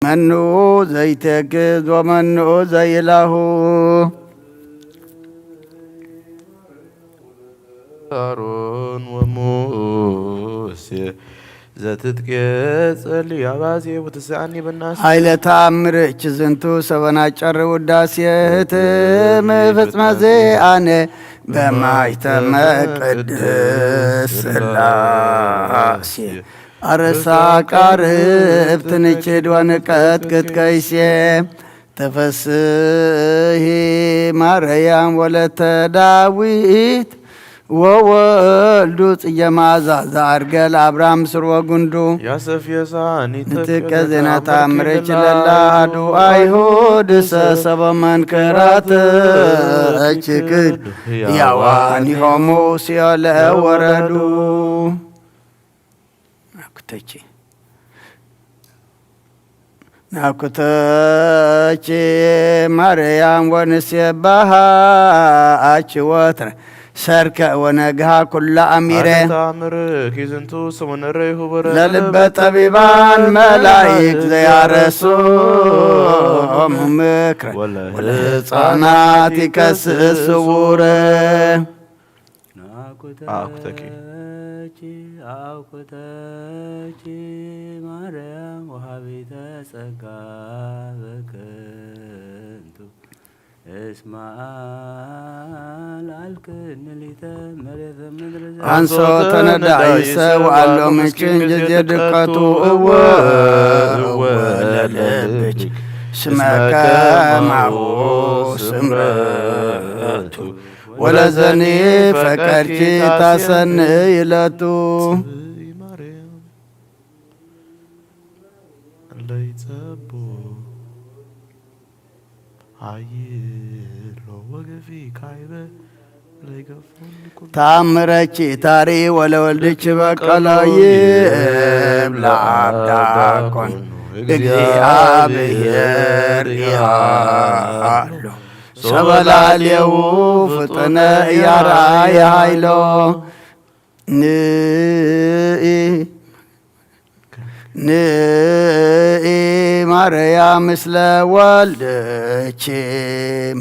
መኑ ዘይተክዝ ወመኑ ዘይላሁ። ኣሮን ወሙሴ ዘትትቄጸሊ ኣባዜ ወትስኣኒ በናስ። ኃይለ ተአምር እች ዝንቱ ሰበና ጨር ውዳሴ ህትም ፍጽመ ዜአነ በማይተመ ቅድስ ሥላሴ። አርሳ ቃርብ ትንችድ ወንቀጥቅጥ ከይሴ። ተፈስሂ ማርያም ወለተ ዳዊት ወወልዱ ጽጌ መዓዛ ዘአርገ ለአብርሃም ስርወ ጉንዱ። ያሰፍ የሳኒ ንጥቀ ተቀደታ ዜና ተአምረኪ ለላ አሐዱ አይሁድ ሰሰቦ መንክራት እችክድ ያዋኒሆሙ ሲኦለ ወረዱ። ናኩተቺ ናኩተቺ ማርያም ወንሴባሃ አቺ ወትረ ሰርክ ወነግሃ ኩላ አሚረ። አምርኪ ዝንቱ ስሙን ረይሁ በረ ለልበ ጠቢባን መላይክ ዘያረሶም ምክረ ወለህፃናት ይከስእ ስውረ። ናኩተኪ አኩተኪ አኩተኪ ማርያም ወሃቢተ ጸጋ በከንቱ እስማ አልዓልክኒ ሊተ መሬት ምድር ዘ- አንሶ ተነዳኢሰ ወአሎ ምችን ጊዜ ድቀቱ እወ እወ ለልብች ስመከ ማሁ ስምረቱ ወለዘኒ ፈቀድኪ ታሰንይ ለቱ። ለይጸቦ ኃይሎ ወገፊ ካይበ ለይገፎኒ ኩሉ። ተአምረኪ ታሪ ወለወልድኪ በቀሎ ይብላ አብዳኮን እግዚአብሔር ይሃሉ። ሶበ ላዕሌሁ ፍጡነ እያርአየ ኃይሎ። ንኢ ንኢ ማርያም ምስለ ወልድኪ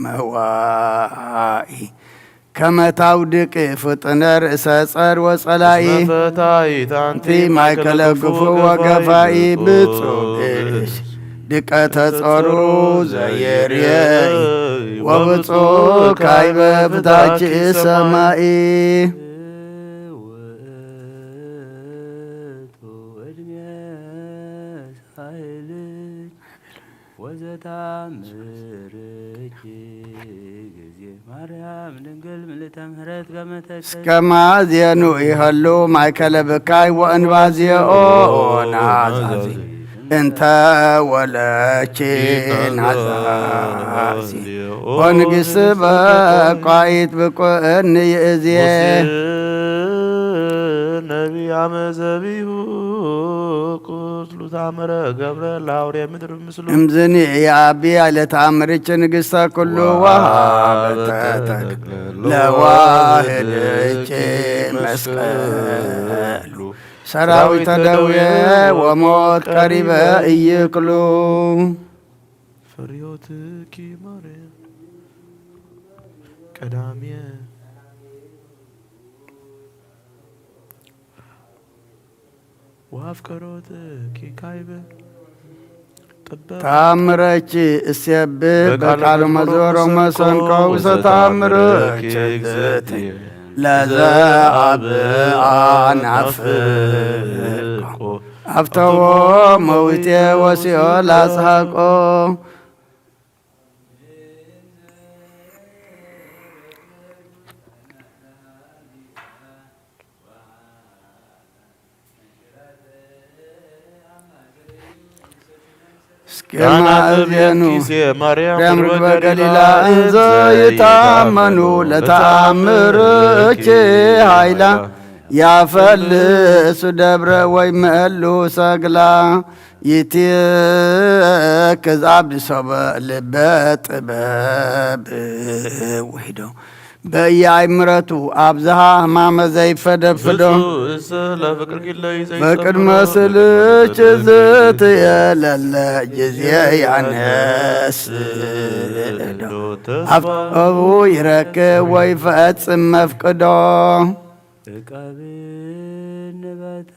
መዋኢ ከመ ታውድቂ ፍጡነ ርእሰ ጸር ወጸላኢ። እስመ ፈታይት አንቲ ማእከለ ክፉ ወገፋኢ። ብፁዕ ብእሲ ድቀተ ጾሩ ዘየርየይ ወብፁዕ ካይበ ፍታቺ ሰማኢ። ውእቱ ዕድሜ ሳይልኪ ወዘታምርኪ ጊዜ ማርያም ድንግል ምልዕተ ምሕረት ከመ ተከ- እስከ ማዜኑ ይኸሉ ማእከለ ብካይ ወእንባዜኦ ናዛዚ እንተ ወለኪ ናዛዚ ወንግስ በቋኢት ብቁእኒ ይእዜ። ሙሴ ነቢይ አመ ዘቢሁ ቁስሉ ታምረ ገብረ ለአውሬ ምድር ምስሉ። እምዝኒ የአቢ ኃይለ ተአምርኪ ንግሥተ ኩሉ ወሀበተ ተክለ ለዋህድኪ መስቀሉ ሰራዊተ ደዌ ወሞት ቀሪበ ኢይክሉ። ፍሬዮትኪ ማርያም ቀዳምየ ወአፍቀሮትኪ ካይበ ጥበብ። ተአምረኪ እሴብህ በቃሉ በቃሉ መዝሙር መዝሙር መሰንቆ መሰንቆ ውስተ ተአምርኪ ውስተ ተአምርኪ እግዝእትየ ለዘ አብአ ናፍቆ አፍተዎ መዊቴ ወሲኦል አጽሐቆ። እስከ ማእዜኑ ማርያም ርግበ ገሊላ እንዘ ይታመኑ ለተአምርኪ ኃይላ ያፈልሱ ደብረ ወይ መሉ ሰግላ ይትክዝ አብዲ ሶበ ልበ ጥበብ ውሂዶ በያይ ምረቱ ኣብዝሃ ህማመ ዘይፈደፍዶ። ብፁዕ እሰ ለፍቅር ኪለይ ዘይጸምሮ በቅድመ ስልች ለመድን ዝትየለለ ጊዜ ያነስ ዶ ተስፋ ኣብኡ ይረክብ ወይ ፈጽም መፍቅዶ። እቀብኒ በተ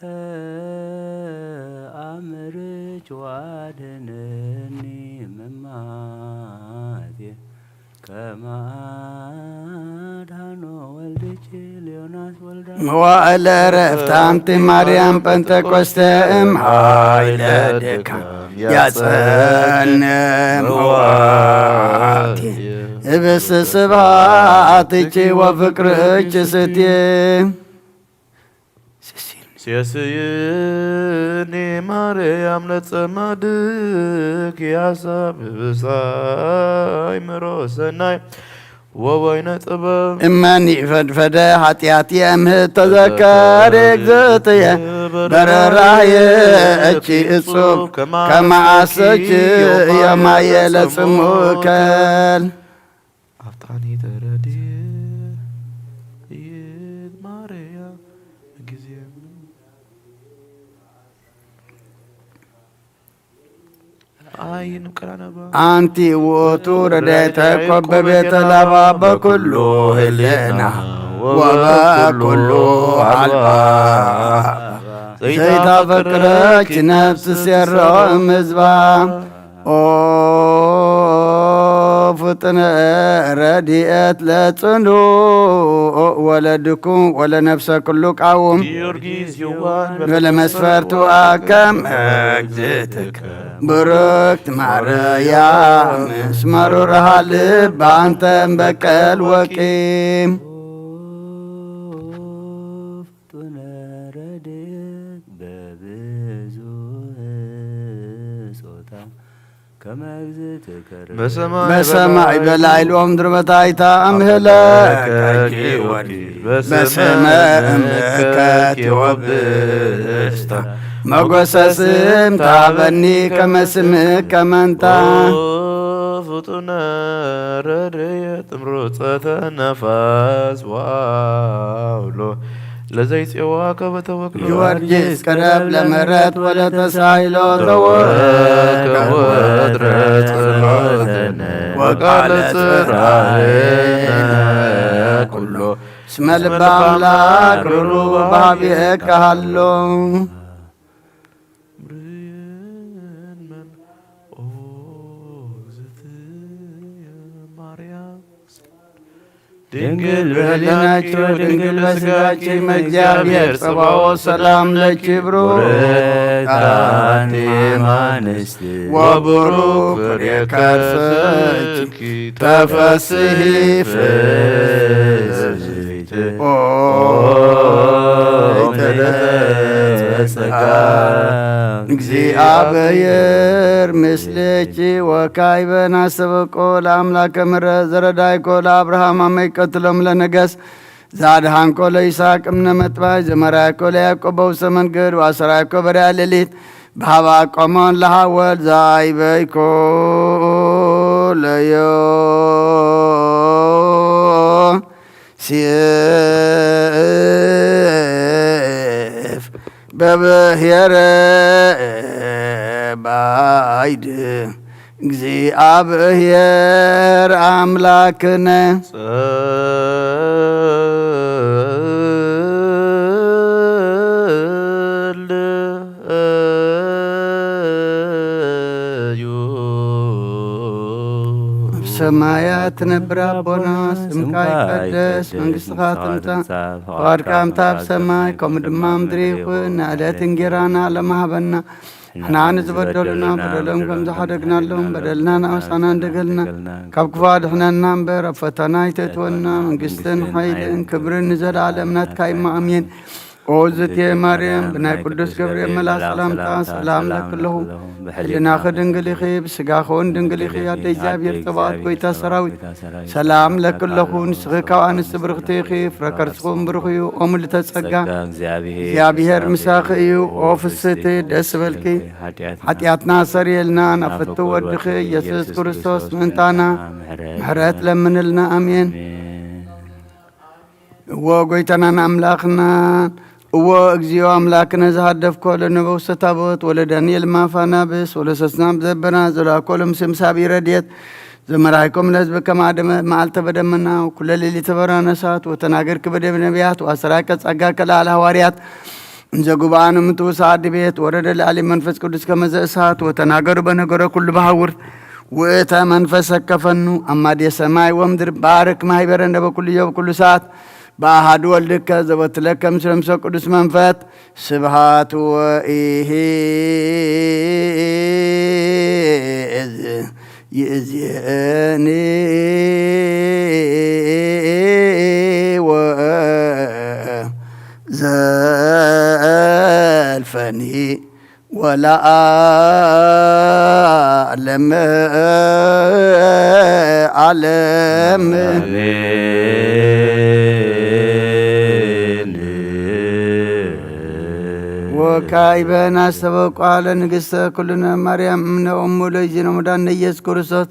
ኣምርች ዋድነኒ መማቴ ከመ አድኃኖ ወልድኪ ዮናስ ወልዳ መዋዕለ ዕረፍት አንቲ ማርያም ጴንጠቆስቴ እም ኃይለ ድካም ያጸን መዋዕቲ ህብስት ስብሐትኪ ወፍቅርኪ ስትየ። ሴስይኒ ማርያም ለጸማድኪ ሐሳብ ብሳይ ምሮ ሰናይ ወወይነ ጥበብ። እመኒ ፈድፈደ ኃጢአትየ እምህት ተዘከሪ እግዝእትየ በረራየኪ እጹብ ከመ አሰኪ የማየ ለጽሙከል። አፍጣኒ ተረድኤት ማርያም ጊዜ አይን ቀራነባ። አንቲ ውእቱ ረድኤተ ኮበቤተ ላባ በኩሉ ህልና ወበኩሉ አልባ ዘይታፈቅረኪ ነፍስ ሴሮ እምዝባ። ኦ ፍጥነ ረድኤት ለጽኑ ወለድኩም ወለነፍሰ ኩሉ ቃውም ጊዮርጊስ ይዋን ወለመስፈርቱ አከም እግዝእትከ ብሩክት ማርያም እስመ ሩርሃ ልብ አንተ እምበቀል ወቂም። ፍጡነ ረድኤት በብዙ ጾታ ከመ እግዝእትከ ርግብ በሰማይ በላዕሎም ድርበታይታ እምህለከኪ ወዲ በስመ እምከኪ ወብስተ መጎሰስም ታበኒ ከመ ስምከ መንታ። ኦ ፍጡነ ረድኤት እምሮጸተ ነፋስ ወአውሎ ለዘይጼዋከ በተወክሎ ጊዮርጊስ ቅረብ ለምህረት ወለተሳሂሎ ተወከ ወትረ ጸሎተነ ወቃለ ጽርዓነ ኩሎ እስመ ልበ አምላክ ርሩብ በሀቤከ ሃሎ። ብርየን መን ኦ እግዝእትየ ማርያም ድንግል በህሊናኪ ወድንግል በስጋኪ እመ እግዚአብሔር ጸባኦት ሰላም ለኪ ብሩክ አንቲ እምአንስት ወብሩክ ፍሬ ከርስኪ ተፈስሒ ፍስሕት ኦ ምልዕተ ጸጋ እግዚአብሔር ምስሌኪ ወካዕበ ናስተበቆ ለአምላከ ምሕረት ዘረዳይኮ ለአብርሃም አመ ይቀትሎም ለነገስ ዘአድኃንኮ ለይስሐቅ እምነ መጥባይ ዘመራይኮ ለያዕቆብ በውስተ መንገድ ወአሰራይኮ በሪያ ሌሊት በሀባ ቆሞን ለሐወል ዛይበይኮ ለዮ ሴፍ በብሔረ ባይድ እግዚአብሔር አምላክነ። ጸል እዩ። ኣብ ሰማያት ትነብር ኣቦና፣ ስምካ ይቀደስ፣ መንግስትኻ ትምጻእ፣ ፈቓድካ ከምታ ኣብ ሰማይ፣ ከምኡ ድማ ኣብ ምድሪ ይኹን። ንዕለት እንጌራና ሎሚ ሃበና። ንሕና ንዝበደሉና በደሎም ከም ዝሓደግናሎም በደልና ንኣውሳና እንደገልና፣ ካብ ክፉ ኣድሕነና እምበር፣ ኣብ ፈተና ኣይተእትወና። መንግስትን ሓይልን ክብርን ንዘለኣለም ናትካ እዩ። ኣሜን። ኦ ዝቴ ማርያም፣ ብናይ ቅዱስ ገብርኤል መልኣኽ ሰላምታ ሰላም ለኪ ኣለኹ። ብሕሊናኺ ድንግል ኢኺ፣ ብስጋኺ እውን ድንግል ኢኺ። ኣደ እግዚኣብሔር ጸባኦት፣ ጎይታ ሰራዊት፣ ሰላም ለኪ ኣለኹ። ንስኺ ካብ ኣንስቲ ብርኽቲ ኢኺ፣ ፍረ ከርስኺ እውን ብሩኽ እዩ። ኦ ምልዕተ ጸጋ፣ እግዚኣብሔር ምሳኺ እዩ። ኦ ፍስሕቲ፣ ደስ በልኪ፣ ሓጢኣትና ሰርየልና፣ ናብ ፍትው ወድኺ ኢየሱስ ክርስቶስ ምእንታና ምሕረት ለምንልና። ኣሜን። እዎ ጎይታናን ኣምላኽናን፣ እዎ እግዚኦ ኣምላክነ፣ ዝሃደፍኮ ለነበውሰ ታቦት ወለ ዳንኤል ማፋናብስ ወለ ሰስናም ዘበና ዘላኮ ለምስምሳቢ ረድኤት ዘመራይኮም ለህዝብ ከማደመ መዓልተ በደመና ኩለ ሌሊተ በራነሳት ወተናገርክ በደብ ነቢያት ወአሰራቀ ጸጋ ከለዓል ሃዋርያት እንዘ ጉባኤነ ምትውሳ አድቤት ወረደ ለዓሊ መንፈስ ቅዱስ ከመዘ እሳት ወተናገሩ በነገረ ኩሉ በሃውር ውእተ መንፈስ ሰከፈኑ አማዴ ሰማይ ወምድር ባርክ ማህበረ እንደ በኩሉ ዮብ ኩሉ ሰዓት በአሃዱ ወልድከ ዘበትለከ ምስለ ምሰ ቅዱስ መንፈስ ስብሃት ወኢሂ ይእዜኒ ወዘልፈኒ ወለዓለመ ዓለም። ወካዕበ ናስተበቋለ ንግስተ ኩልነ ማርያም እምነ እሙ ለይዚነ ሙዳነ ኢየሱስ ክርስቶስ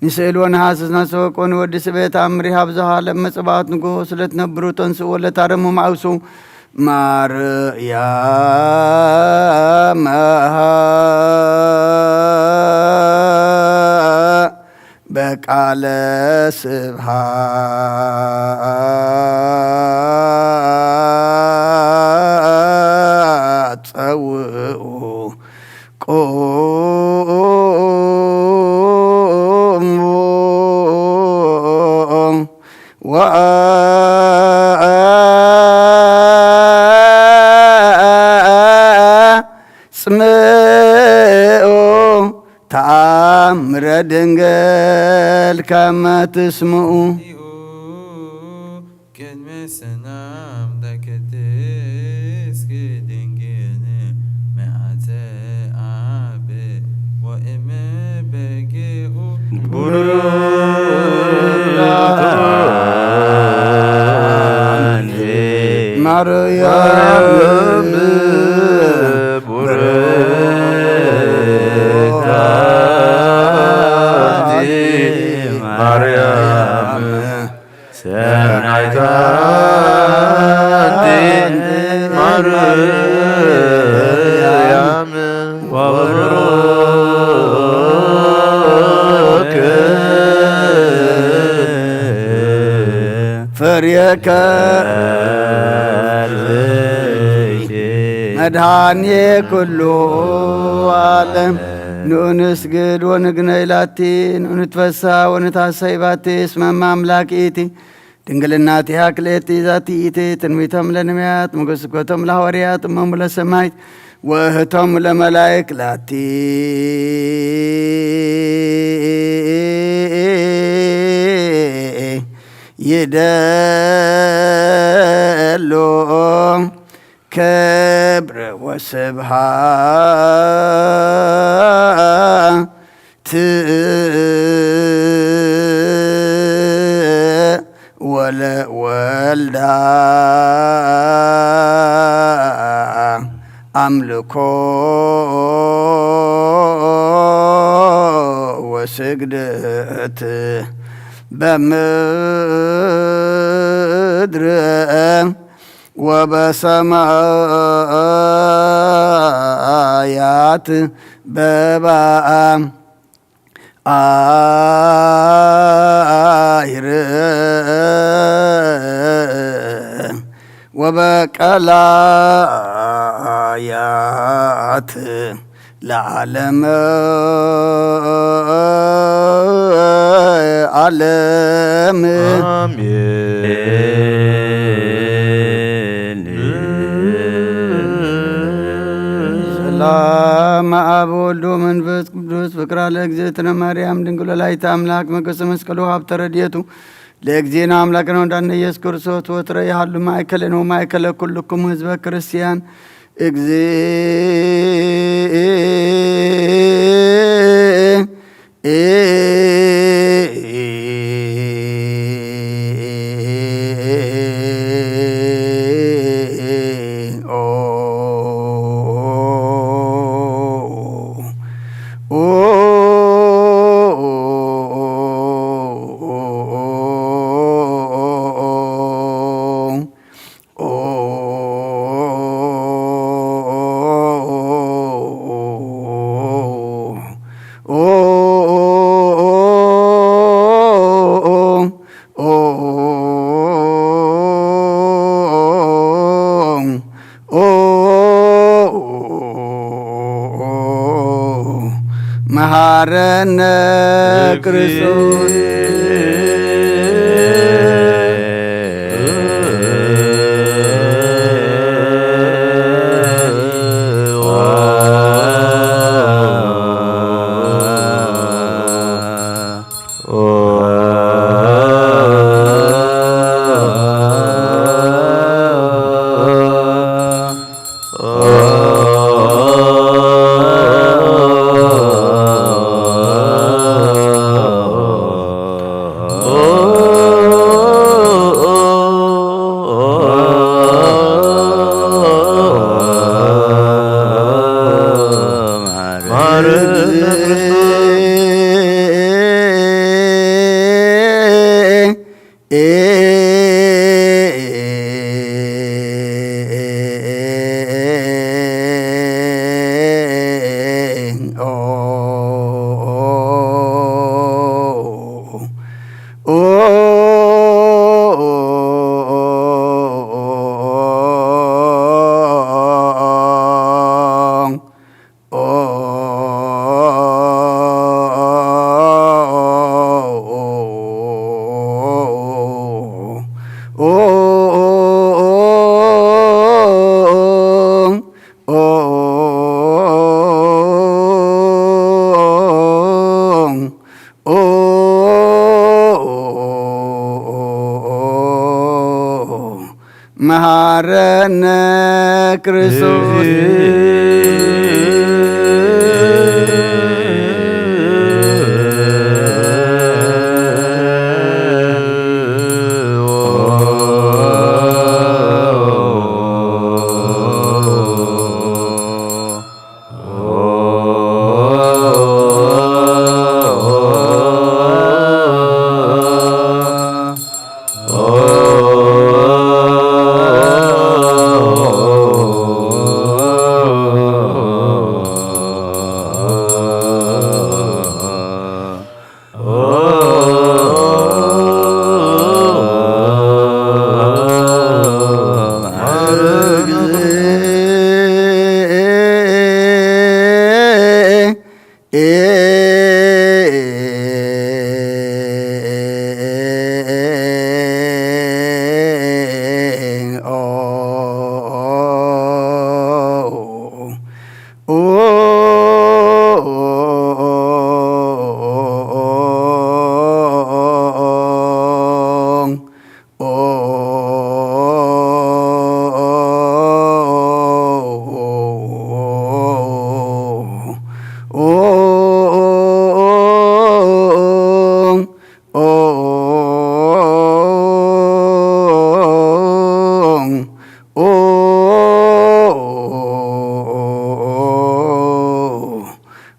ንስእል ወነሃስስ ናስተበቆ ንወዲ ስቤት ኣምሪ ሃብዝሃ ለመጽባዖት ንጎ ስለትነብሩ ተንስኡ ወለታረሙ ማዕውሱ ማርያም በቃለ ስብሃት ጸውኡ ቁሙ ወአጽምዑ ተአምረ ድንግል ከመ ትስምዑ። ቅድሚ ሰላምታ ቅድስት ድንግል ምልዕተ አብ ወእም በጊኡ ቡሩክ አንቲ ማርያም ቡሩክ አንቲ ማርያም ሰናይታ አንቲ ማርያም ወቡሩክ ፍሬከ መድኃኔ ኩሉ ዓለም። ንኡንስግድ ወንግነይ ላቲ ንኡንትፈሳ ወንታሰይ ባቲ እስመ እመ አምላክ ኢቲ ድንግልናቲሃ ክልኤቲ ዛቲ ኢቲ ትንቢቶም ለነቢያት መጎስኮቶም ለሐዋርያት እሞሙ ለሰማይት ወእህቶም ለመላይክ ላቲ ይደሎ ክብር ወስብሃት ወለ ወልዳ አምልኮ ወስግደት በምድር ወበሰማያት በባ አይር ወበቀላያት ለዓለመ ዓለም። አሜን። ሰላም አብ ወልድ ወመንፈስ ቅዱስ ፍቅራ ለእግዝእትነ ማርያም ድንግል ወላዲተ አምላክ መገሰ መስቀሉ ሀብተ ረድኤቱ ለእግዚእነ አምላክነ ወዳነ ኢየሱስ ክርስቶስ ወትረ ይሃሉ ማእከልን ወማእከለ ኩልኩም ህዝበ ክርስቲያን። እግዚእ መሃረነ ክርስቶስ። መሃረነ ክርስቶስ።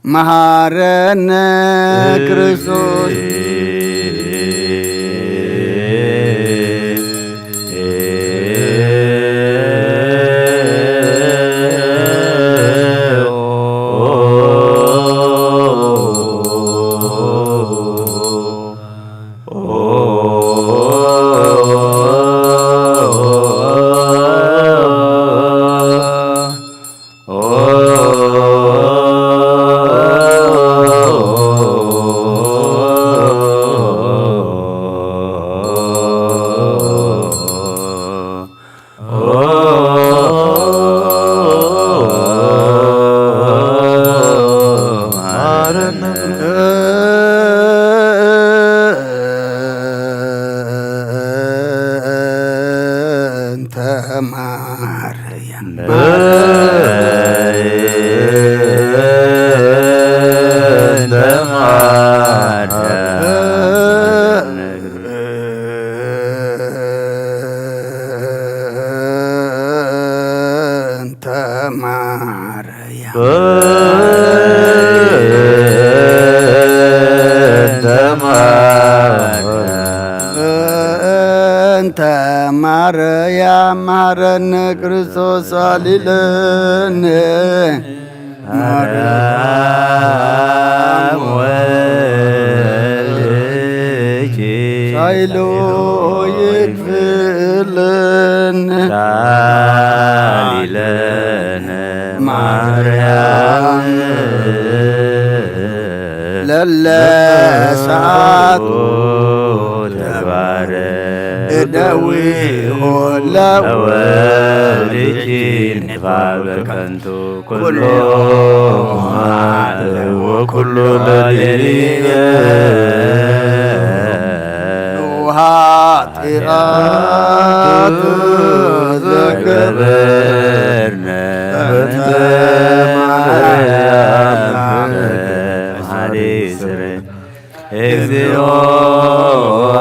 መሃረነ ክርስቶስ። እንተ ማርያም። እንተ ማርያም። እንተ ማርያም። እንተ ማርያም። እንተ ማርያም መሃረነ ክርስቶስ አሊለነ። ማርያም ወልድኪ ሳይሎ ይክፍልን ሳሊለነ ማርያም። ለለ ሰዓት ተግባር እደዊሁ ለወልድኪ ንፋበ ከንቱ ኩሉ ኩሉ ኃጢአት ዘገበርነ በእንተ ማርያም ኃጢአት ስረ እግዚኦ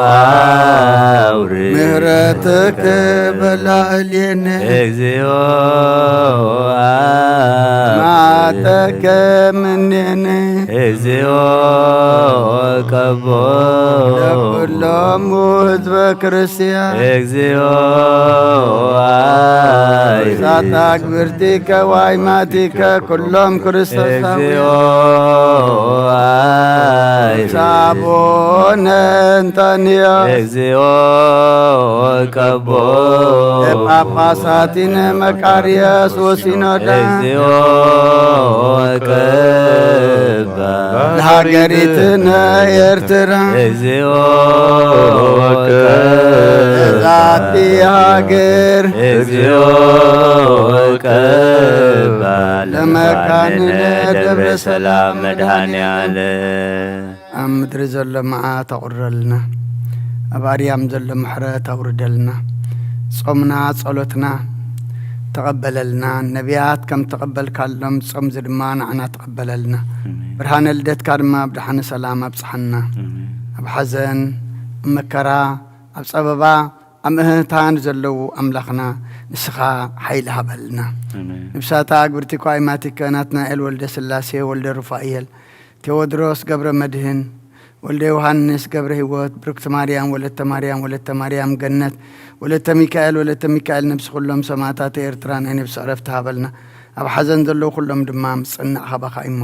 አውሪ ምህረትከ በላዕሌነ እግዚኦ መዓተከ ምኔነ እግዚኦ ቀቦ ለኩሎሙ ህዝበ ክርስቲያን እግዚኦ አይ ሳታ ግብርቲከ ዋይማቲከ ኩሎም ክርስቶሳውያን እግዚኦ አይ ሳቦነ እንጠንዮ እግዚኦ ቀቦ ጳጳሳቲነ መቃርዮስ ወሲኖዳ እግዚኦ ቀባ ለሃገሪትነ ኤርትራ እግዚኦ ዛቲ ሃገር እግዚኦ ቀባ ለመካንነ ደብረ ሰላም መድኃኔዓለም ኣብ ምድሪ ዘሎ መዓት ኣቑርረልና፣ ኣብ ኣርያም ዘሎ ምሕረት ኣውርደልና። ጾምና ጸሎትና ተቐበለልና። ነቢያት ከም ተቐበልካሎም ጾምዚ ድማ ንዓና ተቐበለልና። ኣሜን። ብርሃነ ልደትካ ድማ ብደሓነ ሰላም ኣብጽሓና። ኣሜን። ኣብ ሓዘን፣ ኣብ መከራ፣ ኣብ ጸበባ፣ ኣብ ምህታን ዘለዉ ኣምላኽና ንስኻ ሓይሊ ሃበልና። ኣሜን። ንብሳታ ኣግብርቲ ኳይማቲከ ናትናኤል ወልደ ስላሴ ወልደ ሩፋኤል ቴዎድሮስ ገብረ መድህን፣ ወልደ ዮሃንስ ገብረ ህይወት፣ ብርክቲ ማርያም፣ ወለተ ማርያም፣ ወለተ ማርያም ገነት፣ ወለተ ሚካኤል፣ ወለተ ሚካኤል፣ ነብሲ ኩሎም ሰማዕታት ኤርትራ ናይ ነብሲ ዕረፍቲ ሃበልና። ኣብ ሓዘን ዘለዉ ኩሎም ድማ ምጽናዕ ሃባኻ እሞ፣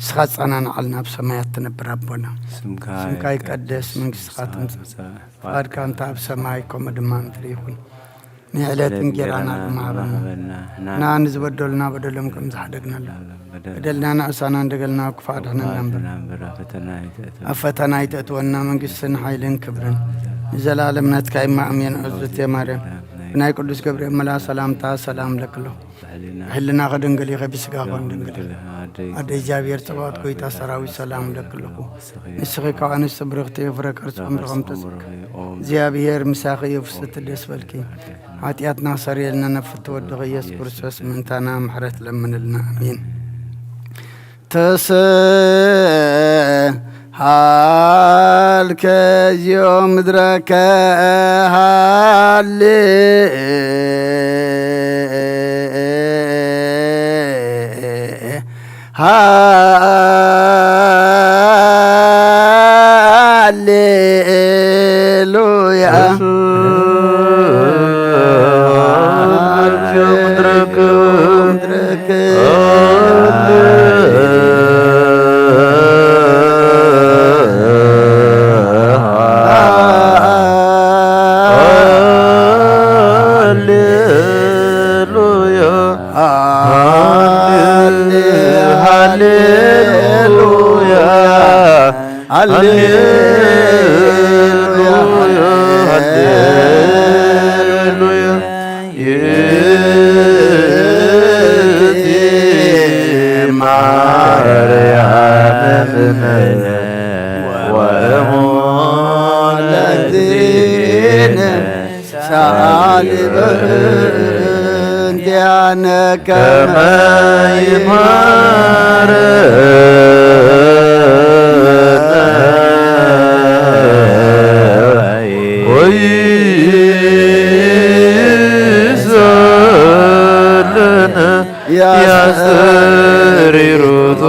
ንስኻ ጸናንዓልና ኣብ ሰማያት ትነብር ኣቦና። ስምካ ስምካ ይቀደስ፣ ይቀደስ፣ መንግስትኻ ትምጻእ፣ ትምጻእ፣ ፍቓድካ እንተ ኣብ ሰማይ ከምኡ ድማ ምድሪ ይኹን። ናይ ዕለት ዕለት እንጌራና እንጌራና ሃበና። ሃበና። ንዓ ንዝበደሉና በደሎም ከም ዝሓደግናሎም። በደልና ንእሳና እንደገልና ክፉእ ኣድሕነና እምበር። እምበር፣ ኣብ ፈተና ኣይተእትወና። ኣብ ፈተና ኣይተእትወና፣ መንግስትን ሓይልን ክብርን ንዘለኣለም ናትካ እማ፣ ኣሜን። ኣሜን። እዙት ማርያም፣ ናይ ብናይ ቅዱስ ገብርኤል መልኣ ሰላምታ ሰላም ለክሎ። ብሕልና ብሕልና ከድንግል ኢኸ፣ ብስጋ ከውን ድንግል ኢኸ። ኣደ ኣደ እግዚኣብሔር ጸባኦት ጎይታ ሰራዊት ሰላም ለክልኹ። ንስኺ ካብ ኣንስቲ ብርኽቲ ፍረ ከርሲ እምርኸም ተጸ እግዚኣብሔር ምሳኺ እዩ፣ ፍስቲ ደስ በልኪ። ሓጢኣትና ሰሪየልና፣ ነፍቲ ወድኺ ኢየሱስ ክርስቶስ ምእንታና ምሕረት ለምንልና። ኣሜን። ተሰ ሃልከ ዚኦ ምድረከ ሃሌ ሃሌሉያ። ሃሌሉያ ሃሌ- ሃሌሉያ ሃሌሉያ ሃሌሉያ። ይእቲ ማርያም እምነ ወእሙ ለእግዚእነ ሰአሊ በእንቲአነ ከመ ይማረነ ወይሰለነ ያስተሪሩቱ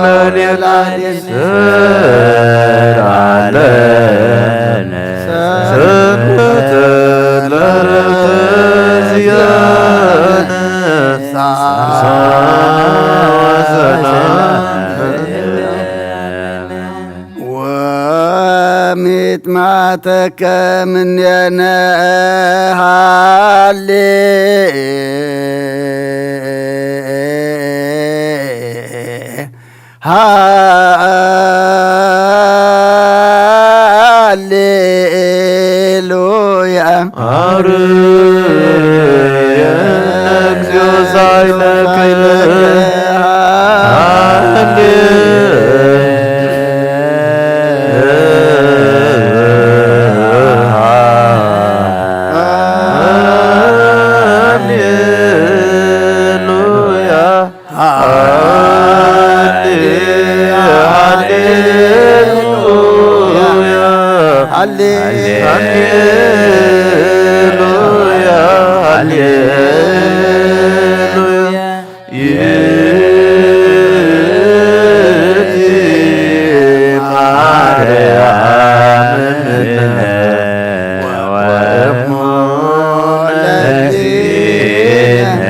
ለሌላ ሰራለነ ሰንበተ ለረፍተ ዚአነ ሳዋሰና ወሚጥማተከ ምኔነ ሃሌ ሃ ሃሌ- ሃሌሉያ፣ ሃሌሉያ። ይእቲ ማርያም እምነ ወእሙ ለእግዚእነ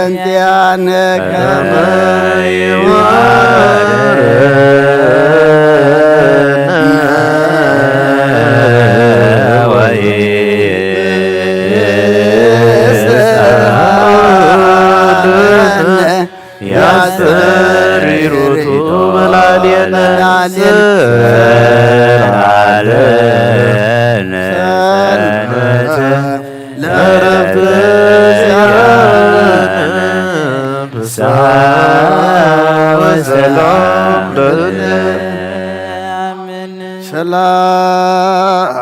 እንቲአነ ከመ ያስተሪሩቱ በላዕሌነ ስላለ ሰንበተ ለረፍት ሲያነ ፍስሐ ወሰላም ለነ። ሰላም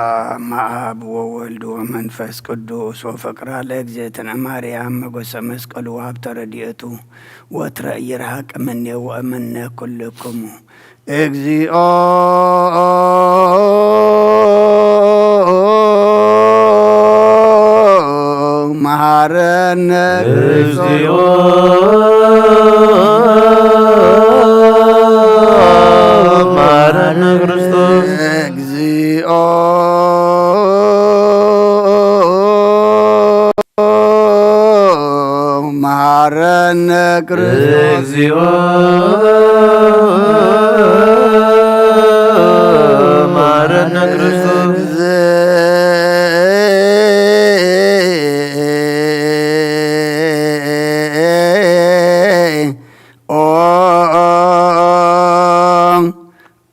አብ ወወልድ ወመንፈስ ቅዱስ ወፍቅራ ለእግዝእትነ ማርያም መጎሰ መስቀሉ ሀብተ ረድኤቱ ወትረ ይርሃቅ እምኔ ወእምነ ኩልክሙ። እግዚኦ መሐረነ እግዚኦ መሐረነ ክርስቶስ። እግዚኦ መሐረነ ክርስቶስ። እግዚኦ መሐረነ ክርስቶስ። ኦ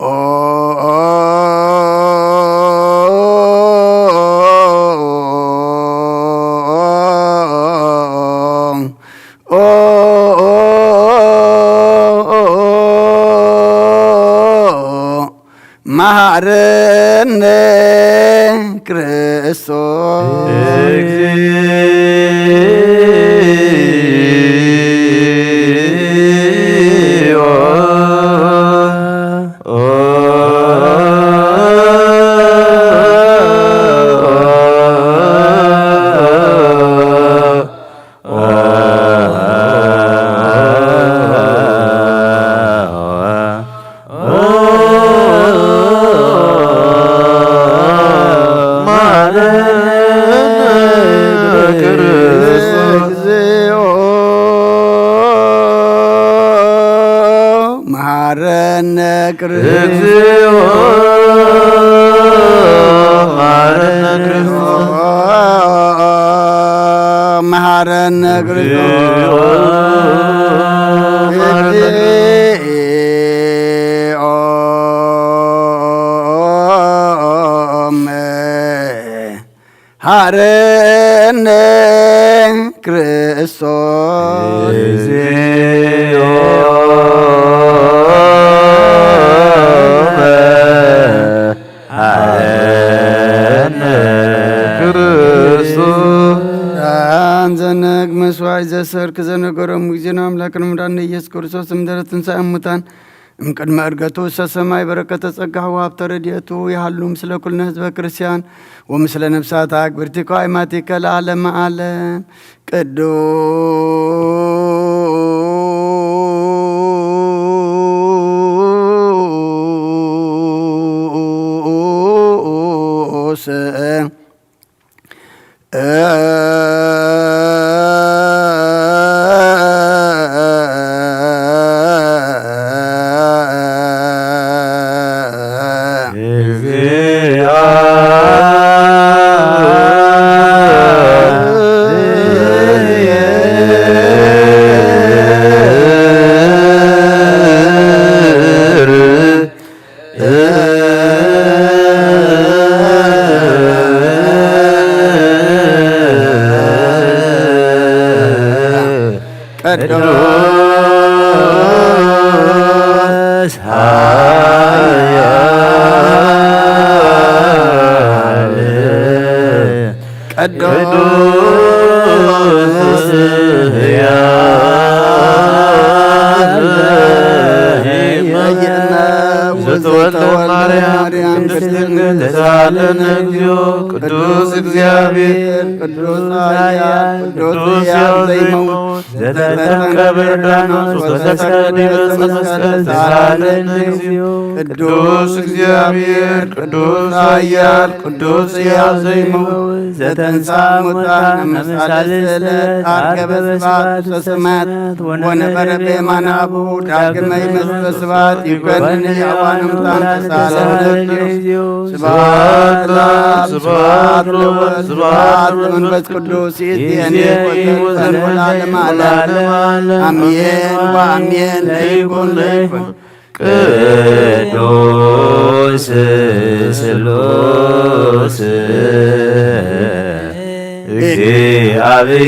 ኦ መሐረነ ክርስቶስ። እግዚኦ መሐረነ ክርስቶስ። እግዚኦ መሐረነ ክርስቶስ። እግዚኦ መሐረነ ክርስቶስ። መሐረነ ክርስቶስ። እግዚኦ መሐረነ ሐረነ ክርስቶስ። እግዚኦ መሐረነ ክርስቶስ። ዳን ዘነግ መስዋዕት ዘሰርክ ዘነገሮም ጊዜና ኣምላክን መድኃኒነ ኢየሱስ ክርስቶስ እምድረ ትንሣኤ እሙታን እምቅድመ ዕርገቱ ውስተ ሰማይ በረከተ ጸጋሁ ወሀብተ ረድኤቱ ይሃሉ ምስለ ኩልነ ህዝበ ክርስቲያን ወምስለ ነፍሳት አግብርቲከ አእማቲከ ለዓለመ ዓለም። ቅዱስ ቅዱስ ኃያል ቅዱስ ሕያው ተወልደ ማርያም ቅድስት ድንግል ተሳለነ እግዚኦ። ቅዱስ እግዚኣብሔር፣ ቅዱስ ኃያል፣ ቅዱስ ሕያው ዘይመውት፣ ዘተንቀበ ዮርዳኖስ ወተሰቅለ ዲበ ዕፀ መስቀል ተሳለነ እግዚኦ። ቅዱስ እግዚኣብሔር፣ ቅዱስ ኃያል፣ ቅዱስ ሕያው ዘይመውት፣ ዘተንሳ ሙታን እምሳሌ ስእለት፣ አርገበ ስብሐት ውስተ ሰማያት ወነበረ በየማነ አቡሁ፣ ዳግመ ይመጽእ በስብሐት ይኮንን ሕያዋን ሙታን ተሳለነ እግዚኦ። ስብሐት ለአብ፣ ስብሐት ለወልድ፣ ስብሐት ለመንፈስ ቅዱስ፣ ይእዜኒ ወዘልዓለመ ዓለም። አሜን ወአሜን። ለይኩን ለይኩን። ቅዱስ ስሉስ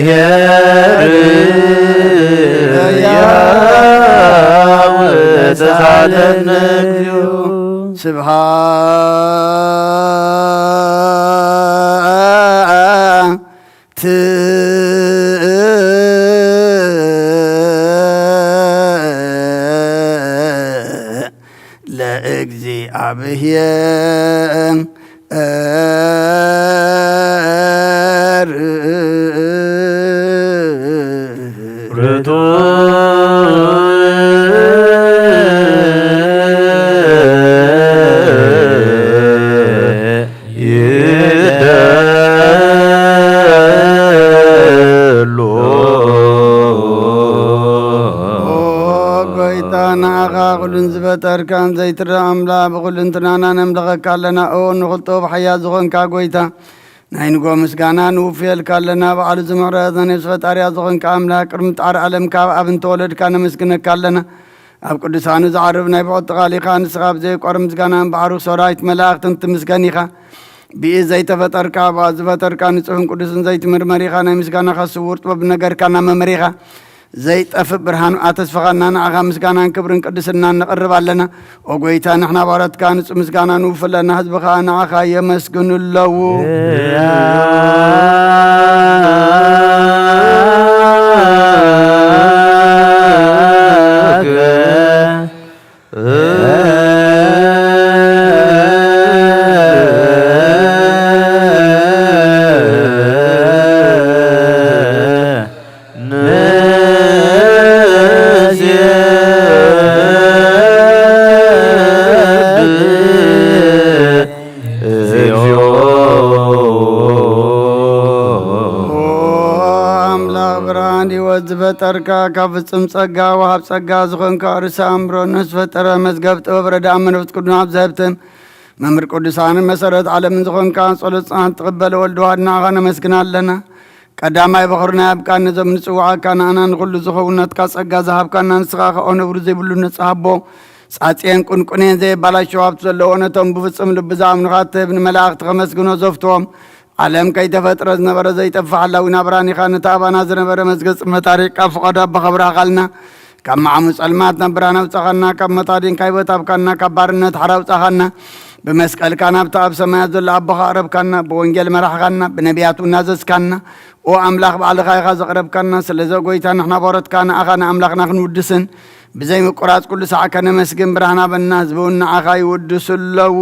እግዚአብሔር ያውጽእ ኃለነ እግዚኦ። ስብሐት ለእግዚአብሔር። ይደሎ። ኦ ጎይታ፣ ንዓኻ ኩሉን ዝፈጠርካን ዘይትረኣ ኣምላኽ፣ ብኹልንትናና ነምልኸካ ኣለና። ኦ ንኹልጦ ብሓያ ዝኾንካ ጎይታ፣ ናይ ንጎ ምስጋና ንውፍየልካ ኣለና። ባዕሉ ዝምሕረት ናይ ነፍሲ ፈጣሪያ ዝኾንካ ኣምላኽ፣ ቅድሚ ጣዕሪ ዓለም ካብ ኣብ እንተወለድካ ነመስግነካ ኣለና። ኣብ ቅዱሳኑ ዝዓርብ ናይ ብቕጥቃሊኻ ንስኻ ብዘይቋር ምስጋናን ባዕሩ ሰራዊት መላእኽትን ትምስገን ኢኻ። ብኢድ ዘይተፈጠርካ፣ ብኣፍ ዝፈጠርካ፣ ንጹሕን ቅዱስን ዘይትምርመር ኢኻ። ናይ ምስጋናኻ ስውር ጥበብ ነገርካ እናመመሪኻ፣ ዘይጠፍእ ብርሃኑ ኣተስፈኻና። ንዓኻ ምስጋናን ክብርን ቅድስናን ነቕርብ ኣለና። ኦ ጎይታ፣ ንሕና ባሮትካ ንጹህ ምስጋና ንውፍለና፣ ህዝብኻ ንዓኻ የመስግኑ ኣለዉ። ኦ ኣምላኽ ብርሃን ህይወት ዝፈጠርካ፣ ካብ ፍጹም ጸጋ ወሃብ ጸጋ ዝኾንካ፣ ርእሰ ኣእምሮ ነፍስ ፈጠረ፣ መዝገብ ጥበብ ረዳእ መንፈስ ቅዱስ ኣብ ዘህብትም መምህር ቅዱሳንን መሰረት ዓለምን ዝኾንካ፣ ጸሎት ጽንዓት ትቕበል ወልድ ዋህድ ንዓኻ ነመስግን ኣለና። ቀዳማይ በኹርና ያብቃን ነዞም ንጽውዓካ ንኣና ንኹሉ ዝኸውን ናትካ ጸጋ ዝሃብካና ንስኻ ኸኣ ነብሩ ዘይብሉ ነጻ ሃቦ ጻጽየን ቁንቁኔን ዘየባላሸው ሃብቲ ዘለዎ ነቶም ብፍጹም ልቢ ዝኣምኑኻ ትህብ ንመላእኽቲ ከመስግኖ ዘፍትዎም ዓለም ከይተፈጥረ ዝነበረ ዘይጠፍእ ሓላዊና ብርሃን ኢኻ። ነቲ ኣባና ዝነበረ መዝገብ ጽልመት ኣርሒቕካ ፍቓዱ ኣቦኻ ብርሃኻ ኣልና። ካብ መዓሙ ጸልማት ናብ ብርሃን ኣውጻኻና፣ ካብ ሞት ኣዲንካ ህይወት ሃብካና፣ ካብ ባርነት ሓራ ኣውጻኻና። ብመስቀልካ ናብቲ ኣብ ሰማያት ዘሎ ኣቦኻ ኣቕረብካና፣ ብወንጌል መራሕኻና፣ ብነቢያት እውን ኣዘዝካና። ኦ ኣምላኽ ባዕልኻ ኢኻ ዘቕረብካና። ስለዚ ኦ ጎይታ ንሕና ባሮትካ ንኣኻ ንኣምላኽና ክንውድስን ብዘይ ምቁራጽ ኩሉ ሳዕ ከነመስግን ብርሃን ሃበና። ህዝቢ እውን ንዓኻ ይውድሱ ኣለዉ።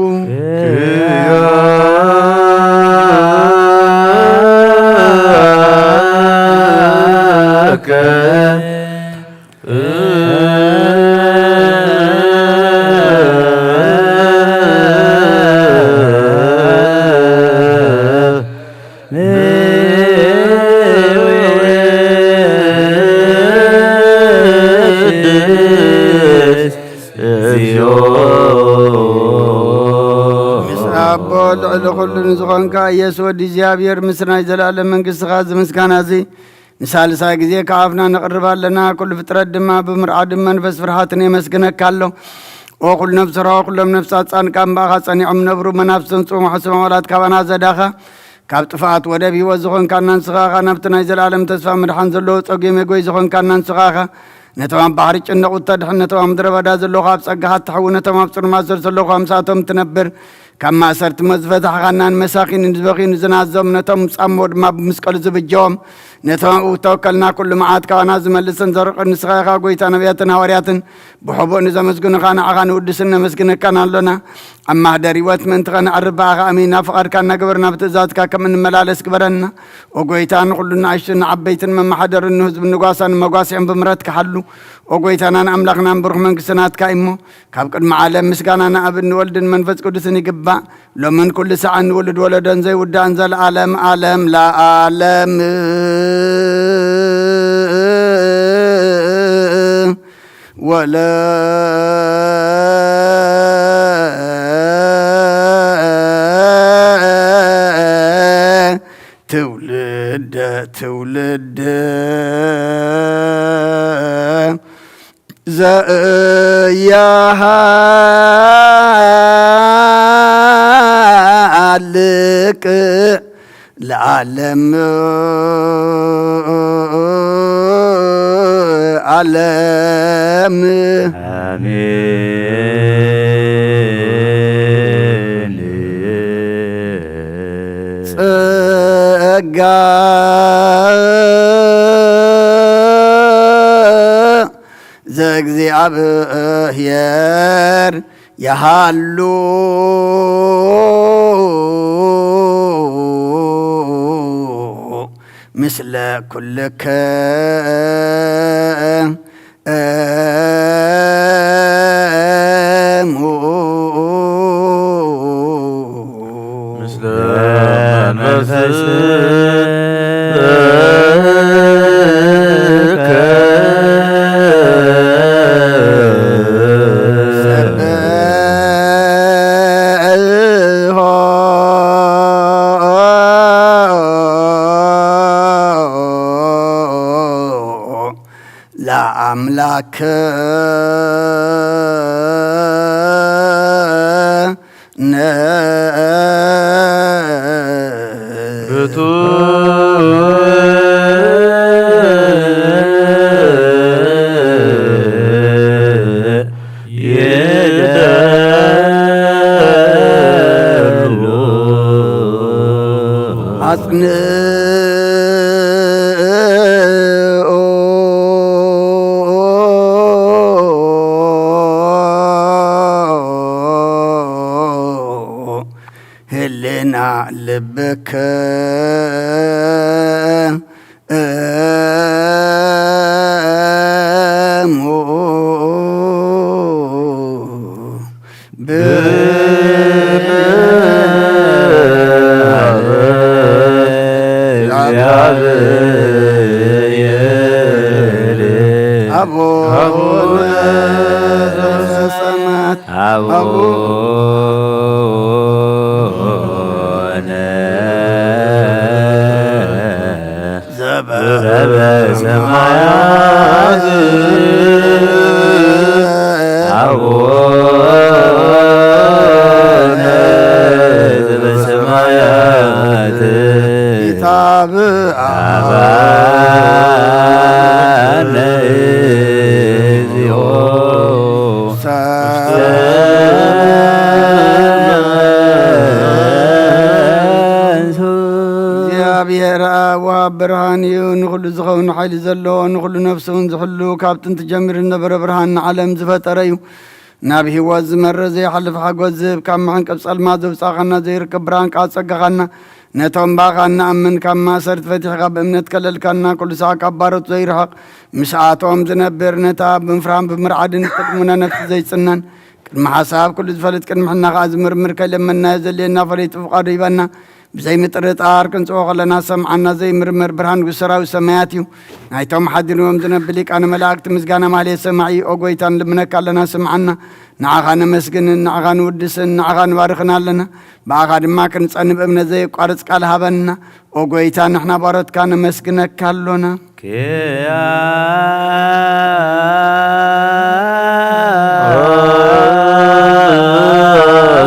ምስ ኣቦ ልዕሊ ኩሉ ንዝኾንካ ኢየሱስ ወዲ እግዚኣብሔር፣ ምስ ናይ ዘለኣለም መንግስትኻ እዚ ምስጋና እዚ ንሳልሳይ ግዜ ካብ ኣፍና ነቕርብ ኣለና። ኩሉ ፍጥረት ድማ ብምርዓድን መንፈስ ፍርሃትን የመስግነካ ኣሎ። ኦ ኩሉ ነፍሲ ርሃ፣ ኩሎም ነፍሳት ጻድቃን ብኣኻ ጸኒዖም ነብሩ፣ መናፍስትን ጽሙሕ ስም ኣባላት ካባና ዘዳኻ፣ ካብ ጥፍኣት ወደብ ህይወት ዝኾንካና ንስኻ ኢኻ። ናብቲ ናይ ዘለኣለም ተስፋ ምድሓን ዘለዎ ጸጉ የመጎይ ዝኾንካና ንስኻ ኢኻ። ነቶም ኣብ ባሕሪ ጭነቑ እተድሕን፣ ነቶም ኣብ ምድረ በዳ ዘለኹ ኣብ ጸጋኻ እትሕዊ፣ ነቶም ኣብ ጽልማት ዘር ዘለኹ ኣብ ምሳቶም እትነብር፣ ካብ ማእሰርቲ ሞት ዝፈታሕኻና፣ ንመሳኺን ንዝበኽዩ ንዝናዘም፣ ነቶም ጻሞ ድማ ብመስቀሉ ዝብጀዎም፣ ነቶም ኣብኡ ተወከልና ኩሉ መዓት ካባና ዝመልስን ዘርቕን ንስኻ ኢኻ፣ ጎይታ ነቢያትን ሃዋርያትን። ብሕቡእ ንዘመስግኑኻ ንዓኻ ንውድስን ነመስግነካን ኣሎና። ኣብ ማህደር ህይወት ምእንቲ ኸነዕርብ ብኣኻ ኣሚና ፍቓድካ እናገበርና ብትእዛዝካ ከም እንመላለስ ግበረና። ኦ ጎይታ፣ ንኹሉ ንኣሽቱን ንዓበይትን መመሓደርን ንህዝብን ንጓሳን መጓስያን ብምሕረትካ ሓሉ። ኦ ጎይታናን ኣምላኽናን ብሩኽ መንግስቲ ናትካ እሞ፣ ካብ ቅድሚ ዓለም ምስጋና ንኣብን ንወልድን መንፈስ ቅዱስን ይግባእ። ሎምን ኩሉ ሰዓን ንውሉድ ወለዶን ዘይውዳእን ዘለዓለም ዓለም ለዓለም። ወለ ትውልደ ትውልድ ዘያሃልቅ ለዓለም ዓለም። ኣሜን። ጸጋ ዘእግዚኣብሔር ይሃሉ ምስለ ኩልከ እሙ። ምስለ መንፈስከ ሰብሖ ለአምላክ ነ ርቱ ይደሉ አጽንኦ ህልና ልብከ እሙ። ብእግዚኣብሔር አቡነ ዘበሰማያት አቡነ ዘበሰማያት አቡነ ዘበሰማያት ይትባረክ ስምከ እግዚኦ። እግዚአብሔር አብ ወሃብ ብርሃን እዩ። ንኹሉ ዝኸውን ሓይሊ ዘለዎ፣ ንኹሉ ነፍሲ እውን ዝሕሉ፣ ካብ ጥንቲ ጀሚሩ ዝነበረ ብርሃን ንዓለም ዝፈጠረ እዩ። ናብ ህይወት ዝመርህ ዘይሓልፍ ሓጎስ ዝህብ፣ ካብ መዕንቀፍ ጸልማት ዘውጻእኻና፣ ዘይርከብ ብርሃን ከኣ ኣጸጋኻና። ነቶም ብኣኻ እንኣምን ካብ ማእሰርቲ ፈቲሕካ ብእምነት ከለልካና፣ ኩሉ ሳዕ ካብ ባሮት ዘይርሕቕ ምስኣቶም ዝነብር፣ ነታ ብምፍራህን ብምርዓድን እትድምነ ነፍሲ ዘይጽነን፣ ቅድሚ ሓሳብ ኩሉ ዝፈልጥ፣ ቅድሚ ሕና ከኣ ዝምርምር፣ ከይለመንናዮ ዘድልየና ፈሊጡ ፍቓዱ ሂበና። ብዘይ ምጥርጣር ክንጽዎ ከለና ሰምዓና፣ ዘይምርመር ብርሃን ንጉስ ሰራዊት ሰማያት እዩ። ናይቶም ሓዲርዎም ዝነብር ሊቃነ መላእክት ምስጋና ማህሌት ሰማዒ፣ ኦ ጎይታ፣ ንልምነካ ኣለና፣ ስምዓና። ንዓኻ ነመስግንን ንዓኻ ንውድስን ንዓኻ ንባርኽን ኣለና። ብኣኻ ድማ ክንጸንብ እምነት ዘየቋርጽ ቃል ሃበና። ኦ ጎይታ፣ ንሕና ባሮትካ ነመስግነካ ኣሎና።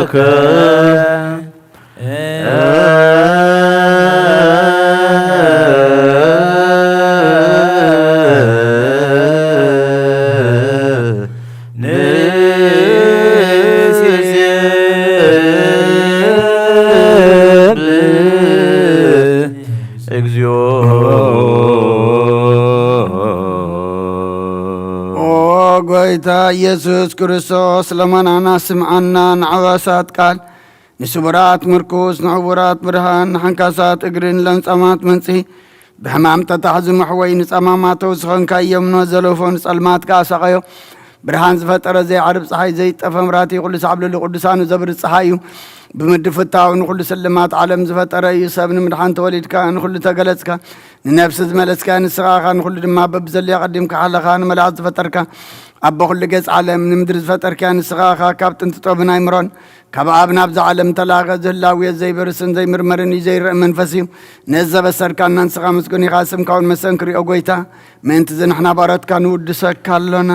ኪያከ ኢየሱስ ክርስቶስ ለመናና ስምዓና፣ ንዓዋሳት ቃል፣ ንስቡራት ምርኩስ፣ ንዕውራት ብርሃን፣ ንሓንካሳት እግርን ለምጻማት መንጽሂ፣ ብሕማም ተታሕዙ መሕወይ፣ ንጸማማት ተውስኸንካ እዮም፣ ንዘለፎ ንጸልማት ከኣ ሰቐዮ። ብርሃን ዝፈጠረ ዘይዓርብ ጸሓይ፣ ዘይጠፈ ምራቲ፣ ኩሉ ሳዕ ኣብ ልዕሊ ቅዱሳኑ ዘብርህ ጸሓይ እዩ። ብምድፍታው ንኹሉ ስልማት ዓለም ዝፈጠረ እዩ። ሰብ ንምድሓን ተወሊድካ፣ ንኹሉ ተገለጽካ፣ ንነፍሲ ዝመለስካ ንስኻ ኢኻ፣ ንኹሉ ድማ በብዘለዮ ቀዲምካ ሓለኻ፣ ንመላእክት ዝፈጠርካ፣ ኣቦ ኩሉ ገጽ ዓለም ንምድሪ ዝፈጠርካ ንስኻ ኢኻ። ካብ ጥንቲ ጥበብን ኣይምሮን ካብ ኣብ ናብዛ ዓለም ተላኸ፣ ዝህላው ዘይበርስን ዘይምርመርን እዩ፣ ዘይረእ መንፈስ እዩ። ነዚ ዘበሰርካና ንስኻ ምስጉን ኢኻ፣ ስምካ እውን መሰንክር እዩ፣ ኦ ጎይታ። ምእንቲ እዚ ንሕና ባሮትካ ንውድሰካ ኣሎና።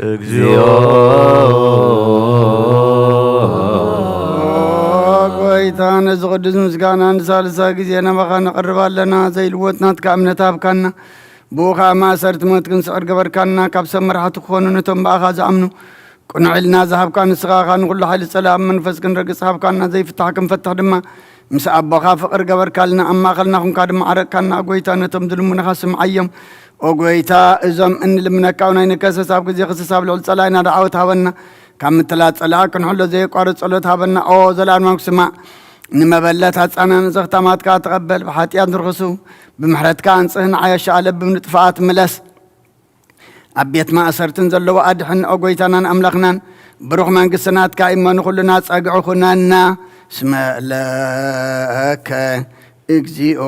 እግዚኦ። ኦ ጎይታ፣ ነዚ ቅዱስ ምስጋና ንሳልሳይ ግዜ ናባኻ ነቕርብ ኣለና። ዘይልወጥ ናትካ እምነት ሃብካና። ብኡ ኸኣ ማእሰርቲ ሞት ክንስዕር ገበርካና። ካብ ሰብ መራሕቲ ክኾኑ ነቶም ብኣኻ ዝኣምኑ ቅኑዕ ኢልና ዝሃብካ ንስኻ ኢኻ። ንኹሉ ሓይሊ ጸላእ ኣብ መንፈስ ክንረግጽ ሃብካና። ዘይፍታሕ ክንፈትሕ ድማ ምስ ኣቦኻ ፍቕሪ ገበርካልና። ኣብ ማእከልና ኹንካ ድማ ዓረቅካና። ኦ ጎይታ፣ ነቶም ዝልምኑኻ ስምዓዮም። ኦ ጎይታ፣ እዞም እንልምነካ እውን ኣይንከሰስ። ኣብ ግዜ ክስስ ኣብ ልዕሊ ጸላኢና ደዓወት ሃበና። ካብ ምትላል ጸላኢ ክንሕሎ ዘየቋርጽ ጸሎት ሃበና። ኦ ዘላለማዊ ስማዕ፣ ንመበለት ኣጻናን ዘኽታማትካ ተቐበል። ብሓጢኣት ንርኽሱ፣ ብምሕረትካ ኣንጽህ፣ ንዓያሻ ኣለብም ንጥፍኣት ምለስ። ኣብ ቤት ማእሰርትን ዘለዎ ኣድሕን፣ ኦ ጎይታናን ኣምላኽናን። ብሩኽ መንግስቲ ናትካ እሞ ንኹልና ጸግዒ ኩነና። ስመ ለከ እግዚኦ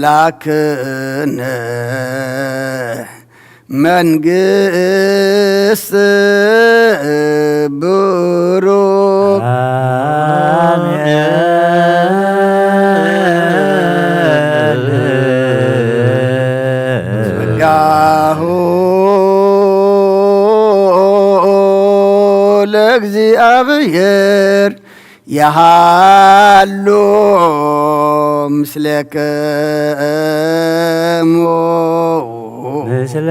ኣምላክነ። መንግስት ብሩክ አሜን። ጸጋሁ ለእግዚኣብሔር የሃሉ ምስሌክሙ። ምስለ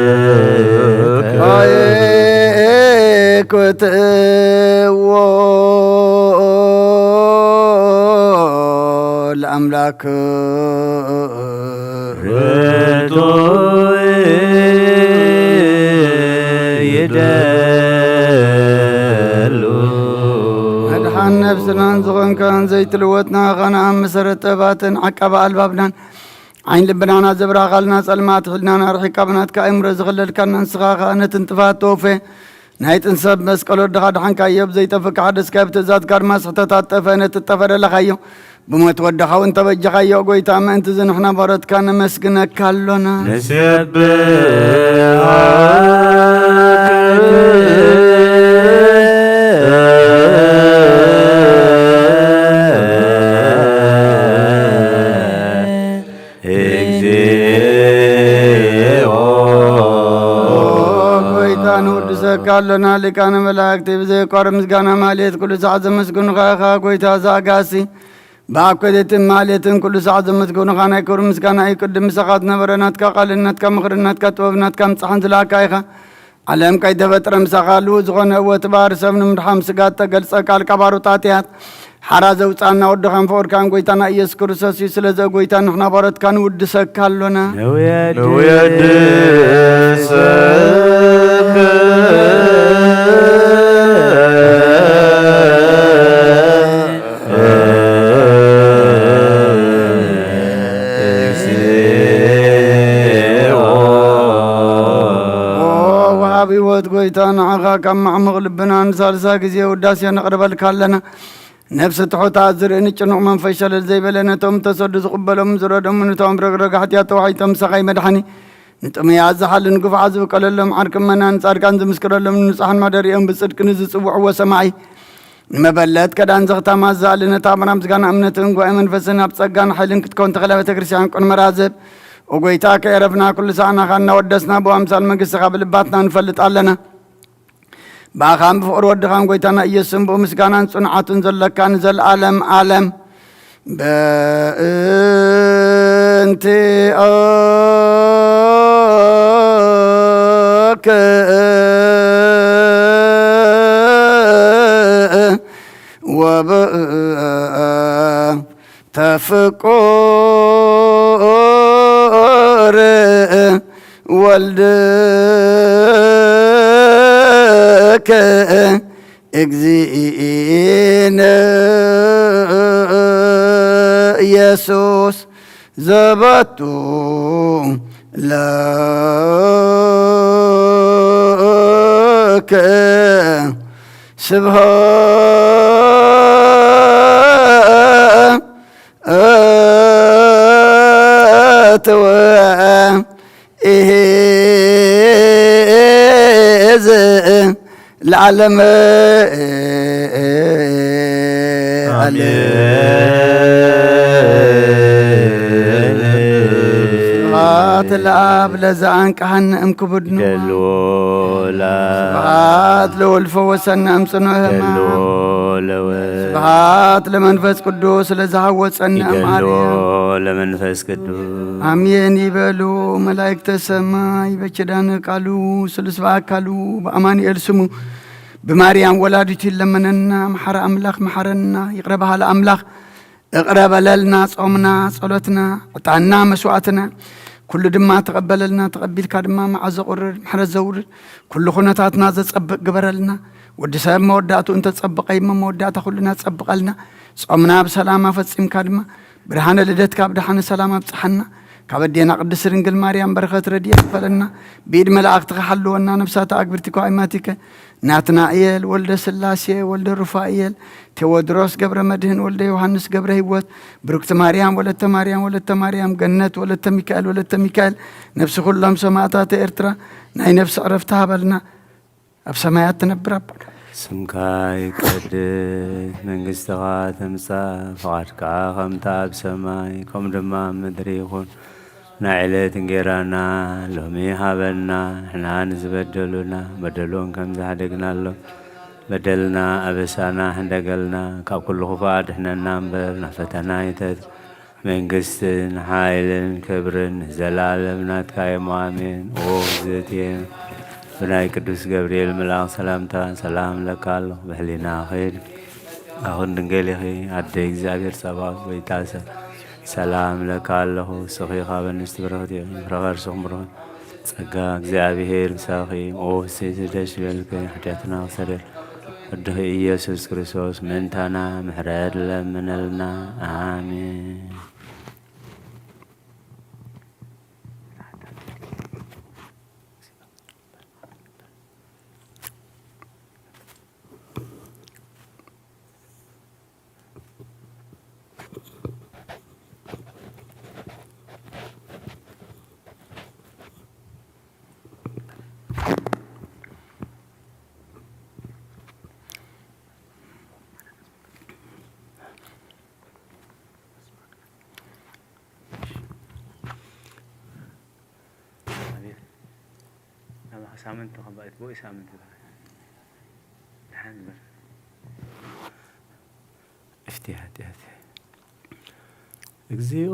መንፈስከ። ወይኩትዎ ለኣምላክ። ርቱዕ ይደሉ። መድሓን ነፍስናን ዝኾንካን ዘይትልወጥ ንዓኻ ንኣብ መሰረት ጥበባትን ዓቃቢ ኣልባብናን ዓይን ልብናና ዘብራኻልና ጸልማት ሒድናና ርሒቃ ብናትካ ኣእምሮ ዝኸለልካና ንስኻ ኸኣ ነትን ጥፋት ተወፈ ናይ ጥንሰብ መስቀል ወድኻ ድሓንካዮ ብዘይጠፍእ ሓደስካ ብትእዛዝካ ድማ ስሕተታት ጠፈ ነቲ ጠፈ ደለኻዮ። ብሞት ወድኻ እውን ተበጀኻዮ። ጎይታ፣ ምእንቲ እዚ ንሕና ባሮትካ ነመስግነካ ኣሎና። ንሰብሐካ እግዚኦ። ኦ ጎይታ፣ ንውድሰካ ኣሎና። ሊቃነ መላእክቲ ብዘየቋርብ ምስጋና ማሌት ኩሉ ሳዕ ዘመስግኑኻ ኢኻ። ጎይታ፣ እዚ ኣጋሲ ብኣኮቴትን ማሌትን ኩሉ ሳዕ ዘመስግኑኻ ናይ ክብሪ ምስጋና እዩ። ቅድም ምሳኻ ዝነበረ ናትካ ቃልን ናትካ ምኽርን ናትካ ጥበብ ናትካ ምጻሕን ዝለኣካ ኢኻ። ዓለም ከይተፈጥረ ምሳኻ ህልው ዝኾነ እወ እቲ ባህሪ ሰብ ንምድሓን ስጋ እተገልጸ ቃልካ ባሩት ሓጢኣት ሓራ ዘውጻና ወድኻን ፍቕርካን ጎይታና ኢየሱስ ክርስቶስ እዩ። ስለዚ ጎይታ ንሕና ባሮትካ ንውድሰካ ኣሎና። ንውየድሰከ ኦ ወሃቢ ህይወት ጎይታ፣ ንዓኻ ካብ ማዕሙቕ ልብና ንሳልሳይ ግዜ ውዳሴ ነቕርበልካ ኣለና። ነፍሲ ትሑት ዝርኢ ንጭኑቕ መንፈስ ሸለል ዘይበለ ነቶም ተሰዱ ዝቕበሎም ዝረዶም ንቶም ረግረግ ሓጢኣት ተዋሒጦም ሰኻይ መድሓኒ ንጥሙያት ዝሓልን ግፉዓት ዝብቀለሎም ዓርኪ መናን ጻድቃን ዝምስክረሎም ንንጹሓን ማደሪኦም ብጽድቂ ንዝጽውዕዎ ሰማዒ ንመበለት ከዳን ዘኽታማ ዘኣሊ ነታ ኣምራ ምስጋና እምነትን ጉባኤ መንፈስን ኣብ ጸጋን ሓይልን ክትከውን ተኽለ ቤተ ክርስቲያን ቅድመ ራዝብ። ኦ ጎይታ ከየረፍና ኩሉ ሰዓናኻ እናወደስና ብኣምሳል መንግስትኻ ብልባትና ንፈልጥ ኣለና። ብኣኻን ብፍቕሪ ወድኻን ጎይታና ኢየሱስን ብኡ ምስጋናን ጽንዓቱን ዘለካ ንዘለኣለም ኣለም። በእንቲኦከ ወበ ተፍቁር ወልድከ እግዚእነ ኢየሱስ ዘበቱ ለከ ስብሐት ወ ኢሕዝ ለዓለም። ኣሜን። ስብሐት ለኣብ ለዘ ኣንቀሐነ እምክቡድ ንዋ። ደልዎ ላ- ስብሐት ለወልድ ፈወሰነ እምጽኑዕ ህማም። ደልዎ ለወ- ስብሐት ለመንፈስ ቅዱስ ለዘሃወጸነ ይደልዎ እምኣርያም። ለመንፈስ ቅዱስ። ኣሜን ይበሉ መላእክተ ሰማይ በኪዳነ ቃሉ ስሉስ በአካሉ በአማኑኤል ስሙ ብማርያም ወላዲቱ ይለመነና። መሓሪ ኣምላኽ መሓረና፣ ይቕረ በሃሊ ኣምላኽ እቕረ በለልና። ጾምና፣ ጸሎትና፣ ዕጣንና፣ መስዋዕትና ኩሉ ድማ ተቐበለልና። ተቐቢልካ ድማ መዓዝ ዘቑርር ምሕረት ዘውርድ ኩሉ ኩነታትና ዘጸብቕ ግበረልና። ወዲ ሰብ መወዳእቱ እንተጸብቐ እሞ መወዳእታ ኩልና ጸብቐልና። ጾምና ብሰላም ኣፈጺምካ ድማ ብርሃነ ልደትካ ብደሓነ ሰላም ኣብጽሓና። ካብ ኣዴና ቅድስት ድንግል ማርያም በረኸት ረድኤት ይክፈለና። ብኢድ መላእክትኻ ሓልወና። ነፍሳት ኣግብርቲ ከዋይማቲከ ናትናኤል ወልደ ስላሴ ወልደ ሩፋኤል ቴዎድሮስ ገብረ መድህን ወልደ ዮሃንስ ገብረ ህይወት ብሩክቲ ማርያም ወለተ ማርያም ወለተ ማርያም ገነት ወለተ ሚካኤል ወለተ ሚካኤል ነፍሲ ኩሎም ሰማእታት ኤርትራ ናይ ነፍሲ ዕረፍቲ ሃበልና። ኣብ ሰማያት ትነብር ኣቦና። ስምካ ይቀደስ፣ መንግስትኻ ትምጻእ፣ ፍቓድካ ከምታ ኣብ ሰማይ ከምኡ ድማ ኣብ ምድሪ ይኹን። ናይ ዕለት እንጌራና ሎሚ ሃበና፣ ንሕና ንዝበደሉና በደሎም ከም ዝሓደግናሎም በደልና ኣበሳና ሕንደገልና፣ ካብ ኩሉ ክፉእ ኣድሕነና እምበር ናብ ፈተና ኣይተት መንግስትን ሓይልን ክብርን ንዘለኣለም ናትካ እዮም፣ ኣሜን። ኦ እግዝእትየ፣ ብናይ ቅዱስ ገብርኤል መልኣኽ ሰላምታ ሰላም እለካ ኣለኹ። ብሕሊና ኸይድ ኣኹን ድንግል ኢኺ፣ ኣደ እግዚኣብሔር ጸባኦት፣ ጎይታ ሰብ ሰላም እለካ ኣለኹ። እስኺ ካብ ኣንስቲ ብርኽቲ ኢኺ፣ ፍረ ከርስኹም ብሩኽ። ጸጋ እግዚኣብሔር ምሳኺ፣ ኦ ፍስሕቲ ደስ ይበልኪ፣ ሓጢኣትና ክሰርየልና ወድኺ ኢየሱስ ክርስቶስ ምእንታና ምሕረት ለምነልና። ኣሜን። ሳምንት ተኸባኢት ብኡ ሳምንት ይበሃል። ደሓን በል። እፍቲ ሓጢኣት። እግዚኦ።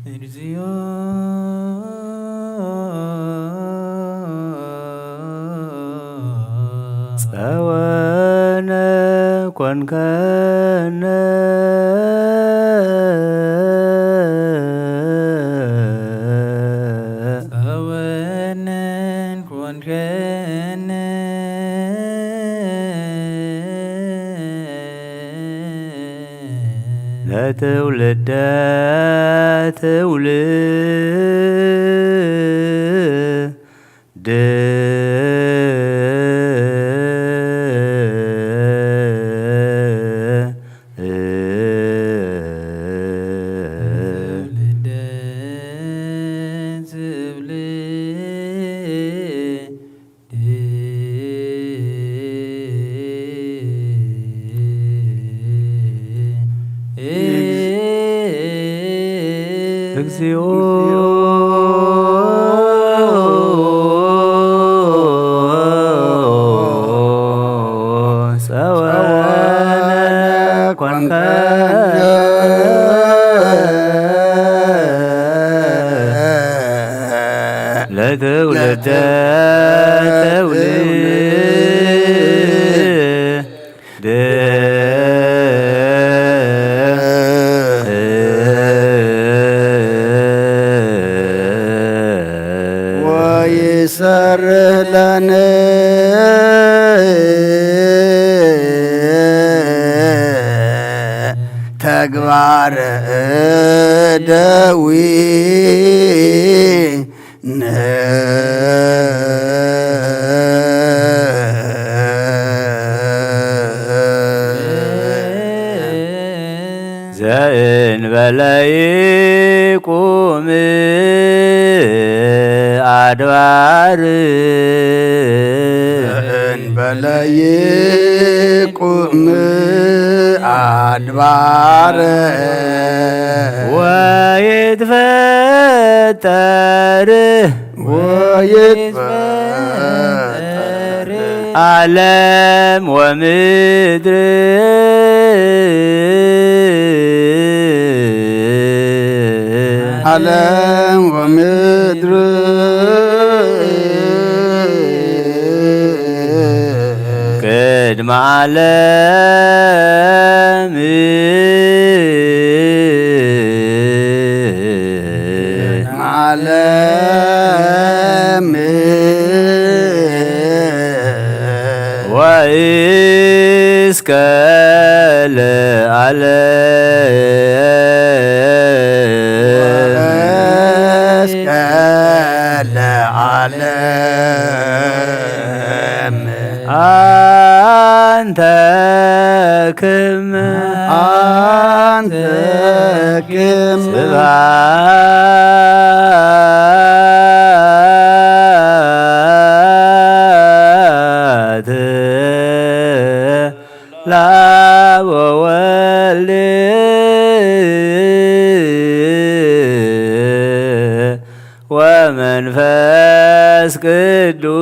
እግዚኦ። ጸወነ ኮንከነ። ጸወነን ኮንከነ። ለትውልደ ትውልድ እግዚኦ ጸወነ ኮንከ ለትውልደ ተውልድ ወይሰርህ ለነ ተግባረ እደዊ ዘእንበለ ይቁም አድባር ዘእንበለ ይቁም አድባር ወይትፈጠር ወይትፈጠር ዓለም ወምድር ዓለም ወምድር ቅድመ ዓለም ዓለም ወእስከ ለዓለም ወእስከ ለዓለም። አንተ ክም አንተ ክም ስብሐት ለአብ ወወልድ ወመንፈስ ቅዱስ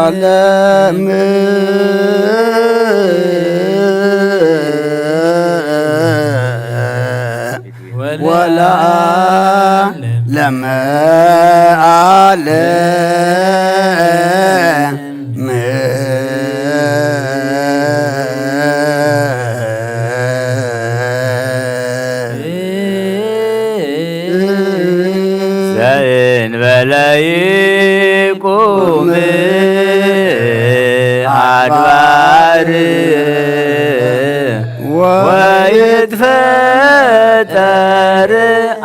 ለዓለም ወለዓለመ ዓለም። ዘእንበለ ይቁም አድባር ወይትፈጠር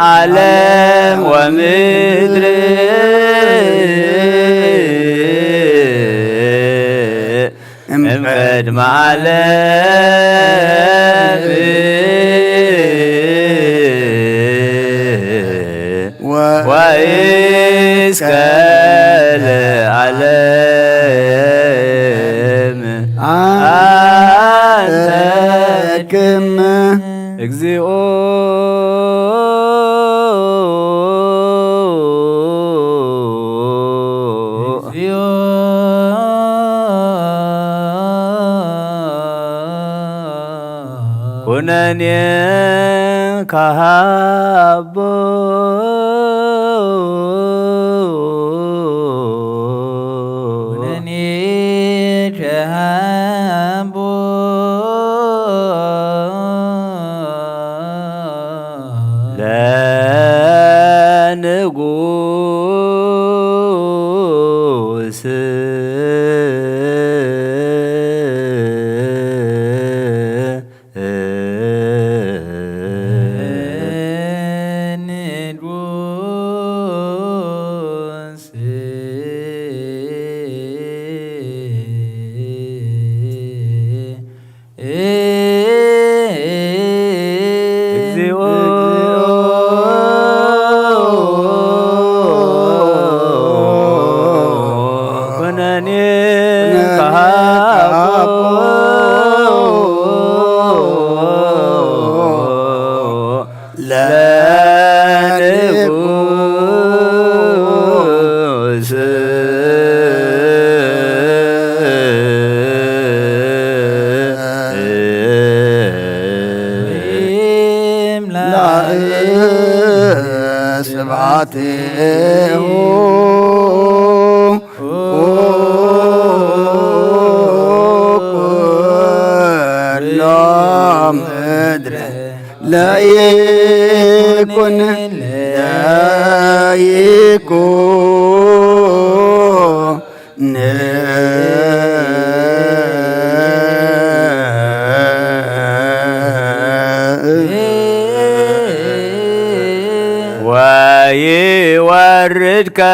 ዓለም ወምድር እምቅድመ ዓለም ወእስከ ለዓለም አንተ ክም እግዚኦ ኩነኔ ካሃቦ ኩነኔ ካሃቦ ለንጉስ ስብሐቲሁ ኩሎ ምድር ለይኩን ለይኩን ወይወርድ ከመ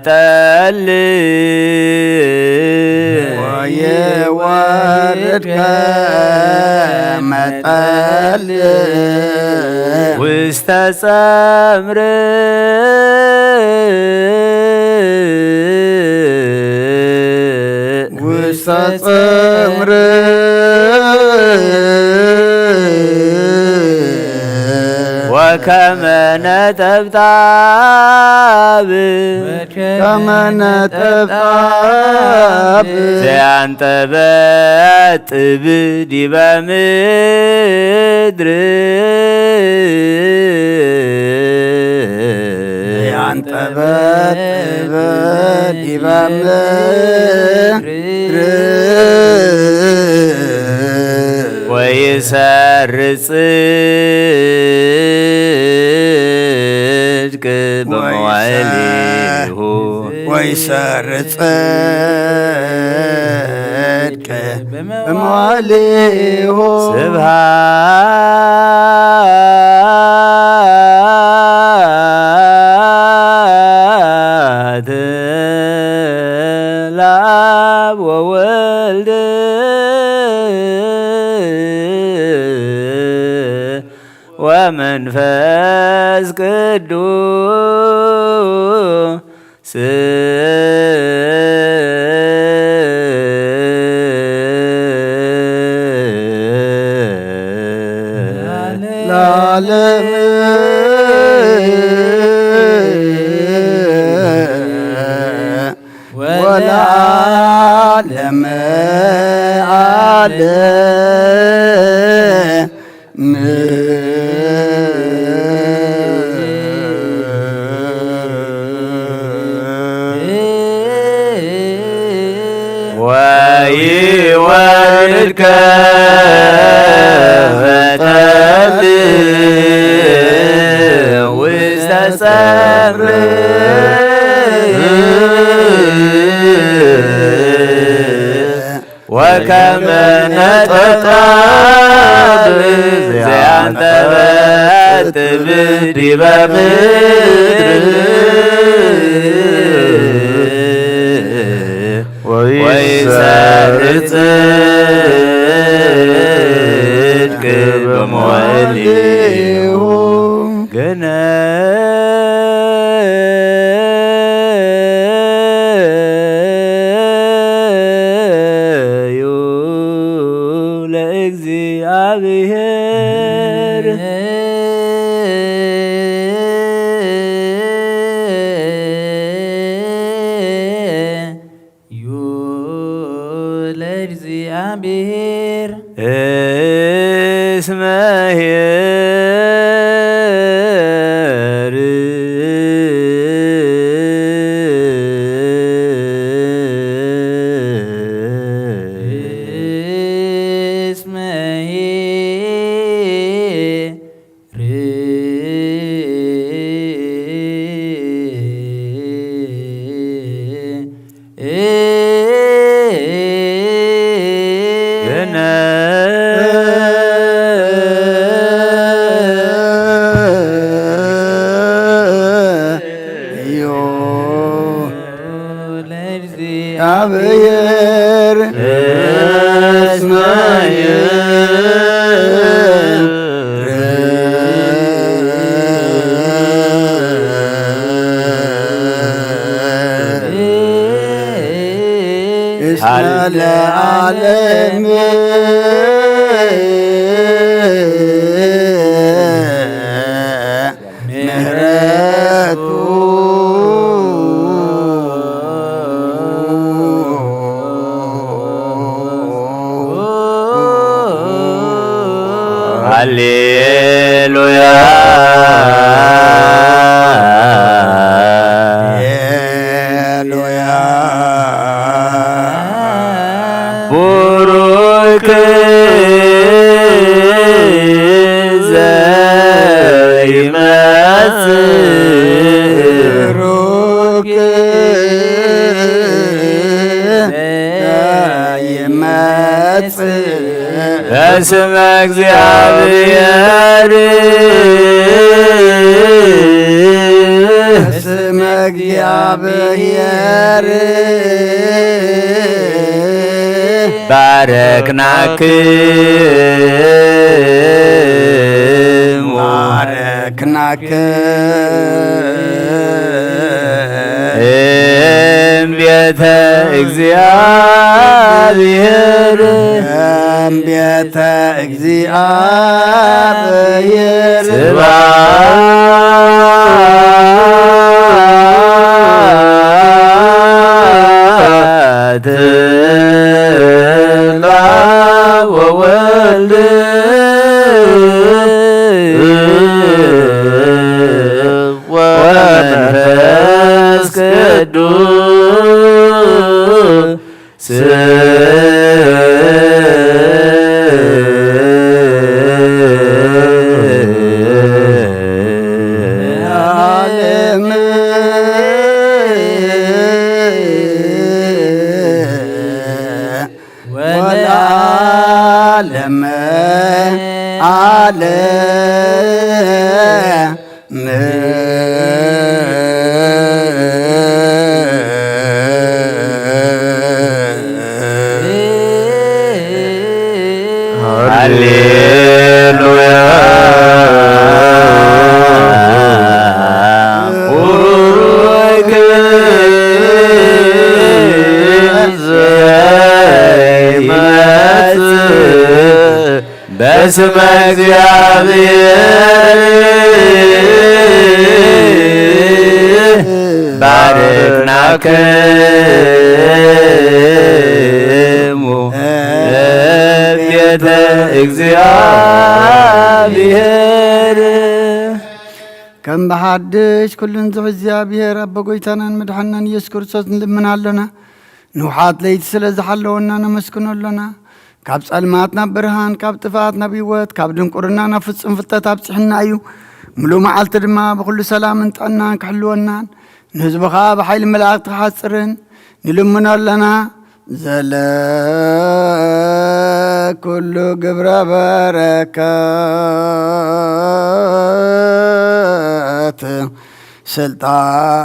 ጠል ወይወርድ ከመ ጠል ውስተ ጸምር ውስተ ጸምር ወከመ ነጠብጣብ ከመ ነጠብጣብ ዘያንጠበጥብ ዲበ ምድር ዘያንጠበጥብ ዲበ ምድር ወይሰርጽ ጽድቅ በመዋዕሊሁ ወይሰርጽ ጽድቅ በመዋዕሊሁ ስብሐት ለአብ ወወልድ ወመንፈስ ቅዱስ ለዓለም ወለዓለመ ዓለም። ወይወርድ ከመ ጠል ውስተ ጸምር ወከመ ነጠብጣብ ዘያንጠበጥብ ዲበ ምድር ወይሰርጽ ጽድቅ በመዋዕሊሁ። ግነዩ ለእግዚአብሔር። ዩ ለእግዚአብሔር። እስመ ኄር እስመ ለእግዚአብሔር እስመ እስመ ለዓለም ምህረቱ ይመጽእ በስመ እግዚኣብሔር። ስመ እግዚኣብሔር። ባረክናክሙ። ባረክናክሙ። እም ቤተ እግዚኣብሔር። እም ቤተ እግዚኣብሔር። ስብሐት ለአብ ወወልድ ወመንፈስ ቅዱስ። ወለዓለመ ዓለም። ሃሌሉያ። ቡሩክ ዘይመጽእ በስመ እግዚኣብሔር። ባረክናክሙ ቤተ እግዚኣብሔር። ከም ብሓድሽ ኩሉን ዝሕ እግዚኣብሔር ኣቦ ጎይታናን መድሓናን ኢየሱስ ክርስቶስ ንልምን ኣሎና። ንውሓት ለይቲ ስለ ዝሓለወና ነመስግኖ ኣሎና። ካብ ጸልማት ናብ ብርሃን፣ ካብ ጥፍኣት ናብ ህይወት፣ ካብ ድንቁርና ናብ ፍጹም ፍልጠት ኣብጺሕና እዩ። ምሉእ መዓልቲ ድማ ብኹሉ ሰላምን ጥዕናን ክሕልወናን፣ ንህዝቡ ኸኣ ብሓይሊ መላእኽቲ ክሓጽርን ንልምኖ ኣሎና። ዘለ ኩሉ ግብረ በረከት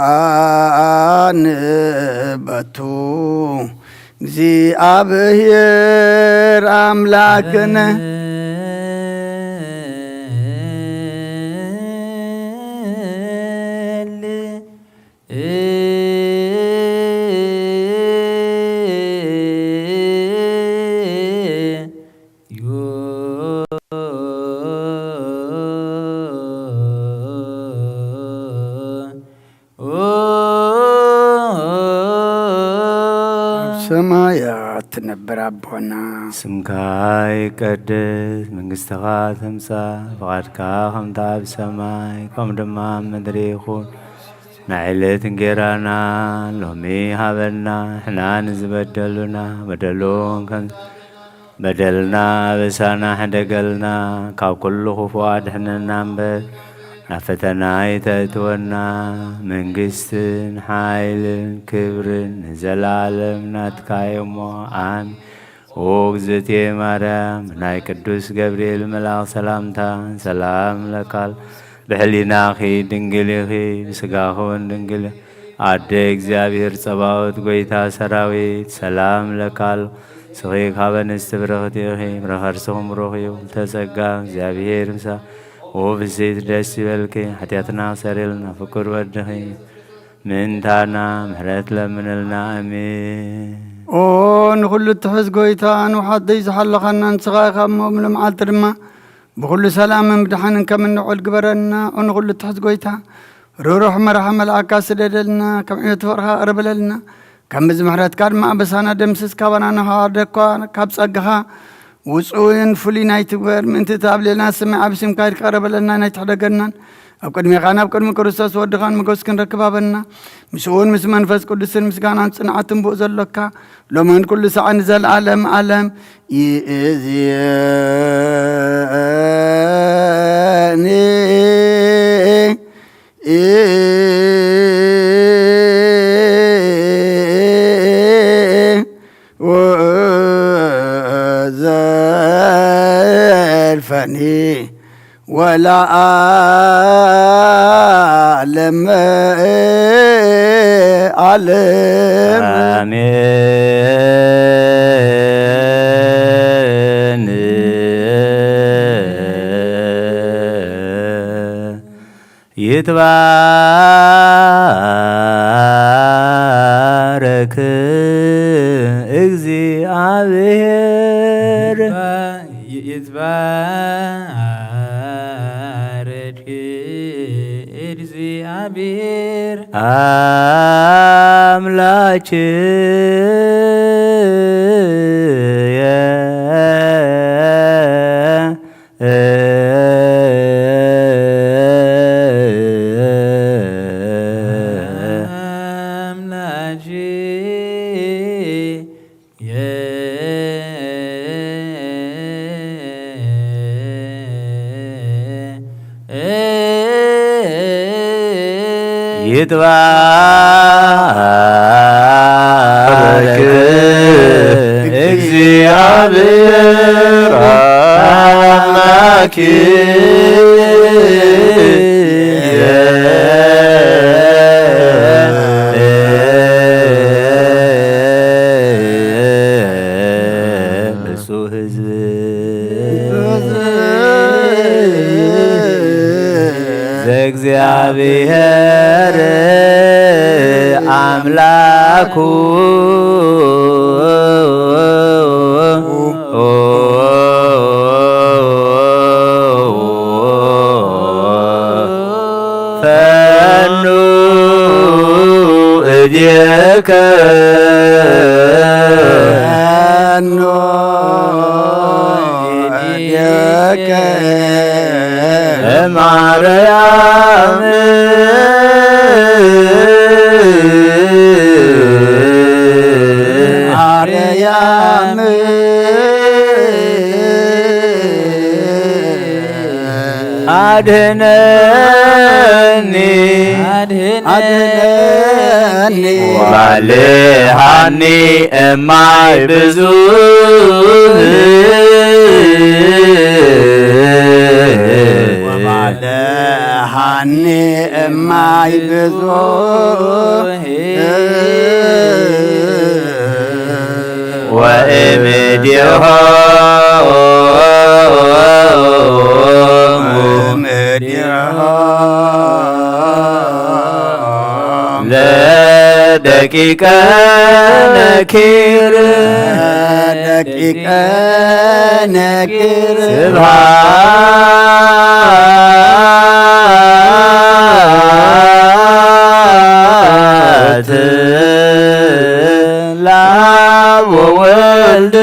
ስልጣን በቱ እግዚኣብሔር ኣምላክነ። ኣብ ሰማያት ትነብር ኣቦና፣ ስምካ ይቀደስ፣ መንግስትኻ ትምጻእ፣ ፍቓድካ ከምታ ኣብ ሰማይ ከምኡ ድማ ኣብ ምድሪ ይኹን። ናይ ዕለት እንጌራና ሎሚ ሃበና፣ ንሕና ንዝበደሉና በደሎም ከም በደልና ኣበሳና ሕደገልና፣ ካብ ኩሉ ክፉእ ኣድሕነና እምበር፣ ናብ ፈተና ኣይተእትወና። መንግስትን ሓይልን ክብርን ንዘለኣለም ናትካ እዮሞ። ኣሜን። ኦ እግዝእትየ ማርያም፣ ናይ ቅዱስ ገብርኤል መልኣኽ ሰላምታ ሰላም እለካል። ብሕሊናኺ ድንግል ኢኺ፣ ብስጋኺ እውን ድንግል። ኣደ እግዚኣብሔር ጸባኦት፣ ጎይታ ሰራዊት፣ ሰላም እለካል። ንስኺ ካብ ኣንስቲ ብርኽቲ ኢኺ፣ ፍረ ከርስኺ ብሩኽ እዩ። ተጸጋ እግዚኣብሔር ምሳ ኦ ብስት ደስ ይበልኪ፣ ሓጢኣትና ክሰርየልና ፍቁር ወድኺ ምእንታና ምሕረት ለምንልና። ኣሜን። ኦ ንኹሉ እትሕዝ ጎይታ፣ ንውሓት ደይ ዝሓለኻና ንስኻ ኢኻ እሞ፣ እምነ መዓልቲ ድማ ብኹሉ ሰላምን ብድሓንን ከም እንውዕል ግበረና። ኦ ንኹሉ እትሕዝ ጎይታ፣ ርሩሕ መርሓ መልኣካ ስደደልና፣ ከም ዕቤት ፍቕርኻ ኣቕርበለልና። ከም ምሕረትካ ድማ ኣበሳና ደምስስ፣ ካባና ንሓዋርደኳ ካብ ጸጋኻ ውጹእን ፍሉይ ናይ ትግበር፣ ምእንቲ እቲ ኣብ ሌልና ስምዒ ዓቢ ስምካ ኢድካ ቀረበለና፣ ናይ ትሕደገናን ኣብ ቅድሜኻን ኣብ ቅድሚ ክርስቶስ ወድኻን ሞገስ ክንረክብ ሃበና። ምስኡውን ምስ መንፈስ ቅዱስን ምስጋናን ጽንዓትን ብኡ ዘሎካ ሎምን ኩሉ ሳዕ ንዘለዓለም ዓለም ይእዝየኒ። ለዓለመ ዓለም። ኣሜን። ይትባረክ እግዚኣብሔር። ይትባረክ እግዚኣብሔር ኣምላክየ። ኣምላኬ ይትባረክ እግዚኣብሔር ኣምላክየ። ብፁዕ ህዝብ ዘእግዚኣብሔር ኣምላኩ ፈኑ እዴከ። ፈኑ እዴከ ማርያም። ማርያም። አድነኒ። አድነኒ። ወባልሃኒ እማይ ብዙህ። ወባልሃኒ እማይ ብዙህ። ወእምድሆ ለደቂቀ ነኪር። ለደቂቀ ነኪር። ስብሐት ለአብ ወወልድ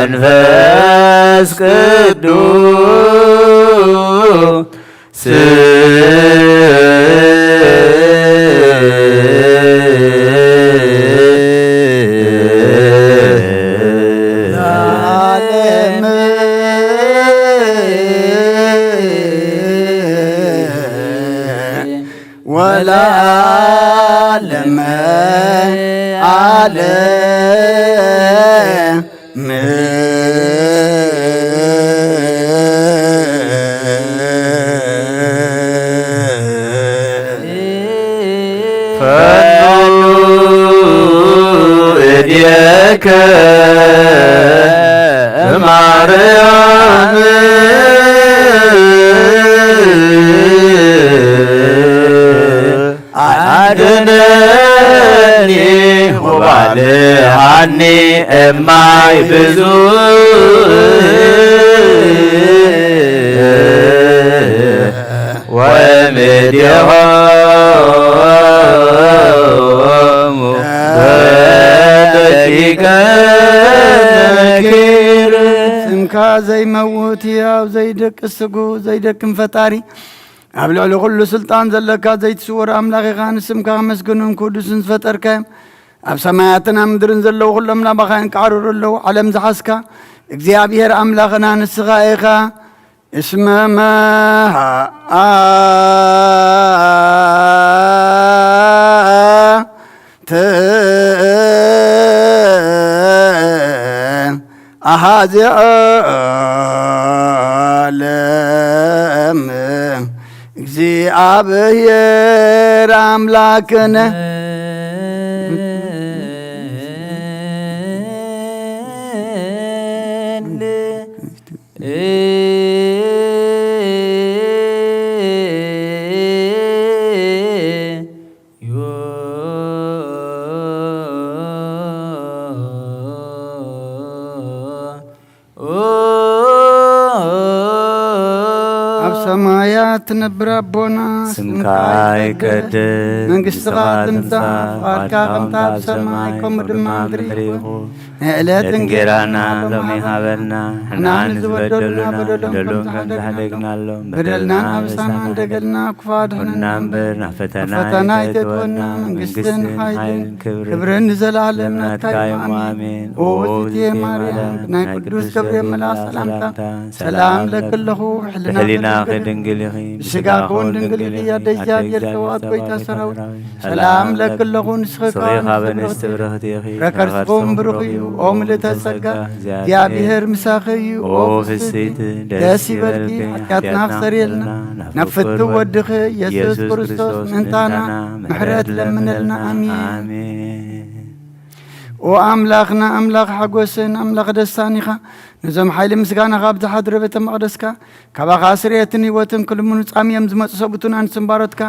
ወመንፈስ ቅዱስ። ለዓለም ወለዓለመ ዓለም። ፈኑ እዴከ ማርያም። አድነኒ ወባልሃኒ እማይ ብዙህ። ወእምድሆሙ ለደቂቀ ነኪር። ስምካ ዘይመውት ሕያው ዘይደቅስ ስጉ ዘይደክም ፈጣሪ ኣብ ልዕሊ ኩሉ ስልጣን ዘለካ ዘይትስወር ኣምላኽ ኢኻ። ንስምካ ከመስግኑን ክውድሱን ዝፈጠርካዮም ኣብ ሰማያትን ኣብ ምድርን ዘለዉ ኩሎም ናባኻ የንቃዕርሩ ኣለዉ። ዓለም ዝሓዝካ እግዚኣብሔር ኣምላኽና ንስኻ ኢኻ። እስመ መሃ ኣዚኣለም እግዚኣብሔር ኣምላክነ። ኣብ ሰማያት ትነብር ኣቦና፣ ስምካ ይቀደስ፣ መንግስትኻ ትምጻእ፣ ፍቓድካ ከምታ ኣብ ሰማይ ከምኡ ድማ ኣብ ምድሪ ይኹን። ናይ ዕለት እንጌራና ሎሚ ሃበና፣ ንሕና ንዝበደሉና በደሎም ከም ዝሓደግናሎም፣ በደልና ኣበሳና እንደገልና፣ ክፉ ኣድሕነና እምበር፣ ናብ ፈተና ኣይተእትወና፣ መንግስትን ሓይልን ክብርን ንዘለኣለም ናትካ እዩ። ኣሜን። ኦ እግዝእትየ ማርያም፣ ናይ ቅዱስ ገብርኤል መልኣክ ሰላምታ ሰላም ለኪ ኣለኹ፣ ብሕልናኺ ድንግል ኢኺ፣ ብስጋኺ እውን ድንግል ኢኺ፣ ኣደ እግዚኣብሔር ጸባኦት ጎይታ ሰራዊት ሰላም ለኪ ኣለኹ። ንስኺ ከኣ ካብ ኣንስቲ ብርኽቲ ኢኺ፣ ፍረ ከርስኺ እውን ብሩኽ እዩ። ኦ ምልእተ ጸጋ፣ እግዚኣብሔር ምሳኺ እዩ። ኦ ፍስሕቲ ደስ ይበልኪ፣ ሓጢኣትና ክሰርየልና፣ ናብ ፍትው ወድኺ ኢየሱስ ክርስቶስ ምእንታና ምሕረት ለምነልና። ኣሜን። ኦ ኣምላኽና፣ ኣምላኽ ሓጎስን ኣምላኽ ደስታን ኢኻ። ነዞም ሓይሊ ምስጋናኻ ኣብ ዝሓድረ ቤተ መቕደስካ ካባኻ ስርየትን ህይወትን ክልምኑ ጻምዮም ዝመጹ ሰብኡትን ኣንስትን ባሮትካ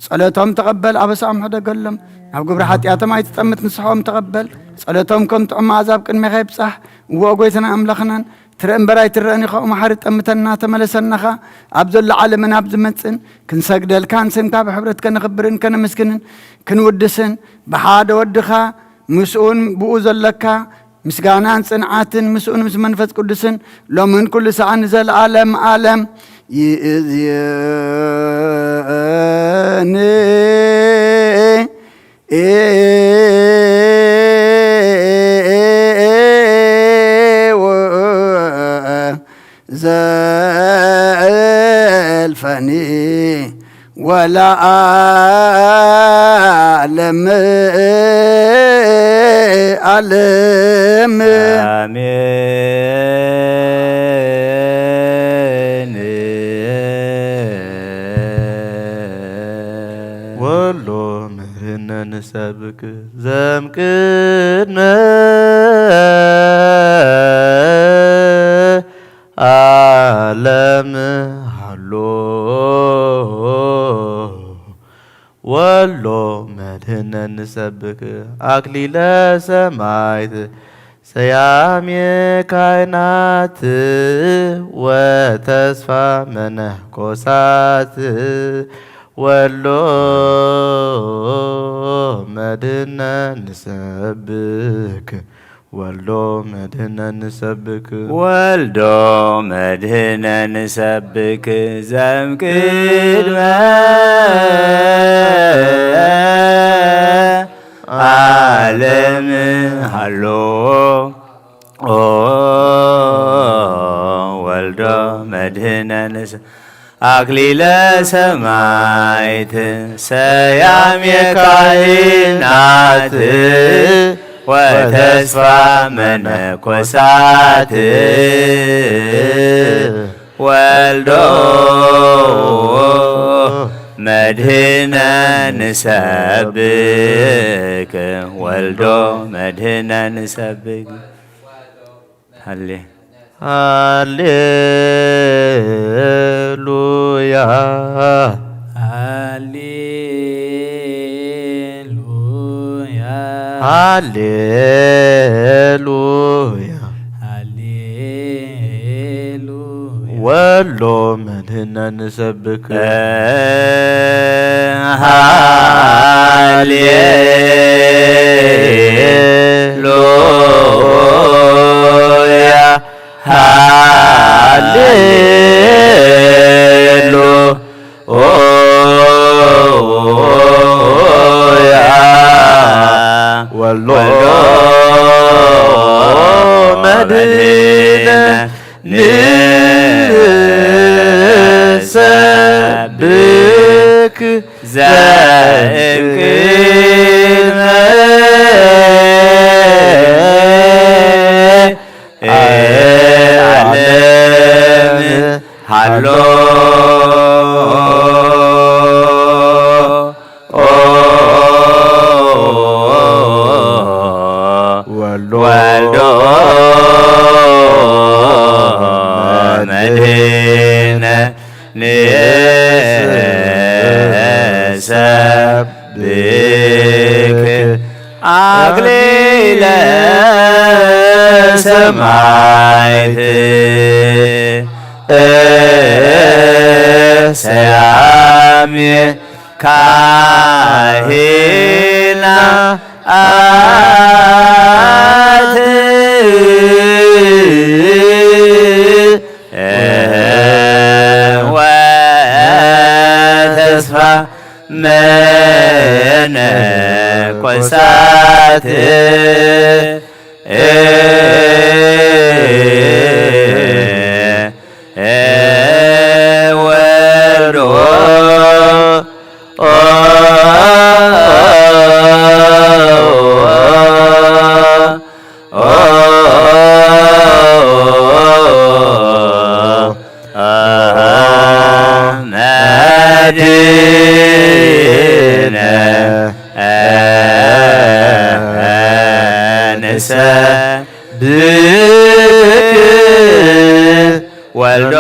ጸሎቶም ተቐበል፣ ኣበሳኦም ሕደገሎም። ናብ ግብሪ ሓጢኣቶም ኣይትጠምት፣ ንስሕኦም ተቐበል። ጸሎቶም ከም ጥዑም መኣዛ ኣብ ቅድሜኻ ይብጻሕ። እወ ጎይታና ኣምላኽናን ትርኢ እምበር ኣይትረእን ኢኻ፣ መሓሪ ጠምተና፣ ተመለሰና ኸኣ ኣብ ዘሎ ዓለምን ኣብ ዝመጽእን ክንሰግደልካን ስምካ ብሕብረት ከነኽብርን ከነመስግንን ክንውድስን ብሓደ ወድኻ ምስኡን ብኡ ዘለካ ምስጋናን ጽንዓትን ምስኡን ምስ መንፈስ ቅዱስን ሎምን ኩሉ ሰዓት ንዘለኣለም ዓለም ይእዝየኒ። ዘልፈኒ ወለዓለም ዓለም። ኣሜን። ወሎ መርህነ ንሰብክ ዘምቅድመ ዓለም ሃሎ። ወሎ መድህነ ንሰብክ ኣክሊለ ሰማዕት ሰያሜ ካህናት ወተስፋ መነኮሳት። ወሎ መድህነ ንሰብክ ወልዶ መድህነ ንሰብክ። ወልዶ መድህነ ንሰብክ ዘምቅድመ ዓለም ሃሎ። ኦ ወልዶ መድህነ ንሰ ኣክሊለ ሰማዕት ሰያሜ ካህናት ወተስፋ መነኮሳት። ወልዶ መድህነ ንሰብክ፣ ወልዶ መድህነ ንሰብክ። ሃሌ ሃሌሉያ። ሃሌሉያ። ሃሌሉያ። ሃሌሉያ። ወሎ መድህነ ንሰብክ። ሃሌሉያ። ሃሌሉያ። ወሎ መድህነ ንሰብክ ዘእምቅድመ ሰብክ ኣክሊለ ሰማዕት ሰያሜ ካህናት ወተስፋ መነኮሳት ወልዶ መድነ ንሰ ብክ ወልዶ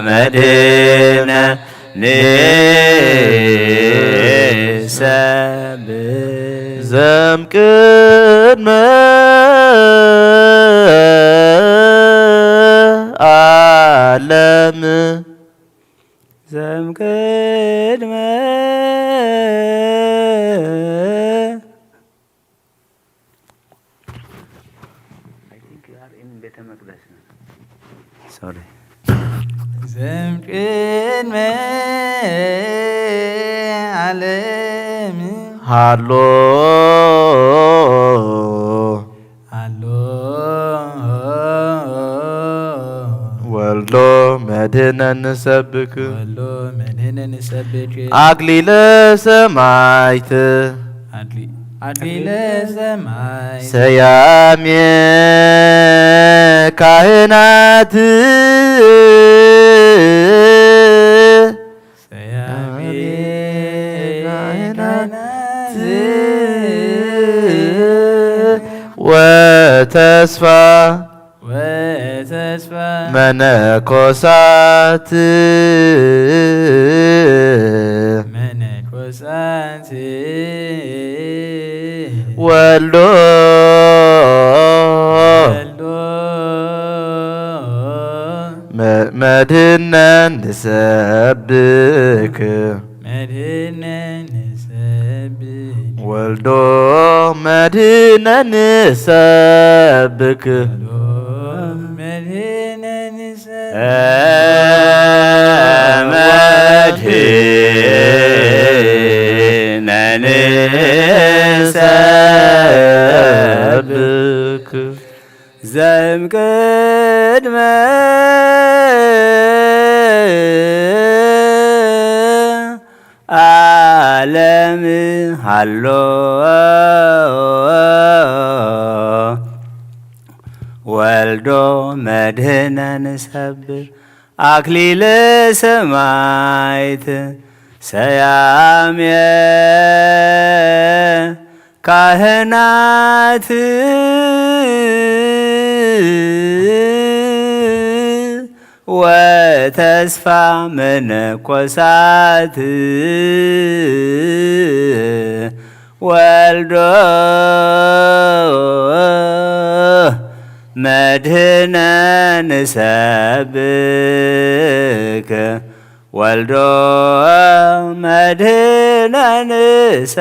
መድነ ንሰብ ዘምቅድመ ዓለም ዘምቅድመ I think you are in ቤተ መቅደስ ነው። Sorry። ዘም ቅድመ ዓለም ሃሎ ሃሎ ወልዶ መድህነ ንሰብክ ወልዶ መድህነ ንሰብክ ኣክሊለ ሰማይት ኣድሊ ኣድሊ ለሰማይ ሰያሜ ካህናት ሰያሜ ካህናት ወተስፋ ወተስፋ መነኮሳት መነኮሳት ወልዶ ወልዶ መ- መድህነ ንሰብክ መድህነ ንሰብክ ወልዶ መድህነ ንሰብክ ወልዶ መድህነ ንሰብክ መድህነ ንሰብክ ዘእምቅድመ ዓለም ሃሎ ወልዶ መድህነ ንሰብእ ኣክሊለ ሰማይት ሰያሜ ካህናት ወተስፋ መነኮሳት ወልዶ መድህነ ንሰብክ ወልዶ መድህነ ንሰብክ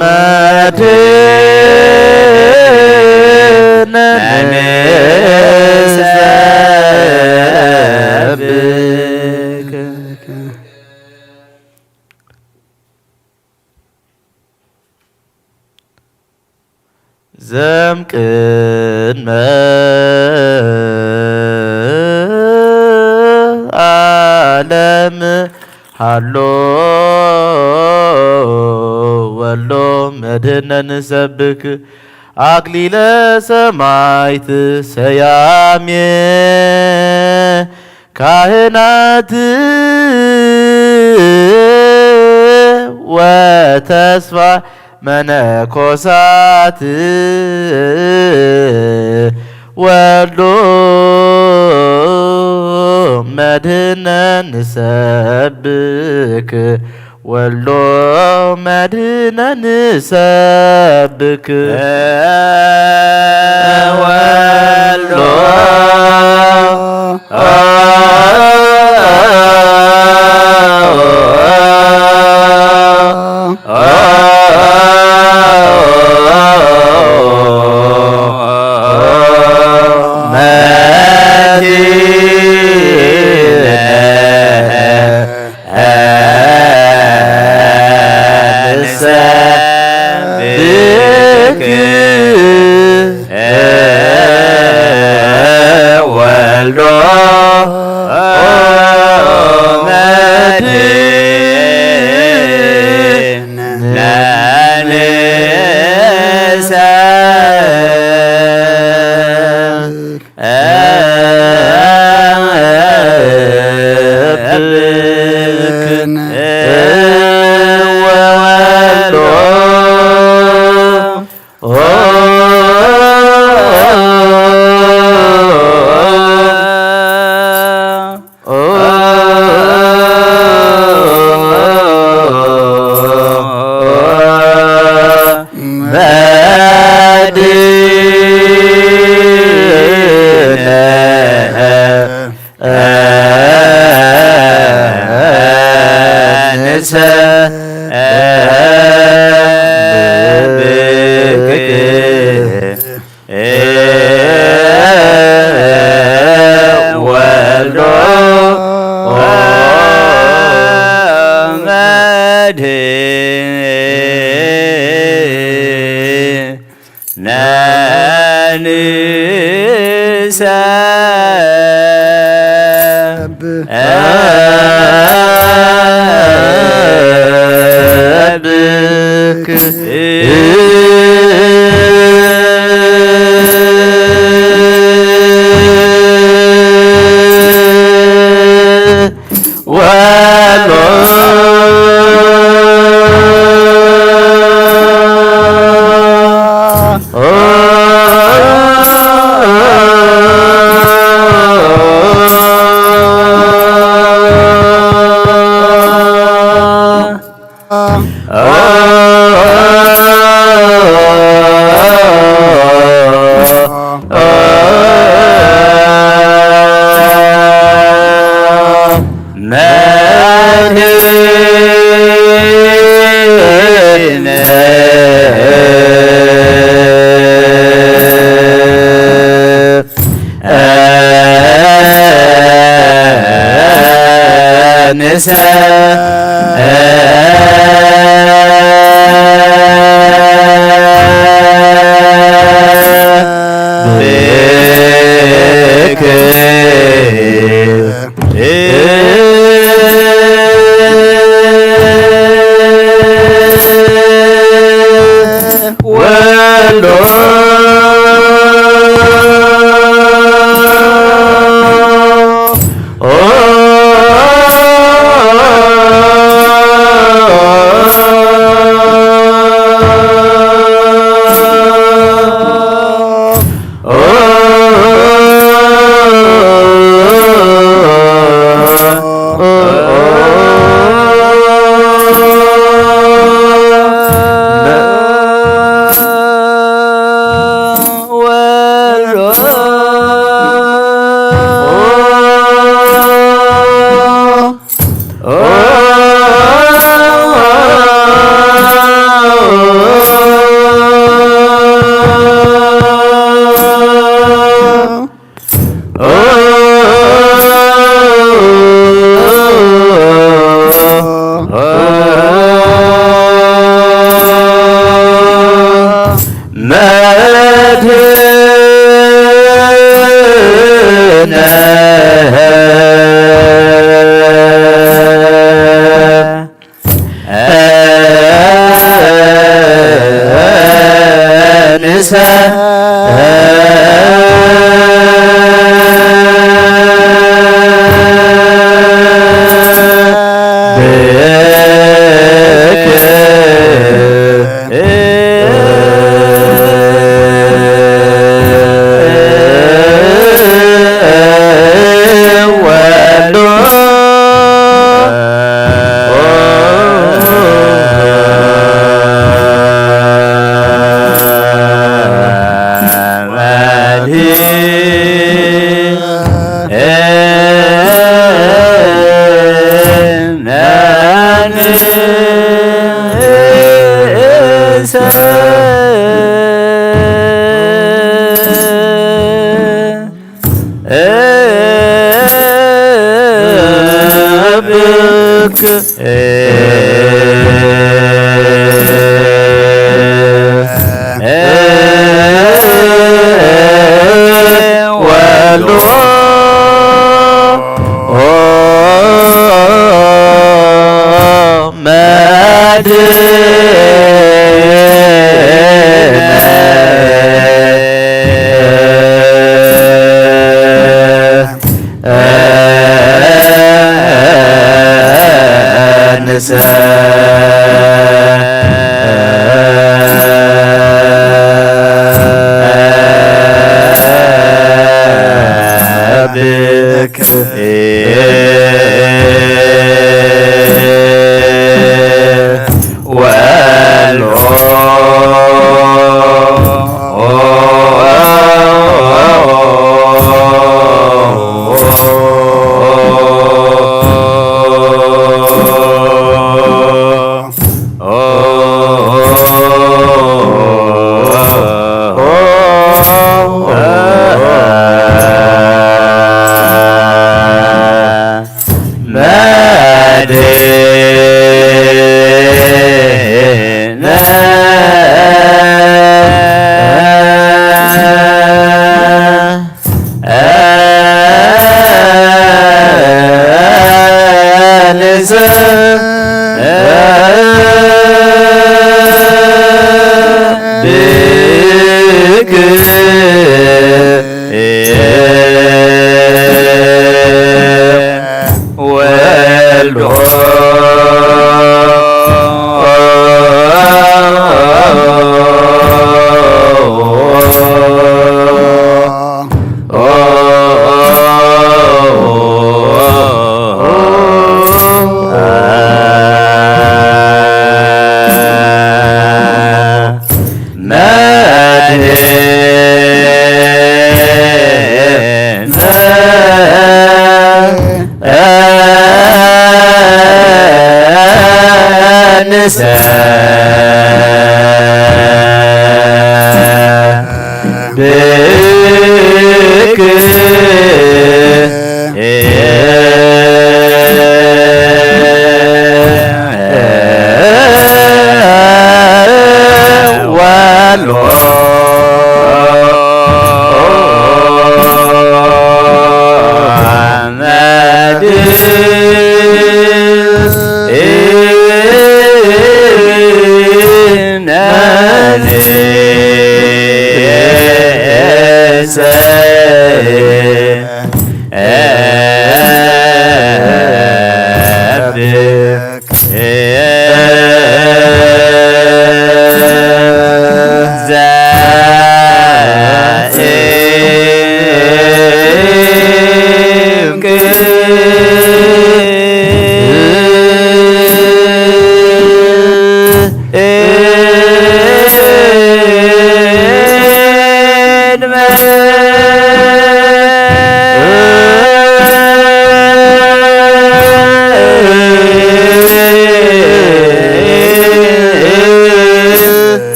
መድህነ ንሰብክ ዘም ቅድመ ዓለም ሃሎ ወሎ መድህነ ንሰብክ ኣክሊለ ሰማይት ሰያሜ ካህናት ወተስፋ መነኮሳት ወልዶ መድህነ ንሰብክ፣ ወልዶ መድህነ ንሰብክ። ወልዶ ወልዶ መድህን ነንሰብክ። ወወልዶ ወልዶ መድህን ነንሰብክ። ወሎ ወልዶ መድህነ እብክ ወልድ መድን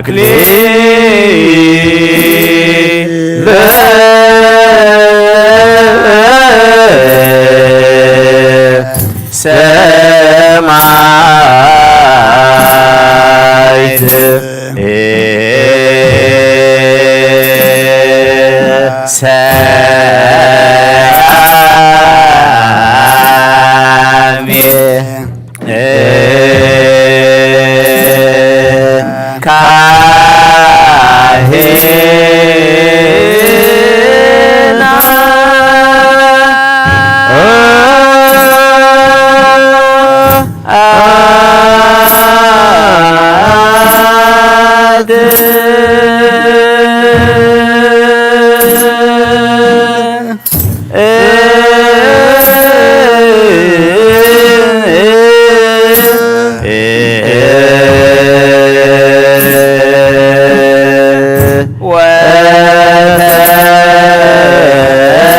ክሊለ ሰማይት ሰያሜ ካህና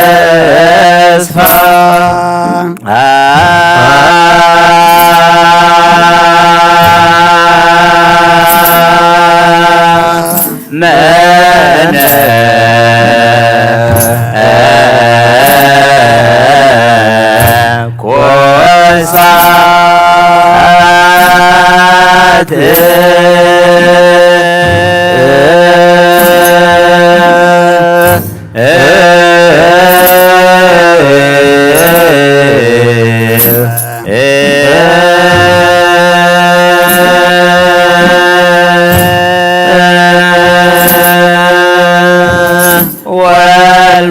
ወተስፋ መነኮሳት ወሎ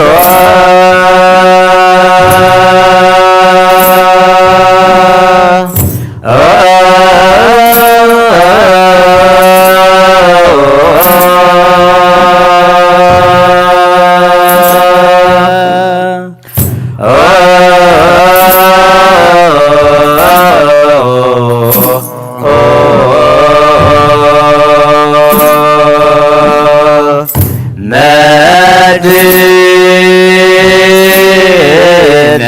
መድነ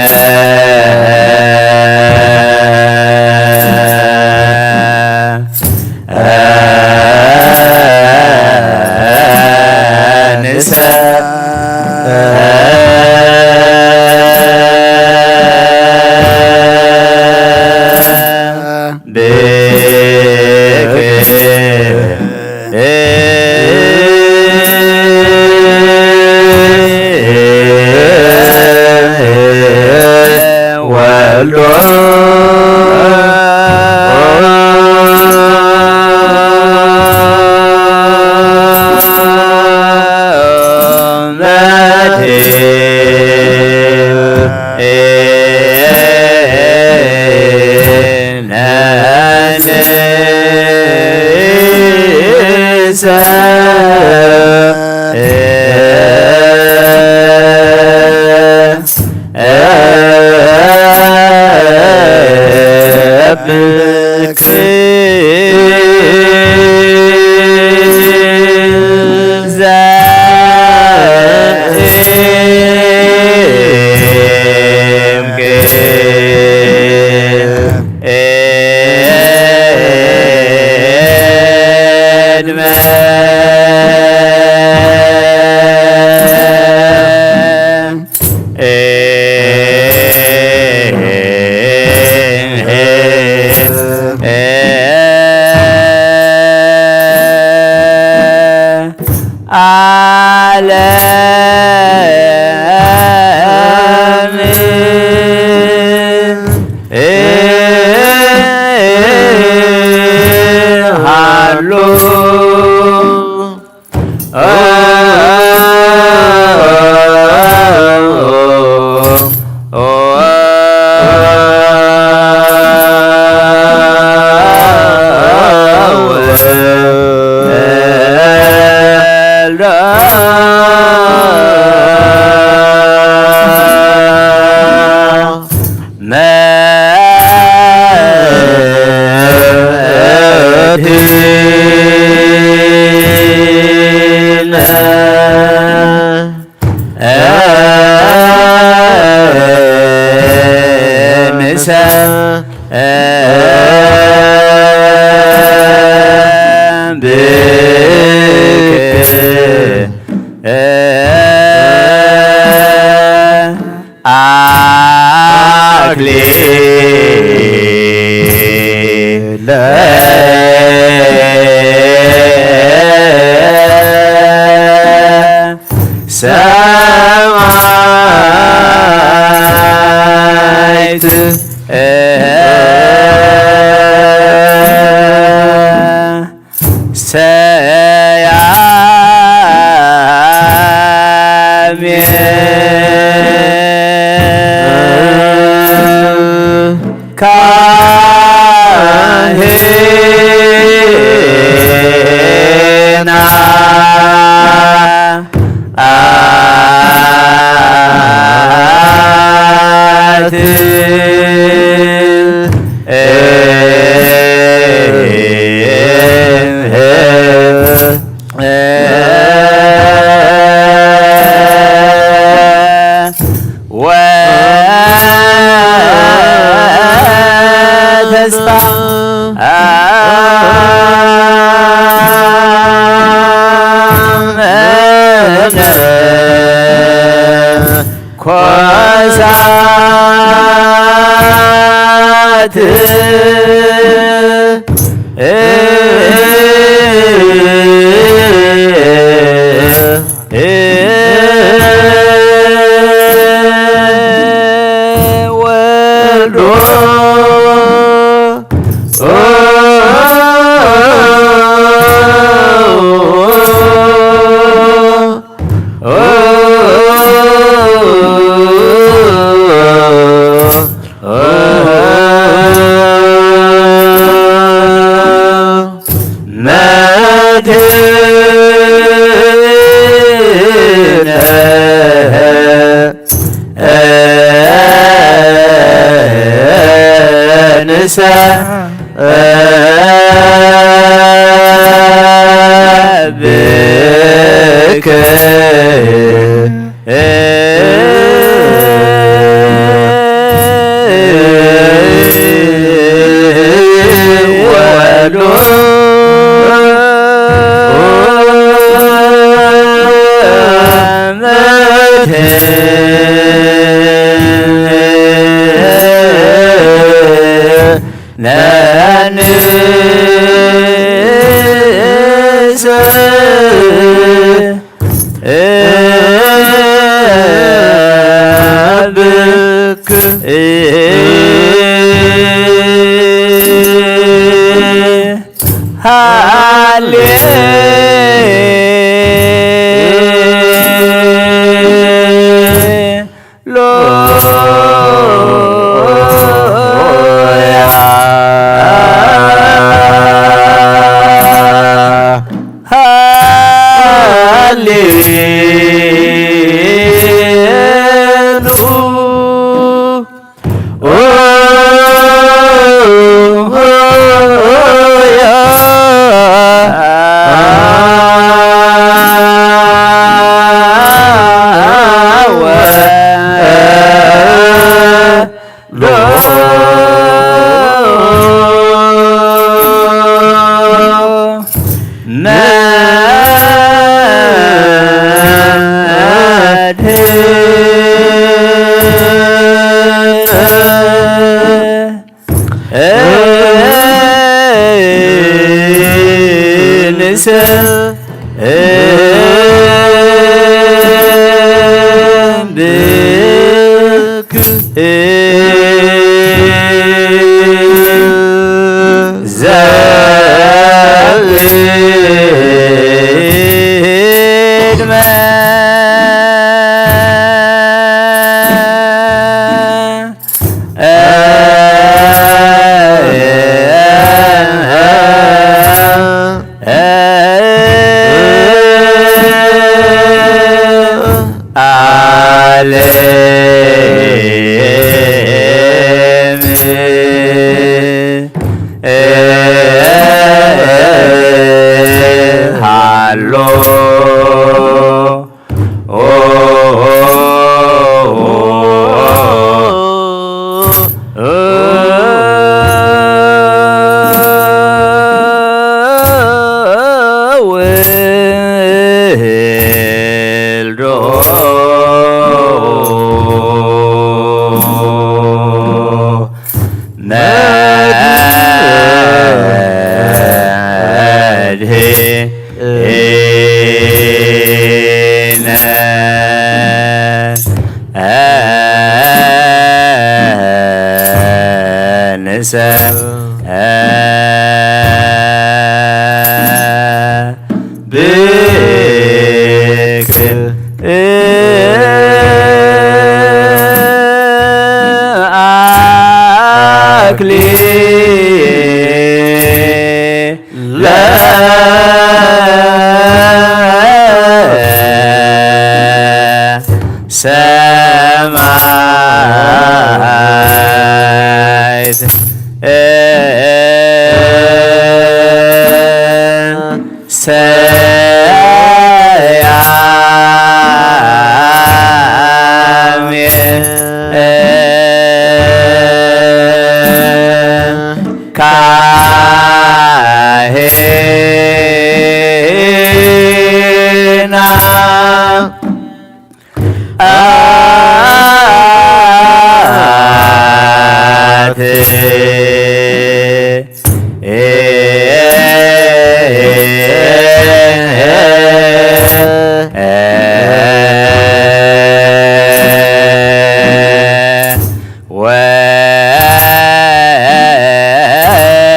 ወልዶ ዓለም ሃሉ መድን አክሊለ ሰማዕት ሰያሜ ካህና አት ወተስፋ ኮሳት ወልዶ መድህነ ንሰ ብክ ወልዶ መድህነ ንሰ ብክ ሃሌ ሉያ ሃሌሉ ንሰ ብክ ዘብድመ ዓለም ሃሎ እነ ንሰ ብክ ኣክሊለ ሰማዕት ሰያሜ ካህና ኣት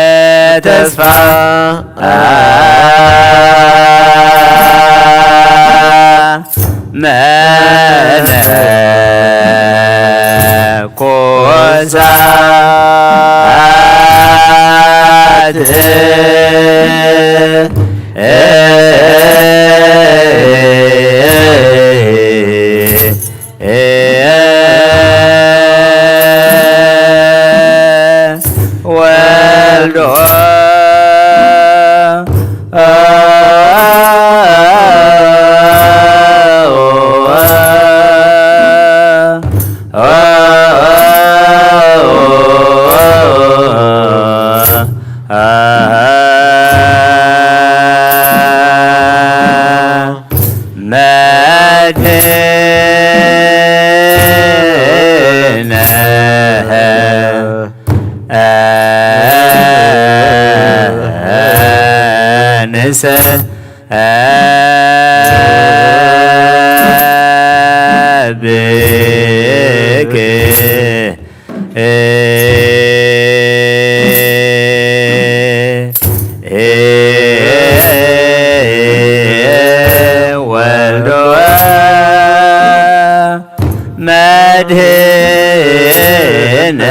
ወተስፋ መነኮሳት ወልዶ መድህነ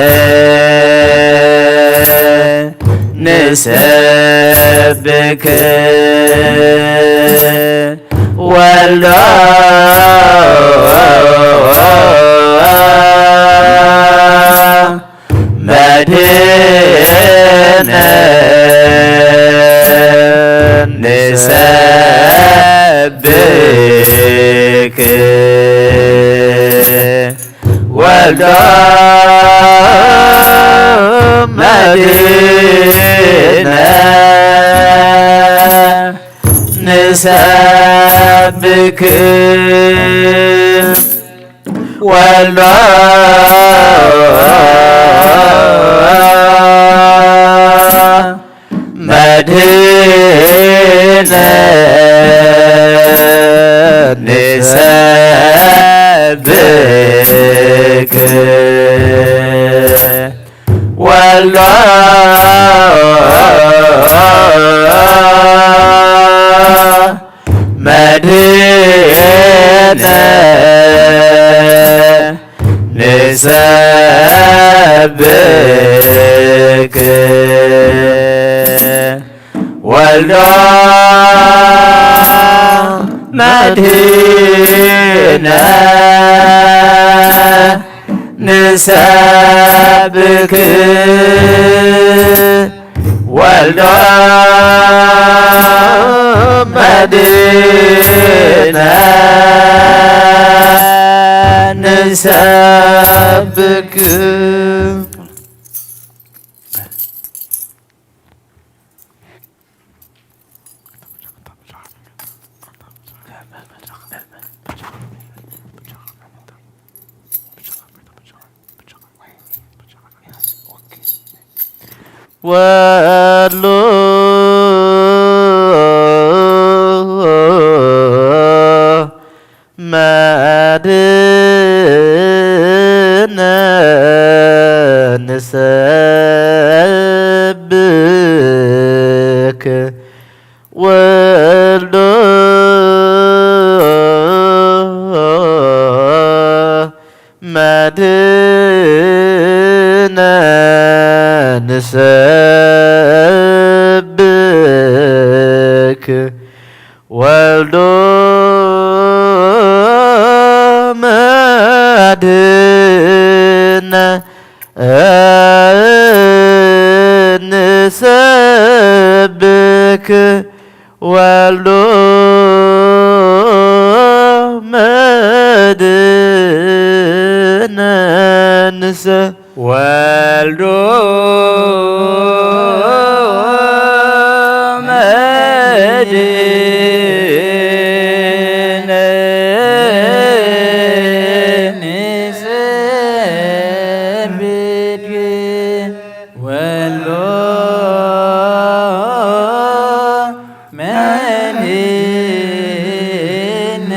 ንሰ ብክ ወልዶ መድህነ ንሰብክ ወልዶ መድህነ ንሰብክ ወልዶ መድህነ ንሰብክ ወልዶ መድህነ ንሰብክ ወልዶ መድህነ ንሰብክ ወልዶ መድህነ ንሰብክ ወልዶ መድህነ ንሰብክ ወሉ መድህነ ንሰብክ ወልዶ መድህነ ንሰብክ ወልዶ መድህነ ንሰ- ወልዶ መድህነ ንሰብክ ወልዶ መድህነ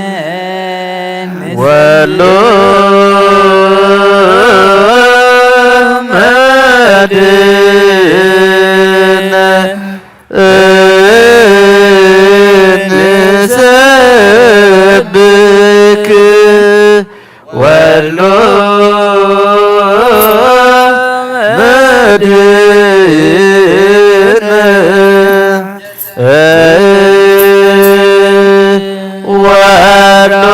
ወልዶ መድህነ ንሰብክ ወልዶ መድህነ ወልዶ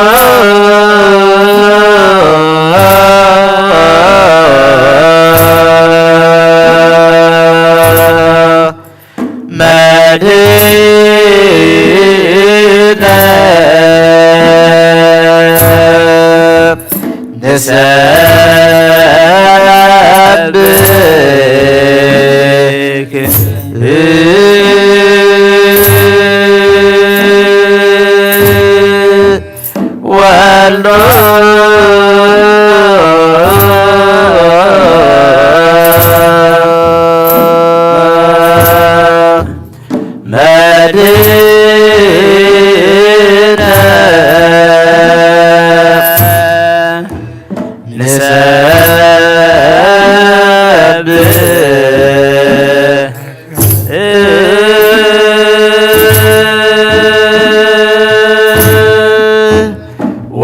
መድህነ ንሰብክ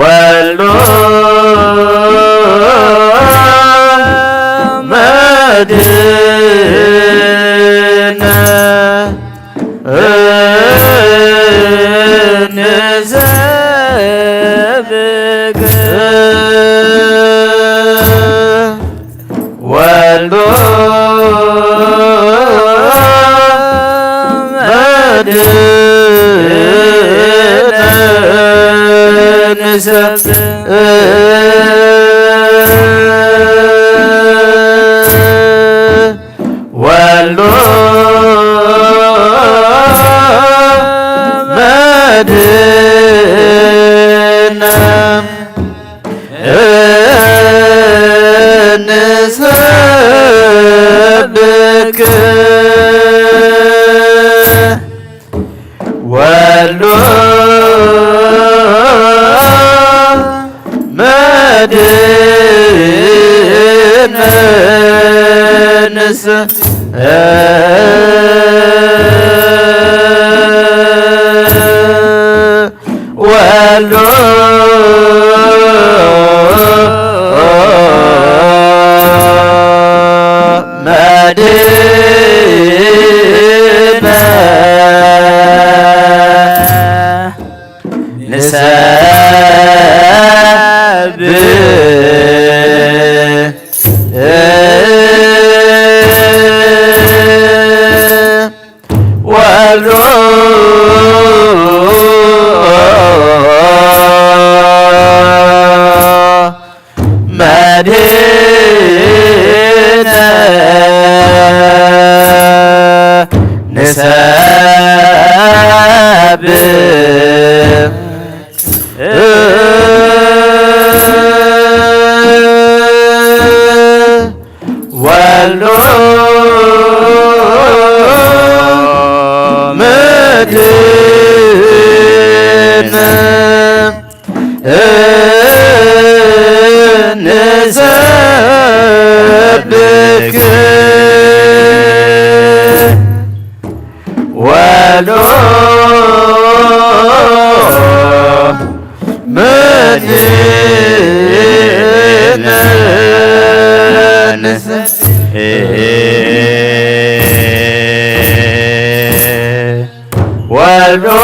ወልዶ መድህነ ንሰብክ ወልዶ መድህነ ንሰብክ ወልዶ መድህነ ንሰብክ ወልዶ መድህነ ንሰብክ ወልዶ መድህነ ንሰ- ወልዶ መድህነ ንሰብክ ወልዶ መድህነ ንሰብክ ወልዶ መድህነ ንሰብክ ወልዶ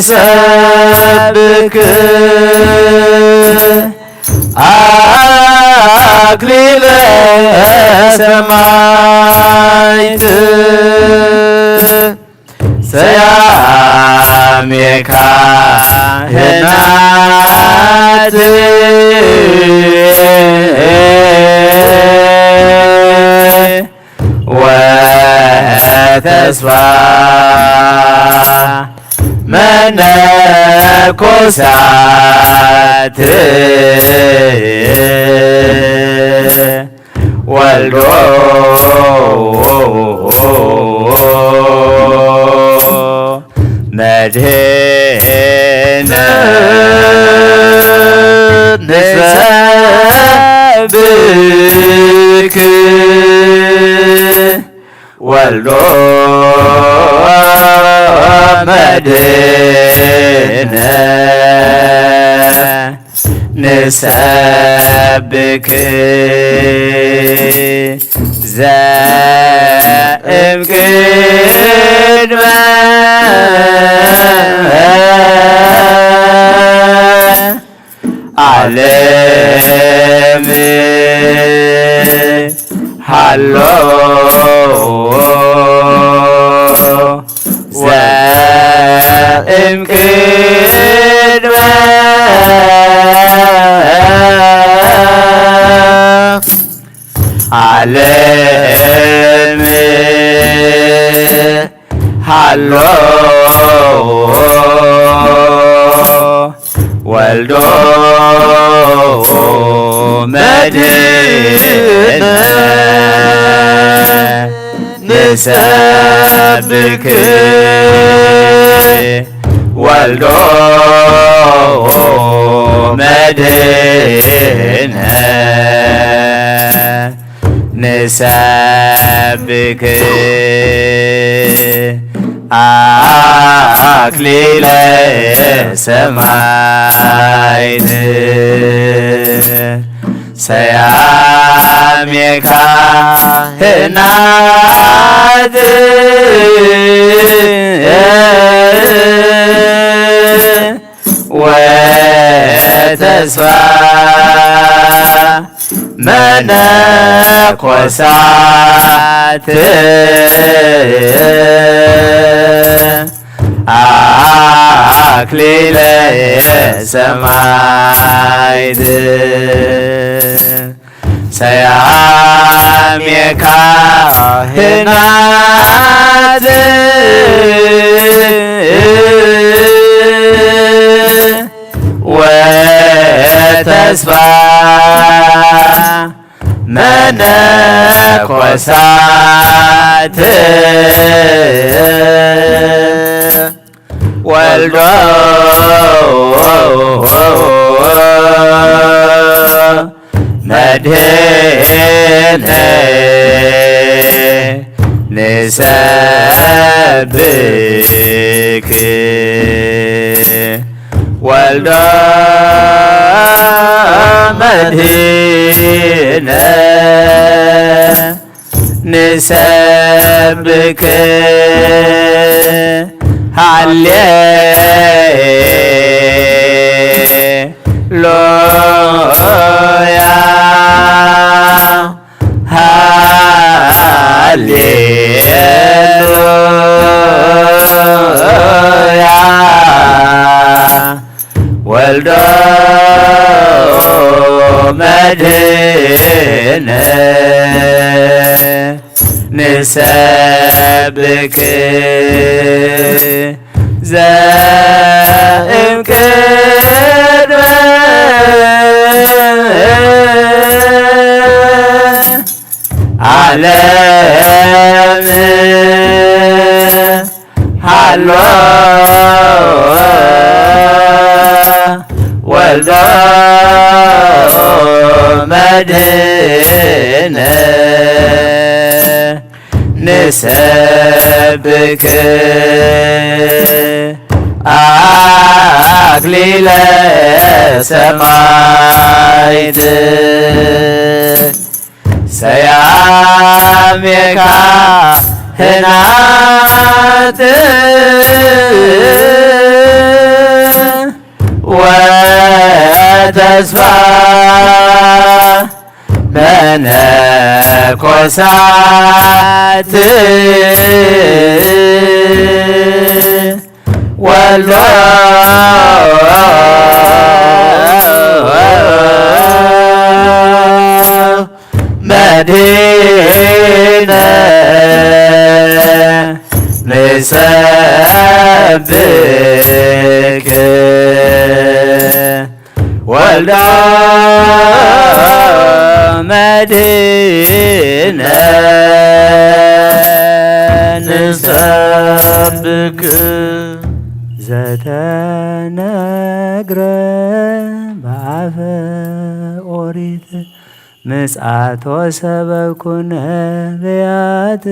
ሰብክ ኣክሊለ ሰማዕት ሰያሜ ካህናት ወተስፋ መነኮሳት ወልዶ መድህነ ንሰብክ ወልዶ መድህነ ንሰብክ ዘእም ቅድመ ዓለም ሃሎ ዘእም ቅድመ ዓለም ሃሎ ወልዶ መድህነ ንሰብክ ወልዶ መድህነ ንሰብክ ኣክሊለ ሰማዕት ሰያሜ ካህናት ወተስፋ መነኮሳት ኣክሊለ ሰማዕት ሰያሜ ካህናት ወተስፋ መነኮሳት ወልዶ መድህነ ንሰብክ ወልዶ መድህነ ንሰብክ ሃሌ ሉያ ሃሌሉያ ወልዶ መድህነ ንሰብክ ዘእም ቅድመ ዓለም ሃሎ ወልዶ መድህነ ንሰብክ ኣክሊለ ሰማዕት ሰያሜ ካህናት ተስፋ መነኮሳት ወልዶ መድህነ ንሰብክ ወልዶ መድህነ ንሰብክ። ዘተነግረ በአፈ ኦሪት ምጽአቶ ሰበኩ ነቢያት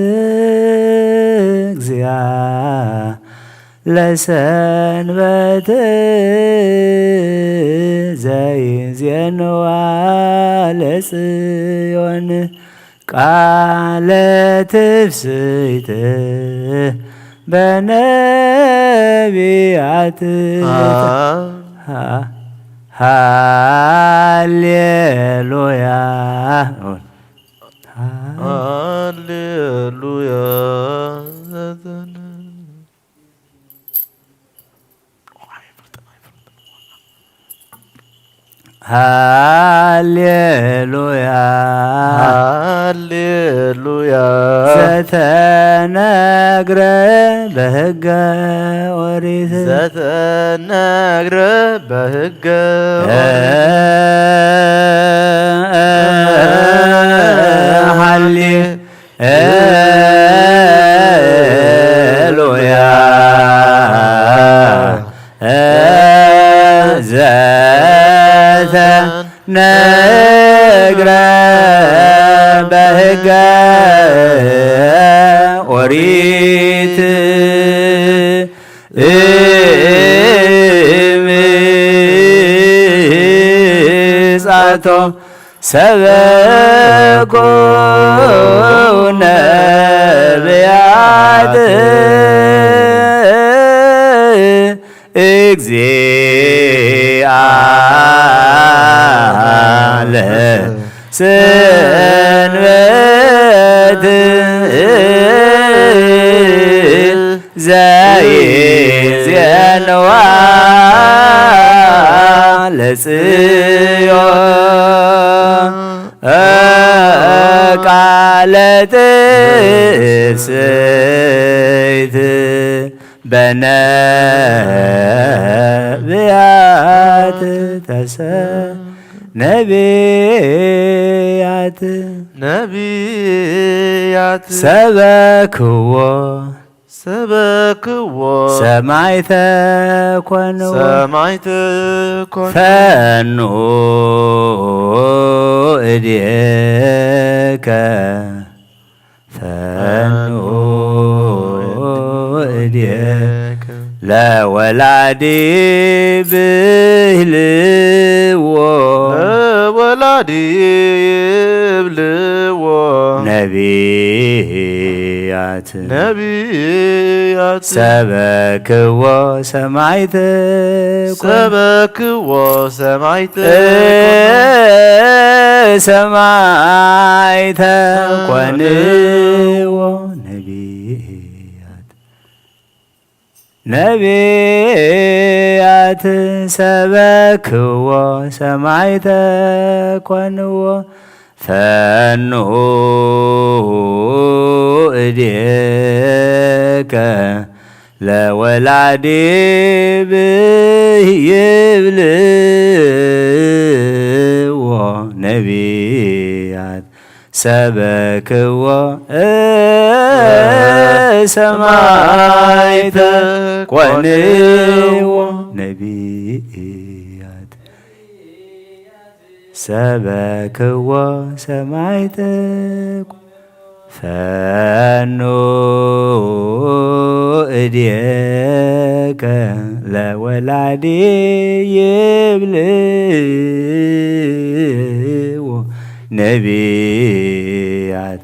እግዚአ ለሰንበት ዘይዜንዋ ለጽዮን ቃለ ትፍስሕት በነቢያት። አ- ሃ- ሃሌሉያ። ሃሌሉያ። ሃሌሉያ። ሃሌሉያ። ዘተነግረ በሕገ ኦሪት። ዘተነግረ በሕገ ኦሪት። ሃሌ ሉያ። ዘተነግረ በሕገ ኦሪት እምጻቶ ሰበኮ ነቢያት እግዚአ ለሰንበት ዘይዜንዋ ለጽዮን ቃለ ትፍስሕት በነቢያት ተሰ ነቢያት ነቢያት ሰበክዎ ሰበክዎ ሰማዕተ ኮንዎ ሰማዕተ ኮንዎ ፈኑ እዴከ ፈኑ እዴከ ለወላዲ ብህልዎ ለወላዲ ይብልዎ ነቢያት ነቢያት ሰበክዎ ሰማዕት ኮን ሰበክዎ ሰማዕት ሰማዕተ ኮንዎ ነቢያት ነቢያት ሰበክዎ ሰማዕተ ኮንዎ ፈኑ እዴከ ለወላዲ ብይብልዎ ነቢያት ሰበክዎ ሰማዕተ ኮንዎ ነቢያት ሰበክዎ ሰማዕተ ፈኑ እዴከ ለወላዲ ይብልዎ ነቢያት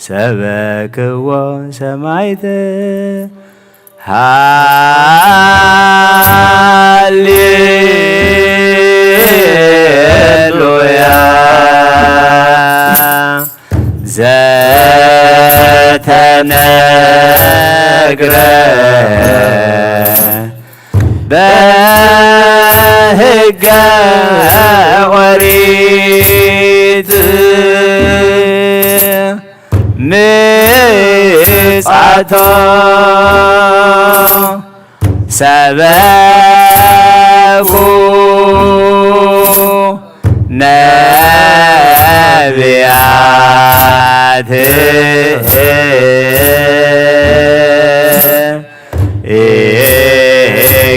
ሰበክዎ ሰማዕት ሃሌ ግረ በሕገ ኦሪት ምጻቶ ሰበኩ ነቢያት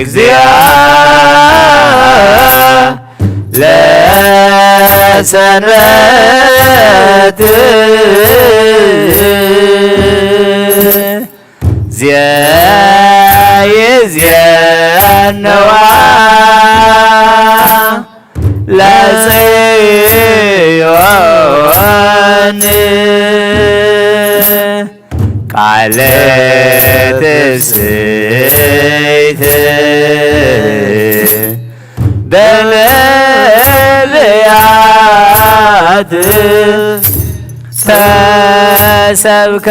እግዚአ ለሰንበት ዜይዜንዋ ለጽዮን ቃለ ትስብእት በነቢያት ተሰብከ።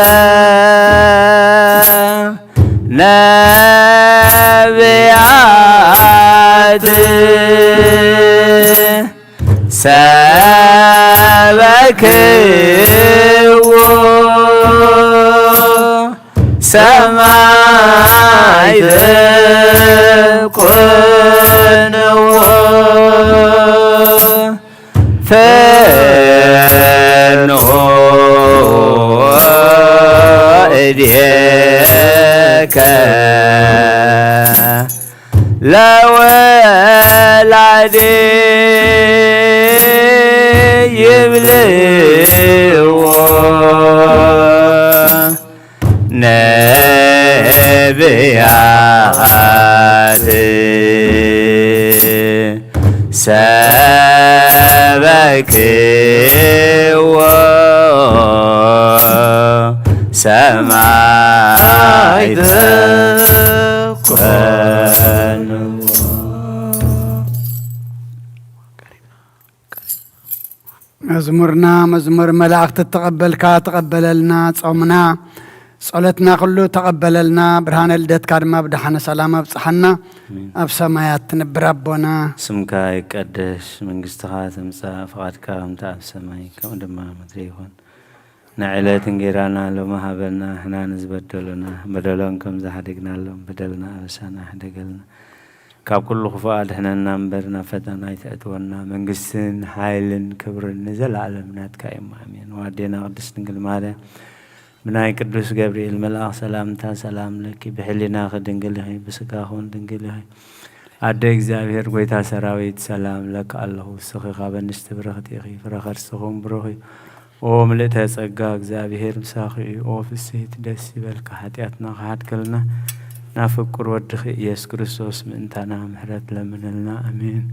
ነቢያት ሰበክዎ ሰማዕት ኮንዎ። ፈንሆ እዴከ ለወላዴ ይብልዎ ነብያት ሰበክዎ ሰማዕት ኮንዎ። መዝሙርና መዝሙር መላእኽቲ ተቐበልካ፣ ተቐበለልና ጾምና፣ ጸሎትና ኩሉ ተቐበለልና። ብርሃነ ልደትካ ድማ ብደሓነ ሰላም ኣብጽሓና። ኣሜን። ኣብ ሰማያት ትነብር ኣቦና። ስምካ ይቀደስ፣ መንግስትኻ ትምጻእ፣ ፍቓድካ ከምቲ ኣብ ሰማይ ከምኡ ድማ ኣብ ምድሪ ይኹን። ንዕለት እንጌራና ሎሚ ሃበና፣ ንሕና ንዝበደሉና በደሎም ከም ዝሓደግናሎም በደልና ኣበሳና ይሕደገልና። ካብ ኩሉ ክፉእ ኣድሕነና እምበር ናብ ፈተና ኣይተእትወና። መንግስትን ሓይልን ክብርን ንዘለኣለም ናትካ እዮም። ኣሜን። ዋዴና ቅድስት ድንግል ማርያም ብናይ ቅዱስ ገብርኤል መልኣኽ ሰላምታ ሰላም ለኪ፣ ብሕሊናኺ ድንግል ኢኺ፣ ብስጋኺ እውን ድንግል ኢኺ። ኣደ እግዚኣብሔር ጐይታ ሰራዊት ሰላም ለኪ ኣለኹ። ንስኺ ካብ ኣንስቲ ብርኽቲ ኢኺ፣ ፍረ ከርስኺ እውን ብሩኽ እዩ። ኦ ምልእተ ጸጋ እግዚኣብሔር ምሳኺ እዩ። ኦ ፍስሕቲ ደስ ይበልኪ፣ ሓጢኣትና ክሓድገልና ናብ ፍቁር ወድኺ ኢየሱስ ክርስቶስ ምእንታና ምሕረት ለምንልና። ኣሜን።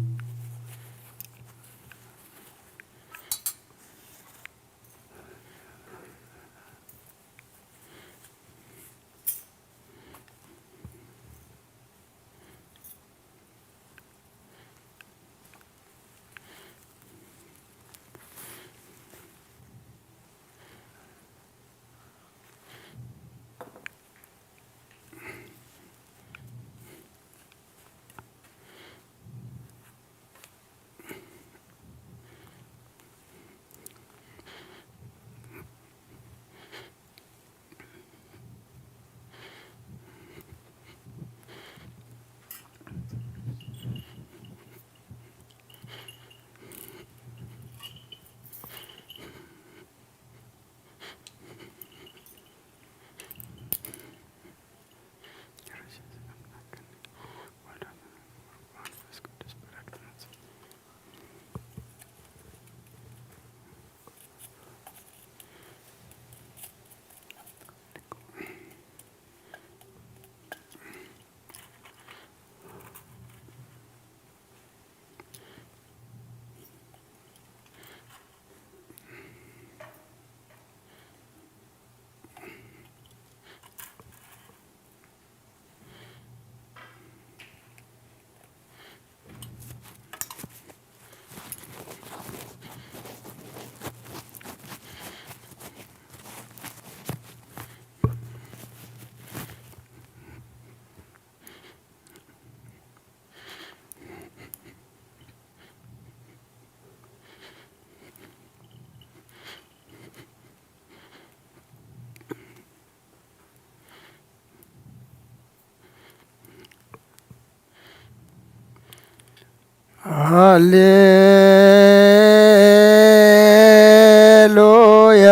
ሃሌሉያ።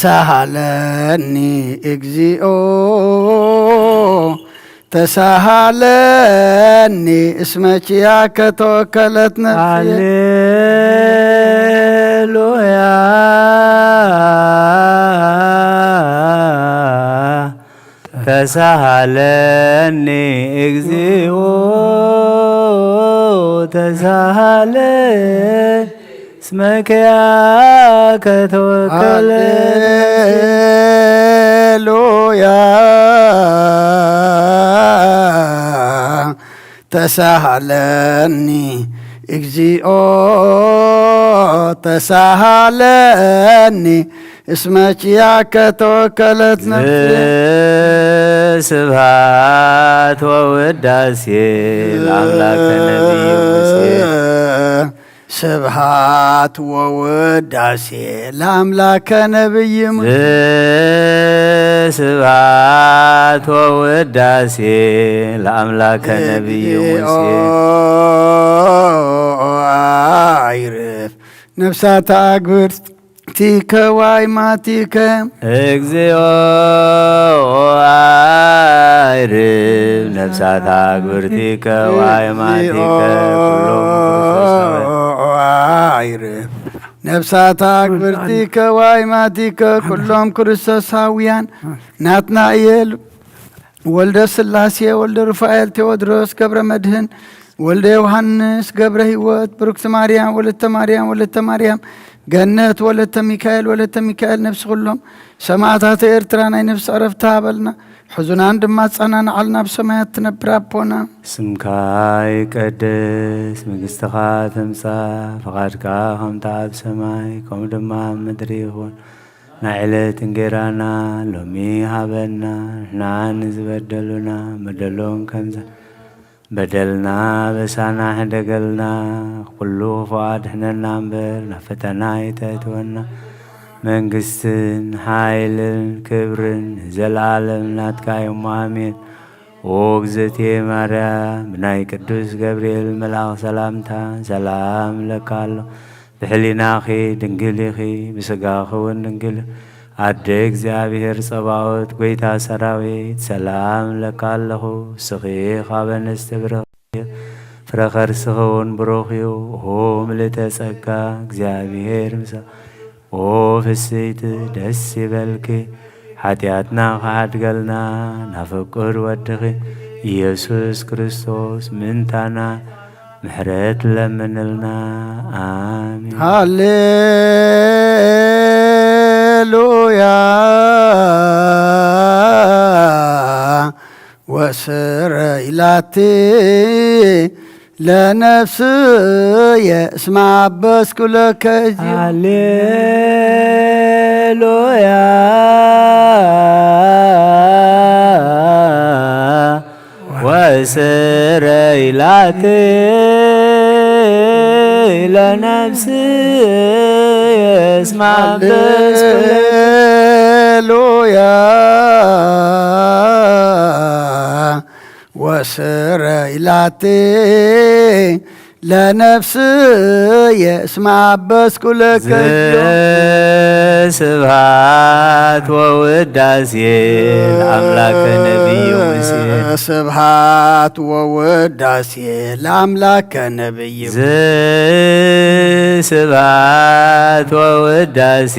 ተሳሃለኒ እግዚኦ፣ ተሳሃለኒ እስመ ኪያከ ተወከለት ነፍስየ። ሃሌሉያ። ተሳሃለኒ እግዚኦ፣ ተሳሃለኒ እስመ ኪያከ ተወከለት። ሃሌሉያ። ተሳሃለኒ እግዚኦ፣ ተሳሃለኒ እስመ ኪያከ ተወከለት ነፍስየ። ስብሐት ወውዳሴ ለአምላከ ነቢይ ሙሴ። ስብሐት ወውዳሴ ለአምላከ ነቢይ ሙሴ። ስብሐት ወውዳሴ ለአምላከ ነቢይ ሙሴ። አይርፍ ነፍሳት አግብርቲከ ዋይማቲከ። እግዚኦ አይርፍ ነፍሳት አግብርቲከ ዋይማቲከ ኩሎም ክርስቶሳውያን። አይርፍ ነፍሳት አግብርቲከ ዋይማቲከ ኩሎም ክርስቶሳውያን። ናትናኤል ወልደ ስላሴ፣ ወልደ ሩፋኤል፣ ቴዎድሮስ ገብረ መድህን፣ ወልደ ዮሃንስ ገብረ ህይወት፣ ብሩክቲ ማርያም፣ ወለተ ማርያም፣ ወለተ ማርያም፣ ገነት፣ ወለተ ሚካኤል፣ ወለተ ሚካኤል፣ ነፍሲ ኩሎም ሰማዕታተ ኤርትራ ናይ ነፍሲ ዕረፍቲ ሃበልና። ሕዙናን ድማ ጸናንዓልና፣ ኣብ ሰማያት ትነብር ኣቦና። ስምካ ይቀደስ፣ መንግስትኻ ትምጻእ፣ ፈቓድካ ከምታ ኣብ ሰማይ ከምኡ ድማ ኣብ ምድሪ ይኹን። ናይ ዕለት እንጌራና ሎሚ ሃበና፣ ንሕና ንዝበደሉና በደሎም ከምዛ በደልና በሳና ሕደገልና፣ ኩሉ ክፉእ ኣድሕነና እምበር ናብ ፈተና ኣይተእትወና። መንግስትን ሓይልን ክብርን ንዘለኣለም ናትካ እዮም፣ ኣሜን። ኦ እግዝእትየ ማርያም፣ ብናይ ቅዱስ ገብርኤል መልኣኽ ሰላምታ ሰላም እለካ ኣሎ። ብሕሊናኺ ድንግል ኢኺ፣ ብስጋኺ እውን ድንግል። ኣደ እግዚኣብሔር ጸባኦት፣ ጐይታ ሰራዊት፣ ሰላም እለካ ኣለኹ። ንስኺ ካብ ኣንስቲ ብርኽቲ ኢኺ፣ ፍረ ከርስኺ እውን ብሩኽ እዩ። ኦ ምልእተ ጸጋ፣ እግዚኣብሔር ምሳኺ። ኦ ፍስይቲ፣ ደስ ይበልኪ፣ ሓጢኣትና ክሓድገልና፣ ናብ ፍቁር ወድኺ ኢየሱስ ክርስቶስ ምእንታና ምሕረት ለምንልና። ኣሜን። ሃሌሉያ። ወስረ ኢላቲ ለነፍስየ እስመ አበስኩ ለከ እጅ። ሃሌሉያ። ወስረ ኢላቲ ለነፍስየ እስመ አበስኩ ለከ። ሃሌሉያ። ወስረ ኢላቲ ለነፍስየ እስመ አበስኩ ለከ። ስብሐት ወውዳሴ ለአምላከ ነቢይ ሙሴ። ስብሐት ወውዳሴ ለአምላከ ነቢይ። ስብሐት ወውዳሴ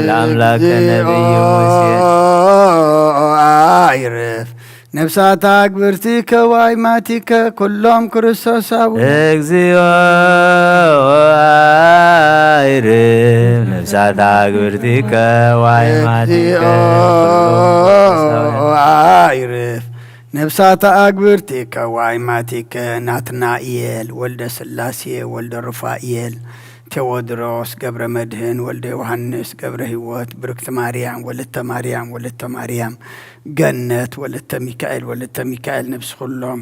ለአምላከ ነቢይ ሙሴ። አይርፍ ነፍሳት አግብርቲከ ዋይማቲከ ኩሎም ክርስቶሳዊ። እግዚኦ አይርፍ ነፍሳት አግብርቲከ ዋይማቲከ ኩሎም ክርስቶሳዊ። አይርፍ ነፍሳት አግብርቲከ ዋይማቲከ ናትናኤል ወልደ ስላሴ ወልደ ሩፋኤል ቴዎድሮስ ገብረ መድህን ወልደ ዮሐንስ ገብረ ህይወት ብርክቲ ማርያም ወለተ ማርያም ወለተ ማርያም ገነት ወለተ ሚካኤል፣ ወለተ ሚካኤል ነፍሲ ኩሎም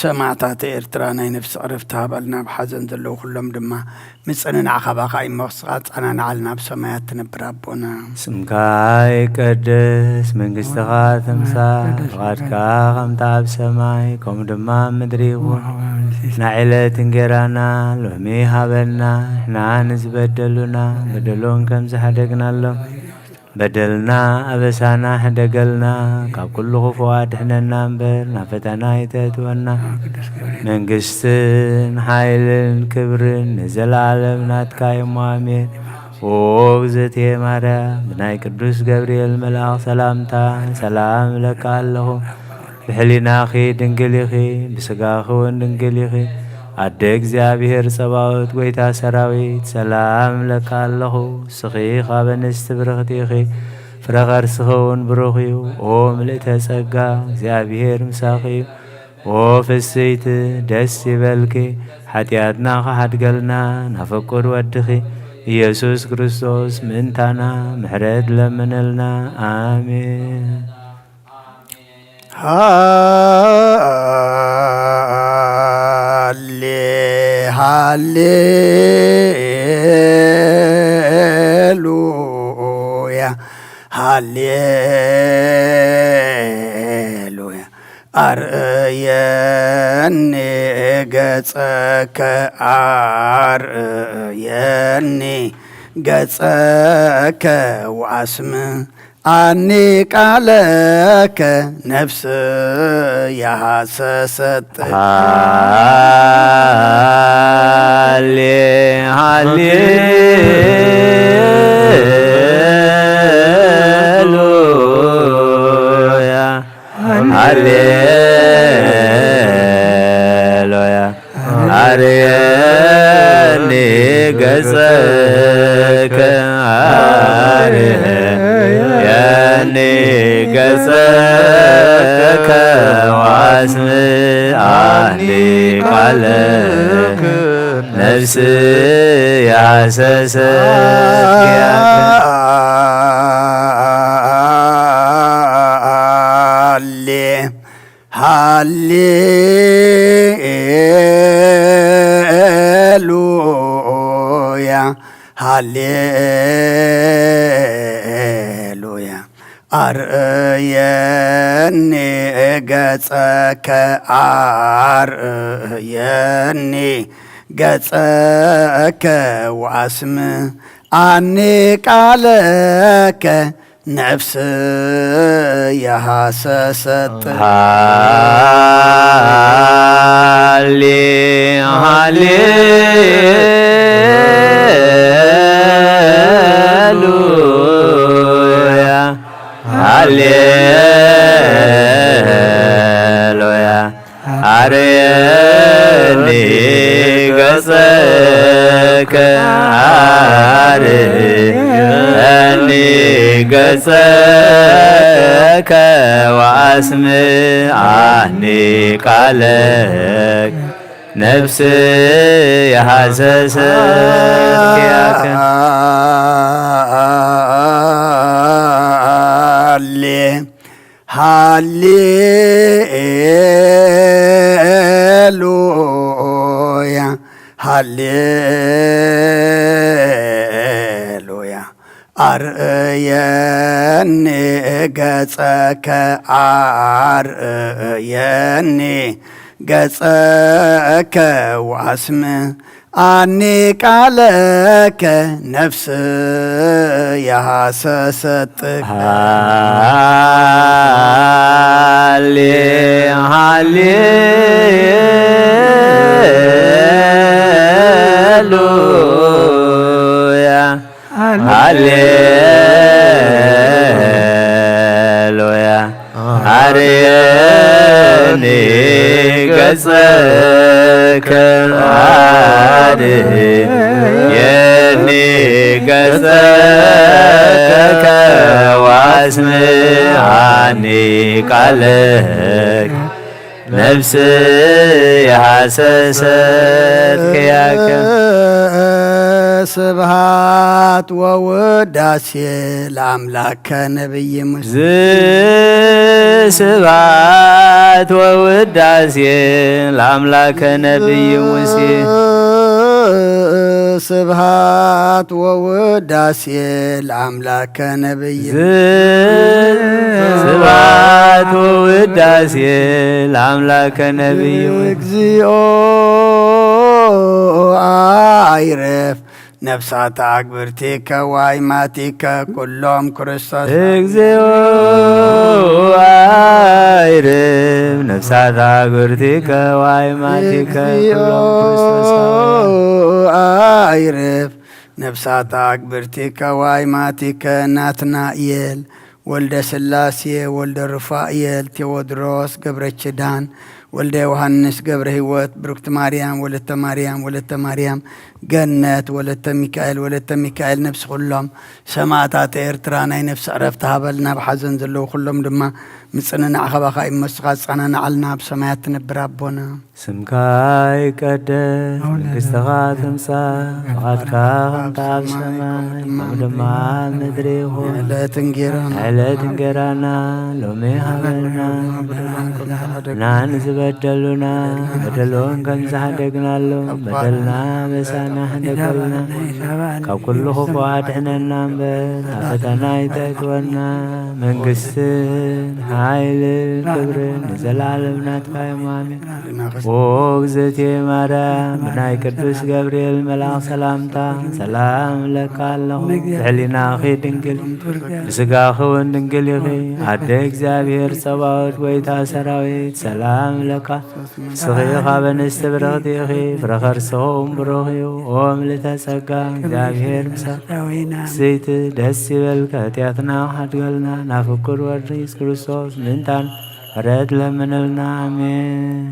ሰማዕታት ኤርትራ ናይ ነፍሲ ዕረፍቲ ሃበልና። ኣብ ሓዘን ዘለዉ ኩሎም ድማ ምጽንናዕ ካባኻ እሞ ክስኻ ኣጸናንዓልና፣ ኣብ ሰማያት ትነብር ኣቦና። ስምካ ይቀደስ፣ መንግስትኻ ትምጻእ፣ ፍቓድካ ከምታ ኣብ ሰማይ ከምኡ ድማ ኣብ ምድሪ ይኹን። ናይ ዕለት እንጌራና ሎሚ ሃበና፣ ንሕና ንዝበደሉና በደሎም ከም ዝሓደግናሎም በደልና ኣበሳና ሕደገልና፣ ካብ ኩሉ ክፉእ ኣድሕነና እምበር ናብ ፈተና ኣይተእትወና። መንግስትን ሓይልን ክብርን ንዘለኣለም ናትካ እሞ ኣሜን። ኦ እግዝእትየ ማርያም፣ ብናይ ቅዱስ ገብርኤል መልኣኽ ሰላምታ ሰላም እብለካ ኣለኹ። ብሕሊናኺ ድንግል ኢኺ፣ ብስጋኺ እውን ድንግል ኢኺ። ኣደ እግዚኣብሔር ጸባኦት፣ ጐይታ ሰራዊት፣ ሰላም እብለካ ኣለኹ። ንስኺ ካብ ኣንስቲ ብርኽቲ ኢኺ፣ ፍረ ከርስኺ እውን ብሩኽ እዩ። ኦ ምልእተ ጸጋ፣ እግዚኣብሔር ምሳኺ እዩ። ኦ ፍስይቲ፣ ደስ ይበልኪ፣ ሓጢኣትና ክሓድገልና ናብ ፍቁር ወድኺ ኢየሱስ ክርስቶስ ምእንታና ምሕረት ለምነልና። ኣሜን። ሃሌ፣ ሃሌሉያ፣ ሃሌሉያ። ኣርእየኒ ገጸከ፣ ኣርእየኒ ገጸከ ወኣስምዓኒ ቃለከ፣ ነፍስየ ሃሰሰት። ሃሌ፣ ሃሌሉያ፣ ሃሌሉያ። ኣርእየኒ ገጸከ፣ ኣርእየኒ ገጸከ፣ ወኣስምዓኒ ቃለከ፣ ነፍስየ ሃሰሰት ኪያከ። ሃሌ፣ ሃሌሉያ፣ ሃሌሉያ። ኣርእየኒ ገጸከ፣ ኣርእየኒ ገጸከ፣ ወኣስምዓኒ ቃለከ፣ ነፍስየ ሃሰሰት። ሃሌ፣ ሃሌሉያ፣ ሃሌሉያ። ኣርእየኒ ገጸከ፣ ኣርእየኒ ገጸከ፣ ወኣስምዓኒ ቃለከ፣ ነፍስየ ሃሰሰት ኪያከ። ሃሌ፣ ሃሌሉያ፣ ሃሌሉያ። ኣርእየኒ ገጸከ፣ ኣርእየኒ ገጸከ፣ ወኣስምዓኒ ቃለከ፣ ነፍስየ ሃሰሰት። ሃሌ፣ ሃሌሉያ፣ ሃሌሉያ። ኣርእየኒ ገጸከ፣ ኣርእየኒ ገጸከ፣ ወኣስምዓኒ ቃለከ፣ ነፍስየ ሃሰሰት ኪያከ። ስብሐት ወውዳሴ ለአምላከ ነቢይ ሙሴ። ስብሐት ወውዳሴ ለአምላከ ነቢይ ሙሴ። ስብሐት ወውዳሴ ለአምላከ ነቢይ። ስብሐት ወውዳሴ ለአምላከ ነቢይ። እግዚኦ አይረፍ ነፍሳት አግብርቲከ ዋይማቲከ ኩሎም ክርስቶስ። እግዚኦ አይርብ ነፍሳት አግብርቲከ ዋይማቲከ እግዚኦ ኩሎም ክርስቶስ። አይርብ ነፍሳት አግብርቲከ ዋይማቲከ ናትናኤል ወልደ ስላሴ፣ ወልደ ሩፋኤል፣ ቴዎድሮስ ገብረ ኪዳን፣ ወልደ ዮሐንስ ገብረ ሕይወት፣ ብርክት ማርያም፣ ወለተ ማርያም፣ ወለተ ማርያም፣ ገነት፣ ወለተ ሚካኤል፣ ወለተ ሚካኤል፣ ነፍሲ ኩሎም ሰማዕታት ኤርትራ ናይ ነፍሲ ዕረፍቲ ሃበልና። ኣብ ሓዘን ዘለዉ ኩሎም ድማ ምጽንናዕ ካባኻ እዩ እሞ ንስኻ ኣጸናንዓልና፣ ኣብ ሰማያት ትነብር ኣቦና። ስምካ ይቀደስ፣ መንግስትኻ ትምጻእ፣ ፍቓድካ ከምቲ ኣብ ሰማይ ከምኡ ድማ ኣብ ምድሪ ይኹን። ዕለት እንጌራና ዕለት እንጌራና ሎሚ ሃበና። እና ንዝበደሉና በደሎም ከም ዝሓደግናሎም በደልና በሳና ሕደገልና። ካብ ኩሉ ክፉ ኣድሕነና እምበር፣ ናብ ፈተና ኣይተእትወና። መንግስትን ሓይልን ክብርን ንዘለዓለም ናትካ እዮም። ኣሜን። ኦ እግዝእትየ ማርያም፣ ብናይ ቅዱስ ገብርኤል መልኣኽ ሰላምታ ሰላም እብለካ ኣለኹ። ብሕሊናኺ ድንግል፣ ብስጋኺ እውን ድንግል ኢኺ። ኣደ እግዚኣብሔር ጸባኦት፣ ጎይታ ሰራዊት፣ ሰላም እብለካ። ንስኺ ካብ ኣንስቲ ብርኽቲ ኢኺ፣ ፍረ ከርስኺ እውን ብሩኽ እዩ። ኦ ምልዕተ ጸጋ፣ እግዚኣብሔር ምሳኺ። ደስ ይበልኪ፣ ኃጢአትና ሓድገልና፣ ናብ ፍቁር ወድኺ ኢየሱስ ክርስቶስ ምእንታን ምሕረት ለምንልና። ኣሜን።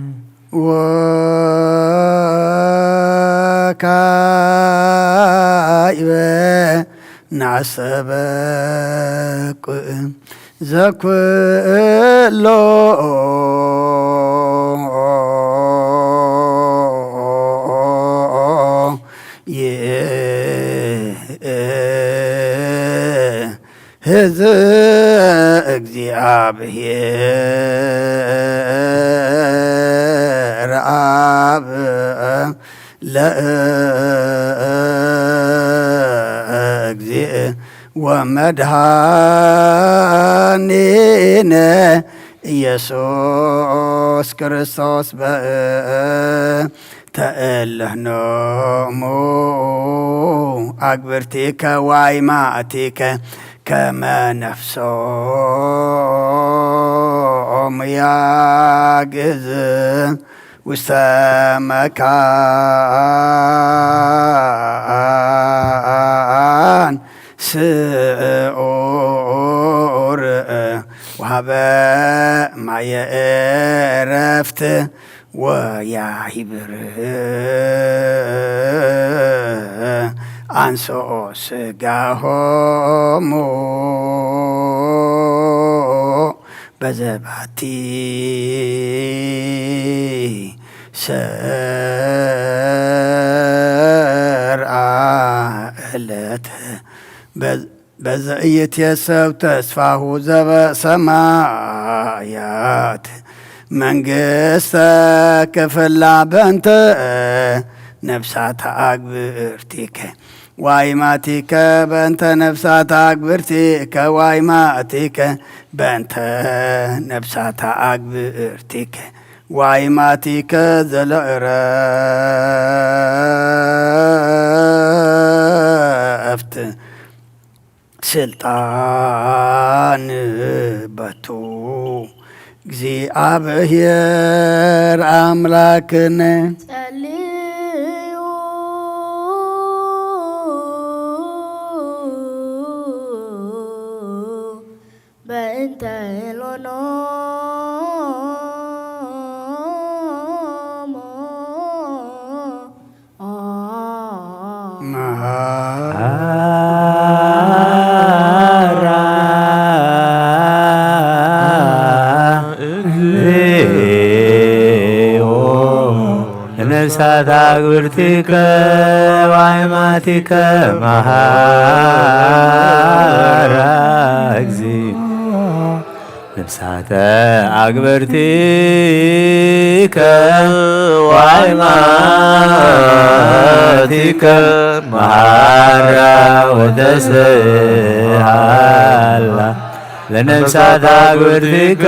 ወካዕበ ናሰበቁ ዘኩሎ ይእዝ እግዚአብሔር አብ ለእግዚእ ወመድኃኒነ ኢየሱስ ክርስቶስ በእንተ እለ ኖሙ አግብርቲከ ዋይማቲከ ከመ ነፍሶሙ ያግዝ ውስተ መካን ስዑር ወሀበ ማየ ዕረፍት ወያሂብር አንሶ ስጋሆሙ በዘባቲ ሰርአ ዕለት በዘኢይትየሰብ ተስፋሁ ዘበሰማያት መንግስተ ክፍላ በንተ ነፍሳት አግብርቲከ ዋይማቲከ በንተ ነፍሳት አግብርቲከ ዋይማቲከ በንተ ነፍሳት አግብርቲከ ዋይማቲከ ዘለእረፍት ስልጣን በቱ እግዚአብሔር አምላክነ። ጸልዩ በእንተ ሎኖሞ። መሐራ እግዚኦ ነፍሳት አግብርቲከ ዋይማቲከ መሐራ እግዚኦ። ነፍሳተ ኣግብርቲከ ወኣይማቲከ መሃራ ወተስሃላ ለነፍሳተ ኣግብርቲከ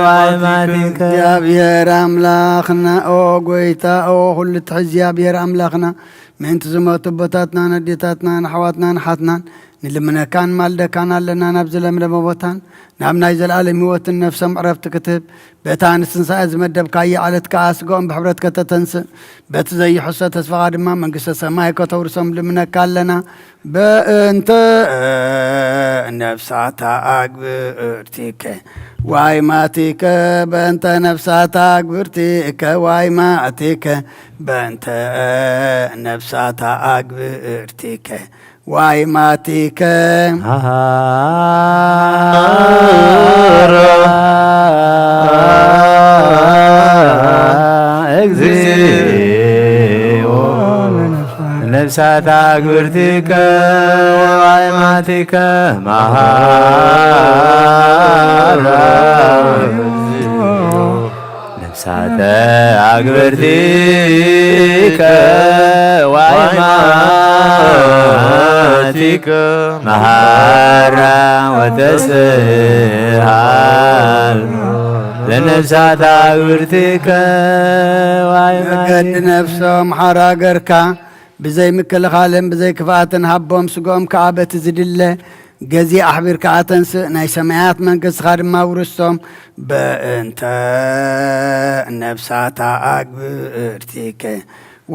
ወኣይማቲከ። እግዚኣብሔር ኣምላኽና፣ ኦ ጎይታ፣ ኦ ኩሉ ትሕዝ እግዚኣብሔር ኣምላኽና፣ ምእንቲ ዝሞቱ ኣቦታትናን ኣዴታትናን ኣሕዋትናን ሓትናን ንልምነካን ማልደካን ኣለና። ናብ ዝለምለመ ቦታን ናብ ናይ ዘለኣለም ህይወትን ነፍሶም ዕረፍቲ ክትህብ፣ በታ ንትንሳኤ ዝመደብካያ ዕለት ከኣ ስጋኦም ብሕብረት ከተተንስእ፣ በቲ ዘይሕሶ ተስፋኻ ድማ መንግስተ ሰማይ ከተውርሶም ልምነካ ኣለና። በእንተ ነፍሳታ ኣግብርቲከ ዋይማቲከ፣ በእንተ ነፍሳታ ኣግብርቲከ ዋይማቲከ፣ በእንተ ነፍሳታ ኣግብርቲከ ዋይማቲከ። ሃሃ እግዚኦ ነፍሳት ኣግብርቲከ ወኣይማቲከ መሃራ። ነፍሳተ ኣግብርቲከ ወኣይማቲከ መሃራ ወተስሃላ ለነፍሳት ኣግብርቲከ ወኣይማቲከ። መገዲ ነፍሶም ሓራ ገርካ፣ ብዘይ ምክልኻልን ብዘይ ክፍኣትን ሃቦም፣ ስግኦም ከኣ በቲ ዝድለ ገዜ ኣሕቢርካ ኣተንስእ፣ ናይ ሰማያት መንግስትኻ ድማ ውርስቶም። በእንተ ነፍሳታ ኣግብርቲከ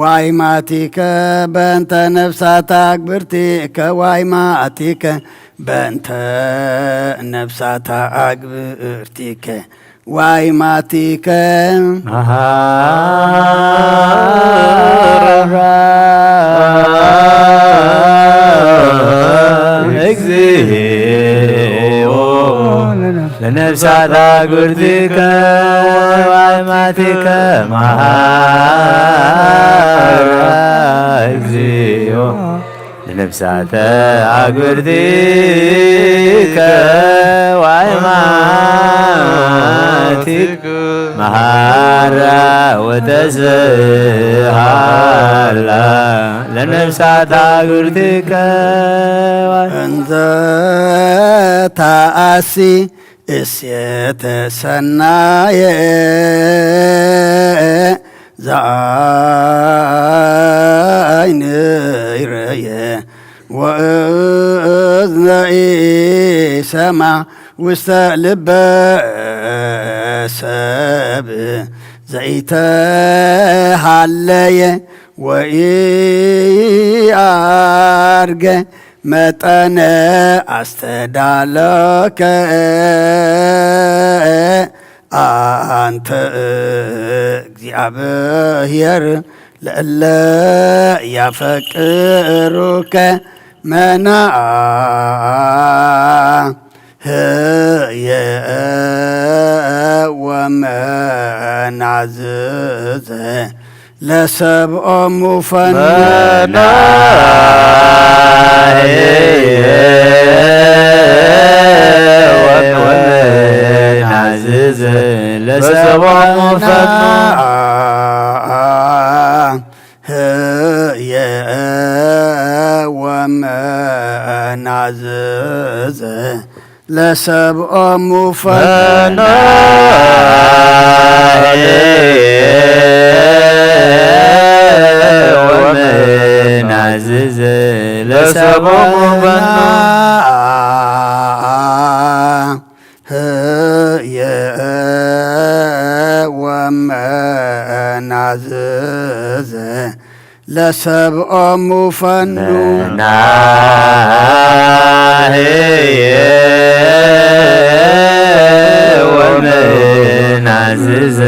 ዋይማቲከ፣ በእንተ ነፍሳታ ኣግብርቲከ ዋይማቲከ፣ በእንተ ነፍሳታ ኣግብርቲከ ዋይማቲከ። መሃራ እግዚኦ ለነፍሳት ኣግብርቲከ ወኣይማቲከ መሃራ እግዚኦ ለነፍሳተ ኣግብርቲከ ወኣይማቲከ መሃራ ወተስሃላ ለነፍሳት ኣግብርቲከ። እንዘ ተኣሲ እሴተ ሰናየ ዘኣይንይ ረየ ወእዝነይ ሰማ ውስተ ልበ ሰብ ዘይተሃለየ ወኢአርገ መጠነ ኣስተዳለከ ኣንተ እግዚኣብሔር ለእለ ያፈቅሩከ መና ህየ ወመናዝዘ ለሰብኦሙ ፈኑ መናህየ ወመናዝዘ ለሰብኦሙ ፈኑ ህየ ወመናዝዘ ለሰብኦሙ ፈኑ ፈናህየ ወመናዝዘ ለሰብኦሙ ፈኑ ህየ ወመናዝዘ ለሰብኦሙ ፈኑ መናህየ ወመናዝዘ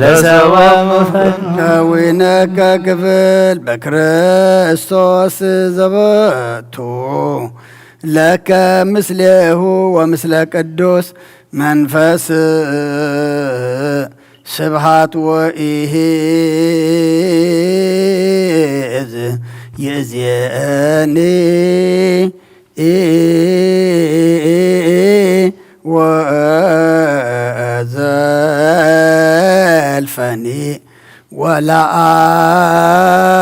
ለሰብኦሙ ፈኑ ከዊነከ ክፍል በክርስቶስ ዘበቱ ለከ ምስሌሁ ወምስለ ቅዱስ መንፈስ ስብሃት ወኢሂዝ ይእዜኒ ወዘልፈኒ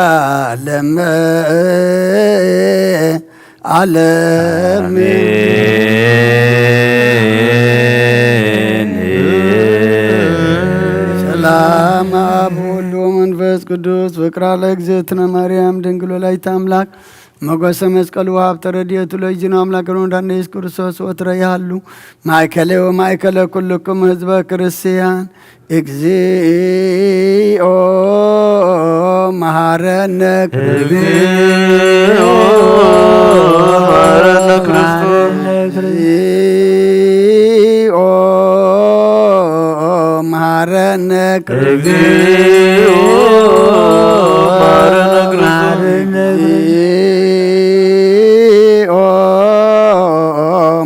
ወለዓለመ ዓለም። አሜን። ሰላም አብ ወወልድ ወመንፈስ ቅዱስ፣ ፍቅራ ለእግዝእትነ ማርያም ድንግል ወላዲተ አምላክ፣ ሞገሰ መስቀሉ ወሀብተ ረድኤቱ ለእግዚእነ አምላክነ ወመድኃኒነ ኢየሱስ ክርስቶስ ወትረ ይሃሉ ማእከለ ወማእከለ ኩልክሙ ህዝበ ክርስቲያን። እግዚኦ መሐረነ ክርስቶስ። እግዚኦ መሐረነ ክርስቶስ። እግዚኦ መሐረነ ክርስቶስ። እግዚኦ መሐረነ ክርስቶስ። እግዚኦ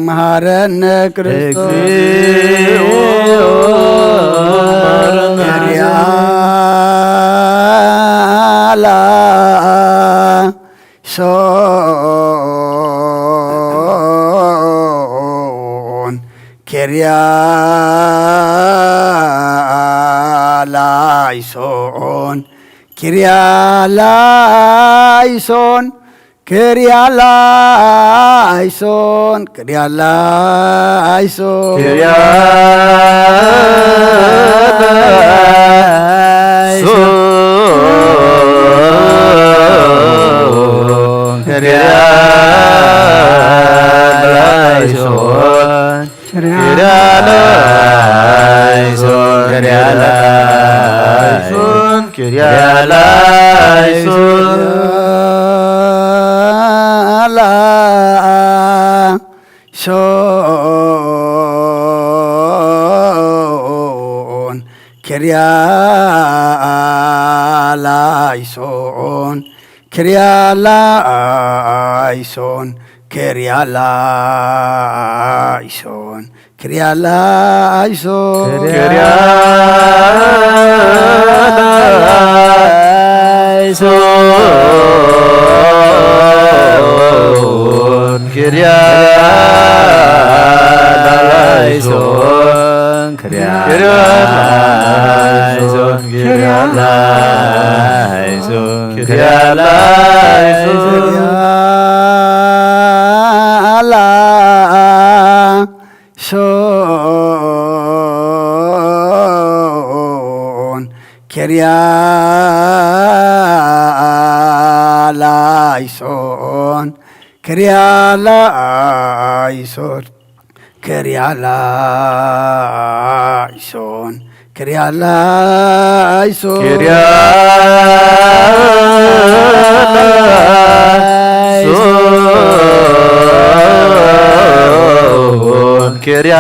መሐረነ ክርስቶስ። እግዚኦ መሐረነ ክርስቶስ። ሶን ኪርያ ላይሶን፣ ኪርያ ላይሶን፣ ኪርያ ላይሶን፣ ኪርያ ላይሶን። ኪርያ ላይሶን፣ ኪርያ ላይሶን፣ ኪርያ ላይሶን፣ ኪርያ ላይሶን፣ ኪርያ ላይሶን። ላይሶን፣ ኪርያ ላይሶን፣ ኪርያ ላይሶን፣ ኪርያ ላይሶን፣ ኪርያ ላይሶን። ኪርያ ላይሶን፣ ኪርያ ላይሶን፣ ኪርያ ላይሶን፣ ኪርያ ላይሶን፣ ኪርያ ላይሶን። ሶን፣ ኪርያ ላይሶን፣ ኪርያ ላይሶን፣ ኪርያ ላይሶን፣ ኪርያ ላይሶን። ኪርያ ላይሶን፣ ኪርያ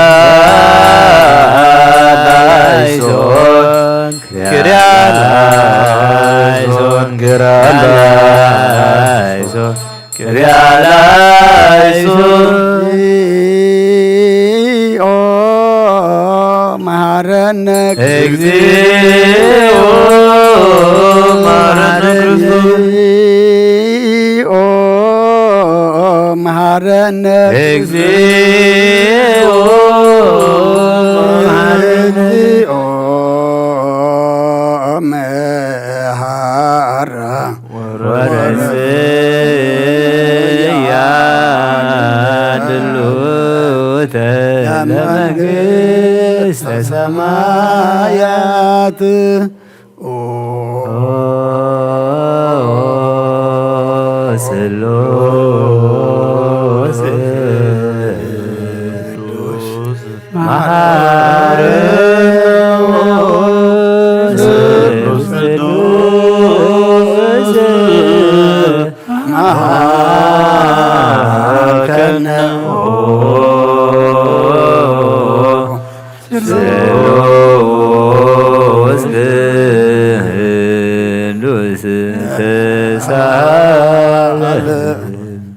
ላይሶን፣ ኪርያ ላይሶን፣ ኪርያ ላይሶን። ኪርያ ላይሶን። እግዚኦ መሐረነ ክርስቶስ። እግዚኦ መሐረነ ክርስቶስ። እግዚኦ መሐረነ። እግዚኦ መሐረነ። እግዚኦ መሐረ ወረስያ ድሉተ ለመንግስተ ሰማያት። ኦ ስሉስ ቅዱስ መሐሪ ስሉስ ቅዱስ መሐረነ። ኦ ስሉስ ቅዱስ ተሳለ።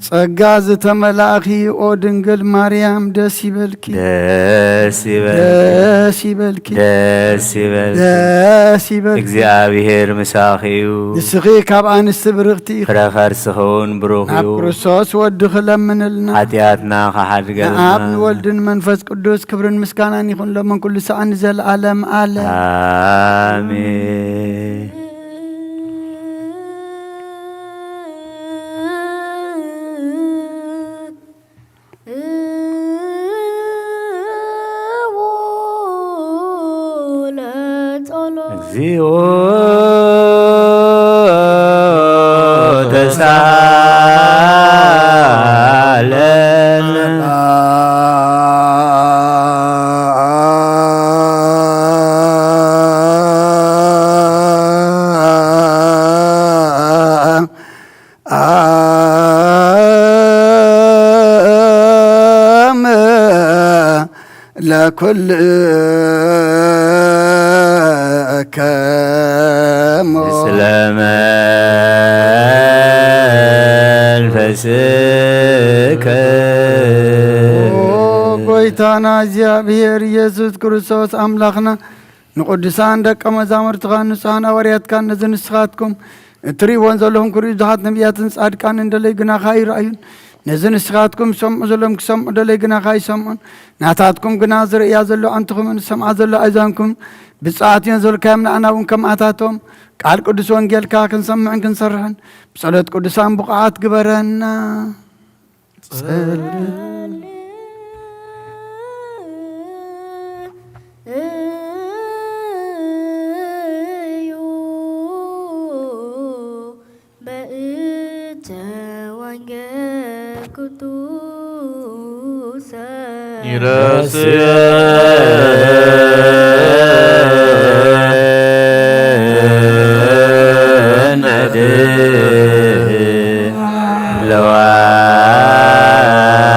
ጸጋ ዝተመላእኺ ኦ ድንግል ማርያም ደስ ይበልኪ። ደስ ይበል ደስ ይበልኪ። ደስ ይበል ደስ ይበልኪ። እግዚኣብሔር ምሳኺ እዩ። ንስኺ ካብ ኣንስቲ ብርኽቲ ኢኺ። ፍረ ከርስኺ እውን ብሩኽ ናብ እዩ። ክርስቶስ ወድኺ ለምንልና። ሓጢኣትና ክሓድገልና። ንኣብ ንወልድን መንፈስ ቅዱስ ክብርን ምስጋናን ይኹን ሎምን ኩሉ ሰዓን ንዘለኣለም ኣለም። ኣሜን። እግዚኦ ተሳለን። ለኩልከ ምስለ መንፈስከ ኦ ጎይታና እግዚኣብሔር ኢየሱስ ክርስቶስ ኣምላኽና ንቅዱሳን ደቀ መዛሙርትኻን ንጹሓን ሃዋርያትካን ነዚ ንስኻትኩም እትርእይዎን ዘለኹም ክርእዩ ብዙሓት ነቢያትን ጻድቃንን ደለዩ ግናኻ ይረኣዩን ነዚ ንስኻትኩም ዝሰምዑ ዘለኹም ክሰምዑ ደለዩ ግናኻ ይሰምዑን ናታትኩም ግና ዝርእያ ዘሎ ኣንትኹምን ዝሰምዓ ዘሎ ኣእዛንኩም ብጽዓት እዮን ዘልካዮም ንኣና እውን ከምኣታቶም ቃል ቅዱስ ወንጌልካ ክንሰምዕን ክንሰርሕን ብጸሎት ቅዱሳን ብቑዓት ግበረና። እዩ በእተ ወንጌል ቅዱሰ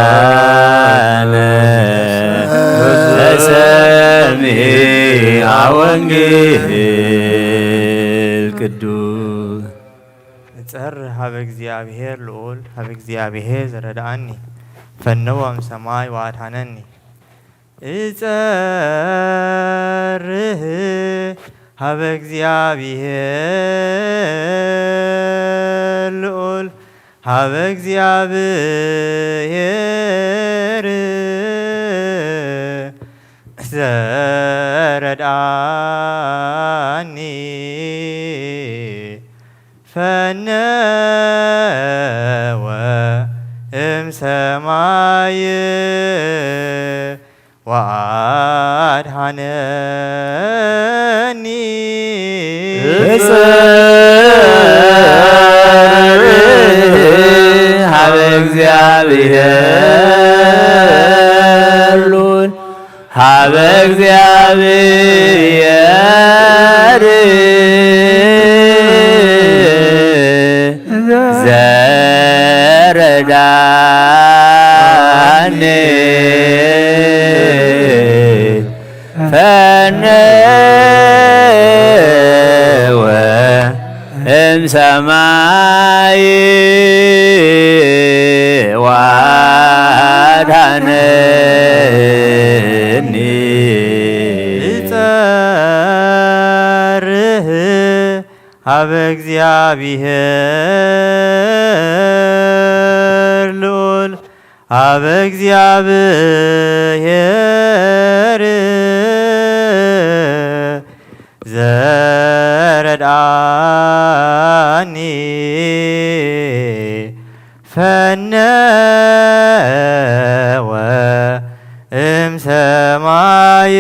ለዋለ ለሰሚዐ ወንጌል ቅዱስ እጸር ሀበ እግዚኣብሔር ልዑል ሀበ እግዚኣብሔር ዘረድኣኒ ፈነወ እምሰማይ ወአድኃነኒ። እጸርህ ሀበ እግዚኣብሔር ልዑል ሀበ እግዚኣብሔር ዘረድኣኒ ፈነወ እምሰማይ ወአድኃነኒ። እጸርህ ሀበ እግዚኣብሔር ልዑል ሀበ እግዚኣብሔር ዘረዳኒ ፈነወ እምሰማይ ወአድኃነኒ። እጸርህ ሀበ እግዚኣብሔር ልዑል ሀበ እግዚኣብሔር ዘረድኣኒ ፈነወ እምሰማይ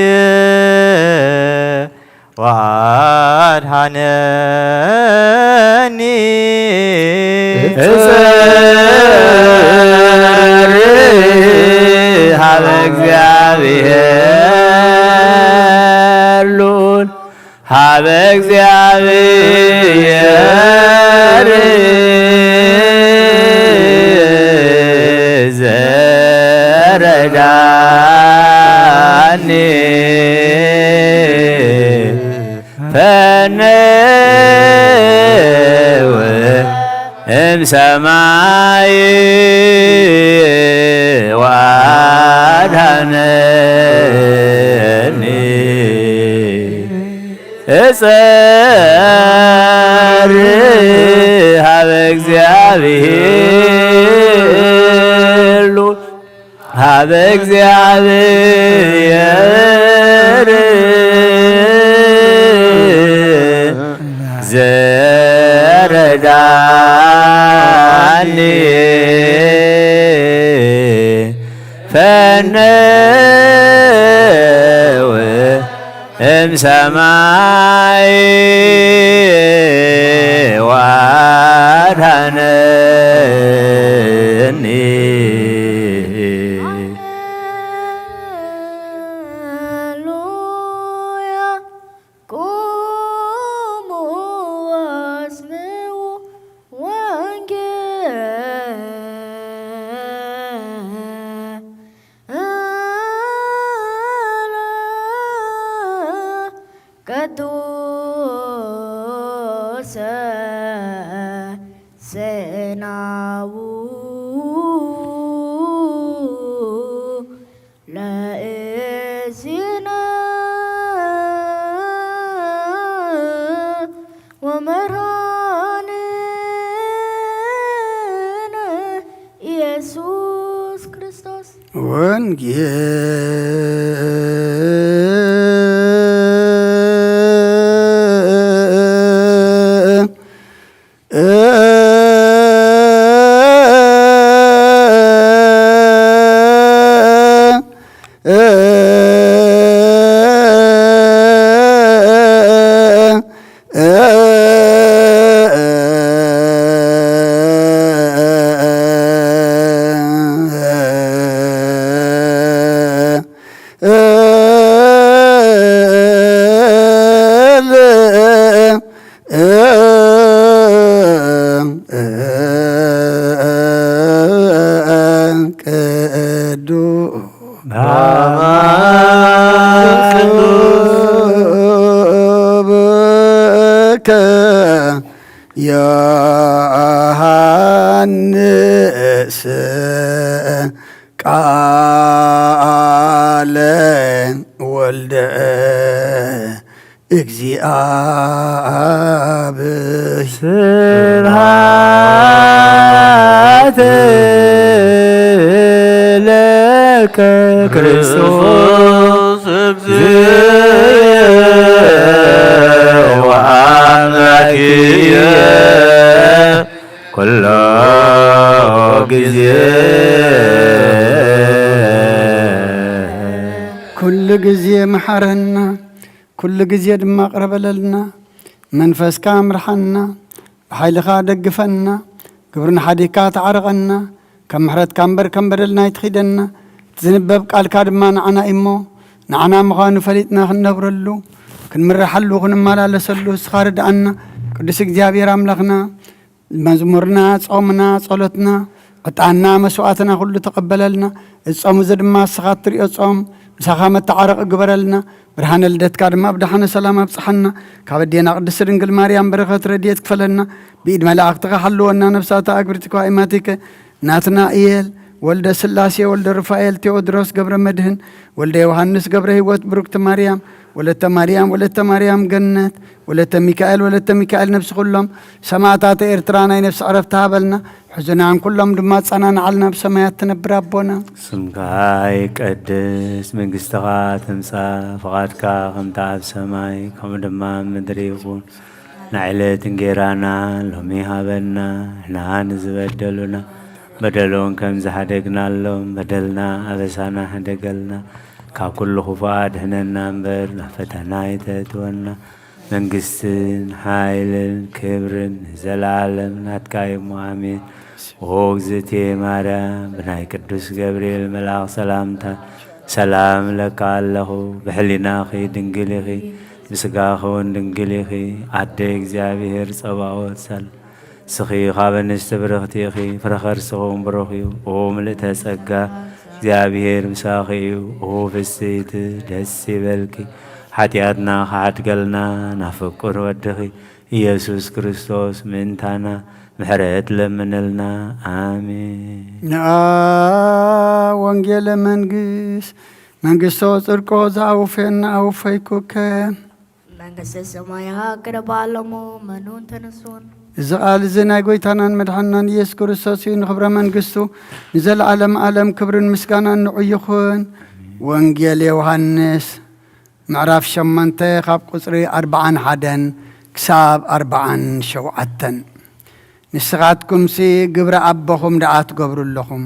ወአድኃነኒ። እጸርህ ሀበ እግዚኣብሔር ልዑል ሀበ እግዚኣብሔር ዘረዳኒ ፈነወ እምሰማይ እጸሪ ሀበ እግዚኣብሔር ሉ ሀበ እግዚኣብሔር ዘረዳኒ ፈነወ እምሰማይ ወአድኃነኒ። ሃሌሉያ። ቁሙ ወስምዑ ወንጌለ ቅዱሰ ዜናዉ ለእግዚእነ ወመድኃኒነ ኢየሱስ ክርስቶስ። ወንጌል ቅዱስ ብከ ዮሐንስ ቃለ ወልደ እግዚአብሔር። ስብሐት ለከ ክርስቶስ እግዚእ ወአምላክየ ኩሎ ጊዜ። ኩሉ ግዜ መሓረና፣ ኩሉ ግዜ ድማ ቅረበለልና። መንፈስካ ምርሓና፣ ብሓይልኻ ደግፈና፣ ግብርና ሓዲግካ ተዓርቐና፣ ከም ምሕረትካ እምበር ከም በደልና ኣይትኺደና። እቲ ዝንበብ ቃልካ ድማ ንዓና እዩ እሞ፣ ንዓና ምዃኑ ፈሊጥና ክንነብረሉ፣ ክንምረሓሉ፣ ክንመላለሰሉ እስኻ ርድኣና። ቅዱስ እግዚኣብሔር ኣምላኽና፣ መዝሙርና፣ ጾምና፣ ጸሎትና፣ ዕጣንና፣ መስዋእትና ኩሉ ተቐበለልና። እዚ ጾም እዚ ድማ ንስኻ እትርእዮ ጾም፣ ምሳኻ መተዓረቒ ግበረልና። ብርሃነ ልደትካ ድማ ብደሓነ ሰላም ኣብጽሓና። ካብ ኣዴና ቅድስቲ ድንግል ማርያም በረኸት ረድኤት ክፈለና። ብኢድ መላእኽትኻ ሓልወና፣ ነፍሳታ ኣግብርቲ ከዋኢማቲከ ናትናኤል ወልደ ስላሴ፣ ወልደ ሩፋኤል፣ ቴዎድሮስ ገብረ መድህን፣ ወልደ ዮሃንስ ገብረ ህይወት፣ ብሩክቲ ማርያም፣ ወለተ ማርያም፣ ወለተ ማርያም ገነት፣ ወለተ ሚካኤል፣ ወለተ ሚካኤል፣ ነፍሲ ኩሎም ሰማዕታተ ኤርትራ ናይ ነፍሲ ዕረፍቲ ሃበልና። ሕዙናን ኩሎም ድማ ኣጸናንዓልና፣ ኣብ ሰማያት ትነብር ኣቦና። ስምካ ይቀደስ፣ መንግስትኻ ትምጻእ፣ ፍቓድካ ከምታ ኣብ ሰማይ ከምኡ ድማ ኣብ ምድሪ ይኹን። ንዕለት እንጌራና ሎሚ ሃበና፣ ንሕና ንዝበደሉና በደሎም ከም ዝሓደግናሎም በደልና ኣበሳና ሕደገልና፣ ካብ ኩሉ ክፉእ ኣድሕነና እምበር ናብ ፈተና ኣይተእትወና። መንግስትን ሓይልን ክብርን ንዘለኣለም ናትካ እዩ እሞ ኣሜን። ኦ እግዝእትየ ማርያም፣ ብናይ ቅዱስ ገብርኤል መልኣኽ ሰላምታ ሰላም እለካ ኣለኹ። ብሕሊናኺ ድንግል ኢኺ፣ ብስጋኺ እውን ድንግል ኢኺ። ኣደ እግዚኣብሔር ጸባኦት ሰል ንስኺ ካብ ኣንስቲ ብርኽቲ ኢኺ፣ ፍረ ከርስኺ እውን ብሩኽ እዩ። ኦ ምልእተ ጸጋ፣ እግዚኣብሔር ምሳኺ እዩ። ኦ ፍስሕቲ ደስ ይበልኪ፣ ሓጢኣትና ክሓድገልና ናብ ፍቁር ወድኺ ኢየሱስ ክርስቶስ ምእንታና ምሕረት ለምንልና። ኣሜን። ንኣ ወንጌለ መንግስት መንግስቶ ጽድቆ ዝኣውፌን ኣውፈይኩከ። መንግስተ ሰማያት ቅርብ ኣለሞ መኑን ተነሱን። እዚ ቃል እዚ ናይ ጎይታናን መድሓናን ኢየሱስ ክርስቶስ እዩ። ንኽብረ መንግስቱ ንዘለዓለም ዓለም ክብርን ምስጋናን ንዑ ይኹን። ወንጌል ዮሃንስ ምዕራፍ ሸሞንተ ካብ ቁጽሪ ኣርብዓን ሓደን ክሳብ ኣርብዓን ሸውዓተን። ንስኻትኩምሲ ግብሪ ኣቦኹም ደኣ ትገብሩ ኣለኹም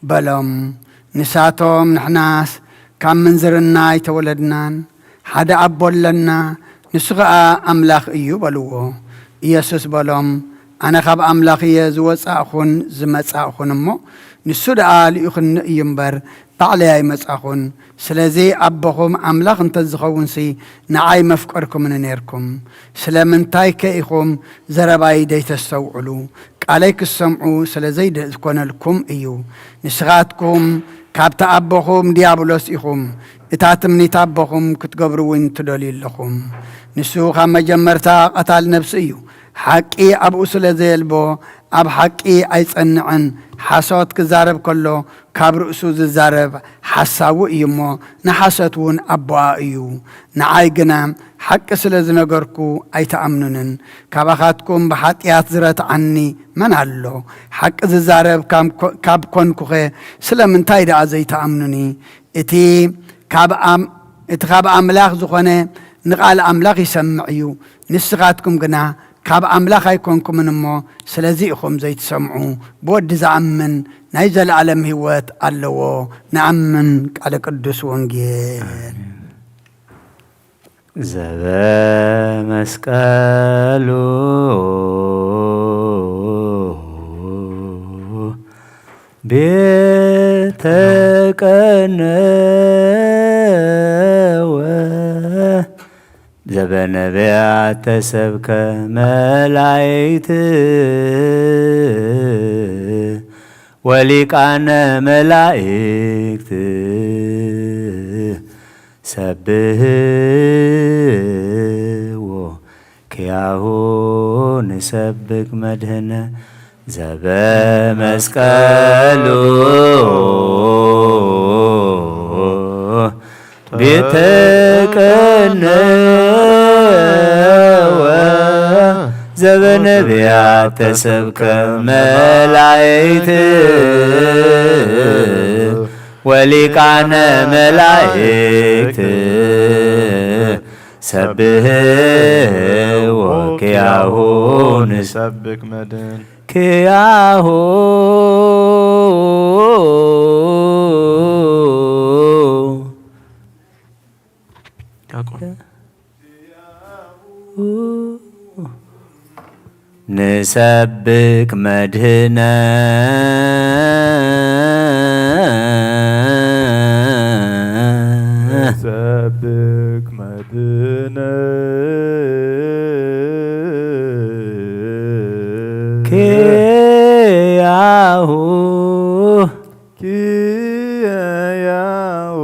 በሎም። ንሳቶም፣ ንሕናስ ካብ ምንዝርና ኣይተወለድናን፣ ሓደ ኣቦ ኣለና፣ ንሱ ኸኣ ኣምላኽ እዩ በልዎ። ኢየሱስ በሎም፣ ኣነ ካብ ኣምላኽ እየ ዝወጻእኹን ዝመጻእኹን እሞ፣ ንሱ ደኣ ልኢኹኒ እዩ እምበር፣ ባዕለይ ኣይመጻኹን። ስለዚ ኣቦኹም ኣምላኽ እንተ ዝኸውንሲ፣ ንዓይ መፍቀርኩምኒ ኔርኩም። ስለምንታይከ ኢኹም ዘረባይ ዘይተስተውዕሉ? ቃለይ ክትሰምዑ ስለ ዘይኮነልኩም እዩ። ንስኻትኩም ካብቲ ኣቦኹም ዲያብሎስ ኢኹም። እታ ትምኒት ኣቦኹም ክትገብሩ እውን ትደልዩ ኣለኹም። ንሱ ካብ መጀመርታ ቀታል ነብሲ እዩ። ሓቂ ኣብኡ ስለ ዘየልቦ፣ ኣብ ሓቂ ኣይጸንዕን። ሓሶት ክዛረብ ከሎ፣ ካብ ርእሱ ዝዛረብ ሓሳዊ እዩ እሞ፣ ንሓሶት እውን ኣቦኣ እዩ። ንዓይ ግና ሓቂ ስለ ዝነገርኩ ኣይትኣምኑንን። ካባኻትኩም ብሓጢኣት ዝረትዓኒ መን ኣሎ? ሓቂ ዝዛረብ ካብ ኮ-፣ ካብ ኮንኩኸ፣ ስለምንታይ ደኣ ዘይትኣምኑኒ? እቲ ካብ ኣም-፣ እቲ ካብ ኣምላኽ ዝኾነ ንቓል ኣምላኽ ይሰምዕ እዩ። ንስኻትኩም ግና ካብ ኣምላኽ ኣይኮንኩምን እሞ፣ ስለዚ ኢኹም ዘይትሰምዑ። ብወዲ ዝኣምን ናይ ዘለኣለም ህይወት ኣለዎ። ንኣምን። ቃለ ቅዱስ ወንጌል። ዘበመስቀሉ ቤት ተቀነወ፣ ዘበነቢያት ተሰብከ መላእክት፣ ወሊቃነ መላእክት ሰብህዎ ኪያሁ ንሰብክ መድህነ ዘበመስቀሉ ቤተ ቀነወ ዘበነቢያት ተሰብከ መላእክት ወሊቃነ መላእክት ሰብህዎ ኪያሁ ንሰብክ መድን ኪያሁ ንሰብክ መድህነ ንሰብክ መድህነ ኪያሁ ኪያሁ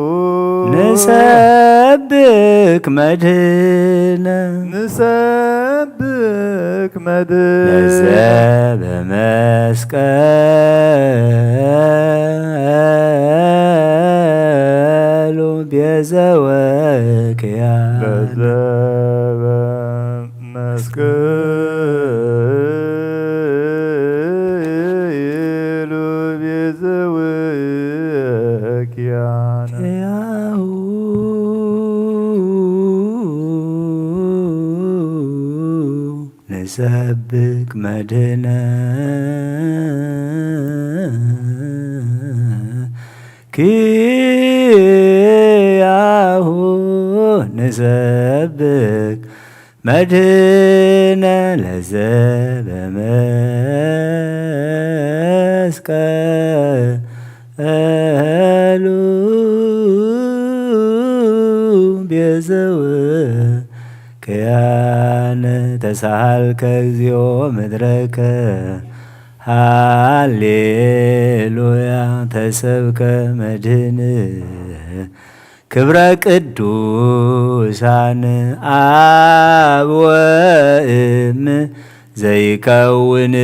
ንሰብክ መድህነ ንሰብክ መድህነ ለዘበመስቀሉ ቤዘወ ኪያነ ለዘበመስቀሉ ቤዘወ ኪያነ ኪያሁ ንሰብክ መድህነ ኪያሁ ንሰብክ መድህነ ለዘበመስቀሉ ቤዘወ ኪያነ ተሳሃልከ እግዚኦ ምድረከ ሃሌሉያ ተሰብከ መድህን ክብረ ቅዱሳን ኣብ ወእም ዘይከውን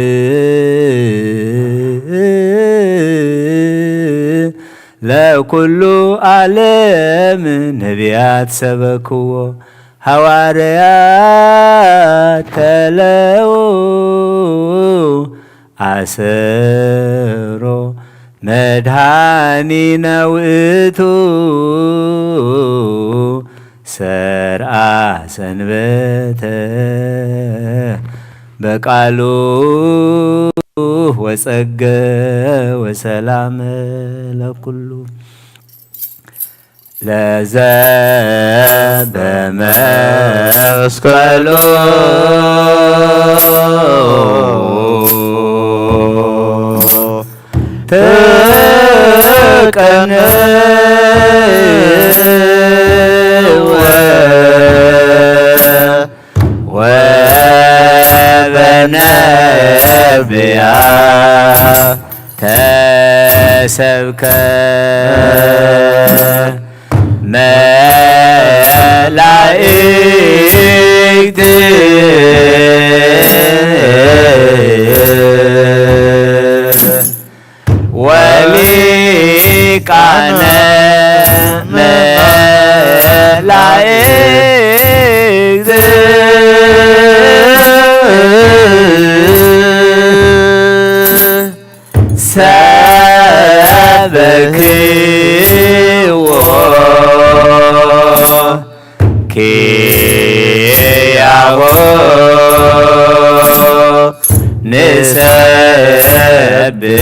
ለኩሉ ዓለም ነቢያት ሰበክዎ፣ ሃዋርያት ተለዉ ኣሰሮ። መድኃኒነ ውእቱ ሰርአ ሰንበተ በቃሉ ወጸገ ወሰላም ለኩሉ። ለዘ በመስቀሉ ትቀንወ ወበነቢያ ተሰብከ መላእክት ወሊቃነ መላእክት ሰበክዎ ኪያሆ ንሰብእ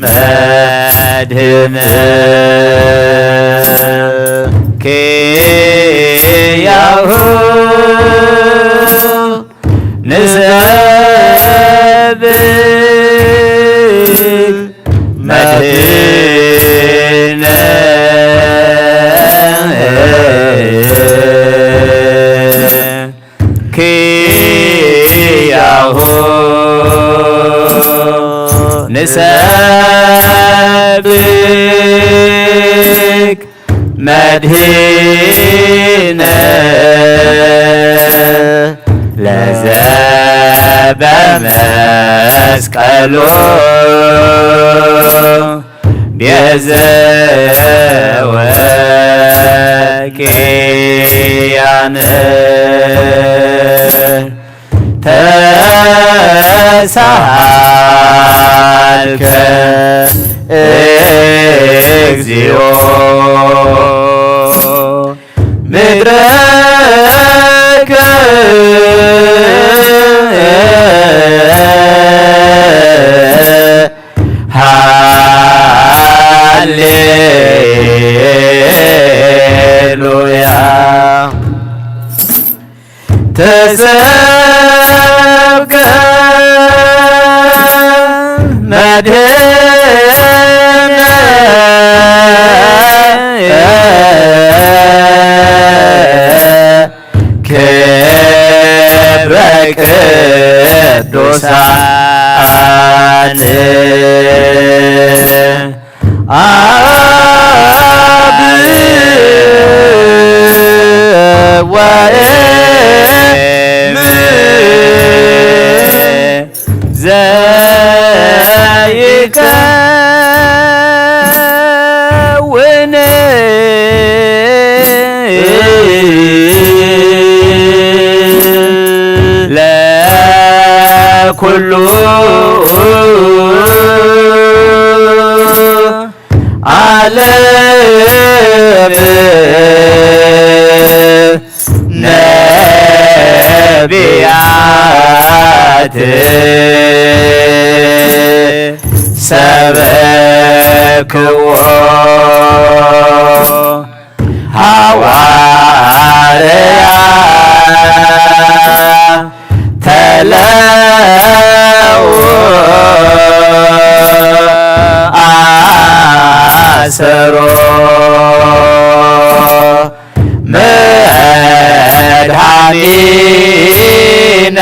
መድህነ ኪያሁ ንሰብእ መድህነ ኪያሁ ንሰብክ መድህነ ለዘበመስቀሉ ቤዘወ ኪያነ ተሳሃልከ እግዚኦ ምድረከ ሃሌሉያ። ተሰብከ መድህነ ክብረ ቅዱሳን አብ ወእም ዘይከውን ለኩሉ ዓለም ነቢያት ሰበክዎ ሃዋርያ ተለው አሰሮ መድኃኒነ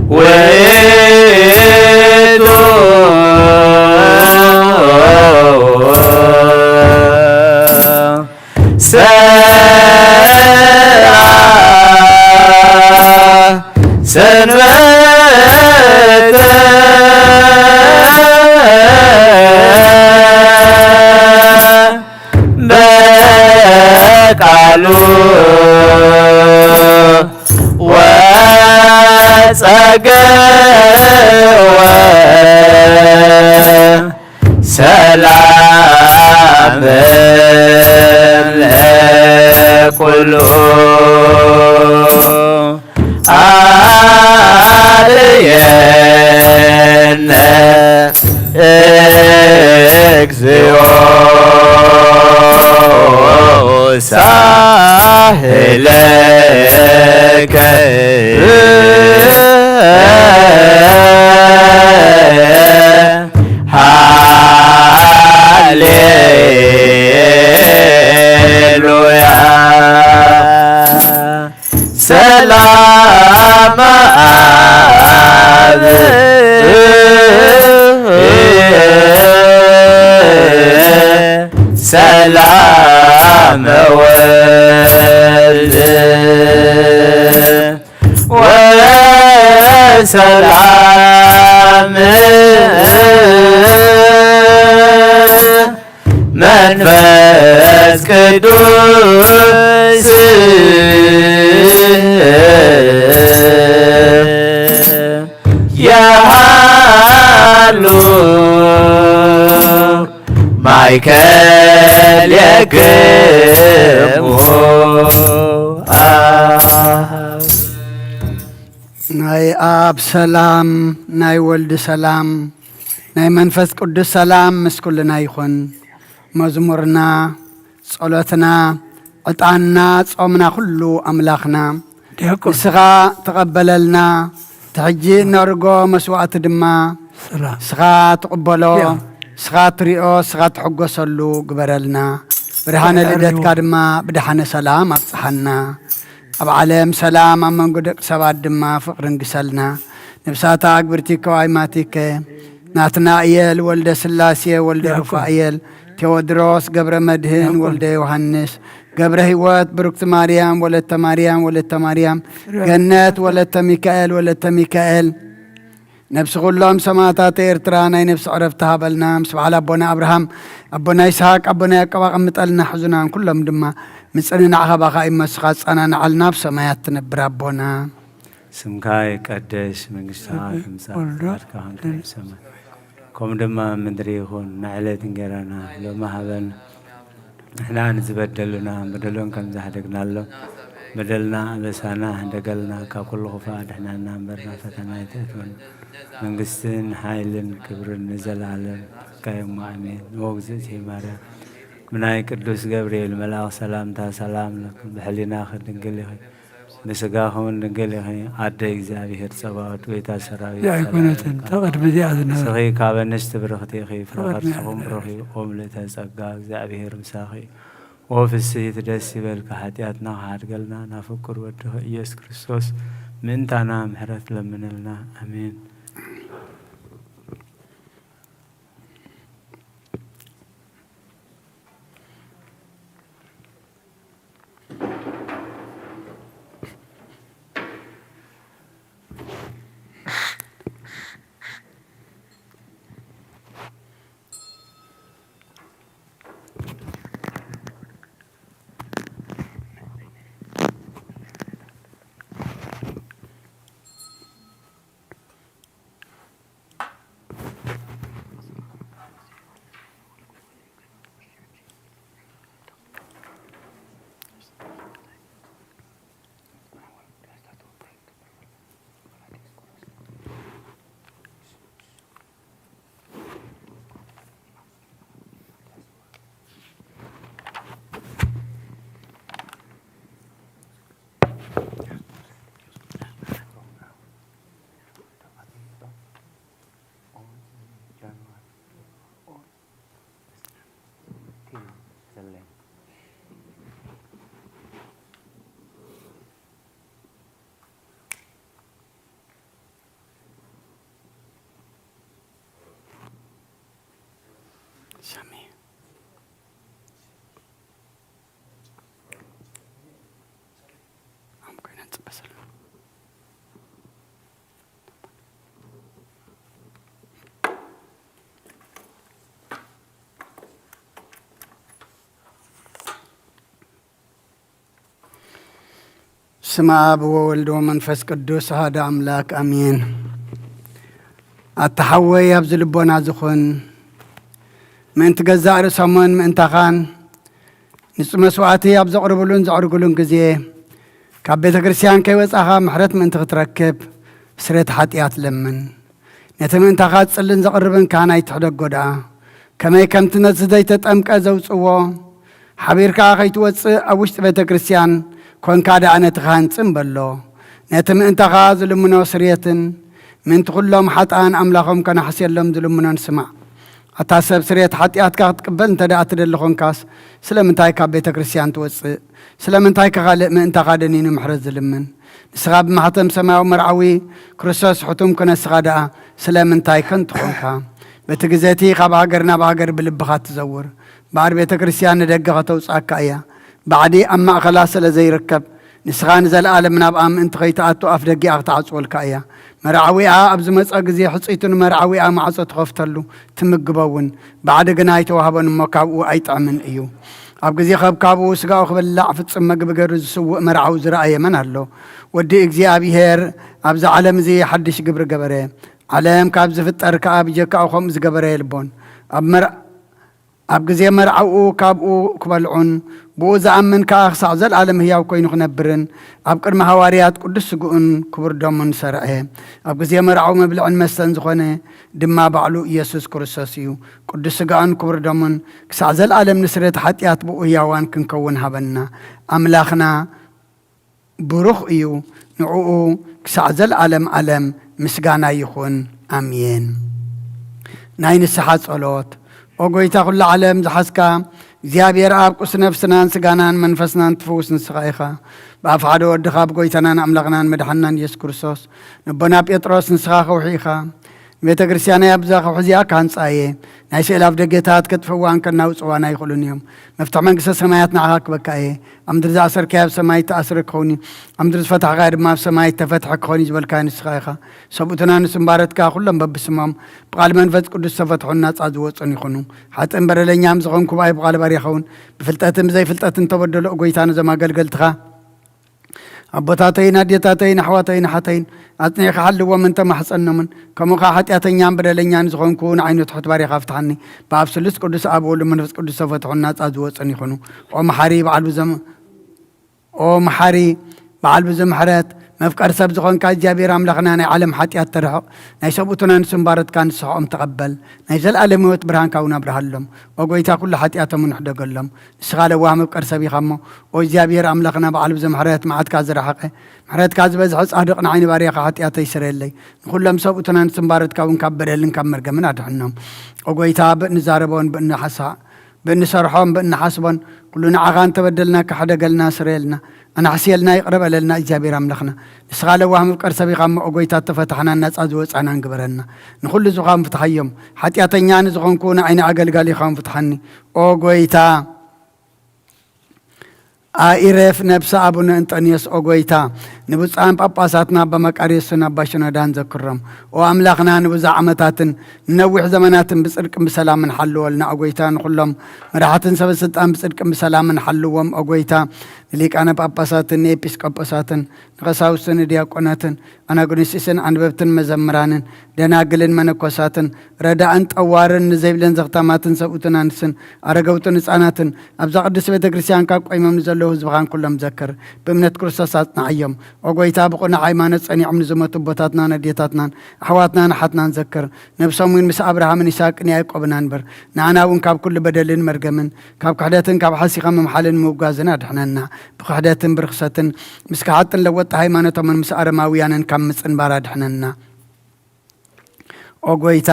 ውእቱ ሰርዐ ሰንበተ ጸገወ ሰላም ለኩሉ ኣርእየነ እግዚኦ ሳህለከ ሃሌሉያ። ሰላም ኣብ ሰላም ወልድ ወሰላም መንፈስ ቅዱስ የሃሉ ማእከሌክሙ። ናይ ኣብ ሰላም፣ ናይ ወልድ ሰላም፣ ናይ መንፈስ ቅዱስ ሰላም ምስ ኩልና ይኹን። መዝሙርና፣ ጸሎትና፣ ዕጣንና፣ ጾምና ኩሉ ኣምላኽና ዲያቆን። ንስኻ ተቐበለልና። እቲ ሕጂ እነርጎ መስዋዕቲ ድማ ሰላም። ንስኻ ትቕበሎ፣ ያ። ንስኻ ትሪኦ፣ ንስኻ ትሕጎሰሉ ግበረልና። ብርሃነ ብድሕሪኡ። ልደትካ ድማ ብደሓነ ሰላም ኣብጽሓና። ኣብ ዓለም ሰላም፣ ኣብ መንጎ ደቂ ሰባት ድማ ፍቕሪ ንግሰልና። ነብሳታ ኣግብርቲ ከዋይማቲከ ናትናእየል ወልደ ስላሴ ወልደ ዲያቆን። ሩፋኤል ቴዎድሮስ ገብረ መድህን ዲያቆን። ወልደ ዮሃንስ ገብረ ህይወት ብሩክቲ ማርያም ወለተ ማርያም ወለተ ማርያም ዲያቆን። ገነት ወለተ ሚካኤል ወለተ ሚካኤል ነብሲ ኩሎም ሰማእታት ኤርትራ ናይ ነብሲ ዕረፍቲ ሃበልና። ምስ በዓል ኣቦና ኣብርሃም፣ ኣቦና ይስሃቅ፣ ኣቦና ያዕቆብ ኣቐምጠልና። ሕዙናን ኩሎም ድማ ምጽንናዕ ካባኻ እዩ እሞ ንስኻ ኣጸናንዓልና። ኣብ ሰማያት ትነብር ኣቦና። ስምካ ይቀደስ፣ መንግስትኻ ትምጻእ፣ ወልዶ ፍቃድካ ከም ትብል ሰማይ ከምኡ ድማ ኣብ ምድሪ ይኹን። ንዕለት እንጀራና ሎሚ ሃበና። ንሕና ንዝበደሉና በደሎም ከም ዝሓደግናሎም በደልና ኣበሳና ሕደገልና፣ ካብ ኩሉ ክፉእ ኣድሕነና እምበር ናብ ፈተና ኣይተእትወና። መንግስትን ሓይልን ክብርን ንዘለኣለም ናትካ እዩ እሞ ኣሜን። ንእግዝእትየ ማርያም ብናይ ቅዱስ ገብርኤል መልኣኽ ሰላምታ ሰላም ለኪ፣ ብሕሊናኺ ድንግል ኢኺ፣ ብስጋኺ እውን ድንግል ኢኺ፣ ኣደ እግዚኣብሔር ጸባኦት፣ ጎይታ ሰራዊት፣ ኣይኮነትን፣ ሰላም ለኪ። እታ ቅድሚ እዚኣ ዝነበረት። ንስኺ ካብ ኣንስቲ ብርኽቲ ኢኺ፣ ፍረ ከርስኺ እውን ብሩኽ እዩ። ኦ ምልእተ ጸጋ፣ እግዚኣብሔር ምሳኺ እዩ። ኦ ፍስሂት፣ ደስ ይበልኪ፣ ሓጢኣትና ክሓድገልና፣ ናብ ፍቁር ወድኺ ኢየሱስ ክርስቶስ ምእንታና ምሕረት ለምንልና። ኣሜን። ስመ ኣብ ወወልድ ወመንፈስ ቅዱስ ኣሃደ ኣምላክ ኣሜን። ኣታ ሓወይ ኣብዚ ልቦና ዝኹን ምእንቲ ገዛእ ርእሶምን ምእንታኻን ንጹ መስዋዕቲ ኣብ ዘቕርብሉን ዘዕርግሉን ግዜ ካብ ቤተ ክርስቲያን ከይወጻኻ ምሕረት ምእንቲ ክትረክብ ስሬት ሓጢኣት ለምን። ነቲ ምእንታኻ ዝጽልን ዘቕርብን ካህን ኣይትሕደጎ ደኣ። ከመይ ከምቲ ነቲ ዘይተጠምቀ ዘውጽዎ ሓቢርካ ከይትወጽእ ኣብ ውሽጢ ቤተ ክርስቲያን ኮንካ ደኣ ነቲ ካህን ጽም በሎ። ነቲ ምእንታኻ ዝልምኖ ስርየትን ምእንቲ ኩሎም ሓጥኣን ኣምላኾም ከናሕስየሎም ዝልምኖን ስማዕ። ኣታ ሰብ ስርየት ሓጢኣትካ ክትቅበል እንተ ደኣ ትደሊ ኾንካስ ስለምንታይ ካብ ቤተ ክርስቲያን ትወጽእ? ስለምንታይ ከኻልእ ምእንታኻ ደኒኑ ምሕረት ዝልምን? ንስኻ ብማሕተም ሰማያዊ መርዓዊ ክርስቶስ ሕቱም ክነስኻ ደኣ ስለምንታይ ከንቱ ኾንካ? በቲ ግዜ እቲ ካብ ሃገር ናብ ሃገር ብልብኻ ትዘውር። እምበኣር ቤተ ክርስቲያን ንደገ ከተውጽኣካ እያ። ባዕዲ ኣብ ማእኸላ ስለ ዘይርከብ ንስኻ ንዘለኣለም ናብኣ ምእንቲ ከይትኣቱ ኣፍ ደጊኣ ክትዓጽወልካ እያ። መርዓዊኣ ኣብ ዝመጸ ግዜ ሕጽይቱ ንመርዓዊኣ ማዕጾ ትኸፍተሉ ትምግቦ እውን። ባዕዲ ግና ኣይተዋህቦን እሞ ካብኡ ኣይጥዕምን እዩ። ኣብ ግዜ ከብካብኡ ስጋኡ ክበልዕ ፍጹም መግቢ ገይሩ ዝስውእ መርዓዊ ዝረኣየ መን ኣሎ? ወዲ እግዚኣብሔር ኣብዚ ዓለም እዚ ሓድሽ ግብሪ ገበረ። ዓለም ካብ ዝፍጠር ከኣ ብጀካኡ ከምኡ ዝገበረ የልቦን። ኣብ መር ኣብ ግዜ መርዓኡ ካብኡ ክበልዑን ብኡ ዝኣምን ከኣ ክሳዕ ዘለኣለም ህያው ኮይኑ ክነብርን ኣብ ቅድሚ ሃዋርያት ቅዱስ ስግኡን ክቡር ደሙን ሰርዐ። ኣብ ግዜ መርዓኡ መብልዕን መስተን ዝኾነ ድማ ባዕሉ ኢየሱስ ክርስቶስ እዩ። ቅዱስ ስጋኡን ክቡር ደሙን ክሳዕ ዘለኣለም ንስርየት ሓጢኣት ብኡ ህያዋን ክንከውን ሃበና። ኣምላኽና ብሩኽ እዩ። ንዕኡ ክሳዕ ዘለኣለም ዓለም ምስጋና ይኹን። ኣሜን። ናይ ንስሓ ጸሎት። ኦ ጎይታ ኩሉ ዓለም ዝሓዝካ እግዚኣብሔር ኣብ ቁስ ነፍስናን ስጋናን መንፈስናን ትፍውስ ንስኻ ኢኻ። ብኣፍ ሓደ ወድኻ ብጎይታናን ኣምላኽናን መድሓንናን ኢየሱስ ክርስቶስ ንቦና ጴጥሮስ ንስኻ ከውሒ ኢኻ። ንቤተ ክርስቲያነይ ኣብዛ ከውሒ እዚኣ ክሃንጻ እየ። ናይ ስእሊ ኣፍ ደገታት ከጥፍእዋን ከናውጽዋን ኣይኽእሉን እዮም። መፍትሒ መንግስተ ሰማያት ንዓኻ ክበካ እየ። ኣብ ምድሪ ዝኣሰርካዮ ኣብ ሰማይ ተኣስረ ክኸውን እዩ። ኣብ ምድሪ ዝፈታሕካዮ ድማ ኣብ ሰማይ ተፈትሐ ክኸውን እዩ ዝበልካዮ ንስኻ ኢኻ። ሰብኡትና ንስምባረትካ ኩሎም በብስሞም ብቓል መንፈስ ቅዱስ ዝተፈትሑን ናጻ ዝወጹን ይኹኑ። ሓጥእን በደለኛም ዝኾንኩ ብኣይ ብቓል ባርያ ኸውን። ብፍልጠትን ብዘይፍልጠትን ተበደሉ። ኦ ጎይታ ነዞም ኣገልገልትኻ ኣቦታተይን ኣዴታተይን ኣሕዋተይን ኣሓተይን ኣጽኒዕካ ሓልዎም እንተማሕጸኖምን ከምኡ ኸዓ ሓጢኣተኛን በደለኛን ዝኾንኩ ንዓይኑ ትሑት ባርያኻ ፍትሓኒ። ብኣብ ስሉስ ቅዱስ ኣብ ወሉ መንፈስ ቅዱስ ተፈትሑን ናጻ ዝወጹን ይኹኑ። ኦ መሓሪ በዓል ብዘም ኦ መሓሪ በዓል ብዙ ምሕረት መፍቀር ሰብ ዝኾንካ እግዚኣብሔር ኣምላኽና ናይ ዓለም ሓጢኣት ተርሕቕ ናይ ሰብኡትና ንስምባረትካ ንስሕኦም ተቐበል። ናይ ዘለኣለም ህይወት ብርሃንካ እውን ኣብርሃሎም። ኦ ጎይታ ኩሉ ሓጢኣቶም ንሕደገሎም። ንስኻ ለዋህ መፍቀር ሰብ ኢኻ እሞ ኦ እግዚኣብሔር ኣምላኽና በዓል ብዙ ምሕረት መዓትካ ዝረሓቐ ምሕረትካ ዝበዝሐ ጻድቕ ንዓይኒ ባርያኻ ሓጢኣተይ ስረየለይ። ንኹሎም ሰብኡትና ንስምባረትካ እውን ካብ በደልን ካብ መርገምን ኣድሕኖም። ኦ ጎይታ ብእንዛረቦን ብእንሓሳ ብእንሰርሖን ብእንሓስቦን ኩሉ ንዓኻ እንተበደልና ክሕደገልና ስረየልና ኣናሕስየልና ይቕረ በለልና እግዚኣብሔር ኣምላኽና። ንስኻ ለዋህ መፍቀር ሰብ ኢኻ እሞ ኦ ጎይታ እተፈታሕናን ናጻ ዝወጻናን ግበረና። ንኹሉ ዝኾን ፍትሓዮም። ሓጢኣተኛ ንዝኾንኩ ንዓይኒ ኣገልጋሊ ኻውን ፍትሓኒ። ኦ ጎይታ ኣኢረፍ ነብሲ ኣቡነ እንጠንዮስ ኦ ጎይታ ንብፁዓን ጳጳሳትና ኣባ መቃርዮስን ኣባ ሽኖዳን ዘክሮም። ኦ ኣምላኽና ንብዙሕ ዓመታትን ንነዊሕ ዘመናትን ብጽድቅን ብሰላምን ሓልወልና ኦ ጎይታ ንኹሎም መራሕትን ሰበ ስልጣን ብጽድቅን ብሰላምን ሓልዎም ኦ ጎይታ ንሊቃነ ጳጳሳትን ንኤጲስቆጶሳትን ንቐሳውስትን ንዲያቆናትን ኣናጉንስጢስን ኣንበብትን መዘምራንን ደናግልን መነኮሳትን ረዳእን ጠዋርን ንዘይብለን ዘኽታማትን ሰብኡትን ኣንስትን ኣረገውትን ህፃናትን ኣብዛ ቅድስት ቤተ ክርስቲያን ካብ ቆይሞም ንዘለዉ ህዝብኻን ኩሎም ዘክር። ብእምነት ክርስቶስ ኣጽንዓዮም። ኦ ጎይታ ብቕኑዕ ሃይማኖት ጸኒዖም ንዝሞቱ ኣቦታትናን ኣዴታትናን ኣሕዋትናን ኣሓትናን ዘክር። ነብሶም እውን ምስ ኣብርሃምን ይስሐቅን ያዕቆብን ኣንብር። ንኣና እውን ካብ ኩሉ በደልን መርገምን ካብ ክሕደትን ካብ ሓሲኻ ምምሓልን ምውጋዝን ኣድሕነና። ብክሕደትን ብርኽሰትን ምስ ከሓጥን ለወጥቲ ሃይማኖቶምን ምስ ኣረማውያንን ካብ ምጽንባር ኣድሕነና። ኦ ጎይታ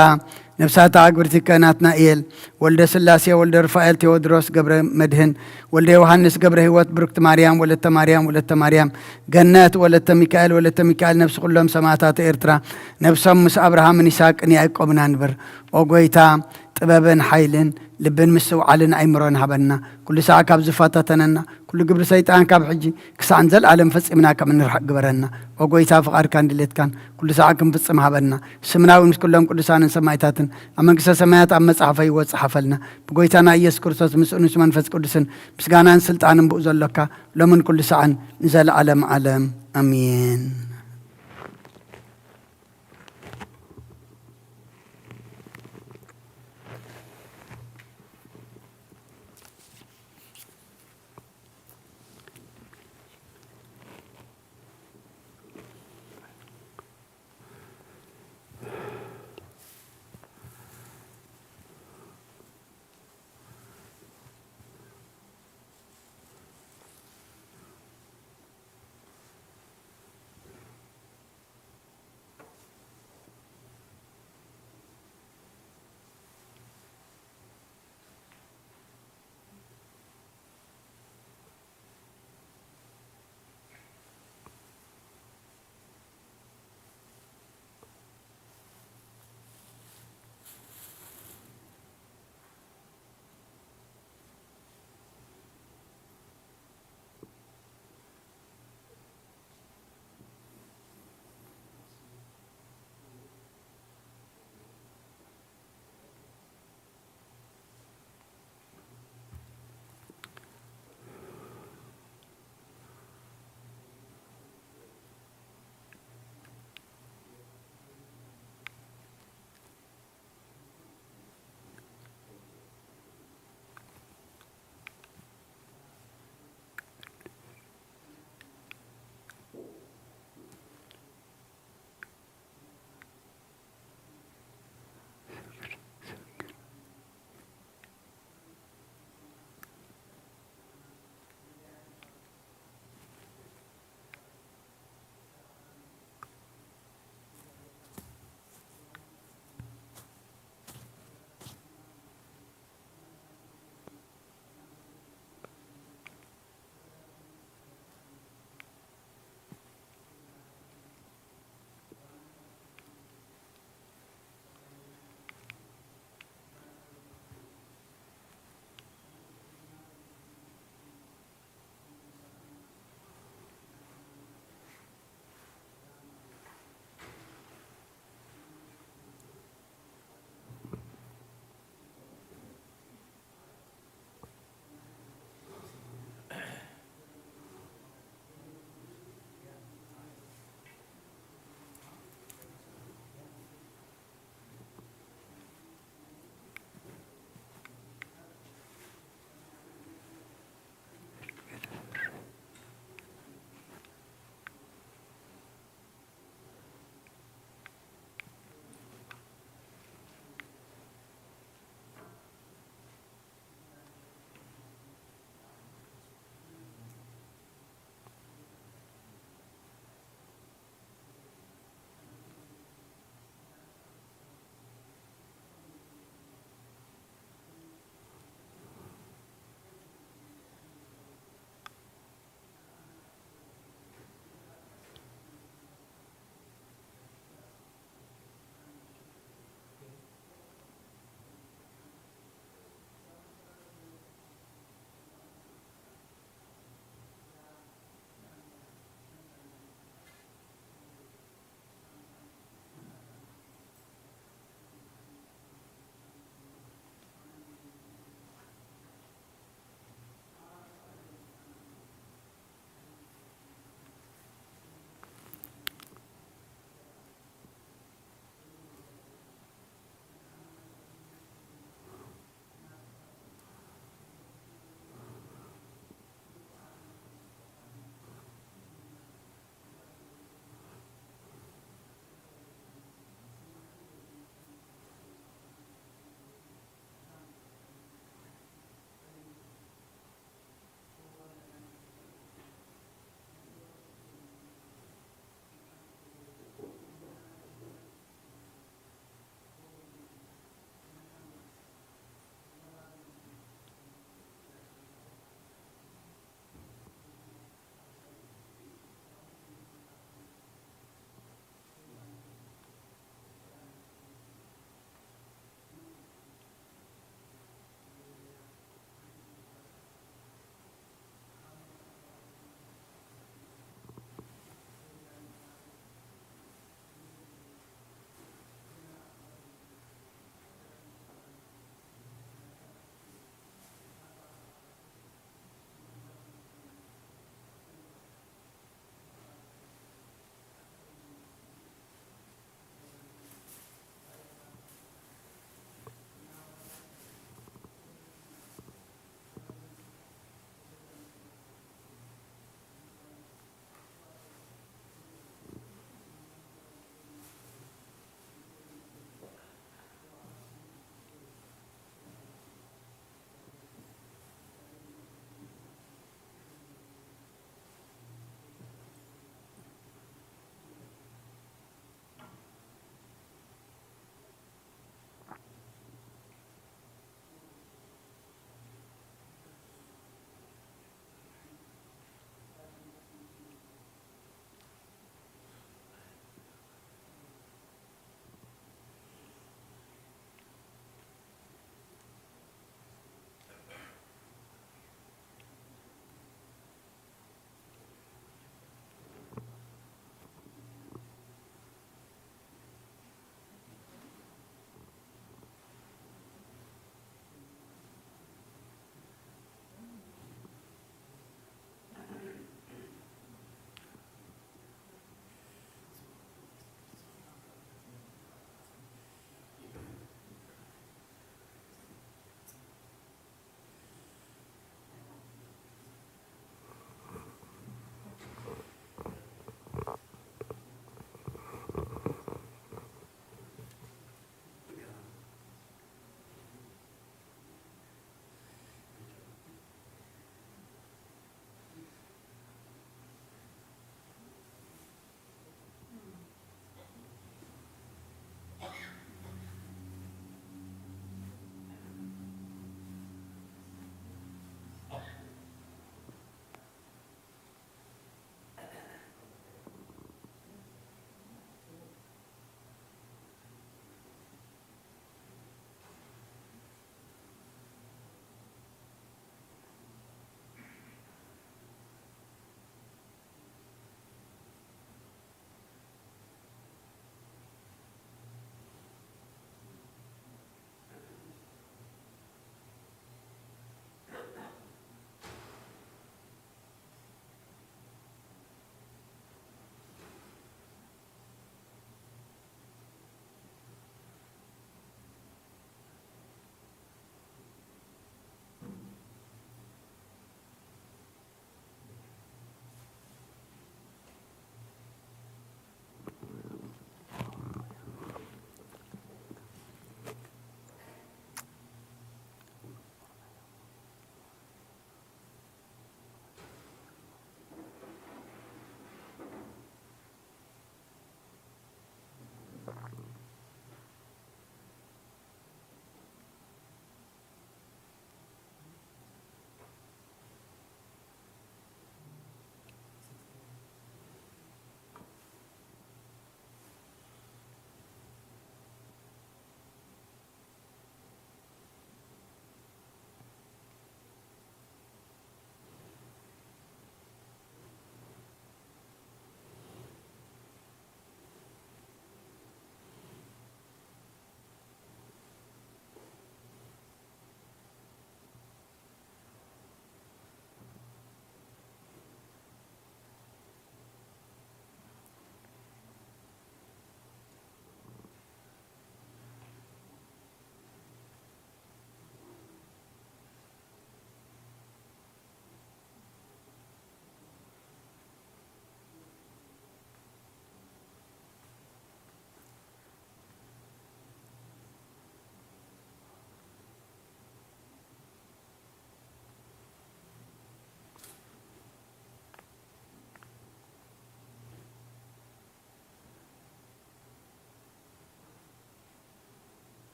ነብሳት ኣግብርቲከ ናትናኤል ወልደ ስላሴ ወልደ ሩፋኤል ቴዎድሮስ ገብረ መድህን ወልደ ዮሃንስ ገብረ ህይወት ብርክቲ ማርያም ወለተ ማርያም ወለተ ማርያም ገነት ወለተ ሚካኤል ወለተ ሚካኤል ነብሲ ኩሎም ሰማእታት ኤርትራ ነብሶም ምስ ኣብርሃምን ይስሐቅን ያዕቆብን ኣንብር። ኦ ጎይታ ጥበብን ሓይልን ልብን ምስትውዓልን ኣይምሮን ሃበና። ኩሉ ሰዓት ካብ ዝፈታተነና ኩሉ ግብሪ ሰይጣን ካብ ሕጂ ክሳዕ ንዘለኣለም ፈጺምና ከም እንርሕቕ ግበረና። ኦ ጎይታ፣ ፍቓድካን ድሌትካን ኩሉ ሰዓት ክንፍጽም ሃበና። ስምና እውን ምስ ኩሎም ቅዱሳንን ሰማይታትን ኣብ መንግስተ ሰማያት ኣብ መጽሓፈ ህይወት ጸሓፈልና። ብጎይታና ኢየሱስ ክርስቶስ ምስኡ ምስ መንፈስ ቅዱስን ምስጋናን ስልጣንን ብኡ ዘሎካ ሎምን ኩሉ ሰዓን ንዘለኣለም ዓለም ኣሜን።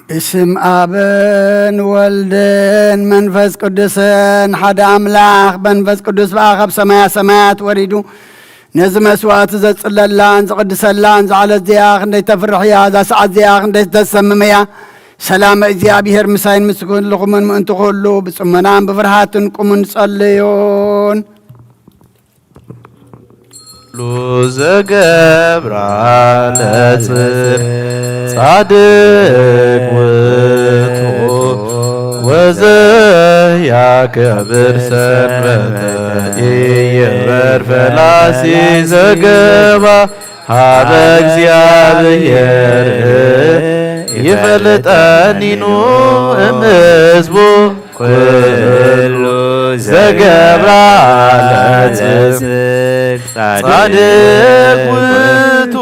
ብስም ኣብን ወልድን መንፈስ ቅዱስን ሓደ ኣምላኽ። መንፈስ ቅዱስ ብኣ ካብ ሰማያ ሰማያት ወሪዱ ነዚ መስዋዕቲ ዘጽለላን ዝቕድሰላን ዝዓለት እዚኣ ክንደይ ተፍርሕ እያ፣ እዛ ሰዓት እዚኣ ክንደይ ተሰምም እያ። ሰላም እግዚኣብሔር ምሳይን ምስ ኩልኹምን ምእንቲ ኩሉ ብጽሞናን ብፍርሃትን ቁሙን ጸልዩን። ኩሉ ዘገብራ ለጽድቅ ጻድቅ ውእቱ ወዘያከብር ሰንበተ ኢይበር ፈላሲ ዘገባ ሀበ እግዚኣብሔር ይፈልጠኒኑ እምሕዝቡ ኩሉ ዘገብራ ለጽድቅ ጻድቅ ውእቱ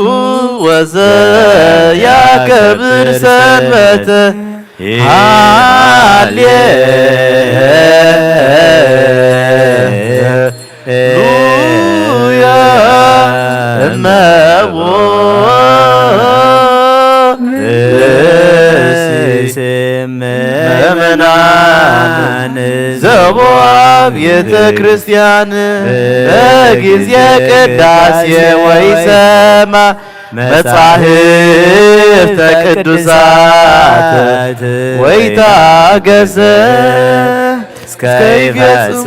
ወዘያከብር ሰንበተ ሃሌ ሉያ እመቦ እሲ ምእመናን ዘቦዋ ቤተ ክርስቲያን በጊዜ ቅዳሴ ወይሰማ መጻሕፍተ ቅዱሳት ወይታገሰ እስከ ይፈጽሙ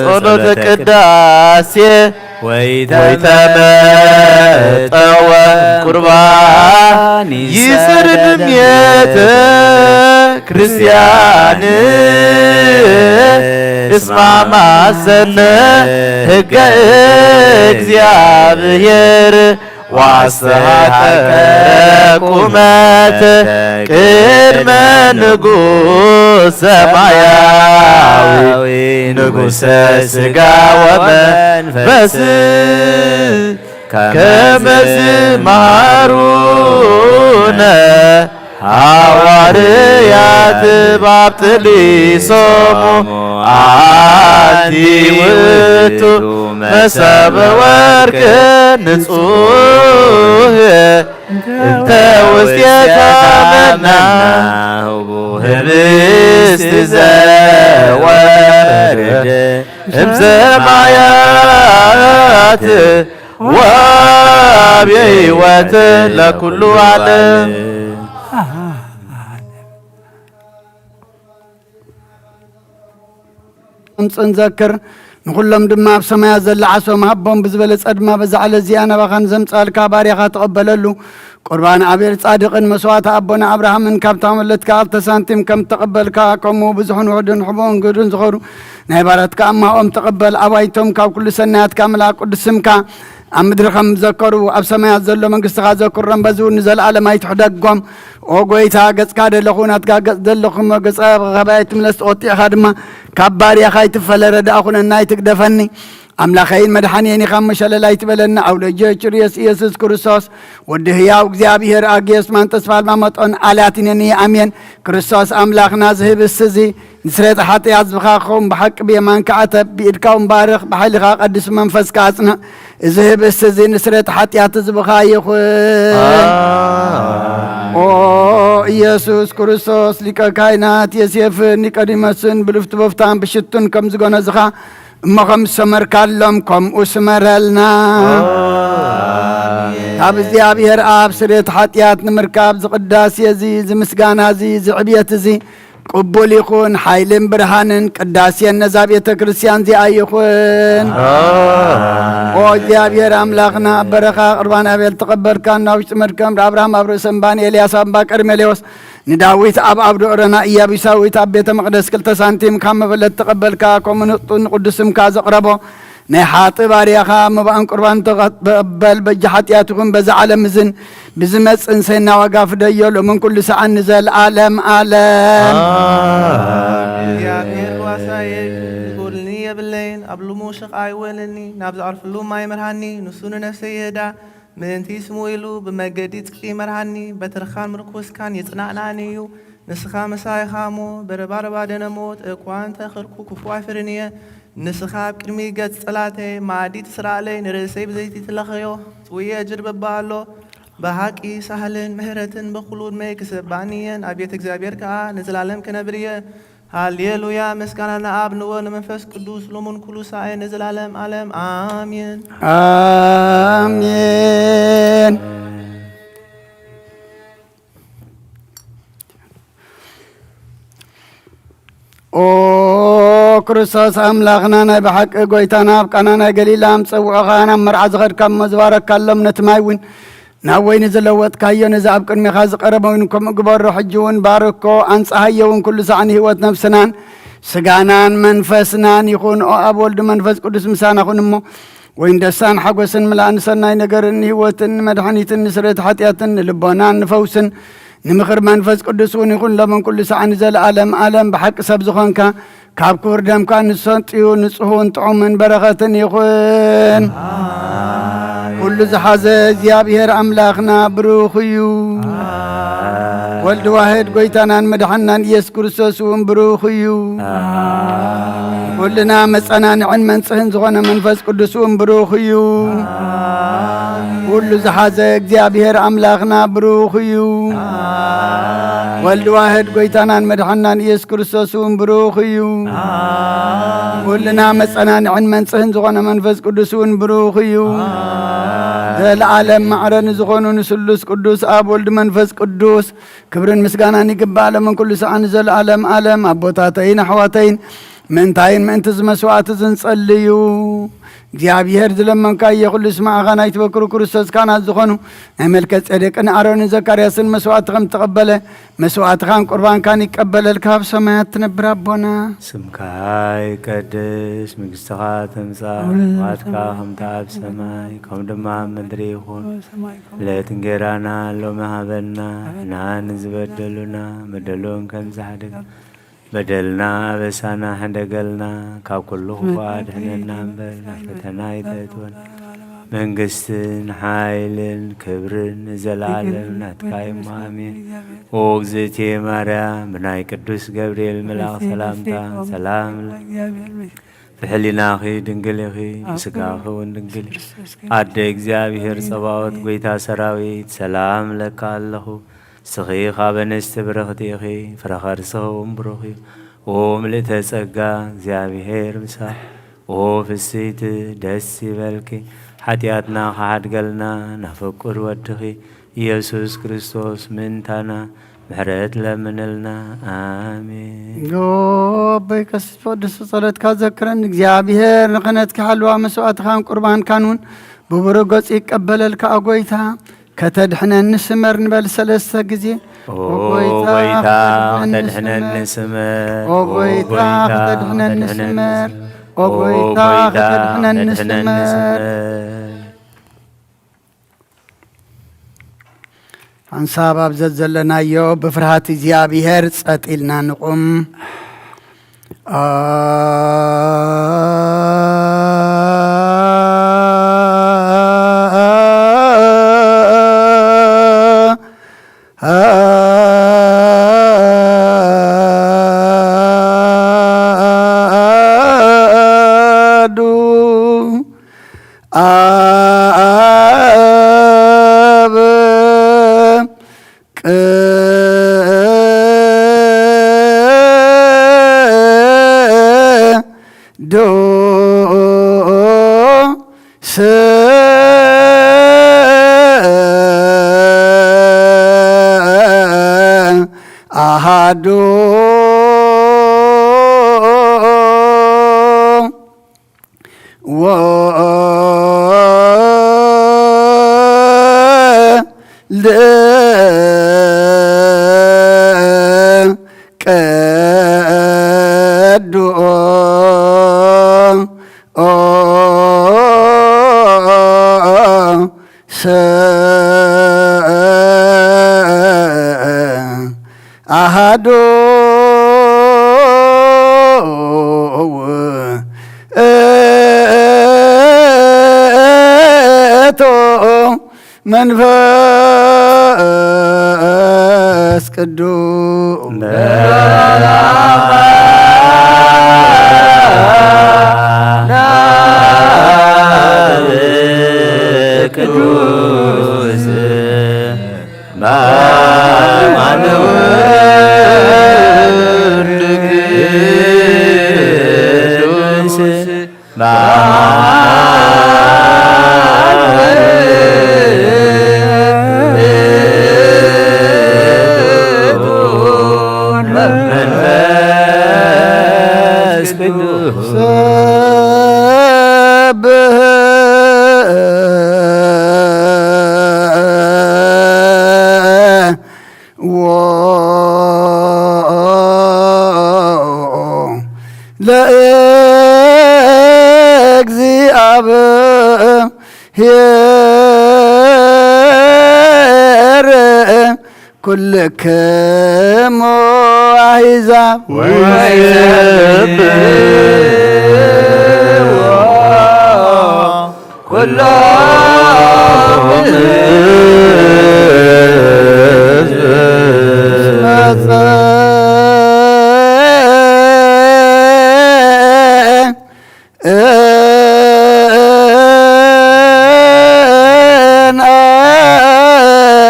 ጸሎተ ቅዳሴ ወይተመጠወ ቁርባን ይስርን ቤተ ክርስቲያን እስማ ማሰነ ሕገ እግዚኣብሔር ዋስተሃቀረ ቁመተ ቅድመ ንጉሥ ሰማያዊ ንጉሠ ሥጋ ወመንፈስ ከመ ዝመሃሩነ ሃዋርያት ባብጥሊሶሙ አንቲ ውእቱ መሰበ ወርቅ ንጹሕ እንተ ውስቴታ መና ህብስት ዘወርድ እምሰማያት ወሃብ ሕይወት ለኩሉ ዓለም። ጽንጽን ዘክር፣ ንኹሎም ድማ ኣብ ሰማያት ዘላ ዓሶም ሃቦም። ብዝበለጸ ድማ በዛ ዕለት እዚኣ ናባኻ ንዘምጻልካ ባርያኻ ተቐበለሉ። ቁርባን ኣቤል ጻድቕን መስዋዕቲ ኣቦና ኣብርሃምን ካብታ መለትካ ኣብተ ሳንቲም ከም ተቐበልካ፣ ከምኡ ብዙሕን ውሑድን ሕቡእን ግዱን ዝኾኑ ናይ ባራትካ ኣማኦም ተቐበል። ኣባይቶም ካብ ኩሉ ሰናያትካ ምልኣ ቅዱስ ስምካ ኣብ ምድሪ ከም ዘከሩ ኣብ ሰማያት ዘሎ መንግስትኻ ዘክሮም፣ በዚ እውን ንዘለኣለም ኣይትሕደጎም። ኦ ጎይታ፣ ገጽካ ደለኹ ናትካ ገጽ ደለኹ እሞ ገጽካ ካባይ ኣይትምለስ፣ ተቖጢዕካ ድማ ካብ ባርያኻ ኣይትፈለ፣ ረዳእ ኩነና ኣይትግደፈኒ። ኣምላኸይን መድሓንየን ኢኻ እሞ ሸለል ኣይትበለኒ። ኣብ ልጅ ችርዮስ ኢየሱስ ክርስቶስ ወዲ ህያው እግዚኣብሔር ኣግዮስ ማን ተስፋ ኣልባ መጦን ኣላትነኒ ኣሜን። ክርስቶስ ኣምላኽና ዝህብ እስዚ ንስሬት ሓጢኣት ዝብኻ ክኸውን ብሓቂ ብየማንካ ዕተብ፣ ብኢድካ እውን ባርኽ፣ ብሓይልኻ ቀድስ መንፈስካ ኣጽንዕ። እዚ ህብስቲ እዚ ንስሬት ሓጢኣት ዝብኻ ይኹን። ኣሜን። ኦ ኢየሱስ ክርስቶስ ሊቀ ካህናት ዮሴፍን ኒቆዲሞስን ብልፍቲ በፍታን ብሽቱን ከም ዝጎነዝኻ እሞ ከም ዝሰመርካሎም ከምኡ ስመረልና። ኣሜን። ካብ እግዚኣብሔር ኣብ ስሬት ሓጢኣት ንምርካብ ዝቅዳሴ እዚ ዝምስጋና እዚ ዝዕብየት እዚ ቅቡል ይኹን። ሓይልን ብርሃንን ቅዳሴን ነዛ ቤተ ክርስቲያን እዚኣ ይኹን። ኣሜን። ኦ እግዚኣብሔር ኣምላኽና፣ ኣብ በረኻ ቁርባን ኣቤል ተቐበልካ፣ ናብ ውሽጢ መድከም ኣብርሃም ኣብ ርእሰ እምባ፣ ንኤልያስ ኣብ እምባ ቀርሜሌዎስ፣ ንዳዊት ኣብ ኣብ ዶዕረና፣ ኢያቡሳዊት ኣብ ቤተ መቕደስ ክልተ ሳንቲም ካብ መበለት ተቐበልካ፣ ከምኡ ንቕዱስ ስምካ ዘቕረቦ ናይ ሓጢ ባርያኻ መባእን ቁርባን ተቐበል። በጃ ሓጢኣት ይኹን በዛ ዓለም እዝን ብዝመጽእ ንሰይና ዋጋ ፍደዮ፣ ሎምን ኩሉ ሰዓን ንዘለዓለም ዓለም። ኣሜን። እግዚኣብሔር ዋሳየ ይጎድልኒ የብለይን፣ ኣብ ልሙ ሽቕ ኣይወለኒ፣ ናብ ዝዓርፍሉ ማይ ምርሃኒ፣ ንሱ ንነፍሰይ ይህዳ፣ ምእንቲ ስሙ ኢሉ ብመገዲ ጽድቂ ይመርሃኒ፣ በትርኻን ምርኩስካን የጽናንዓኒ እዩ። ንስኻ ምሳይ ኢኻ እሞ፣ በረባረባ ደነ ሞት እኳ እንተ ኸድኩ ክፉእ ኣይፈርን እየ። ንስኻ ኣብ ቅድሚ ገጽ ጸላእተይ መኣዲ ትስራኣለይ፣ ንርእሰይ ብዘይቲ ትለኽዮ፣ ጽውየ ጅርበባ ኣሎ። ብሓቂ ሳህልን ምሕረትን በኩሉ ዕድመይ ክሰባኒ እየን፣ ኣብ ቤት እግዚኣብሔር ከኣ ንዘላለም ክነብር እየ። ሃሌሉያ! ምስጋና ንኣብ ንወ ንመንፈስ ቅዱስ ሎሙን ኩሉ ሳኤ ንዘላለም ዓለም ኣሜን። ኣሜን። ኦ ክርስቶስ ኣምላኽና ናይ ብሓቂ ጎይታና ኣብ ቃና ናይ ገሊላ ምጸውዖኻ ናብ መርዓ ዝኸድካ እሞ ዝባረካሎም ነቲ ማይ እውን ናብ ወይኒ ዝለወጥካዮ ነዚ ኣብ ቅድሜኻ ዝቐረበ እውን ከምኡ ግበሮ። ሕጂ እውን ባርኮ ኣንጽሃዮ እውን ኩሉ ሳዕ ንህይወት ነፍስናን ስጋናን መንፈስናን ይኹን። ኦ ኣብ ወልድ መንፈስ ቅዱስ ምሳና ኩን እሞ ወይን ደስታን ሓጎስን ምላእን ሰናይ ነገርን ንህይወትን ንመድሓኒትን ንስርየት ሓጢኣትን ንልቦናን ንፈውስን ንምኽር መንፈስ ቅዱስ እውን ይኹን ሎምን ኩሉ ሳዕ ንዘለኣለም ኣለም። ብሓቂ ሰብ ዝኾንካ ካብ ክቡር ደምካ ንሰጥዩ ንጽሁን ጥዑምን በረኸትን ይኹን። ኩሉ ዝሓዘ እግዚኣብሔር ኣምላኽና ብሩኽ እዩ። ወልድ ዋህድ ጎይታናን መድሓናን ኢየሱስ ክርስቶስ እውን ብሩኽ እዩ። ኩልና መጸናንዕን መንጽህን ዝኾነ መንፈስ ቅዱስ እውን ብሩኽ እዩ። ኩሉ ዝሓዘ እግዚኣብሔር ኣምላኽና ብሩኽ እዩ። ወልድ ዋህድ ጎይታናን መድሓናን ኢየሱስ ክርስቶስ እውን ብሩኽ እዩ። ኩልና መጸናንዕን መንጽህን ዝኾነ መንፈስ ቅዱስ እውን ብሩኽ እዩ። ዘለዓለም ማዕረ ንዝኾኑ ንስሉስ ቅዱስ ኣብ ወልድ መንፈስ ቅዱስ ክብርን ምስጋናን ይግባእ ሎምን ኩሉ ሰዓን ዘለዓለም ኣለም። ኣቦታተይን ኣሕዋተይን ምእንታይን ምእንቲ ዝመስዋዕቲ ዝንጸልዩ እግዚኣብሔር ዝለመንካዮ ኩሉ ስማዕኻ ናይ ትበክሩ ክርስቶስ ካህናት ዝኾኑ ናይ መልከ ጼዴቅን ኣሮንን ዘካርያስን መስዋዕቲ ከም ተቐበለ መስዋዕትኻን ቁርባንካን ይቀበለልካ ኣብ ሰማያት ትነብር ኣቦና። ስምካ ይቀደስ፣ መንግስትኻ ትምጻእ፣ ፍቓድካ ከምቲ ኣብ ሰማይ ከም ድማ ኣብ ምድሪ ይኹን። ለእለት እንጌራና ሎሚ ሃበና፣ ንዓን ዝበደሉና በደሎም ከም ዝሓደግ በደልና ኣበሳና ሕደገልና፣ ካብ ኩሉ ክፉእ ኣድሕነና እምበር ናብ ፈተና ኣይተእትወና። መንግስትን ሓይልን ክብርን ንዘለዓለም ናትካ እዩ እሞ ኣሜን። ኦ እግዝእትየ ማርያም ብናይ ቅዱስ ገብርኤል መልኣኽ ሰላምታ ሰላም ብሕሊናኺ ድንግል ኢኺ፣ ብስጋኺ እውን ድንግል ኢኺ። ኣደ እግዚኣብሔር ጸባኦት፣ ጎይታ ሰራዊት፣ ሰላም እለኪ ኣለኹ። ንስኺ ካብ ኣንስቲ ብርኽቲ ኢኺ፣ ፍረ ከርስኺ እውን ብሩኽ እዩ። ኦ ምልእተ ጸጋ፣ እግዚኣብሔር ምሳኺ። ኦ ፍስይቲ ደስ ይበልኪ፣ ሓጢኣትና ክሓድገልና ናብ ፍቁር ወድኺ ኢየሱስ ክርስቶስ ምእንታና ምሕረት ለምንልና። ኣሜን። ጎበይ ከስት ወድሱ ጸሎትካ ዘክረን እግዚኣብሔር ንኽነትኪ ሓልዋ መስዋዕትኻን ቁርባንካን እውን ብብሩህ ገጹ ይቀበለልካ። ኦ ጎይታ ከተድሕነኒ ስመር ንበል ሰለስተ ግዜ። ኦ ጎይታ ከተድሕነኒ ስመር። ኦ ጎይታ ከተድሕነኒ ስመር። ኦ ጎይታ ከተድሕነኒ ስመር። ሓንሳብ ኣብ ዘዘለናዮ ብፍርሃት እግዚኣብሔር ጸጥ ኢልና ንቑም። ኣዱ ኣብ ቅዱስ ኣሃዱ ወልድ ቅዱስ ኣሃዱ ውእቱ መንፈስ ቅዱስ። ቅዱስ መንፈስ ቅዱስ። ሰብህ ለእግዚኣብሔር ኩልክሙ ኣሕዛብ ወይሰብሕዎ ኩሎም ህዝብ።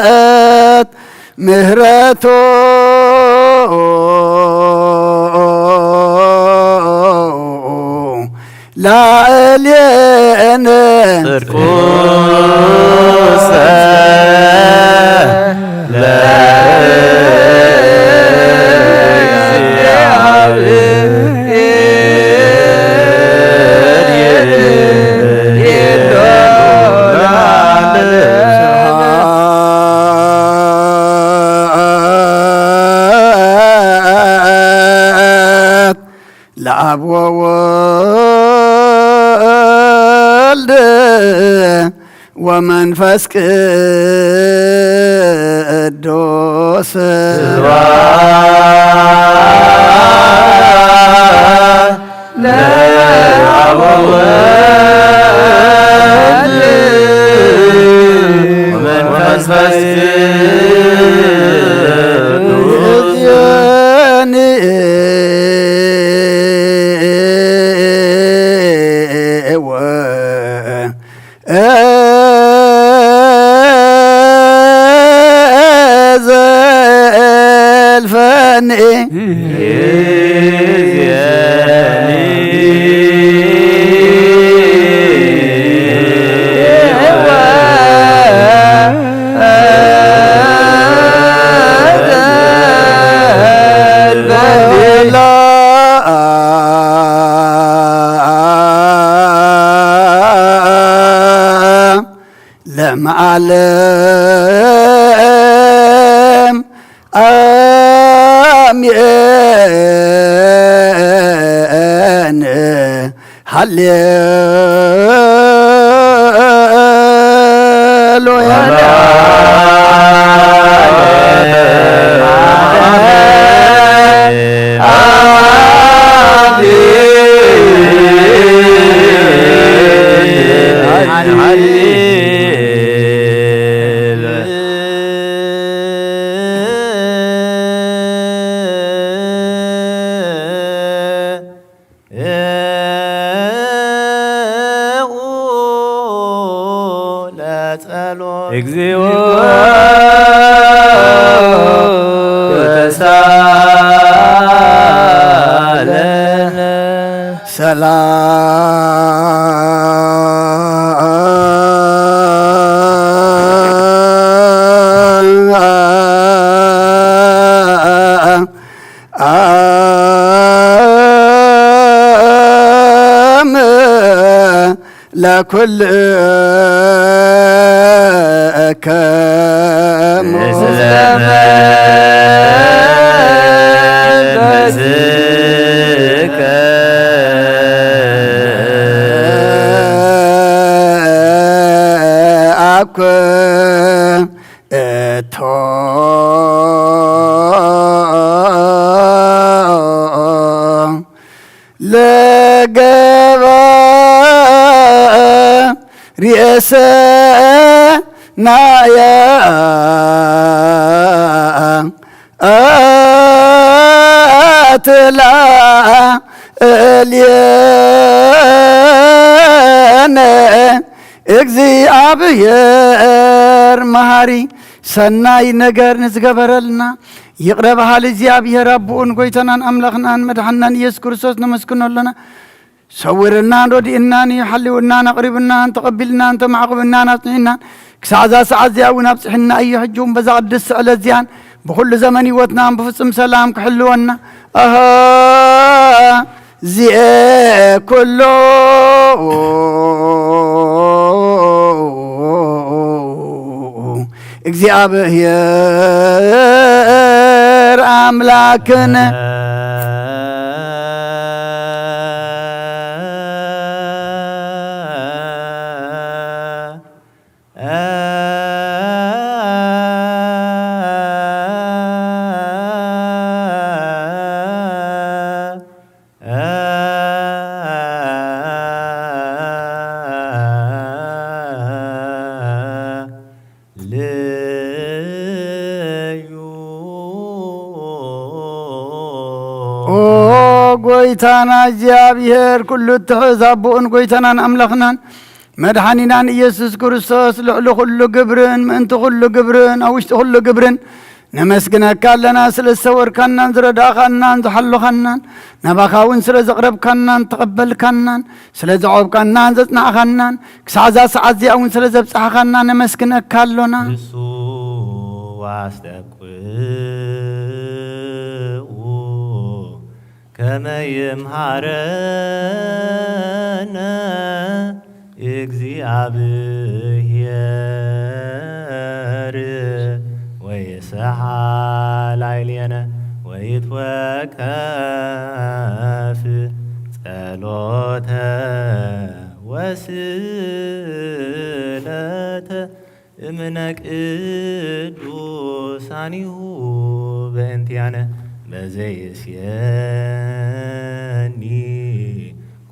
እንኣት ምህረቱ ላዕሌነ ጽድቁሰ ለአብ ወወልድ ወመንፈስ ቅዱስ። ስብሐት ለአብ ወወልድ ወመንፈስ ቅዱስ። ዘልፈኒ ለመዓለም አሜን። ሃሌሉያ። ለጸሎት እግዚኦ ተሳለነ። ሰላም ለኩልከሙ። አኮ እቶ ለገባ ርእሰ ናያ ኣትላ እልየነ። እግዚኣብሔር መሃሪ ሰናይ ነገር ንዝገበረልና ይቕረ በሃሊ እግዚኣብሔር ኣቦኡን ጎይታናን ኣምላኽናን መድሓንናን ኢየሱስ ክርስቶስ ነመስግኖ ኣለና። ሰዊርናን ረዲእናን እዩ፣ ሓልውናን ኣቕሪብናን ተቐቢልናን ተማዕቑብናን ኣጽኒዕናን ክሳዕ እዛ ሰዓት እዚኣ እውን ኣብጽሕና እዩ። ሕጂ እውን በዛ ቅድስቲ ዕለት እዚኣን ብኹሉ ዘመን ህይወትናን ብፍጹም ሰላም ክሕልወና ኣሃ፣ ዚኤ ኩሉ እግዚኣብሔር ኣምላክነ። ኦ ጎይታና እግዚኣብሔር፣ ኩሉ እትሕዝ ኣቦኡን ጎይታናን ኣምላኽናን መድሓኒናን ኢየሱስ ክርስቶስ፣ ልዕሊ ኩሉ ግብርን ምእንቲ ኩሉ ግብርን ኣብ ውሽጢ ኩሉ ግብርን ነመስግነካ ኣለና። ስለ ዝሰወርካናን ዝረዳእኻናን ዝሓሎኻናን፣ ናባኻ እውን ስለ ዘቕረብካናን ተቐበልካናን፣ ስለ ዘዕቆብካናን ዘጽናዕኻናን፣ ክሳዕ እዛ ሰዓት እዚኣ እውን ስለ ዘብጻሕኻና ነመስግነካ ኣሎና። ንሱ ኣስተብቅዑ ከመ ይምሃረነ እግዚኣብሔር ወይስሓ ላዕሌነ ወይትወከፍ ጸሎተ ወስእለተ እምነ ቅዱሳኒሁ በእንቲአነ በዘይስየኒ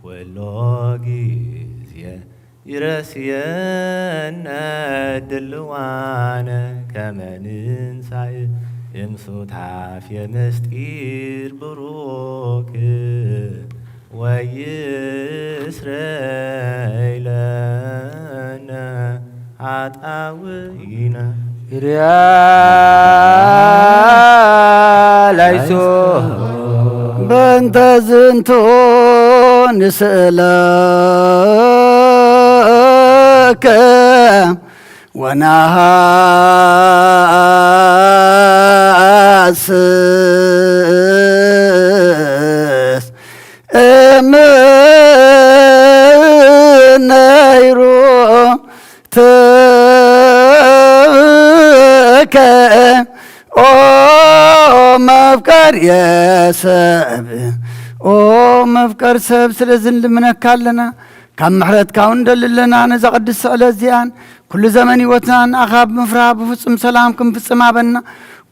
ኩሎ ጊዜ ይረስየነ ድልዋነ ከመ ንንሳእ እምሱታፌ ምስጢር ብሩክ ወይስረይ ለነ ኃጣውኢነ። ኪርያ ላይሶ። በእንተ ዝንቱ ንስእለከ ወነሃስስ እምነይሩ ትከ ኦ መፍቀር የሰብ ኦ መፍቀር ሰብ፣ ስለዚ ንልምነካ ኣለና። ካብ ምሕረትካ እውን ንደሊ ኣለና። ነዛ ቅድስቲ ዕለት እዚኣን ኩሉ ዘመን ህይወትና ንኣኻ ብምፍራህ ብፍጹም ሰላም ክንፍጽም ሃበና።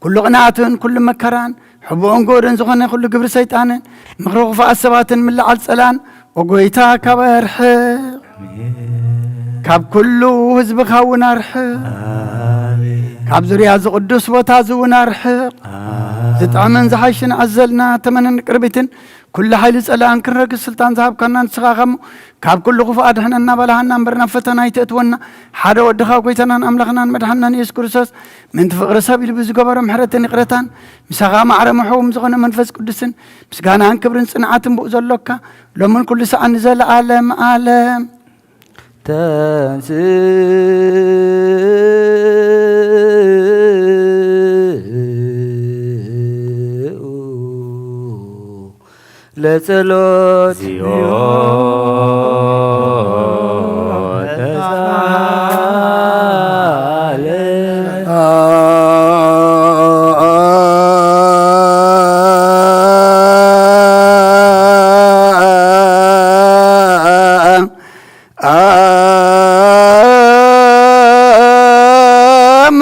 ኩሉ ቅንኣትን ኩሉ መከራን ሕቡእን ግኡርን ዝኾነ ኩሉ ግብሪ ሰይጣንን ምኽሪ ክፉኣት ሰባትን ምልዓል ጸላን፣ ኦ ጎይታ፣ ካብ ኣርሕቕ፣ ካብ ኩሉ ህዝብኻ እውን ኣርሕቕ። ካብ ዙርያ እዚ ቅዱስ ቦታ እዚ እውን ኣርሕቕ። ዝጥዕምን ዝሓሽን ኣዘልና ተመነን ቅርቢትን ኩሉ ሓይሊ ጸላእን ክንረግጽ ስልጣን ዝሃብካና ንስኻ ኢኻ እሞ፣ ካብ ኩሉ ክፉእ ኣድሕነና፣ በላሃና እምበር ናብ ፈተና ኣይተእትወና። ሓደ ወድኻ ጎይታናን ኣምላኽናን መድሓንናን ኢየሱስ ክርስቶስ ምእንቲ ፍቕሪ ሰብ ኢሉ ብዝገበሮ ምሕረትን ይቕረታን፣ ምሳኻ ማዕረ ምሕውም ዝኾነ መንፈስ ቅዱስን ምስጋናን ክብርን ጽንዓትን ብኡ ዘሎካ ሎምን ኩሉ ሰዓን ንዘለዓለም ዓለም። ተንስኡ ለጸሎት። አም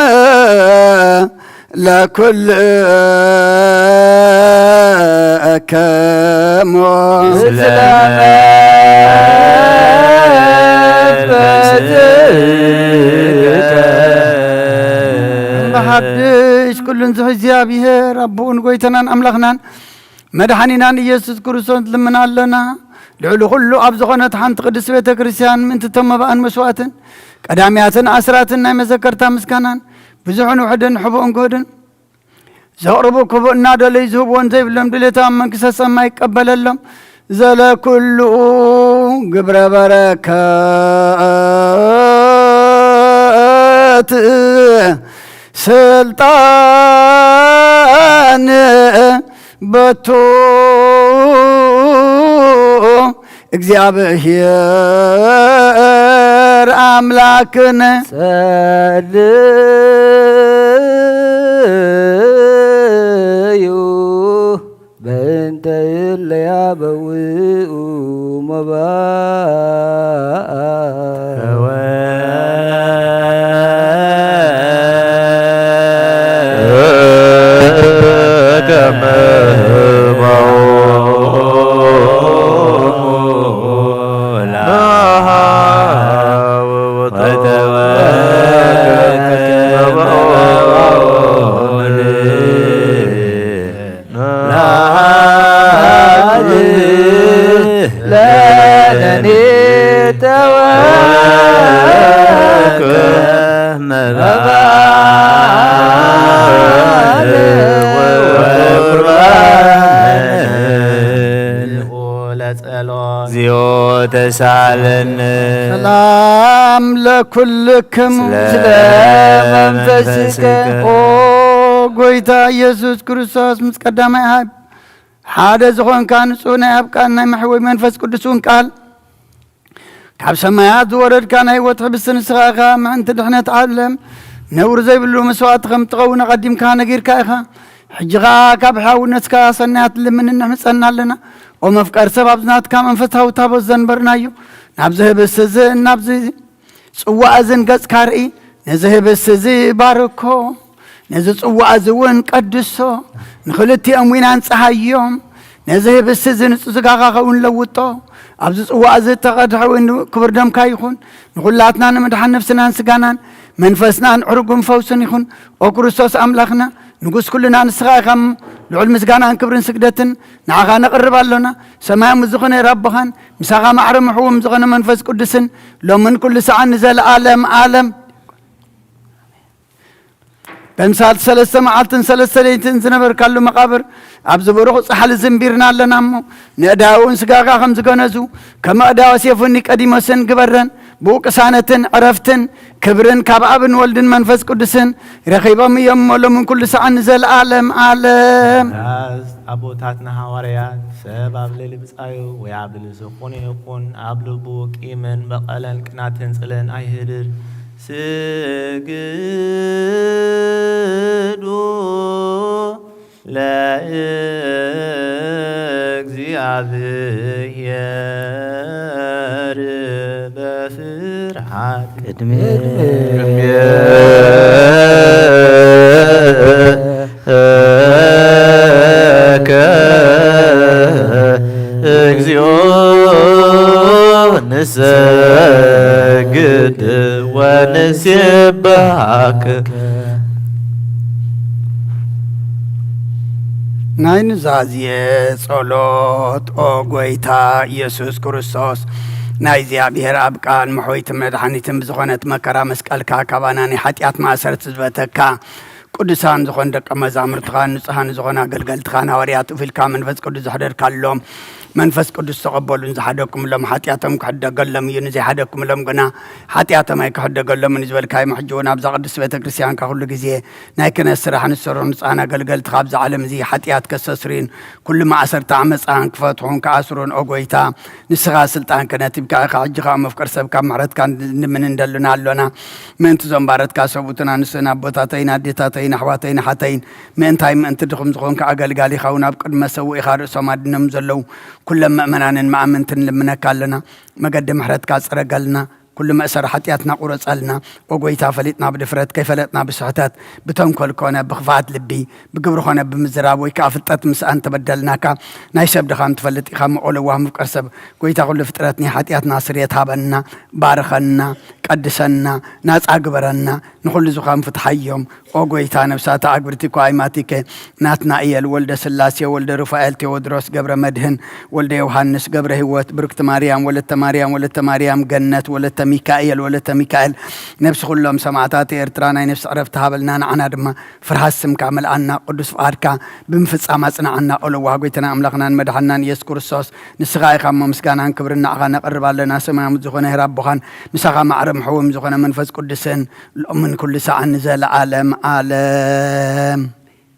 ለኩልከሙ። በሓድሽ ኩሉን ዝሕዚ እግዚኣብሔር ኣቦኡን ጎይታናን ኣምላኽናን መድሓኒናን ኢየሱስ ክርስቶስ ልምና ኣለና። ልዕሊ ኩሉ ኣብ ዝኾነት ሓንቲ ቅድስቲ ቤተ ክርስቲያን ምእንቲ እቶም መባእን መስዋእትን ቀዳምያትን ኣስራትን ናይ መዘከርታ ምስጋናን ብዙሕን ውሕድን ሕቡእን ግሁድን ዘቕርቡ ክቡእ እናደለዩ ዝህብዎን ዘይብሎም ድሌታም መንግስተ ሰማይ ይቀበለሎም። ዘለኩሉ ግብረ በረከት ስልጣን በቱ እግዚኣብሔር ኣምላክነ ጸልዩ በእንተ እለ ያበውኡ መባእ ለነኒ ተወከ መባል ወቁርባን ለጸሎት። እግዚኦ ተሳለነ። ሰላም ለኩልክም ስለ መንፈስከ። መንፈስከ። ኦ ጎይታ ኢየሱስ ክርስቶስ ምስ ቀዳማይ ኣብ ሓደ ዝኾንካ ንጹህ ናይ ኣብ ቃል ናይ መሕወይ መንፈስ ቅዱስ እውን ቃል ካብ ሰማያት ዝወረድካ ናይ ህይወት ሕብስቲ ንስኻ ኢኻ። ምእንቲ ድሕነት ዓለም ነውሪ ዘይብሉ መስዋእቲ ከም ትኸውን ኣቐዲምካ ነጊርካ ኢኻ። ሕጂ ኸኣ ካብ ሕያውነትካ ሰናያት ልምን እንሕምጸና ኣለና። ኦ መፍቀር ሰብ ኣብዚ ናትካ መንፈሳዊ ታቦት ዘንበርናዮ ናብዚ ህብስቲ እዚ ናብዚ ጽዋእ እዝን ገጽካ ርኢ፣ ነዚ ህብስቲ እዚ ባርኮ፣ ነዚ ጽዋእ እዚ እውን ቀድሶ፣ ንኽልቲኦም ዊና እንጽሃዮም፣ ነዚ ህብስቲ እዚ ንጹህ ስጋኻ ኸውን ለውጦ፣ ኣብዚ ጽዋእ እዚ እተቐድሐ እውን ክቡር ደምካ ይኹን፣ ንኹላትና ንምድሓን ነፍስናን ስጋናን መንፈስናን ዕርጉም ፈውስን ይኹን። ኦ ክርስቶስ ኣምላኽና፣ ንጉስ ኩልና ንስኻ ኢኻ፣ ልዑል ምስጋናን ክብርን ስግደትን ንዓኻ ነቕርብ ኣሎና። ሰማያዊ ዝኾነ ኣቦኻን ምሳኻ ማዕረ ምሕዎም ዝኾነ መንፈስ ቅዱስን ሎምን ኩሉ ሰዓን ንዘለኣለም ኣለም። በምሳል ሰለስተ መዓልትን ሰለስተ ለይትን ዝነበርካሉ መቓብር ኣብዚ ብሩኽ ጻሕሊ ዝንቢርና ኣለና እሞ፣ ንእዳውን ስጋኻ ከም ዝገነዙ፣ ከም ኣእዳው ሴፉን ኒቀዲሞስን ግበረን። ብኡ ቅሳነትን ዕረፍትን ክብርን ካብ ኣብን ወልድን መንፈስ ቅዱስን ረኺቦም እዮም እሞ፣ ሎምን ኩሉ ሰዓን ንዘለኣለም ኣለም። ኣቦታትና ሃዋርያት፣ ሰብ ኣብ ልዕሊ ብጻዩ ወይ ኣብ ልዕሊ ዝኾነ ይኹን ኣብ ልቡ ቂምን በቐለን ቅናትን ጽልእን ኣይህድር። ስግዱ ለእግዚኣብሔር በፍርሃት ቅድሜ ከ እግዚኦ ንሰግድ ወንሴብሐከ። ናይ ኑዛዜ ጸሎት። ኦ ጐይታ ኢየሱስ ክርስቶስ፣ ናይ እግዚኣብሔር ኣብ ቃል መሕወይትን መድሓኒትን ብዝኾነት መከራ መስቀልካ ካባና ናይ ሓጢኣት ማእሰርቲ ዝበተካ፣ ቅዱሳን ዝኾኑ ደቀ መዛሙርትኻን ንጹሃን ዝኾኑ ኣገልገልትኻን ሃዋርያት እፍ ኢልካ መንፈስ ቅዱስ ዘሕደርካሎም፣ መንፈስ ቅዱስ ዝተቐበሉን ዝሓደግኩምሎም ሓጢኣቶም ክሕደገሎም እዩ፣ ንዘይሓደግኩምሎም ግና ሓጢኣቶም ኣይክሕደገሎምን እዩ ዝበልካዮም። ሕጂ እውን ኣብዛ ቅድስቲ ቤተ ክርስቲያንካ ኩሉ ግዜ ናይ ክህነት ስራሕ ንዝሰርሑ ንጹሃን ኣገልገልትኻ ኣብዛ ዓለም እዚ ሓጢኣት ከስተስርዩን ኩሉ ማእሰርቲ ዓመጻን ክፈትሑን ክኣስሩን፣ ኦ ጐይታ፣ ንስኻ ስልጣን ክህነት ሂብካ ኢኻ። ሕጂ ኸኣ መፍቀር ሰብ ካብ ምሕረትካ ንምን እንደሉና ኣሎና። ምእንቲ እዞም ባረትካ ሰብኡትን ኣንስትን ኣቦታተይን ኣዴታተይን ኣሕዋተይን ኣሓተይን፣ ምእንታይ ምእንቲ ድኹም ዝኾንካ ኣገልጋሊኻ እውን ኣብ ቅድሚ መሰውኢኻ ርእሶም ኣድኖም ዘለዉ ኩሎም ምእመናንን መኣምንትን ንልምነካ ኣለና። መገዲ ምሕረትካ ጽረገልና። ኩሉ መእሰሪ ሓጢኣትና ቁረጸልና። ኦ ጐይታ፣ ፈሊጥና ብድፍረት፣ ከይፈለጥና ብስሕተት፣ ብተንኮል ኮነ ብኽፍኣት ልቢ፣ ብግብሪ ኾነ ብምዝራብ ወይ ከኣ ፍልጠት ምስኣን ተበደልናካ። ናይ ሰብ ድኻም ትፈልጥ ኢኻ እሞ፣ ኦ ለዋህ ምፍቀር ሰብ፣ ጐይታ ኩሉ ፍጥረት ናይ ሓጢኣትና ስርየት ሃበና፣ ባርኸና፣ ቀድሰና፣ ናጻ ግበረና፣ ንኹሉ ዝኻም ፍትሓዮም። ኦ ጐይታ፣ ነፍሳት ኣግብርቲ እኳ ኣይማቲከ፣ ናትናእየል ወልደ ስላሴ፣ ወልደ ሩፋኤል፣ ቴዎድሮስ፣ ገብረ መድህን፣ ወልደ ዮሃንስ፣ ገብረ ህይወት፣ ብርክቲ ማርያም፣ ወለተ ማርያም፣ ወለተ ማርያም፣ ገነት፣ ወለተ ሚካኤል፣ ወለተ ሚካኤል፣ ነፍሲ ኩሎም ሰማዕታት ኤርትራ፣ ናይ ነፍሲ ዕረፍቲ ሃበልና፣ ንዓና ድማ ፍርሃት ስምካ መልኣና፣ ቅዱስ ፍቓድካ ብምፍጻም ኣጽንዓና። ኦ ለዋህ ጐይታና ኣምላኽናን መድሓንናን ኢየሱስ ክርስቶስ፣ ንስኻ ኢኻ እሞ ምስጋናን ክብርን ንዓኻ ነቕርብ ኣለና። ሰማያዊ ዝኾነ ሄር ኣቦኻን ምሳኻ ማዕረ ምሕውም ዝኾነ መንፈስ ቅዱስን ሎምን ኩሉ ሰዓን ንዘለዓለም ዓለም።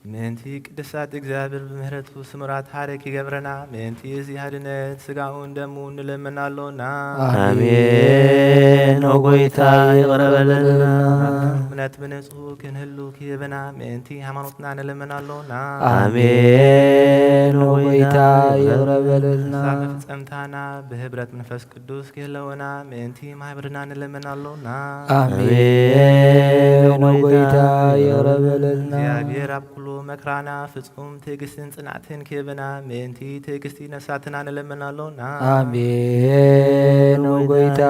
ምእንቲ ቅድሳት እግዚኣብሔር ብምህረቱ ስሙራት ሓደ ኪገብረና፣ ምእንቲ እዚ ሓድነት ስጋውን ደሙን ንለምን ኣሎና። ኣሜን። ኦጎይታ ይቕረ በለልና። እምነት ብንጹህ ክንህሉ ክህበና፣ ምእንቲ ሃይማኖትና ንለምን ኣሎና። ኣሜን። ኦጎይታ ይቕረ በለልና። ሳብ መፍጸምታና ብህብረት መንፈስ ቅዱስ ክህለወና፣ ምእንቲ ማህበርና ንለምን ኣሎና። ኣሜን። ኦጎይታ ይቕረ በለልና። እግዚኣብሔር ኣብ ኩሉ መከራና ፍጹም ትዕግስትን ጽንዓትን ክህበና፣ ምእንቲ ትዕግስቲ ነፍሳትና ንለምን ኣሎና። ኣሜን። ኦጎይታ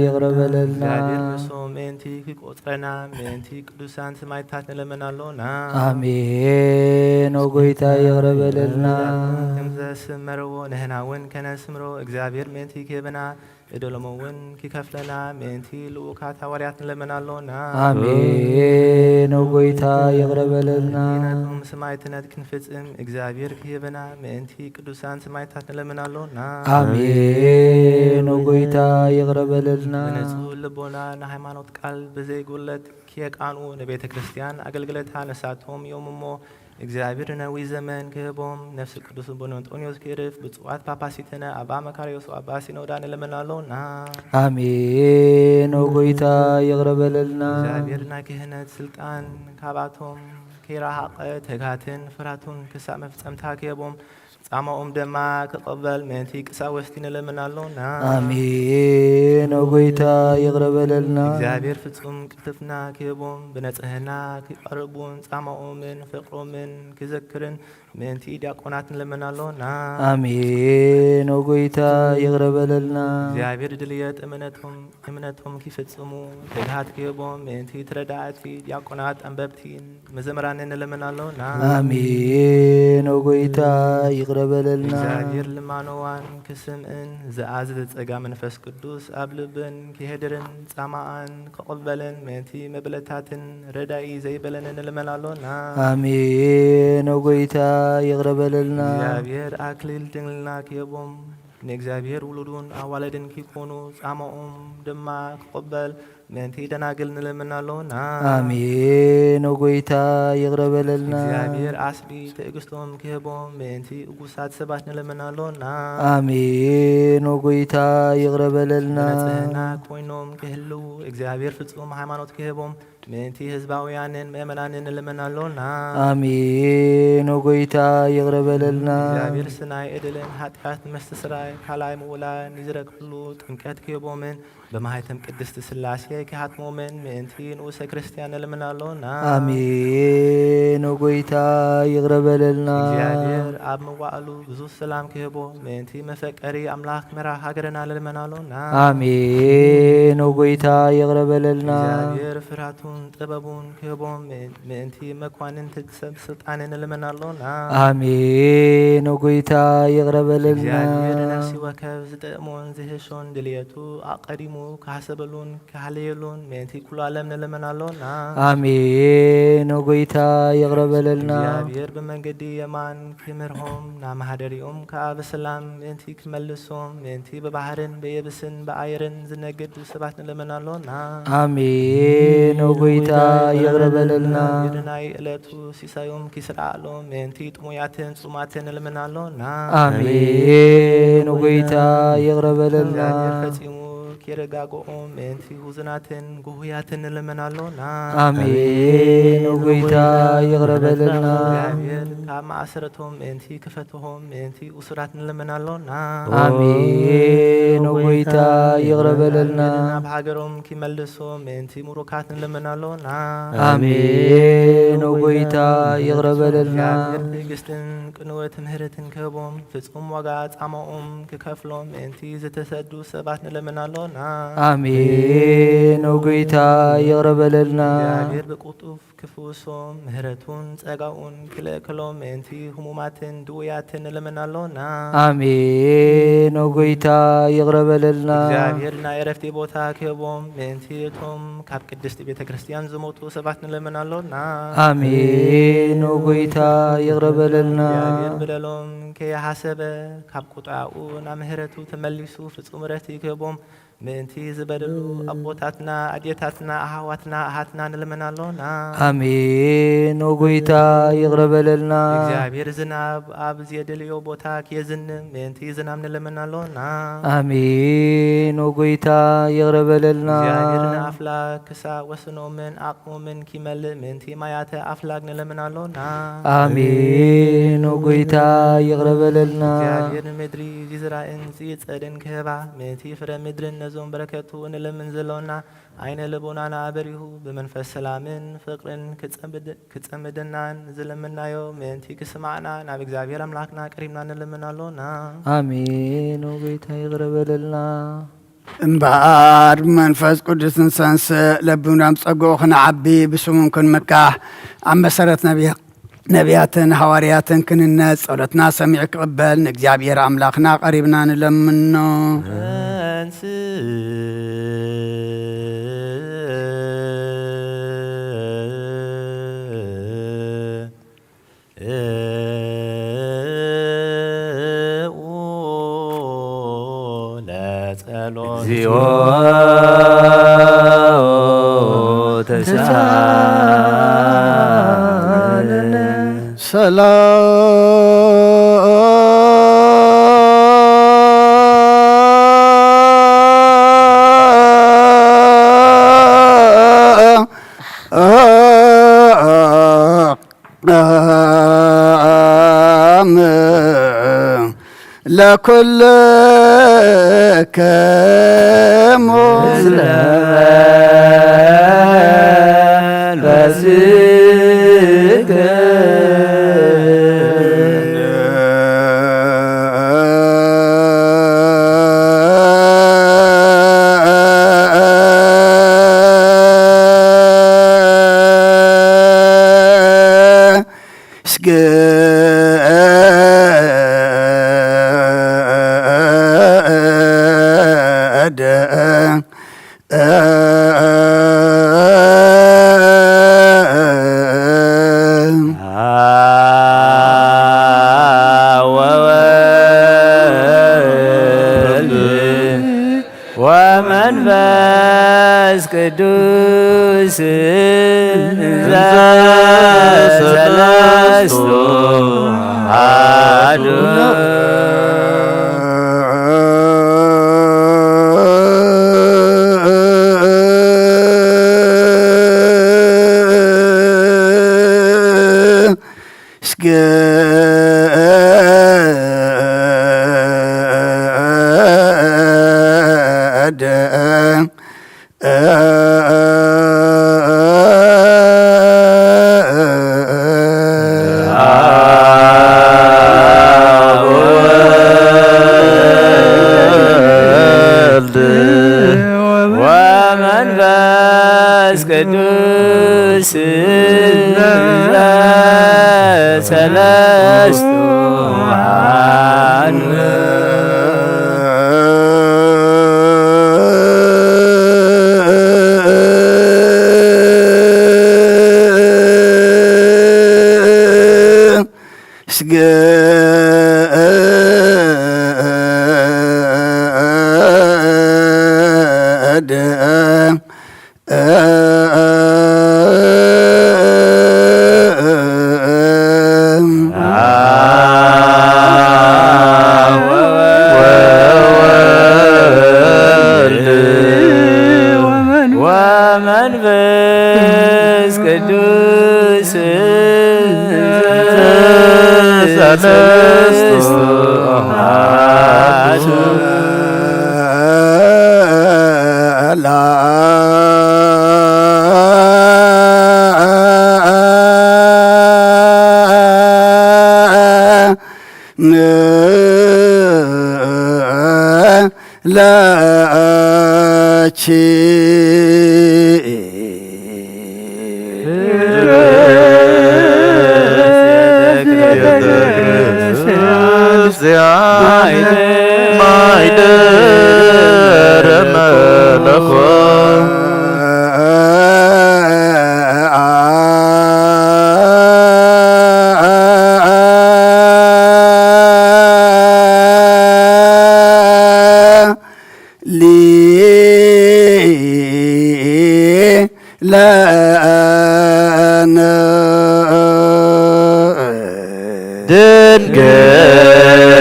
ይቕረ በለልና። እግዚኣብሔር ንሶም ምእንቲ ክቆጽረና፣ ምእንቲ ቅዱሳን ሰማዕታት ንለምን ኣሎና። ኣሜን። ኦጎይታ ይቕረ በለልና። ከም ዘስመርዎ ንሕና እውን ከነስምሮ እግዚኣብሔር ምእንቲ ክህበና፣ እደሎም እውን ክከፍለና ምእንቲ ልኡካት ሃዋርያት ንለምን ኣሎና። ኣሜን። ኦጎይታ ይቕረ በለልና። ነቶም ሰማዕትነት ክንፍጽም እግዚኣብሔር ክህበና ምእንቲ ቅዱሳን ሰማዕታት ንለምን ኣሎና። ኣሜን። ኦጎይታ ይቕረ በለልና። ብንጹህ ልቦና ንሃይማኖት ቃል ብዘይጉለት ክየቃንኡ ንቤተ ክርስቲያን ኣገልግለታ ነሳቶም እዮም እሞ፣ እግዚኣብሔር ነዊህ ዘመን ክህቦም፣ ነፍሲ ቅዱስ ኣቦነ እንጦንዮስ ክእርፍ፣ ብፁዓት ጳጳሲትነ ኣባ መካርዮስ ኣባ ሲኖዳ ንለምን ኣሎና። ኣሜን። ኦጎይታ ይቕረ በለልና። እግዚኣብሔር ናይ ክህነት ስልጣን ካባቶም ከይረሃቐ ተጋትን ፍራቱን ክሳብ መፍጸምታ ክህቦም፣ ጻማኦም ድማ ክቕበል ምእንቲ ቅሳወስቲ ንለምን ኣሎና። ኣሜን። ኦጎይታ ይቕረ በለልና። እግዚኣብሔር ፍጹም ቅልጥፍና ክህቦም፣ ብንጽህና ክቐርቡን ጻማኦምን ፍቕሮምን ክዘክርን ምእንቲ ዲያቆናት ንለምን ኣሎና። ኣሜን። ኦጎይታ ይቕረ በለልና። እግዚኣብሔር ድልየት እምነቶም እምነቶም ክፍጽሙ ትግሃት ክህቦም ምእንቲ ተረዳእቲ ዲያቆናት ኣንበብቲን መዘምራንን ንለምን ኣሎና። ኣሜን። ኦጎይታ ይቕረ በለልና። እግዚኣብሔር ልማኖዋን ክስምዕን ዝኣዘዘ ጸጋ መንፈስ ቅዱስ ኣብ ልብን ክሄድርን ጻማኣን ክቕበልን ምእንቲ መብለታትን ረዳኢ ዘይበለንን ንለምን ኣሎና። ኣሜን። ኦጎይታ ይቕረ በለልና። እግዚኣብሔር ኣክሊል ድንግልና ክህቦም ንእግዚኣብሔር ውሉዱን ኣዋለድን ክኮኑ ጻማኦም ድማ ክቕበል ምእንቲ ደናግል ንለምን ኣሎና። ኣሜን። ኦጎይታ ይቕረ በለልና። እግዚኣብሔር ኣስቢ ትዕግስቶም ክህቦም ምእንቲ እጉሳት ሰባት ንለምን ኣሎና። ኣሜን። ኦጎይታ ይቕረ በለልና። ብንጽህና ኮይኖም ክህልዉ እግዚኣብሔር ፍጹም ሃይማኖት ክህቦም ምእንቲ ህዝባውያንን ምእመናንን ንለምን ኣሎና። ኣሜን። ኦጎይታ ይቕረ በለልና። እግዚኣብሔር ስናይ እድልን ሓጢኣት መስተስራይ ካልኣይ ምውላይ ንዝረክብሉ ጥምቀት ክህቦምን ብማህተም ቅድስቲ ስላሴ ክሃትሞምን ምእንቲ ንኡሰ ክርስቲያን ንለምን ኣሎና። ኣሜን። ኦጎይታ ይቕረ በለልና። እግዚኣብሔር ኣብ መዋእሉ ብዙ ሰላም ክህቦ ምእንቲ መፈቀሪ ኣምላኽ መራ ሃገርና ንለምን ኣሎና። ኣሜን። ኦጎይታ ይቕረ በለልና። እግዚኣብሔር ፍርሃቱን ጥበቡን ክህቦም ምእንቲ መኳንንቲ ሰብ ስልጣን ንለምን ኣሎና። ኣሜን። ኦጎይታ ይቕረ በለልና። እግዚኣብሔር ነፍሲ ወከፍ ዝጥዕሞን ዝህሾን ድልየቱ ኣቐዲሙ ክሓሰበሉን ክሃለየሉን ምእንቲ ኩሉ ዓለም ንለምን ኣሎና። ኣሜን። ኦጎይታ ይቕረ በለልና። እግዚኣብሔር ብመንገዲ የማን ክምህርሆም ናብ ማህደሪኦም ከኣ ብሰላም ምእንቲ ክመልሶም ምእንቲ ብባህርን ብየብስን ብኣየርን ዝነግድ ሰባት ንለምን ኣሎና። ኣሜን። ኦጎይታ ይቕረ በለልና። ናይ ዕለቱ ሲሳዮም ክስርዓሎም ምእንቲ ጥሙያትን ጽሙኣትን ንለምን ኣሎና። ኣሜን። ኦጎይታ ይቕረ በለልና። እግዚኣብሔር ፈጺሙ ኪረጋግኦም ምእንቲ ህዙናትን ጉሁያትን ንለምን ኣሎና። ኣሜን። ኦጎይታ ይቕረ በለልና። እግዚኣብሔር ካብ ማእሰረቶም ምእንቲ ክፈትሆም ምእንቲ እሱራት ንለምን ኣሎና። ኣሜን። ኦጎይታ ይቕረ በለልና። ናብ ሃገሮም ክመልሶም ምእንቲ ምሩካት ንለምን ኣሎና። ኣሜን። ኦጎይታ ይቕረ በለልና። እግዚኣብሔር ትዕግስትን ቅንወት ምህረትን ክህቦም ፍጹም ዋጋ ጻማኦም ክከፍሎም ምእንቲ ዝተሰዱ ሰባት ንለምን ኣሎና። ኣሜን። ኦጎይታ ይቕረ በለልና። እግዚኣብሔር ብቅልጡፍ ክፍውሶም ምህረቱን ጸጋኡን ክልእክሎም ምእንቲ ህሙማትን ድውያትን ንለምን ኣሎና። ኣሜን። ኦጎይታ ይቕረ በለልና። እግዚኣብሔር ናይ ዕረፍቲ ቦታ ክህቦም ምእንቲ እቶም ካብ ቅድስቲ ቤተ ክርስቲያን ዝሞቱ ሰባት ንለምን ኣሎና። ኣሜን። ኦጎይታ ይቕረ በለልና። እግዚኣብሔር በደሎም ከይሓሰበ ካብ ቁጣኡ ናብ ምህረቱ ተመሊሱ ፍጹም ዕረፍቲ ክህቦም ምእንቲ ዝበደሉ ኣቦታትና፣ ኣዴታትና፣ ኣሕዋትና፣ ኣሓትና ንልምን ኣሎና። ኣሜን። ኦ ጎይታ፣ ይቕረ በለልና። እግዚኣብሔር ዝናብ ኣብ ዘየድልዮ ቦታ ክየዝንም ምእንቲ ዝናብ ንልምን ኣሎና። ኣሜን። ኦ ጎይታ፣ ይቕረ በለልና። እግዚኣብሔር ንኣፍላክ ክሳብ ወስኖምን ዓቕሞምን ኪመልእ ምእንቲ ማያተ ኣፍላግ ንለምን ኣሎና። ኣሜን። ኦ ጎይታ፣ ይቕረ በለልና። እግዚኣብሔር ንምድሪ ዝዝራእን ዝጸድን ክህባ፣ ምእንቲ ፍረ ምድርን ነዞም በረከቱ ንለምን ዘሎና፣ ዓይነ ልቦናና ኣበሪሁ ብመንፈስ ሰላምን ፍቕርን ክጸምድ-፣ ክጸምደናን ዝለምናዮ ምእንቲ ክስማዕና ናብ እግዚኣብሔር ኣምላኽና ቀሪብና ንለምን ኣሎና። ኣሜን። ኦ ጎይታ፣ ይቕረ በለልና። እምበኣር ብመንፈስ ቅዱስን ሰንሰ ለብናም ጸግኡ ክንዓቢ ብስሙም ክንምካሕ ኣብ መሰረት ነቢያ-፣ ነቢያትን ሃዋርያትን ክንነጽ ጸሎትና ሰሚዑ ክቕበል ንእግዚኣብሔር ኣምላኽና ቀሪብና ንለምኖ። ለጸሎት። እግዚኦ ተሳለነ። ሰላም። ለኩልክሙ። ስገደ። ወወልድ ወመንፈስ ቅዱስ እንዘ ሰለስቱ አሐዱ። እስገደ። ወወልድ ወመንፈስ ቅዱስ ሰለስቱ አሐዱ። ስገደ። ወወልድ ወመንፈስ ቅዱስ ሰለስቱ አሐዱ። ለኪ ማይደረ መለኮ ሊ ድንግል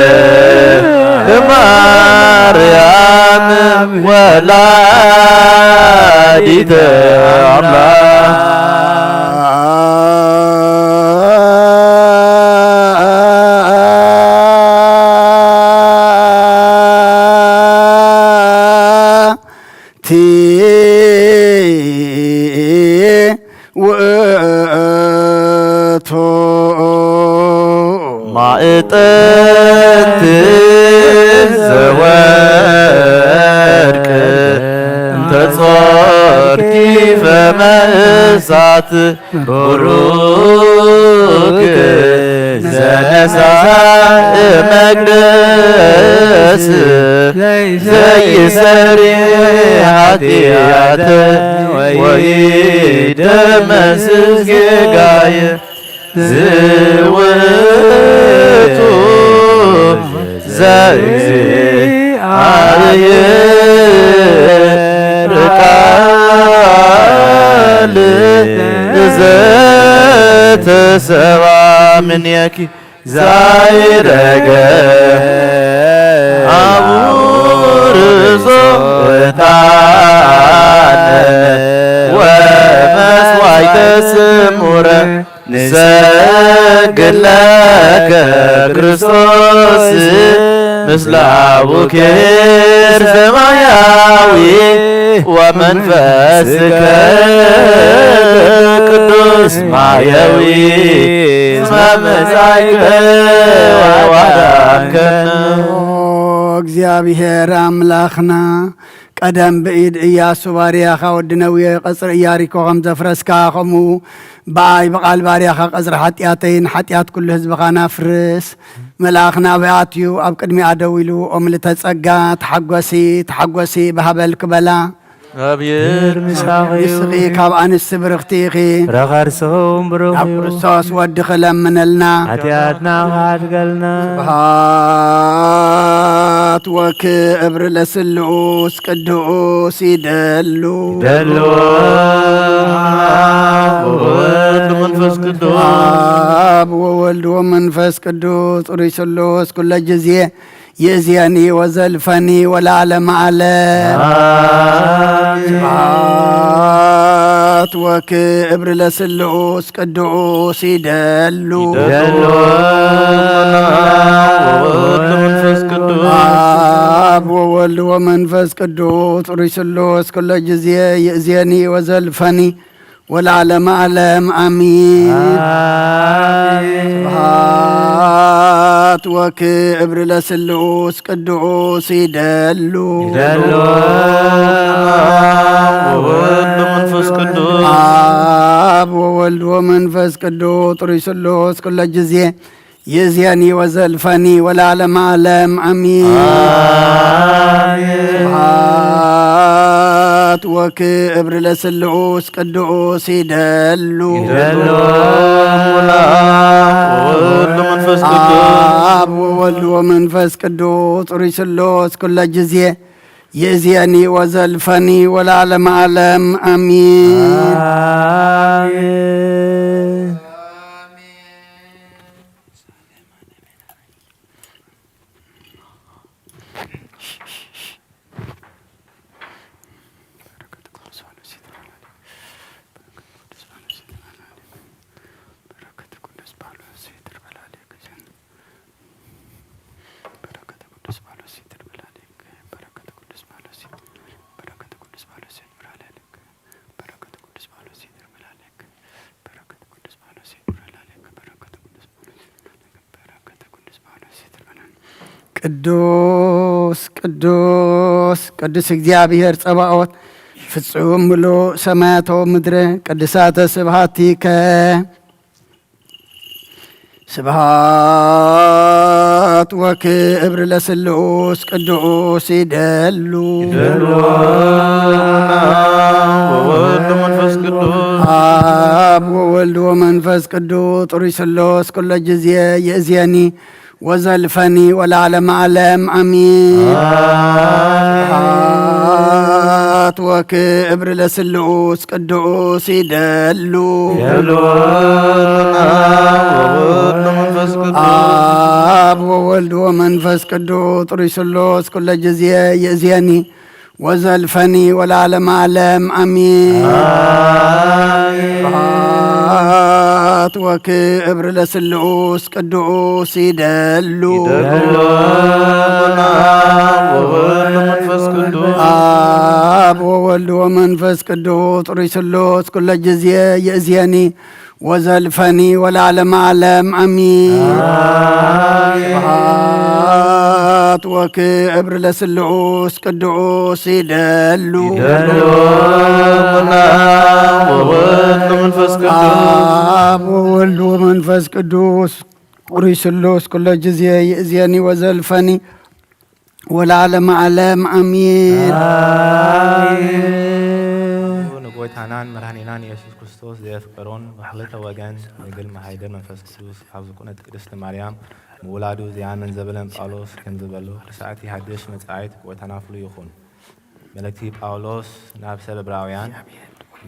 ማርያም ወላዲተ ኣምላክ። ቲ ውእቱ ማእጠንት ዘወርቅ እንተ ጾርኪ ፈመሳት ቡሩክ ዘነሳ መቅደስ ዘይሰሪ ኃጢአት ወይደመስስ ጌጋየ ዝውቱ ዘእግዚአብሔር ቃል ዘተሰባ ምኔኪ ዛይደገ አቡርዞ ዕጣነ ወመስዋዕተ ስሙረ ንሰግድ ለከ ክርስቶስ ምስለ አቡኪ ሰማያዊ ወመንፈስከ ቅዱስ ማየዊ እስመ መጻእከ ወአዳንከነ። ኦ እግዚኣብሔር ኣምላኽና፣ ቀደም ብኢድ ኢያሱ ባርያኻ ወዲ ነዌ ቀጽሪ ኢያሪኮ ከም ዘፍረስካ፣ ከምኡ ብኣይ ብቓል ባርያኻ ቀጽሪ ሓጢኣተይን ሓጢኣት ኩሉ ህዝብኻን ኣፍርስ። መልኣኽ ናበይ ኣትዩ ኣብ ቅድሚኣ ደው ኢሉ፣ ኦ ምልእተ ጸጋ፣ ተሓጎሲ፣ ተሓጎሲ፣ ብሃበል ክበላ። እግዚኣብሔር ምሳኺ እዩ። ንስኺ ካብ ኣንስቲ ብርኽቲ ኢኺ። ፍረ ከርስኺ እውን ብሩኽ ናብ እዩ። ክርስቶስ ወድኺ ለምነልና። ሓጢኣትና ክሓድገልና። ስብሐት ወክብር ለስሉስ ቅዱስ ይደሉ። ይደሉ። ወወልድ መንፈስ ቅዱስ። አብ ወወልድ ወመንፈስ ቅዱስ ጽሩይ ስሉስ ኩለ ጊዜ ይእዜኒ ወዘልፈኒ ወለዓለመ ዓለም። አሜን። ስብሐት ወክብር ለስሉስ ቅዱስ ይደሉ። ይደሉ። ወወልድ መንፈስ ቅዱስ። አብ ወወልድ ወመንፈስ ቅዱስ ጽሩይ ስሉስ ኩለ ጊዜ ይእዜኒ ወዘልፈኒ ወለዓለመ ዓለም አሚን። አሜን። ስብሐት ወክብር ለስሉስ ቅዱስ ይደሉ። ይደሉ። ወወልድ መንፈስ ቅዱስ። አብ ወወልድ ወመንፈስ ቅዱስ ጥሩይ ስሉስ ኩለ ጊዜ ይእዜኒ ወዘልፈኒ ወለዓለመ ዓለም አሚን። አሜን። ስብሐት ወክብር ለስሉስ ቅዱስ ይደሉ። ይደሉ። ወወልድ መንፈስ ቅዱስ። አብ ወወልድ ወመንፈስ ቅዱስ ጥሩይ ስሉስ ኩለ ጊዜ ይእዜኒ ወዘልፈኒ ወለዓለመ ዓለም አሚን። አሜን። ቅዱስ ቅዱስ ቅዱስ እግዚኣብሔር ጸባኦት ፍጹም ምሉእ ሰማያት ወምድር ቅድሳተ ስብሐቲከ። ስብሐት ወክብር ለስሉስ ቅዱስ ይደሉ። ይደሉ። ወወልድ መንፈስ ቅዱስ። አብ ወወልድ ወመንፈስ ቅዱስ ጥሩይ ስሉስ ኩለ ጊዜ ይእዜኒ ወዘልፈኒ ወለዓለመ ዓለም አሚን። አሜን። ወክብር ለስሉስ ቅዱስ ይደሉ። ይደሉ። አብ ወወልድ ወመንፈስ ቅዱስ። አብ ወወልድ ወመንፈስ ቅዱስ ጥሩይ ስሉስ ኩለ ጊዜ ይእዜኒ ወዘልፈኒ ወለዓለመ ዓለም አሚን። አሜን። ስብሐት ወክብር ለስሉስ ቅዱስ ይደሉ። ይደሉ። አብ ወወልድ ወመንፈስ ቅዱስ። አብ ወወልድ ወመንፈስ ቅዱስ ጥሩይ ስሉስ ኩለ ጊዜ ይእዜኒ ወዘልፈኒ ወለዓለመ ዓለም አሚን። አሜን። ስብሐት ወክብር ለስሉስ ቅዱስ ይደሉ። ይደሉ። አብ ወወልድ ወመንፈስ ቅዱስ። አብ ወወልድ ወመንፈስ ቅዱስ ጥሩይ ስሉስ ኩለ ጊዜ ይእዜኒ ወዘልፈኒ ወለዓለመ ዓለም አሚን። አሜን። ንጎይታናን መድኃኒናን ኢየሱስ ክርስቶስ ዘየፍቀሮን ብክልተ ወገን ድንግል መሃይደ መንፈስ ቅዱስ ካብ ዝኮነት ቅድስት ማርያም ምውላዱ ዘይኣምን ዘበለን ጳውሎስ ከም ዝበሎ ክሳዕቲ ሓድሽ መጻኢት ጎይታና ፍሉይ ይኹን። መልእክቲ ጳውሎስ ናብ ሰብ ዕብራውያን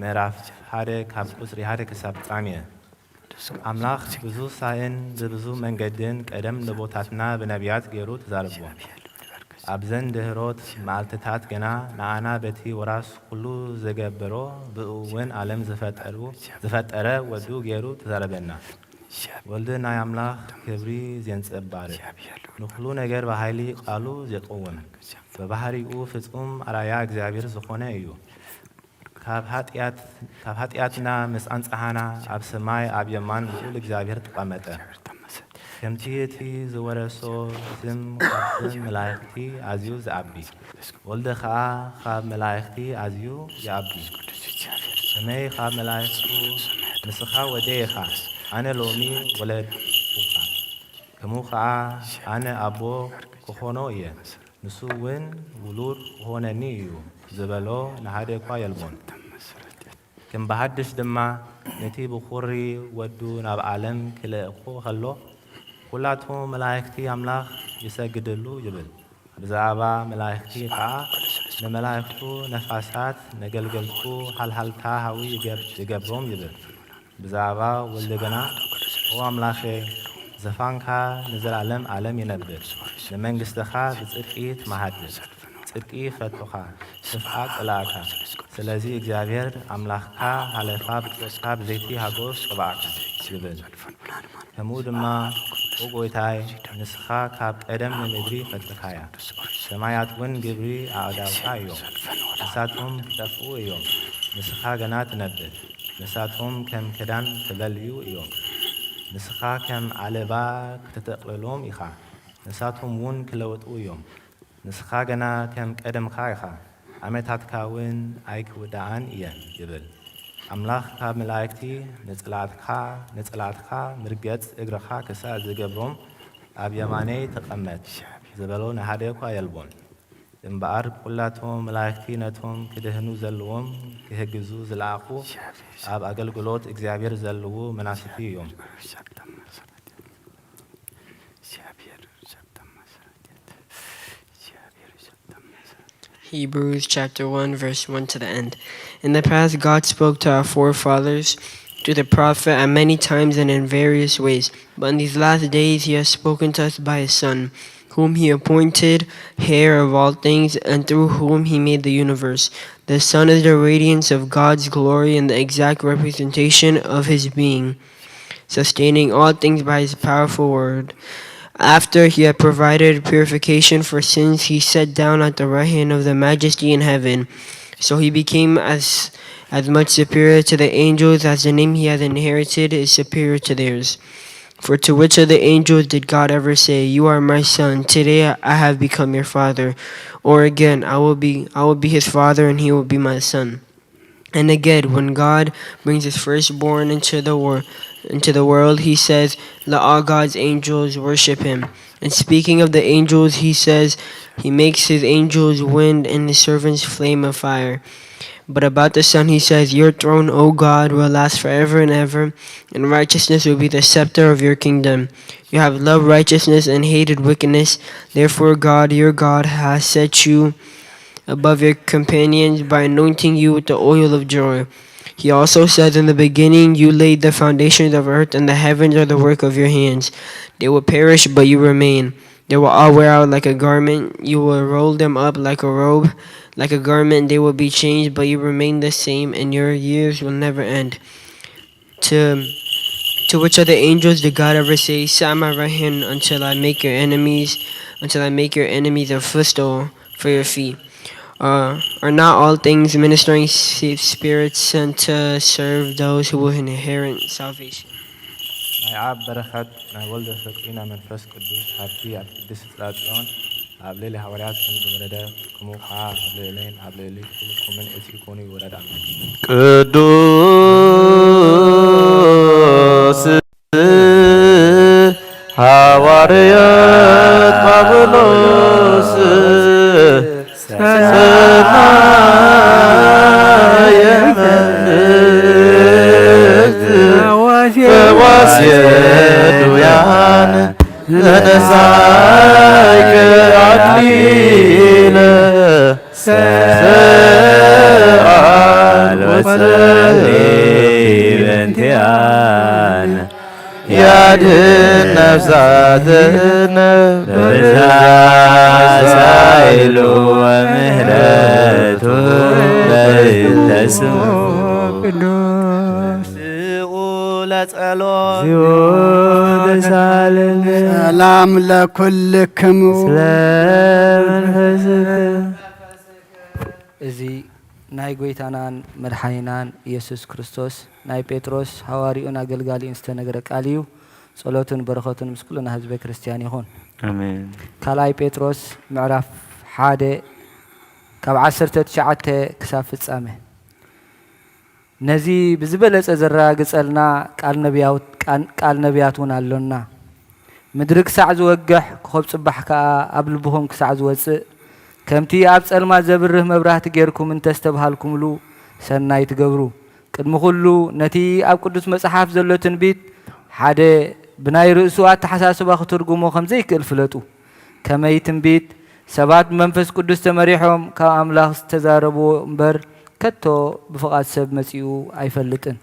ምዕራፍ ሓደ ካብ ቁጽሪ ሓደ ክሳብ ፍጻሜ። ኣምላኽ ብዙ ሳእን ብብዙ መንገድን ቀደም ንቦታትና ብነቢያት ገይሩ ተዛረቦ። ኣብዘን ድህሮት መዓልትታት ግና ንኣና በቲ ወራስ ኩሉ ዘገበሮ ብእኡ እውን ዓለም ዝፈጠሩ ዝፈጠረ ወዱ ገይሩ ተዛረበና። ወልድ ናይ ኣምላኽ ክብሪ ዜንጸባርቕ ንኹሉ ነገር ብሃይሊ ቃሉ ዜቕውም ብባህሪኡ ፍጹም ኣርኣያ እግዚኣብሔር ዝኾነ እዩ። ካብ ሓጢኣት ካብ ሓጢኣትና ምስ ኣንጽሓና ኣብ ሰማይ ኣብ የማን ልዑል እግዚኣብሔር ተቐመጠ። ከምቲ እቲ ዝወረሶ ስም ካብ ስም መላእኽቲ ኣዝዩ ዝዓቢ ወልደ ኸኣ ካብ መላእኽቲ ኣዝዩ ይዓቢ። ከመይ ካብ መላእኽቱ ንስኻ ወደይ ኢኻ ኣነ ሎሚ ወለድኩኻ። ከምኡ ኸኣ ኣነ ኣቦ ክኾኖ እየ። ንሱ እውን ውሉድ ክኾነኒ እዩ ዝበሎ ንሓደ እኳ የልቦን። ከም ብሓድሽ ድማ ነቲ ብኹሪ ወዱ ናብ ዓለም ክልእኮ ኸሎ ኩላቶም መላእኽቲ ኣምላኽ ይሰግድሉ ይብል። ብዛዕባ መላእኽቲ ኸኣ ንመላእኽቱ ነፋሳት ነገልገልቱ ሃልሃልታ ሃዊ ይገብሮም ይብል። ብዛዕባ ወልድ ግና ኦ ኣምላኸ ዘፋንካ ንዘላለም ዓለም ይነብር ንመንግስትኻ ብጽድቂ ትመሃድር ጽድቂ ፈቶኻ ስፍዓ ጽላእካ ስለዚ እግዚኣብሔር ኣምላኽካ ሃለፋ ብጾትካ ብዘይቲ ሃጎስ ቅብኣካ ይብል። ከምኡ ድማ ኦ ጐይታይ ንስኻ ካብ ቀደም ንምድሪ ፈጠርካያ፣ ሰማያት እውን ግብሪ ኣእዳውካ እዮም። ንሳቶም ክጠፍኡ እዮም፣ ንስኻ ግና ትነብር። ንሳቶም ከም ክዳን ክበልዩ እዮም፣ ንስኻ ከም ዓለባ ክትጥቕልሎም ኢኻ። ንሳቶም እውን ክለወጡ እዮም፣ ንስኻ ግና ከም ቀደምካ ኢኻ፣ ዓመታትካ እውን ኣይክውድኣን እየን ይብል። ኣምላኽ ካብ መላእክቲ ንጽላእትካ ንጽላእትካ ምርገጽ እግርኻ ክሳዕ ዝገብሮም ኣብ የማነይ ተቐመጥ ዝበሎ ንሓደ እኳ የልቦን። እምበኣር ኩላቶም መላእክቲ ነቶም ክድህኑ ዘለዎም ክህግዙ ዝለኣኹ ኣብ ኣገልግሎት እግዚኣብሔር ዘለዉ መናስቲ እዮም። Hebrews chapter one, verse one to the end. In the past, God spoke to our forefathers through the prophet at many times and in various ways. But in these last days, he has spoken to us by his Son, whom he appointed heir of all things, and through whom he made the universe. The Son is the radiance of God's glory and the exact representation of his being, sustaining all things by his powerful word. After he had provided purification for sins, he sat down at the right hand of the Majesty in heaven. So he became as as much superior to the angels as the name he has inherited is superior to theirs. For to which of the angels did God ever say, "You are my son, today I have become your father"? Or again, "I will be I will be his father and he will be my son"? And again, when God brings his firstborn into the world, into the world, he says, "Let all God's angels worship him." And speaking of the angels, he says, "He makes his angels wind and his servants flame of fire." But about the Son, he says, "Your throne, O God, will last forever and ever, and righteousness will be the scepter of your kingdom. You have loved righteousness and hated wickedness. Therefore, God, your God, has set you above your companions by anointing you with the oil of joy. He also said, "In the beginning you laid the foundations of earth, and the heavens are the work of your hands. They will perish, but you remain. They will all wear out like a garment. You will roll them up like a robe. Like a garment, they will be changed, but you remain the same, and your years will never end." To to which other angels did God ever say, "Sit at my right hand until I make your enemies, until I make your enemies a footstool for your feet"? Uh, are not all things ministering s- spirits sent to serve those who will inherit salvation? ናይ ኣብ በረኸት ናይ ወልደ ፍቅሪ ናይ መንፈስ ቅዱስ ሃብቲ ኣብ ቅድስቲ ጽላት ጽዮን ኣብ ልዕሊ ሃዋርያት ከም ዝወረደ፣ ከምኡ ከዓ ኣብ ልዕሌን ኣብ ልዕሊ ኩልኩምን እቲ ኮኑ ይውረድ። ኣሜን። ቅዱስ ሃዋርያት ጳውሎስ ሰናየ መልእክት ፈዋሴ ዱያን ተነሳይከ አክሊለ ሰአል ወጸሊ በእንቲአነ ያድን ነፍሳትነ በብዛት ኃይሉ ወምህረቱ በእንተ ስሙ ቅዱስ ለጸሎት እግዚኦ ተሳለነ። ሰላም ለኩልክሙ። ስለ መንፈስከ እዚ ናይ ጐይታናን መድሓኒናን ኢየሱስ ክርስቶስ ናይ ጴጥሮስ ሃዋርዩን ኣገልጋሊኡን ዝተነግረ ቃል እዩ። ጸሎቱን በረኸቱን ምስ ኩልና ህዝበ ክርስትያን ይኹን። ኣሜን። ካልኣይ ጴጥሮስ ምዕራፍ ሓደ ካብ ዓሰርተ ትሽዓተ ክሳብ ፍጻመ። ነዚ ብዝበለጸ ዘረጋግጸልና ቃል ነቢያውት- ቃል- ቃል ነቢያት እውን ኣሎና። ምድሪ ክሳዕ ዝወግሕ ኮኸብ ጽባሕ ከኣ ኣብ ልብኹም ክሳዕ ዝወጽእ፣ ከምቲ ኣብ ጸልማት ዘብርህ መብራህቲ ጌርኩም እንተስተብሃልኩምሉ ሰናይ ትገብሩ። ቅድሚ ኩሉ ነቲ ኣብ ቅዱስ መጽሓፍ ዘሎ ትንቢት ሓደ ብናይ ርእሱ ኣተሓሳስባ ክትርጉሞ ከም ዘይክእል ፍለጡ። ከመይ ትንቢት ሰባት ብመንፈስ ቅዱስ ተመሪሖም ካብ ኣምላኽ ዝተዛረብዎ እምበር ከቶ ብፍቓድ ሰብ መጺኡ ኣይፈልጥን።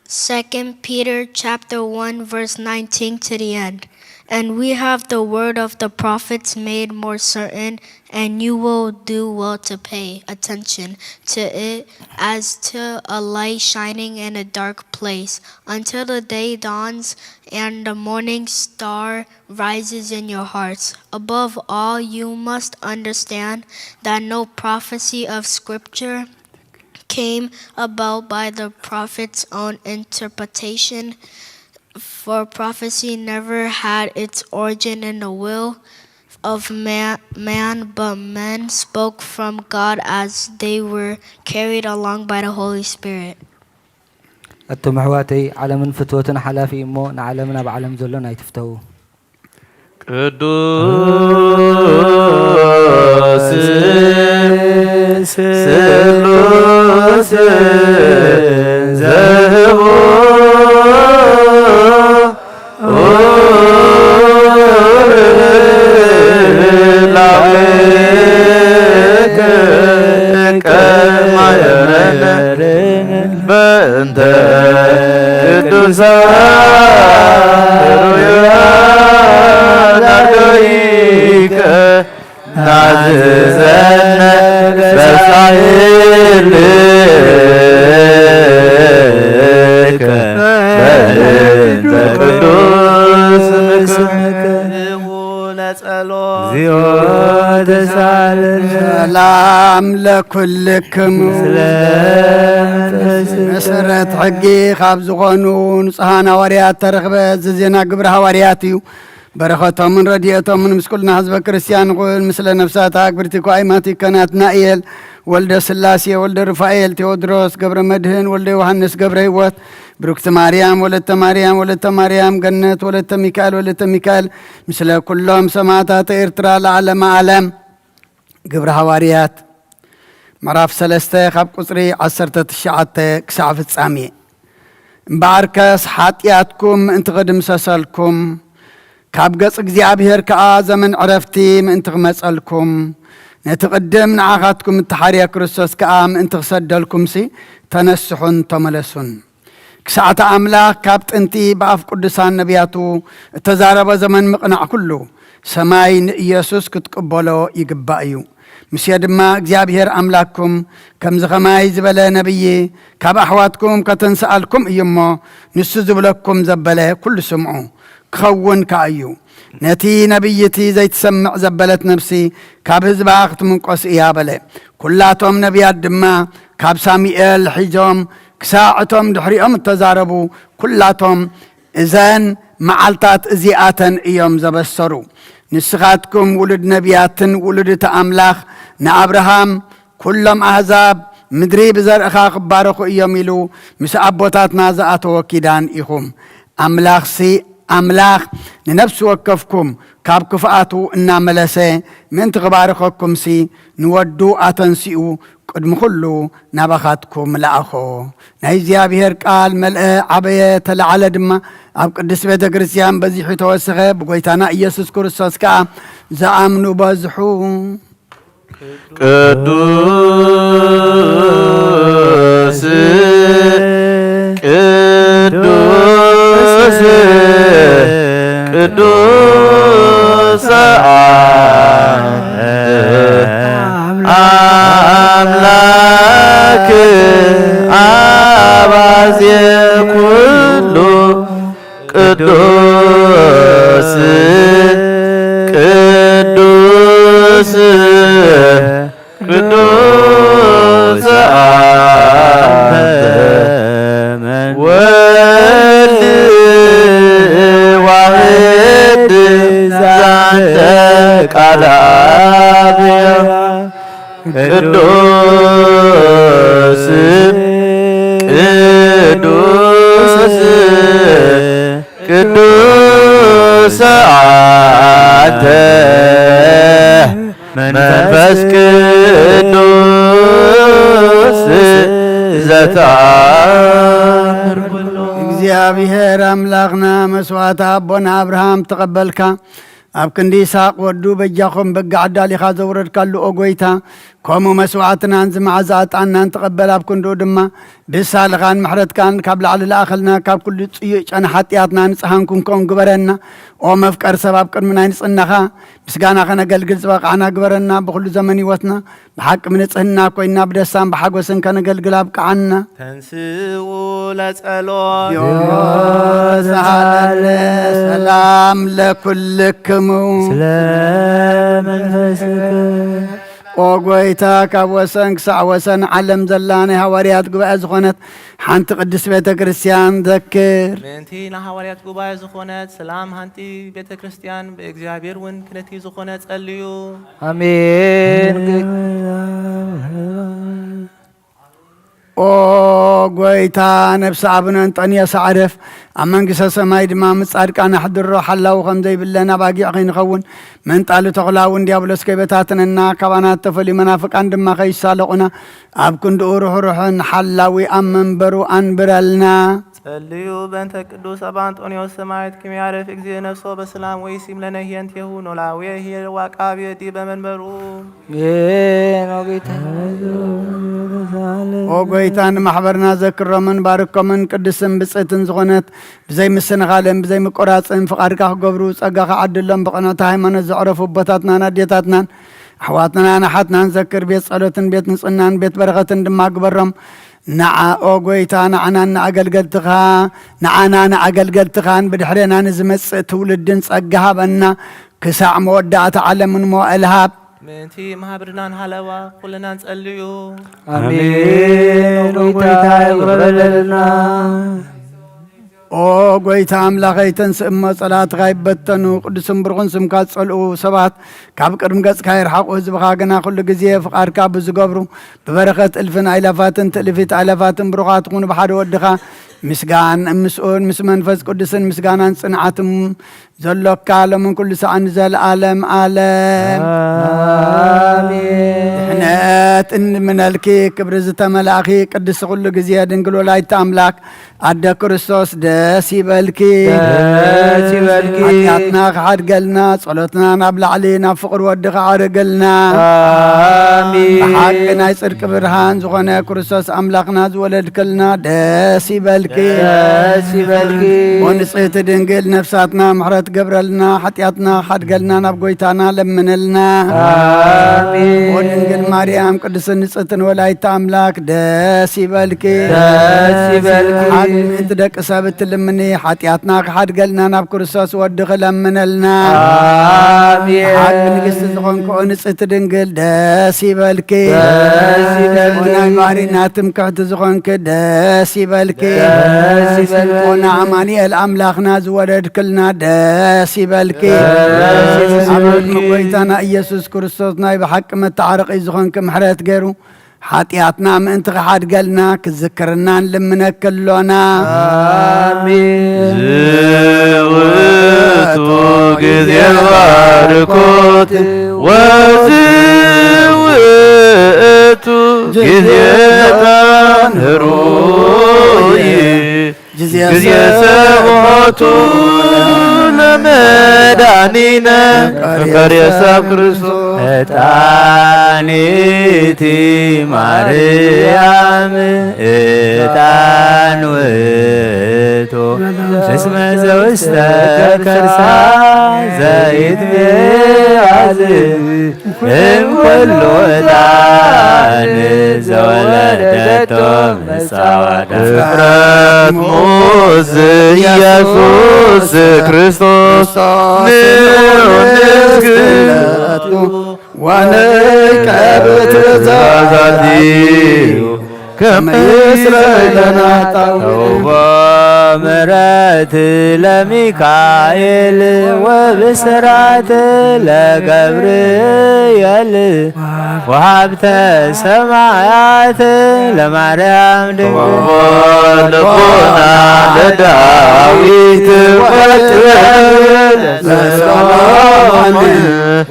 Second Peter chapter one verse nineteen to the end. And we have the word of the prophets made more certain, and you will do well to pay attention to it as to a light shining in a dark place, until the day dawns and the morning star rises in your hearts. Above all, you must understand that no prophecy of Scripture came about by the prophet's own interpretation, for prophecy never had its origin in the will of man, man, but men spoke from God as they were carried along by the Holy Spirit. ኣቱም ኣሕዋተይ፣ ዓለምን ፍትወትን ሓላፊ እዩ እሞ፣ ንዓለምን ኣብ ዓለም ዘሎን ኣይትፍተዉ። ቅዱስ ስሉስ ዘህቦ ላዕሌከ ቀማየነ በእንተ ቅዱሳን ሩያን አርዳኢከ ናዝዘነ በጻሕልከ በእንተ ቅዱስ ስምከ ለጸሎት እግዚኦ ተሳለነ። ሰላም ለኩልክሙ። ስለ መንፈስከ መሰረት ሕጊ ካብ ዝኾኑ ንጹሃን ሃዋርያት ተረኽበ። እዚ ዜና ግብሪ ሃዋርያት እዩ። በረኸቶምን ረድኤቶምን ምስ ኩልና ህዝበ ክርስትያን ይኹን። ምስለ ነፍሳት ኣክብርቲ ኳይማቲከ ናትናኤል ወልደ ስላሴ፣ ወልደ ሩፋኤል፣ ቴዎድሮስ ገብረ መድህን፣ ወልደ ዮሃንስ ገብረ ህይወት፣ ብሩክቲ ማርያም ወለተ ማርያም፣ ወለተ ማርያም ገነት፣ ወለተ ሚካኤል፣ ወለተ ሚካኤል፣ ምስለ ኩሎም ሰማዕታት ኤርትራ ለዓለመ ዓለም። ግብሪ ሃዋርያት ምዕራፍ ሰለስተ ካብ ቁጽሪ ዓሰርተ ትሽዓተ ክሳዕ ፍጻሜ። እምበኣርከስ ሓጢኣትኩም ምእንቲ ክድምሰሰልኩም፣ ካብ ገጽ እግዚኣብሔር ከኣ ዘመን ዕረፍቲ ምእንቲ ክመጸልኩም፣ ነቲ ቅድም ንዓኻትኩም እተሓርየ ክርስቶስ ከኣ ምእንቲ ክሰደልኩምሲ፣ ተነስሑን ተመለሱን። ክሳዕቲ ኣምላኽ ካብ ጥንቲ ብኣፍ ቅዱሳን ነቢያቱ እተዛረቦ ዘመን ምቕናዕ ኩሉ፣ ሰማይ ንኢየሱስ ክትቅበሎ ይግባእ እዩ። ሙሴ ድማ፣ እግዚኣብሔር ኣምላክኩም ከምዚ ኸማይ ዝበለ ነቢይ ካብ ኣሕዋትኩም ከተንስኣልኩም እዩ እሞ፣ ንሱ ዝብለኩም ዘበለ ኩሉ ስምዑ፣ ክኸውን ከኣ እዩ። ነቲ ነቢይ እቲ ዘይትሰምዕ ዘበለት ነፍሲ ካብ ህዝባ ክትምንቆስ እያ በለ። ኩላቶም ነቢያት ድማ ካብ ሳሙኤል ሒዞም ክሳዕ እቶም ድሕሪኦም እተዛረቡ ኩላቶም እዘን መዓልታት እዚኣተን እዮም ዘበሰሩ። ንስኻትኩም ውሉድ ነቢያትን ውሉድ እቲ ኣምላኽ ንኣብርሃም፣ ኩሎም ኣህዛብ ምድሪ ብዘርእኻ ክባረኹ እዮም ኢሉ ምስ ኣቦታትና ዝኣተዎ ኪዳን ኢኹም። ኣምላኽሲ ኣምላኽ ንነፍሲ ወከፍኩም ካብ ክፍኣቱ እናመለሰ ምእንቲ ክባርኸኩምሲ ንወዱ ኣተንሲኡ ቅድሚ ኩሉ ናባኻትኩም ለኣኾ። ናይ እግዚኣብሔር ቃል መልአ፣ ዓበየ፣ ተለዓለ ድማ ኣብ ቅድስት ቤተ ክርስቲያን በዚሑ ተወሰኸ። ብጎይታና ኢየሱስ ክርስቶስ ከኣ ዝኣምኑ በዝሑ። ቅዱስ ቅዱስ ቅዱስ ኣምላክ ኣባዜ ኩሉ ቅዱስ ቅዱስ ቅዱስ ኣንተ ወልድ ዋሕድ ዛንተ ቃል ኣብ ቅዱስ ቅዱስ ቅዱስ ኣንተ መንፈስ ቅዱስ ዘተኣምር ኩሉ። እግዚኣብሔር ኣምላኽና መስዋዕቲ ኣቦና ኣብርሃም ተቐበልካ። ኣብ ክንዲ ይስሐቅ ወዱ በጃኹም በጋ ኣዳሊኻ ዘውረድካሉ ኦ ጎይታ፣ ከምኡ መስዋዕትናን ዝመዓዛ ዕጣንናን ተቐበል። ኣብ ክንድኡ ድማ ብሳልኻን ምሕረትካን ካብ ላዕሊ ለኣኸልና፣ ካብ ኩሉ ጽዩእ ጨና ሓጢኣትና ንጽሃን ክንከውን ግበረና። ኦ መፍቀር ሰብ፣ ኣብ ቅድሚ ናይ ንጽህናኻ ምስጋና ከነገልግል ዝበቃዕና ግበረና። ብኹሉ ዘመን ህይወትና ብሓቂ ብንጽህና ኮይና ብደስታን ብሓጎስን ከነገልግል ኣብቅዓና። ተንስኡ ለጸሎት። ዮ ሳለ ሰላም ለኩልክሙ። ስለ መንፈስክ። ኦ ጎይታ፣ ካብ ወሰን ክሳዕ ወሰን ዓለም ዘላ ናይ ሃዋርያት ጉባኤ ዝኾነት ሓንቲ ቅድስት ቤተ ክርስቲያን ዘክር። ምእንቲ ንሃዋርያት ጉባኤ ዝኾነት ሰላም ሓንቲ ቤተ ክርስቲያን ብእግዚኣብሔር እውን ክነቲ ዝኾነ ጸልዩ። ኣሜን። ኦ ጎይታ፣ ነፍሲ ኣቡነ እንጠንዮስ ኣዕርፍ፣ ኣብ መንግስተ ሰማይ ድማ ምስ ጻድቃን ኣሕድሮ። ሓላዊ ከም ዘይብለን ኣባጊዕ ከይንኸውን፣ መንጣሊ ተኹላ እውን ዲያብሎስ ከይበታትነና፣ ካባና እተፈልዩ መናፍቃን ድማ ከይሳለቑና፣ ኣብ ክንድኡ ርሑሩሕን ሓላዊ ኣብ መንበሩ ኣንብረልና። ጸልዩ በእንተ ቅዱስ ኣባ እንጦንዮስ ሰማዕት ኪም ያዕርፍ እግዚእ ነፍሶ በሰላም ወይሲም ለነ ህየንቴሁ ኖላዊ ህየ ዋቃቢ ዲበ መንበሩ። ጌን ኦ ጌታ። ኦ ጎይታ፣ ንማሕበርና ዘክሮምን ባርኮምን ቅድስትን ብጽእትን ዝኾነት ብዘይ ምስንኻልን ብዘይ ምቆራጽን ፍቓድካ ክገብሩ ጸጋኻ ዓድሎም። ብቕንዕቲ ሃይማኖት ዘዕረፉ ኣቦታትናን ኣዴታትናን ኣሕዋትናን ኣሓትናን ዘክር። ቤት ጸሎትን ቤት ንጽህናን ቤት በረኸትን ድማ ግበሮም። ንዓ ኦ ጎይታ፣ ንዓናን ንኣገልገልትኻ፣ ንዓና ንኣገልገልትኻን ብድሕሬና ንዝመጽእ ትውልድን ጸጋ ሃበና። ክሳዕ መወዳእታ ዓለምን መዋእል ሃብ። ምእንቲ ማህበርናን ሃለዋ ኩልና ንጸልዩ። ኣሜን። ኦ ጎይታ፣ ይቕረ በለልና። ኦ ጎይታ ኣምላኸይ፣ ተንስእ እሞ ጸላእትኻ ይበተኑ። ቅዱስን ብሩኽን ስምካ ዝጸልኡ ሰባት ካብ ቅድሚ ገጽካ ይርሓቑ። ህዝብኻ ግና ኩሉ ግዜ ፍቓድካ ብዝገብሩ ብበረኸት እልፍን ኣይላፋትን ትእልፊት ኣይላፋትን ብሩኻት ትኹኑ ብሓደ ወድኻ ምስጋን ምስኡን ምስ መንፈስ ቅዱስን ምስጋናን ጽንዓትን ዘሎካ ሎምን ኩሉ ሰዓን ንዘለኣለም ኣለም። ኣሜን። ድሕነ እንምነልኪ ክብሪ ዝተመላእኺ ቅድስቲ ኩሉ ግዜ ድንግል ወላዲተ ኣምላክ ኣደ ክርስቶስ ደስ ይበልኪ። ደስ ይበልኪ። ሓጢኣትና ክሓድገልና ጸሎትና ናብ ላዕሊ ናብ ፍቕሪ ወዲ ክዓርገልና። ኣሜን። ብሓቂ ናይ ጽድቂ ብርሃን ዝኾነ ክርስቶስ ኣምላኽና ዝወለድክልና ደስ ይበልኪ። ደስ ይበልኪ። ኦ ንጽሕቲ ድንግል ነፍሳትና ምሕረት ገብረልና ሓጢኣትና ሓድገልና ናብ ጎይታና ለምነልና። ኣሜን። ኦ ድንግል ማርያም ቅድስትን ንጽሕትን ወላዲተ ኣምላክ ደስ ይበልኪ። ደስ ይበልኪ። ሓቂ ምእንቲ ደቂ ሰብ እትልምኒ ሓጢኣትና ክሓድገልና ናብ ክርስቶስ ወዲ ክለምነልና። ኣሜን። ሓቂ ንግስቲ ዝኾንክ ኦ ንጽሕቲ ድንግል ደስ ይበልኪ። ደስ ይበልኪ። ኦ ናይ ማሪና ትምክሕቲ ዝኾንክ ደስ ይበልኪ። ደስ ይበልኪ። ኦ ንኣማኑኤል ኣምላኽና ዝወለድክልና ደስ ይበልኪ። ደስ ይበልኪ። ኣብ ቅድሚ ጎይታና ኢየሱስ ክርስቶስ ናይ ብሓቂ መተዓረቒ ዝኾንክ ምሕረት ገይሩ ሓጢኣትና ምእንቲ ክሓድገልና ክዝክርና ንልምነኪ ኣሎና። ኣሜን። ዝውቱ ግዜ ባርኮት ወዝውቱ ግዜ ታን ህሩይ ግዜ ሰብሖቱ ለመድኃኒነ መካርየ ሰብ ክርስቶስ። ዕጣኒቲ ማርያም ዕጣን ውእቱ እስመ ዘውስተ ከርሳ ዘይትቤ እምኩሉ ዕጣን ዘወለደቶ መጻወተ። እፍረት ሙዝ ኢየሱስ ክርስቶስ ንዑ ንስግድ ወንቀብ ትእዛዛቲሁ ከመ ይስረይ ለነ ኃጣውኢነ። ተውቦ ምሕረት ለሚካኤል ወብስራት ለገብርኤል ወሀብተ ሰማያት ለማርያም ድንግል። ተውቦ ልቦና ለዳዊት ወጥበብ ለሰሎሞን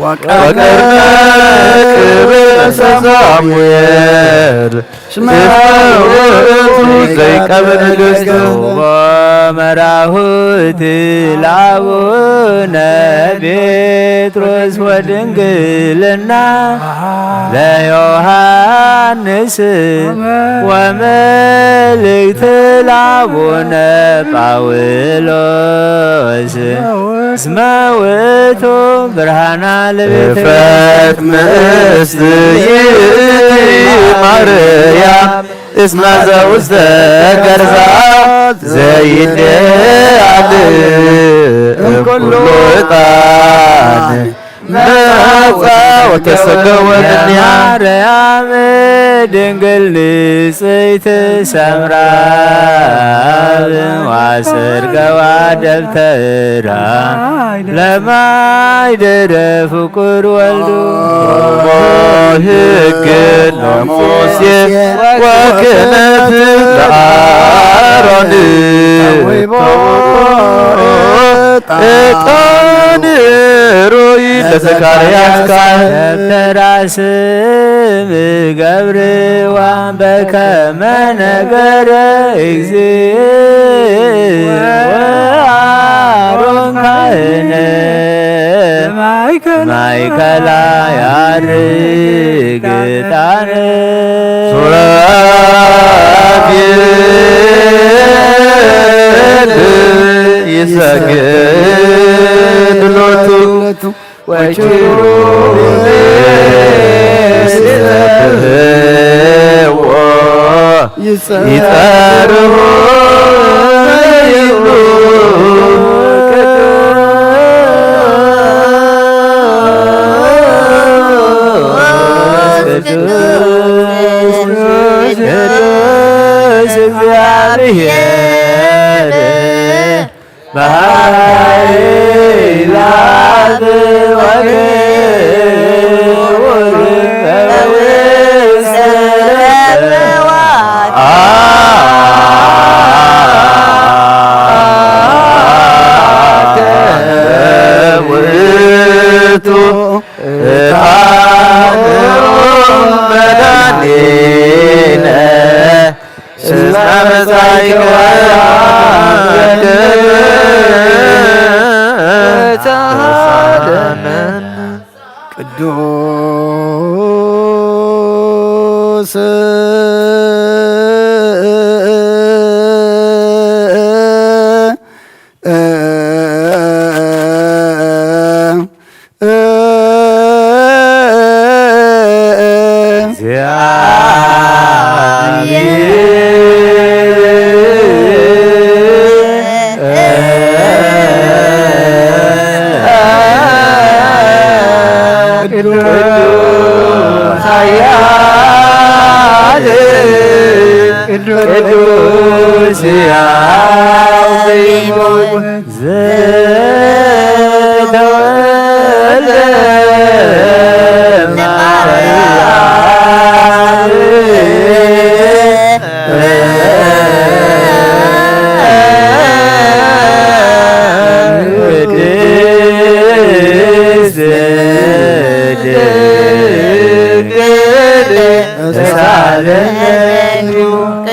ወቀርነ ክብር ለሳሙኤል እስመ ውእቱ ዘይቀብእ ንግሥት። ወመራሁት ለአቡነ ጴጥሮስ ወድንግልና ለዮሐንስ ወመልእክት ለአቡነ ጳውሎስ እስመ ውእቱ ብርሃና ለቤተ እፍረት ምእስት ይእቲ ማርያም እስመ ዘውስተ ከርሳ ዘይትቤ እምኩሉ ዕጣን መጻ ወተሰገወ እምኔሃ። ማርያም ድንግል ንጽሕት ሰምራ ዋሰርገዋ ደብተራ ለማይደረ ፍቁር ወልዱ። ሕግ ለሙሴ ወክህነት ለአሮን ዕጣን ሩይ ለዘካርያስ ካህን። ደብተራ ስም ገብርዋ በከመ ነገረ እግዚእ ወአሮን ካህን ማእከላ ያርግ ዕጣን። ሱራፌል ይሰግድ ሎቱ ወኪሩቤል ይሰብሕዎ ይጸርሁ ይብሉ። ቅዱስ ቅዱስ እግዚአብሔር በኃይል አብ ወክብር በውስተ ውእቱ ዕጣን መድኃኒነ ኣይከዋያከ ቅዱስ ቅዱስ ኃያል ቅዱስ ሕያው ዘይሞት ዘተወልደ እምአርያም ቅድስት ድንግል ተሳለነ።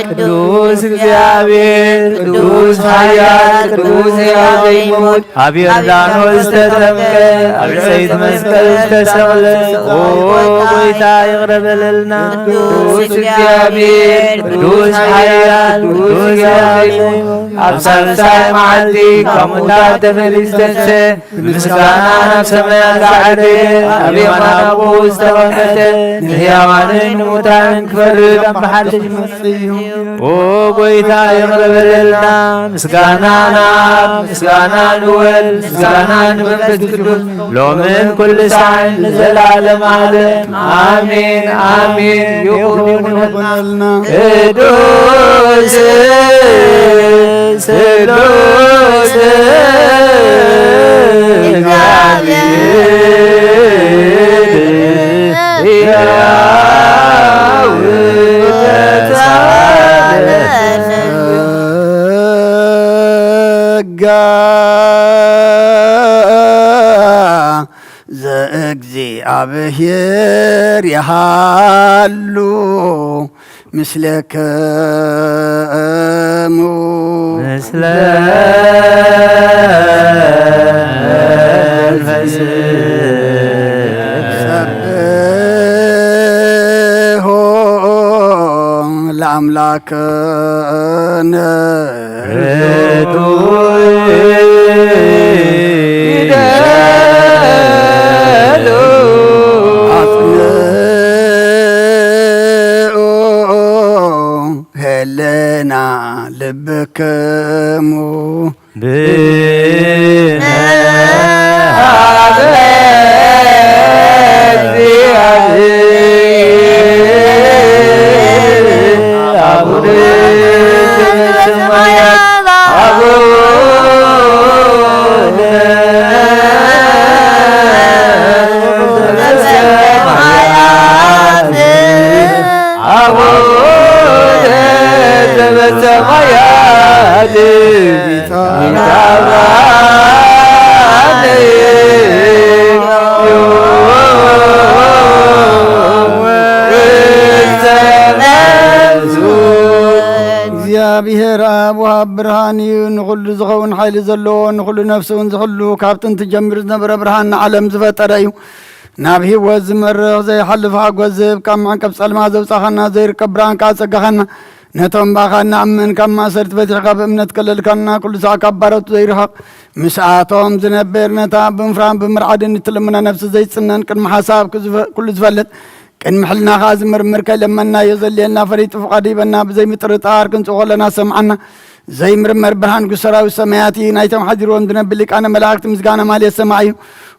ቅዱስ እግዚአብሔር ቅዱስ ኃያል ቅዱስ ሕያው ዘይሞት ኣብ ዮርዳኖስ ዝተጠምቀ፣ ኣብ ዕፀይቲ መስቀል ዝተሰቕለ፣ ኦ ጎይታ ይቕረ በለልና። ቅዱስ እግዚኣብሔር፣ ቅዱስ ኃያል፣ ቅዱስ ሕያው ዘይሞት፣ ኣብ ሳልሳይ መዓልቲ ካብ ሙታን ተመሊሱ ዝተንስአ፣ ብምስጋና ናብ ሰማያት ዝዓረገ፣ ኣብ የማን ኣቦኡ ዝተቐመጠ፣ ንሕያዋንን ንሙታንን ክፈርድ ኣብ መሓልቲ ዝመጽእ እዩ። ኦ ጐይታ፣ ይቕረ በለልና። ምስጋና ንኣብ፣ ምስጋና ንወልድ፣ ምስጋና ንመንፈስ ቅዱስ፣ ሎምን ኩሉ ሳዕን ንዘለዓለም ዓለም። ኣሜን፣ ኣሜን። ይኹን ይኹን። ቅዱስ ስሉስ እግዚአብሔር ሕያው ተሳለ። ጸጋ ዘእግዚኣብሔር ይሃሉ ምስሌክሙ። ምስለ መንፈስ ሰብሖ ለአምላክነ። ርቱዕ ይደሉ። አጽንዑ ህልና ልብክሙ። ብነ ሀበ እግዚአብሔር አቡነ ዘበሰማያት። አቡነ ዘበሰማያት። አቡነ ዘበሰማያት። ይትባረክ ስምከ። እግዚኣብሔር ኣብ ወሃብ ብርሃን እዩ። ንኹሉ ዝኸውን ሓይሊ ዘለዎ፣ ንኹሉ ነፍሲ እውን ዝሕሉ፣ ካብ ጥንቲ ጀሚሩ ዝነበረ ብርሃን ንዓለም ዝፈጠረ እዩ። ናብ ህይወት ዝመርሕ ዘይሓልፍ ሓጎስ ዝህብ፣ ካብ መዕቀብ ጸልማ ዘውጻኻና፣ ዘይርከብ ብርሃን ከኣ ጸጋኻና፣ ነቶም ብኣኻ እንኣምን ካብ ማእሰርቲ ፈቲሕካ ብእምነት ከለልካና፣ ኩሉ ሳዕ ካብ ባሮቱ ዘይርሕቕ፣ ምስኣቶም ዝነብር፣ ነታ ብምፍራን ብምርዓድን እትልምና ነፍሲ ዘይጽነን፣ ቅድሚ ሓሳብ ክዝፈ-፣ ኩሉ ዝፈልጥ፣ ቅድሚ ሕልና ከኣ ዝምርምር፣ ከይለመንናዮ ዘድልየና ፈሊጡ ፍቓዱ ሂበና፣ ብዘይምጥርጣር ክንጽኦ ከለና ሰምዓና። ዘይምርመር ብርሃን ንጉስ ሰራዊት ሰማያት እዩ። ናይቶም ሓዲርዎም ዝነብር ሊቃነ መላእክት ምስጋና ማልየ ሰማዕ እዩ።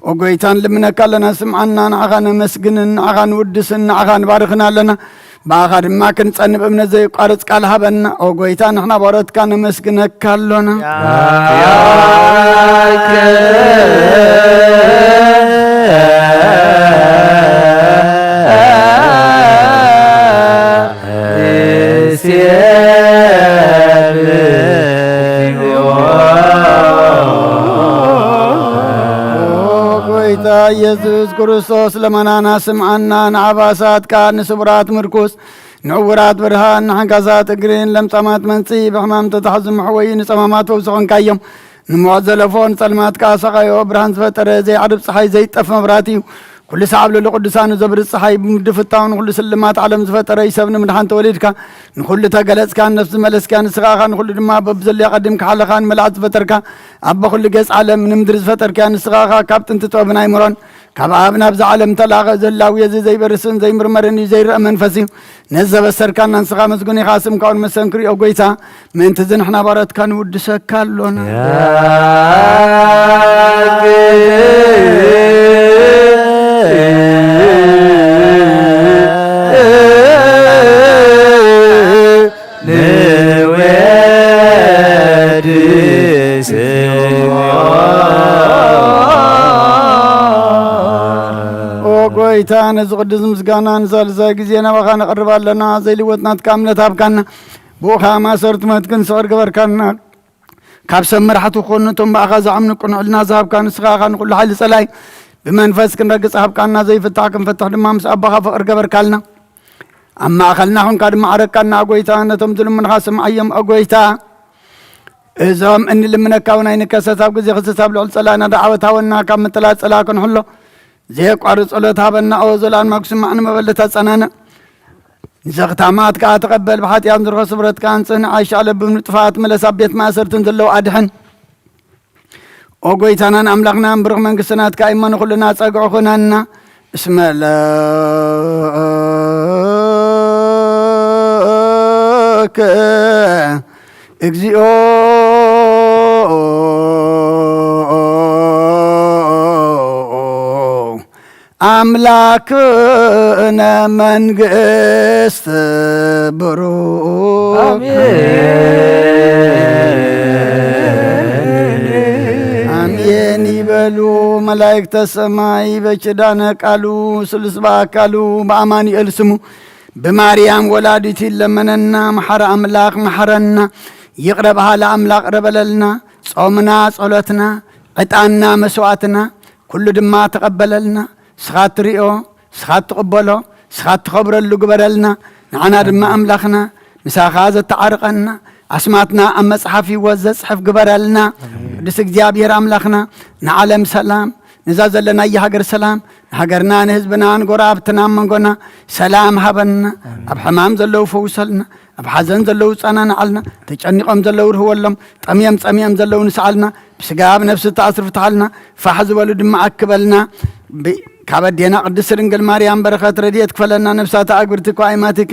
ኦ ጎይታ፣ ንልምነካ ኣለና፣ ስምዓና። ንዓኻ ነመስግንን፣ ንዓኻ ንውድስን፣ ንዓኻ ንባርኽን ኣለና። ብኣኻ ድማ ክንጸንብ እምነት ዘየቋርጽ ቃል ሃበና። ኦ ጎይታ፣ ንሕና ባሮትካ ነመስግነካ ኣሎና። ያከ ኦ ጎይታ ኢየሱስ ክርስቶስ፣ ልመናና ስምዓና፣ ንዓባሳትካ ንስቡራት ምርኩስ፣ ንዕውራት ብርሃን፣ ንሓንካሳት እግርን ለምጻማት መንጽኢ፣ ብሕማም ተታሕዙ መሕወዪ፣ ንጸማማት ፈውሲ ኾንካዮም። ንሞት ዘለፎ ንጸልማት ከኣ ሰቓዮ፣ ብርሃን ዝፈጠረ፣ ዘይዓርብ ጸሓይ፣ ዘይጠፍ መብራህቲ እዩ። ኩሉ ሰዓብ ልዕሊ ቅዱሳኑ ዘብርህ ጸሓይ፣ ብምድፍታው ንኹሉ ስልማት ዓለም ዝፈጠረ እዩ። ሰብ ንምድሓን ተወሊድካ፣ ንኹሉ ተገለጽካ፣ ነፍሲ ዝመለስካ ንስኻ ኢኻ። ንኹሉ ድማ በብዘለዮ ቀዲምካ ሓለኻን መልኣት ዝፈጠርካ፣ ኣቦ ኩሉ ገጽ ዓለም ንምድሪ ዝፈጠርካ ንስኻ ኢኻ። ካብ ጥንቲ ጥበብን ኣይምሮን ካብ ኣብ ናብዛ ዓለም ተላኸ ዘላዊ እዚ ዘይበርስን ዘይምርመርን እዩ፣ ዘይረአ መንፈስ እዩ። ነዚ ዘበሰርካና ንስኻ መስጉን ኢኻ፣ ስምካ እውን መሰንክር እዩ፣ ኦ ጎይታ። ምእንቲ እዚ ንሕና ባሮትካ ንውድሰካ ኣሎና። ንወድስ ኦ ጎይታ፣ ነዚ ቅዱስ ምስጋና ንሳልሳይ ግዜ ናባኻ ነቕርብ ኣለና። ዘይልወጥ ናትካ እምነት ሃብካና። ብኡኻ ማእሰርቲ ሞት ክንስዕር ገበርካና። ካብ ሰብ መራሕቲ ኾኑ እቶም ብኣኻ ዝኣምኑ ቅኑዕ ዕልና ዝሃብካ ንስኻ ኢኻ። ንኹሉ ሓይሊ ጸላኢ ብመንፈስ ክንረግጽ ሃብካና። ዘይፍታሕ ክንፈትሕ ድማ ምስ ኣቦኻ ፍቕሪ ገበርካልና። ኣብ ማእኸልና ኹንካ ድማ ዓረቃና፣ ኦ ጎይታ። ነቶም ዝልምንኻ ስምዓዮም፣ ኦ ጎይታ። እዞም እንልምነካ እውን ኣይንከሰስ። ኣብ ግዜ ክስስ ኣብ ልዑል ጸላእና ደዓወት ሃበና፣ ካብ ምጥላል ጸላእ ክንሕሎ ዘየቋርጽ ጸሎት ሃበና። ኦ ዘላለም ኣክሱም ማዕነ መበለት ኣጸናንዕ። ንዘኽታማት ከኣ ተቐበል፣ ብሓጢኣት ንዝረኸ ስብረት ከኣ ኣንጽህ፣ ንዓይሽ ኣለብም ንጥፋት ምለስ፣ ኣብ ቤት ማእሰርትን ዘለዉ ኣድሕን። ኦ ጎይታናን ኣምላኽናን ብሩኽ መንግስቲ ናትካ እሞ ንኹልና ጸግዑ ኩነና። እስመ ለከ እግዚኦ ኣምላክነ መንግስት ብሩክ። አሜን። አሜን ይበሉ መላእክተ ሰማይ በኪዳነ ቃሉ ስሉስ በአካሉ በአማኑኤል ስሙ ብማርያም ወላዲቱ ይለመነና። መሐረ አምላክ መሐረና። ይቅረ በሃለ አምላክ ቅረ በለልና። ጾምና ጸሎትና ዕጣንና መስዋእትና ኩሉ ድማ ተቐበለልና። ንስኻ እትሪኦ፣ ንስኻ እትቕበሎ፣ ንስኻ እትኸብረሉ ግበረልና። ንዓና ድማ ኣምላኽና ምሳኻ ዘተዓርቐና፣ ኣስማትና ኣብ መጽሓፍ ህይወት ዘጽሕፍ ግበረልና። ኣሜን። ቅዱስ እግዚኣብሔር ኣምላኽና ንዓለም ሰላም፣ ነዛ ዘለናያ ሃገር ሰላም፣ ንሃገርና ንህዝብና ንጎረባብትና ኣብ መንጎና ሰላም ሃበና። ኣሜን። ኣብ ሕማም ዘለዉ ፈውሰልና፣ ኣብ ሓዘን ዘለዉ ጸናንዓልና፣ ተጨኒቖም ዘለዉ ርህወሎም፣ ጠምዮም ጸሚኦም ዘለዉ ንስዓልና፣ ብስጋ ብነፍሲ ተኣስሩ ፍትሓልና፣ ፋሕ ዝበሉ ድማ ኣክበልና። ብ-፣ ካብ ኣዴና ቅድስት ድንግል ማርያም በረኸት ረድኤት ክፈለና፣ ነፍሳት ኣግብርቲ እኳ ኣይማቲከ፣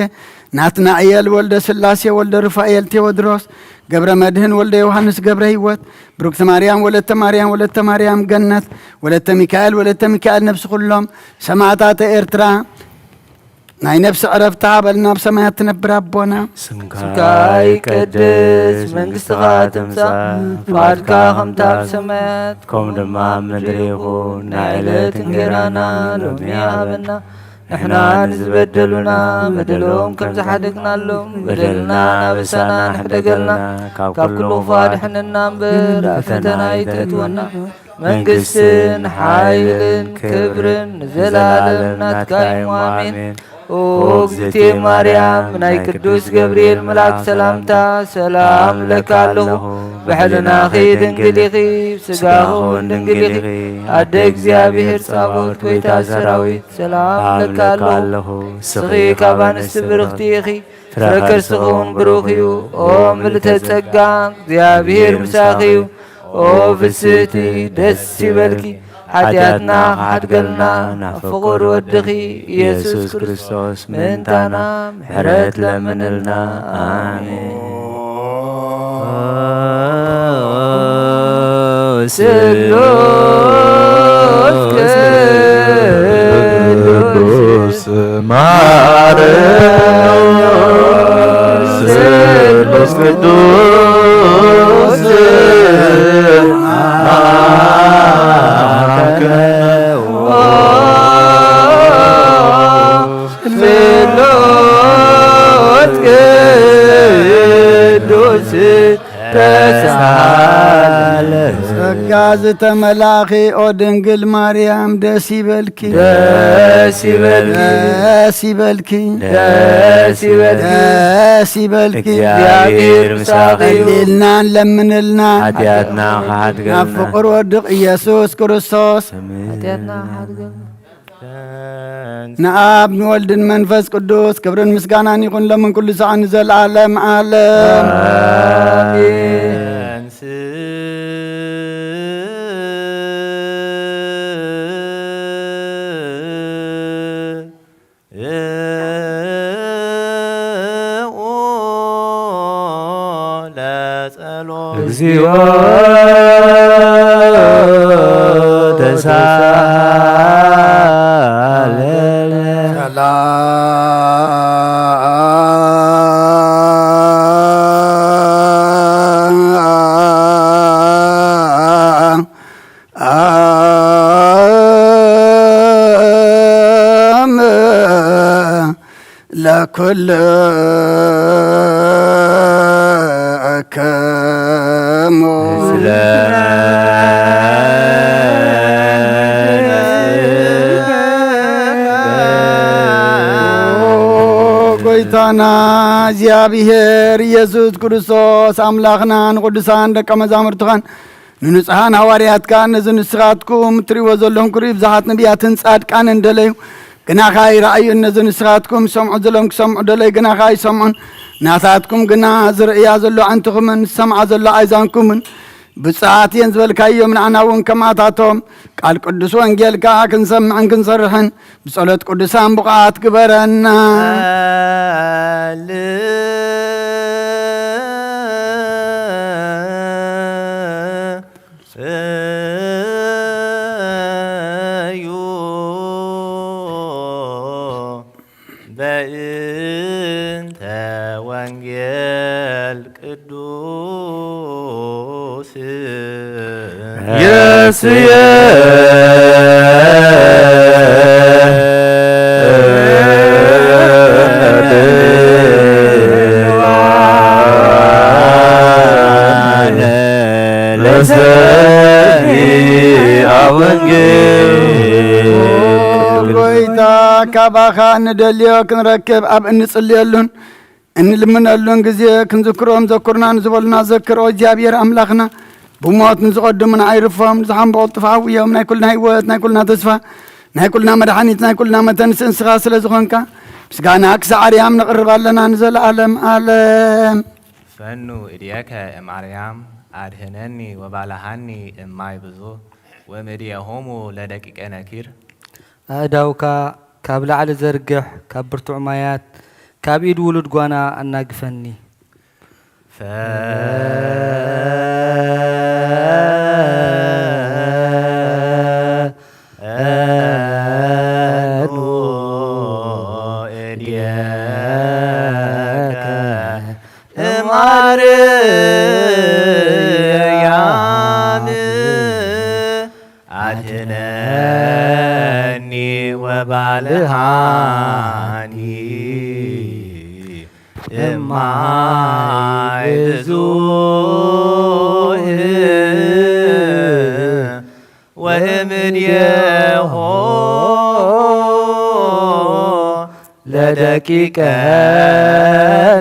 ናትናኤል ወልደ ስላሴ ወልደ ሩፋኤል ቴዎድሮስ፣ ገብረ መድህን ወልደ ዮሃንስ ገብረ ህይወት፣ ብሩክቲ ማርያም ወለተ ማርያም ወለተ ማርያም ገነት፣ ወለተ ሚካኤል ወለተ ሚካኤል ነፍሲ ኩሎም ሰማዕታተ ኤርትራ፣ ናይ ነፍሲ ዕረፍቲ ሃበልና፣ ኣብ ሰማያት ትነብር ኣቦና። ስምካ ይቀደስ፣ መንግስትኻ ትምጻእ፣ ፍቓድካ ከምታ ኣብ ሰማያት፣ ከምኡ ድማ ኣብ ምድሪ ይኹን። ናይ ዕለት እንጌራና ሎሚ ሃበና። ንሕና ንዝበደሉና በደሎም ከም ዝሓደግናሎም፣ በደልና ናበሳና ንሕደገልና፣ ካብ ኩሉ ክፉእ ኣድሕነና እምበር፣ ኣብ ፈተና ኣይተእትወና። መንግስትን ሓይልን ክብርን ንዘላለም ናትካ እዩ። ኣሜን። ኦ እግዝእትየ ማርያም፣ ናይ ቅዱስ ገብርኤል መልኣክ ሰላምታ ሰላም እብለካ ኣለኹ። ብሕልናኺ ድንግል ኢኺ፣ ብስጋኺ እውን ድንግል ኢኺ። ኣደ እግዚኣብሔር ጸባኦት፣ ጎይታ ሰራዊት፣ ሰላም እብለካ ኣለኹ። ንስኺ ካብ ኣንስቲ ብርኽቲ ኢኺ፣ ፍረ ከርስኺ እውን ብሩኽ እዩ። ኦ ምልዕተ ጸጋ፣ እግዚኣብሔር ምሳኺ እዩ። ኦ ፍስህቲ፣ ደስ ይበልኪ፣ ሓጢኣትና ክሓድገልና ናብ ፍቑር ወድኺ ኢየሱስ ክርስቶስ ምእንታና ምሕረት ለምንልና። ኣሜን። ስሉስ ቅዱስ ማርያም ስሉስ ቅዱስ አምላክነ ስሉስ ቅዱስ ተሳለ ያ ዝተመላኺ ኦ ድንግል ማርያም ደስ ይበልኪ። ደስ ይበልኪ። ደስ ይበልኪ። ደስ ይበልኪ። ደስ ይበልኪ። እግዚኣብሔር ምሳኺ እዩ። ጸልይልና፣ ለምንልና። ሓጢኣትና ክሓድገልና። ናብ ፍቁር ወድቕ ኢየሱስ ክርስቶስ። ኣሜን። ሓጢኣትና ሓድገልና። ንኣብ ንወልድን መንፈስ ቅዱስ ክብርን ምስጋናን ይኹን፣ ሎምን ኩሉ ሰዓት ንዘለዓለም ዓለም። ኣሜን። ለጸሎት። እግዚኦ ተሳለለ። ሰላም ለኩልክሙ። ጎይታና እግዚኣብሔር ኢየሱስ ክርስቶስ ኣምላኽና ንቅዱሳን ደቀ መዛሙርትኻን ንንጹሓን ሃዋርያትካ ነዚ ንስኻትኩም እትርእይዎ ዘለኹም ክርእዩ ብዙሓት ነቢያትን ጻድቃንን ደለዩ፣ ግናኻ ኣይረኣዩን። ነዚ ንስኻትኩም ሰምዑ ዘለኹም ክሰምዑ ደለዩ፣ ግናኻ ኣይሰምዑን። ናታትኩም ግና ዝርእያ ዘሎ ኣዕንትኹምን ዝሰምዓ ዘሎ ኣእዛንኩምን ብፁዓት እየን ዝበልካዮም ንዓና እውን ከምኣታቶም ቃል ቅዱስ ወንጌል ከኣ ክንሰምዕን ክንሰርሕን ብጸሎት ቅዱሳን ብቑዓት ግበረና። ርእዩ በእንተ ወንጌል ቅዱስ የስየ ለሰሚዐ ወንጌል። ጎይታ፣ ካባኻ እንደልዮ ክንረክብ ኣብ እንጽልየሉን እንልምነሉን ግዜ ክንዝክሮም ዘኩርና ንዝበሉና ዘክር። ኦ እግዚኣብሔር ኣምላኽና፣ ብሞት ንዝቐድሙና ኣይርፎም፣ ንዝሓምቡ ቅልጡፍ ሓውዮም። ናይ ኩልና ህይወት፣ ናይ ኩልና ተስፋ፣ ናይ ኩልና መድሓኒት፣ ናይ ኩልና መተንስኢ ንስኻ ስለ ዝኾንካ፣ ምስጋና ክሳዕ ኣርያም ነቕርብ ኣለና ንዘለኣለም ኣለም። ፈኑ እድየከ እም ኣርያም ኣድህነኒ ወባልሃኒ እም ማይ ብዙህ ወእምእድየሆሙ ለደቂቀ ነኪር። ኣእዳውካ ካብ ላዕሊ ዘርግሕ፣ ካብ ብርቱዕ ማያት፣ ካብ ኢድ ውሉድ ጓና ኣናግፈኒ። ፈኑ እድየከ እም ኣርያም ኣድህነኒ ወባልሃኒ እም ማይ ብዙህ ወእምኔሆ ለደቂቀ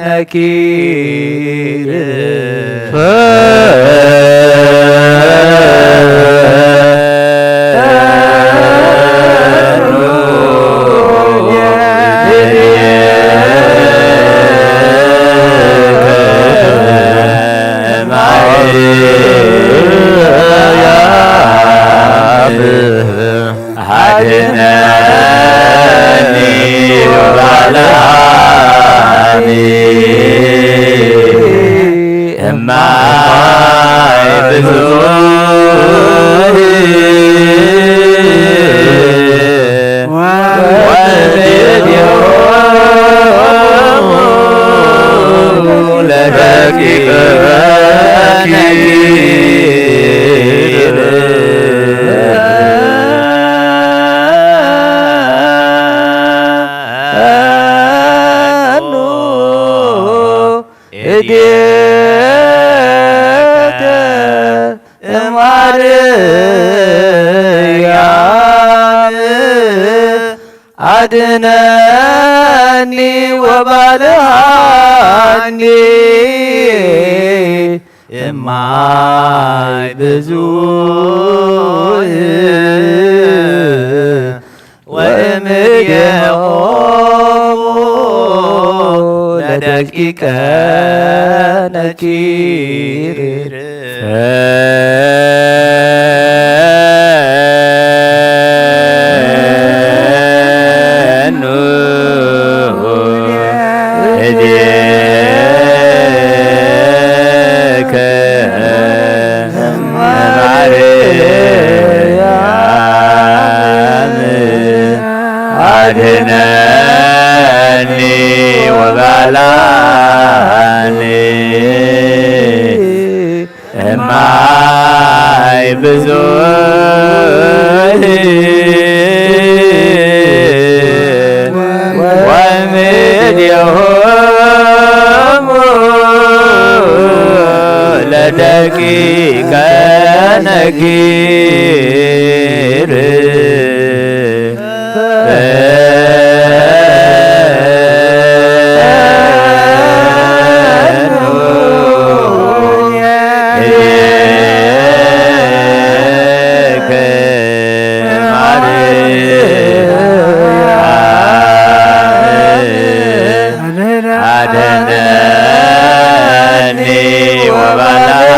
ነኪር። ሓድነኒ ወባልዓኒ እማይ ብዙህ ወእድዮሙ ለደቂቀ ነኪር። እዴከ እማር ኣድነኒ ወባልዓኒ እማይ ብዙሕ ወእምኔሆሙ ለደቂቀ ነኪር። ፈኑ እዴከ ማርያም አድነኒ ወባልዓኒ እማይ ብዙሕ ወምድየሆሙ ለደቂቀ ነኪር። አድነኒ ወባልዓኒ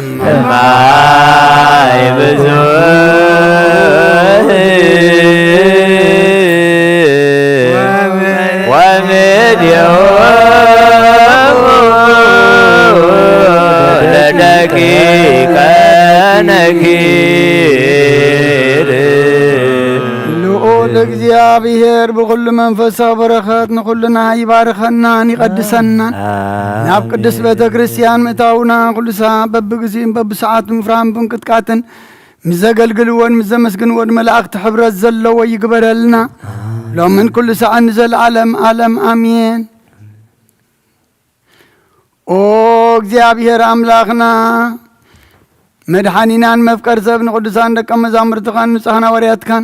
እማይ ብዙሕ ወምድየሆሙ ለደቂቀ ነኪር። ልዑል እግዚኣብሔር ብኹሉ መንፈሳዊ በረኸት ንኹልና ይባርኸናን ይቐድሰናን። ናብ ቅድስት ቤተ ክርስቲያን ምእታውና ኩሉ ሰዓት በብግዚኡን በብሰዓቱ ምፍራህን ብምንቅጥቃጥን ምስ ዘገልግልዎን ምስ ዘመስግንዎን መላእኽቲ ሕብረት ዘለዎ ይግበረልና። ሎምን ኩሉ ሰዓት ንዘለዓለም ዓለም ኣሜን። ኦ እግዚኣብሔር ኣምላኽና መድሓኒናን መፍቀር ሰብ ንቅዱሳን ደቀ መዛሙርትኻን ንጹሓን ሃዋርያትካን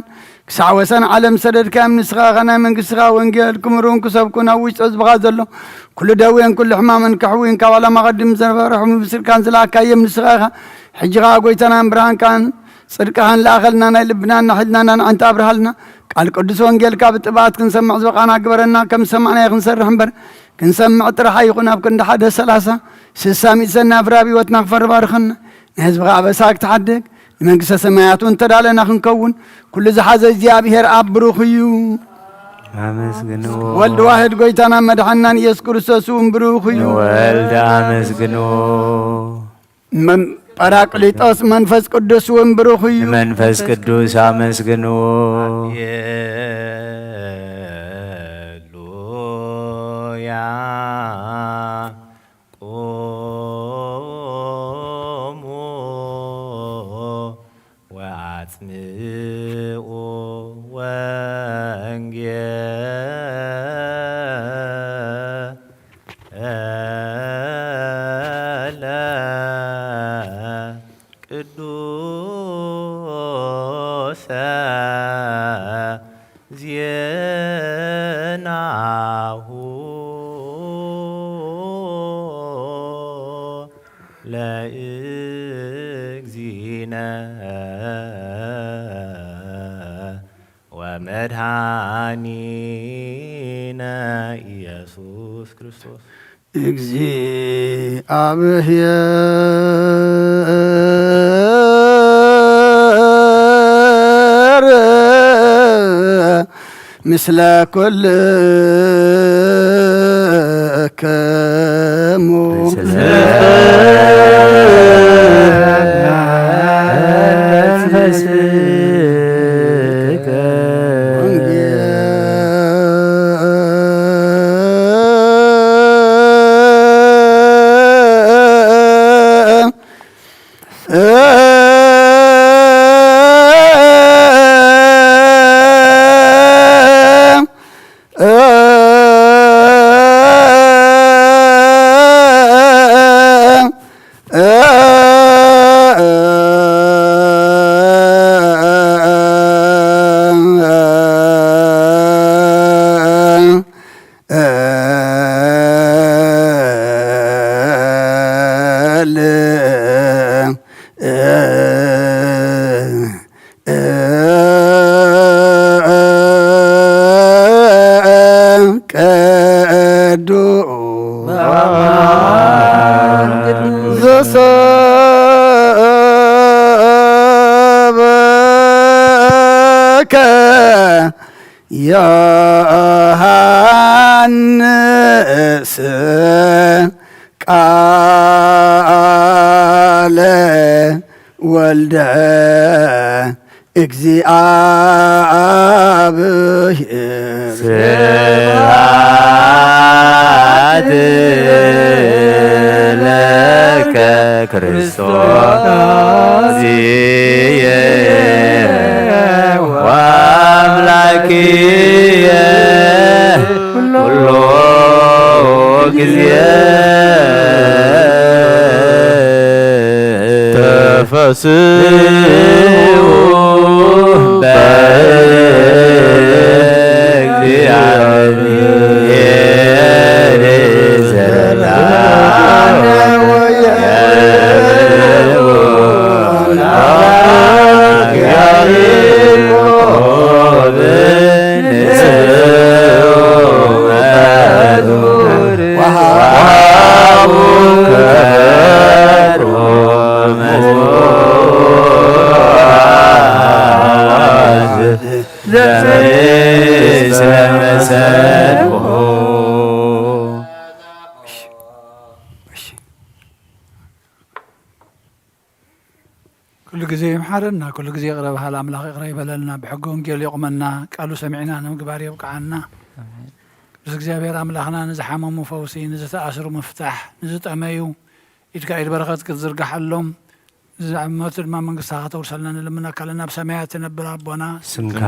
ክሳዕ ወሰን ዓለም ዝሰደድካዮም ንስኻ ኢኻ። ናይ መንግስትኻ ወንጌል ክምህሩን ክሰብኩን ኣብ ውሽጢ ህዝብኻ ዘሎ ኩሉ ደዌን ኩሉ ሕማምን ከሕውዩን ካብ ዓለም ኣቐዲሙ ዝነበረ ሕሙም ብስልካን ዝለኣካዮም ንስኻ ኢኻ። ሕጂ ኸኣ ጎይታናን ብርሃንካን ጽድቅኻን ለኣኸልና፣ ናይ ልብናን ናይ ሕልናናን ኣዒንቲ ኣብርሃልና። ቃል ቅዱስ ወንጌልካ ብጥብኣት ክንሰምዕ ዝበቓና ግበረና። ከም ዝሰማዕናዮ ክንሰርሕ እምበር ክንሰምዕ ጥራሕ ኣይኹን። ኣብ ክንዲ ሓደ ሰላሳ ስሳ ሚእቲ ሰናይ ፍረ ኣብ ህይወትና ክፈሪ ባርኸና። ንህዝብኻ ኣበሳ ክትሓድግ ንመንግስተ ሰማያት እውን ተዳለና ክንከውን ኩሉ ዝሓዘ እግዚኣብሔር ኣብ ብሩኽ እዩ። ኣመስግንዎ። ወልድ ዋህድ ጎይታና መድሓናን ኢየሱስ ክርስቶስ እውን ብሩኽ እዩ። ንወልድ ኣመስግንዎ። መን-፣ ጳራቅሊጦስ መንፈስ ቅዱስ እውን ብሩኽ እዩ። ንመንፈስ ቅዱስ ኣመስግንዎ። ሃሌሉያ። ቁሙ ወአጽምዑ ወንጌለ ቅዱሰ ዜናሁ ለእግዚእነ ወመድኃኒነ ኢየሱስ ክርስቶስ። እግዚአብሔር ምስለ ኩልክሙ። ቅዱስ ዘሰበከ ዮሃንስ ቃለ ወልደ እግዚኣብሔር። ስብሐት ለከ ክርስቶስ ወአምላክየ ኩሎ ጊዜ ተፈስሑ በእግዚአብሔር ዘላ ኩሉ ግዜ ይምሓረና፣ ኩሉ ግዜ ይቕረ በሃል ኣምላኽ ይቕረ ይበለልና፣ ብሕጊ ወንጌል የቑመና፣ ቃሉ ሰሚዕና ንምግባር የብቅዓና። ቅዱስ እግዚኣብሔር ኣምላኽና ንዝሓመሙ ፈውሲ፣ ንዝተኣስሩ ምፍታሕ፣ ንዝጠመዩ ኢድካ ኢድ በረኸት ክትዝርግሓሎም፣ ንዝዓመቱ ድማ መንግስታ ከተውርሰልና ንልምነካ ኣለና። ኣብ ሰማያት ትነብር ኣቦና፣ ስምካ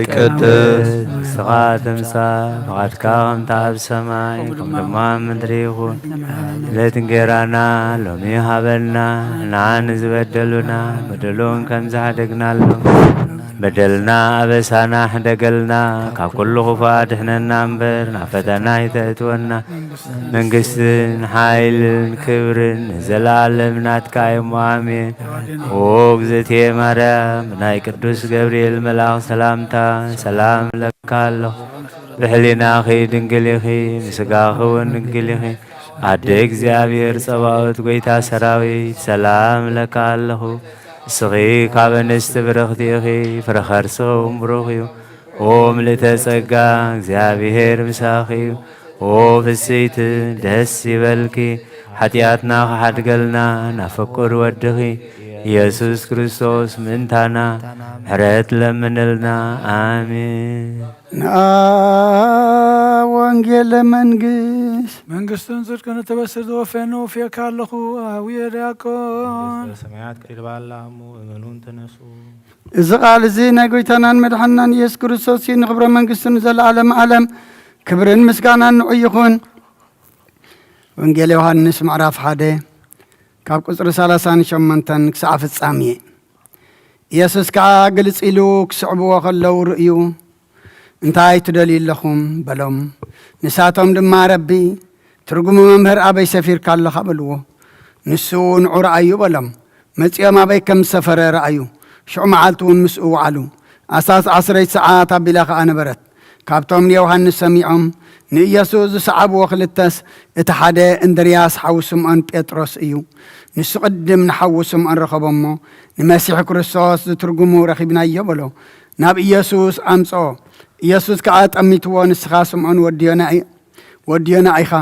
ይቀደስ፣ መንግስትኻ ትምጻእ፣ ፍቓድካ ከምታ ኣብ ሰማይ ከም ድማ ኣብ ምድሪ ይኹን። ዕለት እንጌራና ሎሚ ሃበና፣ ንዓ ንዝበደሉና በደሎም ከም ዝሓደግናሎም በደልና ኣበሳና ሕደገልና፣ ካብ ኩሉ ክፉእ ኣድሕነና እምበር ናብ ፈተና ኣይተእትወና። መንግስትን ሓይልን ክብርን ንዘለኣለም ናትካ እዮም። ኣሜን። ኦ እግዝእትየ ማርያም፣ ብናይ ቅዱስ ገብርኤል መልኣኽ ሰላምታ ሰላም እለካ ኣለኹ። ብሕሊናኺ ድንግል ኢኺ፣ ብስጋኺ እውን ድንግል ኢኺ። ኣደ እግዚኣብሔር ጸባኦት፣ ጐይታ ሰራዊት፣ ሰላም እለካ ኣለኹ። እስኺ ካብ ኣንስቲ ብርኽቲ ኢኺ፣ ፍረ ከርስኺ እውን ብሩኽ እዩ። ኦ ምልእተ ጸጋ፣ እግዚኣብሔር ምሳኺ እዩ። ኦ ፍስይቲ፣ ደስ ይበልኪ፣ ሓጢኣትና ክሓድገልና ናብ ፍቁር ወድኺ ኢየሱስ ክርስቶስ ምእንታና ምሕረት ለምንልና። ኣሜን። ንኣ ወንጌለ መንግስት። መንግስትን ጽድቅን እትበስር ዘወፈኑ ውፍየካ ኣለኹ፣ ኣቡየ ዲያቆን። መንግስተ ሰማያት ቀሪባ ኣላ እሞ እመኑን ተነሱ። እዚ ቃል እዚ ናይ ጐይታናን መድሓንናን ኢየሱስ ክርስቶስ እዩ። ንኽብረ መንግስቱ ንዘለዓለም ዓለም ክብርን ምስጋናን ንዑ ይኹን። ወንጌል ዮሃንስ ምዕራፍ ሓደ ካብ ቁጽሪ ሰላሳን ሸሞንተን ክሳዕ ፍጻሜ። ኢየሱስ ከኣ ግልጽ ኢሉ ክስዕብዎ ከለዉ ርእዩ፣ "እንታይ ትደልዩ ኣለኹም?" በሎም። ንሳቶም ድማ፣ "ረቢ፣ ትርጉሙ መምህር ኣበይ ሰፊርካ ኣለኻ?" በልዎ። ንሱ፣ "ንዑ ረኣዩ" በሎም። መጺኦም ኣበይ ከም ዝሰፈረ ረኣዩ። ሽዑ መዓልቲ እውን ምስኡ ወዓሉ። ኣስታት ዓስረይቲ ሰዓት ኣቢላ ኸኣ ነበረት። ካብቶም ንዮሃንስ ሰሚዖም ንኢየሱስ ዝሰዓብዎ ክልተስ፣ እቲ ሓደ እንድርያስ ሓው ስምዖን ጴጥሮስ እዩ። ንሱ ቅድም ንሓዉ ስምዖን ረኸቦ እሞ፣ "ንመሲሕ ክርስቶስ ዝትርጉሙ ረኺብናዮ" በሎ። ናብ ኢየሱስ ኣምጽኦ። ኢየሱስ ከኣ ጠሚትዎ፣ "ንስኻ ስምዖን ወዲ ዮና ኢ-፣ ወዲ ዮና ኢኻ።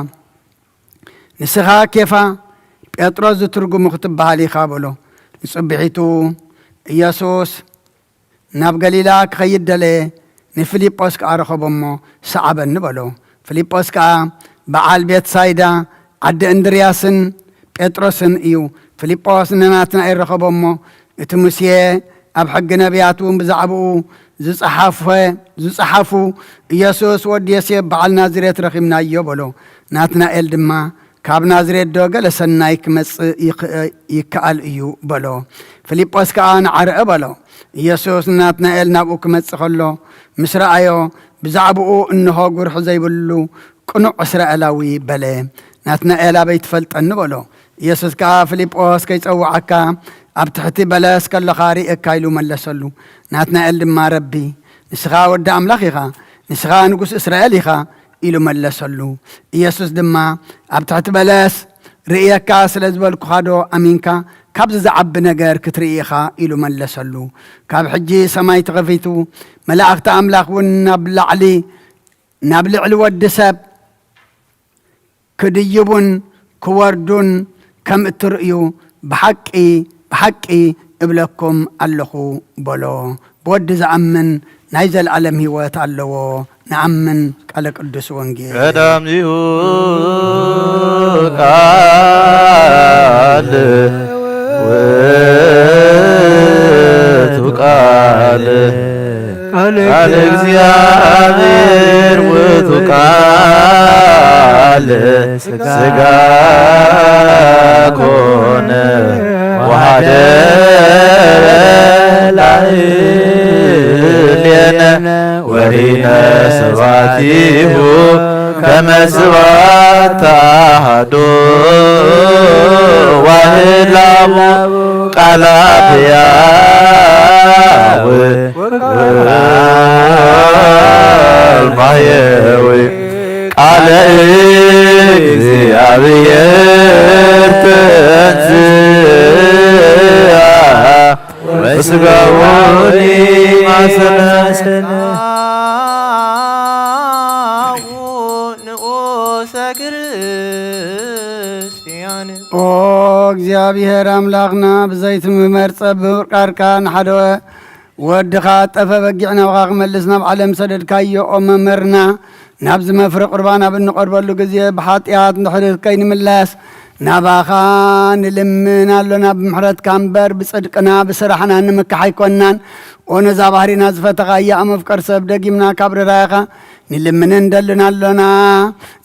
ንስኻ ኬፋ፣ ጴጥሮስ ዝትርጉሙ ክትበሃል ኢኻ" በሎ። ንጽብሒቱ ኢየሱስ ናብ ገሊላ ክኸይድ ደለየ። ንፊልጶስ ከኣ ረኸቦ እሞ፣ "ሰዓበኒ" በሎ። ፊልጶስ ከኣ በዓል ቤትሳይዳ፣ ዓዲ እንድርያስን ጴጥሮስን እዩ። ፊልጶስ ንናትናኤል ረኸቦ እሞ፣ "እቲ ሙሴ ኣብ ሕጊ ነቢያት እውን ብዛዕባኡ ዝጸሓፈ-፣ ዝጸሓፉ ኢየሱስ ወዲ ዮሴፍ በዓል ናዝሬት ረኺብናዮ" በሎ። ናትናኤል ድማ፣ "ካብ ናዝሬት ዶ ገለ ሰናይ ክመጽእ ይኽ-፣ ይከኣል እዩ?" በሎ። ፊልጶስ ከኣ፣ "ንዓ ርእ" በሎ። ኢየሱስ ንናትናኤል ናብኡ ክመጽእ ከሎ ምስ ረኣዮ፣ ብዛዕባኡ፣ "እንሆ፣ ጉርሒ ዘይብሉ ቅኑዕ እስራኤላዊ" በለ። ናትናኤል፣ "ኣበይ ትፈልጠኒ?" በሎ። ኢየሱስ ከኣ ፊልጶስ ከይጸውዓካ ኣብ ትሕቲ በለስ ከለኻ ርእየካ ኢሉ መለሰሉ። ናትናኤል ድማ ረቢ፣ ንስኻ ወዲ ኣምላኽ ኢኻ፣ ንስኻ ንጉስ እስራኤል ኢኻ ኢሉ መለሰሉ። ኢየሱስ ድማ ኣብ ትሕቲ በለስ ርእየካ ስለ ዝበልኩኻ ዶ ኣሚንካ? ካብዚ ዝዓቢ ነገር ክትርኢ ኢኻ ኢሉ መለሰሉ። ካብ ሕጂ ሰማይ ተኸፊቱ፣ መላእኽቲ ኣምላኽ እውን ናብ ላዕሊ ናብ ልዕሊ ወዲ ሰብ ክድይቡን ክወርዱን ከም እትርእዩ ብሓቂ ብሓቂ እብለኩም ኣለኹ በሎ። ብወዲ ዝኣምን ናይ ዘለኣለም ህይወት ኣለዎ። ንኣምን። ቃለ ቅዱስ ወንጌል። ቀዳሚሁ ቃል ውእቱ ቃል ቃል ቃል እግዚአብሔር ውእቱ ቃል ሥጋ ኮነ ወሐደረ ላዕሌነ ወሪነ ስብሐቲሁ ከመ ስብሐት አሐዱ ዋህድ ላቡ ቃል አብ ሕያው ወቃል ማየዊ ቃለ እግዚአብሔር ተንሥአ ወስጋሁ ማሰነ ንዑሰ ክርስቲያን። ኦ እግዚኣብሔር ኣምላኽና፣ ብዘይቲ መመርጸ ብቃልካ ንሓደ ወድኻ ጠፈ በጊዕ ናብኻ ክመልስ ናብ ዓለም ሰደድካዮ፣ ኦ መምህርና፣ ናብዚ መፍረ ቁርባን ኣብ እንቐርበሉ ግዜ ብሓጢኣት እንድሕር ከይንምለስ፣ ናባኻ ንልምን ኣሎና። ብምሕረትካ እምበር ብጽድቅና ብስራሕና ንምካሕ ኣይኮንናን። ኦ ነዛ ባህሪና ዝፈተኻ እያ፣ መፍቀር ሰብ ደጊምና ካብ ርራይኻ ንልምንን እንደልን ኣሎና።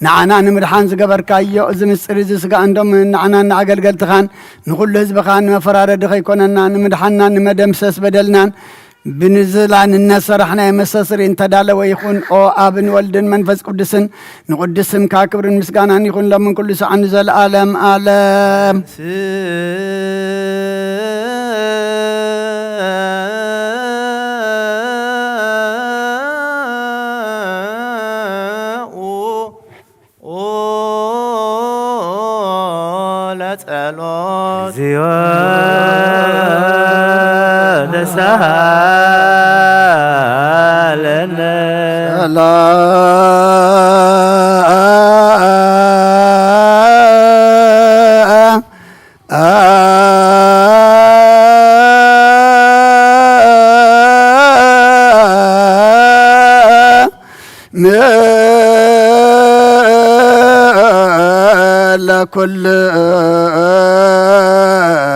ንዓና ንምድሓን ዝገበርካዮ እዚ ምስጢር እዚ ስጋእን ደምን ንዓናን ንኣገልገልትኻን ንኹሉ ህዝብኻን ንመፈራረዲ ከይኮነና ንምድሓንናን ንመደምሰስ በደልናን ብንዝላን እነሰራሕናዮ መስተስሪ እንተዳለወ ይኹን። ኦ ኣብን ወልድን መንፈስ ቅዱስን ንቕዱስ ስምካ ክብርን ምስጋናን ይኹን ሎምን ኩሉ ሰዓን ንዘለኣለም ኣለም። ስምዑ ለጸሎት። እግዚኦ ተሳሃለነ። ሰላም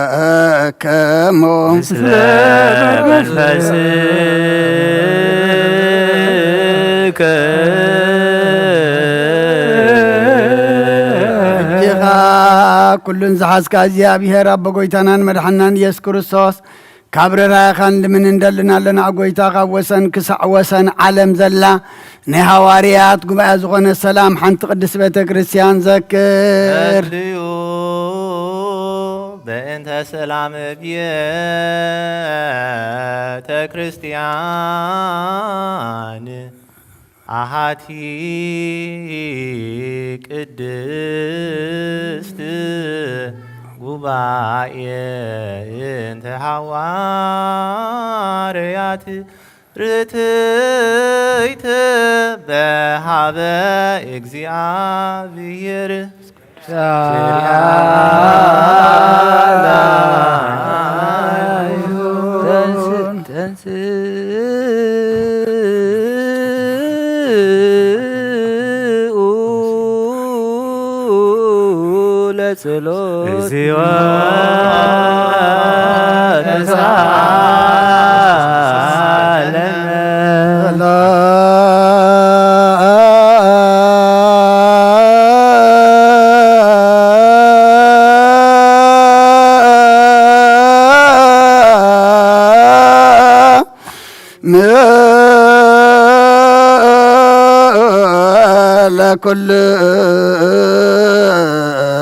ለኩልክሙ። ምስለ መንፈስከ። እጅኻ ኩሉን ዝሓዝካ እግዚኣብሔር ኣቦ ጎይታናን መድሓናን ኢየሱስ ክርስቶስ፣ ካብ ርራይኻን ልምን እንደልን ኣለና። ጎይታ፣ ካብ ወሰን ክሳዕ ወሰን ዓለም ዘላ ናይ ሃዋርያት ጉባኤ ዝኾነ ሰላም ሓንቲ ቅድስት ቤተ ክርስቲያን ዘክር። በእንተ ሰላም ቤተ ክርስቲያን ኣሃቲ ቅድስት ጉባኤ እንተ ሃዋርያት ርትይት በሃበ እግዚኣብሔር። ተንስኡ ለጸሎት። እግዚኦ ተሳለነ።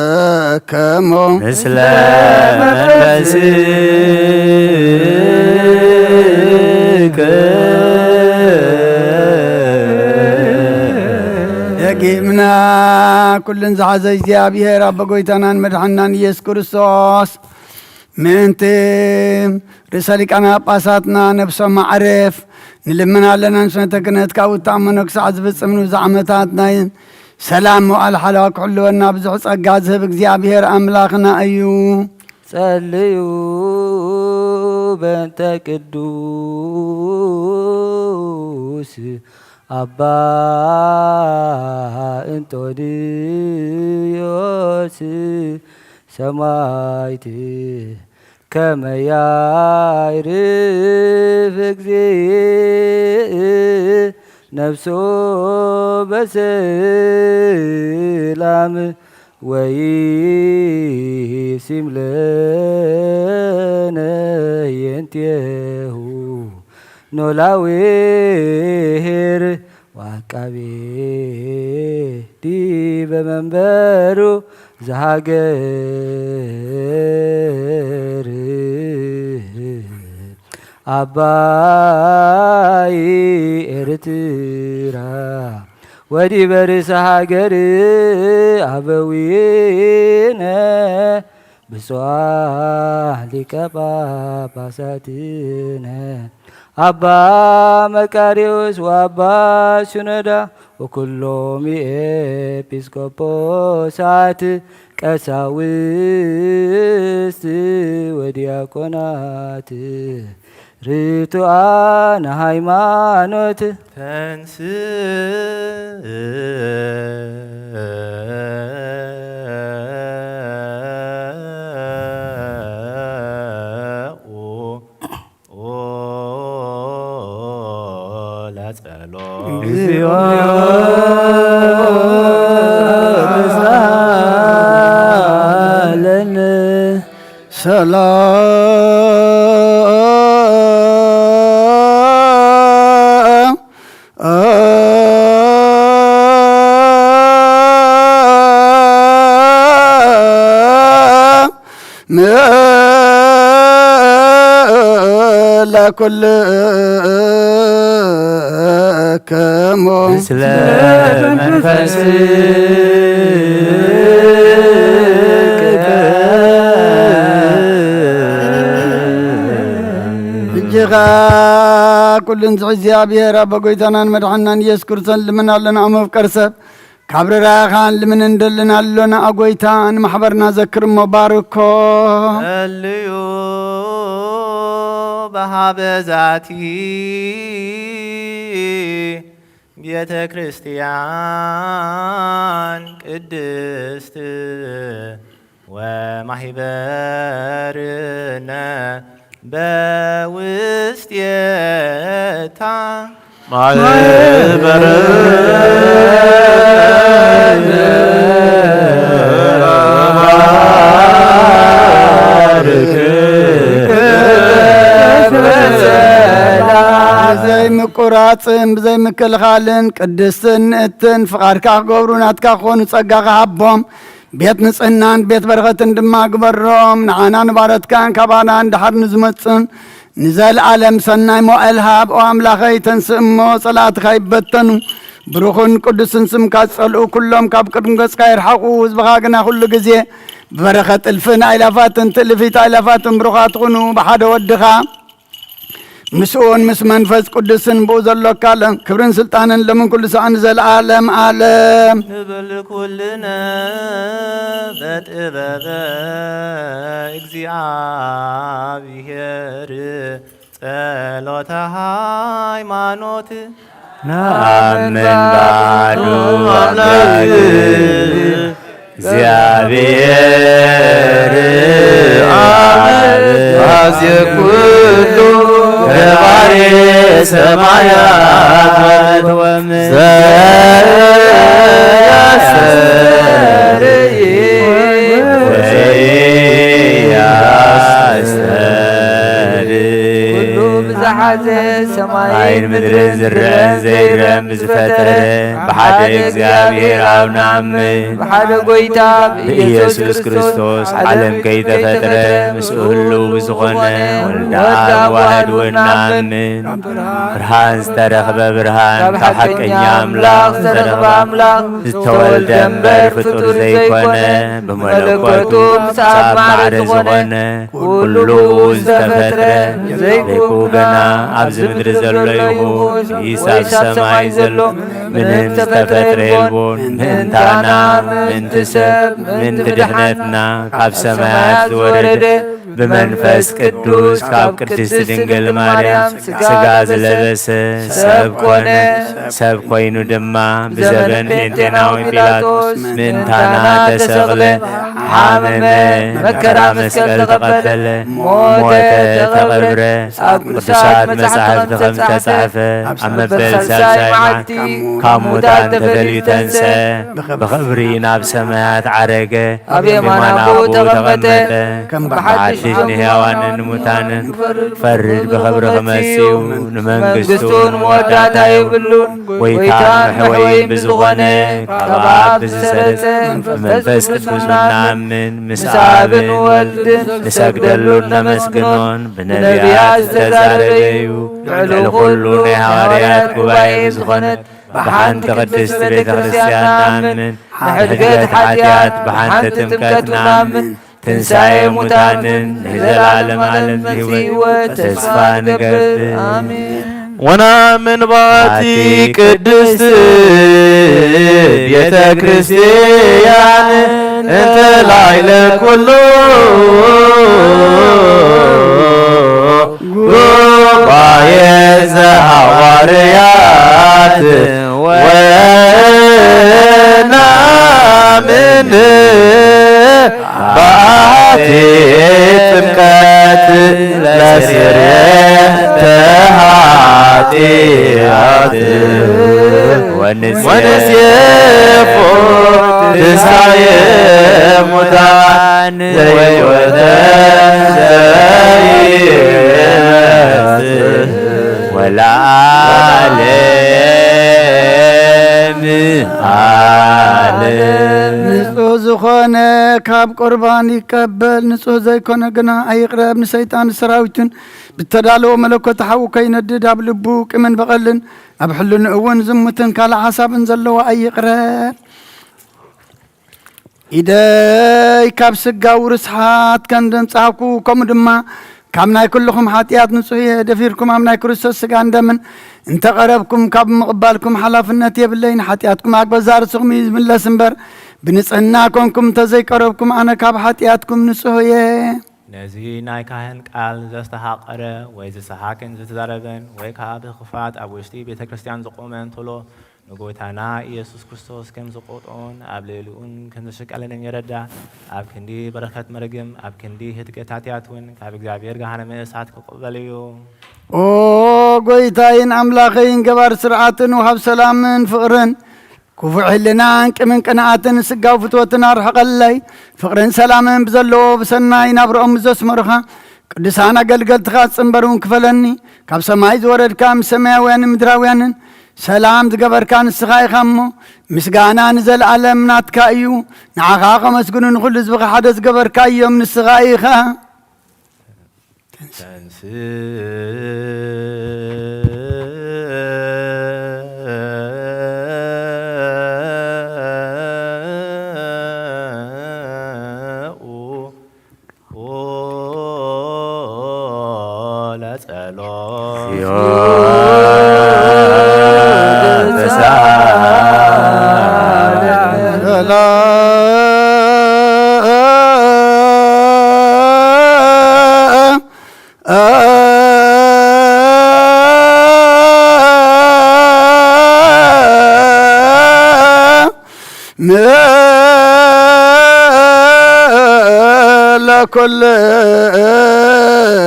ለኩልክሙ። ምስለ መንፈስከ። ደጊምና ኩልን ዝሓዘ እግዚኣብሔር ኣቦ ጎይታናን መድሓናን ኢየሱስ ክርስቶስ ምእንቲ ርእሰ ሊቃነ ጳጳሳትና ነብሶም ማዕረፍ ንልምን ኣለና። ንስነተ ክህነት ካብ እተኣመኖ ክሳዕ ዝፍጽም ንብዙሕ ዓመታት ናይ ሰላም መዋዕል ሓለዋ ክሕልወና ብዙሕ ጸጋ ዝህብ እግዚኣብሔር ኣምላኽና እዩ። ጸልዩ በእንተ ቅዱስ ኣባ እንጦንዮስ ሰማዕት ከመ ያዕርፍ እግዚእ ነፍሶ በሰላም ወይሲም ለነ የንቴሁ ኖላዊ ኄር ወዐቃቤ ዲበ መንበሩ ዘሃገር ኣባይ ኤርትራ ወዲበ ርእሰ ሃገር ኣበዊነ ብፁዓን ሊቀ ጳጳሳትነ ኣባ መቃርዮስ ወኣባ ሲኖዳ ወኩሎም ኤጲስቆጶሳት ቀሳውስት ወዲያቆናት ርቱዓነ ሃይማኖት ተንስእ ለጸሎት። እግዚኦ ተሳሃለነ። ሰላም ለኩልክሙ ምስለ መንፈስከ። እጅኻ ኩሉ ንዝሒ እግዚኣብሔር ኣቦ ጎይታናን መድሓናን ኢየሱስ ክርስቶስ ልምን ኣለና። ኣብ መፍቀር ሰብ ካብ ርራኻን ልምን እንደልን ኣሎና። ኣጎይታ ንማሕበርና ዘክር እሞ ባርኮ። ጸልዩ በሃበ ዛቲ ቤተ ክርስቲያን ቅድስት ወማሂበርነ በውስጤታ ማህበርነ ባርክ። ብዘይምቁራጽን ብዘይምክልኻልን ቅድስትን ንእትን ፍቓድካ ክገብሩ ናትካ ክኾኑ ጸጋኻ ሃቦም። ቤት ንጽህናን ቤት በረኸትን ድማ ግበሮም። ንዓና ንባረትካን ካባና ንድሓር ንዝመጽን ንዘለኣለም ሰናይ መዋእል ሃብ። ኦ ኣምላኸይ፣ ተንስእ እሞ ጸላእትኻ ይበተኑ። ብሩኽን ቅዱስን ስምካ ዝጸልኡ ኩሎም ካብ ቅድሚ ገጽካ ይርሓቑ። ህዝብኻ ግና ኩሉ ግዜ ብበረኸት እልፍን ኣእላፋትን ትእልፊት ኣእላፋትን ብሩኻት ኩኑ። ብሓደ ወድኻ ምስኡን ምስ መንፈስ ቅዱስን ብኡ ዘሎካ ለ-፣ ክብርን ስልጣንን ለምን ኩሉ ሳዕ ንዘለዓለም ዓለም። ንብል ኩልነ በጥበበ እግዚኣብሔር ጸሎተ ሃይማኖት። ናምን ባዱ ኣምላክ እግዚኣብሔር ኣብ ኣዜ ኩሉ ገባሬ ሰማያት ወምድር ዘያስተርኢ ወያስተርኢ ኩሉ ዝሓዘ ሰማይን ምድርን ዝረአን ዘይረአን ብዝፈጠረ ብሓደ እግዚኣብሔር ኣብ ንኣምን። ብሓደ ጎይታ ብኢየሱስ ክርስቶስ ዓለም ከይተፈጥረ ምስኡ ህልው ብዝኾነ ወልደ ኣብ ዋህድ እውን ንኣምን። ብርሃን ዝተረኽበ ብርሃን ካብ ሓቀኛ ኣምላኽ ዝተረኽበ ኣምላኽ ዝተወልደ እምበር ፍጡር ዘይኮነ ብመለኮቱ ምስ ኣብ ማዕረ ዝኾነ ኩሉ ዝተፈጥረ ዘይኩ ገና ኣብዚ ምድሪ ዘሎ ይኹን ወይስ ኣብ ሰማይ ዘሎ ምንም ዝተፈጥረ የልቦን። ምእንታና ምእንቲ ሰብ ምእንቲ ድሕነትና ካብ ሰማያት ዝወረደ ብመንፈስ ቅዱስ ካብ ቅድስት ድንግል ማርያም ስጋ ዝለበሰ ሰብ ኮነ። ሰብ ኮይኑ ድማ ብዘበን ጴንጤናዊ ጲላጦስ ምእንታና ተሰቕለ፣ ሓመመ፣ መከራ መስቀል ተቐበለ፣ ሞተ፣ ተቐብረ። ኣብ ቅዱሳት መጻሕፍቲ ከም ዝተጻሕፈ ኣብ መበል ሳልሳይ መዓልቲ ካብ ሙታን ተፈልዩ ተንስአ፣ ብኽብሪ ናብ ሰማያት ዓረገ፣ ኣብ የማን ኣቦኡ ተቐመጠ። ከም ብሓድሽ ንሕያዋንን ንሙታንን ፈርድ ብኽብሪ ክመጽእ እዩ። ንመንግስቱ ንመወዳእታ የብሉን። ጎይታን መሕወይን ብዝኾነ ካብ ኣብ ብዝሰረጸ ብመንፈስ ቅዱስ ንኣምን፣ ምስ ኣብን ወልድን ንሰግደሉን ነመስግኖን ብነቢያት ዝተዛረበ እዩ። ልዕሊ ኩሉ ናይ ሃዋርያት ጉባኤ ብዝኾነት ብሓንቲ ቅድስቲ ቤተ ክርስቲያን ንኣምን። ንሕድገት ሓጢኣት ብሓንቲ ጥምቀት ንኣምን። ትንሳኤ ሙታንን ንዘለዓለም ዓለም ህይወት ተስፋ ንገብር። ኣሜን። ወናምን ባቲ ቅድስት ቤተ ክርስቲያን እንተ ላዕለ ኩሉ ጉባኤ ዘሃዋርያት ወናምን በአሐቲ ጥምቀት ለስርየተ ኃጢአት ወንሴፎ ትንሳኤ ሙታን ዘሕይወተ ዘይመጽእ ወለዓለመ ዓለም። ንጹሕ ዝኾነ ካብ ቁርባን ይቀበል፣ ንጹሕ ዘይኮነ ግና ኣይቕረብ። ንሰይጣን ሰራዊቱን ብተዳለወ መለኮት ሓዊ ከይነድድ ኣብ ልቡ ቂምን በቐልን ኣብ ሕልንኡ እውን ዝሙትን ካልእ ሓሳብን ዘለዎ ኣይቕረብ። ኢደይ ካብ ስጋዊ ርስሓት ከም ዘንጻህኩ፣ ከምኡ ድማ ካብ ናይ ኩልኹም ሓጢኣት ንጹሕ እየ። ደፊርኩም ኣብ ናይ ክርስቶስ ስጋን ደምን እንተ ቀረብኩም፣ ካብ ምቕባልኩም ሓላፍነት የብለይን። ሓጢኣትኩም ኣብ ገዛእ ርእስኹም እዩ ዝምለስ እምበር፣ ብንጽህና ኮንኩም እንተ ዘይቀረብኩም፣ ኣነ ካብ ሓጢኣትኩም ንጹሕ እየ። ነዚ ናይ ካህን ቃል ዘስተሃቐረ ወይ ዝሰሓክን ዝተዛረበን ወይ ከኣ ብኽፋት ኣብ ውሽጢ ቤተ ክርስቲያን ዝቖመ እንተሎ፣ ንጎይታና ኢየሱስ ክርስቶስ ከም ዝቆጥኦን ኣብ ልዕሊኡን ከም ዝሽቀለንን ይረዳ። ኣብ ክንዲ በረኸት መርግም፣ ኣብ ክንዲ ህድገት ኃጢኣት እውን ካብ እግዚኣብሔር ገሃነመ እሳት ክቕበል እዩ። ኦ ጎይታይን ኣምላኸይን፣ ገባር ስርዓትን ወሃብ ሰላምን ፍቕርን፣ ክፉእ ሕልናን ቅምን ቅንኣትን ስጋዊ ፍትወትን ኣርሕቐለይ። ፍቕርን ሰላምን ብዘለዎ ብሰናይ ናብርኦም ዘስመሩኻ ቅዱሳን ኣገልገልትኻ ጽንበር እውን ክፈለኒ። ካብ ሰማይ ዝወረድካ ምስ ሰማያውያንን ምድራውያንን ሰላም ዝገበርካ ንስኻ ኢኻ እሞ፣ ምስጋና ንዘለኣለም ናትካ እዩ። ንዓኻ ከመስግኑ ንኹሉ ህዝብኻ ሓደ ዝገበርካ እዮም ንስኻ ኢኻ። ተንስ- ለጸሎት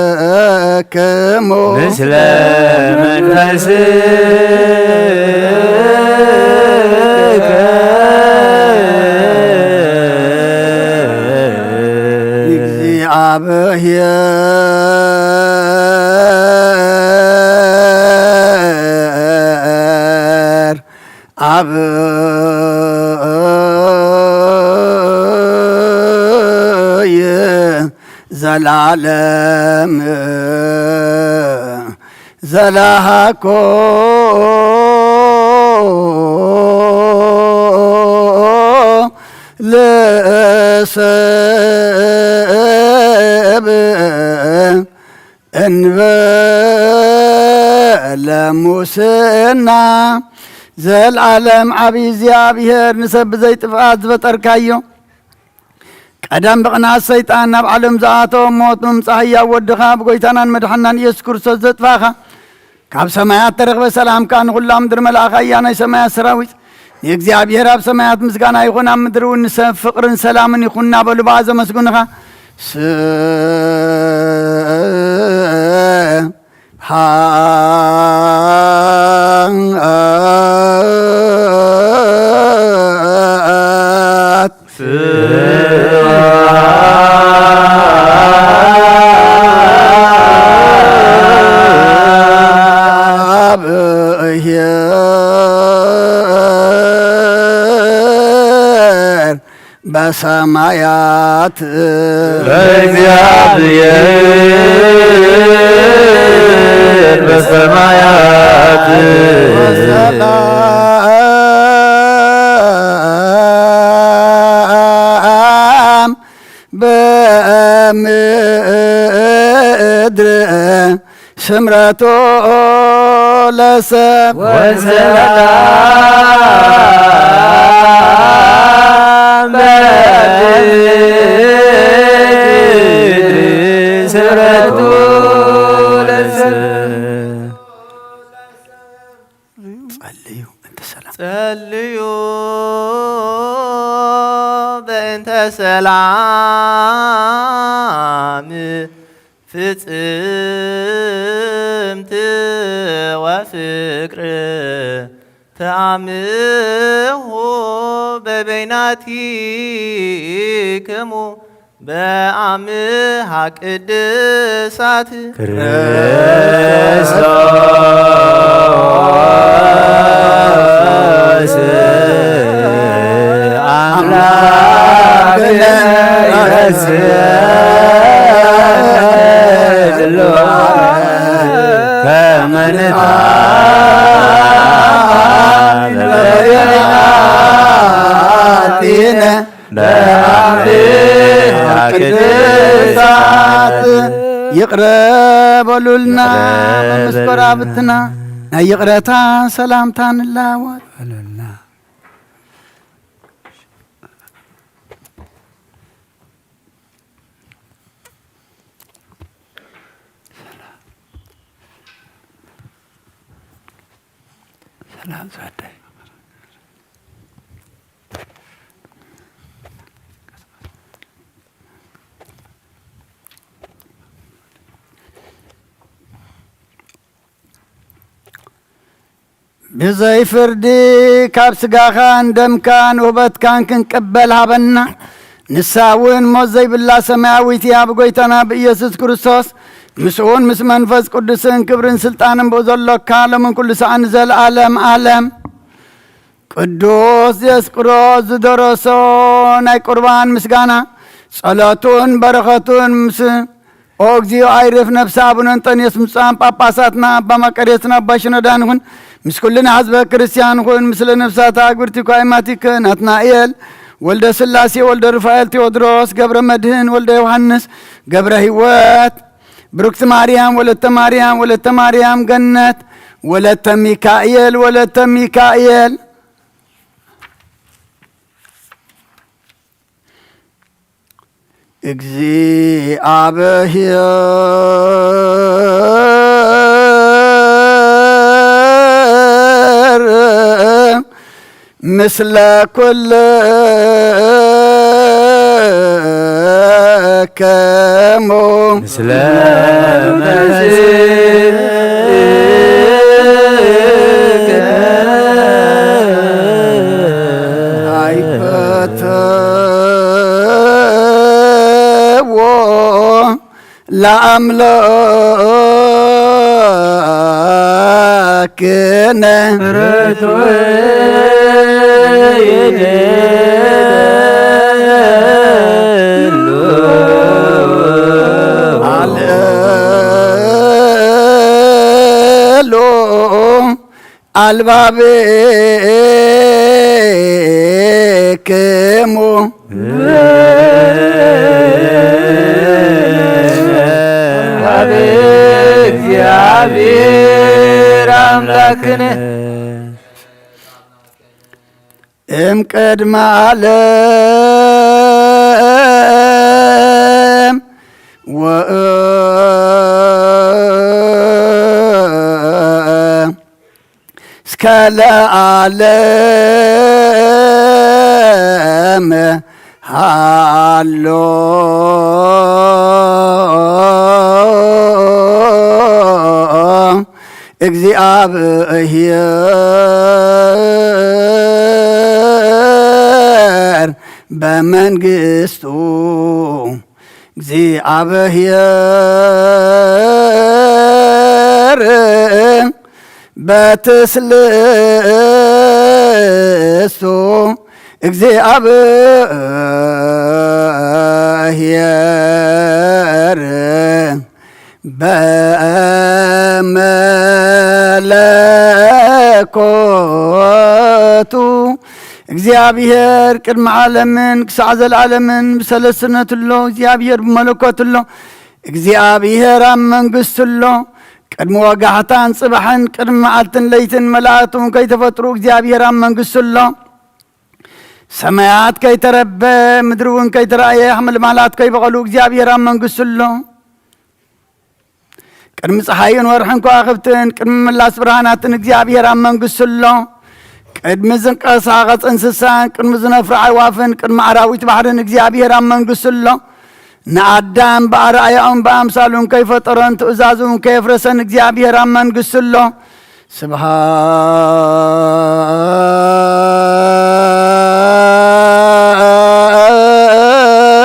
ለኩልክሙ ምስለ መንፈስከ አብይ ዘላለም ዘላሃኮ ለሰብ እንበለ ሙስና ዘልዓለም ዓብዪ እግዚኣብሔር ንሰብ ብዘይ ጥፍኣት ዝፈጠርካዮ ቀደም ብቕንዓት ሰይጣን ናብ ዓለም ዝኣተወ ሞት ምምጻእ ህያው ወድኻ ብጎይታናን መድሓናን ኢየሱስ ክርስቶስ ዘጥፋኻ ካብ ሰማያት ተረኽበ ሰላምካ ንኹላ ምድሪ መልኣኻ እያ ናይ ሰማያት ሰራዊት ንእግዚኣብሔር ኣብ ሰማያት ምስጋና ይኹን ኣብ ምድሪ እውን ንሰብ ፍቕርን ሰላምን ይኹን እናበሉ ብኣ ዘመስግንኻ ስብሐት ስብሐት ለእግዚአብሔር በሰማያት ለእግዚአብሔር በሰማያት ወሰላም በምድር ስምረቱ ለሰብ ወሰላም በምድር ስምረቱ ለሰብ። ጸልዩ እንተ ሰላም። ጸልዩ በእንተ ሰላም ፍጽምት ወፍቅር ተአምሁ በበይናቲክሙ በአምሃ ቅድሳት ክርስቶስ አምላክነ ይመስል ከመ ንትአመን በበይናቲነ በአምሃ ቅድሳት። ይቕረ በሉልና ይቕረ በሉልና። መመስከራብትና ናይ ይቕረታ ሰላምታ ንላወጥ በሉልና። ሰላም ዛዳይ። ብዘይ ፍርዲ ካብ ስጋኻን ደምካን ውህበትካን ክንቅበል ሃበና። ንሳ እውን ሞት ዘይብላ ሰማያዊት እያ። ብጎይታና ብኢየሱስ ክርስቶስ ምስኡን ምስ መንፈስ ቅዱስን ክብርን ስልጣንን ብኡ ዘሎካ ሎምን ኩሉ ሰዓን ንዘለኣለም ኣለም። ቅዱስ ዲዮስቆሮስ ዝደረሶ ናይ ቁርባን ምስጋና ጸሎቱን በረኸቱን ምስ ኦ እግዚኦ ኣይርፍ ነፍሲ ኣቡነ እንጠንዮስ ምጻን ጳጳሳትና ኣባ መቀርዮስን ኣባ ሽኖዳን ይኹን ምስ ኩልና ህዝበ ክርስቲያን ይኹን ምስለ ነፍሳት ኣግብርቲ ኳይማቲክ ናትናኤል ወልደ ስላሴ ወልደ ሩፋኤል ቴዎድሮስ ገብረ መድህን ወልደ ዮሃንስ ገብረ ህይወት ብሩክቲ ማርያም ወለተ ማርያም ወለተ ማርያም ገነት ወለተ ሚካኤል ወለተ ሚካኤል እግዚኣብሔር ምስለ ኩልክሙ ምስለ መሲሕከ ኣይፈትዎ ለአምላክነ ርቱዕ ኣልሎ ኣልባብክሙ ኣብ እግዚኣብሔር ኣምላክነ እም ቅድመ ዓለም ወ እስከ ለዓለም ሃሎ እግዚኣብሔር በመንግስቱ እግዚኣብሔር በትስልስቱ እግዚኣብሔር በመለኮቱ እግዚኣብሔር ቅድሚ ዓለምን ክሳዕ ዘለዓለምን ብሰለስነቱ ኣሎ። እግዚኣብሔር ብመለኮቱ ኣሎ። እግዚኣብሔር ኣብ መንግስቱ ኣሎ። ቅድሚ ወጋሕታን ጽባሕን ቅድሚ መዓልትን ለይትን መላእኽቱ እውን ከይተፈጥሩ እግዚኣብሔር ኣብ መንግስቱ ኣሎ። ሰማያት ከይተረበ ምድሪ እውን ከይተራእየ ሓመልማላት ከይበቐሉ እግዚኣብሔር ኣብ መንግስቱ ኣሎ። ቅድሚ ፀሓይን ወርሕን ከዋኽብትን ቅድሚ ምላስ ብርሃናትን እግዚኣብሔር ኣብ መንግስቱ ኣሎ። ቅድሚ ዝንቀሳቐስ እንስሳን ቅድሚ ዝነፍሩ ኣዕዋፍን ቅድሚ ኣራዊት ባሕርን እግዚኣብሔር ኣብ መንግስቱ ኣሎ። ንኣዳም ብኣርኣያኡን ብኣምሳሉን ከይፈጠሮን ትእዛዙን ከየፍረሰን እግዚኣብሔር ኣብ መንግስቱ ኣሎ።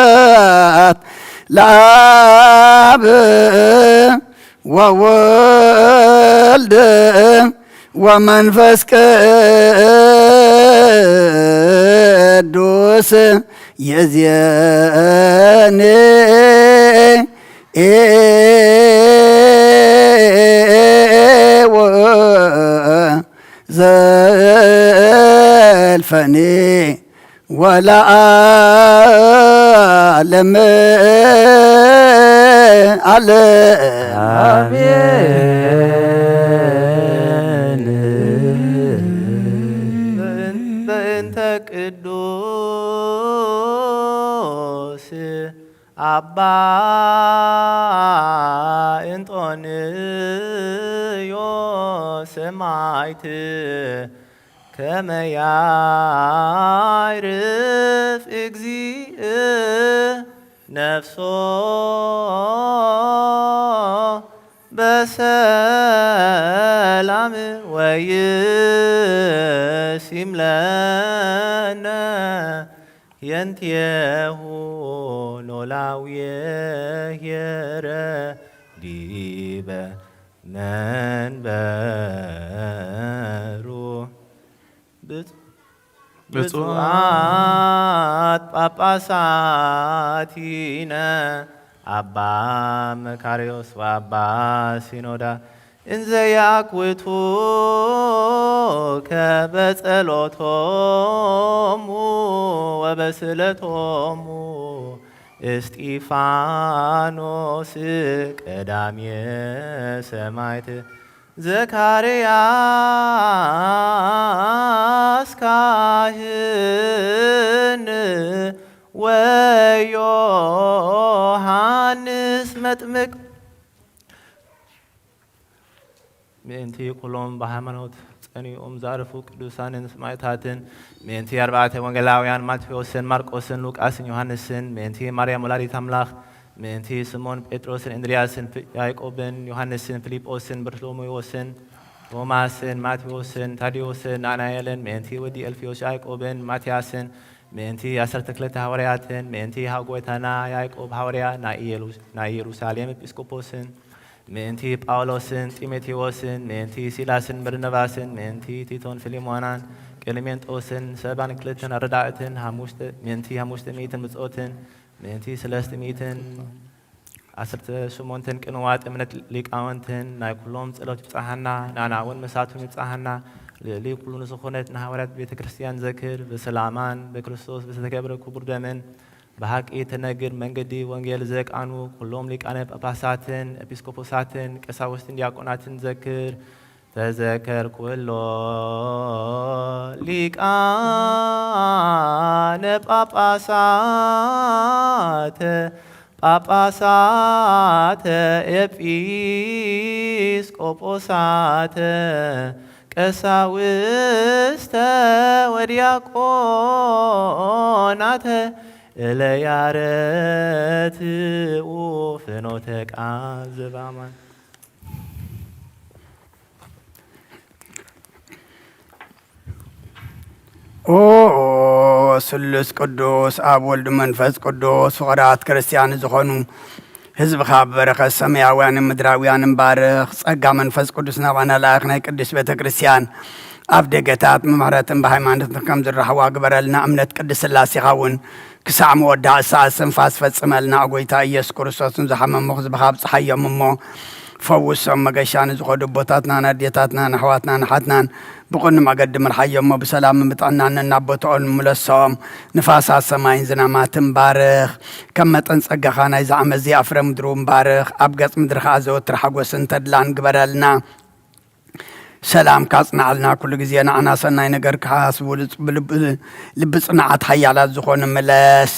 ስብሃት ለኣብ ወወልድ ወመንፈስ ቅዱስ የዝየኔ ወዘልፈኔ ወለዓለመ ዓለም። አሜን። በእንተ ቅዱስ አባ እንጦንዮስ ሰማዕት ከመ ያዕርፍ እግዚእ ነፍሶ በሰላም ወይሲም ለነ የንቴሁ ኖላዊ ሄረ ዲበ መንበሩ ብፁዓት ጳጳሳቲነ አባ መካርዮስ ወአባ ሲኖዳ እንዘ ያክውቱ ከበጸሎቶሙ ወበስለቶሙ እስጢፋኖስ ቀዳሜ ሰማዕት ዘካርያስ ካህን ወዮሃንስ መጥምቅ ምእንቲ ኩሎም ብሃይማኖት ጸኒኦም ዝኣረፉ ቅዱሳንን ሰማዕታትን፣ ምእንቲ ኣርባዕተ ወንጌላውያን ማቴዎስን ማርቆስን ሉቃስን ዮሃንስን፣ ምእንቲ ማርያም ወላዲት ኣምላኽ፣ ምእንቲ ስምኦን ጴጥሮስን እንድርያስን ያዕቆብን ዮሃንስን ፊልጶስን በርቶሎሜዎስን ቶማስን ማቴዎስን ታዴዎስን ናትናኤልን፣ ምእንቲ ወዲ ኣልፍዮስ ያዕቆብን ማትያስን፣ ምእንቲ ዓሰርተ ክልተ ሃዋርያትን፣ ምእንቲ ሃው ጐይታና ያዕቆብ ሃዋርያ ናይ ኢየሩሳሌም ኤጲስቆጶስን፣ ምእንቲ ጳውሎስን ጢሞቴዎስን፣ ምእንቲ ሲላስን በርነባስን፣ ምእንቲ ቲቶን ፊልሞናን፣ ቀለሜንጦስን ሰባን ክልተን ኣረዳእትን ሓሙሽተ፣ ምእንቲ ሓሙሽተ ሚእትን ብጾትን ምእንቲ ሰለስተ ሚእትን ዓሰርተ ሸሞንተን ቅንዋት እምነት ሊቃውንትን ናይ ኩሎም ጸሎት ይብጽሓና፣ ንዓና እውን ምሳቶም ይብጽሓና። ልዕሊ ኩሉ ንዝኾነት ንሃዋርያት ቤተ ክርስቲያን ዘክር፣ ብሰላማን ብክርስቶስ ብዝተገብረ ክቡር ደምን ብሓቂ ተነግር መንገዲ ወንጌል ዘቃኑ ኩሎም ሊቃነ ጳጳሳትን ኤጲስቆጶሳትን ቀሳውስትን ዲያቆናትን ዘክር። ተዘከር ኩሎ ሊቃነ ጳጳሳተ ጳጳሳተ ኤጲስቆጶሳተ ቀሳውስተ ወዲያቆናተ እለ ያረትኡ ፍኖተ ቃል ዘበአማን። ኦ ስሉስ ቅዱስ ኣብ ወልድ መንፈስ ቅዱስ ፍቕራት ክርስቲያን ዝኾኑ ህዝብኻ ብበረኸት ሰማያውያንን ምድራውያንን ባርኽ። ጸጋ መንፈስ ቅዱስ ናባና ለኣኽ። ናይ ቅድስት ቤተ ክርስቲያን ኣብ ደገታት ብምሕረትን ብሃይማኖትን ከም ዝራሕዋ ግበረልና። እምነት ቅድስት ስላሴኻ እውን ክሳዕ መወዳእ ሰዓት ስንፋስ ፈጽመልና። ጎይታ ኢየሱስ ክርስቶስ ንዝሓመሙ ህዝብኻ ኣብጽሓዮም እሞ ፈውሶም። መገሻ ንዝኸዱ ኣቦታትና፣ ንኣዴታትና፣ ንኣሕዋትና፣ ንሓትናን ብቕኑዕ መገዲ ምርሓዮም እሞ ብሰላምን ብጥዕናን ነናብ ቦታኦም ምለሶም። ንፋሳት ሰማይን ዝናማትን ባርኽ። ከም መጠን ጸጋኻ ናይዚ ዓመት እዚኣ ፍረ ምድሪ እውን ባርኽ። ኣብ ገጽ ምድሪ ኸኣ ዘወትር ሓጎስን ተድላን ግበረልና። ሰላም ካጽንዓልና፣ ኩሉ ግዜ ንዓና ሰናይ ነገር ክሓስቡ ልጽ-፣ ብልብ-፣ ልቢ ጽኑዓት ሓያላት ዝኾኑ ምለስ።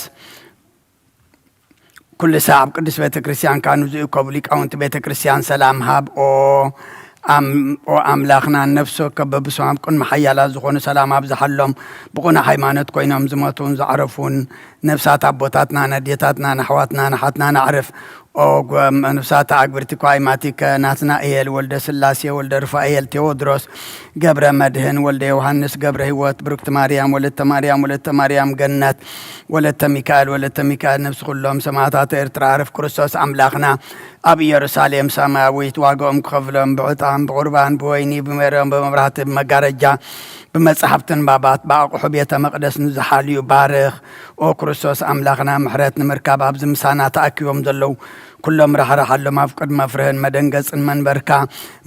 ኩሉ ሳዕ ኣብ ቅድስት ቤተ ክርስቲያን ካኑ ዝእከቡ ሊቃውንቲ ቤተ ክርስቲያን ሰላም ሃብ። ኦ ኣም-፣ ኦ ኣምላኽና፣ ነፍሲ ወከፍ በብስም ኣብ ቅድሚ ሓያላት ዝኾኑ ሰላም ኣብዝሓሎም። ብቑኑዕ ሃይማኖት ኮይኖም ዝሞቱን ዘዕረፉን ነፍሳት ኣቦታትና፣ ነዴታትና፣ ንኣሕዋትና፣ ንሓትና ናዕርፍ። ኦ ጎም ነፍሳት ኣግብርቲ ኳይማቲከ ናትናኤል ወልደ ስላሴ ወልደ ሩፋኤል ቴዎድሮስ ገብረ መድህን ወልደ ዮሃንስ ገብረ ህይወት ብርክቲ ማርያም ወለተ ማርያም ወለተ ማርያም ገነት ወለተ ሚካኤል ወለተ ሚካኤል ነፍሲ ኩሎም ሰማዕታት ኤርትራ ዕረፍ። ክርስቶስ ኣምላኽና ኣብ ኢየሩሳሌም ሰማያዊት ዋጋኦም ክኸፍሎም ብዕጣን ብቑርባን ብወይኒ ብሜሮን ብመብራህቲ ብመጋረጃ ብመጻሕፍትን ባባት ብኣቑሑ ቤተ መቕደስ ንዝሓልዩ ባርኽ። ኦ ክርስቶስ ኣምላኽና፣ ምሕረት ንምርካብ ኣብዚ ምሳና ተኣኪቦም ዘለዉ ኩሎም ራሕርሓሎም። ኣብ ቅድሚ መፍርህን መደንገጽን መንበርካ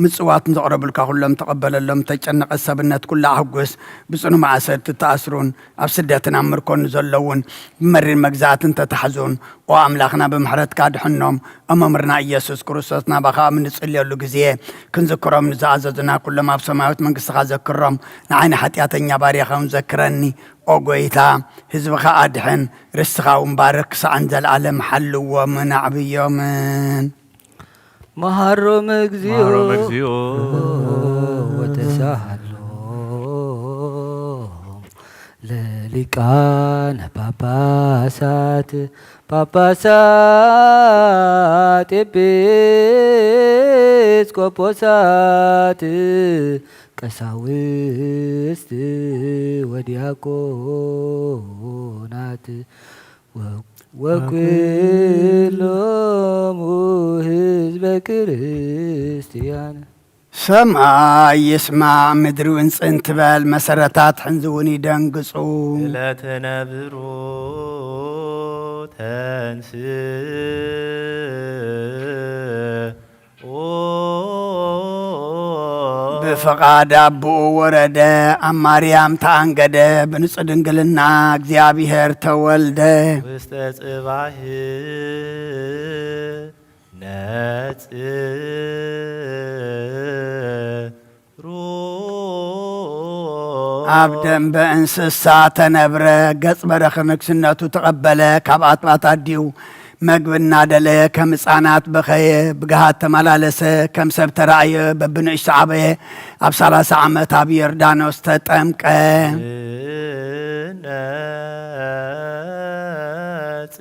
ምጽዋት ንዘቕረቡልካ ኩሎም ተቐበለሎም። ተጨነቐ ሰብነት ኩሉ ኣሕጉስ። ብጽኑ ማእሰርቲ ተኣስሩን ኣብ ስደትን ኣብ ምርኮን ንዘለዉን ብመሪር መግዛእትን ተታሕዙን ኦ ኣምላኽና፣ ብምሕረትካ ኣድሕኖም። እመምርና ኢየሱስ ክርስቶስ፣ ናባኻ ኣብ እንጽልየሉ ግዜ ክንዝክሮም ንዝኣዘዙና ኩሎም ኣብ ሰማያዊት መንግስትኻ ዘክሮም። ንዓይ ንሓጢኣተኛ ባርያኻ እውን ዘክረኒ። ኦ ጐይታ፣ ህዝብኻ ኣድሕን፣ ርስትኻ እውን ባርኽ፣ ክሳዕን ዘለኣለም ሓልዎምን ኣዕብዮምን። መሃሮም እግዚኦ መሃሮም እግዚኦ ወተሳሃሎም ለሊቃነ ጳጳሳት ጳጳሳት ኤጲስቆጶሳት ቀሳውስት ወዲያቆናት ወ-፣ ወኩሎሙ ህዝበ ክርስቲያን። ሰማይ ይስማዕ፣ ምድሪ እውን ጽን ትበል፣ መሰረታት ሕንዚ እውን ይደንግጹ። ለትነብሩ ተንስኡ። ብፍቓድ ኣቦኡ ወረደ፣ ኣብ ማርያም ተኣንገደ፣ ብንጹህ ድንግልና እግዚኣብሔር ተወልደ። ውስተ ጽባሕ ነጽሩ። ኣብ ደንበ እንስሳ ተነብረ፣ ገጽ በረኽ ንግስነቱ ተቐበለ፣ ካብ ኣጥባት ኣዲኡ መግቢ እናደለየ ከም ህጻናት በኸየ፣ ብግሃድ ተመላለሰ፣ ከም ሰብ ተራእየ፣ በብንእሽቶ ዓበየ፣ ኣብ ሰላሳ ዓመት ኣብ ዮርዳኖስ ተጠምቀ። ነጽ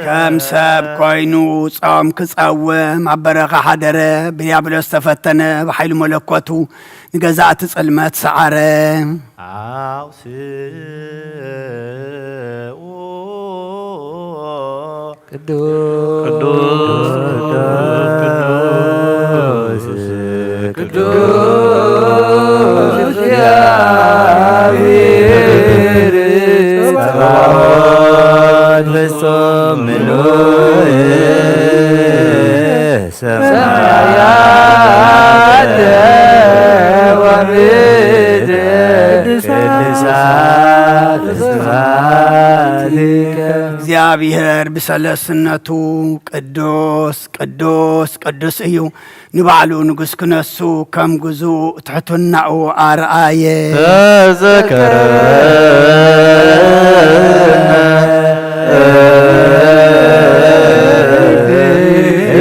ከም ሰብ ኮይኑ ጾም ክጸውም ኣብ በረኻ ሓደረ። ብዲያብሎስ ተፈተነ፣ ብሓይሊ መለኮቱ ንገዛእቲ ጽልመት ሰዓረ። ኣውስኡ ቅዱስ ቅዱስ ቅዱስ ቅዱስ እግዚአብሔር ጸባኦት ፍጹም ምሉእ ሰማያተ ወምድር ቅዱሳት ስብሐቲከ። እግዚኣብሔር ብሰለስነቱ ቅዱስ ቅዱስ ቅዱስ እዩ። ንባዕሉ ንጉስ ክነሱ ከም ግዙእ ትሕትናኡ ኣርኣየ። ተዘከረነ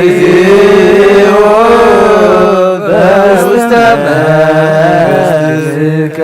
እግዚኦ በውስተ መንግሥትከ።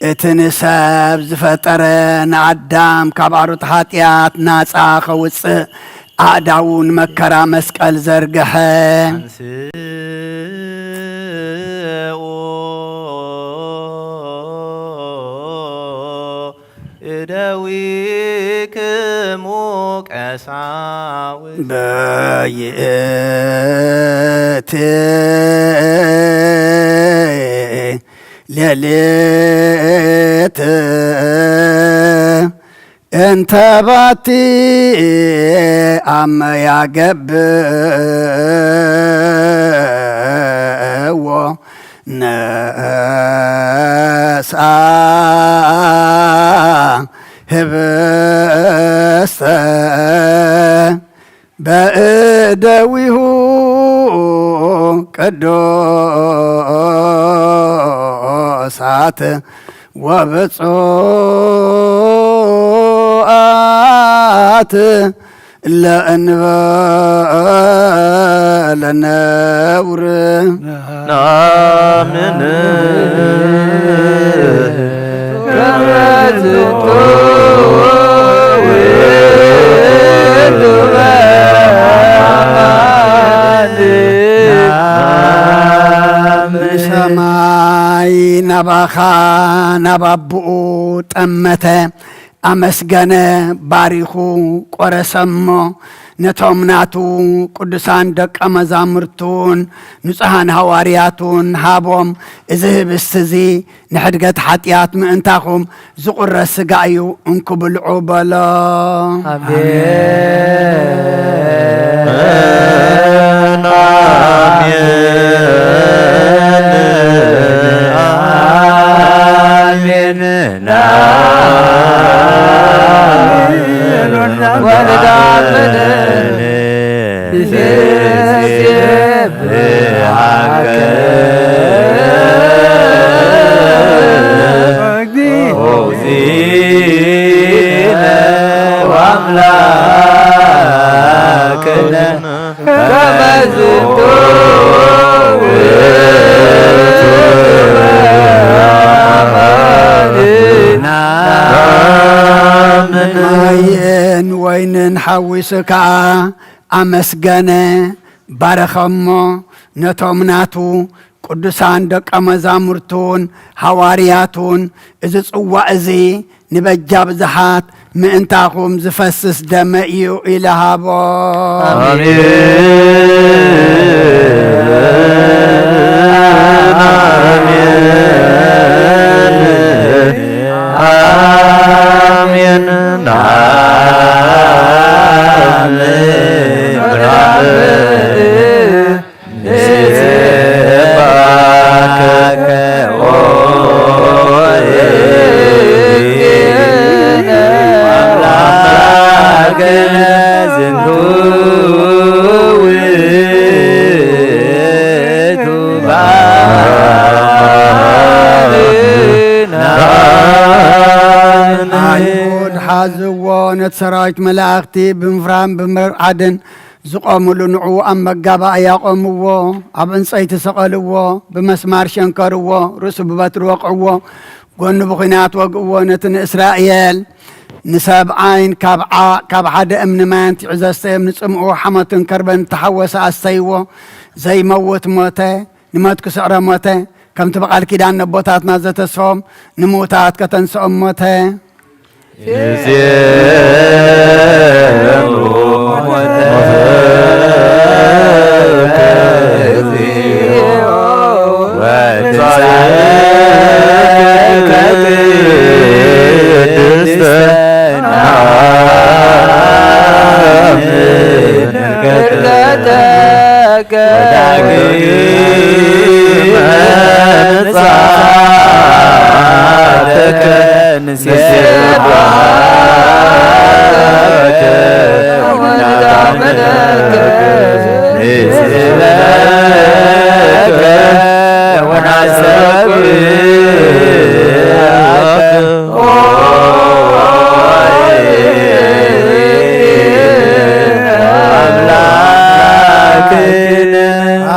እቲ ንሰብ ዝፈጠረ ንኣዳም ካብ ኣሮት ሓጢኣት ናጻ ከውጽእ ኣእዳዉ ንመከራ መስቀል ዘርግሐ። አንስኡ እደዊክሙ ቀሳውስት። በይእቲ ሌሊት እንተ ባቲ ኣመ ያገብእዎ ነስኣ ህብስተ በእደዊሁ ቅዱሳት ወብፁዓት ለእንበለ ነውር። ናምን ሰማይ ናባኻ ናብ ኣቦኡ ጠመተ፣ ኣመስገነ፣ ባሪኹ፣ ቆረሰ እሞ ነቶም ናቱ ቅዱሳን ደቀ መዛሙርቱን ንጹሓን ሃዋርያቱን ሃቦም። እዚ ህብስቲ እዚ ንሕድገት ሓጢኣት ምእንታኹም ዝቑረስ ስጋ እዩ፣ እንኩ ብልዑ በሎ። ኣሜን። ኣሜን። ኣሜን። ወንዳምን ማይን ወይንን ሓዊሱ ከኣ ኣመስገነ፣ ባረኸሞ፣ ነቶም ናቱ ቅዱሳን ደቀ መዛሙርቱን ሃዋርያቱን፣ እዚ ጽዋእ እዚ ንበጃ ብዙሓት ምእንታኹም ዝፈስስ ደመ እዩ ኢሉ ሃቦ። ኣሜን። ኣሜን። ኣሜን። ኣይሁድ ሓዝዎ፣ ነቲ ሰራዊት መላእኽቲ ብምፍራህን ብምርዓድን ዝቖምሉ ንዕኡ ኣብ መጋባእያ ኣቖምዎ፣ ኣብ ዕንጸይቲ ሰቐልዎ፣ ብመስማር ሸንከርዎ፣ ርእሱ ብበትሪ ወቕዕዎ፣ ጎኑ ብኲናት ወግእዎ። ነቲ ንእስራኤል ንሰብኣይን ካብ ዓ-፣ ካብ ሓደ እምኒ ማይ ኣንቲዑ ዘስተዮም ንጽምኡ ሓሞትን ከርበን እተሓወሰ ኣስተይዎ። ዘይመውት ሞተ፣ ንሞት ክስዕሮ ሞተ። ከምቲ ብቓል ኪዳን ነቦታትና ዘተስፎም ንምውታት ከተንስኦም ሞተ።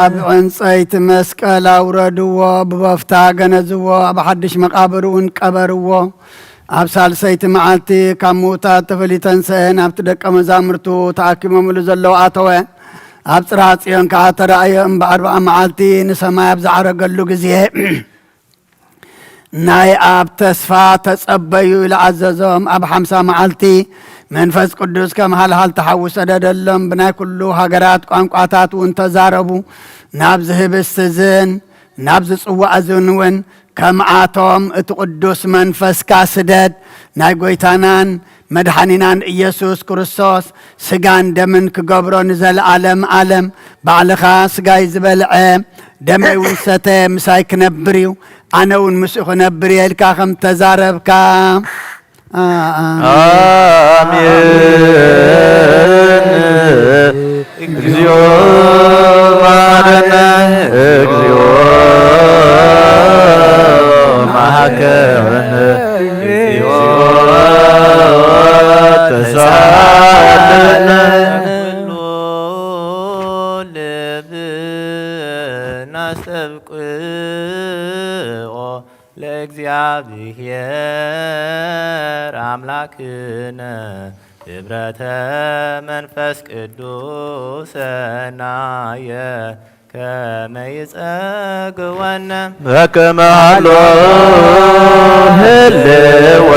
ኣብ ዕንጸይቲ መስቀል ኣውረድዎ፣ ብበፍታ ገነዝዎ፣ ኣብ ሓድሽ መቓብር እውን ቀበርዎ። ኣብ ሳልሰይቲ መዓልቲ ካብ ምዉታት ተፈልዩ ተንስአ፣ ናብቲ ደቀ መዛሙርቱ ተኣኪቦምሉ ዘለዉ ኣተወ። ኣብ ጽርሐ ጽዮን ከኣ ተራእዮ፣ እምበኣርብዓ መዓልቲ ንሰማይ ኣብ ዝዓረገሉ ግዜ፣ ናይ ኣብ ተስፋ ተጸበዩ ኢሉ ኣዘዞም። ኣብ ሓምሳ መዓልቲ መንፈስ ቅዱስ ከም ሃልሃልቲ ሓዊ ሰደደሎም። ብናይ ኩሉ ሃገራት ቋንቋታት እውን ተዛረቡ። ናብዚ ህብስቲ እዝን ናብዚ ጽዋእ እዝን እውን ከምኣቶም እቲ ቅዱስ መንፈስካ ስደድ። ናይ ጐይታናን መድሓኒናን ኢየሱስ ክርስቶስ ስጋን ደምን ክገብሮ ንዘለኣለም ኣለም። ባዕልኻ ስጋይ ዝበልዐ ደመይ እውን ዝሰተ ምሳይ ክነብር እዩ፣ ኣነ እውን ምስኡ ክነብር እየ ኢልካ ከም ተዛረብካ። ኣሜን። እግዚኦ መሐረነ፣ እግዚኦ መሐከመነ፣ እግዚኦ ተሳለነ። ኩሉ ልብ ናስተብቅዖ ለእግዚኣብሔር ኣምላክነ፣ ግብረተ መንፈስ ቅዱስ ሰናየ ከመ ይጸግወነ። በከመ ሀሎ ህልወ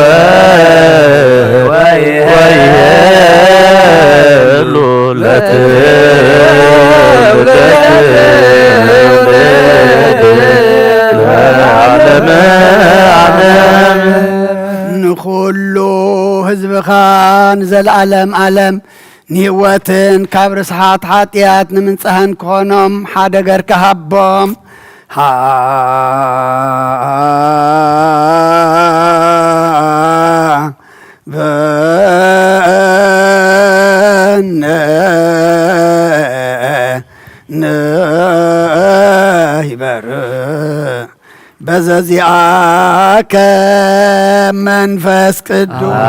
ወይሄሉ ለትውልድ ለዓለመ ዓለም። ንኹሉ ህዝብኻ ንዘለዓለም ዓለም ንህይወትን ካብ ርስሓት ሓጢኣት ንምንጻህን ክኾኖም ሓደ ገርካ ሃቦም። ሃበነ ንህይበር በዘዚኣከ መንፈስ ቅዱስ።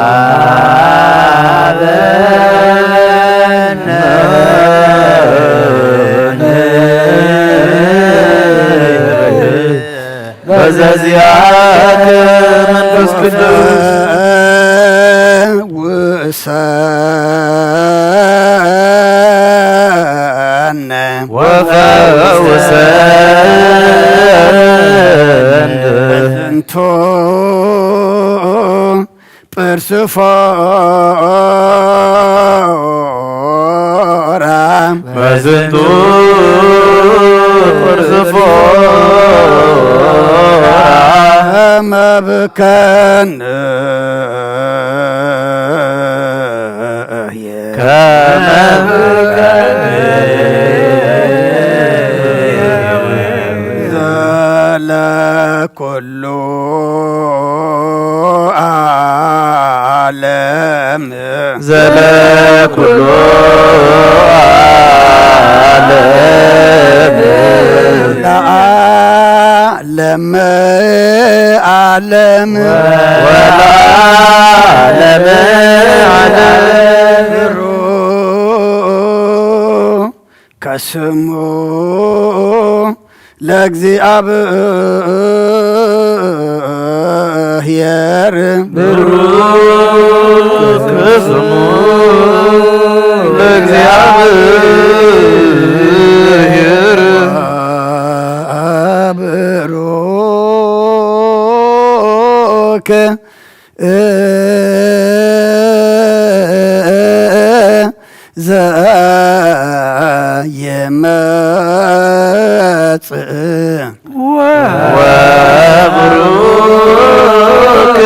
በዘዚኣከ መንፈስ ቅዱስ። ፈውሰነ ወፈውሰነ በዝንቱ ጵርስፎራ በዝንቱ ጵርስፎራ መብከነ ከመ ዘለኩሉ ዓለም ዘለኩሉ ዓለም ለዓለም ዓለም ወላ ስሙ ለእግዚኣብሔር። ብሩክ ስሙ ለእግዚኣብሔር። ብሩክ ዘየመጽእ ወብሩክ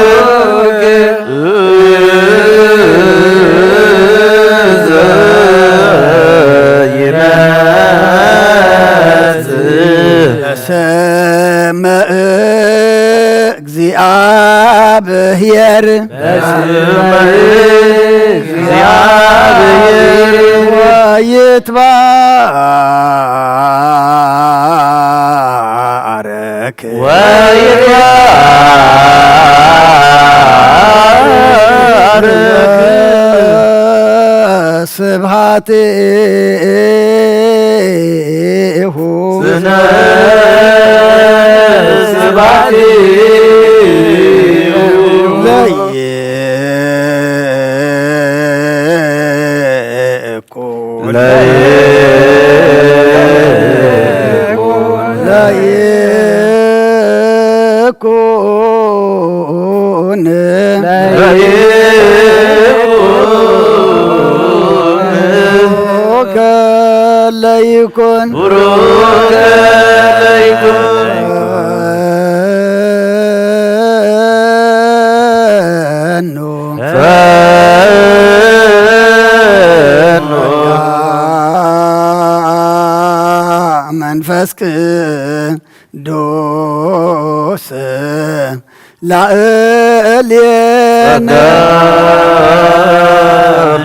ዘየመጽእ። ስመ እግዚአብሔር። በስመ እግዚአብሔር። ወይትባረክ። ወይትባረክ። ስብሐቲሁ። ስነ ስብሐቲሁ። ለይኩን። ለይኩን። ለይኩን። ለይኩን። ቡሩከ ለይኩን። ቡሩከ ለይኩን። ፈኑ። ፈኑ። መንፈስ ቅዱስ ላዕሌነ።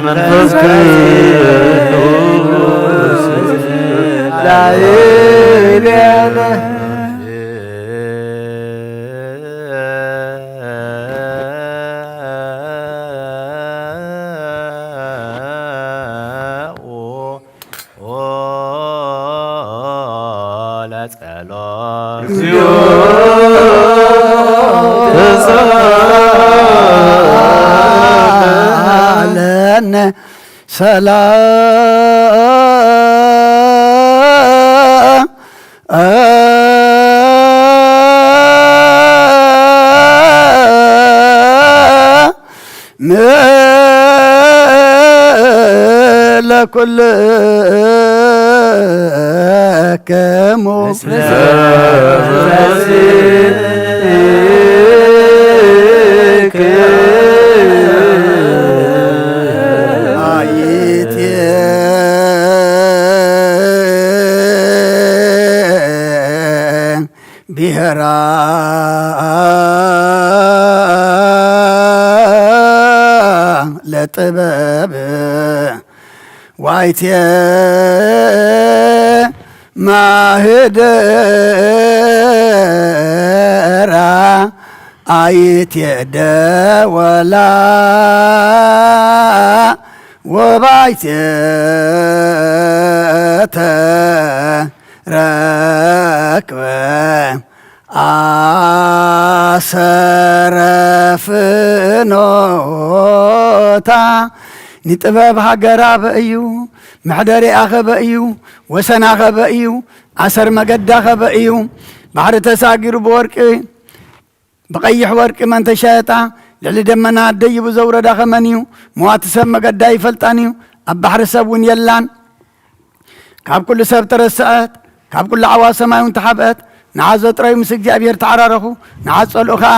መንፈስ ቅዱስ ላዕሌነ። ለጸሎት። እግዚኦ ተሳሃለነ ሰላም ለኩልክሙ። ብሔራ ለጥበብ ዋይቴ ማህደራ አይቴ ደወላ ወባይቴ ተረክበ ኣሰረ ፍኖታ። ንጥበብ ሃገር ኣበ እዩ፣ መሕደሪኣ ኸበ እዩ፣ ወሰና ኸበ እዩ፣ ኣሰር መገዳ ኸበ እዩ። ባሕሪ ተሳጊሩ ብወርቂ ብቐይሕ ወርቂ መን ተሻየጣ፣ ልዕሊ ደመና ደይቡ ዘውረዳ ኸመን እዩ። መዋቲ ሰብ መገዳ ይፈልጣን እዩ፣ ኣብ ባሕሪ ሰብ እውን የላን። ካብ ኩሉ ሰብ ተረስዐት፣ ካብ ኩሉ ዓዋ ሰማይ እውን ተሓብአት። ንዓዞ ጥራዩ ምስ እግዚኣብሔር ተዓራረኹ፣ ንዓዝ ጸልኡ ኸኣ።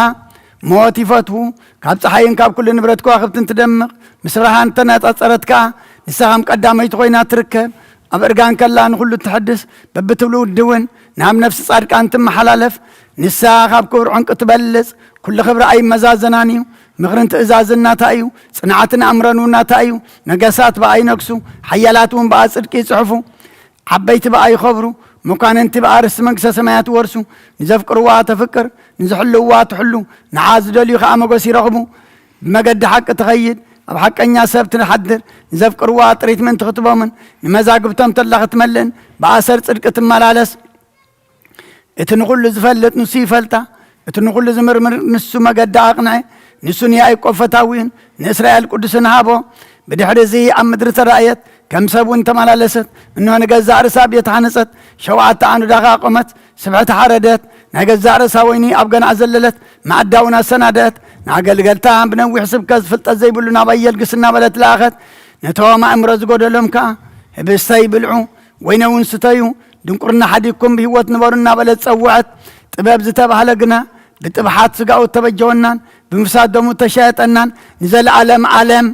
ሞት ይፈትዉ፣ ካብ ጸሓይን ካብ ኩሉ ንብረት ከዋኽብትን ትደምቕ፣ ምስ ብርሃን ተነጻጸረት ከኣ። ንሳ ከም ቀዳመይቲ ኾይና ትርከብ፣ ኣብ እርጋን ከላ ንኹሉ ትሕድስ፣ በብትብሉ ውድውን፣ ናብ ነፍሲ ጻድቃን ትመሓላለፍ። ንሳ ካብ ክቡር ዕንቂ ትበልጽ፣ ኩሉ ክብራ ኣይመዛዘናን እዩ። ምኽርን ትእዛዝን ናታ እዩ፣ ጽንዓትን ኣምረን እውን ናታ እዩ። ነገሳት ብኣ ይነግሱ፣ ሓያላት እውን ብኣ ጽድቂ ይጽሕፉ። ዓበይቲ ብኣ ይኸብሩ፣ መኳንንቲ ብኣ ርስቲ መንግስተ ሰማያት ይወርሱ። ንዘፍቅርዋ ተፍቅር፣ ንዝሕልውዋ ትሕሉ፣ ንዓ ዝደልዩ ኸኣ መጎስ ይረኽቡ። ብመገዲ ሓቂ ትኸይድ፣ ኣብ ሓቀኛ ሰብ ትሓድር፣ ንዘፍቅርዋ ጥሪት ምእንቲ ክትቦምን ንመዛግብቶም ተላ ክትመልእን ብኣሰር ጽድቂ ትመላለስ። እቲ ንኹሉ ዝፈልጥ ንሱ ይፈልጣ፣ እቲ ንኹሉ ዝምርምር ንሱ መገዳ ኣቕንዐ። ንሱ ንያዕቆብ ፈታዊኡን ንእስራኤል ቅዱስን ሃቦ። ብድሕሪ እዚ ኣብ ምድሪ ተራእየት፣ ከም ሰብ እውን ተመላለሰት። እንሆ ንገዛእ ርእሳ ቤት ሓነጸት፣ ሸውዓተ ዓንዱ ዳኻ ኣቆመት፣ ስብሐት ሓረደት፣ ናይ ገዛእ ርእሳ ወይኒ ኣብ ገንዓ ዘለለት፣ መኣዳ እውን ኣሰናደአት። ንኣገልገልታ ብነዊሕ ስብከት ፍልጠት ዘይብሉ ናባይ የልግስ እናበለት ለኣኸት። ነቶም ኣእምሮ ዝጎደሎም ከኣ ህብስተይ ብልዑ፣ ወይነ እውን ስተዩ፣ ድንቁርና ሓዲግኩም ብህይወት ንበሩ እናበለት ጸውዐት። ጥበብ ዝተባህለ ግና ብጥብሓት ስጋኡ እተበጀወናን ብምፍሳት ደሙ እተሻየጠናን ንዘለዓለም ዓለም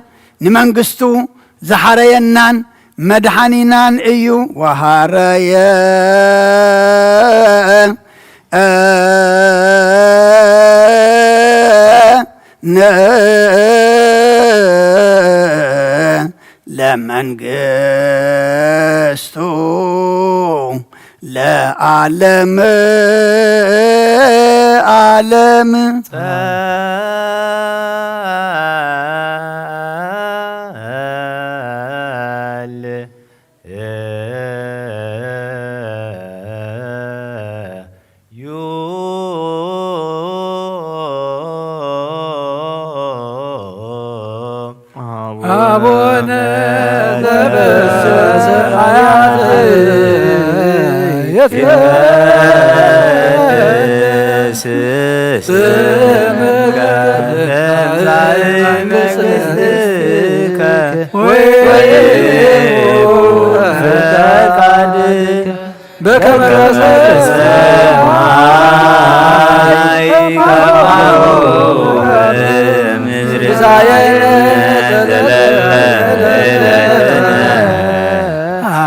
ንመንግስቱ ዝሓረየናን መድሓኒናን እዩ። ወሃረየ ነ ለመንግስቱ ለዓለም ዓለም። ጸል ዩ አቡነ ዘበሰማያት ይትቀደስ ስምከ ትምጻእ መንግሥትከ ወይኩን ፈቃድከ በከመ በሰማይ ከማሁ በምድር። ሲሳየነ ዘለለነ ዘለለነ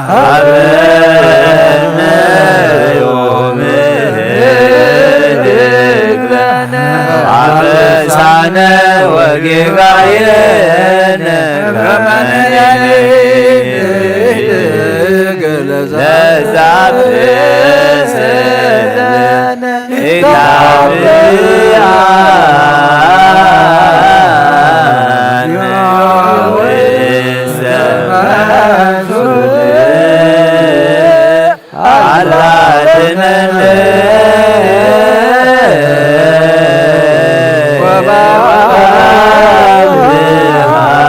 ሀበነ ዮም ህድግ ለነ አበሳነ ወጌጋየነ ከመ ንሕነኒ ለዘአበሰ ለነ ኢታብአነ ውስተ መንሱት አላድነነ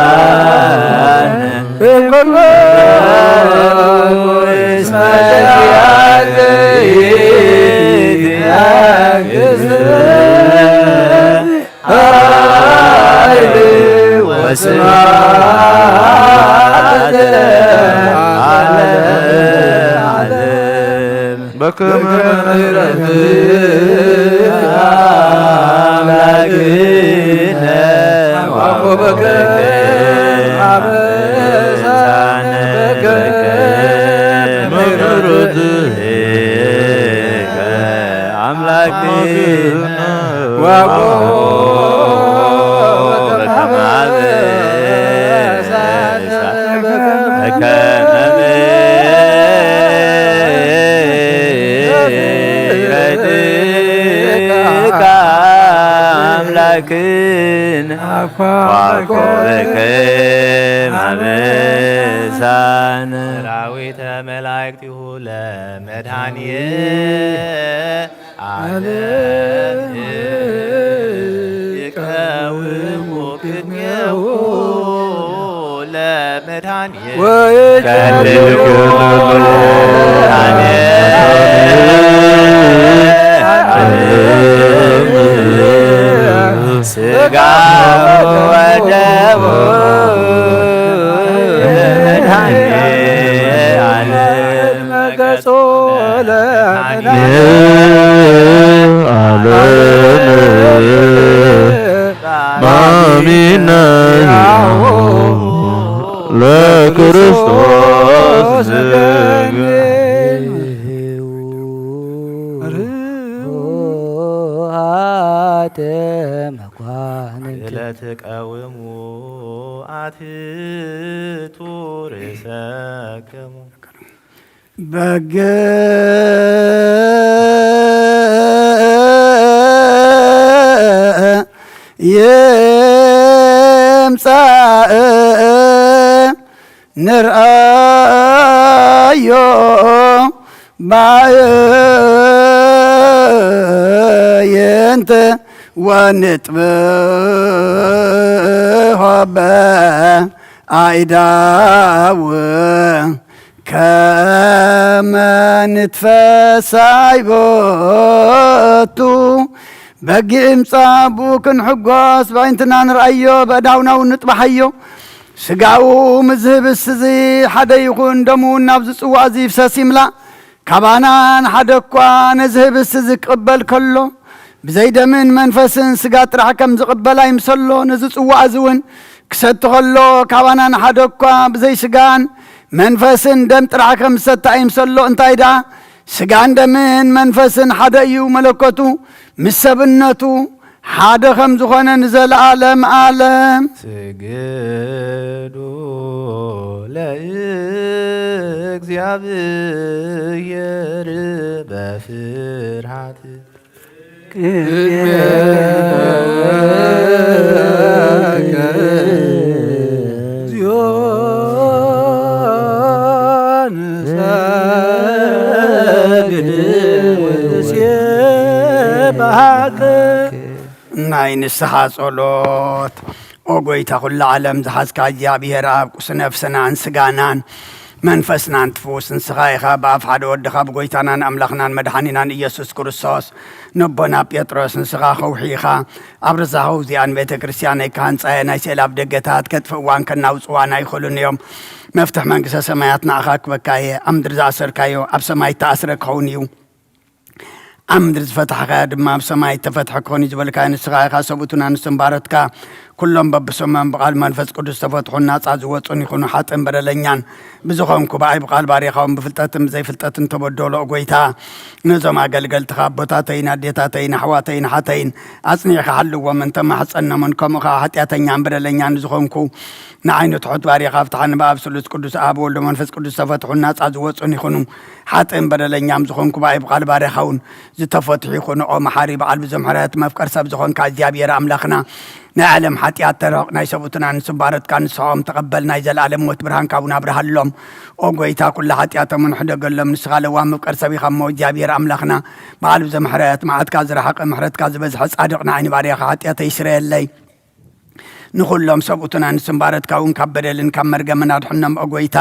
ወባብአነ እምኩሉ እስመ ኪያከ ይእቲ መንግሥት ኃይል ወስብሐት ለዓለመ ዓለም። በከመ ምሕረትከ አምላክነ ወኮበከ አበሳነ በከመ ምሕረትከ አምላክነ ወኮበከ አበሳነ በከመ ምሕረትከ አምላክነ ወኮበከ አበሳነ። ሰራዊተ መላእክቲሁ ለመድኃኒየ ዓለም ይቀውሙ ቅድሜሁ ለመድኃኒየ ወይቀድሱ ስጋ ወደሙ ለመድኃኒየ ዓለም ገጾ ለዓለም ማሚነ ለክርስቶስ ርቱዓተ መኳንንት ለትቀውሙ አትቱ ርእሰክሙ በግ ይምጻእ ንርኣዮ ብኣዕይንት ወንጥብሖ በኣእዳው ከመ ንትፈሳይ ቦቱ። በጊዕ ይምጻእ ብኡ ክንሕጎስ፣ ብኣዒንትና ንርኣዮ፣ በእዳውና እውን ንጥባሓዮ። ስጋኡ ምስ ዝህብስ እዚ ሓደ ይኹን፣ ደሙ እውን ናብዚ ጽዋእ እዚ ይፍሰስ ይምላእ። ካባና ንሓደ እኳ ነዚ ህብስ እዚ ክቕበል ከሎ፣ ብዘይ ደምን መንፈስን ስጋ ጥራሕ ከም ዝቕበል ኣይምሰሎ፣ ነዚ ጽዋእ እዚ እውን ክሰቲ ከሎ፣ ካባና ንሓደ እኳ ብዘይ ስጋን መንፈስን ደም ጥራሕ ከም ዝሰቲ ኣይምሰሎ። እንታይ ደኣ፣ ስጋን ደምን መንፈስን ሓደ እዩ፣ መለኮቱ ምስ ሰብነቱ ሓደ ከም ዝኾነ ንዘለኣለም ኣለም። ስግዱ ለእግዚኣብሔር በፍርሃት። ናይ ንስሓ ጸሎት። ኦ ጎይታ ኩሉ ዓለም ዝሓዝካ እግዚኣብሔር ኣብ ቁስ ነፍስናን ስጋናን መንፈስናን ትፍውስ ንስኻ ኢኻ። ብኣፍ ሓደ ወድኻ ብጎይታናን ኣምላኽናን መድሓኒናን ኢየሱስ ክርስቶስ፣ ነቦና ጴጥሮስ፣ ንስኻ ከውሒ ኢኻ። ኣብ ርዛኸው እዚኣን ቤተ ክርስቲያነይ ክሃንጻየ፣ ናይ ስእሊ ኣብ ደገታት ከጥፍእዋን ከናውጽዋን ኣይኽእሉን እዮም። መፍትሕ መንግስተ ሰማያት ንኣኻ ክበካ እየ። ኣብ ምድሪ ዝኣሰርካዮ ኣብ ሰማይ እተኣስረ ክኸውን እዩ። ኣብ ምድሪ ዝፈታሕካዮ ድማ ኣብ ሰማይ እተፈትሐ ክኾን እዩ ዝበልካዮ ንስኻ ኢኻ። ሰብኡትን ኣንስትን ባሮትካ ኩሎም በብስሞም ብቓል መንፈስ ቅዱስ ዝተፈትሑን ናጻ ዝወጹን ይኹኑ። ሓጥእን በደለኛን ብዝኾንኩ ብኣይ ብቓል ባሪኻውን ብፍልጠትን ብዘይፍልጠትን ተበደሎ። ጎይታ፣ ነዞም ኣገልገልትኻ ኣቦታተይን ኣዴታተይን ኣሕዋተይን ሓተይን ኣጽኒዕካ ሓልዎም፣ እንተማሕጸኖምን ከምኡ ኸዓ ሓጢኣተኛን በደለኛን ዝኾንኩ ንዓይኑ ትሑት ባሪኻ ፍትሓኒ። ብኣብ ስሉስ ቅዱስ ኣብ ወልዶ መንፈስ ቅዱስ ዝተፈትሑን ናጻ ዝወጹን ይኹኑ። ሓጥእን በደለኛም ዝኾንኩ ብኣይ ብቓል ባሪኻ እውን ዝተፈትሑ ይኹኑ። ኦ መሓሪ በዓል ብዙሕ ምሕረት መፍቀር ሰብ ዝኾንካ እግዚኣብሔር ኣምላኽና፣ ናይ ዓለም ሓጢኣት ተረቕ፣ ናይ ሰብኡትን ኣንስትን ባሮትካ ንስሖም ተቐበል። ናይ ዘለኣለም ሞት ብርሃንካ እውን ኣብርሃሎም። ኦ ጎይታ ኩሉ ሓጢኣቶም ንሕደገሎም። ንስኻ ለዋህ መፍቀር ሰብ ኢኻ እሞ እግዚኣብሔር ኣምላኽና፣ በዓል ብዙሕ ምሕረት፣ መዓትካ ዝረሓቐ ምሕረትካ ዝበዝሐ ጻድቕ ንዓይኒ ባሪያኻ ሓጢኣተይ ይስረየለይ። ንኹሎም ሰብኡትን ኣንስትን ባሮትካ እውን ካብ በደልን ካብ መርገምን ኣድሕኖም። ኦ ጎይታ፣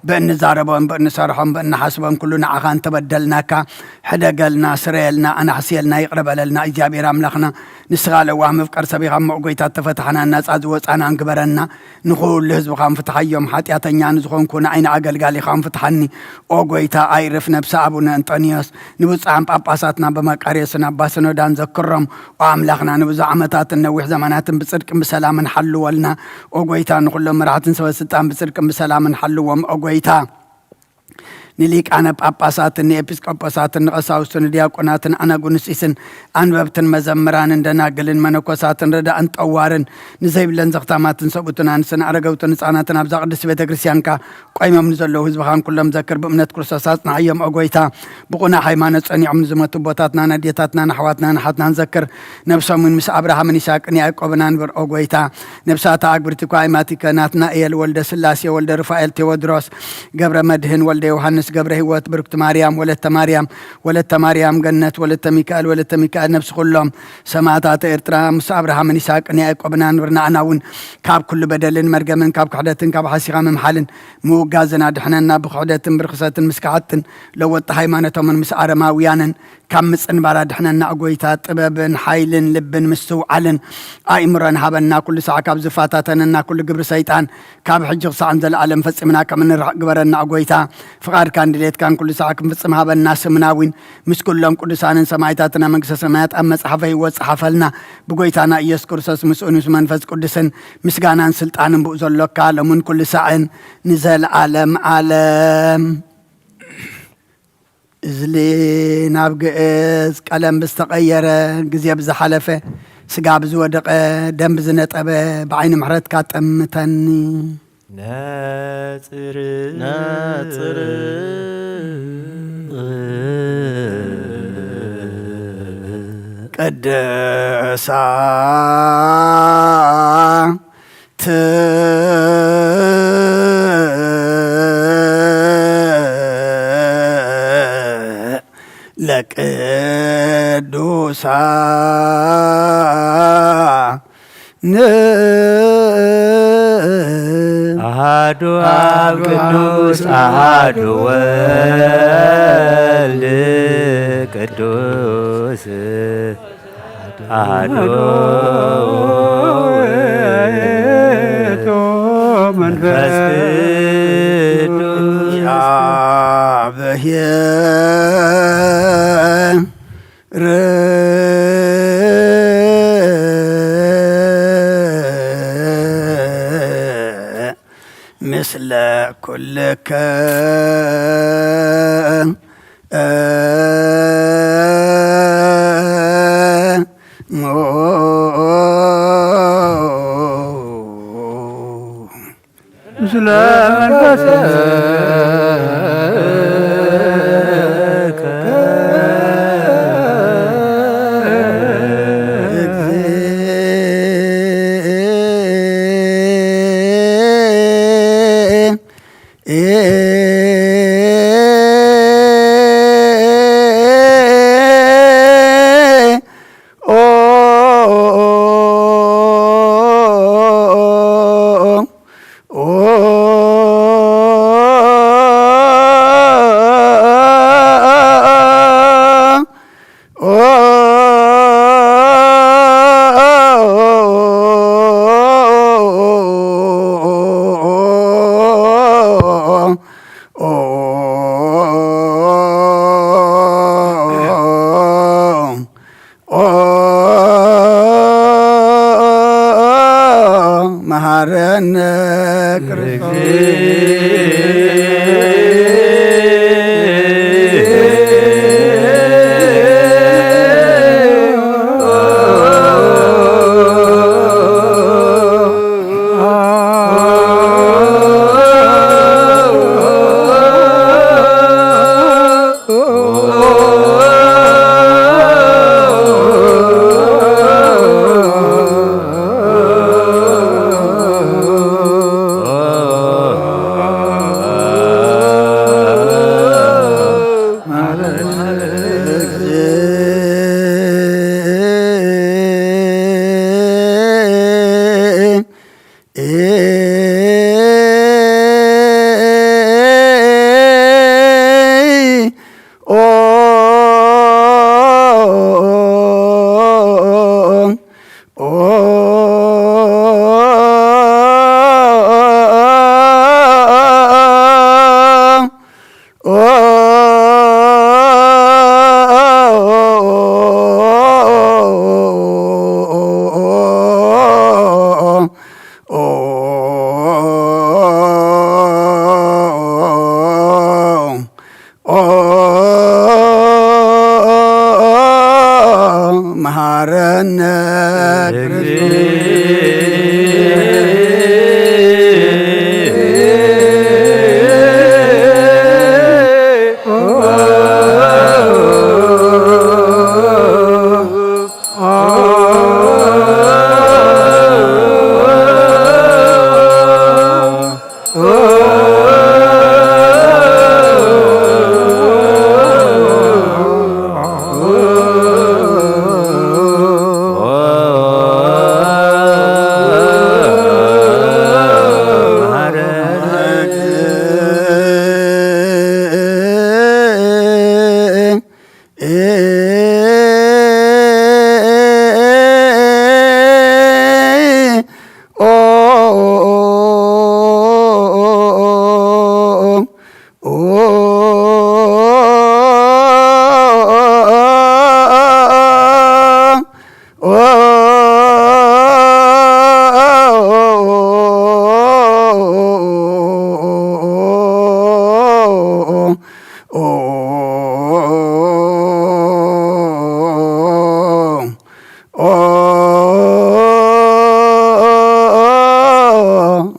ብእንዛረቦን ብእንሰርሖን ብእንሓስቦን ኩሉ ንዓኻ እንተበደልናካ፣ ሕደገልና፣ ስረየልና፣ ኣናሕስየልና፣ ይቕረ በለልና። እግዚኣብሔር ኣምላኽና፣ ንስኻ ለዋህ መፍቀር ሰብ ኢኻ እሞ፣ ኦ ጎይታ፣ እተፈታሕናን ናጻ ዝወጻናን ግበረና። ንኹሉ ህዝብኻን ፍትሓዮም፣ ሓጢኣተኛ ንዝኾንኩ ንዓይኒ ኣገልጋሊኻን ፍትሓኒ። ኦ ጎይታ፣ ኣይርፍ ነብሲ ኣቡነ እንጦንዮስ፣ ንብፁዓን ጳጳሳትና ብመቃርዮስን ኣባ ሲኖዳን ዘክሮም። ኦ ኣምላኽና፣ ንብዙሕ ዓመታትን ነዊሕ ዘመናትን ብጽድቅን ብሰላምን ሓልወልና። ኦ ጎይታ፣ ንኹሎም መራሕትን ሰበ ስልጣን ብጽድቅን ብሰላምን ሓልዎም። ኦ ጎይታ፣ ንሊቃነ ጳጳሳትን ንኤጲስቆጶሳትን ንቐሳውስትን ንዲያቆናትን ኣናጉንስጢስን ኣንበብትን መዘምራንን ደናግልን መነኮሳትን ረዳእን ጠዋርን ንዘይብለን ዘኽታማትን ሰብኡትን ኣንስትን ኣረገውትን ህፃናትን ኣብዛ ቅድስት ቤተ ክርስቲያንካ ቆይሞም ንዘለዉ ህዝብኻን ኩሎም ዘክር። ብእምነት ክርስቶስ ኣጽንዓዮም ኦ ጎይታ። ብቑና ሃይማኖት ጸኒዖም ንዝመቱ ኣቦታትናን ኣዴታትናን ኣሕዋትናን ኣሓትናን ዘክር። ነብሶምን ምስ ኣብርሃምን ይስሐቅን ያዕቆብን ኣንብር ኦ ጎይታ። ነብሳታ ኣግብርቲ እኳ ኣይማቲከ ናትናኤል ወልደ ስላሴ ወልደ ሩፋኤል ቴዎድሮስ ገብረ መድህን ወልደ ዮሃንስ ገብረ ህይወት ብርክቲ ማርያም ወለተ ማርያም ወለተ ማርያም ገነት ወለተ ሚካኤል ወለተ ሚካኤል ነብሲ ኩሎም ሰማእታት ኤርትራ ምስ ኣብርሃምን ይስሐቅን ያዕቆብን ኣንብር። ንዓና እውን ካብ ኩሉ በደልን መርገምን ካብ ክሕደትን ካብ ሓሲኻ ምምሓልን ምውጋዝን ኣድሕነና። ብክሕደትን ብርኽሰትን ምስ ከሓድትን ለወጥቲ ሃይማኖቶምን ምስ ኣረማውያንን ካብ ምጽንባር ኣድሕነና። ኦ ጎይታ፣ ጥበብን ሓይልን ልብን ምስትውዓልን ኣእምሮን ሃበና። ኩሉ ሳዕ ካብ ዝፈታተነና ኩሉ ግብሪ ሰይጣን ካብ ሕጂ ክሳዕ ንዘለኣለም ፈጺምና ከም እንርሕቕ ግበረና። ኦ ጎይታ፣ ፍቓድካን ድሌትካን ኩሉ ሳዕ ክንፍጽም ሃበና። ስምና እውን ምስ ኩሎም ቅዱሳንን ሰማዕታትን ኣብ መንግስተ ሰማያት ኣብ መጽሓፈ ህይወት ጸሓፈልና። ብጎይታና ኢየሱስ ክርስቶስ ምስኡን ምስ መንፈስ ቅዱስን ምስጋናን ስልጣንን ብኡ ዘሎካ ሎምን ኩሉ ሳዕን ንዘለኣለም ኣለም። እዝሊ ናብ ግእዝ ቀለም ብዝተቐየረ፣ ግዜ ብዝሓለፈ፣ ስጋ ብዝወደቐ፣ ደም ብዝነጠበ፣ ብዓይኒ ምሕረትካ ጠምተኒ። ነጽር ነጽር ቅድሳት ቅዱሳን ኣሃዱ ኣብ ቅዱስ ኣሃዱ ወልድ ቅዱስ ኣሃዱ ውእቱ መንፈስ ቅዱስ ምስለ ኩልከ ምስለ መንፈስከ መሃረነ ክርስቶስ። መሃረነ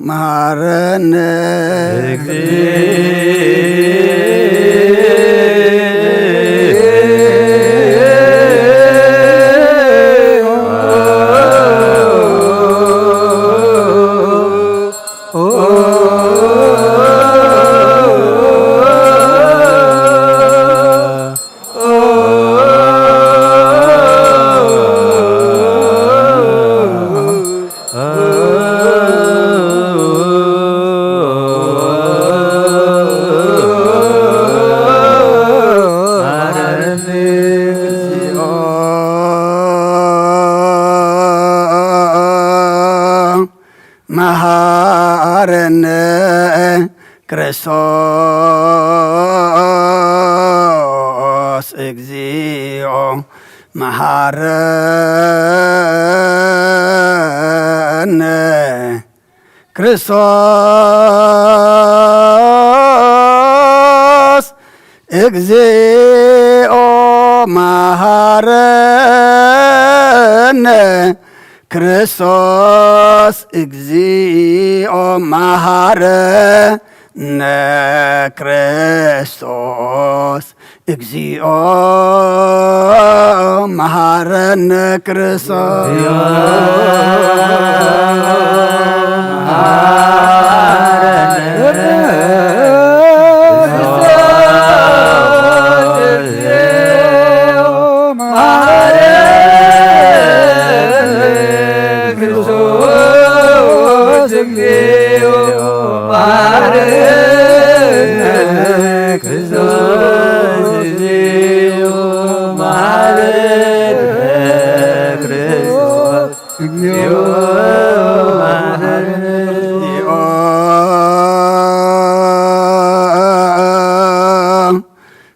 መሃረነ መሃረነ ክርስቶስ እግዚኦ መሃረነ ክርስቶስ እግዚኦ መሃረነ ክርስቶስ እግዚኦ መሃረነ ክርስቶስ እግዚኦ መሃረነ ክርስቶስ።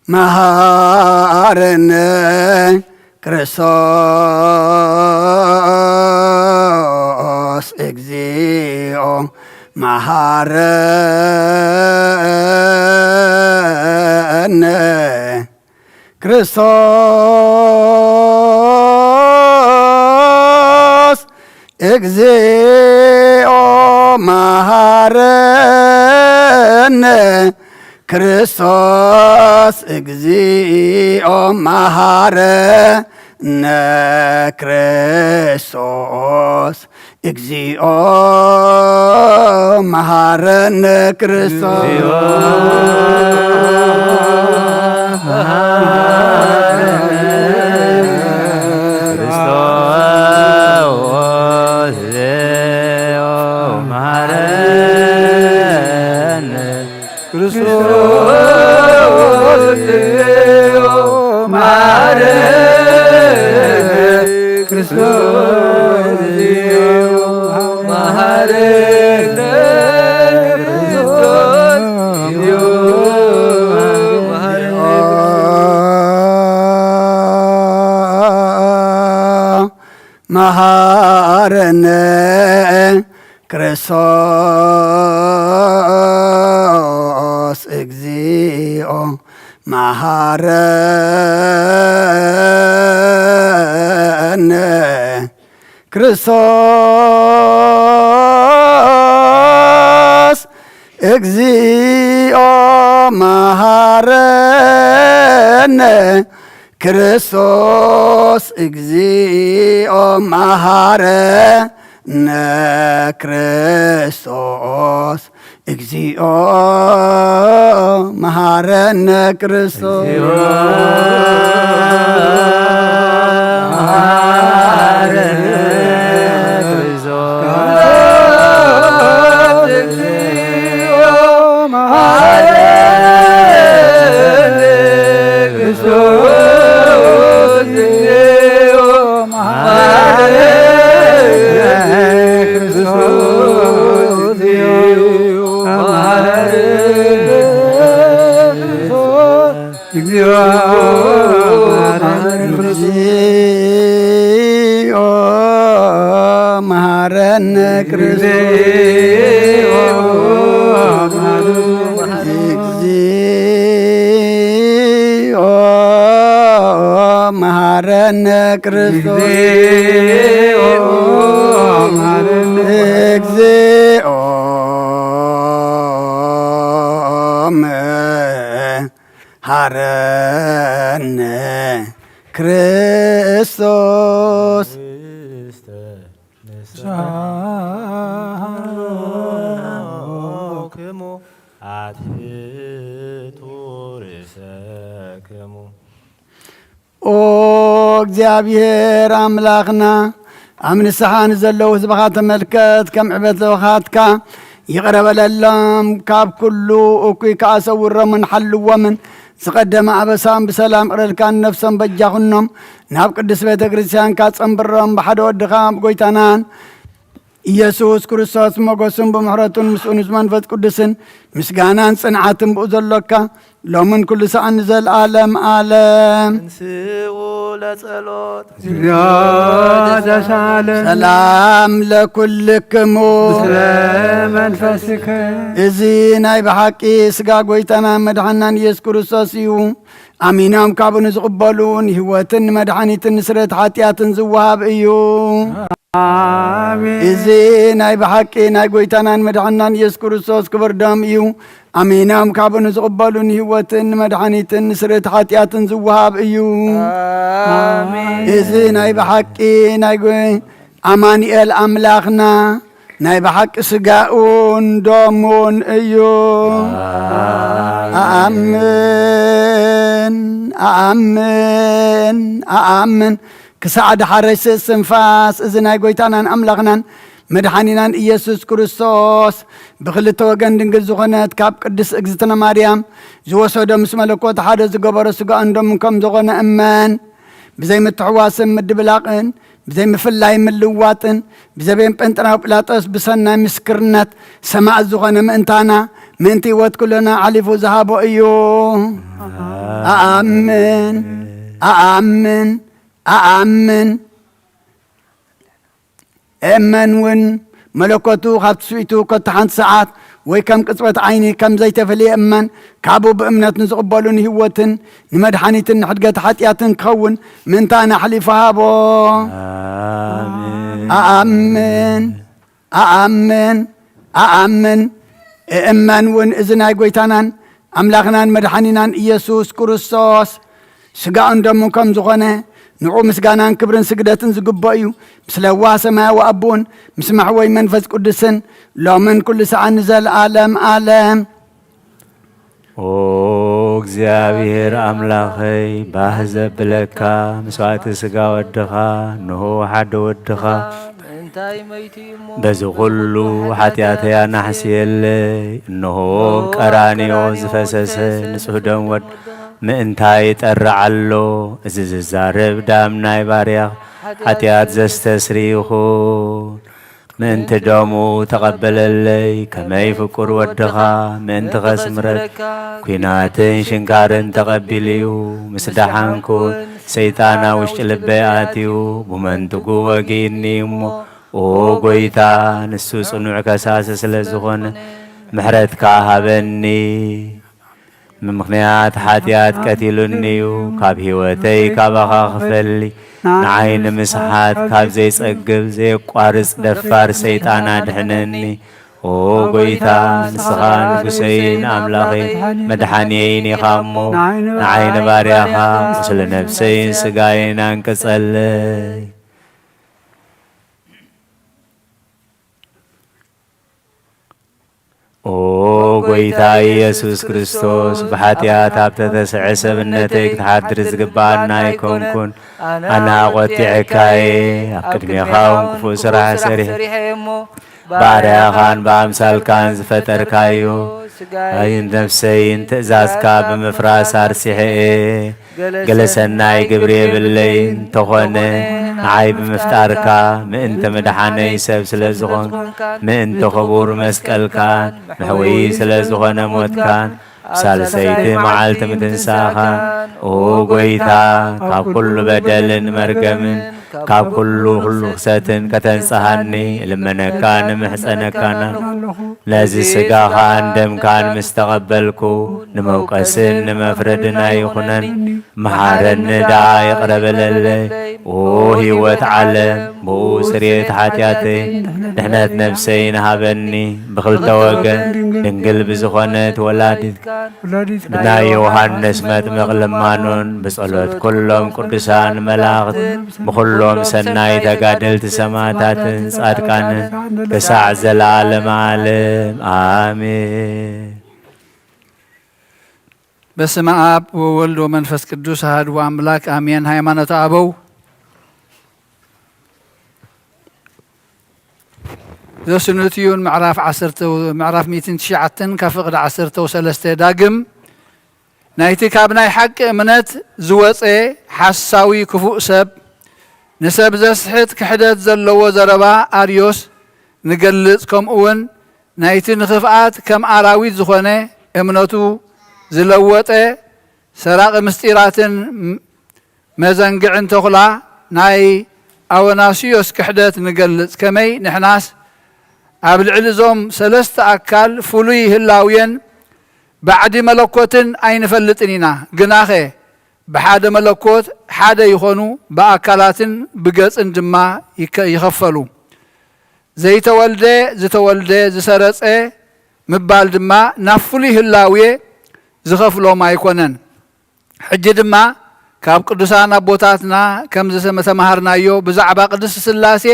መሃረነ ክርስቶስ እግዚኦ መሃረነ ክርስቶስ እግዚኦ መሃረነ ክርስቶስ እግዚኦ መሃረነ ክርስቶስ እግዚኦ መሃረነ ክርስቶስ። መሃረነ ክርስቶስ እግዚኦ መሃረነ ክርስቶስ እግዚኦ መሃረነ ክርስቶስ እግዚኦ መሃረነ ክርስቶስ እግዚኦ መሃረነ ክርስቶስ። እግዚኦ መሃረነ ክርስቶስ። እግዚኦ መሃረነ ክርስቶስ። እግዚኦ መሃረነ ክርስቶስ። ክሙ አትሕቱ ርእሰክሙ። ኦ እግዚኣብሔር ኣምላኽና፣ ኣብ ንስሓ ንዘለዉ ህዝብኻ ተመልከት፣ ከም ዕበትኻትካ ይቕረ በለሎም፣ ካብ ኩሉ እኩይ ከኣ ሰውሮምን ሓልዎምን፣ ዝቐደመ ኣበሳም ብሰላም ቅረልካ፣ ንነፍሶም በጃ ኩኖም፣ ናብ ቅድስት ቤተ ክርስቲያንካ ጸንብሮም፣ ብሓደ ወድኻ ብጎይታናን ኢየሱስ ክርስቶስ ሞገሱን ብምሕረቱን ምስኡ ምስ መንፈስ ቅዱስን ምስጋናን ጽንዓትን ብኡ ዘሎካ ሎምን ኩሉ ሰዓን ንዘለዓለም ዓለም። እንስኡ ለጸሎት። እግዚኦ ዘሳለ ሰላም ለኩልክሙ። ምስለ መንፈስከ እዚ ናይ ብሓቂ ስጋ ጎይታና መድሓናን ኢየሱስ ክርስቶስ እዩ። ኣሚኖም ካብኡ ንዝቕበሉ ንህይወትን ንመድሓኒትን ንስረት ሓጢኣትን ዝወሃብ እዩ። ኣሜን። እዚ ናይ ብሓቂ ናይ ጎይታናን መድሓናን ኢየሱስ ክርስቶስ ክብር ደም እዩ። ኣሚኖም ካብኡ ንዝቕበሉ ንህይወትን ንመድሓኒትን ንስረት ሓጢኣትን ዝወሃብ እዩ። ኣሜን። እዚ ናይ ብሓቂ ናይ ጎ- ኣማኑኤል ኣምላኽና ናይ ብሓቂ ስጋኡን ደሙን እዩ። ኣኣምን ኣኣምን ኣኣምን ክሳዕ ድሓረሽ ስንፋስ እዚ ናይ ጎይታናን ኣምላኽናን መድሓኒናን ኢየሱስ ክርስቶስ ብክልተ ወገን ድንግል ዝኾነት ካብ ቅድስት እግዝእትነ ማርያም ዝወሰዶ ምስ መለኮት ሓደ ዝገበሮ ስጋኡን ደሙን ከም ዝኾነ እመን። ብዘይ ምትሕዋስን ምድብላቕን ብዘይ ምፍላይ ምልዋጥን ብዘቤን ጴንጠናዊ ጲላጦስ ብሰናይ ምስክርነት ሰማዕት ዝኾነ ምእንታና ምእንቲ ህይወት ኩልና ሓሊፉ ዝሃቦ እዩ። ኣኣምን ኣኣምን ኣኣምን እመን እውን መለኮቱ ካብ ትስቢቱ ከቶ ሓንቲ ሰዓት ወይ ከም ቅጽበት ዓይኒ ከም ዘይተፈልየ እመን። ካብኡ ብእምነት ንዝቕበሉ ንህይወትን ንመድሓኒትን ንሕድገት ሓጢኣትን ክኸውን ምእንታና ኣሕሊፉ ሃቦ። ኣኣምን ኣኣምን ኣኣምን እእመን እውን እዚ ናይ ጎይታናን ኣምላኽናን መድሓኒናን ኢየሱስ ክርስቶስ ስጋኡን ደሙን ከም ዝኾነ ንዑ ምስጋናን ክብርን ስግደትን ዝግብኦ እዩ። ምስ ለዋህ ሰማያዊ ኣቦን ምስ መሕወይ መንፈስ ቅዱስን ሎምን ኩሉ ሰዓት ንዘለኣለም ኣለም። ኦ እግዚኣብሔር ኣምላኸይ፣ ባህ ዘብለካ መስዋዕቲ ስጋ ወድኻ፣ እንሆ ሓደ ወድኻ እንታይ መይቱ እሞ በዚ ኩሉ ሓጢኣተይ ኣናሕስየለይ። እንሆ ቀራንዮ ዝፈሰሰ ንጹህ ደም ወድ ምእንታይ ይጠርዕ ኣሎ። እዚ ዝዛረብ ዳም ናይ ባርያ ሓጢኣት ዘስተስሪ ይኹን። ምእንቲ ደሙ ተቐበለለይ። ከመይ ፍቁር ወድኻ ምእንቲ ኸስምረካ ኲናትን ሽንካርን ተቐቢሉ እዩ። ምስ ደሓንኩ ሰይጣን ኣብ ውሽጢ ልበይ ኣትዩ ብመንትጉ ወጊእኒ እሞ፣ ኦ ጎይታ፣ ንሱ ጽኑዕ ከሳሲ ስለ ዝኾነ ምሕረትካ ሃበኒ። ምኽንያት ሓጢኣት ቀቲሉኒ እዩ። ካብ ህይወተይ ካባኻ ክፈሊ ንዓይ ንምስሓት ካብ ዘይጸግብ ዘየቋርጽ ደፋር ሰይጣን ኣድሕነኒ። ኦ ጎይታ፣ ንስኻ ንጉሰይን ኣምላኸይ መድሓንየይን ኢኻ እሞ፣ ንዓይ ንባርያኻ ቁስሊ ነፍሰይን ስጋይን ኣንቅጸለይ። ኦ ጎይታ ኢየሱስ ክርስቶስ፣ ብሓጢኣት ኣብ ተተስዐ ሰብነተይ ክትሓድር ዝግብኣና ኣይኮንኩን። ኣነ ኣቖጢዐካ እየ፣ ኣብ ቅድሜኻ እውን ክፉእ ስራሕ ሰሪሐ። ባርያኻን ብኣምሳልካን ዝፈጠርካዮ፣ ኣይን ነፍሰይን ትእዛዝካ ብምፍራስ ኣርሲሐ እየ። ገለ ሰናይ ግብሪ የብለይ እንተኾነ፣ ንዓይ ብምፍጣርካ ምእንቲ ምድሓነይ ሰብ ስለ ዝኾንካ፣ ምእንቲ ክቡር መስቀልካን መሕወዪ ስለ ዝኾነ ሞትካን፣ ብሳልሰይቲ መዓልቲ ምትንሳእኻን፣ ኦ ጎይታ፣ ካብ ኩሉ በደልን መርገምን ካብ ኩሉ ኩሉ ክሰትን ከተንጽሃኒ እልመነካን እምሕጸነካን ኣለኹ። ነዚ ስጋኻን ደምካን ምስ ተቐበልኩ፣ ንመውቀስን ንመፍረድን ኣይኹነን። መሓረኒ ደኣ ይቕረ በለለይ። ኦ ህይወት ዓለም፣ ብኡ ስርየት ሓጢኣተይ፣ ድሕነት ነፍሰይን ሃበኒ። ብኽልተ ወገን ድንግል ብዝኾነት ወላዲት ብናይ ዮሃንስ መጥምቕ ልማኖን ብጸሎት ኩሎም ቅዱሳን መላእኽት ብኹሎም ሰናይ ተጋደልቲ ሰማዕታትን ጻድቃንን ክሳዕ ዘለዓለመ ዓለም ኣሜን። በስመ ኣብ ወወልድ ወመንፈስ ቅዱስ ኣሐዱ ኣምላክ ኣሜን። ሃይማኖተ ኣበው ዘስኑትዩን ምዕራፍ ዓሰርተ ምዕራፍ ሚእትን ትሽዓተን ካብ ፍቕዲ ዓሰርተ ወሰለስተ ዳግም ናይቲ ካብ ናይ ሓቂ እምነት ዝወጸ ሓሳዊ ክፉእ ሰብ ንሰብ ዘስሕት ክሕደት ዘለዎ ዘረባ ኣርዮስ ንገልጽ፣ ከምኡ እውን ናይቲ ንኽፍኣት ከም ኣራዊት ዝኾነ እምነቱ ዝለወጠ ሰራቒ ምስጢራትን መዘንግዕን ተኹላ ናይ ኣወናስዮስ ክሕደት ንገልጽ። ከመይ ንሕናስ ኣብ ልዕሊ እዞም ሰለስተ ኣካል ፍሉይ ህላውየን ባዕዲ መለኮትን ኣይንፈልጥን ኢና። ግናኸ ብሓደ መለኮት ሓደ ይኾኑ፣ ብኣካላትን ብገጽን ድማ ይከ-፣ ይኸፈሉ። ዘይተወልደ፣ ዝተወልደ፣ ዝሰረጸ ምባል ድማ ናብ ፍሉይ ህላውየ ዝኸፍሎም ኣይኮነን። ሕጂ ድማ ካብ ቅዱሳን ኣቦታትና ከም ዝተመሃርናዮ ብዛዕባ ቅድስት ሥላሴ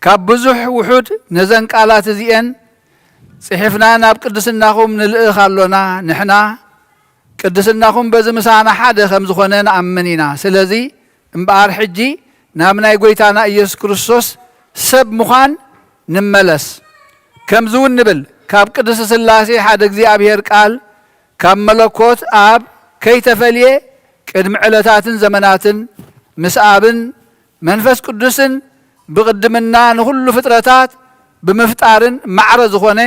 ካብ ብዙሕ ውሑድ ነዘን ቃላት እዚኤን ጽሒፍና ናብ ቅድስናኹም ንልእኽ ኣሎና። ንሕና ቅድስናኹም በዚ ምሳና ሓደ ከም ዝኾነ ንኣምን ኢና። ስለዚ እምበኣር ሕጂ ናብ ናይ ጐይታና ኢየሱስ ክርስቶስ ሰብ ምዃን ንመለስ። ከምዚ እውን ንብል፣ ካብ ቅድስት ሥላሴ ሓደ እግዚኣብሔር ቃል ካብ መለኮት ኣብ ከይተፈልየ ቅድሚ ዕለታትን ዘመናትን ምስ ኣብን መንፈስ ቅዱስን ብቕድምና ንኹሉ ፍጥረታት ብምፍጣርን ማዕረ ዝኾነ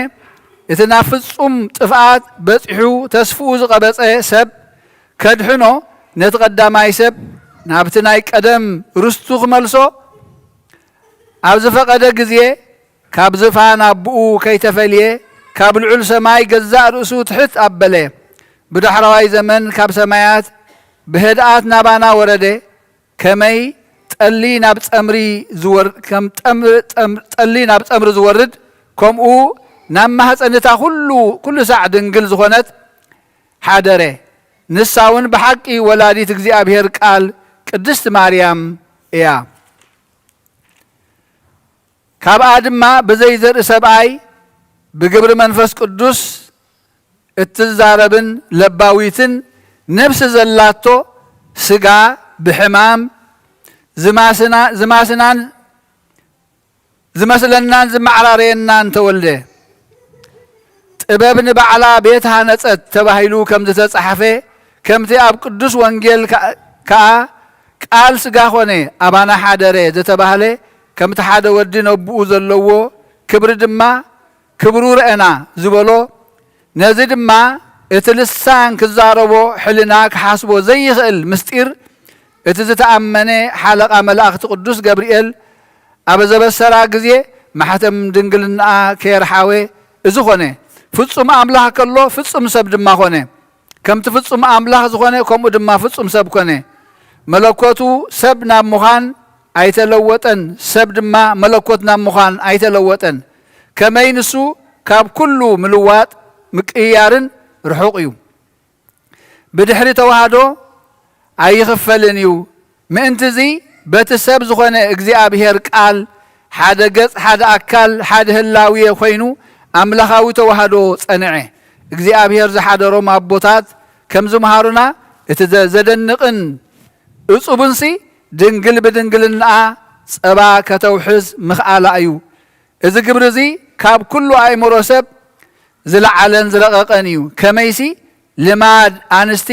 እቲ ናብ ፍጹም ጥፍኣት በጺሑ ተስፍኡ ዝቐበጸ ሰብ ከድሕኖ ነቲ ቀዳማይ ሰብ ናብቲ ናይ ቀደም ርስቱ ክመልሶ ኣብ ዝፈቐደ ግዜ ካብ ዝፋን ኣቦኡ ከይተፈልየ ካብ ልዑል ሰማይ ገዛእ ርእሱ ትሕት ኣበለ። ብዳሕረዋይ ዘመን ካብ ሰማያት ብህድኣት ናባና ወረደ። ከመይ ጠሊ ናብ ጸምሪ ዝወር-፣ ከም ጠም-፣ ጠም-፣ ጠሊ ናብ ጸምሪ ዝወርድ፣ ከምኡ ናብ ማህጸን እታ ኩሉ፣ ኩሉ ሳዕ ድንግል ዝኾነት ሓደረ። ንሳ እውን ብሓቂ ወላዲት እግዚኣብሔር ቃል ቅድስት ማርያም እያ። ካብኣ ድማ ብዘይ ዘርኢ ሰብኣይ ብግብሪ መንፈስ ቅዱስ እትዛረብን ለባዊትን ነፍሲ ዘላቶ ስጋ ብሕማም ዝማስና-፣ ዝማስናን ዝመስለናን ዝመዓራረየናን ተወልደ። ጥበብ ንባዕላ ቤት ሃነጸት ተባሂሉ ከም ዝተጻሕፈ፣ ከምቲ ኣብ ቅዱስ ወንጌል ከ-፣ ከኣ ቃል ስጋ ኾነ ኣባና ሓደረ ዝተባህለ፣ ከምቲ ሓደ ወዲ ነቦኡ ዘለዎ ክብሪ ድማ ክብሩ ረኣና ዝበሎ፣ ነዚ ድማ እቲ ልሳን ክዛረቦ ሕልና ክሓስቦ ዘይኽእል ምስጢር፣ እቲ ዝተኣመነ ሓለቓ መላእኽቲ ቅዱስ ገብርኤል ኣብ ዘበሰራ ግዜ ማሕተም ድንግልናኣ ከየርሓወ እዚ ኾነ። ፍጹም ኣምላኽ ከሎ ፍጹም ሰብ ድማ ኾነ። ከምቲ ፍጹም ኣምላኽ ዝኾነ፣ ከምኡ ድማ ፍጹም ሰብ ኮነ። መለኮቱ ሰብ ናብ ምዃን ኣይተለወጠን፣ ሰብ ድማ መለኮት ናብ ምዃን ኣይተለወጠን። ከመይ ንሱ ካብ ኩሉ ምልዋጥ ምቅይያርን ርሑቕ እዩ። ብድሕሪ ተዋህዶ ኣይኽፈልን እዩ። ምእንቲ እዚ በቲ ሰብ ዝኾነ እግዚኣብሔር ቃል ሓደ ገጽ፣ ሓደ ኣካል፣ ሓደ ህላዌ ኮይኑ ኣምላኻዊ ተዋህዶ ጸንዐ። እግዚኣብሔር ዝሓደሮም ኣቦታት ከም ዝምሃሩና እቲ ዘ-፣ ዘደንቕን እጹብንሲ ድንግል ብድንግልናኣ ጸባ ከተውሕዝ ምኽኣላ እዩ። እዚ ግብሪ እዚ ካብ ኩሉ ኣእምሮ ሰብ ዝለዓለን ዝረቐቐን እዩ። ከመይሲ ልማድ ኣንስቲ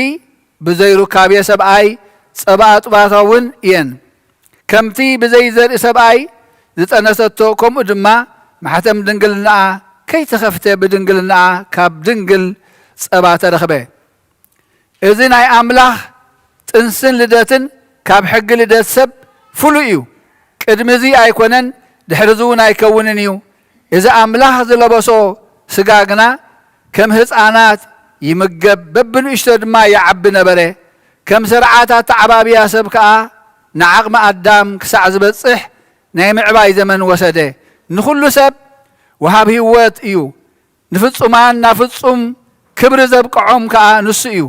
ብዘይ ሩካቤ ሰብኣይ ጸባ ኣጥባታውን እየን። ከምቲ ብዘይ ዘርኢ ሰብኣይ ዝጠነሰቶ፣ ከምኡ ድማ ማሕተም ድንግልናኣ ከይተኸፍተ ብድንግልናኣ ካብ ድንግል ጸባ ተረኽበ። እዚ ናይ ኣምላኽ ጥንስን ልደትን ካብ ሕጊ ልደት ሰብ ፍሉይ እዩ። ቅድሚ እዚ ኣይኮነን፣ ድሕሪ እዚ እውን ኣይከውንን እዩ። እዚ ኣምላኽ ዝለበሶ ስጋ ግና ከም ህፃናት ይምገብ፣ በብንእሽቶ ድማ ይዓቢ ነበረ። ከም ስርዓት ኣተዓባብያ ሰብ ከኣ ንዓቕሚ ኣዳም ክሳዕ ዝበጽሕ ናይ ምዕባይ ዘመን ወሰደ። ንኹሉ ሰብ ወሃብ ህይወት እዩ። ንፍጹማን ናብ ፍጹም ክብሪ ዘብቅዖም ከኣ ንሱ እዩ።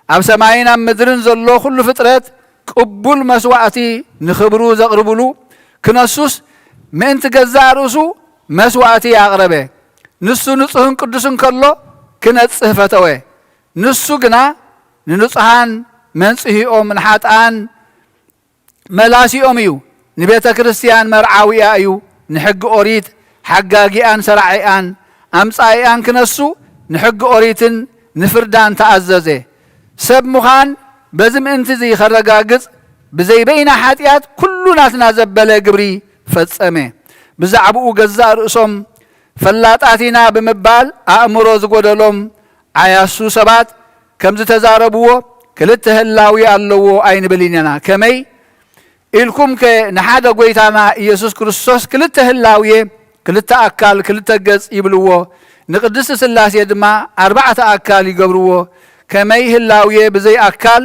ኣብ ሰማይን ኣብ ምድርን ዘሎ ኩሉ ፍጥረት ቅቡል መስዋእቲ ንኽብሩ ዘቕርብሉ ክነሱስ ምእንቲ ገዛእ ርእሱ መስዋእቲ ኣቕረበ። ንሱ ንጹህን ቅዱስን ከሎ ክነጽህ ፈተወ። ንሱ ግና ንንጹሃን መንጽሂኦም ንሓጥኣን መላሲኦም እዩ። ንቤተ ክርስቲያን መርዓዊኣ እዩ። ንሕጊ ኦሪት ሓጋጊኣን ሰራዒኣን ኣምጻኢኣን ክነሱ ንሕጊ ኦሪትን ንፍርዳን ተኣዘዘ። ሰብ ምዃን በዚ ምእንቲ እዚ ከረጋግጽ ብዘይ በይና ሓጢኣት ኩሉ ናትና ዘበለ ግብሪ ፈጸመ። ብዛዕባኡ ገዛእ ርእሶም ፈላጣት ኢና ብምባል ኣእምሮ ዝጎደሎም ዓያሱ ሰባት ከም ዝተዛረብዎ፣ ክልተ ህላዌ ኣለዎ ኣይንብልን ኢና። ከመይ ኢልኩምከ ንሓደ ጐይታና ኢየሱስ ክርስቶስ ክልተ ህላዌ፣ ክልተ ኣካል፣ ክልተ ገጽ ይብልዎ፣ ንቅድስቲ ሥላሴ ድማ ኣርባዕተ ኣካል ይገብርዎ? ከመይ ህላዌ ብዘይ ኣካል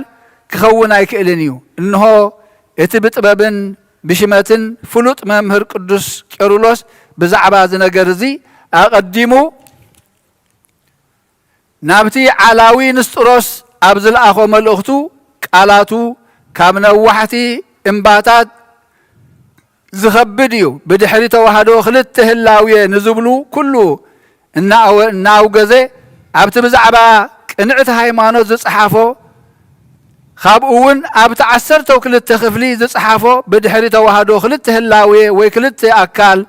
ክኸውን ኣይክእልን እዩ? እንሆ እቲ ብጥበብን ብሽመትን ፍሉጥ መምህር ቅዱስ ቄርሎስ ብዛዕባ እዚ ነገር እዚ ኣቐዲሙ ናብቲ ዓላዊ ንስጥሮስ ኣብ ዝለኣኾ መልእኽቱ፣ ቃላቱ ካብ ነዋሕቲ እምባታት ዝኸብድ እዩ። ብድሕሪ ተዋህዶ ክልተ ህላዌ ንዝብሉ ኩሉ እናኣወ-፣ እናኣውገዘ፣ ኣብቲ ብዛዕባ ቅንዕቲ ሃይማኖት ዝጸሓፎ፣ ካብኡ እውን ኣብቲ ዓሰርተው ክልተ ክፍሊ ዝጸሓፎ፣ ብድሕሪ ተዋህዶ ክልተ ህላዌ ወይ ክልተ ኣካል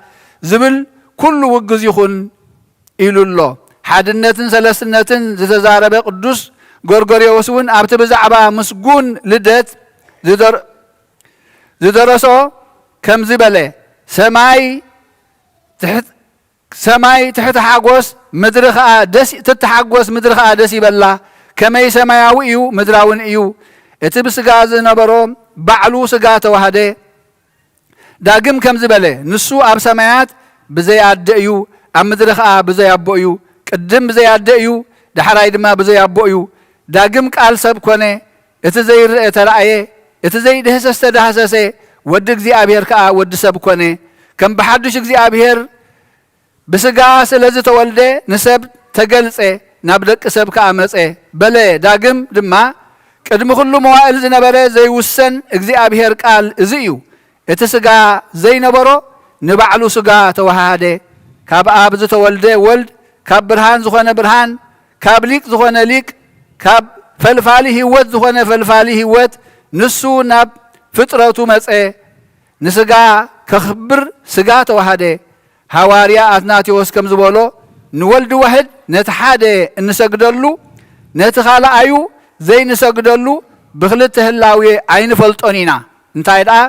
ዝብል ኩሉ ውግዝ ይኹን ኢሉ ኣሎ። ሓድነትን ሰለስትነትን ዝተዛረበ ቅዱስ ጎርጎርዮስ እውን ኣብቲ ብዛዕባ ምስጉን ልደት ዝደር-፣ ዝደረሶ ከምዚ በለ፣ ሰማይ ትሕት-፣ ሰማይ ትሕቲ ሓጎስ፣ ምድሪ ኸኣ ደስ፣ ትተሓጎስ፣ ምድሪ ኸኣ ደስ ይበላ። ከመይ ሰማያዊ እዩ፣ ምድራውን እዩ። እቲ ብስጋ ዝነበሮ ባዕሉ ስጋ ተዋህደ። ዳግም ከምዚ በለ፣ ንሱ ኣብ ሰማያት ብዘይ ኣደ እዩ፣ ኣብ ምድሪ ኸኣ ብዘይ ኣቦ እዩ። ቅድም ብዘይ ኣደ እዩ፣ ዳሕራይ ድማ ብዘይ ኣቦ እዩ። ዳግም ቃል ሰብ ኮነ፣ እቲ ዘይረአ ተራእየ፣ እቲ ዘይድህሰስ ተዳህሰሰ፣ ወዲ እግዚኣብሔር ከኣ ወዲ ሰብ ኮነ። ከም ብሓድሽ እግዚኣብሔር ብስጋ ስለ ዝተወልደ ንሰብ ተገልጸ፣ ናብ ደቂ ሰብ ከኣ መጸ። በለ ዳግም ድማ፣ ቅድሚ ኩሉ መዋእል ዝነበረ ዘይውሰን እግዚኣብሔር ቃል እዚ እዩ። እቲ ስጋ ዘይነበሮ ንባዕሉ ስጋ ተዋሃሃደ። ካብ ኣብ ዝተወልደ ወልድ፣ ካብ ብርሃን ዝኾነ ብርሃን፣ ካብ ሊቅ ዝኾነ ሊቅ፣ ካብ ፈልፋሊ ህይወት ዝኾነ ፈልፋሊ ህይወት፣ ንሱ ናብ ፍጥረቱ መጸ። ንስጋ ከኽብር ስጋ ተዋሃደ። ሃዋርያ ኣትናቴዎስ ከም ዝበሎ፣ ንወልድ ዋህድ ነቲ ሓደ እንሰግደሉ፣ ነቲ ካልኣዩ ዘይንሰግደሉ ብክልተ ህላዌ ኣይንፈልጦን ኢና። እንታይ ደኣ፣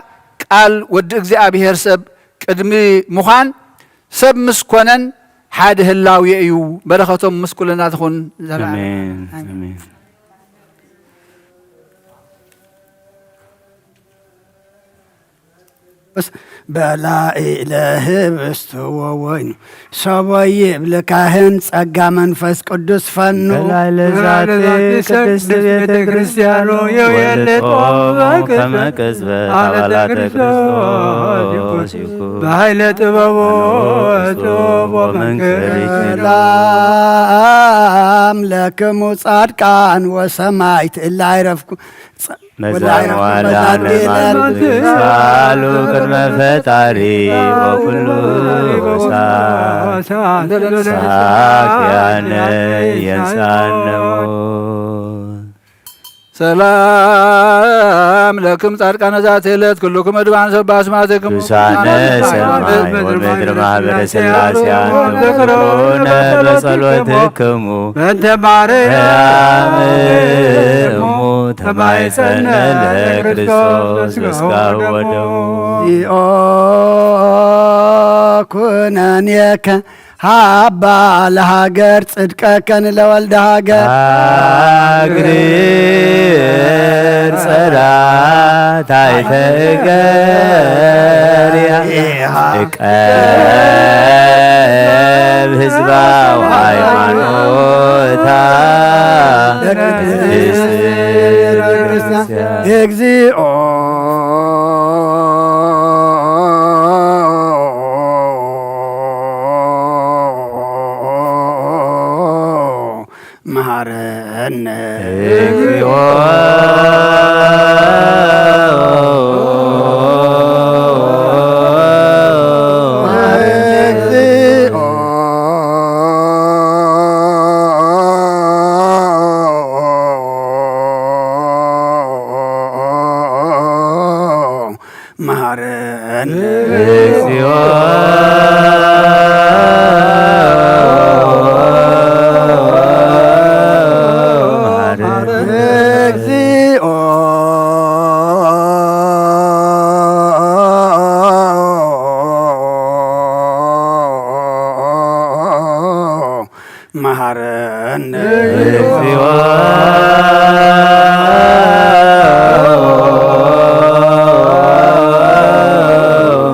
ቃል ወዲ እግዚኣብሔር ሰብ ቅድሚ ምዃን ሰብ ምስ ኮነን ሓደ ህላዌ እዩ። በረኸቶም ምስ ኩልና ትኹን ዘለዓለም። ኣሜን፣ ኣሜን። ኣሜን። በላዒ ለህብስት ወወይኑ ሰቦይ ይብል ካህን፣ ጸጋ መንፈስ ቅዱስ ፈኑ። በላዕለ ዛቲ ቅድስት ቤተ ክርስቲያኑ የውየለ ወልጦሙ ከመ ቅጽበት አባላተ ክርስቶስ ይኩን። በኃይለ ጥበቡ እጹብ ወመንክር። ሰላም ለክሙ ጻድቃን ወሰማዕት እለ አይረፍኩ መዛን ዋላ ነማን ሳሉ ቅድመ ፈጣሪ ወኩሉ ሳኪያነ የንሳነው። ሰላም ለክም ጻድቃነ ዛቲ ዕለት ኩልኩም እድባን ሰብ ባስማትክም ቅዱሳነ ሰማይ ወምድር ማህበረ ሥላሴ አንትሙ በጸሎትክሙ በእንተ ማርያም እሙ ተማይጸነ ለክርስቶስ በስጋሁ ወደሙ። ዚኦ ኩነኔከ ሃባ ለሃገር ጽድቀከ ንለወልደ ሃገር። ሃግር ጸላእት ኣይተእገርያ። ቀብ ህዝባው ሃይማኖታ ቅድስት ቤተክርስቲያን። እግዚኦ መሐረነ። እግዚኦ እግዚኦ መሐረነ። እግዚኦ መሐረነ። እግዚኦ መሃረነ። እግዚኦ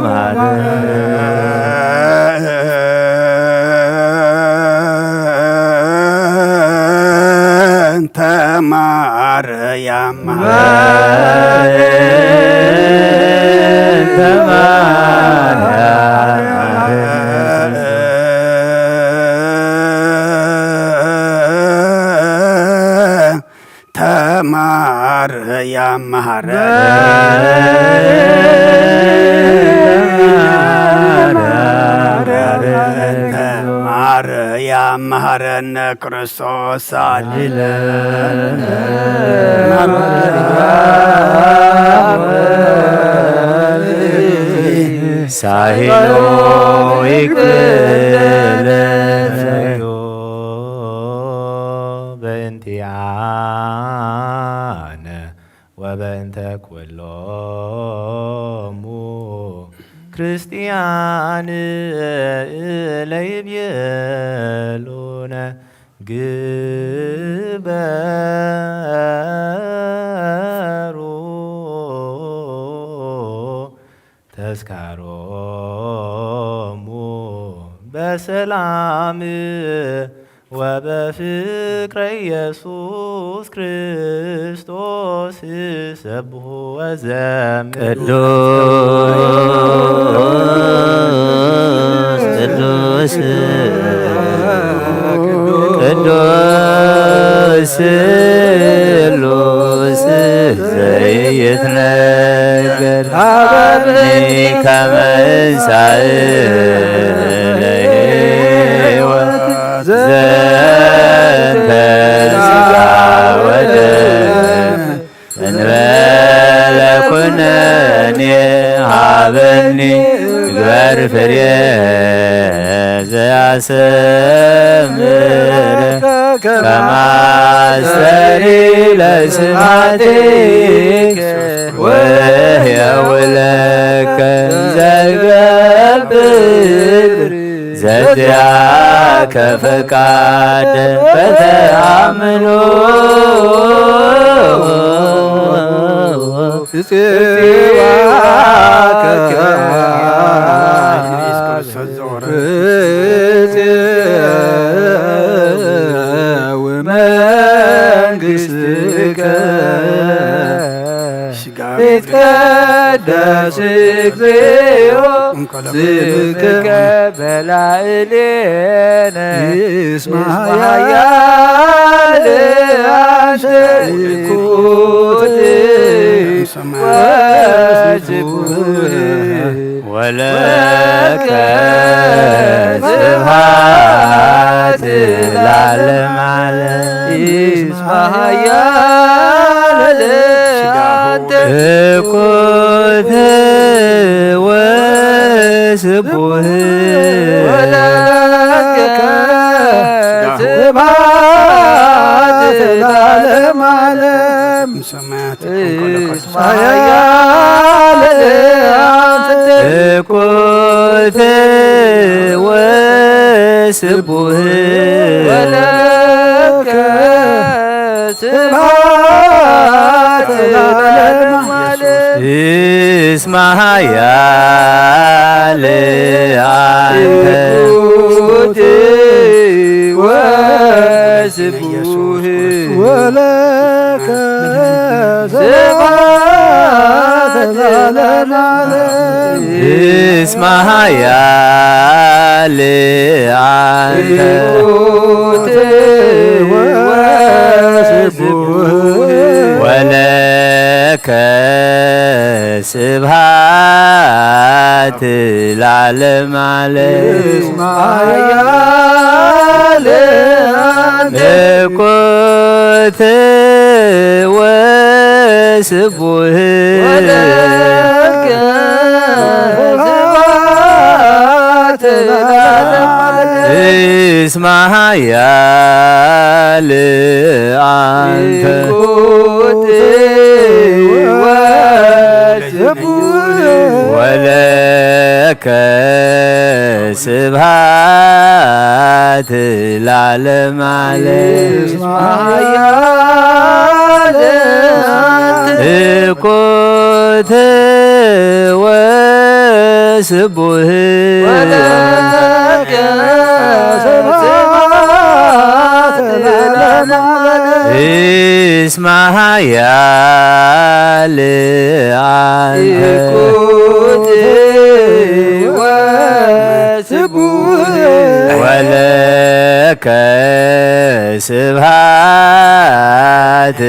መሃረነ። እንተ ማርያም። ተማርያም መሃረነ። ማርያም መሃረነ። ክርስቶስ ሳሊለ ሳሂሎ ይክልለ በእንቲአነ ወበእንተ ኩሎሙ ክርስቲያን ለይቤሉነ ግበሩ ተስካሮሙ በሰላም ወበፍቅረ ኢየሱስ ክርስቶስ ሰብሑ ወዘምሩ። ቅዱስ፣ ቅዱስ፣ ቅዱስ ስሉስ ዘይትነገር ሀበኒ ከመ እንሳእ ለሕይወት ዘንተ ስጋ ወደም እንበለ ኩነኔ ሀበኒ ግበር ፍሬ ዘያሰምር ከማስተሪ ለስብሐቲከ ወሕየውለከ ዘገብር ዘዚአከ ፈቃድ በተአምኖ። ጽዋከ ወመንግሥትከ ይትቀደስ እግዚኦ ስምከ በላዕሌነ እስመ ኃያል አንተ። ወለከ ስብሐት ለዓለመ ዓለም። እስመ ኃያል አንተ። እኩት ወስቡህ። ወለከ ስብሐት ለዓለመ ዓለም። ሰማያት እስመ ኃያል አንተ። እኩት ወስቡህ። ወለከ ስብሐት ለዓለመ ዓለም። እስመ ኃያል አንተ። እኩት ወስቡህ። ወለከ ስብሐት ለዓለመ ዓለም። እስመ ኃያል አንተ። እኩት ወስቡህ። ወለከ ስብሐት ለዓለመ ዓለም። እስመ ኃያል አንተ። እኩት ወስቡህ። ወለከ ስብሐት ለዓለመ ዓለም። እስመ ኃያል አንተ። እኩት ወስቡህ። ወለ ለከ ስብሐት ለዓለመ ዓለም። እኩት ወስቡህ እስመ ኃያል አንተ። ወለከ ስብሐት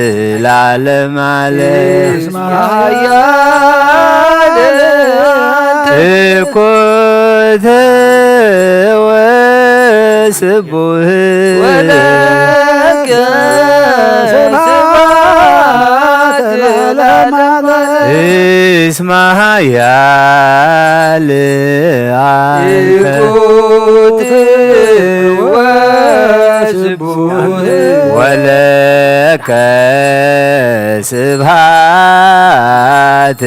ለዓለመ ዓለም። እስመ ኃያል አንተ። እኩት ወስቡህ ወለከ ስብሐት ለዓለመ ዓለም። እስመ ኃያል አንተ። እኩት ወስቡህ ወለከ ስብሐት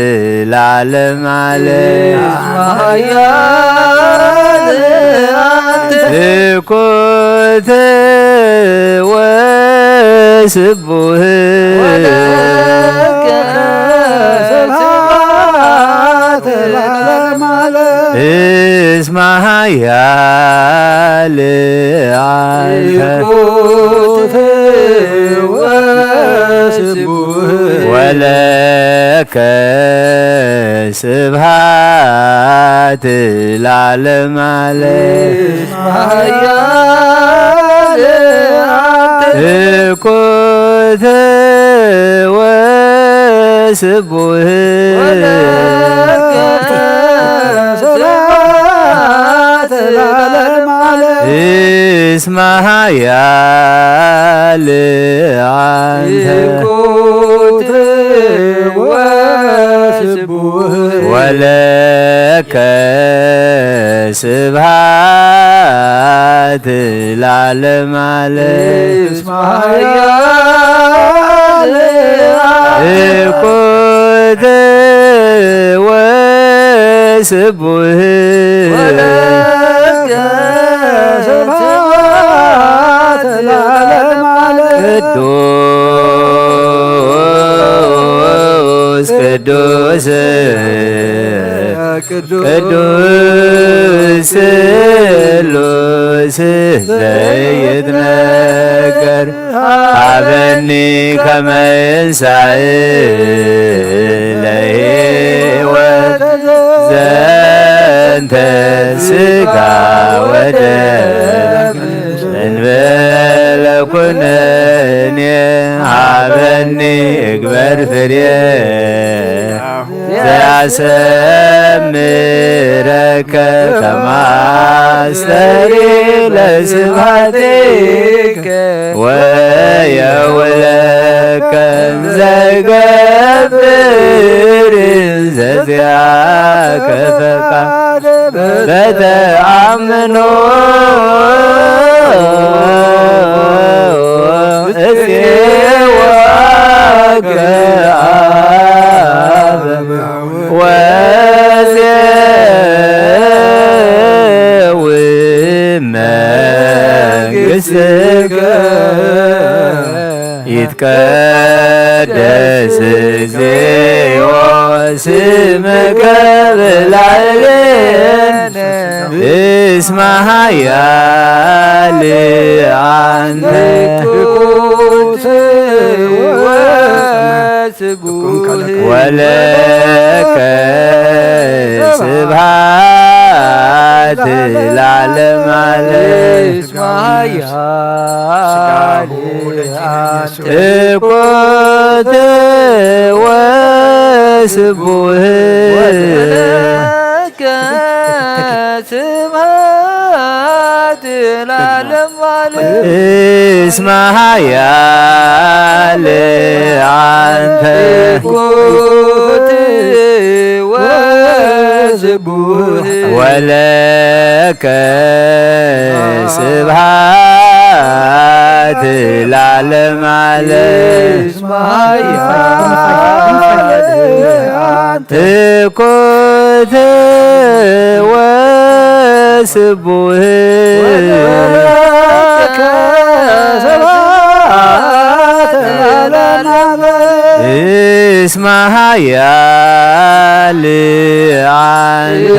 ለዓለመ ዓለም። እስመ ኃያል አንተ። እኩት ወስቡህ ወለከ ስብሐት ለዓለመ ዓለም። እስመ ኃያል አንተ። እኩት ወስቡህ ወለከ ስብሐት ለዓለመ ዓለም። እስመ ኃያል አንተ። እኩት ወስቡህ ወለከ ስብሐት ለዓለመ ዓለም። እስመ ኃያል አንተ። እኩት ወስቡህ ወለከ ስብሐት ለዓለመ ዓለም። እስመ ኃያል አንተ። እኩት ወስቡህ ወለከ ስብሐት ለዓለመ ዓለም። ቅዱስ ቅዱስ ቅዱስ ስሉስ ዘይትነገር ሀበኒ ከመ እንሳእ ለሕይወት ዘንተ ስጋ ወደም እንበለ ኩነኔ ሀበኒ እግበር ፍሬ ዘያሰምረከ ከማስተሪ ለስብሐቲከ ወየውለከ ዘይገብር ዘዚአከ ፈቃድ በተአምኖ እሴዋከ አብ ወሴው መንግሥትከ ይትቀደስ እግዚኦ ስምከ በላዕሌነ እስመ ኃያል አንተ። ወለከ ስብሐት ለዓለመ ዓለም። እኩት ወስቡህ ወለከ ስብሐት ለዓለመ ዓለም። እስመ ኃያል አንተ። እኩት ወስቡህ ወለከ ስብሐት ለዓለመ ዓለም። እስመ ኃያል አንተ። እኩት ወስቡህ ወለከ ስብሐት ለዓለመ ዓለም። እስመ ኃያል አንተ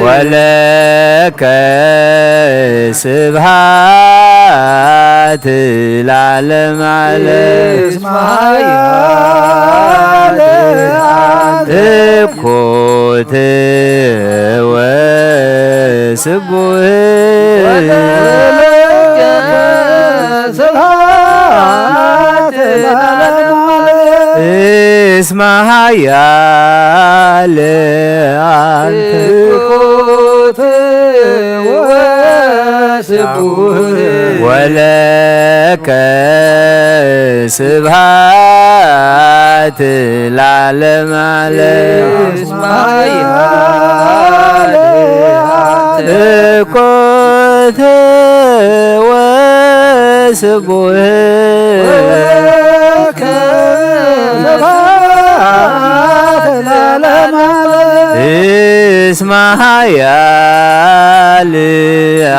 ወለከ ስብሐት ለዓለመ ዓለም። እስመ ኃያል አንተ። እኩት ወስቡህ ወለከ ስብሐት ለዓለመ ዓለም። እስመ ኃያል አንተ። እኩት ወስቡህ ወለከ ስብሐት ለዓለመ ዓለም። እስመ ኃያል አንተ። እኩት ወስቡህ ወለከ ስብሐት ለዓለመ ዓለም። እስመ ኃያል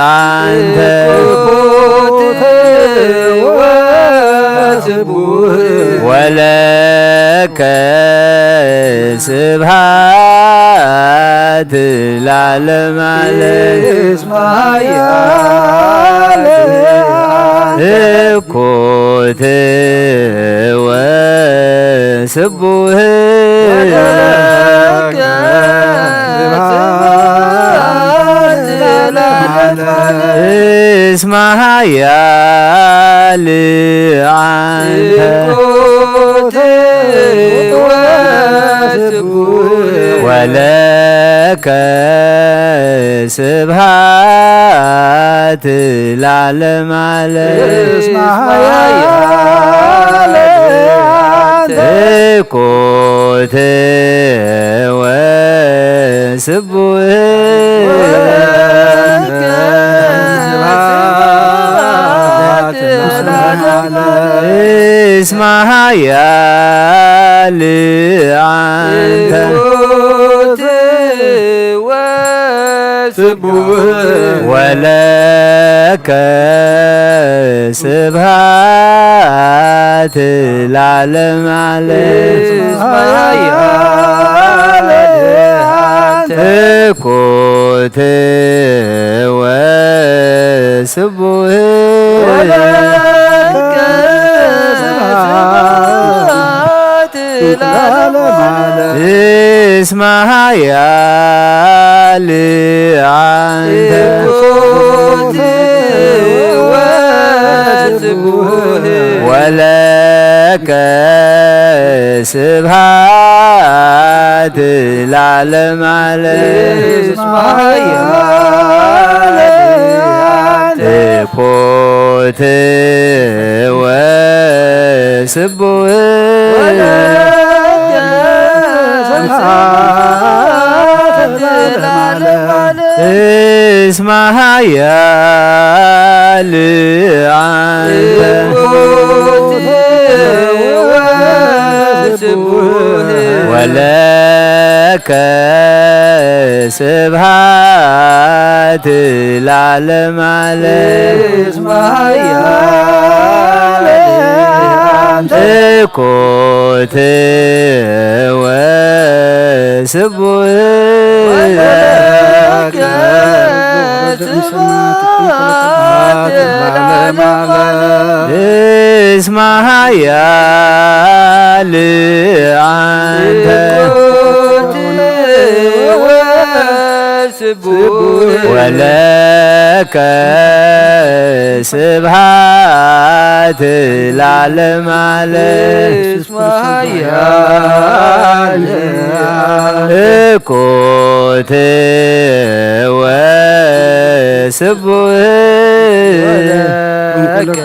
አንተ። እኩት ወስቡህ ወለከ ስብሐት ለዓለመ ዓለም። እስመ ኃያል አንተ። እኩት ወስቡህ ወለከ ስብሐት ለዓለመ ዓለም። እስመ ኃያል አንተ። እኩት ወስቡህ ወለከ ስብሐት ለዓለመ ዓለም። እስመ ኃያል አንተ። እኩት ወስቡህ ወለከ ስብሐት ለዓለመ ዓለም። እስመ ኃያል አንተ። እኩት ወስቡህ ወለከ ስብሐት ለዓለመ ዓለም። እስመ ኃያል አንተ። እኩት ወስቡህ ወለከ ስብሐት ለዓለመ ዓለም። እስመ ኃያል አንተ። እኩት ወስቡህ ወለከ ስብሐት ለዓለመ ዓለም። እስመ ኃያል አንተ። እኩት ወስቡህ ወለከ ስብሐት ለዓለመ ዓለም። እስመ ኃያል አንተ። እኩት ወስቡህ ወለከ ስብሐት ለዓለመ ዓለም። እስመ ኃያል አንተ። እኩት ወስቡህ ወለከ ስብሐት ለዓለመ ዓለም። እስመ ኃያል አንተ። እኩት ወስቡህ ወለከ ስብሐት ለዓለመ ዓለም። እስመ ኃያል እኩት ወስቡህ ወለከ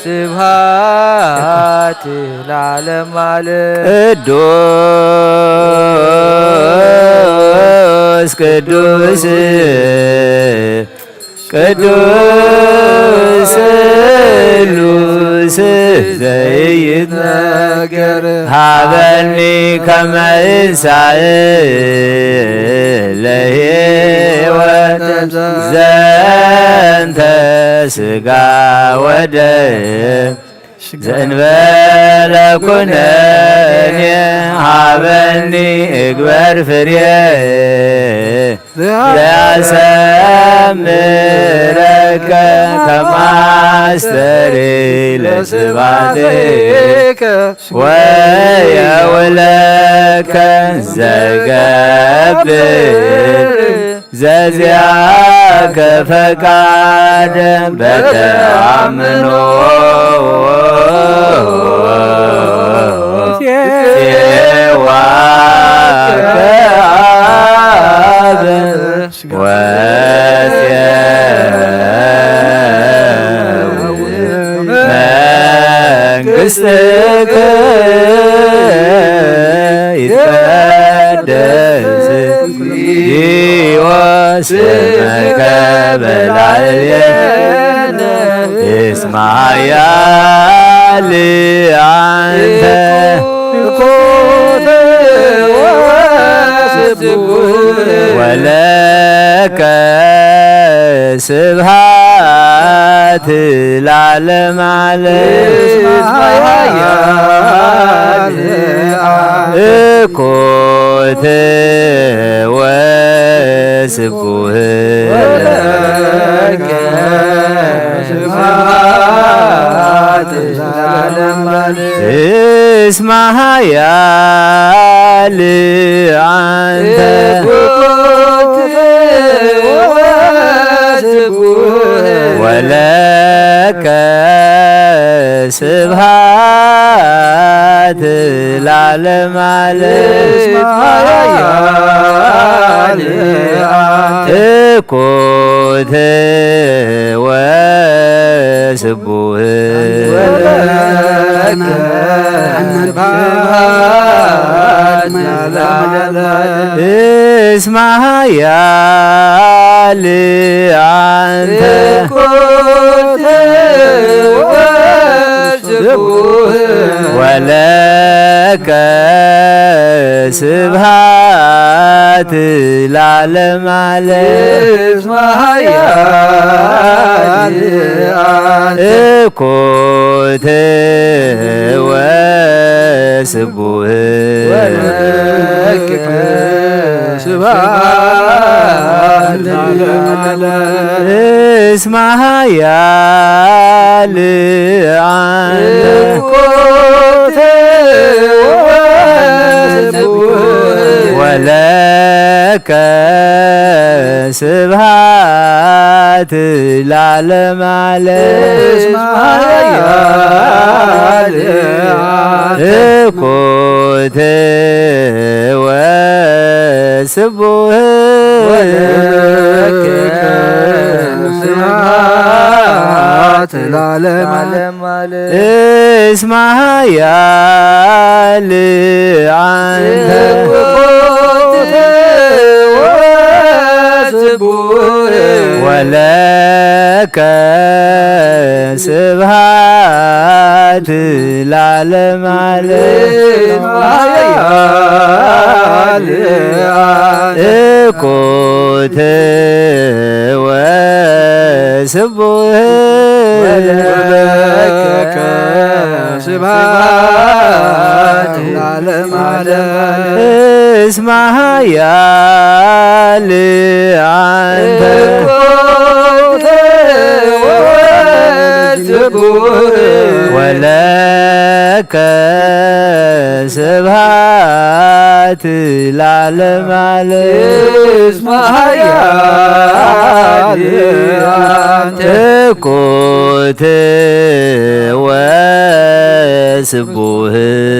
ስብሐት ለዓለመ ዓለም። ቅዱስ ቅዱስ ቅዱስ ስሉስ ዘይትነገር ሃበኒ ከመ እንሳእ ለህይወት ዘንተ ስጋ ወደም ዘእንበለ ኩነኔ ሃበኒ እግበር ፍሬ ዘያሰምረከ ከማስተሪ ለስባቴከ ወየውለከ ዘገብር ዘዚአከ ፈቃድ በተአምኖ ሴዋከ አብ ወሴው መንግሥትከ ይትቀደስ ወስምከ በላዕሌነ እስመ ኃያል አንተ ወለከ ስብሐት ለዓለመ ዓለም። እኩት ወስቡህ እስመ ኃያል አንተ ወለከ ስብሐት ለዓለመ ዓለም። እኩት ወስቡህ እስመ ኃያል አንተ ወለከ ስብሐት ለዓለመ ዓለም። እስመ ኃያል አንተ እኩት ወስቡህ ወለከ ስብሐት ለዓለመ ዓለም። እስመ ኃያል አንተ እኩት ወስቡህ ወለከ ስብሐት ለዓለመ ዓለም። እስመ ኃያል እኩት ወስቡህ ወለከ ስብሐት ለዓለመ ዓለም። እስመ ኃያል አንተ ወለከ ስብሐት ለዓለመ ዓለም። እኩት ወስቡህ ወለከ ስብሐት ለዓለመ ዓለም። እስመ ኃያል አንተ ወለከ ስብሐት ለዓለመ ዓለም። እስመ ኃያል አንተ እኩት ወስቡህ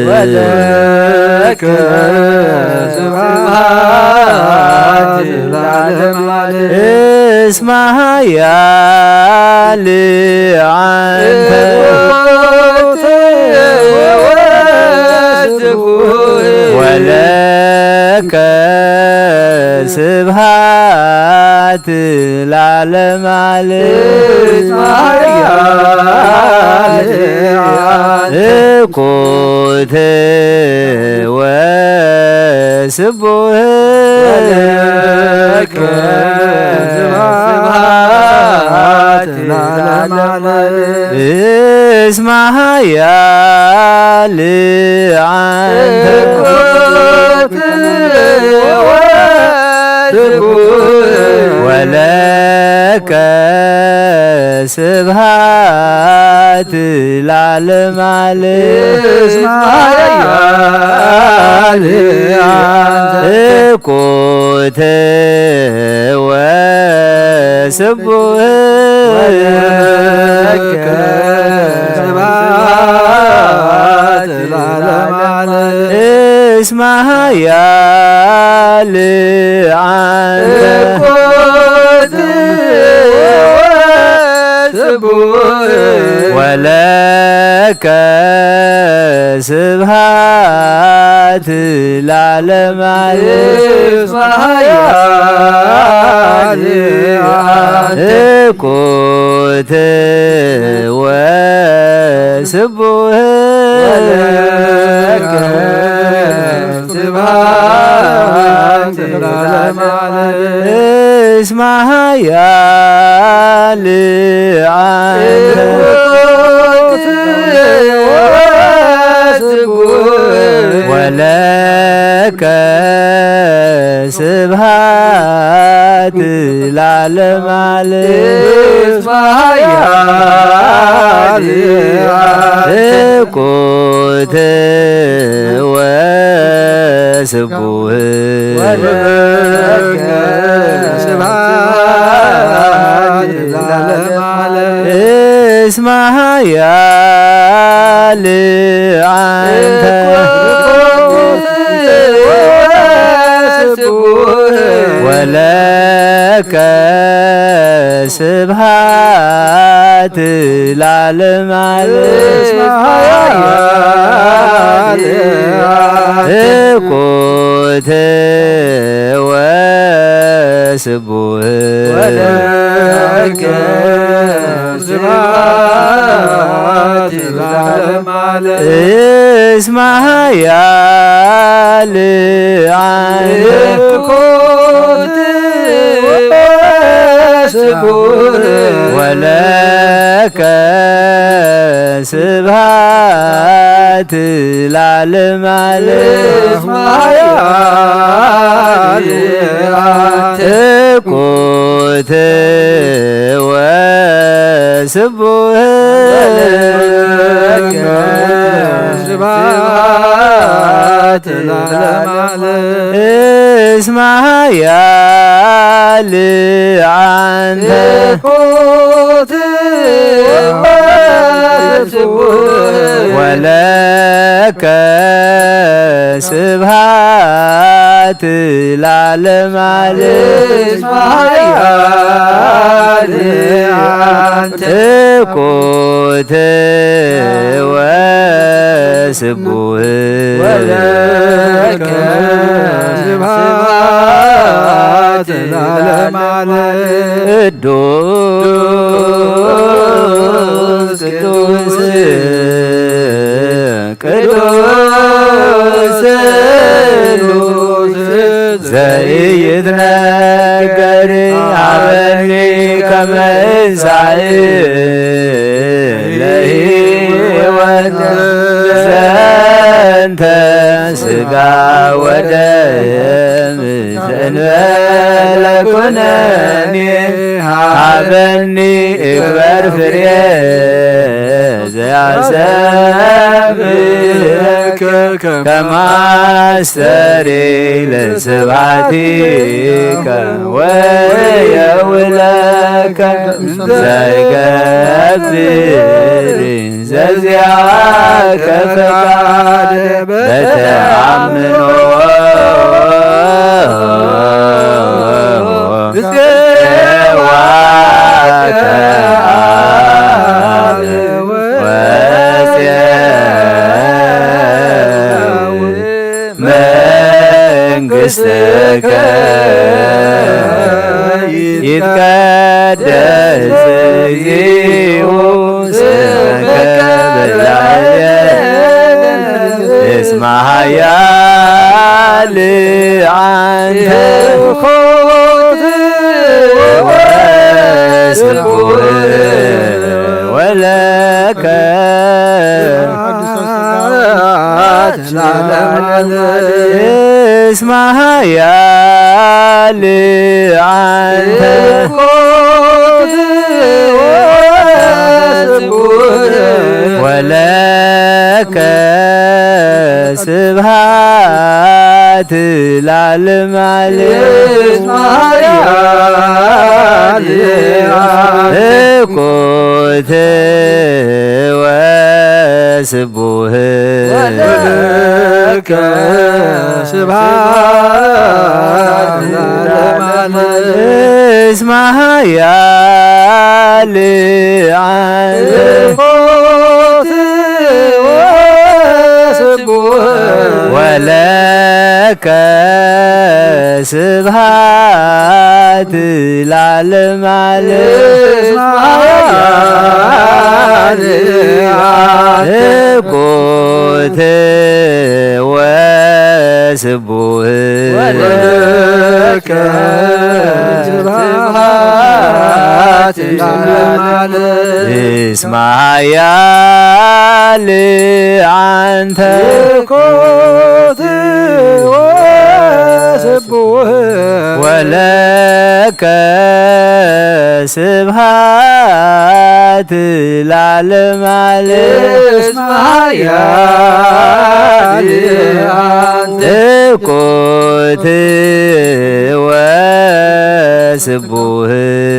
ወለከ ስብሐት ለዓለመ ዓለም። እስመ ኃያል አንተ እኩት ወስቡህ ወለከ ስብሃት ላለማል እኩት ወስቡህ እስመ ኃያል አንተ ወለከ ስብሃት ላለማል እኩት ወስቡህ እስመ ኃያል አንተ ወለከ ስብሃት ላለማል እኩት ወስቡህ እስመ ኃያል አንተ ወለከ ስብሃት ላለማል እኩት ወስቡህ እስመ ኃያል አንተ ወለከ ስብሃት ላለማል እኩት ወስቡህ እስመ ኃያል አንተ ወለከ ስብሃት ላለማል እኩት ወስቡህ እስመ ኃያል አንተ ወለከ ስብሃት ላለማል እኩት ወስቡህ ቅዱስ ቅዱስ ስሉስ ዘይትነገር ሀበኒ ከመ እንሳእ ለህይወት ዘንተ ስጋ ወደም ዘእንበለ ኩነኔ ሀበኒ እግበር ፍሬ ዘያሰብከ ከማስተሪ ለስብሐቲከ ወየውለከ ዘይገብር ዘዚአከ ፈቃድ በተአምኖ ጽዋተ አብ ወጽየው መንግሥትከ ይትቀደስ እግዚኦ ስምከ በላዕለ እስመ ኃያል አንተ ወስቡሕ ወለከ እስመ ኃያል አንተ ወለከ ስብሐት ለዓለመ ዓለም። እስኩት ወስቡህ ወለከ ስብሐት ለዓለመ ዓለም። እስመ ኃያል አንተ ወስቡህ ወለከ ስብሐት ለዓለመ ዓለም። እስኩት ወስቡህ ወለከ ስብሐት ለዓለመ ዓለም። እስመ ኃያል አንተ እስኩት ወስቡህ ወለከ ስብሐት ለዓለመ ዓለም። እስመ ኃያል አንተ እስኩት ወስቡህ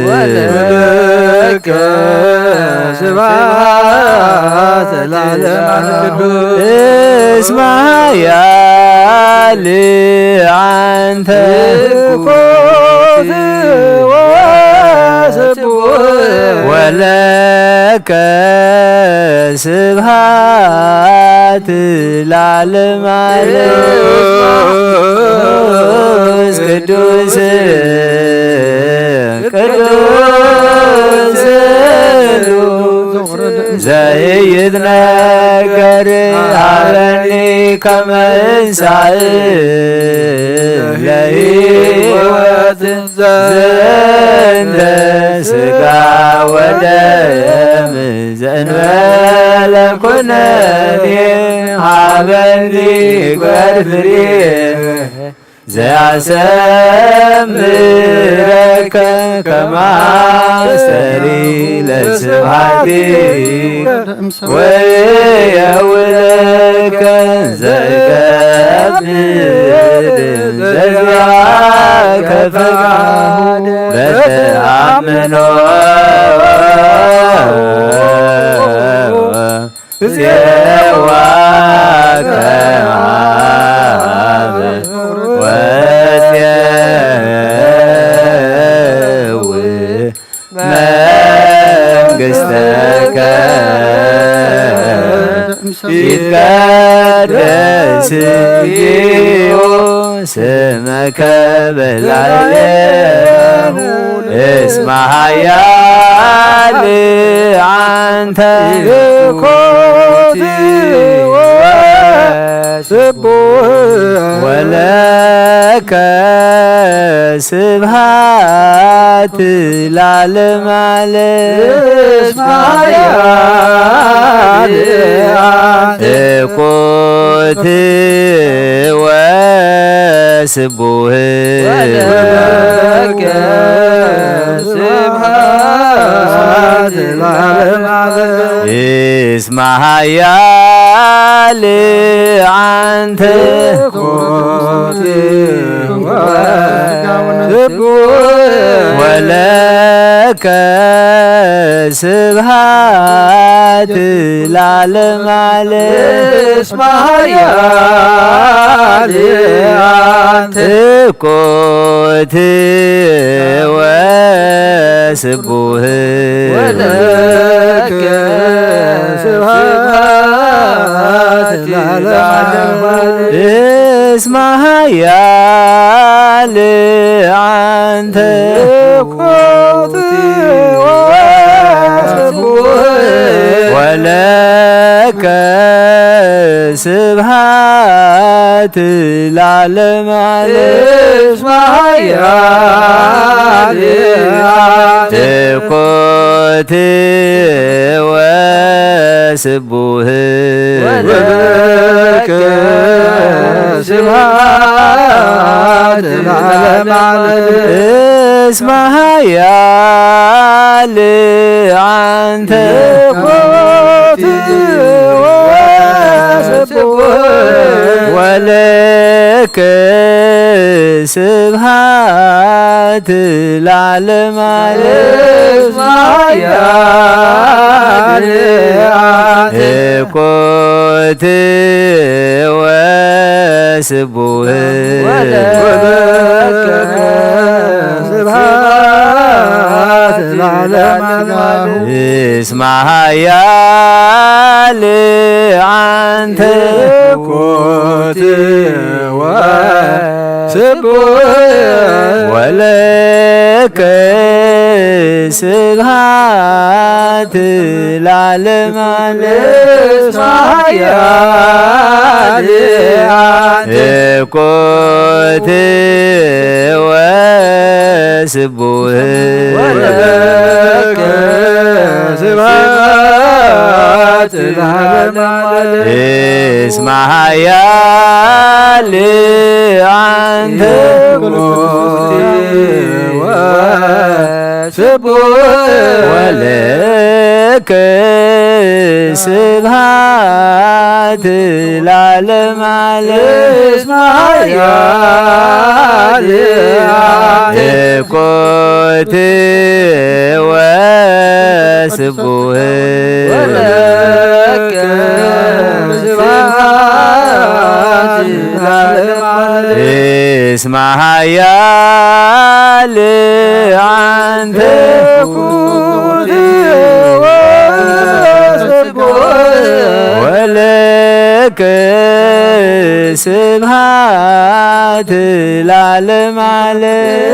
ወለከ ስብሐት ለዓለመ ዓለም። እስመ ኃያል አንተ እስኩት ወስቡህ ወለከ ስብሐት ለዓለመ ዓለም። ቅዱስ ቅዱስ ዘይትነገር ሀበኒ ከመ እንሳእ ለሕይወት ዘንተ ሥጋ ወደም ዘእንበለ ኩነኔ ሀበኒ ግበር ፍሬ ዘያሰምረከ ከመ አስተሪ ለስብሐቲከ ወየውለከ ዘገብር ዘዚአከ ፈቃድ በተአምኖ ጽዋ ከሃብ ወጽየው መንግሥተከ ይትቀደስ እግዚኦ ስመከ በላዕሌሁ እስመ ኃያል አንተ ኮት ወስቡሕ ወለከ ስብሐት ለዓለመ ዓለም። እስመ ኃያል አንተ ኮት ወስቡሕ ወለከ ስብሐት ለዓለመ ዓለም። እስመ ኃያል አንተ ኮት ወለከ ስብሐት ለዓለመ ዓለም። እስመ ኃያል አንተ ኮት ወስቡሕ ወለከ ስብሐት ለዓለመ ዓለም። እስመ ኃያል አንተ ወለከ ስብሐት ለዓለመ ዓለም። እስመ ኃያል ትኩት ወስቡህ። ወለከ ስብሐት ለዓለመ ዓለም። እስመ ኃያል አንተ ትኩት ወስቡህ። ወለከ ስብሐት ለዓለመ ዓለም። እስመ ኃያል ትኩት ወስቡህ። ወለከ ስብሐት ለዓለመ ዓለም። እስመ ኃያል አንተ ትኩት ወስቡህ። ወለከ ስብሐት ለዓለመ ዓለም። እስመ ኃያል ትኩት ወስቡህ። ወለከ ስብሐት ለዓለመ ዓለም። እስመ ኃያል አንተ ትኩት ወስቡህ። ወለከ ስብሐት ለዓለመ ዓለም። እስመ ኃያል ትኩት ወስቡህ። ወለከ ስብሐት ለዓለመ ዓለም። እስመ ኃያል አንተ ትኩት ወስቡህ። ወለከ ስብሐት ለዓለመ ዓለም።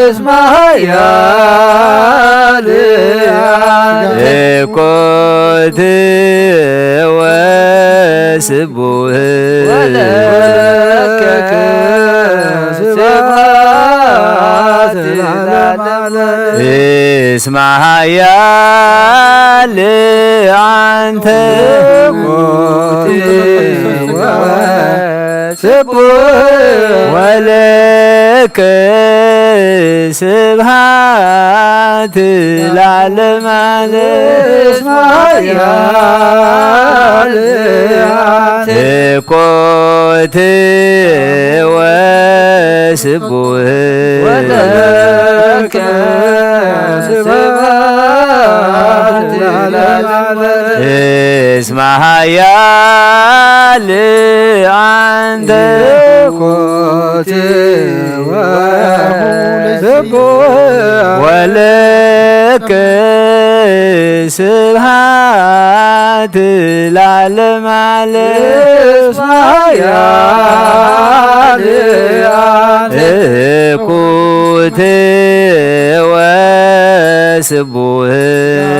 እስመ ኃያል ትኩት ወስቡህ። ወለከ ስብሐት ለዓለመ ዓለም። እስመ ኃያል አንተ ትኩት ወስቡህ። ወለከ ስብሐት ለዓለመ ዓለም። እስመ ኃያል ትኩት ወስቡህ። ወለከ ስብሐት ለዓለመ ዓለም። እስመ ኃያል አንተ ትኩት ወስቡህ። ወለከ ስብሐት ለዓለመ ዓለም። እስመ ኃያል ትኩት ወስቡህ።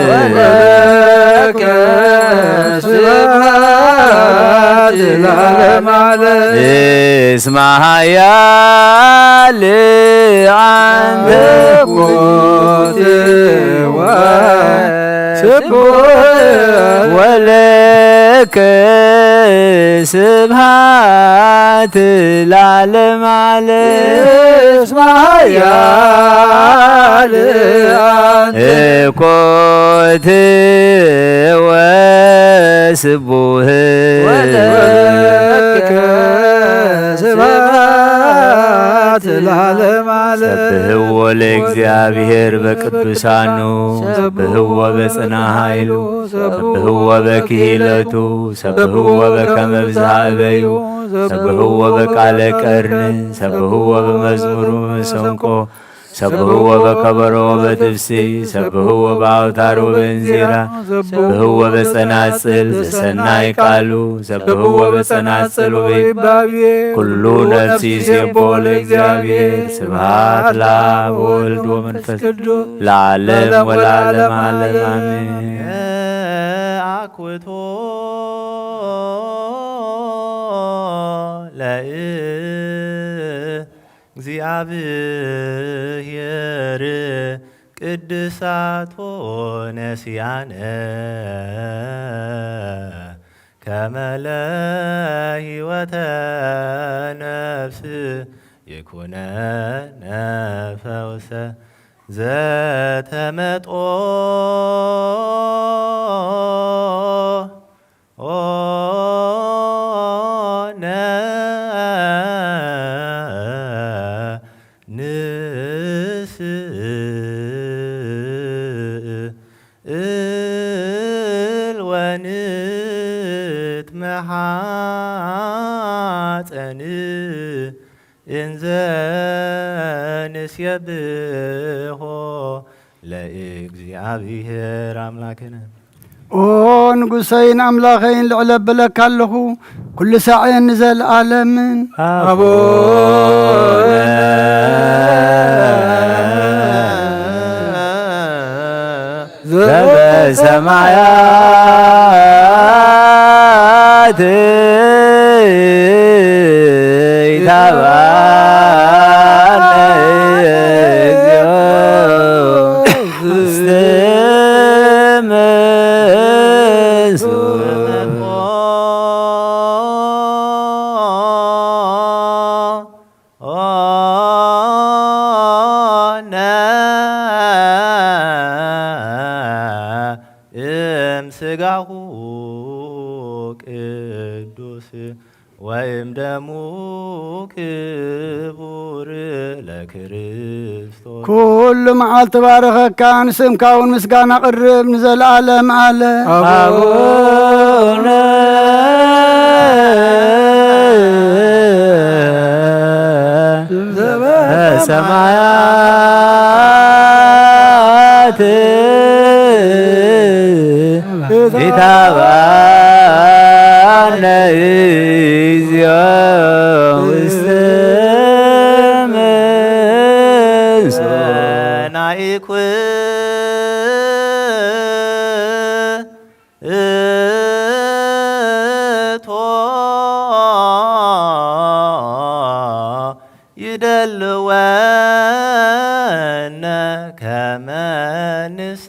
ወለከ ስብሐት ለዓለመ ዓለም። እስመ ኃያል አንተ ትኩት ወስቡህ። ወለከ ስብሐት ለዓለመ ዓለም። እስመ ኃያል ትኩት ወስቡህ። ወለከ ስብሐት ለዓለመ ዓለም። ሰብሕዎ ለእግዚኣብሔር በቅዱሳኑ፣ ሰብሕዎ በጽና ኃይሉ፣ ሰብሕዎ በክሂለቱ፣ ሰብሕዎ በከመ ብዝሃ እበዩ፣ ሰብሕዎ በቃለ ቀርኒ፣ ሰብሕዎ በመዝሙሩ መሰንቆ፣ ሰብህዎ በከበሮ ወበጥብሲ፣ ሰብህዎ በአውታር ወበእንዚራ፣ ሰብህዎ በጸናጽል ዘሰናይ ቃሉ፣ ሰብህዎ በጸናጽል ወበይባቤ፣ ኩሉ ነፍሲ ይሴቦ ለእግዚአብሔር። ስብሐት ለአብ ወወልድ ወመንፈስ ቅዱስ ለዓለም ወለዓለም ዓለም አሜን። አኩቶ ለእግዚአብሔር ቅድሳቶ ነሲያነ ከመለ ሕይወተ ነፍስ ይኩነነ ፈውሰ ዘተመጦ ኦነ ንስእል ወንትመሓጸን እንዘ ንሴብሖ ለእግዚኣብሔር ኣምላክነ። ኦ ንጉሰይን ኣምላኸይን፣ ልዕል ኣበለካ ኣለኹ፣ ኩሉ ሳዕን ንዘለኣለምን። ኣቡነ ዘበሰማያት ይትባረክ እግዚኦ ውስተ መንሱ ኦነ እም ስጋሁ ቅዱስ ወይም ደሙ ክቡር ለክርስቶስ። ኩሉ መዓልቲ ባረኸካ፣ ንስምካ እውን ምስጋና ቅርብ ንዘለዓለም ኣለ። ኣቡነ ዘበሰማያት ኢታብአነ እግዚኦ ውስተ መንሱ ናይኩ እቶ ይደልወነ ከመ ንሳተፍ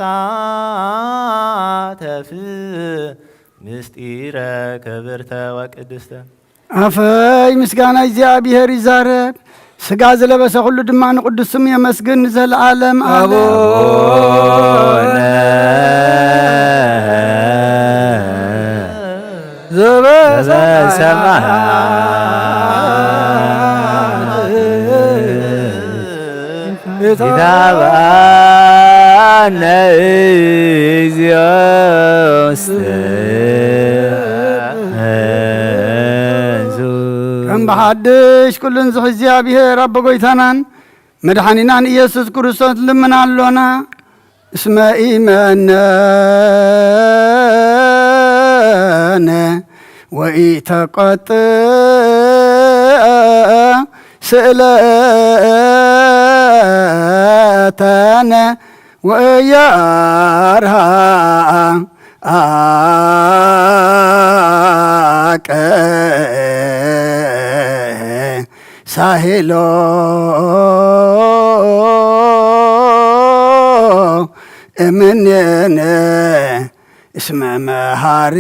ምስጢረ ክብርተ ወቅድስተ። ኣፈይ ምስጋና እግዚኣብሔር ይዛረብ፣ ሥጋ ዝለበሰ ኩሉ ድማ ንቅዱስ ስሙ የመስግን ንዘለዓለም ኣለ። ኣቡነ ዘበሰማያት ኢታብአነ እግዚኦ ውስተ መንሱ። ከም ብሓድሽ ኩሉን ዝሕ እግዚኣብሔር ኣቦ ጎይታናን መድሓኒናን ኢየሱስ ክርስቶስ ልምና ኣሎና። እስመ ኢመነነ ወኢተቆጥአ ስእለተነ ወያርሃ አቀ ሳሄሎ እምኔነ እስመ መሃሪ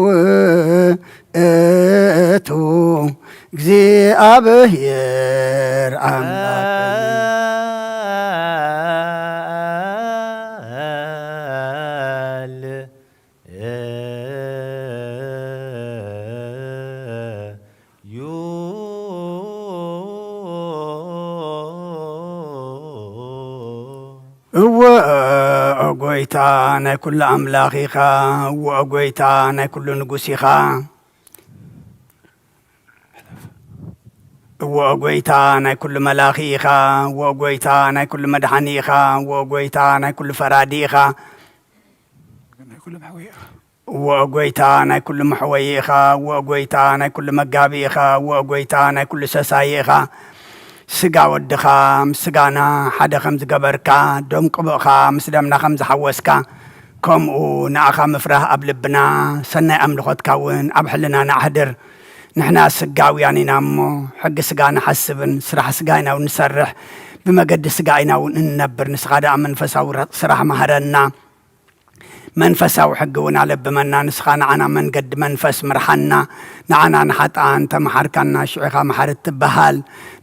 ውእቱ እግዚአብሔር አምላክ። እወ ኦ ጎይታ ናይ ኩሉ ኣምላኽ ኢኻ፣ እወ ኦ ጎይታ ናይ ኩሉ ንጉስ ኢኻ። ወ ጎይታ ናይ ኩሉ መላኺ ኢኻ፣ ወ ጎይታ ናይ ኩሉ መድሓኒ ኢኻ፣ ወ ጎይታ ናይ ኩሉ ፈራዲ ኢኻ። ናይ ኩሉ መሕወይ ኢኻ። ወ ጎይታ ናይ ኩሉ መሕወይ ኢኻ፣ ወ ጎይታ ናይ ኩሉ መጋቢ ኢኻ፣ ወ ጎይታ ናይ ኩሉ ሰሳይ ኢኻ። ስጋ ወድኻ ምስ ስጋና ሓደ ከም ዝገበርካ፣ ደም ቅቡእኻ ምስ ደምና ከም ዝሓወስካ፣ ከምኡ ንኣኻ ምፍራህ ኣብ ልብና፣ ሰናይ ኣምልኾትካ እውን ኣብ ሕልናና ኣሕድር። ንሕና ስጋውያን ኢና እሞ፣ ሕጊ ስጋ ንሓስብን ስራሕ ስጋ ኢና እውን ንሰርሕ። ብመገዲ ስጋ ኢና እውን እንነብር። ንስኻ ደኣ መንፈሳዊ ረ-፣ ስራሕ መሃረና። መንፈሳዊ ሕጊ እውን ኣለብመና። ንስኻ ንዓና መንገዲ መንፈስ ምርሓና። ንዓና ንሓጥኣን ተመሓርካና፣ ሽዑኻ መሓሪ ትበሃል።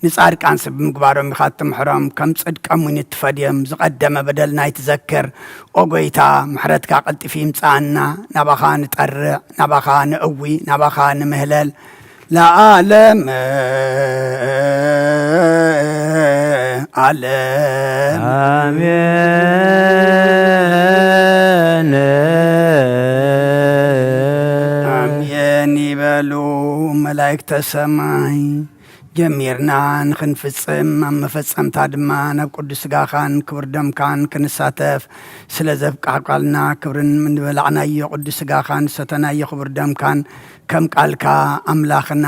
ንጻድቃንስ ብምግባሮም ኢኻ እትምሕሮም፣ ከም ጽድቆም እውን እትፈድዮም። ዝቐደመ በደልና ኣይትዘክር። ኦ ጎይታ፣ ምሕረትካ ቀልጢፉ ይምጽኣና። ናባኻ ንጠርዕ፣ ናባኻ ንእዊ፣ ናባኻ ንምህለል። ለዓለም ዓለም። ኣሜን። ኣሜን ይበሉ መላእክተ ሰማይ። ጀሚርና ንኽንፍጽም፣ ኣብ መፈጸምታ ድማ ናብ ቅዱስ ስጋኻን ክቡር ደምካን ክንሳተፍ ስለ ዘብቃዕካልና፣ ክብርን ንበላዕናዮ ቅዱስ ስጋኻን ዝሰተናዮ ክቡር ደምካን ከም ቃልካ ኣምላኽና፣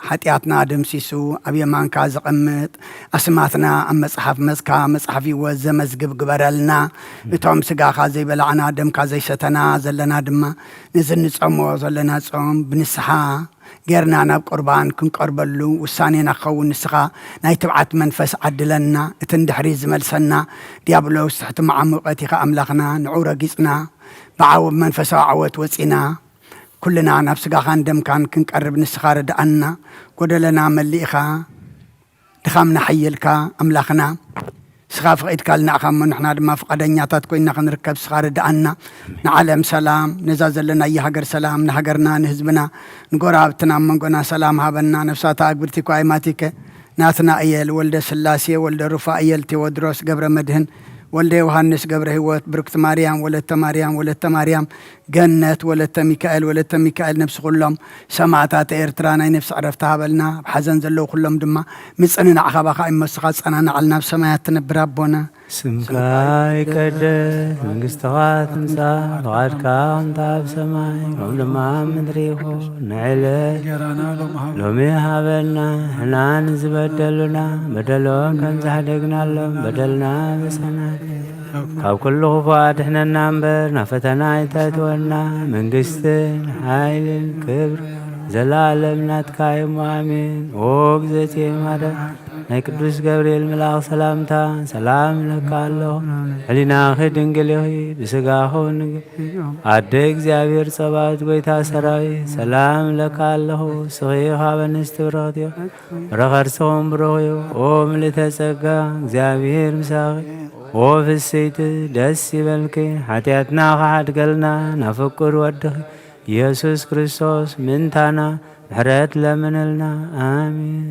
ሓጢኣትና ደምሲሱ ኣብ የማንካ ዘቐምጥ፣ ኣስማትና ኣብ መጽሓፍ መጽካ፣ መጽሓፍ ህይወት ዘመዝግብ ግበረልና። እቶም ስጋኻ ዘይበላዕና፣ ደምካ ዘይሰተና ዘለና ድማ፣ ነዚ እንጸሞ ዘለና ጾም ብንስሓ ጌርና ናብ ቁርባን ክንቀርበሉ ውሳኔና ክኸውን ንስኻ ናይ ትብዓት መንፈስ ዓድለና። እቲ ንድሕሪት ዝመልሰና ዲያብሎስ ትሕቲ መዓሙቐት ኢኻ ኣምላኽና። ንዑ ረጊጽና ብዓው-፣ ብመንፈሳዊ ዓወት ወጺና ኩልና ናብ ስጋኻን ደምካን ክንቀርብ ንስኻ ርድኣና። ጎደለና መሊእኻ፣ ድኻምና ሓየልካ ኣምላኽና። ንስኻ ፈቒድካልና ኢኻ እሞ ንሕና ድማ ፍቓደኛታት ኮይንና ክንርከብ ንስኻ ርድኣና። ንዓለም ሰላም፣ ነዛ ዘለናያ ሃገር ሰላም፣ ንሃገርና፣ ንህዝብና፣ ንጎረባብትና፣ ኣብ መንጎና ሰላም ሃበና። ነፍሳታ ኣግብርቲ እኳ ኣይማቲከ፣ ናትናእየል ወልደ ስላሴ፣ ወልደ ሩፋእየል፣ ቴዎድሮስ ገብረ መድህን፣ ወልደ ዮሃንስ ገብረ ህይወት፣ ብርክቲ ማርያም፣ ወለተ ማርያም፣ ወለተ ማርያም፣ ገነት፣ ወለተ ሚካኤል፣ ወለተ ሚካኤል፣ ነፍሲ ኩሎም ሰማእታት ኤርትራ ናይ ነፍሲ ዕረፍቲ ሃበልና። ኣብ ሓዘን ዘለዉ ኩሎም ድማ ምጽንናዕ ካባኻ እሞ ንስኻ ጸናናዓልና። ኣብ ሰማያት ትነብር ኣቦና፣ ስምካ ይቀደስ፣ መንግስትኻ ትምጻእ፣ ፍቓድካ ከምታ ኣብ ሰማይ ከም ድማ ኣብ ምድሪ ይኹን። ንዕለት እንጀራና ሎሚ ሃበና። ሎሚ ሃበና፣ ንሕና ንዝበደሉና በደሎም ከም ዝሓደግናሎም በደልና ምሰና። ካብ ኩሉ ክፉእ ኣድሕነና እምበር፣ ናብ ፈተና ኣይተእትወና። መንግስትን ሓይልን ክብር ዘለኣለም ናትካ እዩ። ኣሜን። ኦ እግዝእትየ ማርያም፣ ናይ ቅዱስ ገብርኤል መልኣኽ ሰላምታ ሰላም እለካ ኣለኹ። ሕሊናኺ ድንግል ኢኺ፣ ብስጋኺ እውን ድንግል። ኣደ እግዚኣብሔር ጸባኦት፣ ጎይታ ሰራዊት፣ ሰላም እለካ ኣለኹ። ንስኺ ካብ ኣንስቲ ብርኽቲ ኢኺ፣ ፍረ ከርስኺ እውን ብሩኽ እዩ። ኦ ምልእተ ጸጋ፣ እግዚኣብሔር ምሳኺ። ኦ ፍስይቲ፣ ደስ ይበልኪ፣ ሓጢኣትና ክሓድገልና ናብ ፍቁር ወድኺ ኢየሱስ ክርስቶስ ምእንታና ምሕረት ለምንልና። ኣሜን።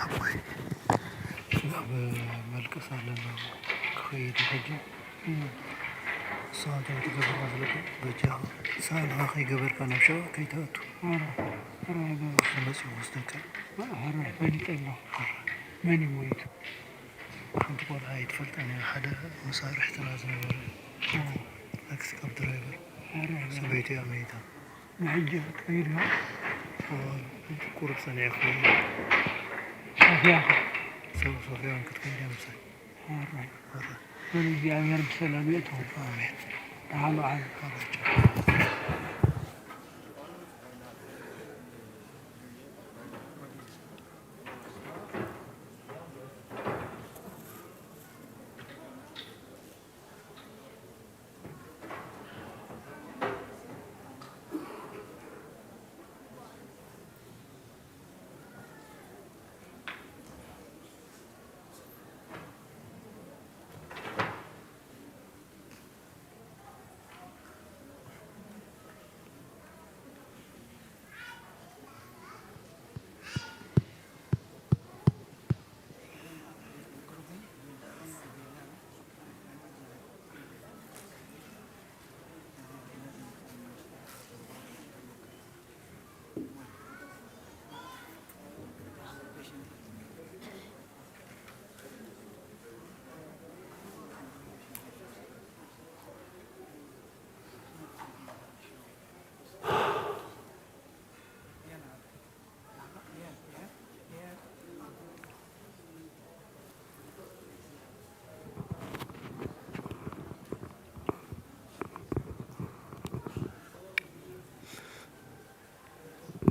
ኣቦይ፣ ናብ መልቀስ ኣለና ክኸይድ እዩ ሕጂ። ንስኻ እንታይ ትገብር መስለካ? በጃኻ ሳልኻ ከይገበርካ ናብ ሸዋ ከይትኣቱ። ኧረ፣ ኧረ ኣይገበርኩ። መጺኡ ክወስደካ። ኧረ ፈሊጠ ኣለኹ። መን እዩ ሞይቱ? ሓንቲ ቆልዓ ኣይትፈልጣን እያ። ሓደ መሳርሕትና ዝነበረ ታክሲ ካብ ድራይቨር ኧረ፣ ኧረ። ሰበይቱ እያ መይታ። ንሕጂ ክትከይድ እያ? እዋ፣ ቁሩብ ጸኒሐ ክኸይድ። ሶፍያ ከ? ሰብ ሶፍያ እውን ክትከይድ እያ ምሳይ። ኧረ። ኧረ። በል እግዚኣብሔር ብሰላም የእትዎ። ኣሜን። ደሓን በዓል። ኣባቸው።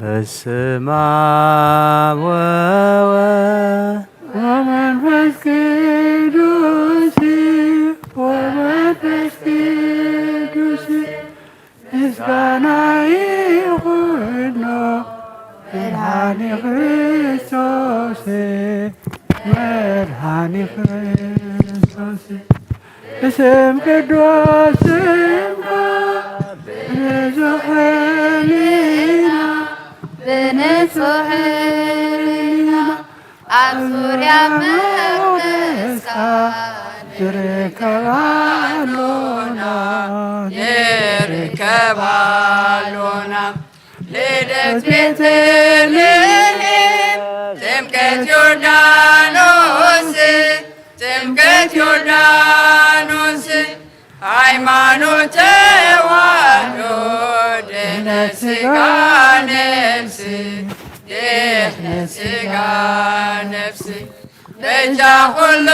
በስመ አብ ወወልድ ወመንፈስ ቅዱስ፣ ወመንፈስ ቅዱስ ምስጋና ይኹኖ መድኃኒ ክርስቶስ፣ መድኃኒ ክርስቶስ። ብስም ቅዱስ ስምካ ብንጹሕ ሕሊና፣ ብንጹሕ ሕሊና ኣብ ዙርያ መቕደስካ ንርከብ ኣሎና፣ ንርከብ ኣሎና። ልደት ቤተልሔም፣ ጥምቀት ዮርዳኖስ፣ ጥምቀት ዮርዳኖስ፣ ሃይማኖት ተዋህዶ፣ ድህነት ሥጋ ነፍስ፣ ድህነት ሥጋ ነፍስ፣ በጃ ኩሉ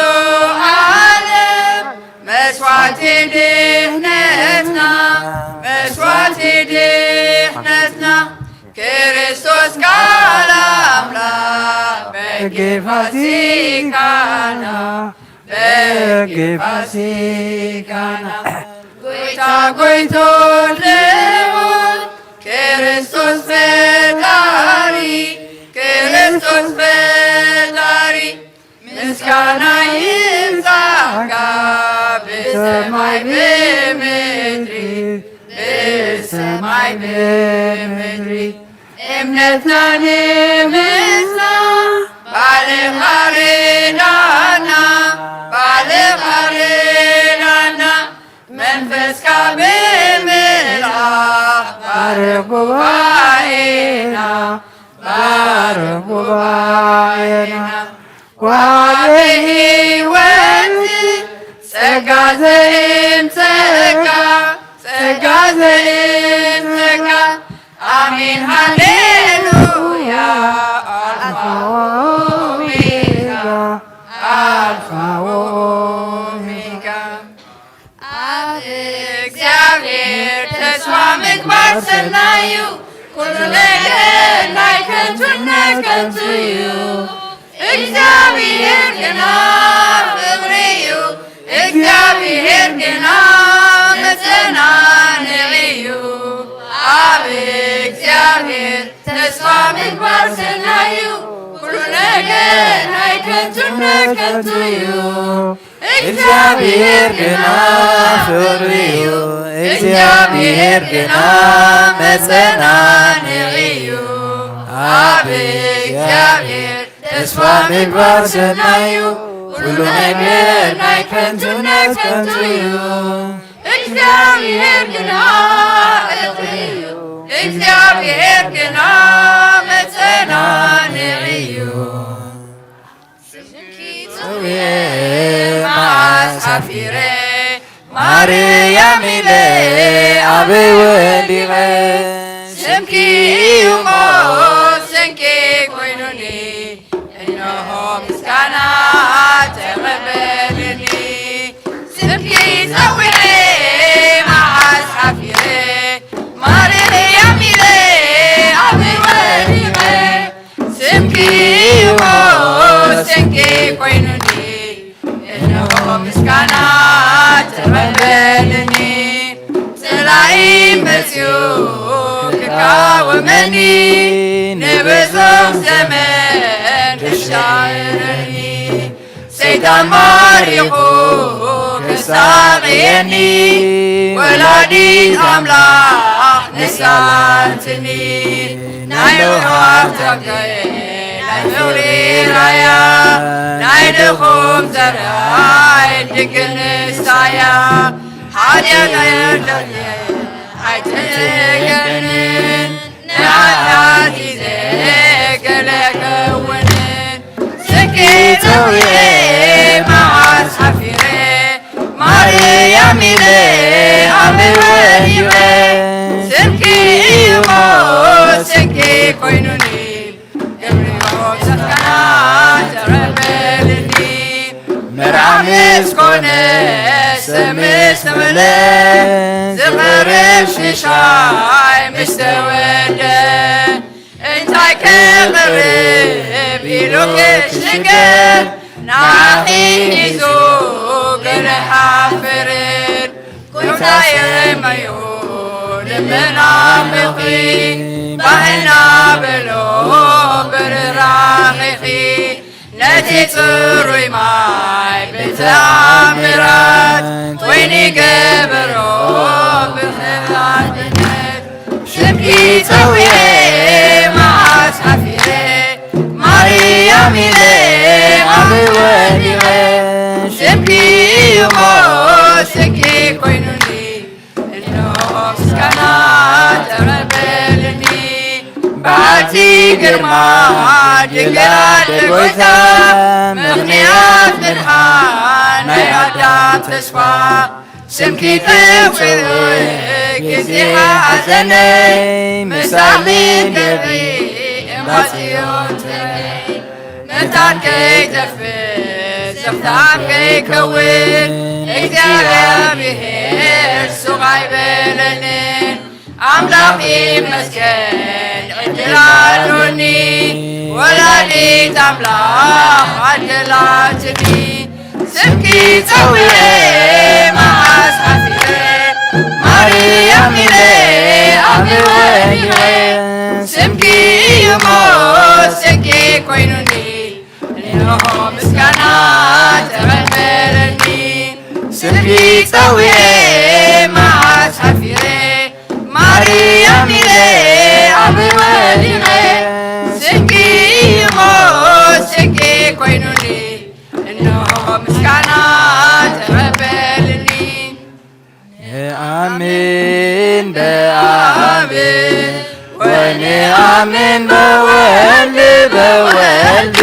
ዓለም መስዋዕቲ ድህነትና፣ መስዋዕቲ ድህነትና፣ ክርስቶስ ቃል ኣምላኽ በጊ ፋሲካና፣ በጊ ፋሲካና፣ ጎይታ ጎይቶት ልዑል ክርስቶስ ፈጣሪ፣ ክርስቶስ ፈጣሪ፣ ምስጋና ይብዛሕካ ብሰማይ ብምድሪ፣ ብሰማይ ብምድሪ። እምነትና ንምጽና ባልኻ ርዳና፣ ባልኻ ርዳና። መንፈስካ ብምልኣኽ ባርኽ ጉባኤና፣ ባርኽ ጉባኤና። ወሃቢ ሕይወት ጸጋ ዘእምጸካ፣ ጸጋ ዘእምጸካ። ኣሜን ሃሌሉያ። ኣልፋ ኦሜጋ፣ ኣልፋ ኦሜጋ። ኣብ እግዚኣብሔር ተስፋ ምግባር ሰናይ እዩ፣ ኩሉ ነገር ናይ ከንቱነት ከንቱ እዩ። እግዚኣብሔር ግና ፍቕሪ እዩ፣ እግዚኣብሔር ግና መጸናንዒ እዩ። ኣብ እግዚኣብሔር ተስፋ ምግባር ሰናይ እዩ፣ ኩሉ ነገር ናይ ከንቱነት ከንቱ እዩ። እግዚኣብሔር ግና ፍቕሪ እዩ፣ እግዚኣብሔር ግና መጸናንዒ እዩ። ኣብ እግዚኣብሔር ተስፋ ምግባር ሰናይ እዩ፣ ኩሉ ነገር ናይ ከንቱነት ከንቱ እዩ። እግዚኣብሔር ግና ፍቕሪ እዩ፣ እግዚኣብሔር ግና መጸናንዒ እዩ። ስምኪ ጽውየ መዓስ ሓፊረ፣ ማርያም ኢለ ኣበይ ወዲቐ? ስምኪ እዩ እሞ ስንቂ ኮይኑኒ፣ እንሆ ምስጋና ተቐበልኒ። ስምኪ ጸዊዐ መዓስ ሓፊረ፣ ማርያም ኢለ ኣበይ ወዲቐ? ስምኪ እሞ ስንቂ ኮይኑኒ፣ እንሆ ምስጋና ተቐበልኒ። ጸላኢ መጺኡ ክቃወመኒ፣ ንብዙሕ ዘመን ክሻረኒ። ሰይጣን ማሪኹ ከሳቕየኒ፣ ወላዲት ኣምላኽ ንሳ ኣላልትኒ። ናይ ለውሃት ታንከ ናይ ፍቕሪ ራያ፣ ናይ ድኹም ዘርኣይ ድንግል ንሳያ። ሓጢኣተይ ኣይተገንን፣ ንዓይ ዘገለ ከውንን። ስንቂ ጸዊዐ መዓስ ሓፊረ፣ ማርያም ኢለ ኣበይ ወዲቐ? ስምኪ እዩ እሞ ስንቂ ኮይኑኒ፣ ግብሪ ምስጋና ተቐበልኒ። መርዓ ምስ ኮነ፣ ሰብ ምስ ተመልአ፣ ዝቐርብ ሽሻይ ምስ ተወልደ፣ ቅርብ ኢሉ ክሽገር፣ ንዓኺ ሒዙ ገለ ሓፍርን። ጎይታየ ማዮ ልመና ምኺ፣ ባህና በሎ ብርራኺኺ። ነቲ ጽሩይ ማይ ብተኣምራት፣ ወይኒ ገበሮ ብኽብራት ድነት። ስምኪ ጸውየ መዓስ ሓፊረ፣ ማርያም ኢለ ኣበይ ወዲቐ። ስምኪ እዩ እሞ ስንቂ ኮይኑኒ፣ እንሆ ምስጋና ተቐበልኒ። በዓልቲ ግርማ ድንግል ኣደ ጎይታ፣ ምኽንያት ምድሓን ናይ ኣዳም ተስፋ። ስምኪ ክጽውዕ ግዜ ሓዘነይ፣ ምሳሌ ገቢ እምባ ጽዮን ተለይ። መታን ከይጠፍእ ዘኽታም ከይከውን፣ እግዚኣብሔር ሱቕ ኣይበለንን። ኣምላኽ ይመስገን ዕድል ኣሎኒ፣ ወላዲት ኣምላኽ ዓደላትኒ። ስምኪ ጸውየ መዓስ ሓፊረ፣ ማርያም ኢለ ኣበይ ወዲቐ። ስምኪ እዩ እሞ ስንቂ ኮይኑኒ፣ እንሆ ምስጋና ተቐበለኒ። ስምኪ ጸውየ መዓስ ሓፊረ፣ ማርያም ኢለ ኣበይ ወዲቐ። ስምኪ እዩ እሞ ስንቂ ኮይኑኒ፣ እንሆ ምስጋና ተቐበልኒ። ንኣምን በኣብ ወንኣምን በወልድ በወልድ።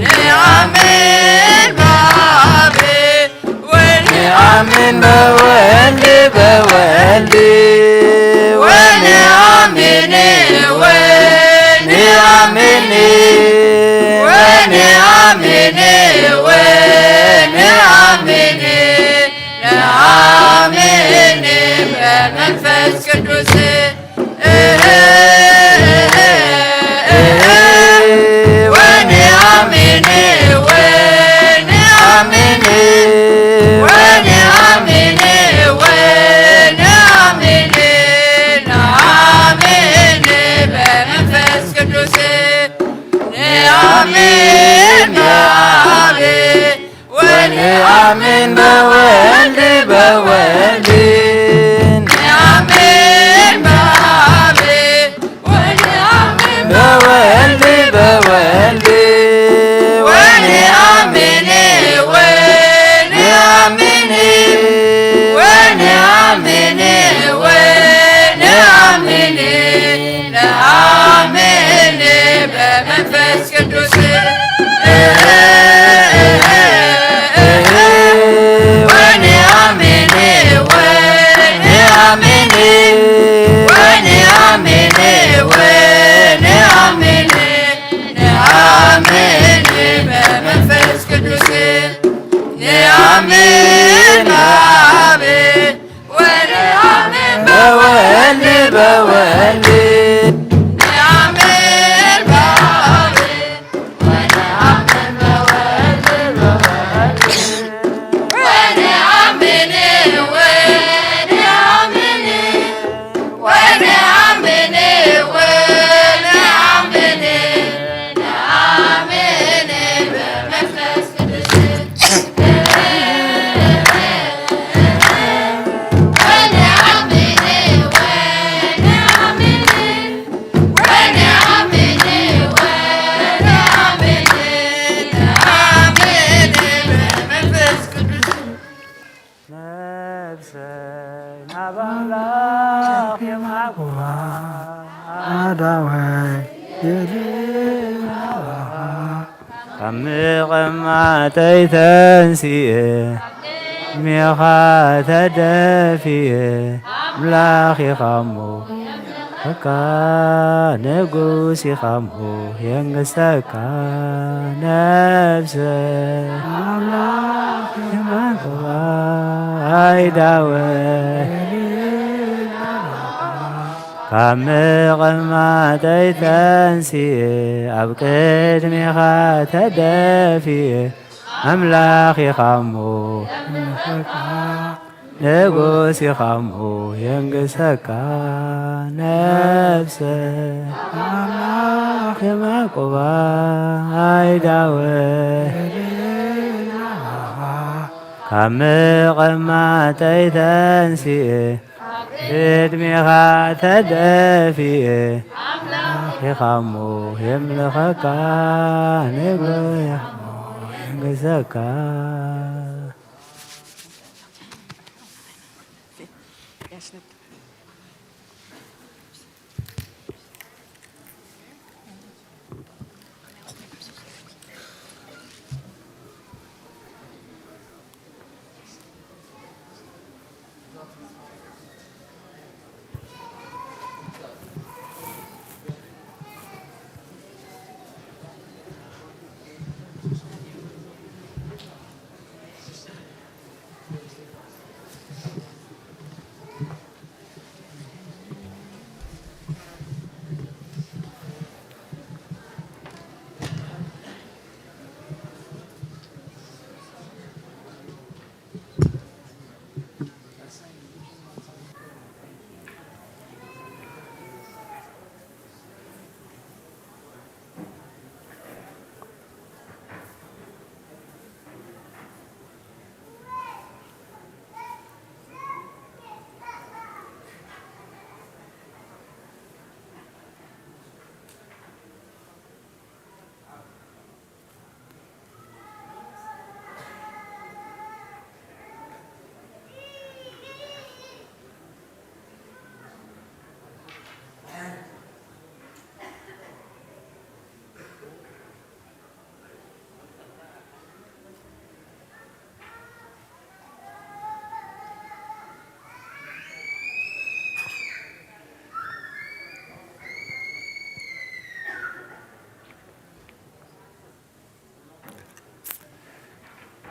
ንኣምን በኣብ ወንኣምን በወልድ በወልድ። ወንኣምን ወንኣምን ወንኣምን ወንኣምን። ነአምን በመንፈስ ቅዱስ። ወነአምን ወነአምን ወነአምን ወነአምን። ነአምን በመንፈስ ቅዱስ። ነአምን በአብ ወነአምን በወልድ በወልድ። ነአምን በአብ ወነአምን በወልድ በወልድ። ወነአምን ወነአምን ወነአምን ወነአምን። ነአምን በመንፈስ ቅዱስ። ወነአምን ወነአምን ወነአምን ወነአምን። ነአምን በመንፈስ ቅዱስ። ነአምን በአብ ወነአምን በወልድ በወልድ። ነአምን በአብ ወነአምን በወልድ በወልድ። ወነአምን ወነአምን ወነአምን ወነአምን። ነአምን በመንፈስ ቅዱስ። ነፍሰይ ናብ ኣምላኽ የማጉዋ ኣዳወይ ይድናዋ። ካብ መቐማጠይ ተንሲኤ፣ ቅድሜኻ ተደፊኤ፣ ኣምላኽ ኢኻ እሞ የምልኸካ፣ ንጉስ ኢኻ እሞ የንግስተካ። ነፍሰ ኣምላኽ ይማርኽዋ፣ ኣይዳወ ካብ ምቕማጠይ ተንሲኤ ኣብ ቅድሜኻ ተደፊኤ ኣምላኽ ኢኻ እሞ የንግሰካ፣ ንጉስ ኢኻ እሞ የንግሰካ። ነፍሰ ኣምላኽ የማቁባ ኣይዳወ ካብ ምቕማጠይ ተንሲኤ ቅድሜኻ ተደፊኤ ኣምላኽ ኢኻ እሞ የምልኸካ፣ ንጉስ ኢኻ እሞ የንግሰካ።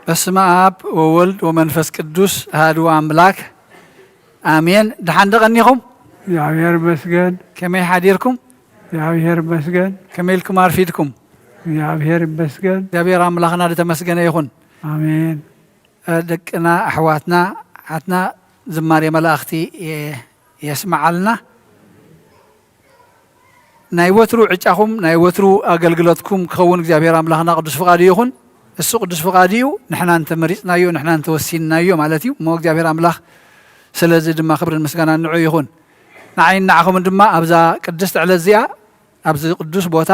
በስመ አብ ወወልድ ወመንፈስ ቅዱስ አሐዱ አምላክ አሜን። ደሓን ዶ ቀኒኹም? እግዚኣብሔር ይመስገን። ከመይ ሓዲርኩም? እግዚኣብሔር ይመስገን። ከመይ ኢልኩም ኣርፊድኩም? እግዚኣብሔር ይመስገን። እግዚኣብሔር ኣምላኽና ዝተመስገነ ይኹን። ኣሜን። እ፣ ደቅና፣ ኣሕዋትና፣ ኣሓትና ዝማሬ መላእኽቲ የ-፣ የስምዓልና። ናይ ወትሩ ዕጫኹም፣ ናይ ወትሩ ኣገልግሎትኩም ክኸውን እግዚኣብሔር ኣምላኽና ቅዱስ ፍቓዱ ይኹን። እሱ ቅዱስ ፍቓዱ እዩ። ንሕና እንተመሪጽናዮ፣ ንሕና እንተወሲንናዮ ማለት እዩ። እሞ እግዚኣብሔር ኣምላኽ ስለዚ ድማ ክብርን ምስጋናን ንዑ ይኹን። ንዓይን ንዓኹምን ድማ ኣብዛ ቅድስቲ ዕለት እዚኣ፣ ኣብዚ ቅዱስ ቦታ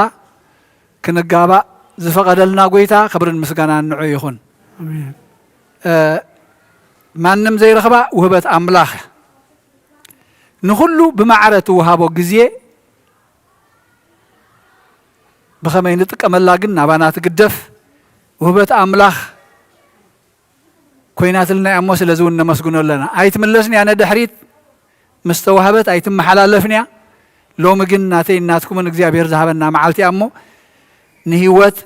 ክንጋባእ ዝፈቐደልና ጐይታ ክብርን ምስጋናን ንዑ ይኹን። ኣሜን። እ፣ ማንም ዘይረኽባ ውህበት ኣምላኽ፣ ንኹሉ ብማዕረ ትወሃቦ ግዜ ብኸመይ ንጥቀመላ ግን ናባና ትግደፍ። ውህበት ኣምላኽ ኮይናትልና እያ እሞ፣ ስለዚ እውን ነመስግኖ ኣለና። ኣይትምለስን እያ ንድሕሪት፣ ምስ ተዋህበት ኣይትመሓላለፍን እያ። ሎሚ ግን ናተይን ናትኩምን እግዚኣብሔር ዝሃበና መዓልቲ እያ እሞ፣ ንህይወት፣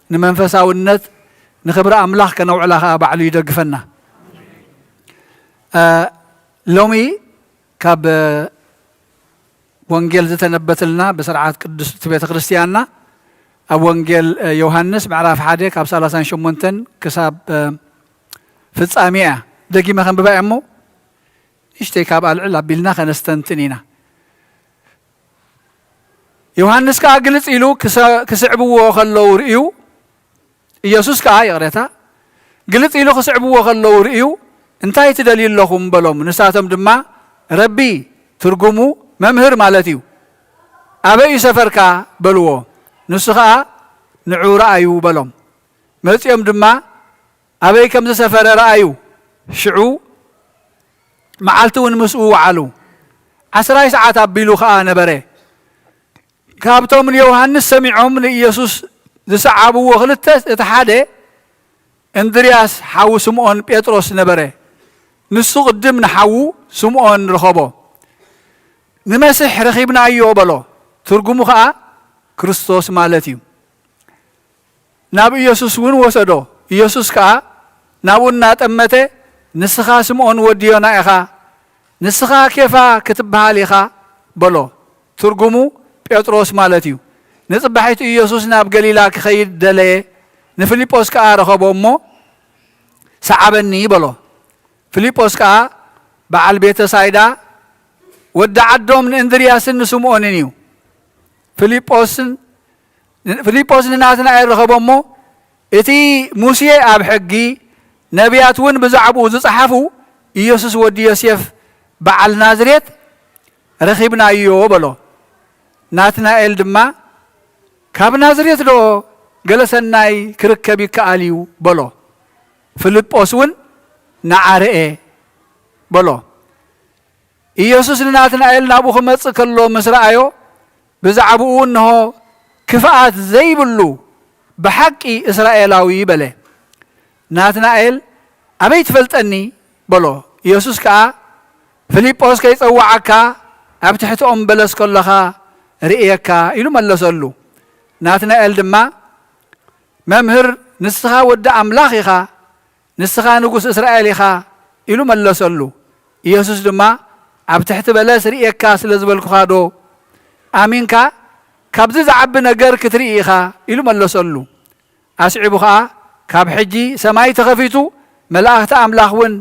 ንመንፈሳውነት፣ ንኽብሪ ኣምላኽ ከነውዕላ ኸኣ ባዕሉ ይደግፈና። እ፣ ሎሚ ካብ ወንጌል ዝተነበተልና ብስርዓት ቅድስቲ ቤተ ክርስቲያንና ኣብ ወንጌል፣ እ፣ ዮሃንስ ምዕራፍ ሓደ ካብ ሰላሳን ሸሞንተን ክሳብ፣ እ፣ ፍጻሜ እያ። ደጊመ ከንብባ እያ እሞ፣ ንእሽተይ ካብ ኣልዕል ኣቢልና ከነስተንትን ኢና። ዮሃንስ ከኣ ግልጽ ኢሉ ክሰ-፣ ክስዕብዎ ከለዉ ርእዩ፣ ኢየሱስ ከኣ፣ ይቕሬታ፣ ግልጽ ኢሉ ክስዕብዎ ከለዉ ርእዩ፣ "እንታይ ትደልዩ ኣለኹም?" በሎም። ንሳቶም ድማ፣ "ረቢ" ትርጉሙ መምህር ማለት እዩ፣ "ኣበይ እዩ ሰፈርካ?" በልዎ። ንሱ ኸኣ፣ "ንዑ ረኣዩ" በሎም። መጺኦም ድማ ኣበይ ከም ዝሰፈረ ረኣዩ። ሽዑ መዓልቲ እውን ምስኡ ወዓሉ። ዓስራይ ሰዓት ኣቢሉ ኸኣ ነበረ። ካብቶም ንዮሃንስ ሰሚዖም ንኢየሱስ ዝሰዓብዎ ክልተ፣ እቲ ሓደ እንድርያስ ሓው ስምዖን ጴጥሮስ ነበረ። ንሱ ቅድም ንሓዉ ስምዖን ረኸቦ። "ንመስሕ ረኺብናዮ" በሎ። ትርጉሙ ኸኣ ክርስቶስ ማለት እዩ። ናብ ኢየሱስ እውን ወሰዶ። ኢየሱስ ከኣ ናብኡ እናጠመተ፣ "ንስኻ ስምዖን ወዲ ዮና ኢኻ፣ ንስኻ ኬፋ ክትበሃል ኢኻ" በሎ። ትርጉሙ ጴጥሮስ ማለት እዩ። ንጽባሒቱ ኢየሱስ ናብ ገሊላ ክኸይድ ደለየ። ንፊልጶስ ከኣ ረኸቦ እሞ፣ "ሰዓበኒ" በሎ። ፊልጶስ ከኣ በዓል ቤተ ሳይዳ፣ ወዲ ዓዶም ንእንድርያስን ንስምዖንን እዩ። ፊልጶስን፣ ፊልጶስ ንናትናኤል ረኸቦ እሞ፣ "እቲ ሙሴ ኣብ ሕጊ፣ ነቢያት እውን ብዛዕባኡ ዝጸሓፉ፣ ኢየሱስ ወዲ ዮሴፍ በዓል ናዝሬት ረኺብናዮ" በሎ። ናትናኤል ድማ፣ "ካብ ናዝሬት ዶ ገለ ሰናይ ክርከብ ይከኣል እዩ?" በሎ። ፊልጶስ እውን፣ "ንዓ ርኤ" በሎ። ኢየሱስ ንናትናኤል ናብኡ ክመጽእ ከሎ ምስ ረኣዮ፣ ብዛዕባኡ፣ "እንሆ ክፍኣት ዘይብሉ ብሓቂ እስራኤላዊ" በለ። ናትናኤል፣ "ኣበይ ትፈልጠኒ?" በሎ። ኢየሱስ ከኣ፣ "ፊልጶስ ከይጸውዓካ ኣብ ትሕቲ ኦም በለስ ከለኻ ርእየካ" ኢሉ መለሰሉ። ናትናኤል ድማ፣ "መምህር፣ ንስኻ ወዲ ኣምላኽ ኢኻ፣ ንስኻ ንጉስ እስራኤል ኢኻ" ኢሉ መለሰሉ። ኢየሱስ ድማ፣ "ኣብ ትሕቲ በለስ ርእየካ ስለ ዝበልኩኻ ዶ ኣሚንካ? ካብዚ ዝዓቢ ነገር ክትርኢ ኢኻ" ኢሉ መለሰሉ። ኣስዒቡ ኸኣ፣ "ካብ ሕጂ ሰማይ ተኸፊቱ፣ መላእኽቲ ኣምላኽ እውን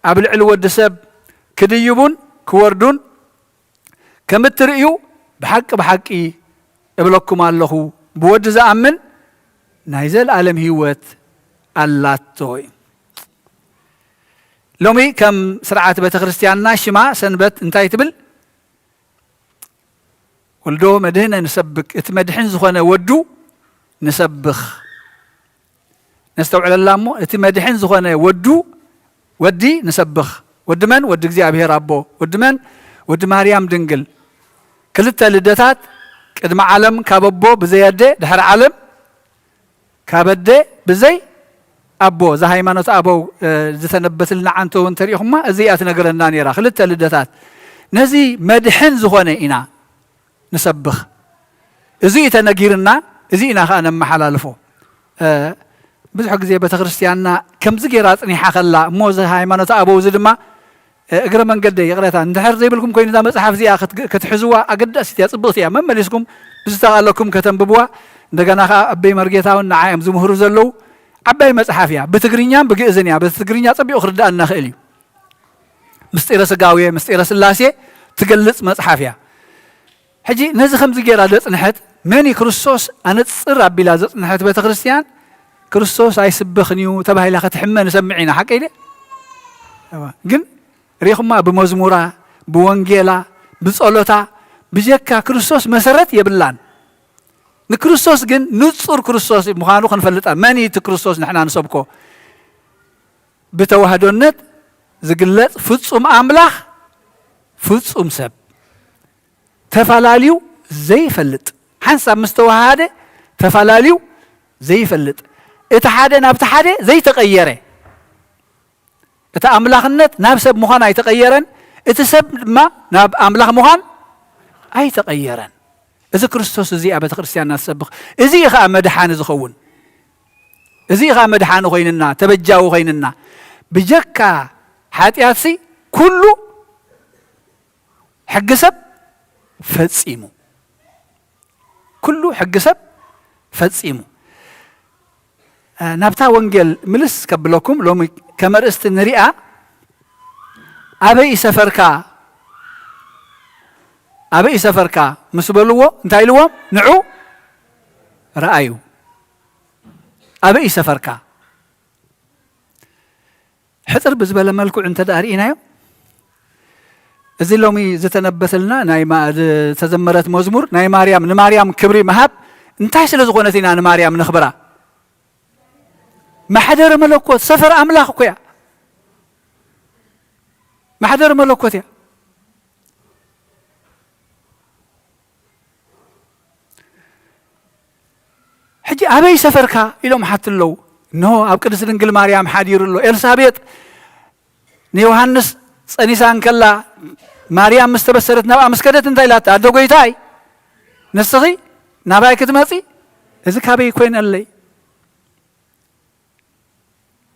ኣብ ልዕሊ ወዲ ሰብ ክድይቡን ክወርዱን ከም እትርእዩ ብሓቂ ብሓቂ እብለኩም ኣለኹ፣ ብወዲ ዝኣምን ናይ ዘለኣለም ህይወት ኣላቶ" እዩ። ሎሚ ከም ስርዓት ቤተ ክርስቲያንና ሽማ ሰንበት እንታይ ትብል? "ወልዶ መድህነ ንሰብክ"፣ እቲ መድሕን ዝኾነ ወዱ ንሰብኽ። ነስተውዕለላ እሞ፣ እቲ መድሕን ዝኾነ ወዱ፣ ወዲ ንሰብኽ። ወዲ መን? ወዲ እግዚኣብሔር ኣቦ። ወዲ መን? ወዲ ማርያም ድንግል። ክልተ ልደታት፣ ቅድሚ ዓለም ካብ ኣቦ ብዘይ ኣደ፣ ድሕሪ ዓለም ካብ ኣደ ብዘይ ኣቦ። እዛ ሃይማኖት ኣበው፣ እ፣ ዝተነበትልና ዓንቶ እውን ተሪእኹማ፣ እዚኣ ትነግረና ነይራ። ክልተ ልደታት። ነዚ መድሕን ዝኾነ ኢና ንሰብኽ። እዚ እዩ ተነጊርና፣ እዚ ኢና ኸዓ ነመሓላልፎ። እ፣ ብዙሕ ግዜ ቤተ ክርስቲያንና ከምዚ ገይራ ኣጽኒሓ ኸላ፣ እሞ እዚ ሃይማኖት ኣበው እዚ ድማ፣ እ፣ እግረ መንገደይ ይቕሬታ፣ እንድሕር ዘይብልኩም ኮይኑ እዛ መጽሓፍ እዚኣ ክት-፣ ክትሕዝዋ ኣገዳሲት እያ፣ ጽብቕቲ እያ። መመሊስኩም ብዝተኻእለኩም ከተንብብዋ። እንደገና ኸዓ ኣበይ መርጌታውን ንዓ እዮም ዝምህሩ ዘለዉ። ዓባይ መጽሓፍ እያ። ብትግርኛን ብግእዝን እያ። በቲ ትግርኛ ጸቢቑ ክርድኣና ይኽእል እዩ። ምስጢረ ስጋዌ፣ ምስጢረ ስላሴ ትገልጽ መጽሓፍ እያ። ሕጂ ነዚ ከምዚ ገይራ ዘጽንሐት፣ መን እዩ ክርስቶስ ኣነጽር ኣቢላ ዘጽንሐት ቤተ ክርስቲያን፣ ክርስቶስ ኣይስበኽን እዩ ተባሂላ ክትሕመ ንሰምዕ ኢና። ሓቀይ ድየ? እዋ። ግን ሪኹማ፣ ብመዝሙራ፣ ብወንጌላ፣ ብጸሎታ፣ ብጀካ ክርስቶስ መሰረት የብላን። ንክርስቶስ ግን ንጹር ክርስቶስ ምዃኑ ክንፈልጣ። መን እዩ እቲ ክርስቶስ ንሕና ንሰብኮ? ብተዋህዶነት ዝግለጽ ፍጹም ኣምላኽ፣ ፍጹም ሰብ። ተፈላልዩ ዘይፈልጥ። ሓንሳብ ምስ ተዋሃደ ተፈላልዩ ዘይፈልጥ። እቲ ሓደ ናብቲ ሓደ ዘይተቐየረ። እቲ ኣምላኽነት ናብ ሰብ ምዃን ኣይተቐየረን፣ እቲ ሰብ ድማ ናብ ኣምላኽ ምዃን ኣይተቐየረን። እዚ ክርስቶስ እዚ እያ ቤተ ክርስቲያንና ትሰብኽ። እዚ እዩ ኸዓ መድሓኒ ዝኸውን። እዚ እዩ ኸዓ መድሓኒ ኮይንና፣ ተበጃዊ ኮይንና። ብጀካ ሓጢኣትሲ ኩሉ ሕጊ ሰብ ፈጺሙ። ኩሉ ሕጊ ሰብ ፈጺሙ። እ፣ ናብታ ወንጌል ምልስ ከብለኩም፣ ሎሚ ከም ኣርእስቲ ንሪኣ፣ "ኣበይ ሰፈርካ? ኣበይ ሰፈርካ?" ምስ በልዎ፣ እንታይ ኢልዎም? "ንዑ ረኣዩ። ኣበይ ሰፈርካ?" ሕጽር ብዝበለ መልክዑ እንተ ደኣ ርኢናዮ፣ እዚ ሎሚ ዝተነበተልና ናይ ማ-፣ ዝተዘመረት መዝሙር ናይ ማርያም፣ ንማርያም ክብሪ ምሃብ እንታይ ስለ ዝኾነት ኢና ንማርያም ነኽብራ? ማሕደር መለኮት፣ ሰፈር ኣምላኽ እኮ እያ። ማሕደር መለኮት እያ። ሕጂ ኣበይ ሰፈርካ ኢሎም ሓትለዉ። እንሆ ኣብ ቅድስቲ ድንግል ማርያም ሓዲሩ ኣሎ። ኤልሳቤጥ ንዮሃንስ ጸኒሳ እንከላ ማርያም ምስ ተበሰረት ናብኣ ምስ ከደት እንታይ ኢላታ? "ኣደ ጐይታይ፣ ንስኺ ናባይ ክትመጺ? እዚ ካበይ ኮይነለይ?"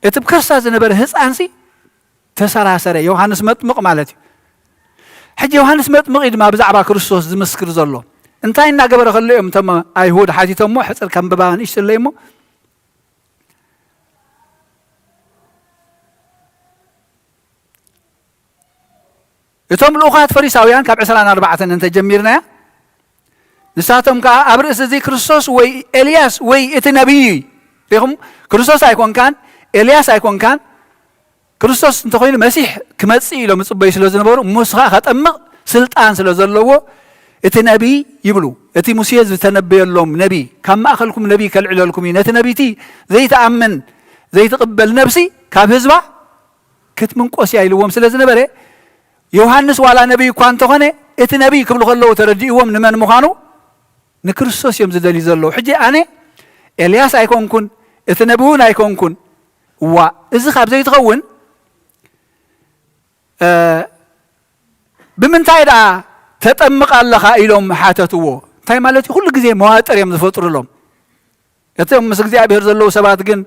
እቲ ብከርሳ ዝነበረ ህጻንሲ ተሰራሰረ፣ ዮሃንስ መጥምቕ ማለት እዩ። ሕጂ ዮሃንስ መጥምቕ እዩ ድማ ብዛዕባ ክርስቶስ ዝምስክር ዘሎ። እንታይ እናገበረ ከሎ እዮም እቶም ኣይሁድ ሓቲቶሞ? ሕፅር ከንብባ ንእሽትለይ እሞ። እቶም ልኡኻት ፈሪሳውያን ካብ ዕስራን ኣርባዕተን እንተጀሚርናያ፣ ንሳቶም ከኣ ኣብ ርእሲ እዚ ክርስቶስ ወይ ኤልያስ ወይ እቲ ነቢይ እዩ። ሪኹም? ክርስቶስ ኣይኮንካን፣ ኤልያስ ኣይኮንካን። ክርስቶስ እንተኾይኑ መሲሕ ክመጽእ ኢሎም ይጽበዩ ስለ ዝነበሩ፣ እሞ ንሱ ከኣ ከጠምቕ ስልጣን ስለ ዘለዎ፣ እቲ ነቢይ ይብሉ፣ እቲ ሙሴ ዝተነበየሎም ነቢይ፣ ካብ ማእከልኩም ነቢይ ከልዕለልኩም እዩ። ነቲ ነቢይቲ ዘይትኣምን፣ ዘይትቕበል ነብሲ ካብ ህዝባ ክትምንቆስ እያ ኢልዎም ስለ ዝነበረ፣ ዮሃንስ ዋላ ነቢይ እኳ እንተኾነ፣ እቲ ነቢይ ክብሉ ከለዉ ተረዲእዎም ንመን ምዃኑ፣ ንክርስቶስ እዮም ዝደልዩ ዘለዉ። ሕጂ ኣነ ኤልያስ ኣይኮንኩን፣ እቲ ነቢ እውን ኣይኮንኩን። እዋ፣ እዚ ካብ ዘይትኸውን፣ እ፣ ብምንታይ ደኣ ተጠምቕ ኣለኻ? ኢሎም ሓተትዎ። እንታይ ማለት እዩ? ኩሉ ግዜ መዋጥር እዮም ዝፈጥሩሎም። እቶም ምስ እግዚኣብሔር ዘለዉ ሰባት ግን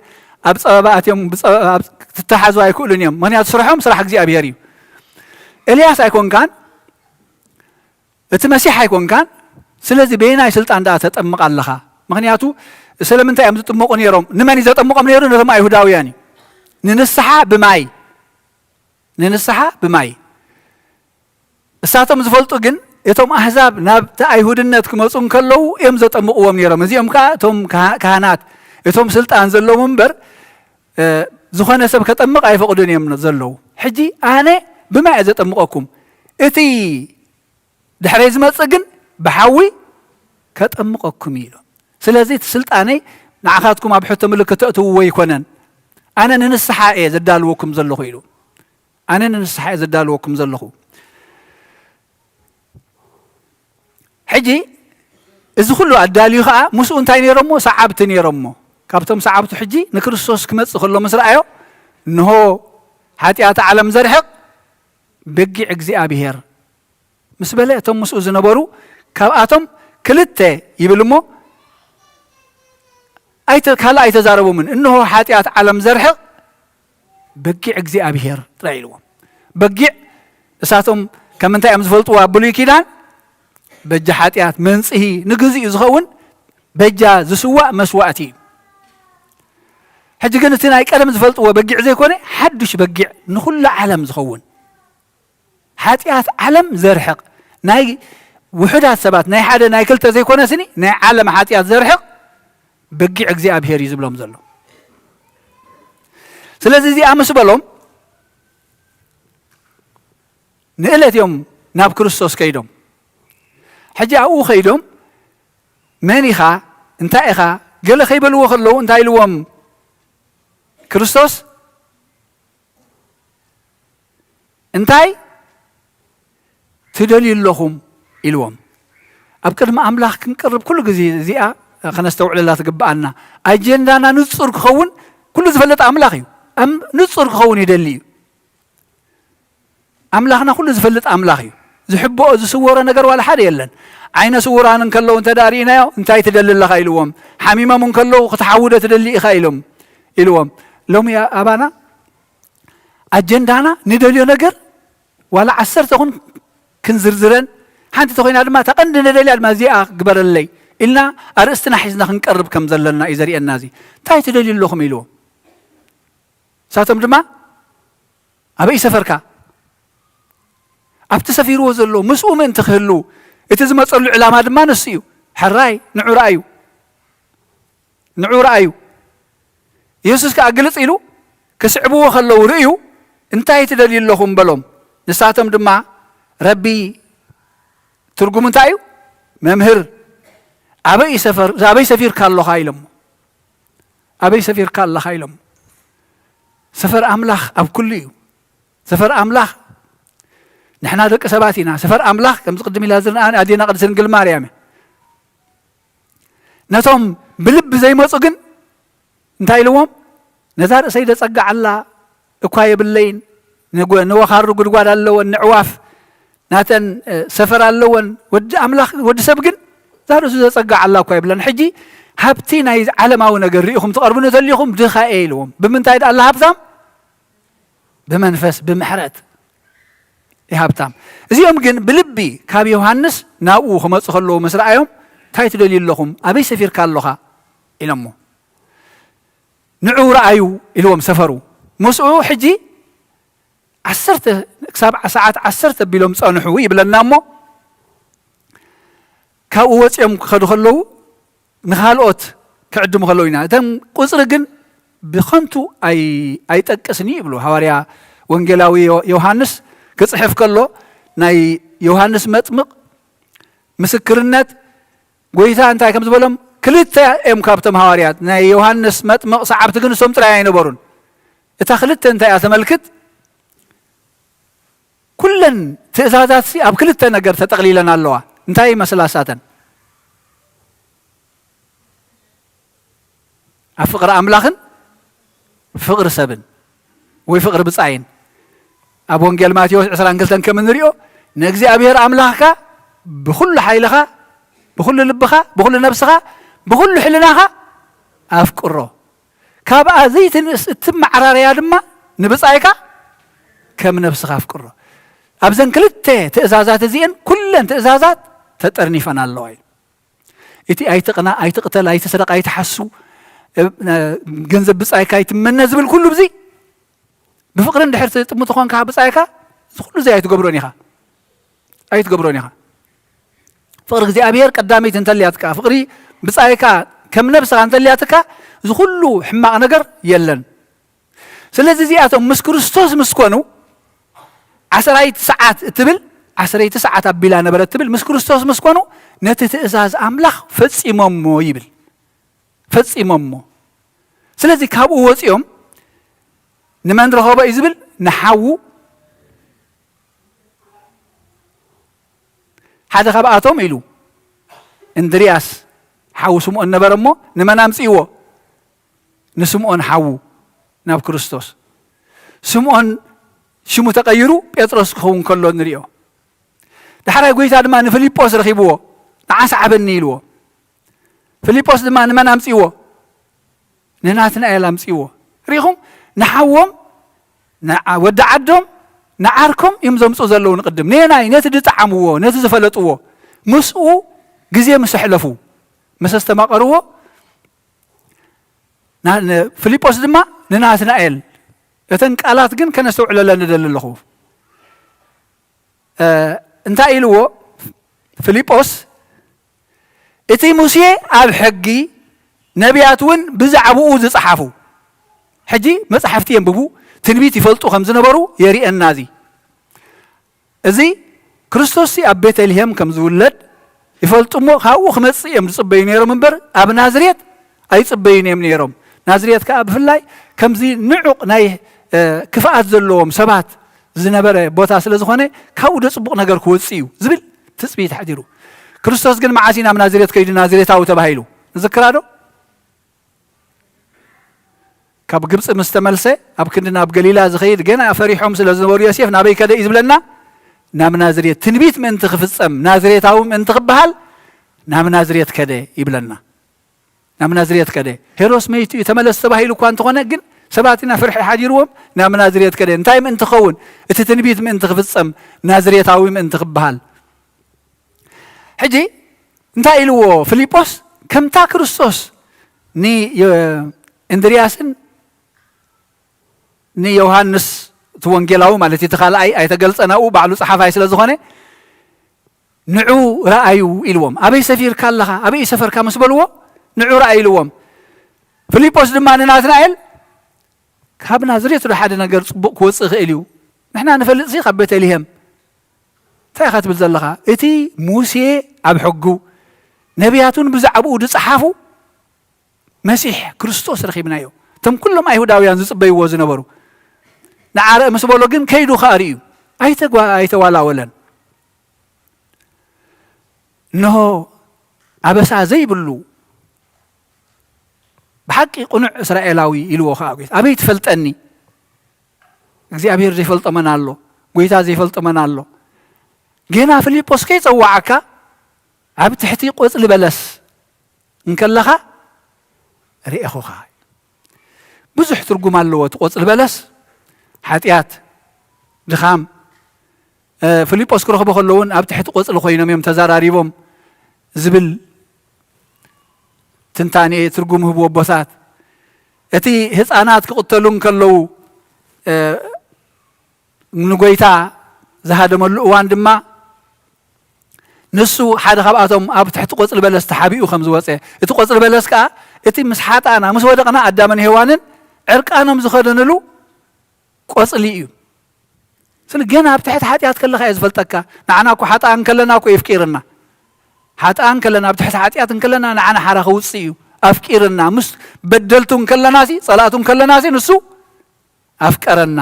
ኣብ ጸበባ ኣትዮም ብጸ-፣ ኣብ፣ ክትተሓዙ ኣይክእሉን እዮም። ምኽንያቱ ስርሖም ስራሕ እግዚኣብሔር እዩ። ኤልያስ ኣይኮንካን፣ እቲ መሲሕ ኣይኮንካን፣ ስለዚ በየናይ ስልጣን ደኣ ተጠምቕ ኣለኻ? ምኽንያቱ ስለምንታይ እዮም ዝጥመቑ ነይሮም? ንመን እዩ ዘጠምቖም ነይሩ? ነቶም ኣይሁዳውያን እዩ። ንንስሓ ብማይ፣ ንንስሓ ብማይ። እሳቶም ዝፈልጡ ግን እቶም ኣህዛብ ናብቲ ኣይሁድነት ክመጹ እንከለዉ እዮም ዘጠምቕዎም ነይሮም። እዚኦም ከኣ እቶም ካህ-፣ ካህናት፣ እቶም ስልጣን ዘለዎም እምበር፣ እ፣ ዝኾነ ሰብ ከጠምቕ ኣይፈቕዱን እዮም ዘለዉ። ሕጂ ኣነ ብማይ እየ ዘጠምቐኩም፣ እቲ ድሕረይ ዝመጽእ ግን ብሓዊ ከጠምቐኩም እዩ ኢሉ። ስለዚ እቲ ስልጣነይ ንዓኻትኩም ኣብ ሕቶ ምልክት ተእትውዎ ኣይኮነን። ኣነ ንንስሓ እየ ዘዳልወኩም ዘለኹ ኢሉ። ኣነ ንንስሓ እየ ዘዳልወኩም ዘለኹ። ሕጂ እዚ ኩሉ ኣዳልዩ ኸኣ ምስኡ እንታይ ነይሮሞ? ሰዓብቲ ነይሮሞ። ካብቶም ሰዓብቱ ሕጂ ንክርስቶስ ክመጽእ ከሎ ምስ ረኣዮ፣ እንሆ፣ ሓጢኣት ዓለም ዘርሕቕ በጊዕ እግዚኣብሔር ምስ በለ፣ እቶም ምስኡ ዝነበሩ ካብኣቶም ክልተ ይብል እሞ፣ ኣይተ-፣ ካልእ ኣይተዛረቦምን። እንሆ ሓጢኣት ዓለም ዘርሕቕ በጊዕ እግዚኣብሔር ጥራይ ኢልዎም። በጊዕ እሳቶም ከም እንታይ እዮም ዝፈልጥዎ? ኣብ ብሉይ ኪዳን በጃ ሓጢኣት መንጽሂ ንግዚኡ ዝኸውን በጃ ዝስዋእ መስዋእቲ እዩ። ሕጂ ግን እቲ ናይ ቀደም ዝፈልጥዎ በጊዕ ዘይኮነ፣ ሓዱሽ በጊዕ ንኹሉ ዓለም ዝኸውን፣ ሓጢኣት ዓለም ዘርሕቕ፣ ናይ ውሑዳት ሰባት፣ ናይ ሓደ ናይ ክልተ ዘይኮነ ስኒ፣ ናይ ዓለም ሓጢኣት ዘርሕቕ በጊዕ እግዚኣብሔር እዩ ዝብሎም ዘሎ። ስለዚ እዚኣ ምስ በሎም፣ ንእለት እዮም ናብ ክርስቶስ ከይዶም። ሕጂ ኣብኡ ከይዶም፣ "መን ኢኻ? እንታይ ኢኻ?" ገለ ከይበልዎ ከለዉ እንታይ ኢልዎም ክርስቶስ? "እንታይ ትደልዩ ኣለኹም?" ኢልዎም። ኣብ ቅድሚ ኣምላኽ ክንቀርብ ኩሉ ግዜ እዚኣ ከነስተውዕለላ ትግብኣና። ኣጀንዳና ንጹር ክኸውን፣ ኩሉ ዝፈልጥ ኣምላኽ እዩ። ኣም-፣ ንጹር ክኸውን ይደሊ እዩ። ኣምላኽና ኩሉ ዝፈልጥ ኣምላኽ እዩ። ዝሕብኦ ዝስወሮ ነገር ዋላ ሓደ የለን። ዓይነ ስውራን እንከለዉ እንተ ደኣ ርኢናዮ፣ "እንታይ ትደሊ ኣለኻ?" ኢልዎም። ሓሚሞም እንከለዉ፣ "ክትሓዊ ዶ ትደሊ ኢኻ?" ኢሎም፣ ኢልዎም። ሎሚ ኣባና ኣጀንዳና ንደልዮ ነገር ዋላ ዓሰርተ ኹን ክንዝርዝረን፣ ሓንቲ ተኾይና ድማ እታ ቀንዲ ንደልያ ድማ እዚኣ ግበረለይ ኢልና ኣርእስትና ሒዝና ክንቀርብ ከም ዘለና እዩ ዘርእየና። እዚ እንታይ ትደልዩ ኣለኹም ኢልዎም። ንሳቶም ድማ ኣበይ ሰፈርካ? ኣብቲ ሰፊርዎ ዘሎ ምስኡ ምእንቲ ክህሉ፣ እቲ ዝመጸሉ ዕላማ ድማ ንሱ እዩ። ሕራይ ንዑ ረኣዩ፣ ንዑ ረኣዩ። የሱስ ከኣ ግልጽ ኢሉ ክስዕብዎ ከለዉ ርእዩ፣ "እንታይ ትደልዩ ኣለኹም?" በሎም። ንሳቶም ድማ፣ "ረቢ" ትርጉሙ እንታይ እዩ? መምህር፣ ኣበይ ሰፈር፣ ኣበይ ሰፊርካ ኣለኻ ኢሎሞ። ኣበይ ሰፊርካ ኣለኻ ኢሎሞ። ሰፈር ኣምላኽ ኣብ ኩሉ እዩ። ሰፈር ኣምላኽ ንሕና ደቂ ሰባት ኢና። ሰፈር ኣምላኽ ከምዚ ቅድም ኢላ ዝረኣና ኣዴና ቅድስት ድንግል ማርያም እያ። ነቶም ብልቢ ዘይመጹ ግን እንታይ ኢልዎም? "ነዛ ርእሰይ ደጸግዓላ እኳ የብለይን፣ ንጎ-፣ ንወኻሩ ጉድጓድ ኣለወን፣ ንዕዋፍ ናተን፣ እ፣ ሰፈር ኣለወን፣ ወዲ ኣምላኽ፣ ወዲ ሰብ ግን እዛ ርእሱ ዘጸግዓላ እኳ የብላን። ሕጂ ሃብቲ ናይ ዓለማዊ ነገር ርኢኹም ትቐርቡኒ ተሊኹም ድኻ እየ" ኢልዎም። ብምንታይ ደኣ ኣላ ሃብታም? ብመንፈስ፣ ብምሕረት። ሃብታም። እዚኦም ግን ብልቢ ካብ ዮሃንስ ናብኡ ክመጹ ከለዉ ምስ ረኣዮም፣ "እንታይ ትደልዩ ኣለኹም? ኣበይ ሰፊርካ ኣሎኻ?" ኢሎሞ። "ንዑ ረኣዩ" ኢልዎም ሰፈሩ። ምስኡ ሕጂ ዓሰርተ፣ ክሳብ ሰዓት ዓሰርተ ኣቢሎም ጸንሑ ይብለና እሞ፣ ካብኡ ወጺኦም ክኸዱ ከለዉ ንኻልኦት ክዕድሙ ከለዉ ኢና። እተን ቁጽሪ ግን ብኸንቱ ኣይ-፣ ኣይጠቅስን እዩ ይብሉ። ሃዋርያ ወንጌላዊ ዮ-፣ ዮሃንስ ክጽሕፍ ከሎ ናይ ዮሃንስ መጥምቕ ምስክርነት ጎይታ እንታይ ከም ዝበሎም፣ ክልተ እዮም ካብቶም ሃዋርያት። ናይ ዮሃንስ መጥምቕ ሰዓብቲ ግን እሶም ጥራይ ኣይነበሩን። እታ ክልተ እንታይ እያ ተመልክት? ኩለን ትእዛዛትሲ ኣብ ክልተ ነገር ተጠቕሊለን ኣለዋ። እንታይ ይመስላ እሳተን? ኣብ ፍቕሪ ኣምላኽን ፍቕሪ ሰብን ወይ ፍቕሪ ብጻይን። ኣብ ወንጌል ማቴዎስ ዕስራን ክልተን ከም እንሪኦ፣ "ንእግዚኣብሔር ኣምላኽካ ብኹሉ ሓይልኻ፣ ብኹሉ ልብኻ፣ ብኹሉ ነብስኻ፣ ብኹሉ ሕልናኻ ኣፍቅሮ። ካብኣ ዘይትንእስ እትመዓራረያ ድማ ንብጻይካ ከም ነብስኻ ኣፍቅሮ።" ኣብዘን ክልተ ትእዛዛት እዚኤን ኩለን ትእዛዛት ተጠርኒፈን ኣለዋ እዩ። እቲ ኣይትቕናእ፣ ኣይትቕተል፣ ኣይትስረቕ፣ ኣይትሓሱ፣ እ፣ ገንዘብ ብጻይካ ኣይትመነ ዝብል ኩሉ፣ እዚ ብፍቕሪ እንድሕር ትጥምቶ ኾንካ ብጻይካ፣ እዚ ኩሉ እዚ ኣይትገብሮን ኢኻ። ኣይትገብሮን ኢኻ። ፍቕሪ እግዚኣብሔር ቀዳመይቲ እንተልያትካ፣ ፍቕሪ ብጻይካ ከም ነብስኻ እንተልያትካ፣ እዚ ኩሉ ሕማቕ ነገር የለን። ስለዚ እዚኣቶም ምስ ክርስቶስ ምስ ኮኑ፣ ዓስራይቲ ሰዓት እትብል፣ ዓስረይቲ ሰዓት ኣቢላ ነበረት ትብል፣ ምስ ክርስቶስ ምስ ኮኑ፣ ነቲ ትእዛዝ ኣምላኽ ፈጺሞሞ ይብል። ፈጺሞሞ። ስለዚ ካብኡ ወጺኦም ንመን ረኸቦ እዩ ዝብል? ንሓዉ። ሓደ ካብኣቶም ኢሉ፣ እንድርያስ ሓዉ ስምዖን ነበረ እሞ፣ ንመን ኣምጽእዎ? ንስምዖን ሓዉ ናብ ክርስቶስ። ስምዖን ሽሙ ተቐይሩ ጴጥሮስ ክኸውን ከሎ ንሪኦ። ዳሕራይ ጎይታ ድማ ንፊልጶስ ረኺብዎ፣ "ንዓ ሰዓበኒ" ኢልዎ። ፊልጶስ ድማ ንመን ኣምጽእዎ? ንናትናኤል ኣምጽእዎ። ርኢኹም? ንሓዎም፣ ንዓ-፣ ወዲ ዓዶም፣ ንዓርኮም እዮም ዘምጽኡ ዘለዉ ንቕድም። ነየናይ? ነቲ ዝጠዓምዎ፣ ነቲ ዝፈለጥዎ። ምስኡ ግዜ ምስ ኣሕለፉ፣ ምስ ኣስተማቐርዎ፣ ና-፣ ን-፣ ፊልጶስ ድማ ንናትናኤል። እተን ቃላት ግን ከነስተውዕለለን እደሊ ኣለኹ። እ፣ እንታይ ኢልዎ ፊልጶስ? "እቲ ሙሴ ኣብ ሕጊ፣ ነቢያት እውን ብዛዕባኡ ዝጸሓፉ።" ሕጂ መጻሕፍቲ የንብቡ፣ ትንቢት ይፈልጡ ከም ዝነበሩ የርእየና እዚ። እዚ ክርስቶስሲ ኣብ ቤተልሔም ከም ዝውለድ ይፈልጡ እሞ፣ ካብኡ ክመጽእ እዮም ዝጽበዩ ነይሮም እምበር፣ ኣብ ናዝሬት ኣይጽበዩን እዮም ነይሮም። ናዝሬት ከኣ ብፍላይ ከምዚ ንዑቕ ናይ፣ እ፣ ክፍኣት ዘለዎም ሰባት ዝነበረ ቦታ ስለ ዝኾነ፣ ካብኡ ዶ ጽቡቕ ነገር ክወጽእ እዩ ዝብል ትጽቢት ኣሕዲሩ። ክርስቶስ ግን መዓስ እዩ ናብ ናዝሬት ከይዱ ናዝሬታዊ ተባሂሉ? ንዝክራ ዶ? ካብ ግብጺ ምስ ተመልሰ፣ ኣብ ክንዲ ናብ ገሊላ ዝኸይድ፣ ገና ፈሪሖም ስለ ዝነበሩ፣ ዮሴፍ ናበይ ከደ እዩ ዝብለና? ናብ ናዝሬት። ትንቢት ምእንቲ ክፍጸም፣ ናዝሬታዊ ምእንቲ ክበሃል፣ ናብ ናዝሬት ከደ ይብለና። ናብ ናዝሬት ከደ። ሄሮድስ መይቱ እዩ፣ ተመለስ ተባሂሉ እኳ እንተኾነ፣ ግን ሰባት ኢና ፍርሒ ሓዲርዎም፣ ናብ ናዝሬት ከደ። እንታይ ምእንቲ ክኸውን? እቲ ትንቢት ምእንቲ ክፍጸም፣ ናዝሬታዊ ምእንቲ ክበሃል። ሕጂ እንታይ ኢልዎ ፊልጶስ? ከምታ ክርስቶስ ን-፣ የ-፣ እንድርያስን ንዮሃንስ፣ እቲ ወንጌላዊ ማለት እዩ፣ እቲ ካልኣይ ኣይተገልጸን፣ ኣብኡ ባዕሉ ጸሓፋይ ስለ ዝኾነ፣ "ንዑ ረኣዩ" ኢልዎም። "ኣበይ ሰፊርካ ኣለኻ? ኣበይ እዩ ሰፈርካ?" ምስ በልዎ፣ "ንዑ ረኣዩ" ኢልዎም። ፊልጶስ ድማ ንናትናኤል፣ "ካብ ናዝሬት ዶ ሓደ ነገር ጽቡቕ ክወጽእ ይኽእል እዩ? ንሕና ንፈልጥ ሲ ካብ ቤተልሔም። እንታይ ኢኻ ትብል ዘለኻ? እቲ ሙሴ ኣብ ሕጉ፣ ነቢያት እውን ብዛዕባኡ ዝጸሓፉ መሲሕ ክርስቶስ ረኺብናዮ። እቶም ኩሎም ኣይሁዳውያን ዝጽበይዎ ዝነበሩ። ንዓ ርእ" ምስ በሎ ግን ከይዱ ከኣ ርእዩ። ኣይተጓ-፣ ኣይተዋላወለን። እንሆ ኣበሳ ዘይብሉ ብሓቂ ቅኑዕ እስራኤላዊ ኢልዎ ከኣ ጎይታ። ኣበይ ትፈልጠኒ? እግዚኣብሔር ዘይፈልጦ መን ኣሎ? ጎይታ ዘይፈልጦ መን ኣሎ? ጌና ፊልጶስ ከይጸዋዓካ ኣብ ትሕቲ ቆጽሊ በለስ እንከለኻ ርኤኹኻ። ብዙሕ ትርጉም ኣለዎ እቲ ቆጽሊ በለስ። ሓጢኣት፣ ድኻም፣ ፊልጶስ ክረኽቦ ከሎ እውን ኣብ ትሕቲ ቆጽሊ ኮይኖም እዮም ተዘራሪቦም ዝብል ትንታኔ ትርጉም ህቡ ኣቦታት። እቲ ህፃናት ክቕተሉ እንከለዉ ንጎይታ ዝሃደመሉ እዋን ድማ ንሱ ሓደ ካብኣቶም ኣብ ትሕቲ ቆጽሊ በለስ ተሓቢኡ ከም ዝወፀ፣ እቲ ቆጽሊ በለስ ከዓ እቲ ምስ ሓጣና ምስ ወደቕና ኣዳምን ሄዋንን ዕርቃኖም ዝኸደንሉ ቆጽሊ እዩ። ስለ ገና ኣብ ትሕቲ ሓጢኣት ከለኻ እየ ዝፈልጠካ። ንዓና እኮ ሓጥኣን ከለና እኮ የፍቂርና። ሓጥኣን ከለና፣ ኣብ ትሕቲ ሓጢኣት እንከለና ንዓና ሓራ ከውፅእ እዩ ኣፍቂርና። ምስ በደልቱ እንከለናሲ፣ ፀላእቱ እንከለናሲ ንሱ ኣፍቀረና።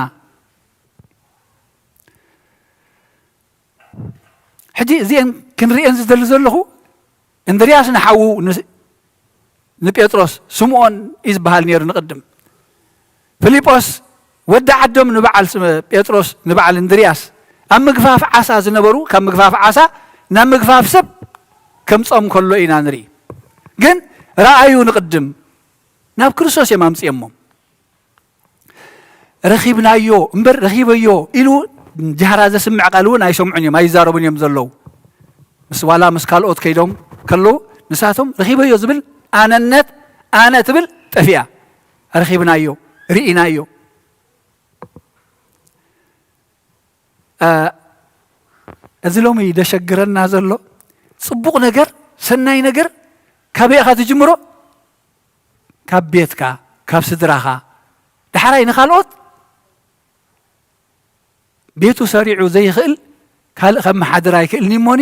ሕጂ እዚአን ክንሪአን ዝደሊ ዘለኹ፣ እንድርያስ ንሓዉ ንጴጥሮስ፣ ስምዖን እዩ ዝበሃል ነይሩ ንቕድም። ፊልጶስ ወዲ ዓዶም ንበዓል ጴጥሮስ፣ ንበዓል እንድርያስ፣ ኣብ ምግፋፍ ዓሳ ዝነበሩ፣ ካብ ምግፋፍ ዓሳ ናብ ምግፋፍ ሰብ ከምጾም ከሎ ኢና ንርኢ። ግን ረኣዩ ንቕድም ናብ ክርስቶስ እዮም ኣምፅኦሞም። ረኺብናዮ እምበር ረኺበዮ ኢሉ ጃህራ ዘስምዕ ቃል እውን ኣይሰምዑን እዮም፣ ኣይዛረቡን እዮም ዘለዉ። ምስ ዋላ ምስ ካልኦት ከይዶም ከለዉ ንሳቶም ረኺበዮ ዝብል ኣነነት፣ ኣነ ትብል ጠፊኣ። ረኺብናዮ፣ ርኢናዮ። እዚ ሎሚ ደሸግረና ዘሎ ጽቡቕ ነገር፣ ሰናይ ነገር ካበይ ኢኻ ትጅምሮ? ካብ ቤትካ፣ ካብ ስድራኻ፣ ዳሕራይ ንኻልኦት። ቤቱ ሰሪዑ ዘይኽእል ካልእ ከመሓድር ኣይክእልን እሞኒ፣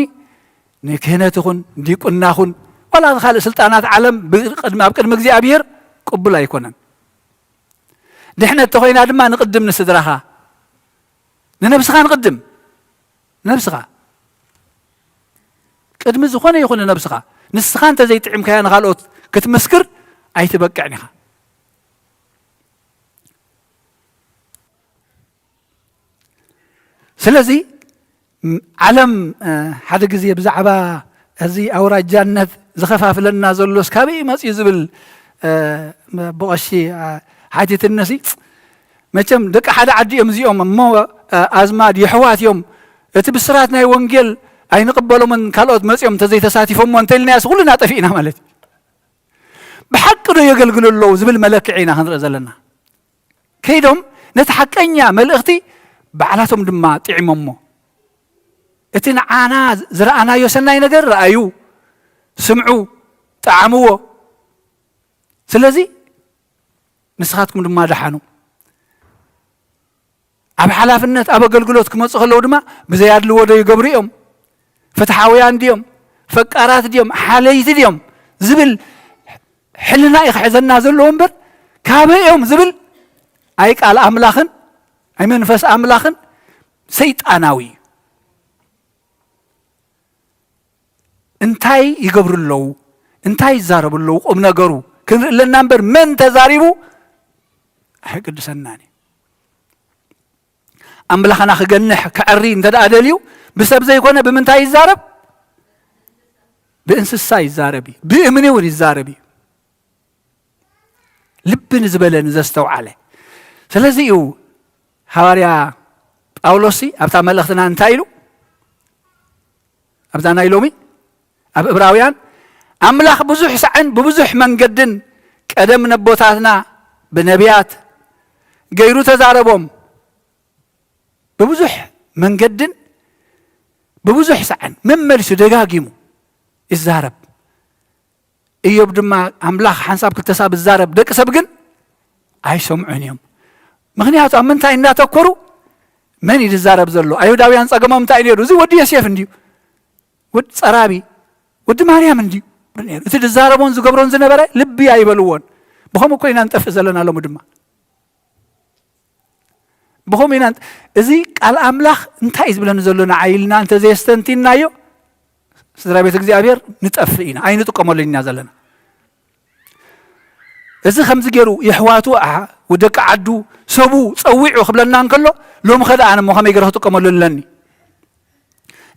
ንክህነት ይኹን ዲቁና ኹን ዋላ ካልእ ስልጣናት ዓለም ኣብ ቅድሚ እግዚኣብሔር ቅቡል ኣይኮነን። ድሕነት ተኾይና ድማ ንቕድም ንስድራኻ፣ ንነብስኻ ንቕድም። ነብስኻ ቅድሚ ዝኾነ ይኹን ነብስኻ፣ ንስኻ እንተዘይጥዕምካያ ንኻልኦት ክትምስክር ኣይትበቅዕን ኢኻ። ስለዚ ዓለም ሓደ ግዜ ብዛዕባ እዚ ኣውራጃነት ዝኸፋፍለና ዘሎስ ካበይ መፅዩ ዝብል ብቐሺ ሓቲትነሲ፣ መቸም ደቂ ሓደ ዓዲ እዮም እዚኦም እሞ ኣዝማድ የሕዋት እዮም፣ እቲ ብስራት ናይ ወንጌል ኣይንቕበሎምን ካልኦት መፅኦም እንተዘይተሳቲፎሞ እንተኢልናያስ ኩልና ጠፊእና ማለት እዩ። ብሓቂ ዶ የገልግሉ ኣለዉ ዝብል መለክዒ ኢና ክንርኢ ዘለና። ከይዶም ነቲ ሓቀኛ መልእኽቲ ባዕላቶም ድማ ጥዒሞሞ። እቲ ንዓና ዝረኣናዮ ሰናይ ነገር ረኣዩ፣ ስምዑ፣ ጠዓምዎ። ስለዚ ንስኻትኩም ድማ ደሓኑ። ኣብ ሓላፍነት ኣብ ኣገልግሎት ክመፁ ከለዉ ድማ ብዘይ ኣድልዎ ዶ ይገብሩ እዮም? ፍትሓውያን ድዮም? ፈቃራት ድዮም? ሓለይቲ ድዮም? ዝብል ሕልና እዩ ክሕዘና ዘለዎ እምበር ካበይ እዮም ዝብል ኣይ ቃል ኣምላኽን ኣይ መንፈስ ኣምላኽን ሰይጣናዊ እዩ። እንታይ ይገብሩ ኣለዉ? እንታይ ይዛረቡ ኣለዉ? ቁም ነገሩ ክንርኢ ኣለና እምበር መን ተዛሪቡ ኣይቅድሰናን እዩ። ኣምላኽና ክገንሕ ክዕሪ እንተ ደኣ ደልዩ ብሰብ ዘይኮነ ብምንታይ ይዛረብ? ብእንስሳ ይዛረብ እዩ። ብእምኒ እውን ይዛረብ እዩ። ልቢ ንዝበለ ንዘስተውዓለ። ስለዚ እዩ ሃዋርያ ጳውሎስ ኣብታ መልእኽትና እንታይ ኢሉ? ኣብዛ ናይ ሎሚ ኣብ እብራውያን ኣምላኽ ብዙሕ ሳዕን ብብዙሕ መንገድን ቀደም ነቦታትና ብነቢያት ገይሩ ተዛረቦም። ብብዙሕ መንገድን ብብዙሕ ሳዕን መመሊሱ ደጋጊሙ ይዛረብ። እዮብ ድማ ኣምላኽ ሓንሳብ ክልተ ሳብ ዝዛረብ፣ ደቂ ሰብ ግን ኣይሰምዑን እዮም። ምኽንያቱ ኣብ ምንታይ እናተኮሩ? መን እዩ ዝዛረብ ዘሎ? ኣይሁዳውያን ጸገሞም እንታይ እዩ ነይሩ? እዚ ወዲ ዮሴፍ እንድዩ፣ ወዲ ጸራቢ፣ ወዲ ማርያም እንድዩ ነይሩ። እቲ ዝዛረቦን ዝገብሮን ዝነበረ ልቢ ኣይበልዎን። ብኸምኡ እኮ ኢና ንጠፍእ ዘለና ሎሚ ድማ። ብኸምኡ ኢና ንጠ-፣ እዚ ቃል ኣምላኽ እንታይ እዩ ዝብለኒ ዘሎ ንዓይ ኢልና እንተዘየስተንቲናዮ፣ ስድራ ቤት እግዚኣብሔር ንጠፍእ ኢና፣ ኣይንጥቀመሉን ኢና ዘለና። እዚ ከምዚ ገይሩ የሕዋቱ ኣ-፣ ወደቂ ዓዱ፣ ሰቡ ጸዊዑ ክብለና እንከሎ፣ ሎሚ ኸ ደኣ እሞ ከመይ ገይረ ክጥቀመሉ ኣለኒ?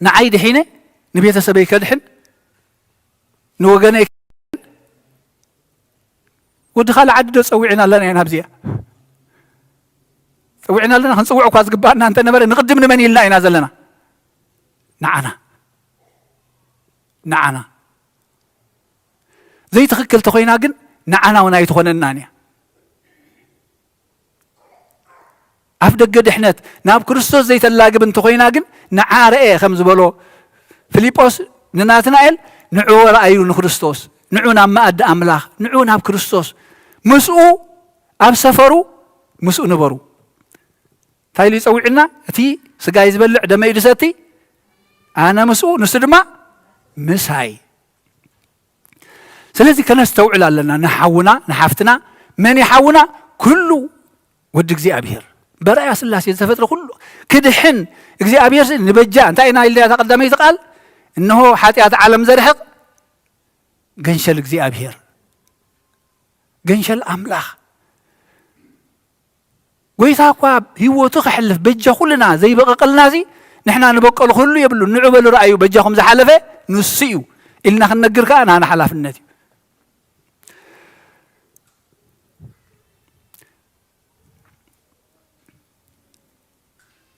ንዓይ ድሒነ፣ ንቤተሰበይ ከድሕን፣ ንወገነይ ከድሕን፣ ወዲ ካልእ ዓዲ ዶ ጸዊዕና ኣለና ኢና ኣብዚኣ? ጸዊዕና ኣለና፣ ክንጽውዕ እኳ ዝግባኣና እንተነበረ፣ ንቕድም ንመን ኢልና ኢና ዘለና? ንዓና ንዓና ዘይትኽክል ተኾይና ግን ንዓና እውን ኣይትኾነናን እያ። ኣፍ ደገ ድሕነት ናብ ክርስቶስ ዘይተላግብ እንተኾይና ግን ንዓ ርኤ ከም ዝበሎ ፊልጶስ ንናትናኤል፣ ንዑ ረኣዩ ንክርስቶስ፣ ንዑ ናብ መኣዲ ኣምላኽ፣ ንዑ ናብ ክርስቶስ፣ ምስኡ ኣብ ሰፈሩ ምስኡ ንበሩ። እንታይ ኢሉ ይጸውዕና? እቲ ስጋይ ዝበልዕ ደመይ ዝሰቲ ኣነ ምስኡ ንሱ ድማ ምሳይ። ስለዚ ከነስተውዕል ኣለና ንሓውና ንሓፍትና። መን ይሓውና? ኩሉ ወዲ እግዚኣብሔር በርኣያ ስላሴ ዝተፈጥረ ኩሉ ክድሕን እግዚኣብሔር ንበጃ እንታይ ኢና ኢልና እታ ቀዳመይቲ ቃል? እንሆ ሓጢኣት ዓለም ዘርሕቕ ገንሸል እግዚኣብሔር፣ ገንሸል ኣምላኽ። ጎይታ እኳ ህይወቱ ከሕልፍ በጃ ኩልና ዘይበቐቀልና እዚ ንሕና ንበቀሉ ክህሉ የብሉ። ንዑ በሉ ረኣዩ በጃኹም ዝሓለፈ ንሱ እዩ ኢልና ክንነግር ከኣ ናና ሓላፍነት እዩ።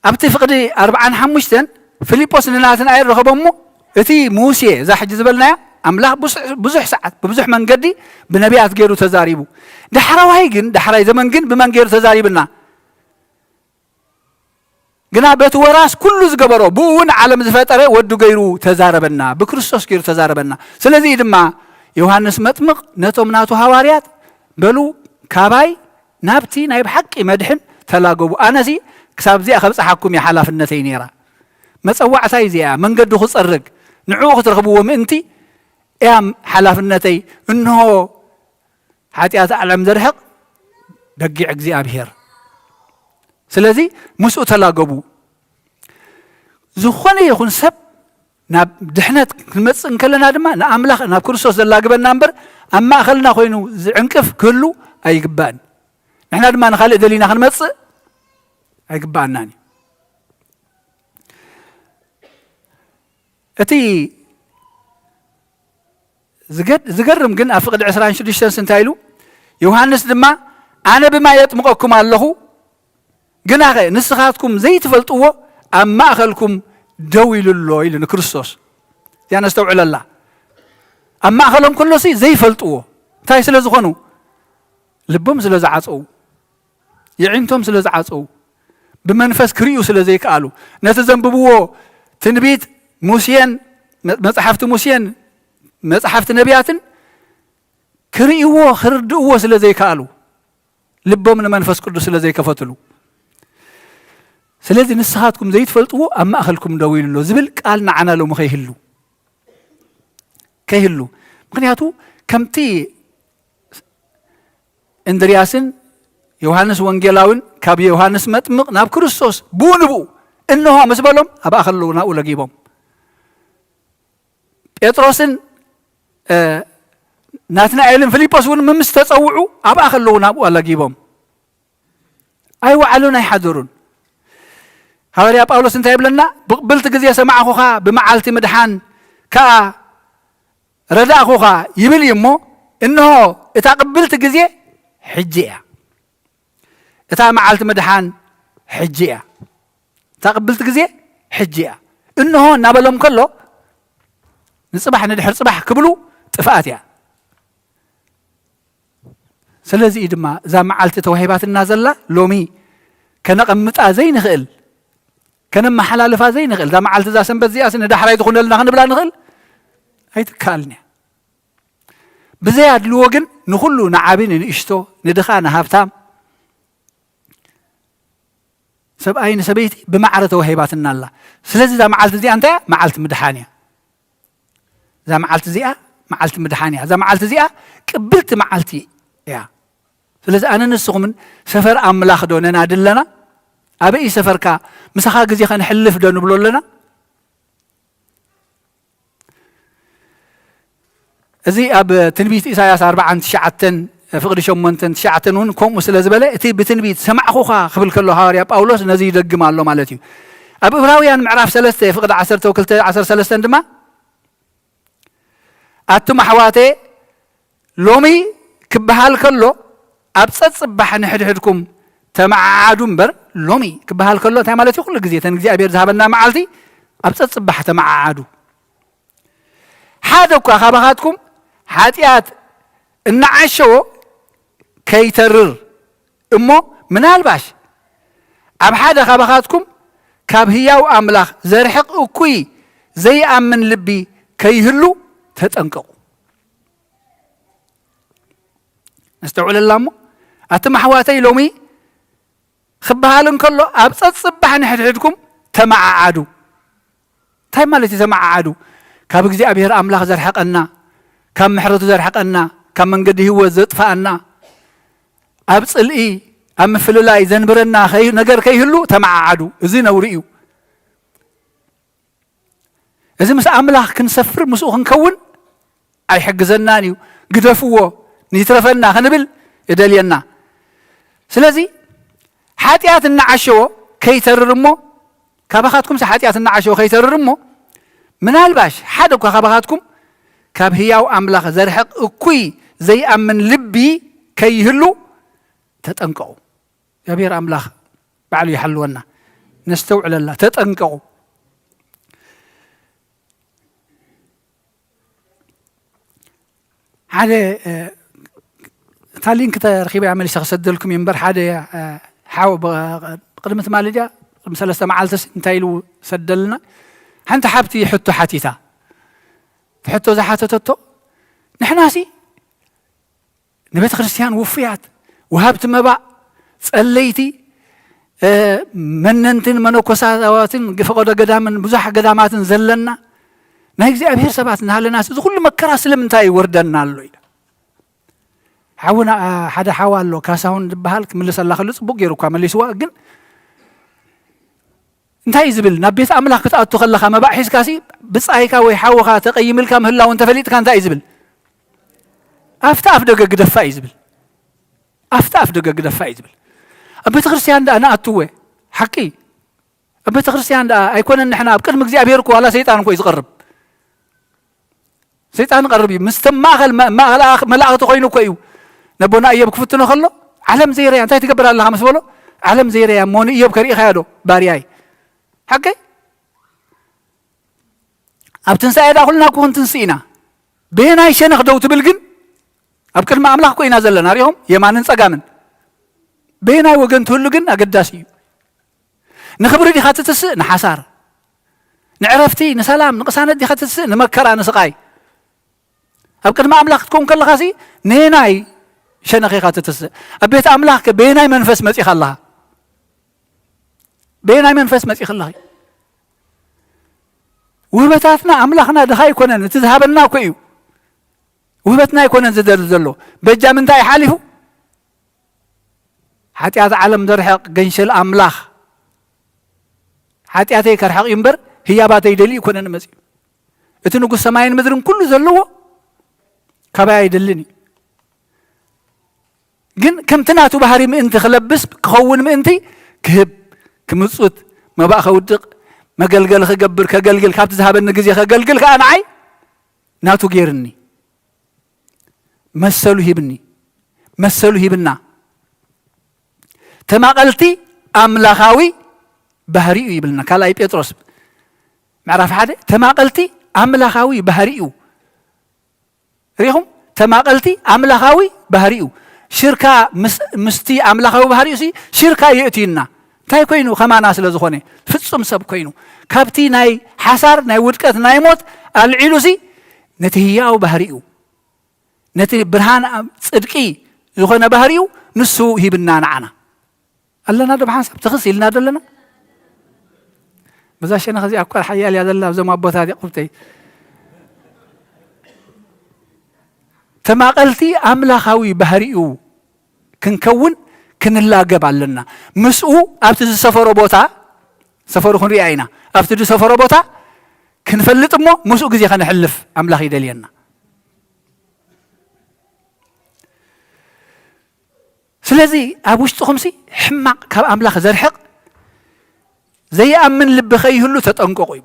ኣብቲ ፍቕዲ ኣርብዓን ሓሙሽተን ፊልጶስ ንናትናኤል ረኸቦ እሞ እቲ ሙሴ እዛ ሕጂ ዝበልናያ ኣምላኽ ብዙሕ ሰዓት ብብዙሕ መንገዲ ብነቢያት ገይሩ ተዛሪቡ። ዳሕረዋይ ግን ዳሕራይ ዘመን ግን ብመን ገይሩ ተዛሪብና? ግና በቲ ወራስ ኩሉ ዝገበሮ ብኡ እውን ዓለም ዝፈጠረ ወዱ ገይሩ ተዛረበና፣ ብክርስቶስ ገይሩ ተዛረበና። ስለዚ ድማ ዮሃንስ መጥምቕ ነቶም ናቱ ሃዋርያት በሉ ካባይ ናብቲ ናይ ብሓቂ መድሕን ተላገቡ። ኣነሲ ክሳብ እዚኣ ከብጽሓኩም እየ ሓላፍነተይ ነይራ። መጸዋዕታይ እዚኣ መንገዲ ክጸርግ ንዕኡ ክትረኽብዎ ምእንቲ እያ ሓላፍነተይ። እንሆ ሓጢኣት ዓለም ዘርሕቕ በጊዕ እግዚኣብሔር። ስለዚ ምስኡ ተላገቡ። ዝኾነ ይኹን ሰብ ናብ ድሕነት ክንመጽእ እንከለና ድማ ንኣምላኽ ናብ ክርስቶስ ዘላግበና እምበር ኣብ ማእኸልና ኮይኑ ዝዕንቅፍ ክህሉ ኣይግባእን። ንሕና ድማ ንኻልእ ደሊና ክንመጽእ ኣይግባኣናን እዩ። እቲ ዝገርም ግን ኣብ ፍቕዲ ዕስራን ሽዱሽተን እንታይ ኢሉ? ዮሃንስ ድማ ኣነ ብማይ የጥምቐኩም ኣለኹ፣ ግናኸ ንስኻትኩም ዘይትፈልጥዎ ኣብ ማእኸልኩም ደው ኢሉ ኣሎ ኢሉ ንክርስቶስ። እዚኣ ነስተውዕለላ። ኣብ ማእኸሎም ከሎሲ ዘይፈልጥዎ እንታይ ስለ ዝኾኑ? ልቦም ስለ ዝዓፀው፣ የዒንቶም ስለ ዝዓፀው፣ ብመንፈስ ክርእዩ ስለ ዘይከኣሉ፣ ነቲ ዘንብብዎ ትንቢት ሙሴን መ- መጽሓፍቲ ሙሴን መጽሓፍቲ ነቢያትን ክርእይዎ ክርድእዎ ስለ ዘይከኣሉ፣ ልቦም ንመንፈስ ቅዱስ ስለ ዘይከፈትሉ፣ ስለዚ ንስኻትኩም ዘይትፈልጥዎ ኣብ ማእኸልኩም ደው ኢሉ ኣሎ ዝብል ቃል ንዓና ሎሚ ከይህሉ ከይህሉ። ምክንያቱ ከምቲ እንድርያስን ዮሃንስ ወንጌላውን ካብ ዮሃንስ መጥምቕ ናብ ክርስቶስ ብኡ ንብኡ እንሆ ምስ በሎም ኣብኣ ከለዉ ናብኡ ለጊቦም። ጴጥሮስን ናትናኤልን ፊልጶስ እውን ምምስ ተጸውዑ ኣብኣ ከለዉ ናብኡ ኣለጊቦም ኣይወዓሉን ኣይሓደሩን። ሃዋርያ ጳውሎስ እንታይ ይብለና? ብቕብልቲ ግዜ ሰማዕኹኻ፣ ብመዓልቲ ምድሓን ከኣ ረዳእኹኻ ይብል እዩ እሞ፣ እንሆ እታ ቅብልቲ ግዜ ሕጂ እያ። እታ መዓልቲ ምድሓን ሕጂ እያ። እታ ቅብልቲ ግዜ ሕጂ እያ። እንሆ እናበሎም ከሎ ንጽባሕ ንድሕር ጽባሕ ክብሉ ጥፍኣት እያ። ስለዚ እዩ ድማ እዛ መዓልቲ ተዋሂባትና ዘላ ሎሚ ከነቐምጣ ዘይንኽእል፣ ከነመሓላልፋ ዘይንኽእል፣ እዛ መዓልቲ እዛ ሰንበት እዚኣስ ንዳሕራይ ትኹነልና ክንብላ ንኽእል ኣይትከኣልን እያ። ብዘይ ኣድልዎ ግን ንኹሉ ንዓቢ ንንእሽቶ ንድኻ ንሃብታም ሰብኣይ ንሰበይቲ ብማዕረ ተዋሂባትና ኣላ። ስለዚ እዛ መዓልቲ እዚኣ እንታይ እያ? መዓልቲ ምድሓን እያ። እዛ መዓልቲ እዚኣ መዓልቲ ምድሓን እያ። እዛ መዓልቲ እዚኣ ቅብልቲ መዓልቲ እያ። ስለዚ ኣነ ንስኹምን ሰፈር ኣምላኽ ዶ ነናዲ ኣለና? ኣበይ ሰፈርካ ምሳኻ ግዜ ከነሕልፍ ዶ ንብሎ ኣለና? እዚ ኣብ ትንቢት ኢሳያስ ኣርባዓን ትሽዓተን ፍቕዲ ሸሞንተን ትሽዓተን እውን ከምኡ ስለ ዝበለ እቲ ብትንቢት ሰማዕኹኻ ክብል ከሎ ሃዋርያ ጳውሎስ ነዚ ይደግም ኣሎ ማለት እዩ። ኣብ እብራውያን ምዕራፍ ሰለስተ ፍቕዲ ዓሰርተ ክልተ ዓሰርተ ሰለስተን ድማ ኣቱም ኣሕዋተ ሎሚ ክበሃል ከሎ ኣብ ጸጽባሕ ንሕድሕድኩም ተመዓዓዱ እምበር ሎሚ ክበሃል ከሎ እንታይ ማለት እዩ? ኩሉ ግዜ እተን እግዚኣብሔር ዝሃበና መዓልቲ ኣብ ጸጽባሕ ተመዓዓዱ። ሓደ እኳ ካባኻትኩም ሓጢኣት እናዓሸዎ ከይተርር እሞ፣ ምናልባሽ ኣብ ሓደ ካባኻትኩም ካብ ህያው ኣምላኽ ዘርሕቕ እኩይ ዘይኣምን ልቢ ከይህሉ ተጠንቀቑ። ነስተውዕለላ እሞ፣ ኣቱም ኣሕዋተይ፣ ሎሚ ክበሃል እንከሎ፣ ኣብ ጸጽባሕ ንሕድሕድኩም ተመዓዓዱ። እንታይ ማለት እዩ ተመዓዓዱ? ካብ እግዚኣብሔር ኣምላኽ ዘርሕቐና፣ ካብ ምሕረቱ ዘርሕቐና፣ ካብ መንገዲ ህይወት ዘጥፍኣና፣ ኣብ ጽልኢ፣ ኣብ ምፍልላይ ዘንብረና ከይ-፣ ነገር ከይህሉ ተመዓዓዱ። እዚ ነውሪ እዩ። እዚ ምስ ኣምላኽ ክንሰፍር፣ ምስኡ ክንከውን ኣይሕግዘናን እዩ። ግደፍዎ፣ ንይትረፈና ክንብል የደልየና። ስለዚ ሓጢኣት እናዓሸዎ ከይተርር እሞ፣ ካባኻትኩምሲ ሓጢኣት እናዓሸዎ ከይተርር እሞ፣ ምናልባሽ ሓደ እኳ ካባኻትኩም ካብ ህያው ኣምላኽ ዘርሕቕ እኩይ ዘይኣምን ልቢ ከይህሉ ተጠንቀቑ። እግዚኣብሔር ኣምላኽ ባዕሉ ይሓልወና። ነስተውዕለላ፣ ተጠንቀቑ። ሓደ፣ እ፣ እታ ሊንክ ተረኺበ እያ መሊሰ ክሰደልኩም እዩ እምበር፣ ሓደ፣ እ፣ ሓው ብ-፣ ብቕድሚ ትማሊ ድያ፣ ቅድሚ ሰለስተ መዓልትስ እንታይ ኢሉ ሰደልና? ሓንቲ ሓብቲ ሕቶ ሓቲታ። እቲ ሕቶ ዝሓተተቶ፣ ንሕናሲ ንቤተ ክርስቲያን ውፉያት፣ ወሃብቲ መባእ፣ ጸለይቲ፣ እ፣ መነንትን መነኮሳትን ፈቐዶ ገዳምን ብዙሕ ገዳማትን ዘለና ናይ እግዚኣብሔር ሰባት እናሃለናስ፣ እዚ ኩሉ መከራ ስለምንታይ ይወርደና ኣሎ ኢላ። ሓውና፣ እ፣ ሓደ ሓው ኣሎ፣ ካሳሁን ዝበሃል፣ ክምልሰላ ከሎ ጽቡቕ ገይሩ እኳ መሊስዋ፣ ግን እንታይ እዩ ዝብል? ናብ ቤት ኣምላኽ ክትኣቱ ከለኻ መባእ ሒዝካሲ፣ ብጻይካ ወይ ሓውኻ ተቐይምልካ ምህላው እንተፈሊጥካ እንታይ እዩ ዝብል? ኣብቲ ኣፍ ደገ ግደፋ እዩ ዝብል። ኣብቲ ኣፍ ደገ ግደፋ እዩ ዝብል። ኣብ ቤተ ክርስቲያን ደኣ ንኣትወ፣ ሓቂ። ኣብ ቤተ ክርስቲያን ደኣ ኣይኮነን፣ ንሕና ኣብ ቅድሚ እግዚኣብሔር እኮ ዋላ ሰይጣን እኮ እዩ ዝቐርብ። ሰይጣን ይቐርብ እዩ። ምስቶም ማእኸል መ-፣ ማእኸል ኣኽ-፣ መላእኽቲ ኮይኑ እኮ እዩ ነቦና እዮብ ክፍትኖ ከሎ፣ "ዓለም ዘይረያ እንታይ ትገብር ኣለኻ?" ምስ በሎ፣ "ዓለም ዘይረያ እሞ ንእዮብ ከሪእኻዮ ዶ ባርያይ?" ሓቀይ? ኣብ ትንሳኤ ደኣ ኩልና እኮ ክንትንስእ ኢና። በየናይ ሸነኽ ደው ትብል ግን? ኣብ ቅድሚ ኣምላኽ እኮ ኢና ዘለና፣ ሪኹም? የማንን ጸጋምን። በየናይ ወገን ትህሉ ግን ኣገዳሲ እዩ። ንኽብሪ ዲኻ ትትስእ? ንሓሳር። ንዕረፍቲ፣ ንሰላም፣ ንቅሳነት ዲኻ ትትስእ? ንመከራ፣ ንስቓይ። ኣብ ቅድሚ ኣምላኽ ክትከውን ከለኻሲ ነየናይ ሸነኽ ኢኻ ትትስእ? ኣብ ቤት ኣምላኽ ከ በየናይ መንፈስ መጺኻ ኣለኻ? በየናይ መንፈስ መጺኺ ኣለኺ? ውህበታትና ኣምላኽና ድኻ ኣይኮነን፣ እቲ ዝሃበና እኮ እዩ። ውህበትና ኣይኮነን ዝደሊ ዘሎ። በጃ ምንታይ እዩ ሓሊፉ? ሓጢኣት ዓለም ዘርሕቕ ገንሸል ኣምላኽ፣ ሓጢኣተይ ከርሕቕ እዩ እምበር ህያባተይ ደልዩ ኣይኮነን መጺኡ። እቲ ንጉስ ሰማይን ምድርን ኩሉ ዘለዎ ካባይ ኣይደልን እዩ። ግን ከምቲ ናቱ ባህሪ ምእንቲ ክለብስ ክኸውን ምእንቲ ክህብ፣ ክምጹት፣ መባእ ከውድቕ፣ መገልገሊ ክገብር፣ ከገልግል፣ ካብቲ ዝሃበኒ ግዜ ከገልግል ከኣ ንዓይ ናቱ ገይርኒ። መሰሉ ሂብኒ፣ መሰሉ ሂብና። ተማቐልቲ ኣምላኻዊ ባህሪኡ ይብልና ካልኣይ ጴጥሮስ ምዕራፍ ሓደ። ተማቐልቲ ኣምላኻዊ ባህሪኡ። ሪኹም? ተማቐልቲ ኣምላኻዊ ባህሪኡ። ሽርካ ምስ-፣ ምስቲ ኣምላኻዊ ባህሪኡ ሲ ሽርካ የእትዩና። እንታይ ኮይኑ? ከማና ስለ ዝኾነ፣ ፍጹም ሰብ ኮይኑ፣ ካብቲ ናይ ሓሳር፣ ናይ ውድቀት፣ ናይ ሞት ኣልዒሉ ሲ ነቲ ህያው ባህሪኡ፣ ነቲ ብርሃን ኣብ ጽድቂ ዝኾነ ባህሪኡ ንሱ ሂብና ንዓና። ኣለና ዶ ብሓንሳብ ትኽስ ኢልና ዶ ኣለና? በዛ ሸነኽ እዚኣ እኳ ሓያል እያ ዘላ ኣብዞም ኣቦታት የቑብተይ። ተማቐልቲ ኣምላኻዊ ባህሪኡ ክንከውን ክንላገብ ኣለና። ምስኡ ኣብቲ ዝሰፈሮ ቦታ፣ ሰፈሩ ክንሪኣ ኢና። ኣብቲ ዝሰፈሮ ቦታ ክንፈልጥ እሞ ምስኡ ግዜ ከነሕልፍ ኣምላኽ ይደልየና። ስለዚ ኣብ ውሽጥኹምሲ ሕማቕ ካብ ኣምላኽ ዘርሕቕ ዘይኣምን ልቢ ከይህሉ ተጠንቀቑ እዩ።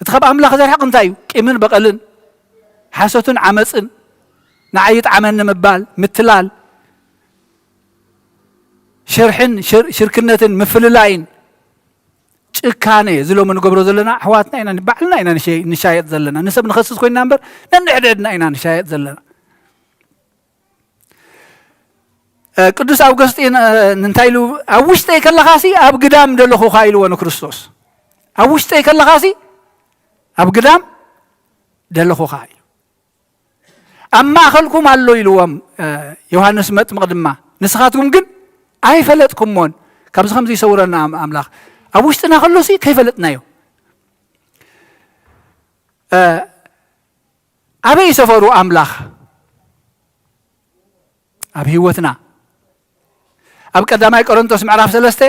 እቲ ካብ ኣምላኽ ዘርሕቕ እንታይ እዩ? ቂምን በቐልን፣ ሓሶትን ዓመፅን፣ ንዓይ ይጥዓመኒ ምባል፣ ምትላል፣ ሽርሕን ሽር-፣ ሽርክነትን ምፍልላይን፣ ጭካነ፣ እዚ ሎሚ ንገብሮ ዘለና ኣሕዋትና ኢና፣ ባዕልና ኢና ንሸ-፣ ንሻየጥ ዘለና። ንሰብ ንኸስስ ኮይና እምበር ነንሕድሕድና ኢና ንሻየጥ ዘለና። እ፣ ቅዱስ ኣውገስጢን፣ እ፣ እንታይ ኢሉ? "ኣብ ውሽጠይ ከለኻሲ ኣብ ግዳም ደለኹኻ" ኢልዎ ንክርስቶስ። "ኣብ ውሽጠይ ከለኻሲ ኣብ ግዳም ደለኹኻ" ኢሉ። "ኣብ ማእኸልኩም ኣሎ" ኢልዎም፣ እ፣ ዮሃንስ መጥምቕ ድማ። "ንስኻትኩም ግን ኣይፈለጥኩሞን።" ካብዚ ከምዚ ይሰውረና ኣም-፣ ኣምላኽ። ኣብ ውሽጥና ከሎሲ ከይፈለጥናዮ። እ፣ ኣበይ ሰፈሩ ኣምላኽ? ኣብ ህይወትና። ኣብ ቀዳማይ ቆሮንቶስ ምዕራፍ ሰለስተ፣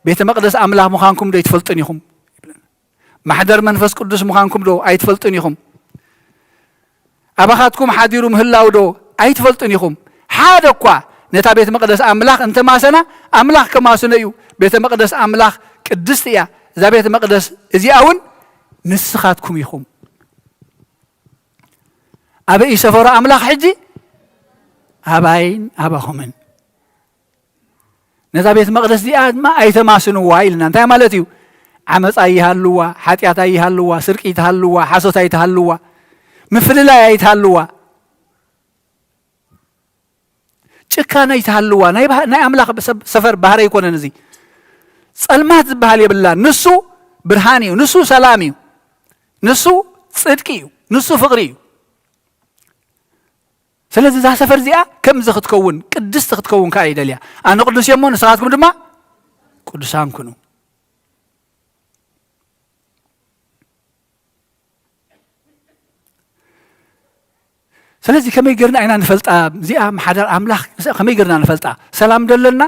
"ቤተ መቕደስ ኣምላኽ ምዃንኩም ዶ ኣይትፈልጡን ኢኹም?" ማሕደር መንፈስ ቅዱስ ምዃንኩም ዶ ኣይትፈልጡን ኢኹም? ኣባኻትኩም ሓዲሩ ምህላው ዶ ኣይትፈልጡን ኢኹም? ሓደ እኳ ነታ ቤተ መቕደስ ኣምላኽ እንተማሰና፣ ኣምላኽ ከማስኖ እዩ። ቤተ መቕደስ ኣምላኽ ቅድስቲ እያ። እዛ ቤተ መቕደስ እዚኣ እውን ንስኻትኩም ኢኹም። ኣበይ ሰፈሩ ኣምላኽ ሕጂ? ኣባይን ኣባኹምን። ነዛ ቤት መቕደስ እዚኣ ድማ ኣይተማስንዋ ኢልና። እንታይ ማለት እዩ? ዓመፃ ይሃልዋ፣ ሓጢኣት ኣይሃልዋ፣ ስርቂ ይትሃልዋ፣ ሓሶት ኣይትሃልዋ፣ ምፍልላይ ኣይትሃልዋ፣ ጭካነ ኣይትሃልዋ። ናይ ባህ-፣ ናይ ኣምላኽ ሰብ-፣ ሰፈር ባህሪ ኣይኮነን እዚ። ጸልማት ዝበሃል የብላን። ንሱ ብርሃን እዩ፣ ንሱ ሰላም እዩ፣ ንሱ ጽድቂ እዩ፣ ንሱ ፍቕሪ እዩ። ስለዚ እዛ ሰፈር እዚኣ ከምዚ ክትከውን፣ ቅድስቲ ክትከውን ከኣ ይደልያ። ኣነ ቅዱስ እየ እሞ ንስኻትኩም ድማ ቅዱሳን ኩኑ። ስለዚ ከመይ ጌርና ኢና ንፈልጣ? እዚኣ ምሓዳር ኣምላኽ ከመይ ጌርና ንፈልጣ? ሰላም ደለና፣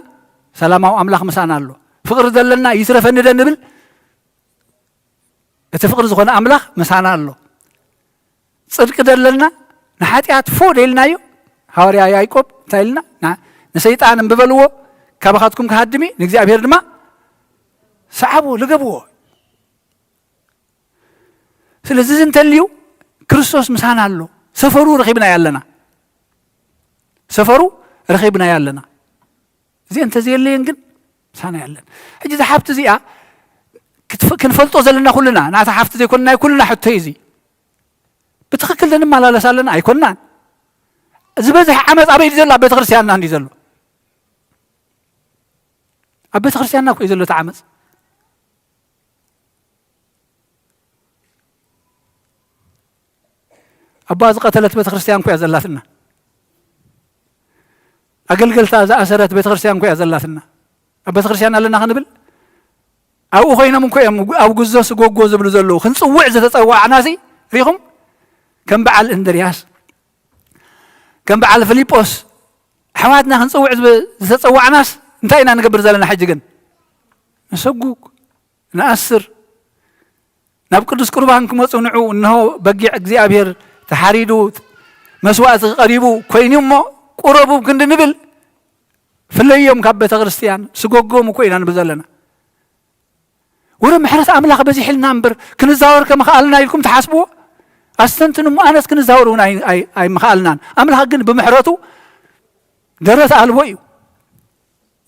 ሰላማዊ ኣምላኽ ምሳና ኣሎ። ፍቕሪ ደለና፣ ይትረፈኒ ደ ንብል፣ እቲ ፍቕሪ ዝኾነ ኣምላኽ ምሳና ኣሎ። ጽድቂ ደለና፣ ንሓጢኣት ፎ ደልናዮ። ሃዋርያ ያዕቆብ እንታይ ኢልና? ና-፣ ንሰይጣን እምቢ በልዎ፣ ካባኻትኩም ክሃድም እዩ፣ ንእግዚኣብሔር ድማ ሰዓብዎ፣ ልገብዎ። ስለዚ እዚ እንተልዩ ክርስቶስ ምሳና ኣሎ። ሰፈሩ ረኺብናዮ ኣለና። ሰፈሩ ረኺብናዮ ኣለና። እዚ እንተዘየለየን ግን ምሳና የለን። ሕጂ እዛ ሓብቲ እዚኣ ክትፍ-፣ ክንፈልጦ ዘለና ኩልና፣ ናታ ሓፍቲ ዘይኮነ ናይ ኩልና ሕቶ እዩ እዚ። ብትኽክል ዶ ንመላለስ ኣለና? ኣይኮንናን። ዝበዝሕ ዓመፅ ኣበይ ድዩ ዘሎ? ኣብ ቤተክርስትያንና እንድዩ ዘሎ። ኣብ ቤተክርስትያንና እኮ እዩ ዘሎ እቲ ዓመፅ። ኣቦኣ ዝቐተለት ቤተክርስትያን እኮ እያ ዘላትና። ኣገልገልታ ዝኣሰረት ቤተክርስትያን እኮ እያ ዘላትና። ኣብ ቤተክርስትያን ኣለና ክንብል ኣብኡ ኮይኖም እኮ እዮም ኣብ ጉዞ ስጎጎ ዝብሉ ዘለዉ። ክንጽውዕ ዝተጸዋዕናሲ ሪኹም? ከም በዓል እንድርያስ፣ ከም በዓል ፊልጶስ ኣሕዋትና ክንጽውዕ ዝብ-፣ ዝተጸዋዕናስ እንታይ ኢና ንገብር ዘለና? ሕጂ ግን ንሰጉግ፣ ንኣስር፣ ናብ ቅዱስ ቁርባን ክመጹ ንዑ፣ እንሆ በጊዕ እግዚኣብሔር ተሓሪዱ፣ መስዋእቲ ቀሪቡ ኮይኑ እሞ ቁረቡ ክንዲ ንብል፣ ፍለዮም ካብ ቤተ ክርስቲያን፣ ስጎጎም እኮ ኢና ንብል ዘለና። ወረ ምሕረት ኣምላኽ በዚሕልና እምበር ክንዛወር ከምኸኣልና ኢልኩም ትሓስብዎ? ኣስተንትኑ እሞ፣ ኣነስ ክንዛወር እውን ኣይ-፣ ኣይ-፣ ኣይምኸኣልናን። ኣምላኽ ግን ብምሕረቱ ደረት ኣልቦ እዩ።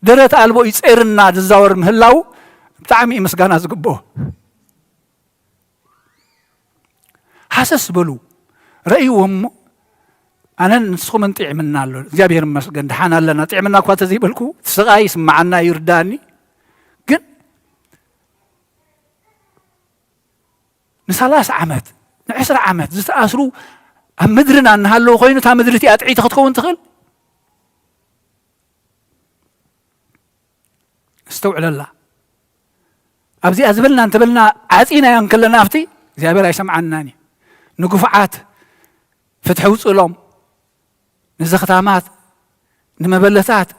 ደረት ኣልቦ ይጼርና ዝዛወር ምህላው ብጣዕሚ እዩ ምስጋና ዝግብኦ። ሃሰስ በሉ፣ ረእይዎ እሞ ኣነን ንስኹምን ጥዕምና ኣሎ። እግዚኣብሔር ይመስገን፣ ደሓን ኣለና። ጥዕምና እኳ ተዘይበልኩ፣ እቲ ስቓይ ይስምዓና፣ ይርዳእኒ። ግን ንሰላሳ ዓመት፣ ንዕስራ ዓመት ዝተኣስሩ ኣብ ምድርና እናሃለዉ ኮይኑ፣ እታ ምድሪ እቲኣ ጥዕይቲ ክትከውን ትኽእል? እስተውዕለላ። ኣብዚኣ ዝበልና እንተበልና፣ ዓጺናዮ እንከለና ኣብቲ እግዚኣብሔር ኣይሰምዓናን እዩ። ንግፉዓት ፍትሒ ውፅእሎም፣ ንዘኽታማት፣ ንመበለታት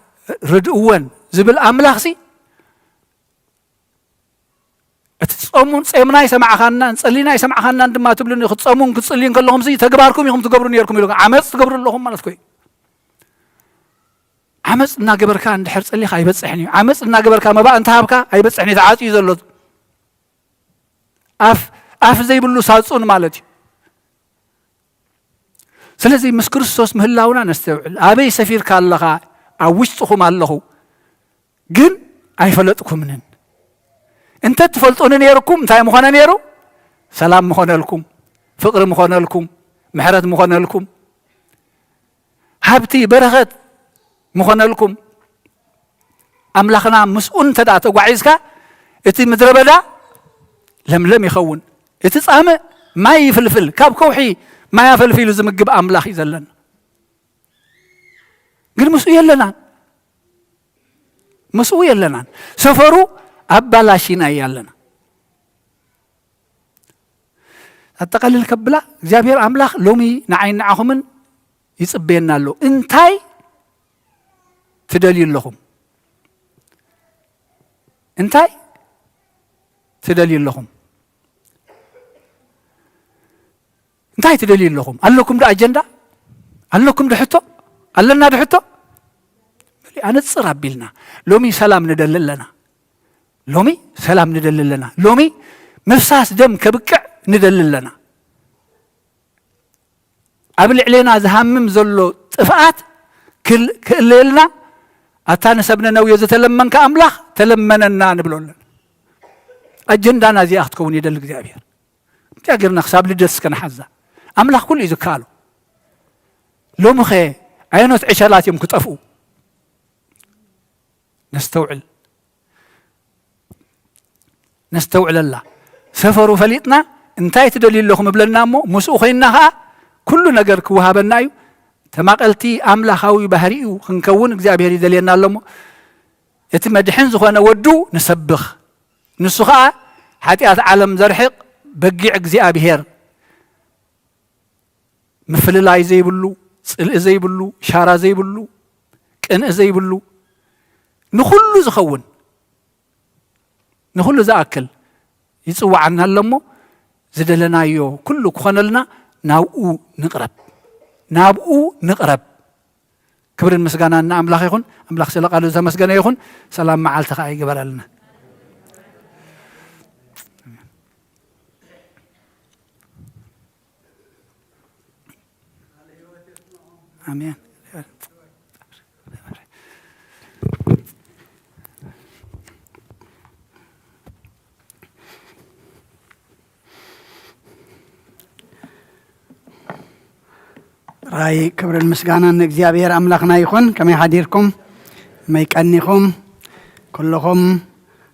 ርድእወን ዝብል ኣምላኽሲ፣ እቲ ጾሙን ጼምና ኣይሰማዕኻናን፣ ጸሊና ኣይሰማዕኻናን ድማ ትብሉኒ፣ ክትጸሙን ክትጽልዩን ከለኹምሲ ተግባርኩም ኢኹም ትገብሩ ነይርኩም ኢሉ፣ ዓመፅ ትገብሩ ኣለኹም ማለት እኮ እዩ። ዓመፅ እናገበርካ እንድሕር ጸሊኻ ኣይበጽሕን እዩ። ዓመፅ እናገበርካ መባእ እንተሃብካ ኣይበጽሕን እዩ፣ ተዓጽዩ ዘሎ። ኣፍ፣ ኣፍ ዘይብሉ ሳጹን ማለት እዩ። ስለዚ ምስ ክርስቶስ ምህላውና ነስተውዕል። ኣበይ ሰፊርካ ኣለኻ? ኣብ ውሽጥኹም ኣለኹ፣ ግን ኣይፈለጥኩምንን። እንተ ትፈልጡኒ ነይርኩም እንታይ ምኾነ ነይሩ? ሰላም ምኾነልኩም፣ ፍቕሪ ምኾነልኩም፣ ምሕረት ምኾነልኩም፣ ሃብቲ በረኸት ምኾነልኩም። ኣምላኽና ምስኡ እንተ ደኣ ተጓዒዝካ፣ እቲ ምድረ በዳ ለምለም ይኸውን፣ እቲ ጻምእ ማይ ይፍልፍል። ካብ ከውሒ ማይ ኣፈልፊሉ ዝምግብ ኣምላኽ እዩ ዘለና። ግን ምስኡ የለናን፣ ምስኡ የለናን። ሰፈሩ ኣባላሺና እዩ ኣለና። ኣጠቓልል ከብላ፣ እግዚኣብሔር ኣምላኽ ሎሚ ንዓይ ንዓኹምን ይጽበየና ኣሎ። እንታይ ትደልዩ ኣለኹም? እንታይ ትደልዩ ኣለኹም? እንታይ ትደልዩ ኣለኹም? ኣለኩም ዶ ኣጀንዳ? ኣለኩም ዶ ሕቶ? ኣለና ዶ ሕቶ? ኣነጽር ኣቢልና ሎሚ ሰላም ንደሊ ኣለና። ሎሚ ሰላም ንደሊ ኣለና። ሎሚ ምፍሳስ ደም ከብቅዕ ንደሊ ኣለና። ኣብ ልዕሌና ዝሃምም ዘሎ ጥፍኣት ክል-፣ ክእለየልና፣ ኣታ ንሰብ ነነውዮ ዝተለመንካ ኣምላኽ ተለመነና ንብሎ ኣለና። ኣጀንዳና እዚኣ ክትከውን ይደሊ እግዚኣብሔር። እዚኣ ጌርና ክሳብ ልደት እስከ ንሓዛ። ኣምላኽ ኩሉ እዩ ዝከኣሎ። ሎምኸ ኣየኖት ዕሸላት እዮም ክጠፍኡ? ነስተውዕል፣ ነስተውዕለላ። ሰፈሩ ፈሊጥና እንታይ ትደልዩ ኣለኹም እብለና እሞ ምስኡ ኮይንና ኸዓ ኩሉ ነገር ክወሃበና እዩ። ተማቐልቲ ኣምላኻዊ ባህሪኡ ክንከውን እግዚኣብሔር ይደልየና ኣሎ እሞ እቲ መድሕን ዝኾነ ወዱ ንሰብኽ። ንሱ ኸዓ ሓጢኣት ዓለም ዘርሕቕ በጊዕ እግዚኣብሔር፣ ምፍልላይ ዘይብሉ፣ ጽልኢ ዘይብሉ፣ ሻራ ዘይብሉ፣ ቅንኢ ዘይብሉ፣ ንኹሉ ዝኸውን፣ ንኹሉ ዝኣክል ይጽውዓና ኣሎ እሞ ዝደለናዮ ኩሉ ክኾነልና ናብኡ ንቕረብ፣ ናብኡ ንቕረብ። ክብርን ምስጋናን ንኣምላኽ ይኹን። ኣምላኽ ስለ ቃሉ ዝተመስገነ ይኹን። ሰላም መዓልቲ ኸዓ ይግበረልና። ኣሜን። ራይ ክብርን ምስጋናን ንእግዚኣብሔር ኣምላኽና ይኹን። ከመይ ሓዲርኩም? ከመይ ቀኒኹም? ኩልኹም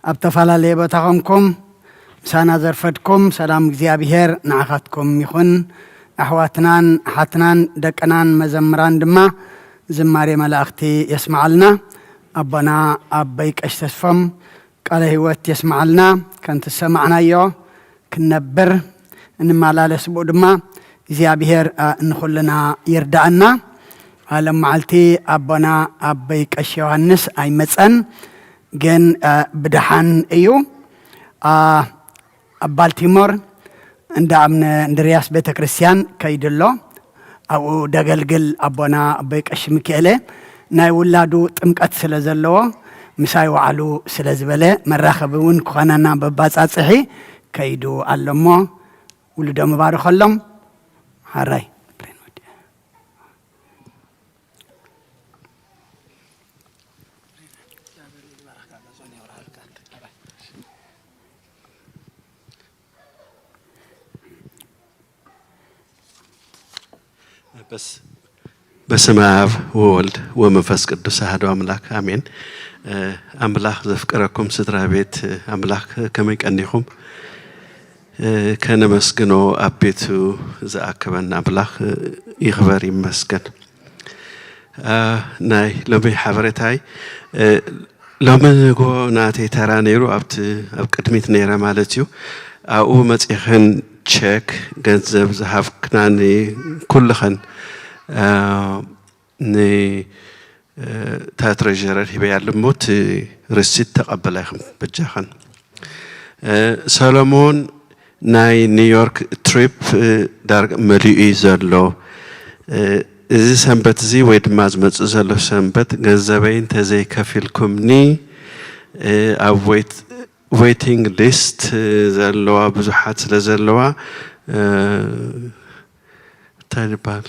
ኣብ ተፈላለየ ቦታ ኾንኩም ምሳና ዘርፈድኩም ሰላም እግዚኣብሔር ንዓኻትኩም ይኹን። ኣሕዋትናን ኣሓትናን ደቅናን መዘምራን ድማ ዝማሬ መላእኽቲ የስምዓልና። ኣቦና ኣቦይ ቀሽ ተስፎም ቃለ ህይወት የስምዓልና። ከምቲ ዝሰማዕናዮ ክንነብር እንመላለስ ብኡ ድማ እግዚኣብሔር፣ እ፣ ንኹልና ይርዳእና። እ፣ ሎም መዓልቲ ኣቦና ኣቦይ ቀሽ ዮሃንስ ኣይመጸን፣ ግን፣ እ፣ ብደሓን እዩ። እ፣ ኣብ ባልቲሞር እንዳ እምነ እንድርያስ ቤተ ክርስቲያን ከይዱ ኣሎ። ኣብኡ ደገልግል ኣቦና ኣቦይ ቀሺ ሚኪኤለ ናይ ውላዱ ጥምቀት ስለ ዘለዎ ምሳይ ዋዕሉ ስለ ዝበለ መራኸቢ እውን ክኾነና በባጻጽሒ ከይዱ ኣሎ እሞ ውሉዶም እባርኸሎም። ሓራይ በስ-፣ በስመ አብ ወወልድ ወመንፈስ ቅዱስ አሐዱ አምላክ አሜን። እ፣ ኣምላኽ ዘፍቀረኩም ስድራ ቤት፣ እ፣ ኣምላኽ ከመይ ቀኒኹም? እ፣ ከነመስግኖ ኣብ ቤቱ ዝኣከበና ኣምላኽ፣ እ፣ ይኽበር ይመስገን። እ፣ ናይ ሎሚ ሓበሬታይ፣ እ፣ ሎሚ ንግሆ ናተይ ተራ ነይሩ፣ ኣብቲ ኣብ ቅድሚት ነይረ ማለት እዩ። ኣብኡ መጺኽን ቸክ ገንዘብ ዝሃብክናኒ ኩልኽን፣ እ፣ ን፣ እ፣ እታ ትሬዥረር ሂበያ ኣሎ እሞ እቲ ርሲት ተቐበላ ኢኽን በጃኽን። እ፣ ሰሎሞን ናይ ኒውዮርክ ትሪፕ፣ እ፣ ዳርጋ መሊኡ እዩ ዘሎ። እ፣ እዚ ሰንበት እዚ ወይ ድማ ዝመጽእ ዘሎ ሰንበት ገንዘበይ እንተዘይከፊልኩምኒ፣ እ፣ ኣብ ዌት-፣ ዌቲንግ ሊስት፣ እ፣ ዘለዋ ብዙሓት ስለ ዘለዋ፣ እ፣ እንታይ ይበሃል?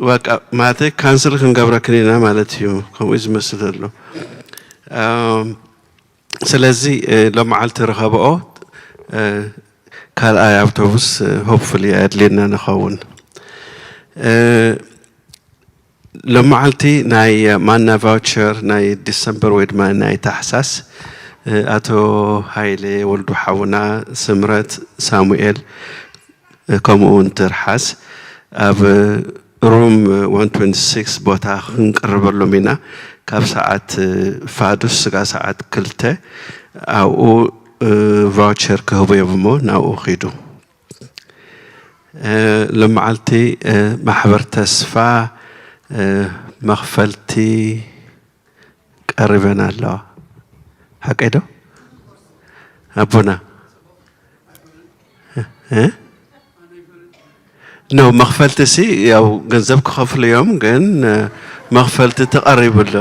በቃ፣ ማለት ካንስል ክንገብረክን ኢና ማለት እዩ። ከምኡ እዩ ዝመስል ዘሎ። እም፣ ስለዚ እ፣ ሎመዓልቲ ርኸብኦ እ፣ ካልኣይ ኣውቶቡስ እ፣ ሆፕፉሊ ኣየድልየና ንኸውን። እ፣ ሎመዓልቲ ናይ ማና ቫውቸር ናይ ዲሰምበር ወይ ድማ ናይ ታሕሳስ እ፣ ኣቶ ሃይሌ ወልዱ ሓውና፣ ስምረት ሳሙኤል ከምኡ እውን ትርሓስ ኣብ ሩም ዋን ትወንቲ ሲክስ ቦታ ክንቅርበሎም ኢና። ካብ ሰዓት ፋዱስ ስጋ ሰዓት ክልተ ኣብኡ ቫውቸር ክህቡ እዮም እሞ ናብኡ ኺዱ። ሎመዓልቲ ማሕበር ተስፋ መኽፈልቲ ቀሪበን ኣለዋ። ሓቀይ ዶ ኣቦና? እ? ኖ፣ መኽፈልቲ ሲ ያው ገንዘብ ክኸፍሉ እዮም፣ ግን መኽፈልቲ ተቐሪቡ ኣሎ።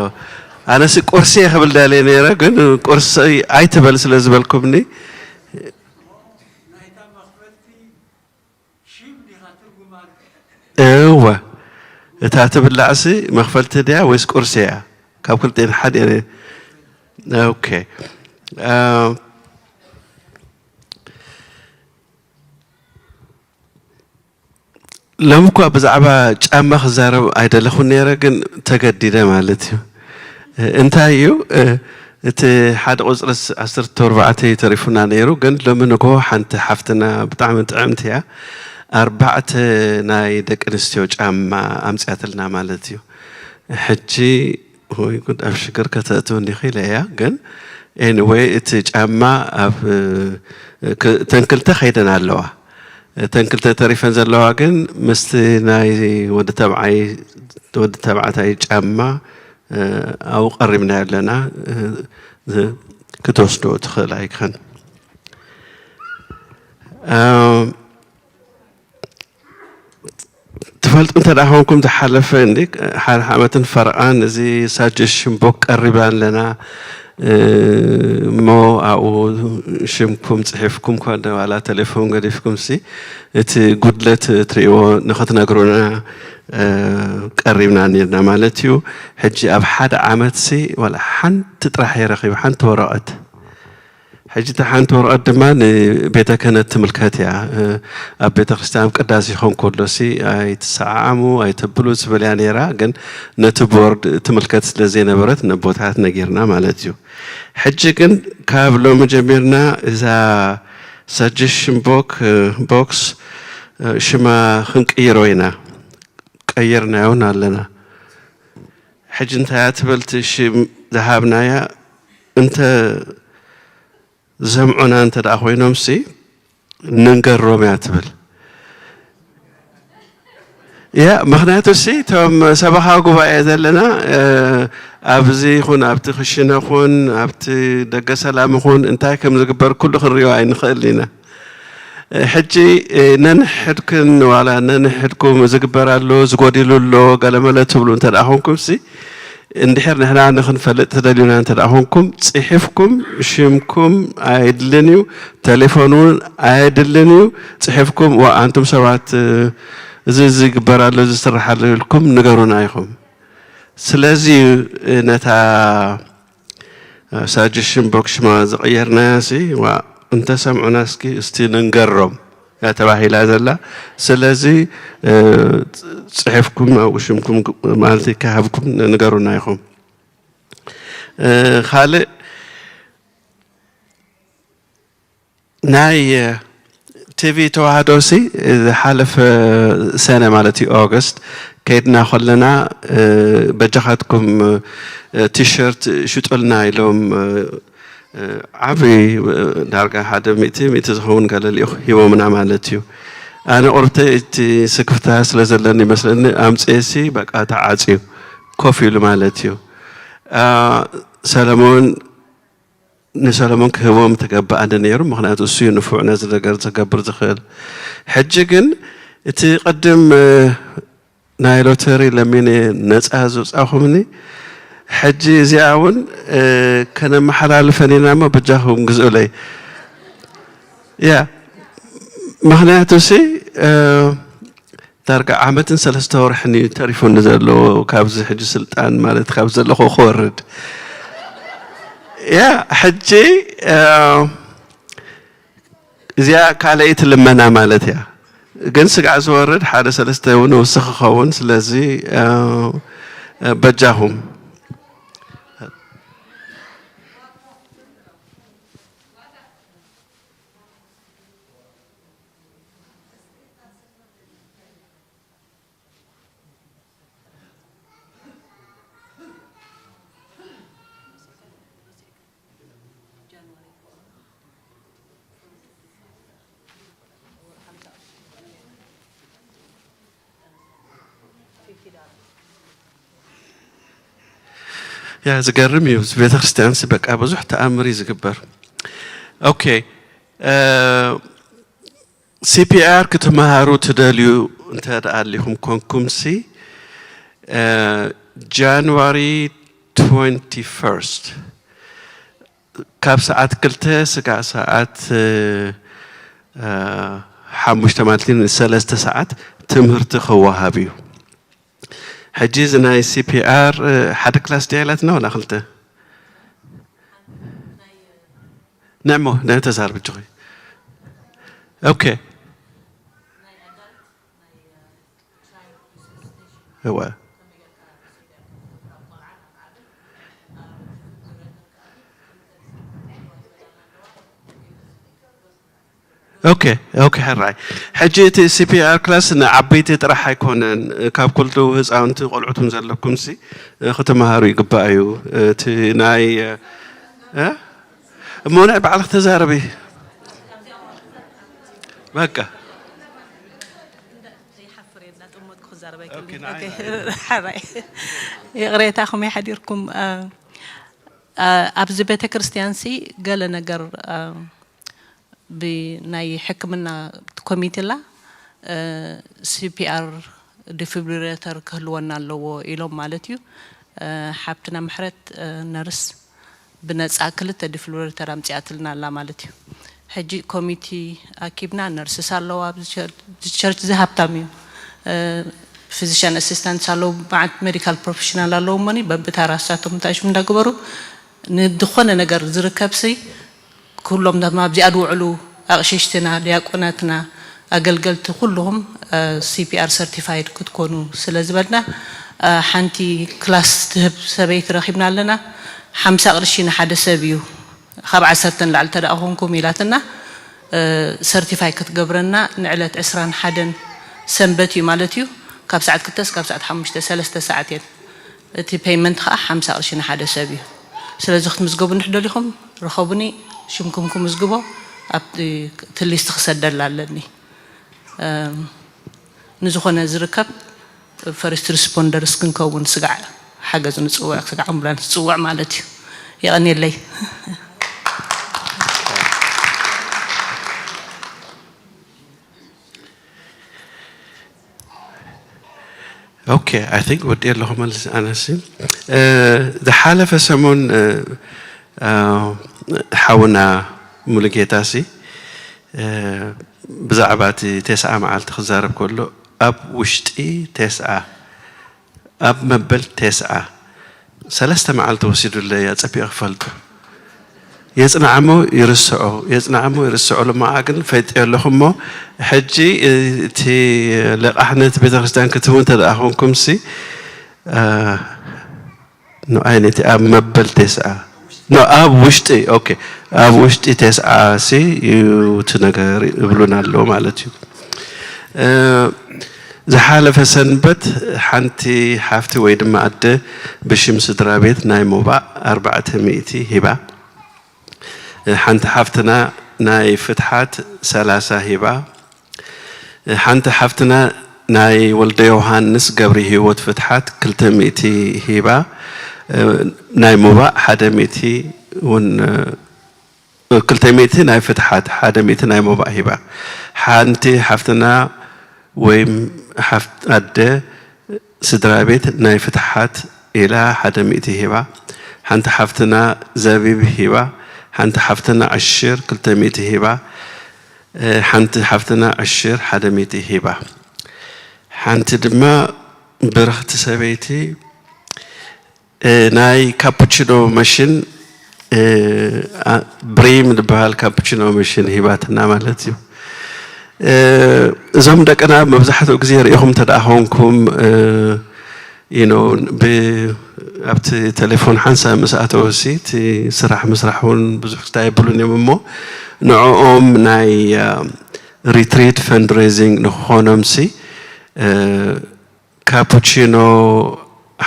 ኣነሲ ቁርሲ እየ ክብል ደልየ ነይረ፣ ግን ቁርሲ ኣይትበል ስለ ዝበልኩምኒ። እወ፣ እታ ትብላዕሲ መኽፈልቲ ድያ ወይስ ቁርሲ እያ? ካብ ክልቲኤን ሓደ እየ። ኦኬ። አ፣ ሎሚ እኳ ብዛዕባ ጫማ ክዛረብ ኣይደለኹን ነይረ፣ ግን ተገዲደ ማለት እዩ። እንታይ እዩ እቲ ሓደ ቁፅሪ ዓሰርተ ኣርባዕተ ተሪፉና ነይሩ፣ ግን ሎሚ ንግሆ ሓንቲ ሓፍትና ብጣዕሚ ጥዕምቲ እያ፣ ኣርባዕተ ናይ ደቂ ኣንስትዮ ጫማ ኣምፅኣትልና ማለት እዩ። ሕጂ ወይ ጉድ፣ ኣብ ሽግር ከተእትውኒ ኢኺ ኢለ እያ፣ ግን ኤኒወይ እቲ ጫማ ኣብ እ፣ ክ- እተን ክልተ ከይደን ኣለዋ። እተን ክልተ ተሪፈን ዘለዋ ግን ምስቲ ናይ ወዲ ተብዓይ ወዲ ተባዕታይ ጫማ እ፣ ኣብኡ ቀሪብና ኣለና እ፣ ዝ- ክትወስዶ ትኽእል ኣይክን። እ፣ ትፈልጡ እንተ ደኣ ኮንኩም ዝሓለፈ እንዲ ሓደ ዓመትን ፈረቓን እዚ ሳጀሽን ቦክ ቀሪባ ኣለና እሞ ኣብኡ ሽምኩም ጽሒፍኩም ኮነ ዋላ ቴሌፎን ገዲፍኩም ሲ እቲ ጉድለት እትርእይዎ ንኽትነግሩና ቀሪብና ኔርና ማለት እዩ። ሕጂ ኣብ ሓደ ዓመት ሲ ዋላ ሓንቲ ጥራሕ እየ ረኺቡ ሓንቲ ወረቐት። ሕጂ እታ ሓንቲ ወረቐት ድማ ንቤተ ክህነት ትምልከት እያ። ኣብ ቤተ ክርስቲያን ቅዳሴ ይኾን ከሎሲ ኣይትሰዓዓሙ ኣይተብሉ ዝብል እያ ነይራ፣ ግን ነቲ ቦርድ ትምልከት ስለ ዘይነበረት ነቦታት ነጊርና ማለት እዩ። ሕጂ ግን ካብ ሎሚ ጀሚርና እዛ ሳጀሽን ቦክ ቦክስ ሽማ ክንቅይሮ ኢና። ቀይርናዮን ኣለና። ሕጂ እንታይ እያ ትብል እቲ ሽም ዝሃብናያ እንተ ዝሰምዑና እንተ ደኣ ኮይኖምሲ ንንገሮም እያ ትብል። ያ ምኽንያቱ ሲ እቶም ሰበኻ ጉባኤ ዘለና ኣብዚ ይኹን ኣብቲ ክሽነ ኹን ኣብቲ ደገ ሰላም ኹን እንታይ ከም ዝግበር ኩሉ ክንሪኦ ኣይንኽእል ኢና። ሕጂ ነንሕድክን ዋላ ነንሕድኩም ዝግበር ኣሎ ዝጎዲሉ ኣሎ ገለመለ ትብሉ እንተ ደኣ ኮንኩም ሲ እንድሕር ንሕና ንኽንፈልጥ ትደልዩና እንተ ደኣ ኮንኩም ጽሒፍኩም ሽምኩም ኣይድልን እዩ፣ ቴሌፎን እውን ኣይድልን እዩ። ጽሒፍኩም ዋ ኣንቱም ሰባት እዚ እዚ ይግበር ኣሎ እዚ ዝስራሕ ኣሎ ኢልኩም ንገሩና ኢኹም። ስለዚ ነታ ሳጀሽን ቦክስ ሽማ ዝቐየርናያ ሲ ዋ እንተሰምዑና እስኪ እስቲ ንንገሮም እያ ተባሂላ ዘላ። ስለዚ ጽሒፍኩም ኣብኡ ሽምኩም ማለት ከሃብኩም ንገሩና ኢኹም። ካልእ ናይ ቲቪ ተዋህዶ ሲ ዝሓለፈ ሰነ ማለት እዩ ኦገስት ከይድና ከለና በጃኻትኩም ቲሸርት ሽጡልና ኢሎም ዓብዪ ዳርጋ ሓደ ሚእቲ ሚእቲ ዝኸውን ገለ ልኢኹ ሂቦምና ማለት እዩ። ኣነ ቁርብተይ እቲ ስክፍታ ስለ ዘለኒ ይመስለኒ ኣምፅኤሲ በቃ ተዓፅዩ ኮፍ ኢሉ ማለት እዩ። ሰለሞን ንሰለሞን ክህቦም ተገባኣኒ ነይሩ፣ ምኽንያቱ እሱ እዩ ንፉዕ ነዚ ነገር ዘገብር ዝኽእል። ሕጂ ግን እቲ ቅድም ናይ ሎተሪ ለሚነ ነፃ ዘውፃኹምኒ ሕጂ እዚኣ እውን ከነመሓላልፈን ኢና እሞ በጃኹም ግዝኡለይ። ያ ምኽንያቱ ሲ ዳርጋ ዓመትን ሰለስተ ወርሕን እዩ ተሪፉኒ ዘሎ ካብዚ ሕጂ ስልጣን ማለት ካብ ዘለኹ ክወርድ። ያ ሕጂ እዚኣ ካልኣይቲ ልመና ማለት እያ። ግን ስጋዕ ዝወርድ ሓደ ሰለስተ እውን ውስኽ ክኸውን። ስለዚ በጃኹም። ያ ዝገርም እዩ። ቤተክርስትያንስ በቃ ብዙሕ ተኣምር እዩ ዝግበር። ኦኬ። ሲፒኣር ክትመሃሩ ትደልዩ እንተ ደኣ ኣሊኹም ኮንኩም ሲ ጃንዋሪ ትወንቲ ፈርስት ካብ ሰዓት ክልተ ስጋዕ ሰዓት ሓሙሽተ ማለት እዩ ንሰለስተ ሰዓት ትምህርቲ ክወሃብ እዩ። ሕጂ እዚ ናይ ሲፒኣር ሓደ ክላስ ድያ ኢላትና ወላ ክልተ? ንዕሞ ናይ ተዛርብ ጆይ። ኦኬ። እወ። ኦኬ ኦኬ ሕራይ። ሕጂ እቲ ሲፒኣር ክላስ ንዓበይቲ ጥራሕ ኣይኮነን፣ ካብ ኩሉ ህፃውንቲ ቆልዑት እውን ዘለኩም ሲ ክትመሃሩ ይግባእ እዩ። እቲ ናይ እሞ ናይ ባዕልክ ተዛረቢ በቃ። ይቕሬታ ከመይ ሓዲርኩም? ኣብዚ ቤተ ክርስቲያን ሲ ገለ ነገር ብናይ ሕክምና ኮሚቴ ላ ሲፒኣር ዲፊብሪሌተር ክህልወና ኣለዎ ኢሎም ማለት እዩ። ሓብትና ምሕረት ነርስ ብነፃ ክልተ ዲፊብሪሌተር ኣምፂኣትልና ኣላ ማለት እዩ። ሕጂ ኮሚቲ ኣኪብና ነርስስ ኣለዋ ኣብዚ ቸርች እዚ ሃብታም እዩ። ፊዚሽን ኣሲስታንትስ ኣለዉ፣ መዓት ሜዲካል ፕሮፌሽናል ኣለዉ እሞኒ በብታራ እሳቶም እንታይ ሽም እንዳግበሩ ንድኾነ ነገር ዝርከብሲ ኩሎም ድማ ኣብዚኣ ዝውዕሉ ኣቕሽሽትና፣ ዲያቆናትና፣ ኣገልገልቲ ኩልኹም ሲፒኣር ሰርቲፋይድ ክትኮኑ ስለ ዝበልና ሓንቲ ክላስ ትህብ ሰበይቲ ረኺብና ኣለና። ሓምሳ ቅርሺ ንሓደ ሰብ እዩ። ካብ ዓሰርተ ንላዕሊ ተደኣ ኮንኩም ኢላትና ሰርቲፋይ ክትገብረና ንዕለት ዕስራን ሓደን ሰንበት እዩ ማለት እዩ። ካብ ሰዓት ክልተ እስካብ ሰዓት ሓሙሽተ ሰለስተ ሰዓት እየን። እቲ ፔይመንት ከዓ ሓምሳ ቅርሺ ንሓደ ሰብ እዩ። ስለዚ ክትምዝገቡ እንድሕር ደሊኹም ርኸቡኒ፣ ሽምኩም ክምዝግቦ ኣብቲ እቲ ሊስት ክሰደላ ኣለኒ። ንዝኾነ ዝርከብ ፈርስት ሪስፖንደርስ ክንከውን ስጋዕ ሓገዝ ንፅውዕ፣ ስጋዕ ኣምቡላንስ ንፅውዕ ማለት እዩ። የቐንየለይ። ኦኬ ኣይ ቲንክ ወዲ ኣለኹ መልስ ኣነሲ ዝሓለፈ ሰሙን ሓውና ሙሉጌታ ሲ ብዛዕባ እቲ ቴስዓ መዓልቲ ክዛረብ ከሎ ኣብ ውሽጢ ቴስዓ ኣብ መበል ቴስዓ ሰለስተ መዓልቲ ወሲዱለይ ኣጸቢቐ ክፈልጦ የጽንዓሞ ይርስዖ የጽንዓሞ ይርስዖ ልማዓ ግን ፈይጠ ኣለኹ እሞ ሕጂ እቲ ለቃሕነት ቤተክርስትያን ክትህቡ እንተ ደኣ ኮንኩም ሲ ንኣይ ነቲ ኣብ መበል ቴስዓ ኖ ኣብ ውሽጢ ኦኬ ኣብ ውሽጢ ቴስዓ ሲ እዩ እቲ ነገር እብሉና ኣለዉ ማለት እዩ። ዝሓለፈ ሰንበት ሓንቲ ሓፍቲ ወይ ድማ ኣደ ብሽም ስድራ ቤት ናይ ሞባእ ኣርባዕተ ሚእቲ ሂባ። ሓንቲ ሓፍትና ናይ ፍትሓት ሰላሳ ሂባ። ሓንቲ ሓፍትና ናይ ወልደ ዮሃንስ ገብሪ ህይወት ፍትሓት ክልተ ሚእቲ ሂባ። ናይ ሞባእ ሓደ ሚእቲ እውን ክልተ ሚእቲ ናይ ፍትሓት ሓደ ሚእቲ ናይ ሞባእ ሂባ። ሓንቲ ሓፍትና ወይም ሓፍት ኣደ ስድራ ቤት ናይ ፍትሓት ኢላ ሓደ ሚእቲ ሂባ። ሓንቲ ሓፍትና ዘቢብ ሂባ። ሓንቲ ሓፍትና ዕሽር ክልተ ሚእቲ ሂባ። ሓንቲ ሓፍትና ዕሽር ሓደ ሚእቲ ሂባ። ሓንቲ ድማ ብርኽቲ ሰበይቲ ናይ ካፑቺኖ መሽን እ፣ ኣ-፣ ብሪም ዝበሃል ካፕቺኖ መሽን ሂባትና ማለት እዩ። እ፣ እዞም ደቅና መብዛሕትኡ ግዜ ርኢኹም እንተ ደኣ ኾንኩም፣ እ፣ you know፣ ብ-፣ ኣብቲ ቴሌፎን ሓንሳብ ምስ ኣተወሲ እቲ ስራሕ ምስራሕ እውን ብዙሕ ክስታይ የብሉን እዮም እሞ ንዕኦም ናይ፣ እ፣ ሪትሪት ፈንድሬዚንግ ንክኾኖምሲ፣ እ፣ ካፑቺኖ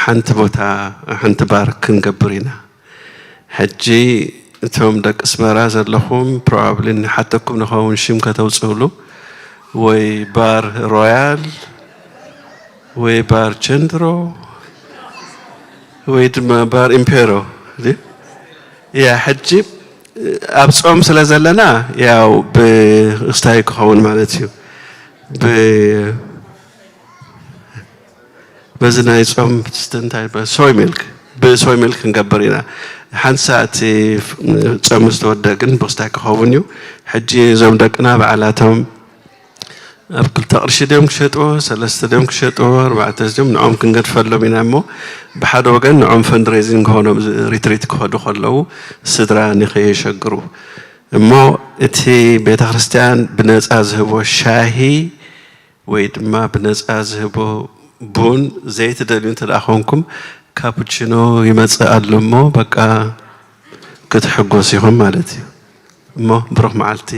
ሓንቲ ቦታ፣ ሓንቲ ባር ክንገብር ኢና። ሕጂ እቶም ደቂ ኣስመራ ዘለኹም ፕሮባብሊ ንሓተኩም ንኸውን ሽም ከተውፅእሉ ወይ ባር ሮያል ወይ ባር ቸንድሮ ወይ ድማ ባር ኢምፔሮ። ያ ሕጂ ኣብ ጾም ስለ ዘለና ያው ብእስታይ ክኸውን ማለት እዩ። ብ-፣ በዚ ናይ ጾም ስተ እንታይ ሶይ ሚልክ፣ ብሶይ ሚልክ ክንገብር ኢና። ሓንሳ እቲ ጾም ዝተወደ ግን ብእስታይ ክኸውን እዩ። ሕጂ እዞም ደቅና ባዕላቶም ኣብ ክልተ ቅርሺ ድዮም ክሸጥዎ፣ ሰለስተ ድዮም ክሸጥዎ፣ ኣርባዕተ ድዮም ንዖም ክንገድፈሎም ኢና እሞ ብሓደ ወገን ንዖም ፈንድሬዚንግ ክኾኖም ሪትሪት ክኸዱ ከለዉ ስድራ ንኸየሸግሩ እሞ እቲ ቤተ ክርስቲያን ብነፃ ዝህቦ ሻሂ ወይ ድማ ብነፃ ዝህቦ ቡን ዘይትደልዩ እንተ ደኣ ኾንኩም ካፑቺኖ ይመፅእ ኣሎ እሞ በቃ ክትሕጎስ ኢኹም ማለት እዩ። እሞ ብሩኽ መዓልቲ።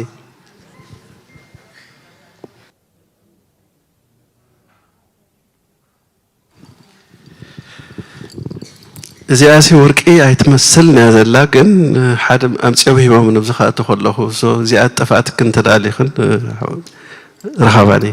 እዚኣሲ ወርቂ ኣይትመስልን እያ ዘላ፣ ግን ሓደ ኣምፅኦም ሂቦም ኣብዚ ክኣቱ ከለኹ። ሶ እዚኣ ጠፋእትክን እንተ ደኣ ኣሊኽን፣ ርኸባኒ።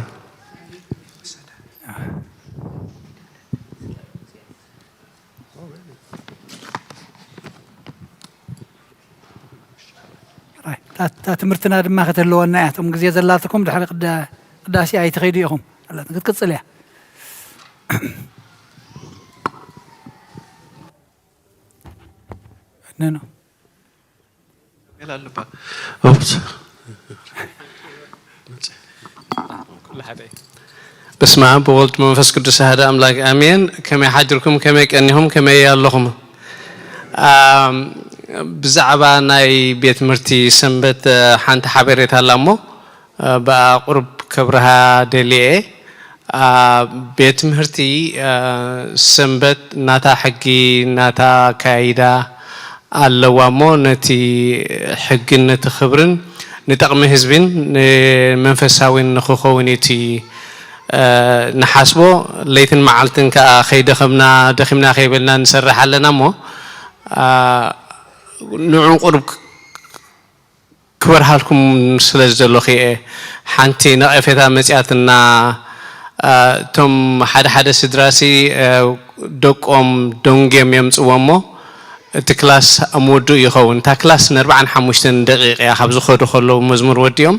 ራይ፣ እታ፣ እታ ትምህርትና ድማ ከተለወና እያ። እቶም ግዜ ዘላትኩም ድሕሪ ቅዳ-፣ ቅዳሴ ኣይትኸይዱ ኢኹም። ኣላት፣ ክትቅጽል እያ። ነኖ። ኦፕስ። በስመ ኣብ ወወልድ መንፈስ ቅዱስ ኣሐደ ኣምላክ ኣሜን። ከመይ ሓድርኩም? ከመይ ቀኒኹም? ከመይ ኣለኹም? ኣም፣ ብዛዕባ ናይ ቤት ትምህርቲ ሰንበት፣ እ፣ ሓንቲ ሓበሬታ ኣላ እሞ፣ እ፣ ብኣ ቁሩብ ከብርሃ ደልየ። እ፣ ቤት ትምህርቲ፣ እ፣ ሰንበት ናታ ሕጊ፣ ናታ ኣካያይዳ ኣለዋ እሞ፣ ነቲ ሕግን ነቲ ክብርን ንጠቕሚ ህዝብን ንመንፈሳዊን ንኽኸውን እዩ እቲ፣ እ፣ ንሓስቦ። ለይትን መዓልትን ከኣ ከይደኸምና፣ ደኺምና ከይበልና ንሰርሕ ኣለና እሞ፣ እ፣ ንዑ ቁሩብ ክበርሃልኩም ስለ ዝደለኹ እየ። ሓንቲ ነቐፌታ መጺኣትና፣ እ፣ እቶም ሓደ ሓደ ስድራሲ፣ እ፣ ደቆም ደንጉዮም የምጽዎ እሞ፣ እቲ ክላስ ኣብ ምውድኡ ይኸውን። እታ ክላስ ንኣርባዓን ሓሙሽተን ደቂቕ እያ፣ ካብ ዝኸዱ ከለዉ መዝሙር ወዲኦም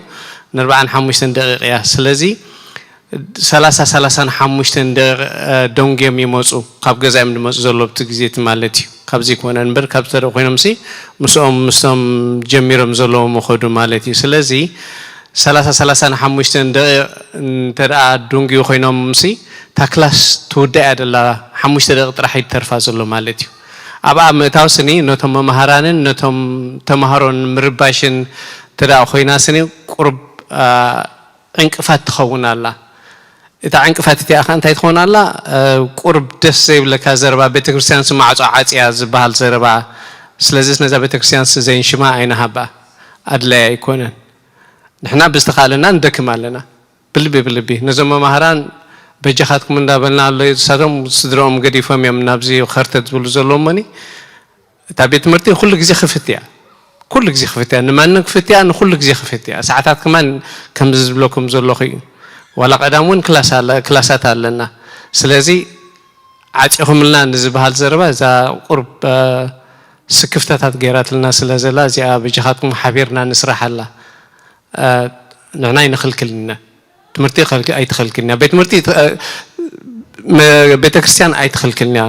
ንኣርባዓን ሓሙሽተን ደቂቕ እያ። ስለዚ፣ ሰላሳ፣ ሰላሳን ሓሙሽተን ደቂቕ፣ እ፣ ደንጉዮም ይመጹ፣ ካብ ገዛ እዮም ዝመጹ ዘለዉ ኣብቲ ግዜ እቲ ማለት እዩ። ካብ ዘይኮነ እምበር፣ ካብ ዝተደቑ ኮይኖምሲ፣ ምስኦም፣ ምስቶም ጀሚሮም ዘለዉ ምኸዱ ማለት እዩ። ስለዚ፣ ሰላሳ፣ ሰላሳን ሓሙሽተን ደቂቕ እንተ ደኣ ደንጉዩ ኮይኖምሲ፣ እታ ክላስ ትውዳእ እያ ደላ፣ ሓሙሽተ ደቂቕ ጥራሕ እዩ ዝተርፋ ዘሎ ማለት እዩ። ኣብኣ ምእታው ስኒ፣ ነቶም መምሃራንን ነቶም ተምሃሮን ምርባሽን እንተ ደኣ ኮይና ስኒ፣ ቁሩብ፣ እ፣ ዕንቅፋት ትኸውን ኣላ። እታ ዕንቅፋት እቲኣ ኸ እንታይ ትኸውን ኣላ? እ፣ ቁሩብ ደስ ዘይብለካ ዘረባ፣ ቤተክርስትያንሲ ማዕጾ ዓጽያ ዝበሃል ዘረባ። ስለዚስ ነዛ ቤተክርስትያንሲ ዘይንሽማ ኣይንሃባ። ኣድላዪ ኣይኮነን። ንሕና ብዝተኻእለና ንደክም ኣለና። ብልቢ፣ ብልቢ። ነዞም መማህራን በጃኻትኩም እንዳበልና ኣሎ፣ ንሳቶም ስድራኦም ገዲፎም እዮም ናብዚ ኸርተት ዝብሉ ዘለዉ እሞኒ። እታ ቤት ትምህርቲ ኩሉ ግዜ ክፍት እያ። ኩሉ ግዜ ክፍት እያ። ንማንም ክፍት እያ፣ ንኩሉ ግዜ ክፍት እያ። ሰዓታት ከማን ከምዚ ዝብለኩም ዘለኹ እዩ። ዋላ ቀዳም እውን ክላስ ኣለ-፣ ክላሳት ኣለና። ስለዚ ዓጺኹምልና ንዝበሃል ዘረባ እዛ ቁሩብ፣ እ፣ ስክፍታታት ገይራትልና ስለ ዘላ እዚኣ በጃኻትኩም ሓቢርና ንስራሓላ። እ፣ ንሕና ኣይንኽልክልን ኢና። ትምህርቲ ከልክ-፣ ኣይትኸልክልን እያ። ቤት ትምህርቲ ት-፣ እ፣ መ-፣ ቤተ ክርስቲያን ኣይትኸልክልን እያ።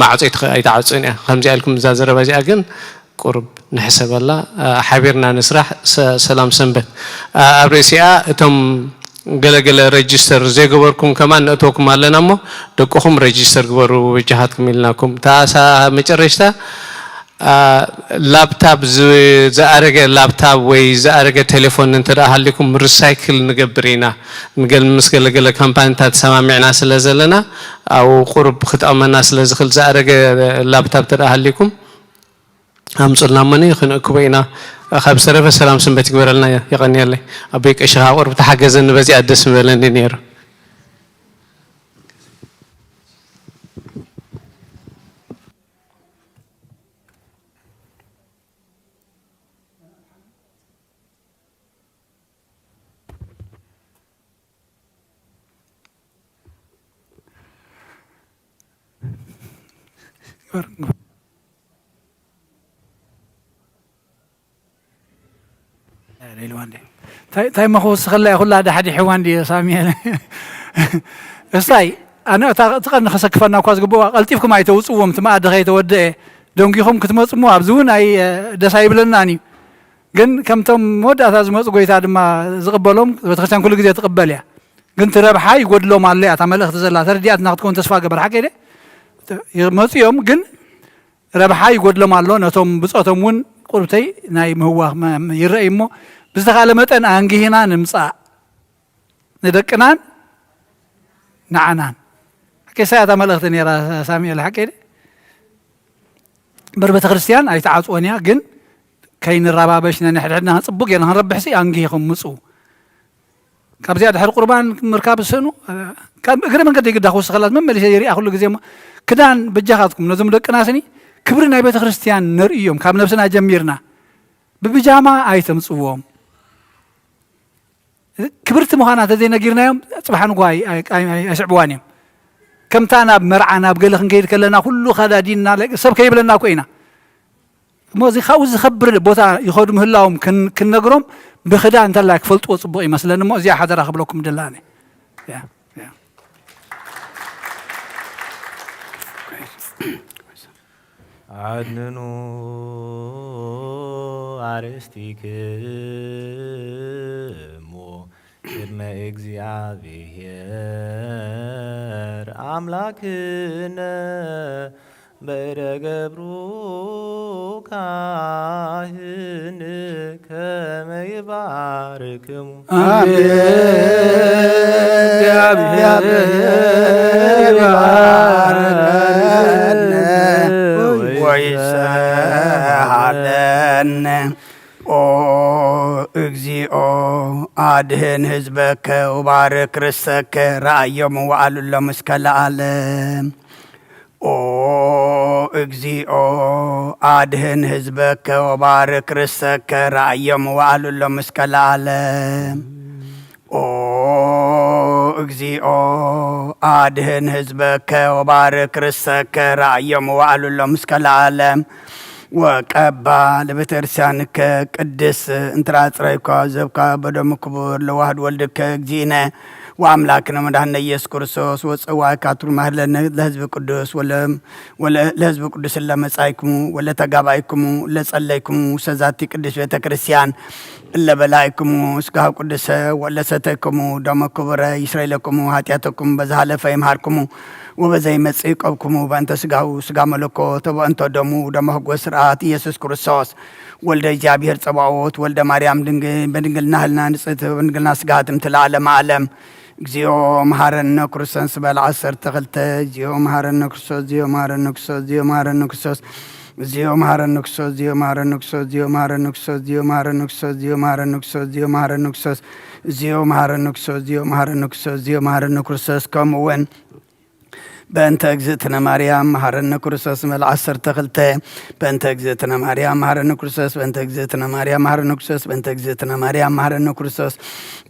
ማዕጾ ኣይትኸ-፣ ኣይትዓጽን እያ። ከምዚኣ ኢልኩም እዛ ዘረባ እዚኣ ግን ቁሩብ ንሕሰበላ። እ፣ ሓቢርና ንስራሕ። ሰ-፣ ሰላም ሰንበት። እ፣ ኣብ ርእሲኣ እቶም ገለገለ ረጅስተር ዘይገበርኩም ከማን ነእትወኩም ኣለና እሞ ደቅኹም ረጅስተር ግበሩ በጃኻትኩም ኢልናኩም። እታ ሳ-፣ መጨረሽታ ላፕታፕ፣ ዝኣረገ ላፕታፕ ወይ ዝኣረገ ቴሌፎን እንተ ሃሊኩም፣ ሪሳይክል ንገብር ኢና። ንገል ምስ ገለገለ ካምፓኒታት ተሰማሚዕና ስለ ዘለና፣ ኣብኡ ቁሩብ ክጠቕመና ስለ ዝኽእል፣ ዝኣረገ ላፕታፕ እንተ ሃሊኩም ኣምፁልና እሞ ክንእክቦ ኢና። ካብ ዝተረፈ ሰላም ሰንበት ይግበረልና። የቐንየለይ። ኣቦይ ቀሺ ከዓ ቁሩብ ተሓገዘኒ፣ በዚኣ ደስ ምበለኒ ነይሩ። እንታይ እንታይ መኸውስኸላ ኩላ ዳሕዲሕዋ እንዲ ሳሚኤል። እስታይ ኣነ እታ እቲ ቀንዲ ከሰክፈና እኳ ዝግብዋ ቀልጢፍኩም ኣይተውፅዎም፣ እቲ መኣዲ ከይተወደአ ደንጊኹም ክትመፅሞ ኣብዚ እውን ኣይ ደስ ኣይብለናን እዩ። ግን ከምቶም መወዳእታ ዝመፁ ጎይታ ድማ ዝቕበሎም፣ ቤተክርስትያን ኩሉ ግዜ ትቕበል እያ። ግን እቲ ረብሓ ይጎድሎም ኣሎ እያ እታ መልእኽቲ ዘላ። ተረዲኣትና ክትከውን ተስፋ ገበር። ሓቂ ደ ይመፁ እዮም፣ ግን ረብሓ ይጎድሎም ኣሎ። ነቶም ብፆቶም እውን ቁርብተይ ናይ ምህዋኽ መ- ይረኣይ እሞ፣ ብዝተኻለ መጠን ኣንጊህና ንምፃእ፣ ንደቅናን ንዓናን። ሓቂ እሳ እያ እታ መልእኽቲ ነይራ። ሳሚኤል ሓቂ ደ በር ቤተክርስትያን ኣይተዓፅወን እያ፣ ግን ከይንረባበሽ ነንሕድሕድና ጽቡቅ ጌርና ክንረብሕሲ ኣንጊህኹም ምጹ። ካብዚኣ ድሕሪ ቁርባን ምርካብ ዝስእኑ፣ ካብ እግሪ መንገዲ ግዳ ክውስኸላት መመሊሰ ይሪኣ ኩሉ ግዜ እሞ፣ ክዳን በጃኻትኩም ነዞም ደቅና ስኒ ክብሪ ናይ ቤተ ክርስቲያን ነርእዮም፣ ካብ ነብስና ጀሚርና ብብጃማ ኣይተምጽዎም። ክብርቲ ምዃና እንተዘይነጊርናዮም፣ ጽባሕ ንግሆ ኣይ- ኣይ- ኣይ- ኣይስዕብዋን እዮም። ከምታ ናብ መርዓ ናብ ገለ ክንከይድ ከለና ኩሉ ከዳዲንና፣ ሰብ ከይብለና እኮ ኢና። እሞ እዚ ካብኡ ዝኸብር ቦታ ይኸዱ ምህላዎም ክን- ክንነግሮም ብኽዳን እንተላይ ክፈልጥዎ ጽቡቕ ይመስለኒ። እሞ እዚኣ ሓደራ ክብለኩም ድላነ። ያ፣ ያ። ኣድንኑ ኣርእስቲክሙ ቅድመ እግዚኣብሔር ኣምላክነ በእደ ገብሩ ካህን ከመ ይባርክሙ። ኣሜን። እግዚአብሔር ይባርከነ ወይሰሃለነ። ኦ እግዚኦ፣ አድህን ህዝበከ ወባርክ ርሰከ፣ ረአዮሙ ወአሉሎም እስከ ለዓለም። ኦ እግዚኦ፣ አድህን ህዝበከ ወባርክ ርሰከ፣ ረአዮሙ ወአሉሎም እስከ ለዓለም። ኦ እግዚኦ፣ አድህን ህዝበከ ወባርክ ርሰከ፣ ረአዮሙ ወአሉሎም እስከ ለዓለም። ወቀባ ለቤተክርስቲያንከ ቅድስ እንተ አጽረይኳ ዘብካ በደሙ ክቡር ለዋህድ ወልድከ እግዚእነ ወአምላክነ መድኃኒነ ኢየሱስ ክርስቶስ ወጸዋዕካ ትርጉም ማህለነ ለህዝብ ቅዱስ ወለ- ወለ- ለህዝብ ቅዱስ ለመጻይክሙ ወለተጋባይክሙ ለጸለይክሙ ሰዛቲ ቅድስ ቤተክርስቲያን እለ በላይክሙ ስጋሁ ቅዱሰ ወለ ሰተይክሙ ደሞ ክቡረ ይስረይ ለክሙ ኃጢአተኩም በዝሃለፈ ይምሃርክሙ ወበዘይ መጽእ ይቀብክሙ በእንተ ስጋሁ ስጋ መለኮት ወበእንተ ደሙ ደመ ሕጎ ስርዓት ኢየሱስ ክርስቶስ ወልደ እግዚኣብሔር ጸባኦት ወልደ ማርያም ድንግል በድንግልና ህልና ንጽሕት በድንግልና ስጋ ትምት ለዓለመ ዓለም። እግዚኦ መሐረነ ክርስቶስ በል ዓሰርተ ክልተ። እግዚኦ መሐረነ ክርስቶስ፣ እግዚኦ መሐረነ ክርስቶስ፣ እግዚኦ መሐረነ ክርስቶስ፣ እግዚኦ መሐረነ ክርስቶስ፣ እግዚኦ መሐረነ ክርስቶስ፣ እግዚኦ መሐረነ ክርስቶስ፣ እግዚኦ መሐረነ ክርስቶስ፣ እግዚኦ መሐረነ ክርስቶስ፣ እግዚኦ መሐረነ ክርስቶስ፣ እግዚኦ መሐረነ ክርስቶስ፣ እግዚኦ መሐረነ ክርስቶስ። ከምኡ እውን በእንተ እግዝእትነ ማርያም መሐረነ ክርስቶስ በል ዓሰርተ ክልተ። በእንተ እግዝእትነ ማርያም መሐረነ ክርስቶስ፣ በእንተ እግዝእትነ ማርያም መሐረነ ክርስቶስ፣ በእንተ እግዝእትነ ማርያም መሐረነ ክርስቶስ፣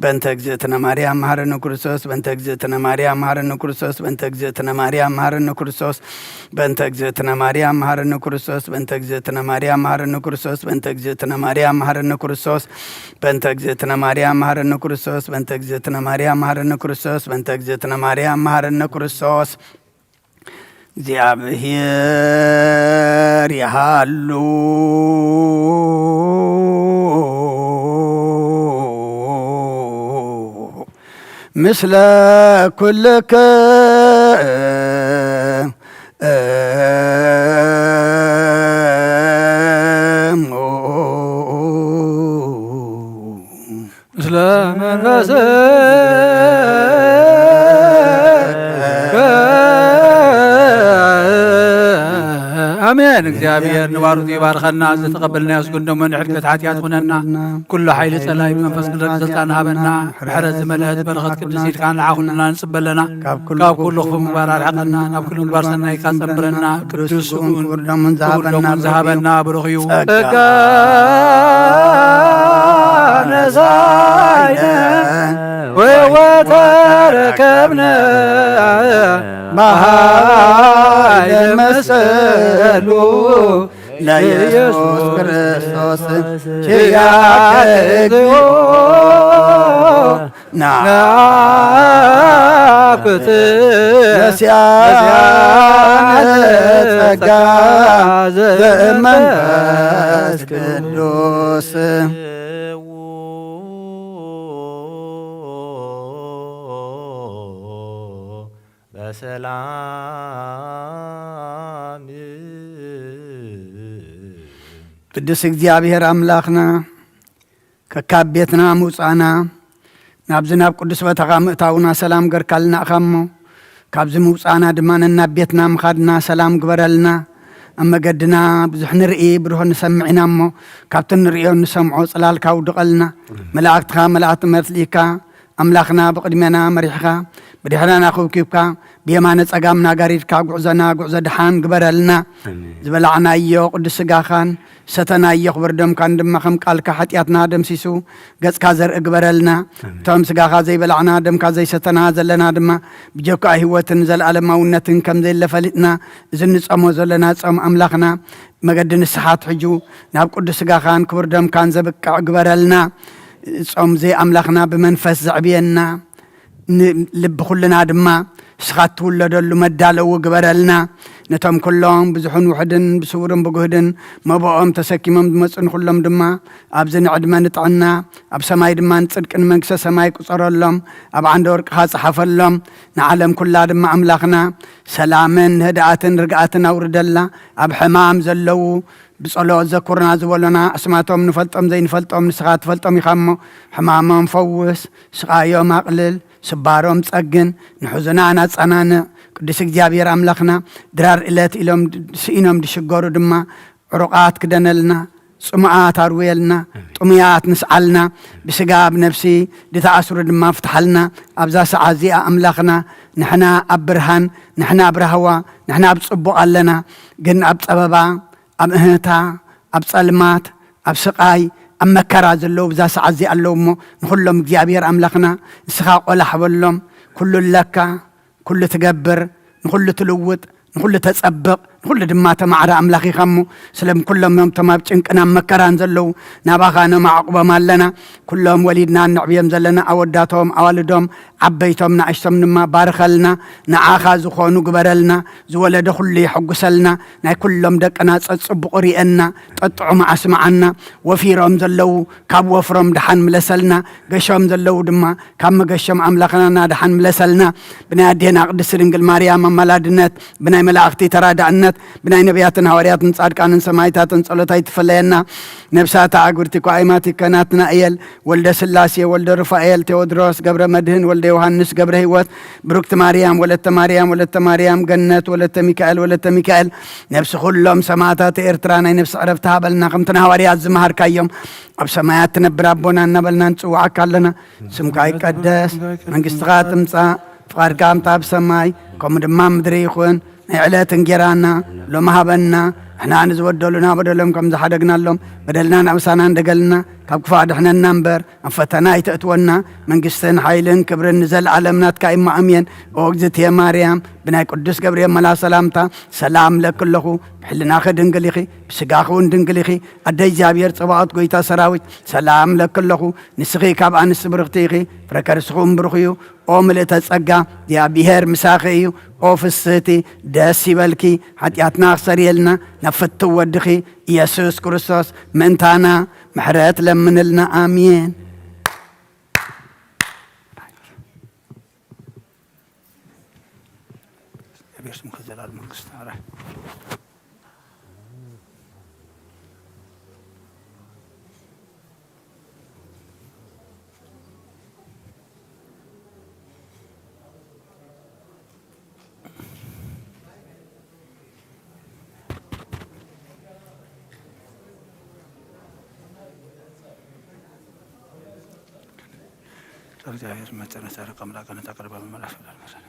በእንተ እግዝእትነ ማርያም መሐረነ ክርስቶስ፣ በእንተ እግዝእትነ ማርያም መሐረነ ክርስቶስ፣ በእንተ እግዝእትነ ማርያም መሐረነ ክርስቶስ፣ በእንተ እግዝእትነ ማርያም መሐረነ ክርስቶስ፣ በእንተ እግዝእትነ ማርያም መሐረነ ክርስቶስ፣ በእንተ እግዝእትነ ማርያም መሐረነ ክርስቶስ፣ በእንተ እግዝእትነ ማርያም መሐረነ ክርስቶስ፣ በእንተ እግዝእትነ ማርያም መሐረነ ክርስቶስ፣ በእንተ እግዝእትነ ማርያም መሐረነ ክርስቶስ። እግዚኣብሔር ይሃሉ ምስለ ኩልክ ለመንፈስከ። ኣሜን። እግዚኣብሔር ንባሮቱ ይባርከና። ዝተቐበልናዮ ስግደሞ ንሕድገት ሓጢኣት ኩነና። ኩሉ ሓይሊ ጸላኢ ብመንፈስ ቅዱስ ስልጣን ሃበና። ምሕረት ዝመልአት በረኸት ቅድስት ኢድካ ንዓ ኩልና ንጽበ ኣለና። ካብ ኩሉ ክፉ ምግባር ኣርሕቐና። ናብ ኩሉ ምግባር ሰናይካ ጸንብረና። ቅዱስ ስሙን ክቡር ደሙን ዝሃበና ብሩኽ እዩ። ጸጋ ነሳይነ ወወተረከብነ በኃይለ መስቀሉ ለኢየሱስ ክርስቶስ ኪያከ እግዚኦ ናኩት ነስያነ ጸጋ ዘመንፈስ ቅዱስ። በሰላም ቅዱስ እግዚኣብሔር ኣምላኽና፣ ከካብ ቤትና ምውጻእና፣ ናብዚ ናብ ቅዱስ ቦታኻ ምእታውና ሰላም ገርካልና ኢኻ እሞ፣ ካብዚ ምውጻእና ድማ ነናብ ቤትና ምኻድና ሰላም ግበረልና። ኣብ መገድና ብዙሕ ንርኢ፣ ብሩህ ንሰምዕ ኢና እሞ፣ ካብቲ ንርእዮ ንሰምዖ ጽላልካ ውድቐልና። መላእክትኻ መላእክቲ መትሊእካ፣ ኣምላኽና ብቕድሜና መሪሕኻ፣ ብድሕረና ኩብኪብካ፣ ብየማነ ጸጋምና ጋሪድካ፣ ጉዕዞና ጉዕዞ ደሓን ግበረልና። ኣሜን። ዝበላዕናዮ ቅዱስ ስጋኻን ሰተናዮ ክቡር ደምካን ድማ ከም ቃልካ ሓጢኣትና ደምሲሱ ገጽካ ዘርኢ ግበረልና። ኣሜን። እቶም ስጋኻ ዘይበላዕና ደምካ ዘይሰተና ዘለና ድማ ብጀካ ህይወትን ዘለኣለማውነትን ከም ዘየለ ፈሊጥና፣ እዚ ንጸሞ ዘለና ጾም ኣምላኽና መገዲ ንስሓ ኣትሕጁ ናብ ቅዱስ ስጋኻን ክቡር ደምካን ዘብቅዕ ግበረልና። ጾም እዚ ኣምላኽና ብመንፈስ ዘዕብየና፣ ንልቢ ኩልና ድማ ንስኻ እትውለደሉ መዳለዊ ግበረልና። ነቶም ኩሎም ብዙሕን ውሑድን ብስውርን ብጉህድን መብኦም ተሰኪሞም ዝመጹ ንኹሎም ድማ ኣብዚ ንዕድመ ንጥዕና ኣብ ሰማይ ድማ ንጽድቂ ንመንግስተ ሰማይ ቁጸረሎም፣ ኣብ ዓንደ ወርቅኻ ጸሓፈሎም። ንዓለም ኩላ ድማ ኣምላኽና ሰላምን ህድኣትን ርግኣትን ኣውርደላ። ኣብ ሕማም ዘለዉ ብጸሎት ዘኩርና ዝበሉና ኣስማቶም ንፈልጦም ዘይንፈልጦም ንስኻ ትፈልጦም ኢኻ እሞ፣ ሕማሞም ፈውስ፣ ስቓዮም ኣቕልል፣ ስባሮም ጸግን፣ ንሕዙናን ኣጸናንዕ። ቅዱስ እግዚኣብሔር ኣምላኽና፣ ድራር እለት ኢሎም ስኢኖም ድሽገሩ ድማ ዕሩቓት ክደነልና፣ ጽሙኣት ኣርውየልና፣ ኣሜን። ጥሙያት ንስዓልና፣ ብስጋ ብነፍሲ ድተኣስሩ ድማ ፍትሓልና። ኣብዛ ሰዓት እዚኣ ኣምላኽና፣ ንሕና ኣብ ብርሃን፣ ንሕና ኣብ ራህዋ፣ ንሕና ኣብ ጽቡቕ ኣለና። ግን ኣብ ጸበባ፣ ኣብ እህታ፣ ኣብ ጸልማት፣ ኣብ ስቓይ፣ ኣብ መከራ ዘለዉ ብዛ ሰዓት እዚ ኣለዉ እሞ፣ ንኹሎም እግዚኣብሔር ኣምላኽና ንስኻ ቆላሕ በሎም። ኩሉ ኣለካ፣ ኩሉ ትገብር፣ ንኹሉ ትልውጥ፣ ንኹሉ ተጸብቕ፣ ንኹሉ ድማ ተማዕረ ኣምላኽ ኢኻ እሞ፣ ስለ ኩሎም እቶም ኣብ ጭንቅን ኣብ መከራን ዘለዉ ናባኻ ነማዕቁቦም ኣለና። ኩሎም ወሊድና እነዕብዮም ዘለና ኣወዳቶም፣ ኣዋልዶም፣ ዓበይቶም፣ ንኣሽቶም ድማ ባርኸልና። ንዓኻ ዝኾኑ ግበረልና። ዝወለደ ኩሉ የሐጉሰልና። ናይ ኩሎም ደቅና ጸጽቡቑ ርእየና፣ ጠጥዑም ኣስምዓና። ወፊሮም ዘለዉ ካብ ወፍሮም ደሓን ምለሰልና። ገሾም ዘለዉ ድማ ካብ መገሾም ኣምላኽና ደሓን ምለሰልና። ብናይ ኣዴና ቅድስቲ ድንግል ማርያም ኣማላድነት፣ ብናይ መላእኽቲ ተራዳእነት፣ ብናይ ነቢያትን ሃዋርያትን ጻድቃንን ሰማዕታትን ጸሎት ኣይትፈለየና። ነብሳታ ኣጉርቲ ኳይማቲ ከናትና እየል ወልደ ስላሴ፣ ወልደ ሩፋኤል፣ ቴዎድሮስ፣ ገብረ መድህን፣ ወልደ ዮሃንስ፣ ገብረ ህይወት፣ ብሩክቲ ማርያም፣ ወለተ ማርያም፣ ወለተ ማርያም፣ ገነት፣ ወለተ ሚካኤል፣ ወለተ ሚካኤል፣ ነብሲ ኩሎም ሰማዕታት ኤርትራ ናይ ነብሲ ዕረፍቲ ሃበልና፣ ከምቲ ንሃዋርያት ዝመሃርካዮም፣ ኣብ ሰማያት ትነብር ኣቦና እናበልና ንጽውዓካ ኣለና። ስምካ ይቀደስ፣ መንግስትኻ ትምጻእ፣ ፍቓድካ ከምታ ኣብ ሰማይ፣ ከምኡ ድማ ኣብ ምድሪ ይኹን። ናይ ዕለት እንጌራና ሎሚ ሃበና፣ ንሕና ንዝበደሉና በደሎም ከም ዝሓደግናሎም፣ በደልና ናብሳና እንደገልና፣ ካብ ክፋእ ድሕነና እምበር፣ ኣብ ፈተና ኣይተእትወና። መንግስትን ሓይልን ክብርን ንዘለኣለም ናትካ እሞ ኣሜን። ኦ እግዝእትየ ማርያም፣ ብናይ ቅዱስ ገብርኤል መላ ሰላምታ ሰላም ለኪ ኣለኹ። ብሕልናኺ ድንግል ኢኺ፣ ብስጋኺ እውን ድንግል ኢኺ። ኣደ እግዚኣብሔር ጸባኦት፣ ጎይታ ሰራዊት፣ ሰላም ለኪ ኣለኹ። ንስኺ ካብ ኣንስቲ ብርኽቲ ኢኺ፣ ፍረ ከርስኺ እውን ብሩኽ እዩ። ኦ ምልእተ ጸጋ፣ እግዚኣብሔር ምሳኺ እዩ። ኦ ፍስህቲ፣ ደስ ይበልኪ። ሓጢኣትና ክሰርየልና ናብ ፍትው ወድኺ ኢየሱስ ክርስቶስ ምእንታና ምሕረት ለምንልና። ኣሜን። እግዚአብሔር ይመስገን። ዛሬ ከአምላክ ጋር ተቀርበ መመለስ ይላል መሰለኝ።